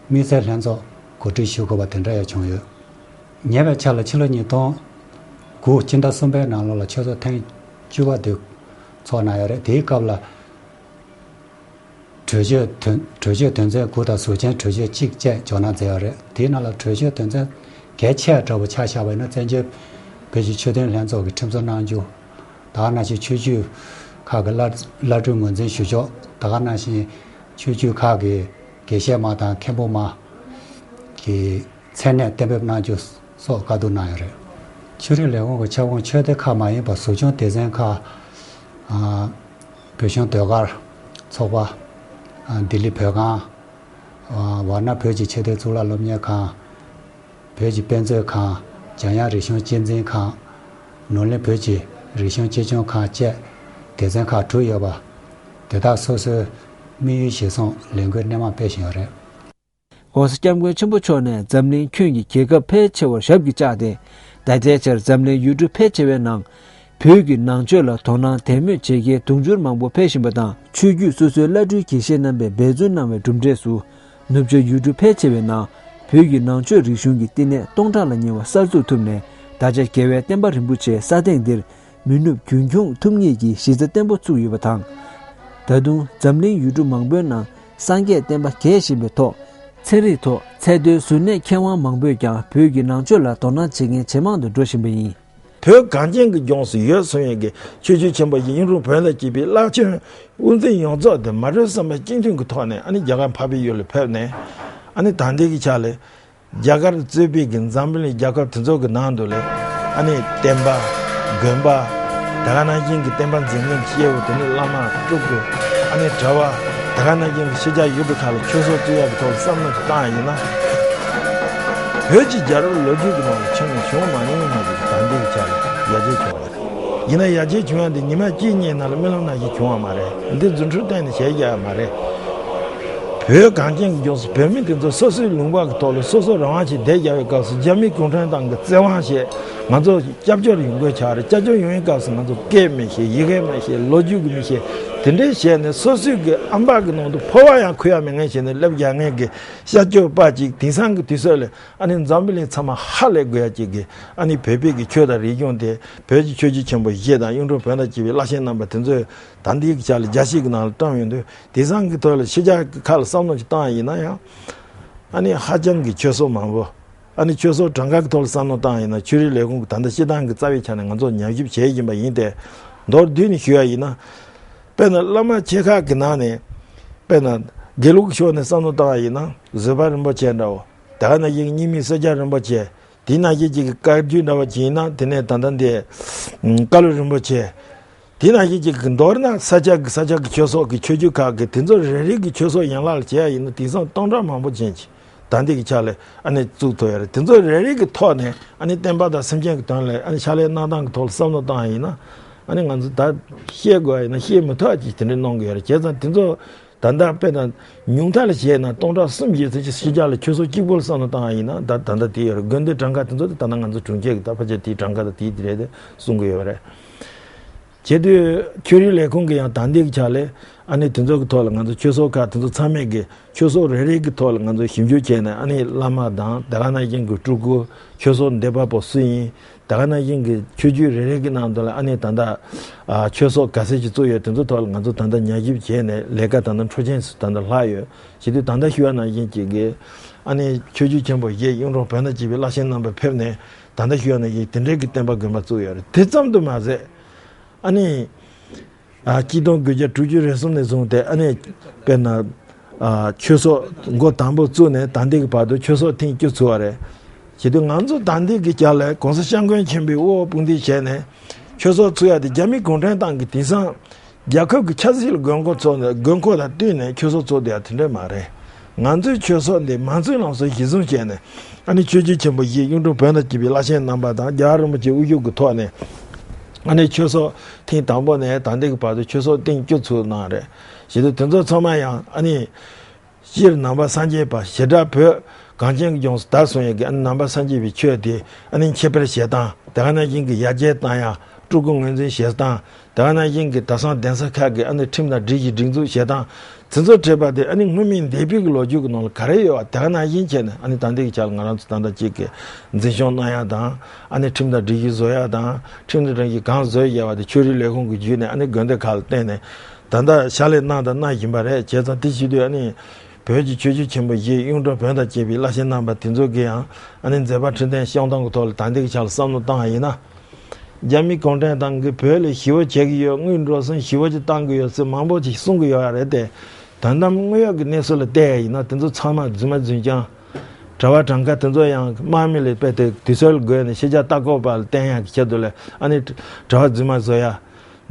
དམིགས་བསལ་ལྷན་ཚོགས་གོ་སྒྲིག་ཞུ་དགོས་པ་དེ་འདྲ་ཡང་བྱུང་ཡོད། ཉེ་བའི་ཆར་ལ་ཕྱི་ལོ་ཉིས་སྟོང་དགུ་སྤྱི་ཟླ་གསུམ་པའི་ནང་ལོགས་ལ་ཆོས་ཚོགས་ཐེངས་བཅུ་པ་དེ་ཚོགས་གནང་ཡོད་རེད། དེའི་སྐབས་ལ་གྲོས་ཆོད་དོན་གྲོས་ཆོད་དོན་ཚན་དགུ་དང་ཟུར་མཆན་གྲོས་ཆོད་གཅིག་བཅས་ཇོ་ནང་མཛད་ཡོད་རེད། དེའི་ནང་ལ་གྲོས་ཆོད་དོན་ཚན་གལ་ཆེ་བ་འདྲ་བོ་ཆ་བཞག་པ་ཡིན་ན། བཙན་བྱོལ་བོད་ཀྱི་ཆོས་དོན་ལྷན་ཚོགས་ཀྱི་ཁྲིམས་བཟོ་གནང་རྒྱུ། ད་ག་ནང་བཞིན་ཆོས་བརྒྱུད་ཁག་གི་བླ་བླ་སྤྲུལ་ངོས་འཛིན་ཞུ་ཕྱོགས། ད་ག་ནང་བཞིན་ཆོས་བརྒྱུད་ཁག་གི་དགེ་བཤེས་མ་དང་མཁན་པོ་མ་གི་མཚན་གནས་གཏན་འབེབས་གནང་རྒྱུ་སོགས་བཀའ་བསྡུར་གནང་ཡོད་རེད། ཆོས་རིག་ལས་ཁུངས་ཀྱི་ཁྱབ་ཁོངས་ཆོས་སྡེ་ཁག་མ་ཡིན་པ་ཟུར་བྱུང་སྡེ་ཚན་ཁག་ཨ། བོད་གཞུང་ཟློས་གར་ཚོགས་པ། ཨ། ལྡི་ལི་བོད་ཁང་། ཨ། ཝཱ་ཎ་བོད་ཀྱི་ཆེས་མཐོའི་གཙུག་ལག་སློབ་གཉེར་ཁང་། བོད་ཀྱི་དཔེ་མཛོད་ཁང་། འཇམ་དབྱངས་རིག་གཞུང་གཅེས་འཛིན་ཁང་། ནོར་གླིང་བོད་ཀྱི་རིག་གཞུང་གཅེས་སྐྱོང་ཁང་བཅས་སྡེ་ཚན་ཁག་དྲུག་ཡོད་པ། དེ་དག་སོ་སོའི་དམིགས་ཡུལ་གཞིར་བཟུང་ལས་འགུལ་སྣེ་མང་སྤེལ་བཞིན་ཡོད་རེད། ༸གོང་ས་༸སྐྱབས་མགོན་ཆེན་པོ་མཆོག་ནས་འཛམ་གླིང་ཁྱོན་གྱི་རྒྱལ་ཁབ་ཕལ་ཆེ་བར་ཞབས་ཀྱིས་བཅགས་ཏེ། ད་ལྟའི་ཆར་འཛམ་གླིང་ཡུལ་གྲུ་ཕལ་ཆེ་བའི་ནང་བོད་ཀྱི་ནང་ཆོས་ལ་དོ་སྣང་དད་མོས་བྱེད་མཁན་དུང་ཕྱུར་མང་པོ་ཕེབས་བཞིན་པ་དང་། ཆོས་བརྒྱུད་སོ་སོའི་བླ་སྤྲུལ་དགེ་བཤེས་རྣམ་པས་འབད་བརྩོན་གནང་བའི་གྲུབ་འབྲས་སུ། ནུབ་ཕྱོགས་ཡུལ་གྲུ་ཕལ་ཆེ་བའི་ནང་བོད་ཀྱི་ནང་ཆོས་རིག་གཞུང་གི་བསྟི་གནས་སྟོང་ཕྲག་ལ་ཉེ་བ་གསར་འཛུགས་ཐུབ་ནས། ད་ཆ་རྒྱལ་བའི་བསྟན་པ་རིན་པོ་ཆེ་ས་སྟེང་འདིར་མི་ནུབ་རྒྱུན་འཁྱོངས་ཐུབ་ངེས་ཀྱི་གཞི་རྩ་བརྟན་པོ་བཙུགས་ཡོད་པ་དང་། ད་དུང་འཛམ་གླིང་ཡུལ་གྲུ་མང་པོའི་ནང་སངས་རྒྱས་བསྟན་པ་རྒྱས་བཞིན་པའི་ཐོག་ཚན་རིག་ཐོག་ཚད་མཐོའི་གཟུར་གནས་མཁས་དབང་མང་པོས་ཀྱང་བོད་ཀྱི་ནང་ཆོས་ལ་དོ་སྣང་བྱེད་མཁན་ཇེ་མང་དུ་འགྲོ་བཞིན་པ་ཡིན། བོད་གངས་ཅན་གྱི་ལྗོངས་སུ་ཡོད་གསུང་ཡས་ཀྱི་ཆོས་བརྒྱུད་ཆེན་པོ་བཞི་གཡུང་དྲུང་བོན་དང་བཅས་པའི་བླ་ཆེན་དབུ་འཛིན་ཡོངས་རྫོགས་དེ་མ་གྲོས་བསམ་པ་གཅིག་མཐུན་གྱི་ཐོག་ནས་ཨ་ནི་རྒྱ་གར་འཕགས་པའི་ཡུལ་ལ་ཕེབས་ནས། ཨ་ནི་ད་ལྟའི་གི་ཆ་ལ་རྒྱ་གར་གཙོས་པའི་གི་འཛམ་བུ་གླིང་རྒྱལ་ཁབ་དེ་ཚོ་གི་ནང་དུ་ལ་ཨ་ནི་བསྟན་པ། དགོན་པ། དེ་ག་ནང་བཞིན་གྱི་བསྟན་པ་འཛིན་མཁན་སྐྱེ་བོ་དེ་ནི་བླ་མ་སྤྲུལ་སྐུ། ཨ་ནི་གྲྭ་པ། དེ་ག་ནང་བཞིན་གྱི་ཤེས་བྱ་ཡུལ་གྲུ་ཁག་ལ་ཆོས་ཚོགས་བཙུགས་ཡག་གི་ཐོག་ལ་བསམ་བློ་ཅིག་བཏང་ཡིན་ན། བོད་ཀྱི་རྒྱལ་རབས་ལོ་རྒྱུས་ཀྱི་ནང་ལ་ཆུང་ནས་བྱུང་མ་མྱོང་མ་གི་ད་ལྟའི་ཆ་ལ་ཡར་རྒྱས་བྱུང་བ་རེད། ཡིན་ན་ཡར་རྒྱས་བྱུང་ཡག་དེ་ཉི་མ་གཅིག་གཉིས་ནང་ལ་རྨི་ལམ་ནང་བཞིན་བྱུང་བ་མ་རེད། འདི་རྫུ་འཕྲུལ་གཏན་ནས་བྱས་རྒྱག་ཡག་མ་རེད། བོད་གངས་ཅན་གྱི་ལྗོངས་སུ་བོད་མི་དེ་ཚོ་སོ་སོའི་ལུང་པ་གི་ཐོག་ལ་སོ་སོ་རང་དབང་ཅིག་བསྡད་རྒྱག་པའི་སྐབས་སུ་རྒྱ་མི་གུང་ཁྲན་ཏང་གི་བཙན་དབང་བྱས། ང་ཚོ་སྐྱབས་བཅོལ་ཡོང་དགོས་ཆགས་རེད། སྐྱབས་བཅོལ་ཡོང་བའི་སྐབས་སུ་ང་ཚོ་སྐད་མི་ཤེས། ཡི་གེ་མི་ཤེས། ལོ་རྒྱུས་ཀྱི་མི་ཤེས། དེ་འདྲའི་བྱས་ནས་སོ་སོའི་གི་ཨམ་ཕྲག་གི་ནང་དུ་ཕོར་པ་ཡང་ཁུར་ཡག་མེད་མཁན་བྱས་ནས་སླེབས་རྒྱག་མཁན་གི་ཤར་སྐྱོབ་པ་ཅིག་དེང་སང་གི་དུས་ཚོད་ལ་ཨ་ནི་འཛམ་བུ་གླིང་ཚང་མ་ཧ་ལས་དགོས་ཡག་ཅིག་གི་ཨ་ནི་བོད་པའི་གི་ཆོས་དང་རིག་གཞུང་དེ་བོད་ཀྱི་ཆོས་བརྒྱུད་ཆེན་པོ་བཞི་དང་གཡུང་དྲུང་བོན་དང་བཅས་པའི་བླ་ཆེན་རྣམ་པ་དེ་ཚོས་ད་ལྟའི་གི་ཆ་ལ་རྒྱ་ཆེ་གི་ནང་ལ་བཀྲམ་ཡོང་དུས། དེང་སང་གི་ཐོག་ལ་ཕྱི་རྒྱལ་གྱི་ཁ་ལ་བསམ་བློ་ཅིག་བཏང་ཡིན་ན་ཡང་། ཨ་ནི་ཧ་ཅང་གི་ཆོས་ཚོགས་མང་པོ། ཨ་ནི་ཆོས་ཚོགས་གྲངས་ཀ་གི་ཐོག་ལ་བསམ་བློ་བཏང་ཡིན་ན་ཆོས་རིག་ལས་ཁུངས་ཀྱི་ད་ལྟ་སྤྱི་བཏང་གི་རྩ་བའི་ཆ་ནས་ང་ཚོ་ཉམས་ཞིབ་བྱེད་བཞིན་པ་ཡིན་ཏེ། མདོར་བསྡུས་ནས་ཞུ་ཡ་ཡིན་ན། དཔེར་ན་བླ་མ་ཆེ་ཁག་གི་ནང་ནས། དཔེར་ན་དགེ་ལུགས་ཀྱི་ཕྱོགས་ནས་བསམ་བློ་བཏང་བ་ཡིན་ན་བཟོད་པ་རིན་པོ་ཆེ་འདྲ་བོ། དེ་ག་ནང་བཞིན་གྱི་རྙིང་མའི་སེར་སྐྱ་རིན་པོ་ཆེ། དེ་ནང་བཞིན་གྱི་བཀའ་བརྒྱུད་འདྲ་བོ་ཅིག་ཡིན་ན་དེ་ནས་ད་ལྟ་འདི། བཀའ་བློན་རིན་པོ་ཆེ། དེ་ནང་བཞིན་གྱི་མདོར་ན་ས་སྐྱ་གི་ས་སྐྱ་གི་ཆོས་ཚོགས་ཀྱི་ཆོས་བརྒྱུད་ཁག་གི་དེ་ཚོ་རེ་རེ་གི་ཆོས་ཚོགས་ཡན་ལག་ལ་བྱས་ཡ་ཡིན་ན་དེང་སང་སྟོང་ཕྲག་མང་པོ་ཅན་གྱི་ད་ལྟའི་གི་ཆ་ལ་ཨ་ནི་བཙུགས་ཐུབ་ཡ་རེད། དེ་ཚོ་རེ་རེ་གི་ཐོག་ནས་ཨ་ནི་བསྟན་པ་དང་སེམས་ཅན་གི་དོན་ལ་ཨ་ནི་ཕྱག་ལས་གནང་སྟངས་གི་ཐོག་ལ་བསམ་བློ་བཏང་ཡ་ཡིན་ན། ཨ་ནི་ང་ཚོ་ད་བཤད་དགོས་ཡ་ཡིན་ན་བཤད་མི་ཐུབ་ཡ་ཅིག་དེ་འདྲ་གནང་གི་ཡོད་རེད། བྱས་ཙང་དེ་ཚོ། ད་ལྟ་དཔེར་ན་ཉུང་མཐའ་ལ་བྱས་ན་སྟོང་ཕྲག་གསུམ་བཞི་ཙམ་ཅིག་ཕྱི་རྒྱལ་ལ་ཆོས་ཚོགས་གཅིག་པོ་ལ་བསམ་བློ་བཏང་བ་ཡིན་ན་ད་ད་ལྟ་དེ་ཡོད་རེད། དགོན་སྡེ་གྲངས་ཀ་དེ་ཚོ་དེ་ད་ལྟ་ང་ཚོ་དྲུང་ཆེ་གི་ད་ཕལ་ཆེར་དེའི་གྲངས་ཀ་ད་དེའི་དེ་རེད་དེ་གསུང་གི་ཡོད་རེད། བྱེད་དུས་ཆོས་རིག་ལས་ཁུངས་ཀྱི་ཡང་ད་ལྟའི་གི་ཆ་ལས་ཨ་ནི་དེ་ཚོ་གི་ཐོག་ལ་ང་ཚོ་ཆོས་ཚོགས་ཁག་དེ་ཚོ་ཚང་མས་གི་ཆོས་ཚོགས་རེ་རེ་གི་ཐོག་ལ་ང་ཚོ་ཞིབ་འཇུག་བྱས་ནས་ཨ་ནི་བླ་མ་དང་དེ་ག་ནང་བཞིན་གི་སྤྲུལ་སྐུ་ཆོས་ཚོགས་འདེབས་པ་པོ་སུ་ཡིན། དེ་ག་ནང་བཞིན་གྱི་ཆོས་བརྒྱུད་རེ་རེ་གི་ནང་དུ་ལ་ཨ་ནི་ད་ལྟ་ཨ་ཆོས་ཚོགས་ག་ཚད་ཅིག་བཙུགས་ཡོད་དེ་ཚོ་ཐོག་ལ་ང་ཚོ་ད་ལྟ་ཉར་ཞིབ་བྱས་ནས་ལས་ཀ་ད་ལྟ་འཕྲོ་ཆེན་སུ་ད་ལྟ་ལྷག་ཡོད། བྱེད་དུས་ད་ལྟ་ཞུ་བ་ནང་བཞིན་ཅིག་གི་ཨ་ནི་ཆོས་བརྒྱུད་ཆེན་པོ་བཞི་གཡུང་དྲུང་བོན་དང་བཅས་པའི་བླ་ཆེན་རྣམ་པ་ཕེབས་ནས་ད་ལྟ་ཞུ་བ་ནང་བཞིན་དེ་འདྲའི་གི་བསྟན་པ་དགོན་པ་བཙུགས་ཡོད་རེད། དེ་ཙམ་དུ་མ་ཟད་ཨ་ནི། ཨ་གཅིག་སྟོང་དགུ་བརྒྱ་དྲུག་ཅུ་རེ་གསུམ་ནས་བཟུང་སྟེ་ཨ་ནི་དཔེར་ན་ཨ་ཆོས་ཚོགས་འགོ་དང་པོ་བཙུགས་ནས་ད་ལྟའི་གི་བར་དུ་ཆོས་ཚོགས་ཐེངས་བཅུ་ཚུགས་པ་རེད། བྱེད་དུས་ང་ཚོ་ད་ལྟའི་གི་ཆ་ལ་༸གོང་ས་༸སྐྱབས་མགོན་ཆེན་པོས་དབུ་འོག་དཔུང་འདེགས་བྱས་ནས་ཆོས་ཚོགས་ཚུགས་ཡ་དེ་རྒྱ་མི་གུང་ཁྲན་ཏང་གིས་དེང་སང་རྒྱལ་ཁབ་ཀྱི་ཆབ་སྲིད་ལ་དགོས་མཁོ་ཚོགས་ནས་དགོས་མཁོ་དང་བསྟུན་ནས་ཆོས་ཚོགས་ཚུགས་བསྡད་ཡ་དེ་འདྲ་མ་རེད། ང་ཚོའི་ཆོས་ཚོགས་འདི་མང་གཙོའི་ལམ་སྲོལ་གཞིར་བཟུང་བྱས་ནས་ཨ་ནི་ཆོས་བརྒྱུད་ཆེན་པོ་བཞི་གཡུང་དྲུང་བོན་དང་བཅས་པའི་བླ་ཆེན་རྣམ་པ་དང་རྒྱལ་བ་རིན་པོ་ཆེའི་དབུ་བཞུགས་ཀྱི་ཐོག་ནས་ཨ་ནི་ཆོས་ཚོགས་ཐེངས་དང་པོ་ནས་ད་ལྟའི་གི་བར་དུ་ཆོས་ཚོགས་ཐེངས་བཅུ་ཚུགས་གནང་རེད། བྱེད་དུས་དེ་ཚོ་ཚང་མ་ཡང་ཨ་ནི་སྤྱིར་ནང་པ་སངས་རྒྱས་པ་བྱེ་བྲག་བོད་གངས་ཅན་གྱི་ལྗོངས་སུ་དར་སོང་ཡས་ཀྱི་ཨ་ནི་ནང་པ་སངས་རྒྱས་པའི་ཆོས་དེ་ཨ་ནི་འཆད་སྤེལ་བྱེད་སྟངས་དེ་ག་ནང་བཞིན་གྱི་ཡར་རྒྱས་བཏང་ཡ། སྤྲུལ་སྐུ་ངོས་འཛིན་བྱེད་སྟངས། དེ་ག་ནང་བཞིན་གྱི་དེང་སང་གདན་ས་ཁག་གི་ཨ་ནི་ཁྲིམས་དང་སྒྲིག་གཞི་སྒྲིག་འཛུགས་བྱེད་སྟངས་དེ་ཚོ་འཕྲད་པ་དེ་ཨ་ནི་སྔོན་མའི་འདས་པའི་གི་ལོ་རྒྱུས་ཀྱི་ནང་ལ་ག་རེ་ཡོད་པ་དེ་ག་ནང་བཞིན་བྱས་ནས་ཨ་ནི་ད་ལྟའི་གི་ཆ་ལ་ང་རང་ཚོ་ད་ལྟ་གཅིག་གི་འཛིན་སྐྱོང་གནང་ཡ་དང་ཨ་ནི་ཁྲིམས་དང་སྒྲིག་གཞི་བཟོ་ཡ་དང་ཁྲིམས་དང་སྒྲིག་གཞི་གང་བཟོས་ཡོད་པ་དེ་ཆོས་རིག་ལས་ཁུངས་ཀྱི་བརྒྱུད་ནས་ཨ་ནི་དགོན་སྡེ་ཁག་ལ་བརྟེན་ནས་ད་ལྟ་ཕྱག་ལས་གནང་དང་གནང་བཞིན་པ་རེད། བྱས་ཙང་དེ་བྱེད་དུས་ཨ་ནི་བོད་ཀྱི་ཆོས་བརྒྱུད་ཆེན་པོ་བཞི་གཡུང་དྲུང་བོན་དང་བཅས་པའི་བླ་ཆེན་རྣམ་པ་དེ་ཚོ་གི་ཡང་ཨ་ནི་མཛད་པ་ཁྲི་འདོན་སྐྱོང་སྟངས་ཀྱི་ཐོག་ལ་ད་ལྟའི་གི་ཆ་ལ་བསམ་བློ་བཏང་བ་ཡིན་ན། རྒྱ་མི་གུང་ཁྲན་ཏང་གིས་བོད་ལ་ཞི་བ་བྱེད་ཀྱི་ཡོད། དངུལ་འགྲོ་སོང་ཞི་བ་ཅིག་བཏང་གི་ཡོད་ཟེར་མང་པོ་ཅིག་གསུང་གི་ཡོད་རེད་དེ། ད་ལྟ་དངོས་ཡོད་ཀྱི་གནས་ཚུལ་ལ་བལྟས་ཡ་ཡིན་ན་དེ་ཚོ་ཚང་མ་རྫུན་མ་རྫུན་རྐྱང་། གྲྭ་པ་གྲངས་ཀ་དེ་ཚོ་ཡང་དམག་མི་ལ་དཔེ་དེ་དུས་ཚོད་ལ་བགོས་ནས་ཤེས་བྱ་ལྟ་སྐོར་པ་ལ་བསྟན་ཡ་གི་ཆེད་དུ་ལ་ཨ་ནི་གྲྭ་པ་རྫུན་མ་བཟོ་ཡ།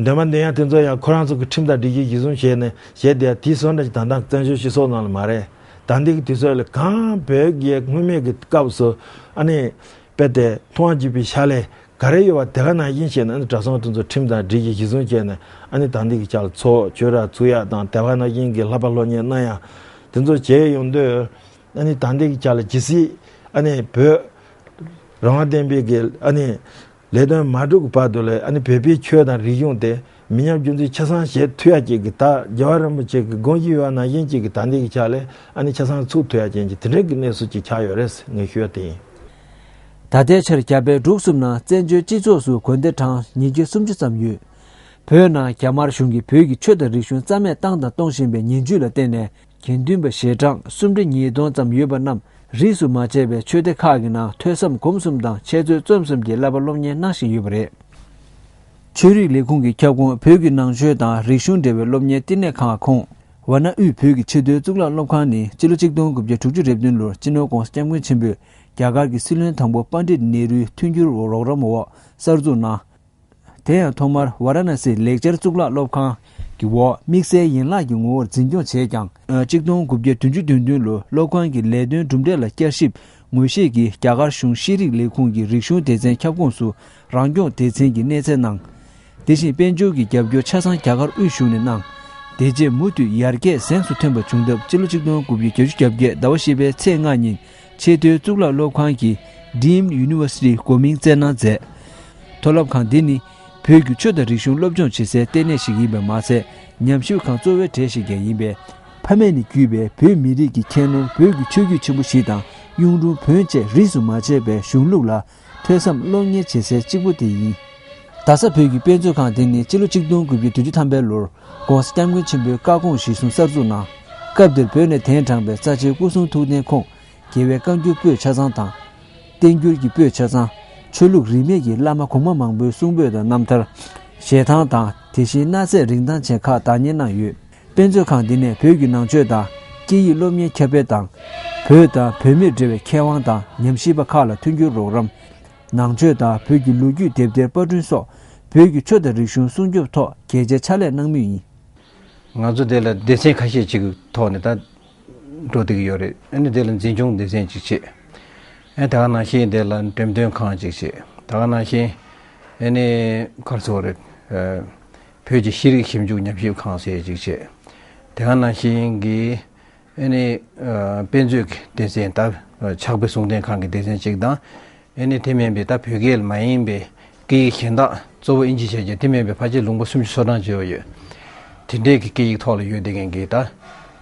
འདོན་པ་འདོན་ཡ་དེ་ཚོ་ཡང་ཁོ་རང་ཚོ་གི་ཁྲིམས་དང་སྒྲིག་གཞི་གཞིར་བཟུང་བྱས་ནས་བྱས་བསྡད་ཡ་དེ་བཟོ་འདྲ་ཞིག་ད་ལྟ་བཙན་བྱོལ་སྤྱི་ཚོགས་ནང་ལ་མ་རེད། ད་ལྟའི་གི་དུས་ཚོད་ལ་གང་བོད་རྒྱའི་སྔོན་མའི་གི་སྐབས་སུ་ཨ་ནི་དཔེ་དེ་མཐོང་བ་བརྒྱུད་པའི་ཕྱག་ལས། ག་རེ་ཡོད་པ་དེ་ག་ནང་བཞིན་བྱས་ནས་ཨ་ནི་གྲྭ་ཚང་དེ་ཚོ་ཁྲིམས་དང་སྒྲིག་གཞི་གཞིར་བཟུང་བྱས་ནས་ཨ་ནི་ད་འདི་གི་ཆ་ལ་ཚོགས་ཆོས་ར་ཚུགས་ཡག་དང་དེ་ག་ནང་བཞིན་གྱི་བསླབ་པ་སློབ་གཉེར་གནང་ཡག་དེ་ཚོ་བྱས་ཡོང་དུས་ ཨ་ནི་ད་ལྟའི་ཆ་ལ་ཇི་སྲིད་ཨ་ནི་བོད་རང་དབང་བསྟན་པའི་གི་ཨ་ནི་ལས་དོན་མ་འགྲུབ་ཀྱི་བར་དུ་ལ་ཨ་ནི་བོད་པའི་ཆོས་དང་རིག་གཞུང་དེ་མི་ཉམས་རྒྱུན་འཛིན་ཆ་ཚང་བྱེད་ཐུབ་ཡ་ཅིག་གི་ད་རྒྱལ་བ་རིན་པོ་ཆེ་གི་དགོངས་གཞི་ཡོད་པ་ནང་བཞིན་ཅིག་གི་ད་ལྟའི་ཆ་ལ་ཨ་ནི་ཆ་ཚང་ཚུགས་ཐུབ་ཡ་ཅན་གྱི་དེ་འདྲའི་གི་གནས་ཚུལ་ཅིག་ཆགས་ཡོད་རེད་ངས་ཞུ་ཡ་དེ་ཡིན། ད་ལྟའི་ཆར་རྒྱ་བལ་འབྲུག་གསུམ་ནང་བཙན་བྱོལ་སྤྱི་ཚོགས་སུ་དགོན་སྡེ་གྲངས་ཉིས་བརྒྱ་སུམ་ཅུ་ཙམ་ཡོད། བོད་ནང་རྒྱ་དམར་གཞུང་གིས་བོད་ཀྱི་ཆོས་དང་རིག་གཞུང་རྩ་མེད་བཏང་དང་གཏོང་བཞིན་པའི་ཉེས་འཛུགས་ལ་བརྟེན་ནས་དགེ་འདུན་པ་ཞལ་གྲངས་སུམ་ཁྲི་ཉིས་སྟོང་ཙམ་ཡོད་པ་རྣམས་རིས་སུ་མ་ཆད་པའི་ཆོས་སྡེ་ཁག་གི་ནང་ཐོས་བསམ་སྒོམ་གསུམ་དང་འཆད་རྩོད་རྩོམ་གསུམ་གྱི་བསླབ་པ་སློབ་གཉེར་གནང་བཞིན་ཡོད་པ་རེད། ཆོས་རིག་ལས་ཁུངས་ཀྱི་ཁྱབ་ཁོངས་བོད་ཀྱི་ནང་ཆོས་དང་རིག་གཞུང་འབྲེལ་བའི་སློབ་གཉེར་བསྟི་གནས་ཁང་ཁོངས་ཝཱ་ཎ་དབུས་བོད་ཀྱི་ཆེས་མཐོའི་གཙུག་ལག་སློབ་ཁང་ནི་སྤྱི་ལོ་ཆིག་སྟོང་དགུ་བརྒྱ་དྲུག་ཅུ་རེ་བདུན་ལོར་སྤྱི་ནོར་༧གོང་ས་༧སྐྱབས་མགོན་ཆེན་པོས་རྒྱ་གར་གྱི་སྲིད་བློན་དང་པོ་པཎྜི་ཏ་ནེ་རུའི་མཐུན་འགྱུར་རོགས་རམ་འོག་གསར་འཛུགས་གནང་། དེ་ཡང་ཐོག་མར་ཝཱ་ར་ཎ་སིའི་ལེགས་སྦྱར་གཙུག་ལག་སློབ་ཁང་གི་འོག་དམིགས་བསལ་ཡན་ལག་གི་ངོ་བོར་འཛིན་སྐྱོང་བྱས་ཀྱང་། ཆིག་སྟོང་དགུ་བརྒྱ་བདུན་ཅུ་དོན་བདུན་ལོར་སློབ་ཁང་གི་ལས་དོན་གྲུབ་འབྲས་ལ་བསྐྱར་ཞིབ་ངོས་བཞེས་ཀྱིས་རྒྱ་གར་གཞུང་ཤེས་རིག་ལས་ཁུངས་ཀྱི་རིག་གཞུང་སྡེ་ཚན་ཁྱབ་ཁོངས་སུ་རང་སྐྱོང་སྡེ་ཚན་གྱི་གནས་ཚད་གནང་། དེ་བཞིན་དཔལ་འབྱོར་གྱི་རྒྱབ་སྐྱོར་ཆ་ཚང་རྒྱ་གར་དབུས་གཞུང་ནས་གནང་། དེ་རྗེས་མུ་མཐུད་ཡར་རྒྱས་གཟེངས་སུ་ཐོན་པ་བྱུང་སྟབས་སྤྱི་ལོ་ཆིག་སྟོང་དགུ་བརྒྱ་བརྒྱད་ཅུ་གྱ་བརྒྱད་ཟླ་བ་བཞི་པའི་ཚེས་ལྔ་ཉིན་ཆེས་མཐོའི་གཙུག་ལག་སློབ་ཁང་གི་Deemed University་གོ་མིང་བསྩལ་གནང་མཛད། མཐོ་སློབ་ཁང་འདི་ནི་བོད་ཀྱི་ཆོས་དང་རིག་གཞུང་སློབ་སྦྱོང་བྱེད་སའི་ལྟེ་གནས་ཤིག་ཡིན་པ་མ་ཟད། ཉམས་ཞིབ་ཁང་གཙོ་བོའི་གྲས་ཤིག་ཀྱང་ཡིན་པས། ཕ་མེས་ནས་བརྒྱུད་པའི་བོད་མི་རིགས་ཀྱི་ཁྱད་ནོར་བོད་ཀྱི་ཆོས་བརྒྱུད་ཆེན་པོ་བཞི་དང་གཡུང་དྲུང་བོན་བཅས་རིས་སུ་མ་ཆད་པའི་གཞུང་ལུགས་ལ་ཐོས་བསམ་སློབ་གཉེར་བྱེད་སའི་གཅིག་པུ་དེ་ཡིན། རྡ་ས་བོད་ཀྱི་དཔེ་མཛོད་ཁང་དེ་ནི་སྤྱི་ལོ་ཆིག་སྟོང་དགུ་བརྒྱ་བདུན་ཅུ་ཐམ་པའི་ལོར་༧གོང་ས་༧སྐྱབས་མགོན་ཆེན་པོའི་བཀའ་དགོངས་གཞིར་བཟུང་གསར་འཛུགས་གནང་། སྐབས་དེར་བོད་ནས་གདན་དྲངས་པའི་རྩ་ཆེའི་སྐུ་གསུང་ཐུགས་རྟེན་ཁོངས་རྒྱལ་བའི་བཀའ་འགྱུར་པོད་ཆ་ཚང་དང་། བསྟན་འགྱུར་གྱི་པོད་ཆ་ཚང་། ཆོས་ལུགས་རིས་མེད་ཀྱི་བླ་མ་གོང་མ་མང་པོའི་གསུང་འབུམ་དང་རྣམ་ཐར། ཞལ་ཐང་དང་དེ་བཞིན་གནའ་རྫས་རིན་ཐང་ཅན་ཁག་བདག་གཉེར་གནང་ཡོད། དཔེ་མཛོད་ཁང་འདི་ནས་བོད་ཀྱི་ནང་ཆོས་དང་སྐད་ཡིག་སློབ་གཉེར་ཁྱབ་སྤེལ་དང་། བོད་དང་བོད་མིར་འབྲེལ་བའི་མཁས་དབང་དང་ཉམས་ཞིབ་པ་ཁག་ལ་མཐུན་འགྱུར་རོགས་རམ། ནང་ཆོས་དང་བོད་ཀྱི་ལོ་རྒྱུས་དེབ་ཐེར་པར་སྐྲུན་སོགས་བོད་ཀྱི་ཆོས་དང་རིག་གཞུང་སྲུང་སྐྱོབ་ཐོག་གལ་ཆེའི་ཕྱག་ལས་གནང་མུས་ཡིན། ང་ཚོ་དེ་ལ་སྡེ་ཚན་ཁ་ཤས་ཅིག་གི་ཐོག་ནས་ད་འགྲོ་བསྡད་ཀྱི་ཡོད་རེད། ཨ་ནི་དེ་ལ་འཛིན་སྐྱོང་སྡེ་ཚན་ཅིག་བྱས། ཨ་ད་ག་ནང་བཞིན་དེ་ལ་འགྲེམས་སྟོན་ཁང་ཅིག་བྱས། ད་ག་ནང་བཞིན་ཨ་ནི་ག་རེ་ཟེར་དགོས་རེད། ཨ་བོད་ཀྱི་ཤེས་རིག་ཞིབ་འཇུག་ཉམས་ཞིབ་ཁང་ཟེར་ཅིག་བྱས། དེ་ག་ནང་བཞིན་གྱི་ཨ་ནི་ཨ་དཔེ་མཛོད་ཀྱི་སྡེ་ཚན་ད་ཕྱག་དཔེ་གསུང་རྟེན་ཁང་གི་སྡེ་ཚན་ཅིག་དང་། ཨ་ནི་དེ་མིན་པའི་ད་བོད་སྐད་མ་ཡིན་པའི་སྐད་ཡིག་གཞན་དག་གཙོ་བོ་ཨིན་ཇི་བྱས་ཀྱང་དེ་མིན་པའི་ཕལ་ཆེར་ལུང་པ་སུམ་ཅུ་སོ་གྲངས་ཅིག་ཡོད། དེ་འདྲའི་གི་སྐད་ཡིག་ཐོག་ལ་ཡོད་བསྡད་མཁན་གྱི་ད་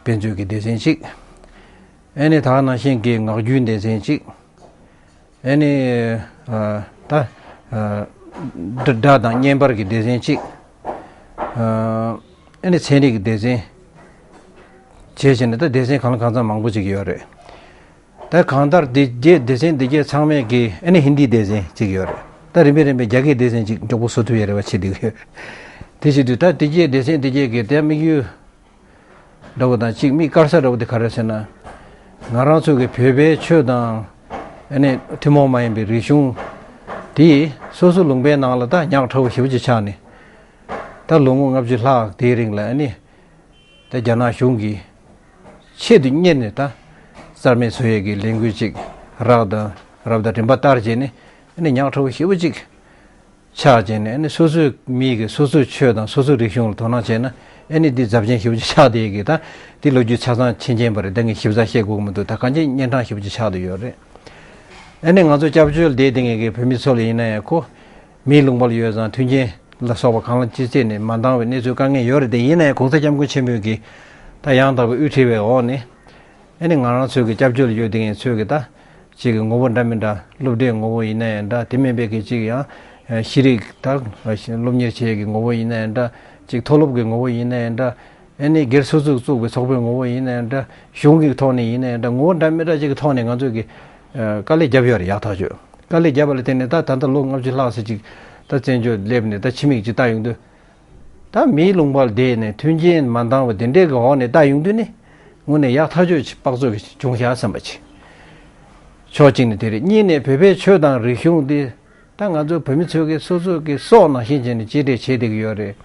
དཔེ་མཛོད་ཀྱི་སྡེ་ཚན་ཅིག་ཨ་ནི་ད་ག་ནང་བཞིན་གྱི་ངག་རྒྱུན་སྡེ་ཚན་ཅིག་ཨ་ནི་ཨ་ད་ཨ་སྒྲ་སྒྲ་དང་བརྙན་པར་གྱི་སྡེ་ཚན་ཅིག་ཨ་ཨ་ནི་ཚན་རིག་གི་སྡེ་ཚན་བྱས་བྱས་ནས་ད་སྡེ་ཚན་གང་ལ་གང་འཚམ་མང་པོ་ཅིག་ཡོད་རེད། ད་གང་ལྟར་འདི་རྗེས་སྡེ་ཚན་འདི་གས་ཚང་མས་ཀྱི་ཨ་ནི་ཧིན་དིའི་སྡེ་ཚན་གཅིག་ཡོད་རེད། ད་རིམ་པས་རིམ་པས་རྒྱ་སྐད་སྡེ་ཚན་གཅིག་མགྱོགས་པོ་བཟོ་ཐུབ་ཡ་རེ་བ་བྱེད་འདུག་ཡོད། དེ་བྱེད་དུས་ད་འདི་གས་སྡེ་ཚན་འདི་གས་ཀྱི་དེ་དམིགས་ཡུལ་འདྲ་བོ་དང་གཅིག་དམིགས་བཀར་ས་འདྲ་བོ་དེ་ག་རེ་ཟེར་ན། ང་རང་ཚོ་གི་བོད་པའི་ཆོས་དང་ཨ་ནི་ཐུན་མོང་མ་ཡིན་པའི་རིག་གཞུང་དེ་སོ་སོ་ལུང་པའི་ནང་ལ་ད་ཉག་ཕྲ་བོ་ཞེ་པོ་ཅིག་ཆགས་ནས། ད་ལོ་ངོ་ལྔ་བཅུ་ལྷག་དེའི་རིང་ལ་ཨ་ནི། ད་རྒྱ་ནག་གཞུང་གིས་ཆེད་དུ་གཉེར་ནས་ད་རྩ་མེད་བཟོ་ཡས་ཀྱི་ལས་འགུལ་ཅིག་རག་དང་རབ་དང་རིམ་པ་ལྟར་བྱས་ནས་ཨ་ནི་ཉག་ཕྲ་བོ་ཞེ་པོ་ཅིག་ཆགས་བྱས་ནས་ཨ་ནི་སོ་སོའི་མི་གི་སོ་སོའི་ཆོས་དང་སོ་སོའི་རིག་གཞུང་ལ་དོ་སྣང་བྱས་ན་ཨ་ནི་འདི་ཛབ་ཆེན་ཞེ་པོ་ཅིག་ཆགས་བསྡད་ཀྱི། ད་འདི་ལོ་རྒྱུས་ཆ་ཚང་མཁྱེན་མཁྱེན་པ་རེད། ད་ངས་ཞིབ་ཚགས་བཤད་དགོས་ཀྱི་མི་འདུག་ད་གང་ཅི་གཉན་འཕྲང་ཞེ་པོ་ཅིག་ཆགས་བསྡད་ཡོད་རེད། ཨ་ནི་ང་ཚོ་སྐྱབས་བཅོལ་བསྡད་བསྡད་མཁན་གྱི་བོད་མི་ཚོ་ལ་ཡིན་ན་ཡང་ཁོ་མིའི་ལུང་པ་ལ་ཡོད་ཙང་མཐུན་རྐྱེན་ལ་སོགས་པ་གང་ལ་ཅི་བྱས་ནས་མ་འདང་བའི་གནས་ཚུལ་དཀའ་ངལ་ཡོད་རེད་དེ། ཡིན་ན་ཡང་གོང་ས་སྐྱབས་མགོན་ཆེན་པོས་ཀྱིས་ད་ཡང་དག་པའི་དབུ་ཁྲིད་པའི་འོག་ནས་ཨ་ནི་ང་རང་ཚོའི་གི་སྐྱབས་བཅོལ་ཡོད་དེ་ངེད་ཚོའི་གི་ད་ཅིག་གི་ངོ་བོ་འདྲ་མི་འདྲ། སློབ་གྲྭའི་ངོ་བོ་ཡིན་ན་ཡང་འདྲ། དེ་མིན་པའི་གི་ཅིག་ཡང་ཤེས་རིག་ད་སློབ་གཉེར་བྱེད་ཡས་ཀྱི་ངོ་བོ་ཡིན་ན་ཡང་འདྲ། ཅིག་མཐོ་སློབ་ཀྱི་ངོ་བོ་ཡིན་ན་ཡང་འདྲ། ཨ་ནི་སྒེར་སོ་སོས་བཙུགས་པའི་ཚོགས་པའི་ངོ་བོ་ཡིན་ན་ཡང་འདྲ། གཞུང་གི་ཐོག་ནས་ཡིན་ན་ཡང་འདྲ། ངོ་བོ་འདྲ་མི་འདྲ་ཅིག་གི་ཐོག་ནས་ང་ཚོས་ཀྱི་ཨ་དཀའ་ལས་བརྒྱབ་ཡོད་རེད། ཡག་ཐག་ཆོད་དཀའ་ལས་བརྒྱབ་པ་ལ་བརྟེན་ནས་ད་ད་ལྟ་ལོ་ལྔ་བཅུ་ལྷག་ཙམ་ཅིག་ད་བཙན་བྱོལ་སླེབས་ནས་ད་ཕྱི་མིག་ཅིག་ལྟ་ཡོང་དུས། ད་མིའི་ལུང་པར་བསྡད་ནས་མཐུན་རྐྱེན་མ་འདང་བ་དེ་འདྲའི་གི་འོག་ནས་ལྟ་ཡོང་དུས་ནི་དངོས་གནས་ཡག་ཐག་ཆོད་ཅིག་དཔག་ཚོད་ཀྱི་བྱུང་བཞག་བསམ་པ་ཅིག་ཕྱོགས་གཅིག་ནས་དེ་རེད། གཉིས་ནས་བོད་པའི་ཆོས་དང་རིག་གཞུང་འདི་ད་ང་ཚོ་བོད་མི་ཚོས་ཀྱི་སོ་སོ་གི་སྲོག་ནང་བཞིན་བྱས་ནས་གཅེས་སྤྲས་བྱེད་བསྡད་ཀྱི་ཡོད་རེད།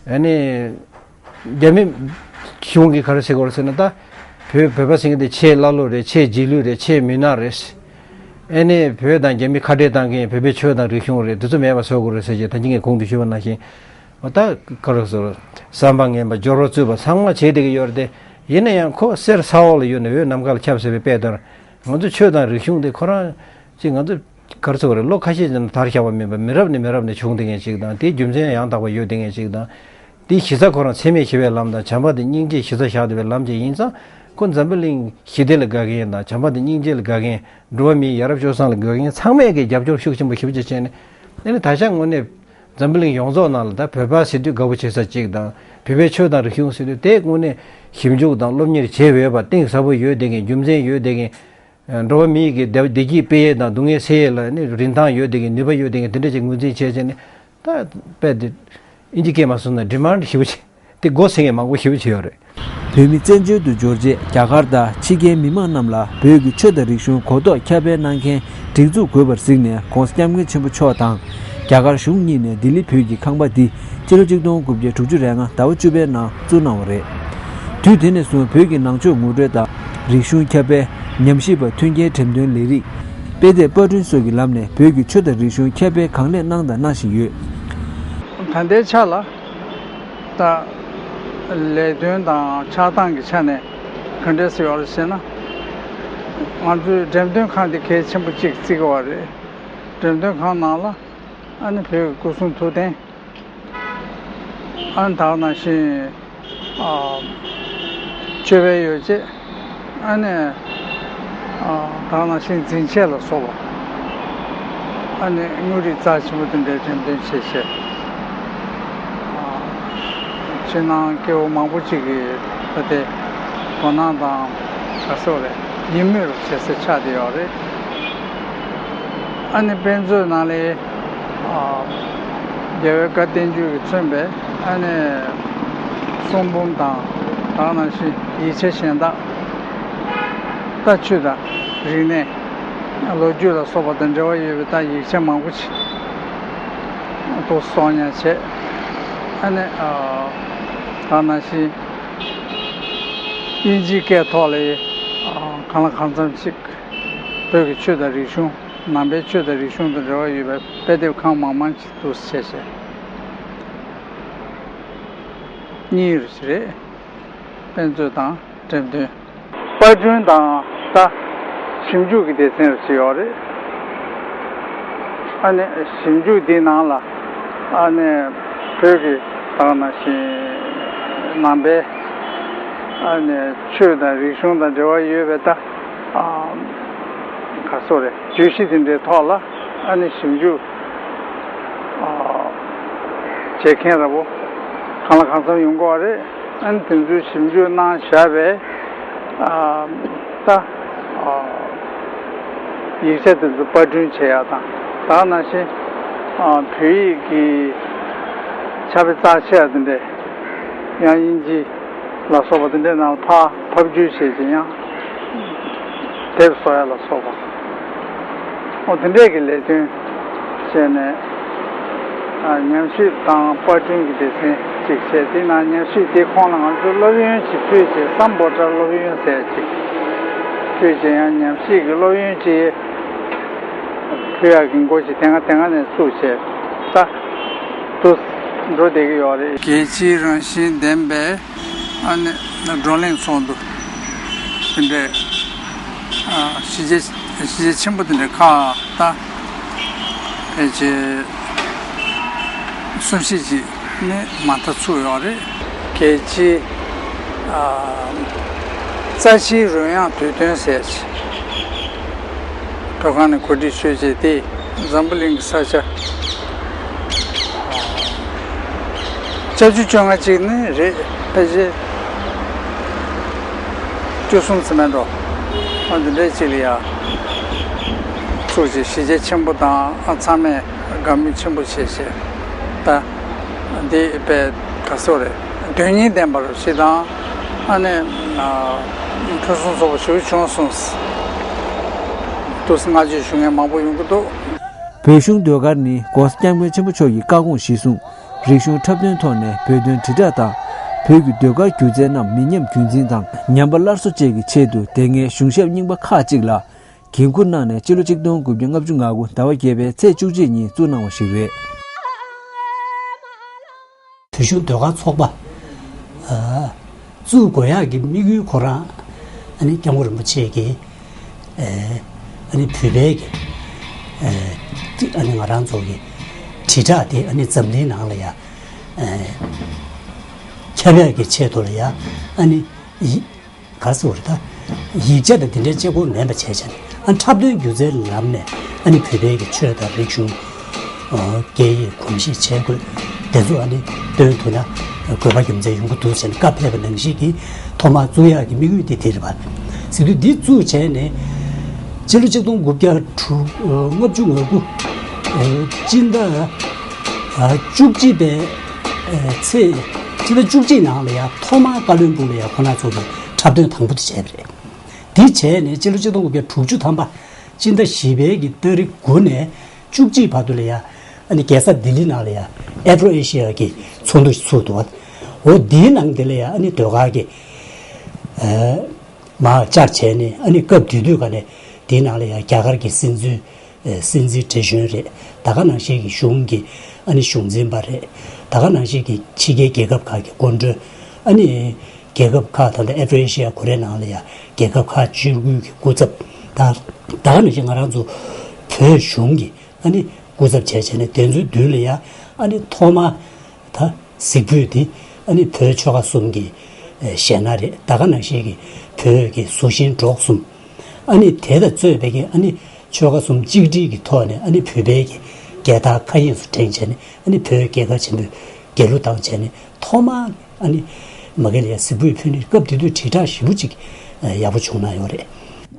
ཨ་ནི། རྒྱ་མི་གཞུང་གིས་ག་རེ་ཟེར་གྱི་ཡོད་རེད་ཟེར་ན། ད་བོད་བོད་པ་ཟེར་མཁན་དེ་ཆེས་ཀླ་ཀློ་རེད། ཆེས་རྗེས་ལུས་རེད། ཆེས་མུན་ནག་རེད། ཨ་ནི་བོད་དང་རྒྱ་མི་ཁ་བྲལ་བཏང་མཁན་བོད་པའི་ཆོས་དང་རིག་གཞུང་རེད། དེ་ཚོ་མེད་པ་བཟོ་དགོས་རེད་ཟེར་བྱས། ད་གིན་ངས་གོང་དུ་ཞུས་པ་ནང་བཞིན། འོ་ད་ག་རེ་ཟེར། བསམ་པ་ངན་པ། སྦྱོར་བ་རྩུབ་པ་ཚང་མ་བྱས་བསྡད་ཀྱི་ཡོད་རེད་དེ། ཡིན་ན་ཡང་ཁོ་གསེར་ས་འོག་ལ་ཡོད་ནས་འོད་ནམ་མཁའ་ལ་ཁྱབ་ཟེར་བའི་དཔེ་ལྟར། ང་ཚོ་ཆོས་དང་རིག་གཞུང་དེ་ཁོ་རང་ཅིག་ང་ཚོ་ག་རེ་ཟེར་དགོས་རེད། ལོ་ཁ་ཤས་ཅིག་ནས་དར་བཞག་པ་མིན་པར་མི་རབས་ནས་མི་རབས་ནས་བྱུང་བསྡད་མཁན་ཅིག་དང་། དེའི་རྒྱུ་མཚན་ཡང་དག་པ་ཡོད་བསྡད་མཁན་ཅིག་དང་། དེའི་གཞི་རྩ་ཁོ་རང་འཚེ་མེད་ཞི་བའི་ལམ་དང་། བྱམས་པ་དང་སྙིང་རྗེ་གཞི་རྩ་བཞག་བསྡད་པའི་ལམ་ཅིག་ཡིན་ཙང་། ཁོ་འཛམ་བུ་གླིང་ཞི་བདེ་ལ་དགའ་མཁན་དང་། བྱམས་པ་དང་སྙིང་རྗེ་ལ་དགའ་མཁན། འགྲོ་བ་མིའི་ཡ་རབས་སྤྱོད་བཟང་ལ་དགའ་མཁན་ཚང་མས་ཀྱི་རྒྱབ་སྐྱོར་ཤུགས་ཆེན་པོ་ཞེ་པོ་ཅིག་བྱས་ནས། དེ་ནི་ད་ཆ་དངོས་གནས་འཛམ་བུ་གླིང་ཡོངས་རྫོགས་ནང་ལ་ད་བོད་པ་ཟེར་དུས་དགའ་པོ་བྱེད་ས་ཅིག་དང་། བོད་པའི་ཆོས་དང་རིག་གཞུང་ཟེར་དུས་དེ་དངོས་གནས་ཞིབ་འཇུག་དང་སློབ་གཉེར་བྱས་ཡོད་པ་གཏིང་ཟབ་པོ་ཡོད་བསྡད་མཁན། རྒྱུ་མཚན་ཡོད་བསྡད་མཁན། འགྲོ་བ་མིའི་གི་བདེ་བདེ་སྐྱིད་སྤེལ་ཡས་དང་སྡུག་བསྔལ་སེལ་ཡས་ལ་ནི་རིན་ཐང་ཡོད་བསྡད་མཁན། ནུས་པ་ཡོད་བསྡད་མཁན་དེ་འདྲ་ཅིག་ངོས་འཛིན་བྱས་བྱས་ནས། ད་དཔེ་དེ་ཨིན་ཇི་སྐད་མ་སོང་ན་ཌི་མཱནཌ་ཞེ་པོ་ཅིག་དེ་སྒོ་ཟིན་མཁན་མང་པོ་ཞེ་པོ་ཅིག་ཡོད་རེད། བོད་མི་བཙན་བྱོལ་དུ་འབྱོར་རྗེས། རྒྱ་གར་དང་ཕྱི་རྒྱལ་མི་མང་རྣམས་ལ་བོད་ཀྱི་ཆོས་དང་རིག་གཞུང་གོ་རྟོགས་ཁྱབ་སྤེལ་གནང་མཁན་སྒྲིག་འཛུགས་དགོས་པར་གཟིགས་ནས། ྋགོང་ས་ྋསྐྱབས་མགོན་ཆེན་པོ་མཆོག་དང་རྒྱ་གར་གཞུང་གཉིས་ནས་ལྡི་ལི་བོད་ཀྱི་ཁང་པ་འདི་སྤྱི་ལོ་ཆིག་སྟོང་དགུ་བརྒྱ་དྲུག་ཅུ་རེ་ལྔ་ཟླ་བ་བཅུ་པའི་ནང་བཙུགས་གནང་བ་རེད། དུས་དེ་ནས་བཟུང་བོད་ཀྱི་ནང་ཆོས་ངོ་སྤྲོད་དང་། རིག་གཞུང་ཁྱབ་སྤེལ། ཉམས་ཞིབ་པ་མཐུན་རྐྱེན་འགྲེམས་སྟོན་ལས་རིགས། དཔེ་དེབ་པར་སྐྲུན་སོགས་ཀྱི་ལམ་ནས་བོད་ཀྱི་ཆོས་དང་རིག་གཞུང་ཁྱབ་སྤེལ་གང་ལེགས་གནང་དང་གནང་བཞིན་ཡོད། ད་ལྟའི་ཆ་ལ་ད་ལས་དོན་དང་ཆགས་སྟངས་ཀྱི་ཆ་ནས་ག་འདྲས་སེ་ཡོད་རེད་ཟེར་ན། ང་ཚོའི་འགྲེམས་སྟོན་ཁང་འདི་གལ་ཆེན་པོ་གཅིག་བརྩི་གི་ཡོད་རེད། འགྲེམས་སྟོན་ཁང་ནང་ལ་ཨ་ནི་བོད་ཀྱི་སྐུ་གསུང་ཐུགས་རྟེན། ཨ་ནི་ད་ག་ནང་བཞིན་ཨ་མཆོད་པའི་ཡོ་བྱད། ཨ་ནི་ཨ་ད་ག་ནང་བཞིན་འཛིན་ཆས་ལ་སོགས་པ། ཨ་ནི་དངོས་རིགས་རྩ་ཆེན་པོ་དེ་འདྲའི་འགྲེམས་སྟོན་བྱས་བྱས། ཨ་ཕྱི་ནང་སྐྱེ་བོ་མང་པོ་ཅིག་གིས་ད་ལྟའི་དོ་སྣང་དང་ག་སོགས་རེད། ཡིད་སྨོན་རུ་བྱེད་ས་ཆགས་བསྡད་ཡོད་རེད། ཨ་ནི་དཔེ་མཛོད་ནང་ལ་ཨ་རྒྱལ་བའི་བཀའ་བསྟན་འགྱུར་གྱིས་མཚོན་པའི་ཨ་ནི་གསུང་འབུམ་དང་། ད་ག་ནང་བཞིན་ཡིག་ཆ་གཞན་དག། ད་ཆོས་དང་རིག་གནས། ལོ་རྒྱུས་ལ་སོགས་པ་དང་འབྲེལ་བ་ཡོད་པའི་ད་ཡིག་ཆ་མང་པོ་ཞིག་འདུག་གསོག་ཉར་བྱས། ཨ་ནི་ཨ་ད་ག་ནང་བཞིན་དབྱིན་ཇིའི་སྐད་ཐོག་ལ་ཨ་གང་ལ་གང་འཚམ་ཞིག་བོད་ཀྱི་ཆོས་དང་རིག་གཞུང་། ནང་པའི་ཆོས་དང་རིག་གཞུང་དང་འབྲེལ་བ་ཡོད་པའི་དཔེ་དེབ་ཁང་མང་མང་ཅིག་འདུག་སེ་བྱས་བྱས། གཉིས་རེད། དཔེ་མཛོད་དང་འགྲེམས་སྟོན། པར་སྐྲུན་དང་ད་ཞིབ་འཇུག་གི་སྡེ་ཚན་རེ་ཞིག་ཡོད་རེད། ཨ་ནི་ཞིབ་འཇུག་འདིའི་ནང་ལ་ཨ་ནི་བོད་ཀྱི་ད་ག་ནང་བཞིན་ནང་པའི་ཨ་ནི་ཆོས་དང་རིག་གཞུང་དང་འབྲེལ་བ་ཡོད་པའི་ད་ཨ་ག་སོགས་རེད། བརྗོད་གཞི་དེ་འདྲའི་ཐོག་ལ་ཨ་ནི་ཞིབ་འཇུག་ཨ་བྱེད་མཁན་འདྲ་པོ་གང་ལ་གང་འཚམ་ཡོང་གི་ཡོད་རེད། ཨ་ནི་དེ་ཚོའི་ཞིབ་འཇུག་གནང་བཞག་པའི་ཨ་ད་ཨ་ཡིག་ཆ་དེ་ཚོ་པར་སྐྲུན་བྱེད་ཡག་དང་། ད་ག་ནང་བཞིན་ཨ་བོད་ཡིག་གི་ཕྱག་དཔེ་རྩ་ཆེ་བ་དེ་འདྲས། ཡང་དབྱིན་ཇི་ལ་སོགས་པ་དེ་འདྲའི་ནང་ལ་ཕར་ཕབ་བསྒྱུར་བྱས་ཀྱི་ཡང་དེབ་བཟོ་ཡ་ལ་སོགས་པ། འོ་དེ་འདྲས་ཀྱི་ལས་དོན་བྱས་ནས་ཨ་ཉམས་ཞིབ་དང་པར་སྐྲུན་གྱི་སྡེ་ཚན་གཅིག་བྱས། དེ་ནང་ཉམས་ཞིབ་དེ་ཁོངས་ལ་ང་ཚོས་སློབ་ཡོན་ཅིག་ཕུལ་བྱས། སམ་བྷོ་ཊ་སློབ་ཡོན་ཟེར་ཅིག་ཕུལ་བྱས། ཡང་ཉམས་ཞིབ་ཀྱི་སློབ་ཡོན་ཅིག་ཕུལ་ཡག་གི་འགོ་ཅིག་དེ་སྔ་དེ་སྔ་ནས་བཙུགས་བྱས། ད་དུ་འགྲོ་བསྡད་ཀྱི་ཡོད་རེད། རྒྱལ་སྤྱིའི་རང་བཞིན་ལྡན་པའི་ཨ་ནི་བགྲོ་གླེང་ཚོགས་འདུ་དེ་འདྲའི་ཨ་གཞི་རྒྱ་གཞི་རྒྱ་ཆེན་པོ་དེ་འདྲའི་ཁག་ད་ཕལ་ཆེར་གསུམ་བཞི་ཅིག་ནས་མ་མཐའ་ཚུགས་ཡོད་རེད། རྒྱལ་སྤྱིའི་ཨ་རྩ་ཆེའི་རོལ་དབྱངས་དུས་སྟོན་ཟེར་ཅིག་བོད་ཁང་ནས་གོ་སྒྲིག་ཞུས་བྱས། དེ་འཛམ་བུ་གླིང་གི་ས་ཆ་བརྒྱ་ཆ་བཅོ་ལྔ་ཅིག་ནི་རེད། ཕལ་ཆེར་བཅུ་གསུམ་ཙམ་མེད་འགྲོ། ཨ་འདི་འདྲའི་ཅིག་ལ་ཡ་ཚུགས་ཀྱི་གཞི་རྒྱ་ཆེན་པོ་དང་། ཨ་ཚང་མས་དགའ་མོས་ཆེན་པོ་བྱས་བྱས། ད་འདི་དཔེ་ག་སོགས་རེད། དོན་སྙིང་ལྡན་པ་རུ་ཞིག་དང་། ཨ་ནི་ཨ་ཕུན་སུམ་ཚོགས་པ་ཞིག་བྱུང་སོང་། ཐུགས་སུ་བསྔགས་བརྗོད་ཞུ་མཁན་མང་པོ་ཡོང་གི་འདུག། བོད་གཞུང་ཟློས་གར་ནི་ྋགོང་ས་ྋསྐྱབས་མགོན་ཆེན་པོ་མཆོག་གི་བཀའ་དགོངས་གཞིར་བཟུང་། རིག་གཞུང་འཁྲབ་སྟོན་ཐོག་ནས་བོད་དོན་དྲིལ་བསྒྲགས་དང་། བོད་ཀྱི་ཟློས་གར་སྒྱུ་རྩལ་རྣམས་མི་ཉམས་རྒྱུན་འཛིན་དང་ཉམས་པ་སླར་གསོ་བཅས་ཀྱི་ཆེད་དུ། དེ་སྔའི་གཞུང་ཞབས་རྙིང་པ་ཁག་ཅིག་ལ་འགན་འཁུར་གནང་ནས། སྤྱི་ལོ་ཆིག་སྟོང་དགུ་བརྒྱ་ལྔ་བཅུ་ང་དགུ་ཟླ་བ་བརྒྱད་པའི་ཚེས་བཅུ་གཅིག་ཉིན་བཙུགས་གནང་བ་ཞིག་རེད། བོད་གཞུང་ཟློས་གར་ཚོགས་པ། ཨ། བཙུགས་དགོས་ཡག་གི་དམིགས་ཡུལ་ཁོ་རང་ཨ་ནི་སྐྱབས་མགོན་རིན་པོ་ཆེ་གིས་ཨ་ནི་བོད་པའི་གི་ཨ་ནི་ང་རང་ཚོ་གི་དྲིལ་བསྒྲགས་དེ་ཨ་ནི་འཛམ་གླིང་ནང་ལ་ཡ་ཁྱབ་ཡག་གི་ཆེད་དུ་ལ་ཡ་ཨ་ནི་ཡི་ག་རེ་ཟེར་དགོས་རེད། ད་ཡིག་ཆ་དང་དེ་འདྲའི་གཅིག་པོ་མིན་པ་བྱས་བྱས་ནས་ཨ་འཁྲབ་སྟོན་སྒྱུ་རྩལ་ལམ་ནས་ཨ་ནི་བོད་པའི་གི་ཆོས་དང་རིག་གཞུང་། སྐད་ཡིག་གོམས་གཤིས་བྱེད་དགོས། དེ་ཚོ་ཨ་ནི་སྟོན་ཐུབ་ན་དགོས་པ་རྒྱུ་མཚན་ཡོང་གི་འདུག་ཟེར་ནས་བཀའ་ཕེབས་པ་ནང་བཞིན་གྱི་ཐོག་མར་བཙུགས་ཡག་གི་དམིགས་ཡུལ་དེ་དེ་རེད་པ། ཟེར་དུས་འདི་བཙུགས་བྱས་ནས་སྤྱི་ལོ་ཆིག་སྟོང་དགུ་བརྒྱ་དྲུག་ལྔ་བཅུ་ང་དགུ་སྤྱི་ཟླ་བཅུ་གཅིག་པའི་ཚེས་སྤྱི་ཟླ་བཅུ་གཅིག་ནང་ལ་ཡ་ཐོག་མར་ཀ་ལོན་སྦུག་ལ་ཡ་ཁོ་ན་ཚོ་གི་འཁྲབ་སྟོན་དང་པོ་དེ་བྱས་པ་རེད། དེ་བྱས་ནས་སྤྱི་ལོ་ཆིག་སྟོང་དགུ་བརྒྱ་དྲུག་ཅུ་ཐམ་པ་སྤྱི་ཟླ་བཞི་པའི་གི་ཏ་རིག་དགུ་ནས་བཅུ་གཅིག་བར་དུ་ལ་ཡ་ཨ་ནི་རྒྱལ་ས་ལྡི་ལི་ནང་ལ་ཡ་ཨེབ་རོ་ཨེ་ཤི་ཡ་གི་ཚོགས་འདུ་ཞིག་ཚུགས་འདུག་འོ་དེའི་ནང་དེ་ལ་ཡ་ཨ་ནི་ཟློས་གར་གྱི་མར་བཅར་བྱས་ནས་ཨ་ནི་སྐབས་དེ་དུས་ག་ནས་དེའི་ནང་ལ་ཡ་རྒྱ་གར་གྱི་སྲིད་འཛིན་སྲིད་འཛིན་བགྲེས་གཞོན་རེད། ད་ག་ནང་བཞིན་གྱི་གཞུང་གི་ཨ་ནི་གཞུང་འཛིན་པ་རེད། ད་ག་ནང་བཞིན་གྱི་ཕྱི་རྒྱལ་རྒྱལ་ཁབ་ཁག་གི་སྐུ་མགྲོན། ཨ་ནི་རྒྱལ་ཁབ་ཁག་ད་ལྟ་ཨེ་ཕི་རི་ཤི་ཡ་གུ་རེ་ནང་ལ་ཡ་རྒྱལ་ཁབ་ཁག་བཅུ་དགུ་གི་སྐུ་ཚབ། ད་ད་ག་ནང་བཞིན་ང་རང་ཚོ་བོད་གཞུང་གི་ཨ་ནི་སྐུ་ཚབ་བྱས་བྱས་ནས་དེ་ཚོའི་མདུན་ལ་ཡ་ཨ་ནི་ཐོག་མ་ད་གཟིགས་ཕུད་དེ་ཨ་ནི་བོད་ཆོལ་ཁ་གསུམ་གྱི་གཞས་སྣ་རེད། ད་ག་ནང་བཞིན་གྱི་བོད་ཀྱི་གཟུ་ཤིང་སྒྲོག་གསུམ། ཨ་ནི་དེ་དང་གཙོས་པའི་གི་ཨ་ནི་ཆོལ་ཁ་གསུམ་གཅིག་སྒྲིལ་གྱི་ཐོག་ནས་ཨ་ནི་བོད་པའི་གི་རྒྱལ་དར་མཁའ་དབྱིངས་སུ་བསྒྲེངས་བྱས་ནས་ཨ་ནི་བོད་རྒྱལ་ཁབ་ཆེན་པོའི་རྒྱལ་གླུ་བཏང་བྱས་ནས་ཐོག་མར་ཨ་ནི་མ་གི་ལ་ཡ་གཟིགས་ཕུད་ཕུལ་ནས་སྐབས་དེ་དུས་དྲིལ་བསྒྲགས་ཞེ་པོ་ཅིག་ཡག་པོ་བྱུང་གནང་ཡོད་རེད།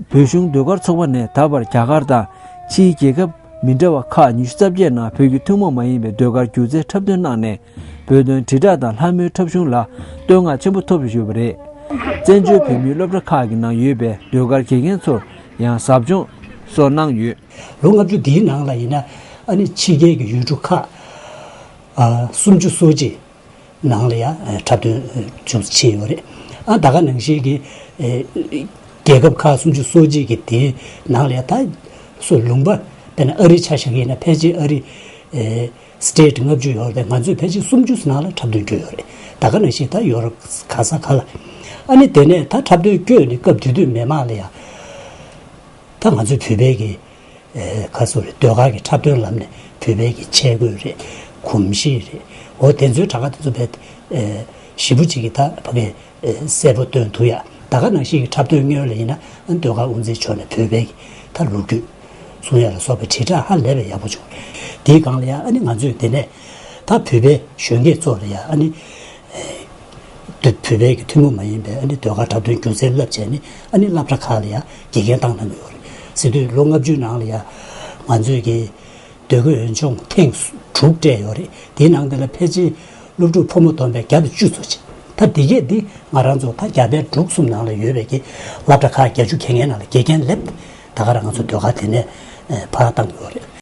བོད་གཞུང་ཟློས་གར་ཚོགས་པ་ནས་ད་བར་རྒྱ་གར་དང་ཕྱིའི་རྒྱལ་ཁབ་མི་འདྲ་བ་ཁག་ཉི་ཤུ་རྩ་བརྒྱད་ནང་བོད་ཀྱི་ཐུན་མོང་མ་ཡིན་པའི་ཟློས་གར་སྒྱུ་རྩལ་འཁྲབ་སྟོན་གནང་ནས། བོད་དོན་དྲིལ་བསྒྲགས་དང་ལྷ་མོའི་འཁྲབ་གཞུང་ལ་བསྟོད་བསྔགས་ཆེན་པོ་ཐོབ་ཡོད་པ་རེད། བཙན་བྱོལ་བོད་མིའི་སློབ་གྲྭ་ཁག་གི་ནང་ཡོད་པའི་ཟློས་གར་དགེ་རྒན་ཚོར་ཡང་ཟབ་སྦྱོང་སོགས་གནང་ཡོད། ལོ་ལྔ་བཅུ་འདིའི་ནང་ལ་ཡིན་ན་ཨ་ནི་ཕྱི་རྒྱལ་གྱི་ཡུལ་གྲུ་ཁག་ཨ་སུམ་ཅུ་སོ་གཅིག་ནང་ལ་ཡང་འཁྲབ་སྟོན་ཅུང་ཙམ་ཕྱིན་ཡོད་རེད། ཨ་ད་ག་ནང་བཞིན་གྱི་རྒྱལ་ཁབ་ཁག་སུམ་ཅུ་སོ་གཅིག་གི་དེའི་ནང་ལ་ཡང་ད་སོ་ལུང་པ་དཔེར་ན་ཨ་རི་ཆ་བཞག་གི་ཡིན་ན་ཕལ་ཆེར་ཨ་རི་state་ལྔ་བཅུ་ཡོད་རེད། ང་ཚོས་ཕལ་ཆེར་སུམ་ཅུ་ནང་ལ་འཁྲབ་སྟོན་བསྐྱོད་ཡོད་རེད། ད་ག་ནང་བཞིན་ད་ཡོ་རོབ་ག་ས་ག་ལ། ཨ་ནི་དེ་ནས་ད་འཁྲབ་སྟོན་བསྐྱོད་ནས་སྐབས་དེ་དུས་མི་མང་ལ་ཡང་ད་ང་ཚོའི་བོད་པའི་གི་ཨེ་ག་སོ་རེད། ཟློས་གར་གྱི་འཁྲབ་སྟོན་ལམ་ནས་བོད་པའི་གི་ཆས་གོས་རེད། གོམས་གཤིས་རེད། འོ་དེ་ཚོའི་གྲངས་ཀ་དེ་ཚོ་བས་ཨེ་ཞེ་པོ་ཅིག་གི་ད་ཕ་གི་ཨེ་གསལ་པོ་སྟོན་ཐུབ་ཡ། ད་ག་ནང་བཞིན་གྱི་འཁྲབ་སྟོན་སྔོན་ལ་ཡིན་ན་ཨ་ཟློས་གར་དབུ་འཛིན་ཕྱོགས་ནས་བོད་པའི་གི་ད་ལོ་རྒྱུས་གསུང་ཡ་ལ་སོགས་པའི་དྲིལ་བསྒྲགས་ཧ་ལས་པའི་ཡག་པོ་བྱུང་། དེའི་སྒང་ལ་ཡ་ཨ་ནི་ང་ཚོས་དེ་ནས་ད་བོད་པའི་གཞོན་སྐྱེས་ཚོ་ལ་ཡ་ཨ་ནི་ཨེ་བོད་པའི་གི་ཐུན་མོང་མ་ཡིན་པའི་ཨ་ནི་ཟློས་གར་འཁྲབ་སྟོན་སྒྱུ་རྩལ་བསླབ་བྱས་ནས་ཨ་ནི་སློབ་གྲྭ་ཁག་ལ་ཡ་དགེ་རྒན་བཏང་གནང་གི་ཡོད་རེད། ཟེར་དུས་ལོ་ལྔ་བཅུའི་ནང་ལ་ཡ་ང་ཚོས་ཀྱི་ཟློས་གར་འོས་སྦྱོང་ཐེངས་དྲུག་སྤྲད་ཡོད་རེད། དེའི་ནང་དེ་ལ་ཕལ་ཆེར་སློབ་ཕྲུག་ཕོ་མོ་བསྡོམས་པས་བརྒྱ་དང་བཅུ་ཙམ་ཅིག་ད་དེ་གས་འདི་ང་རང་ཚོ་ད་རྒྱ་བལ་འབྲུག་གསུམ་ནང་ལ་ཡོད་པའི་གི་སློབ་གྲྭ་ཁག་བརྒྱད་ཅུ་གྱ་ལྔའི་ནང་ལ་དགེ་རྒན་སླེབས་ད་ག་རང་ང་ཚོ་ཟློས་གར་དེ་ནས་ཕར་བཏང་གི་ཡོད་རེད།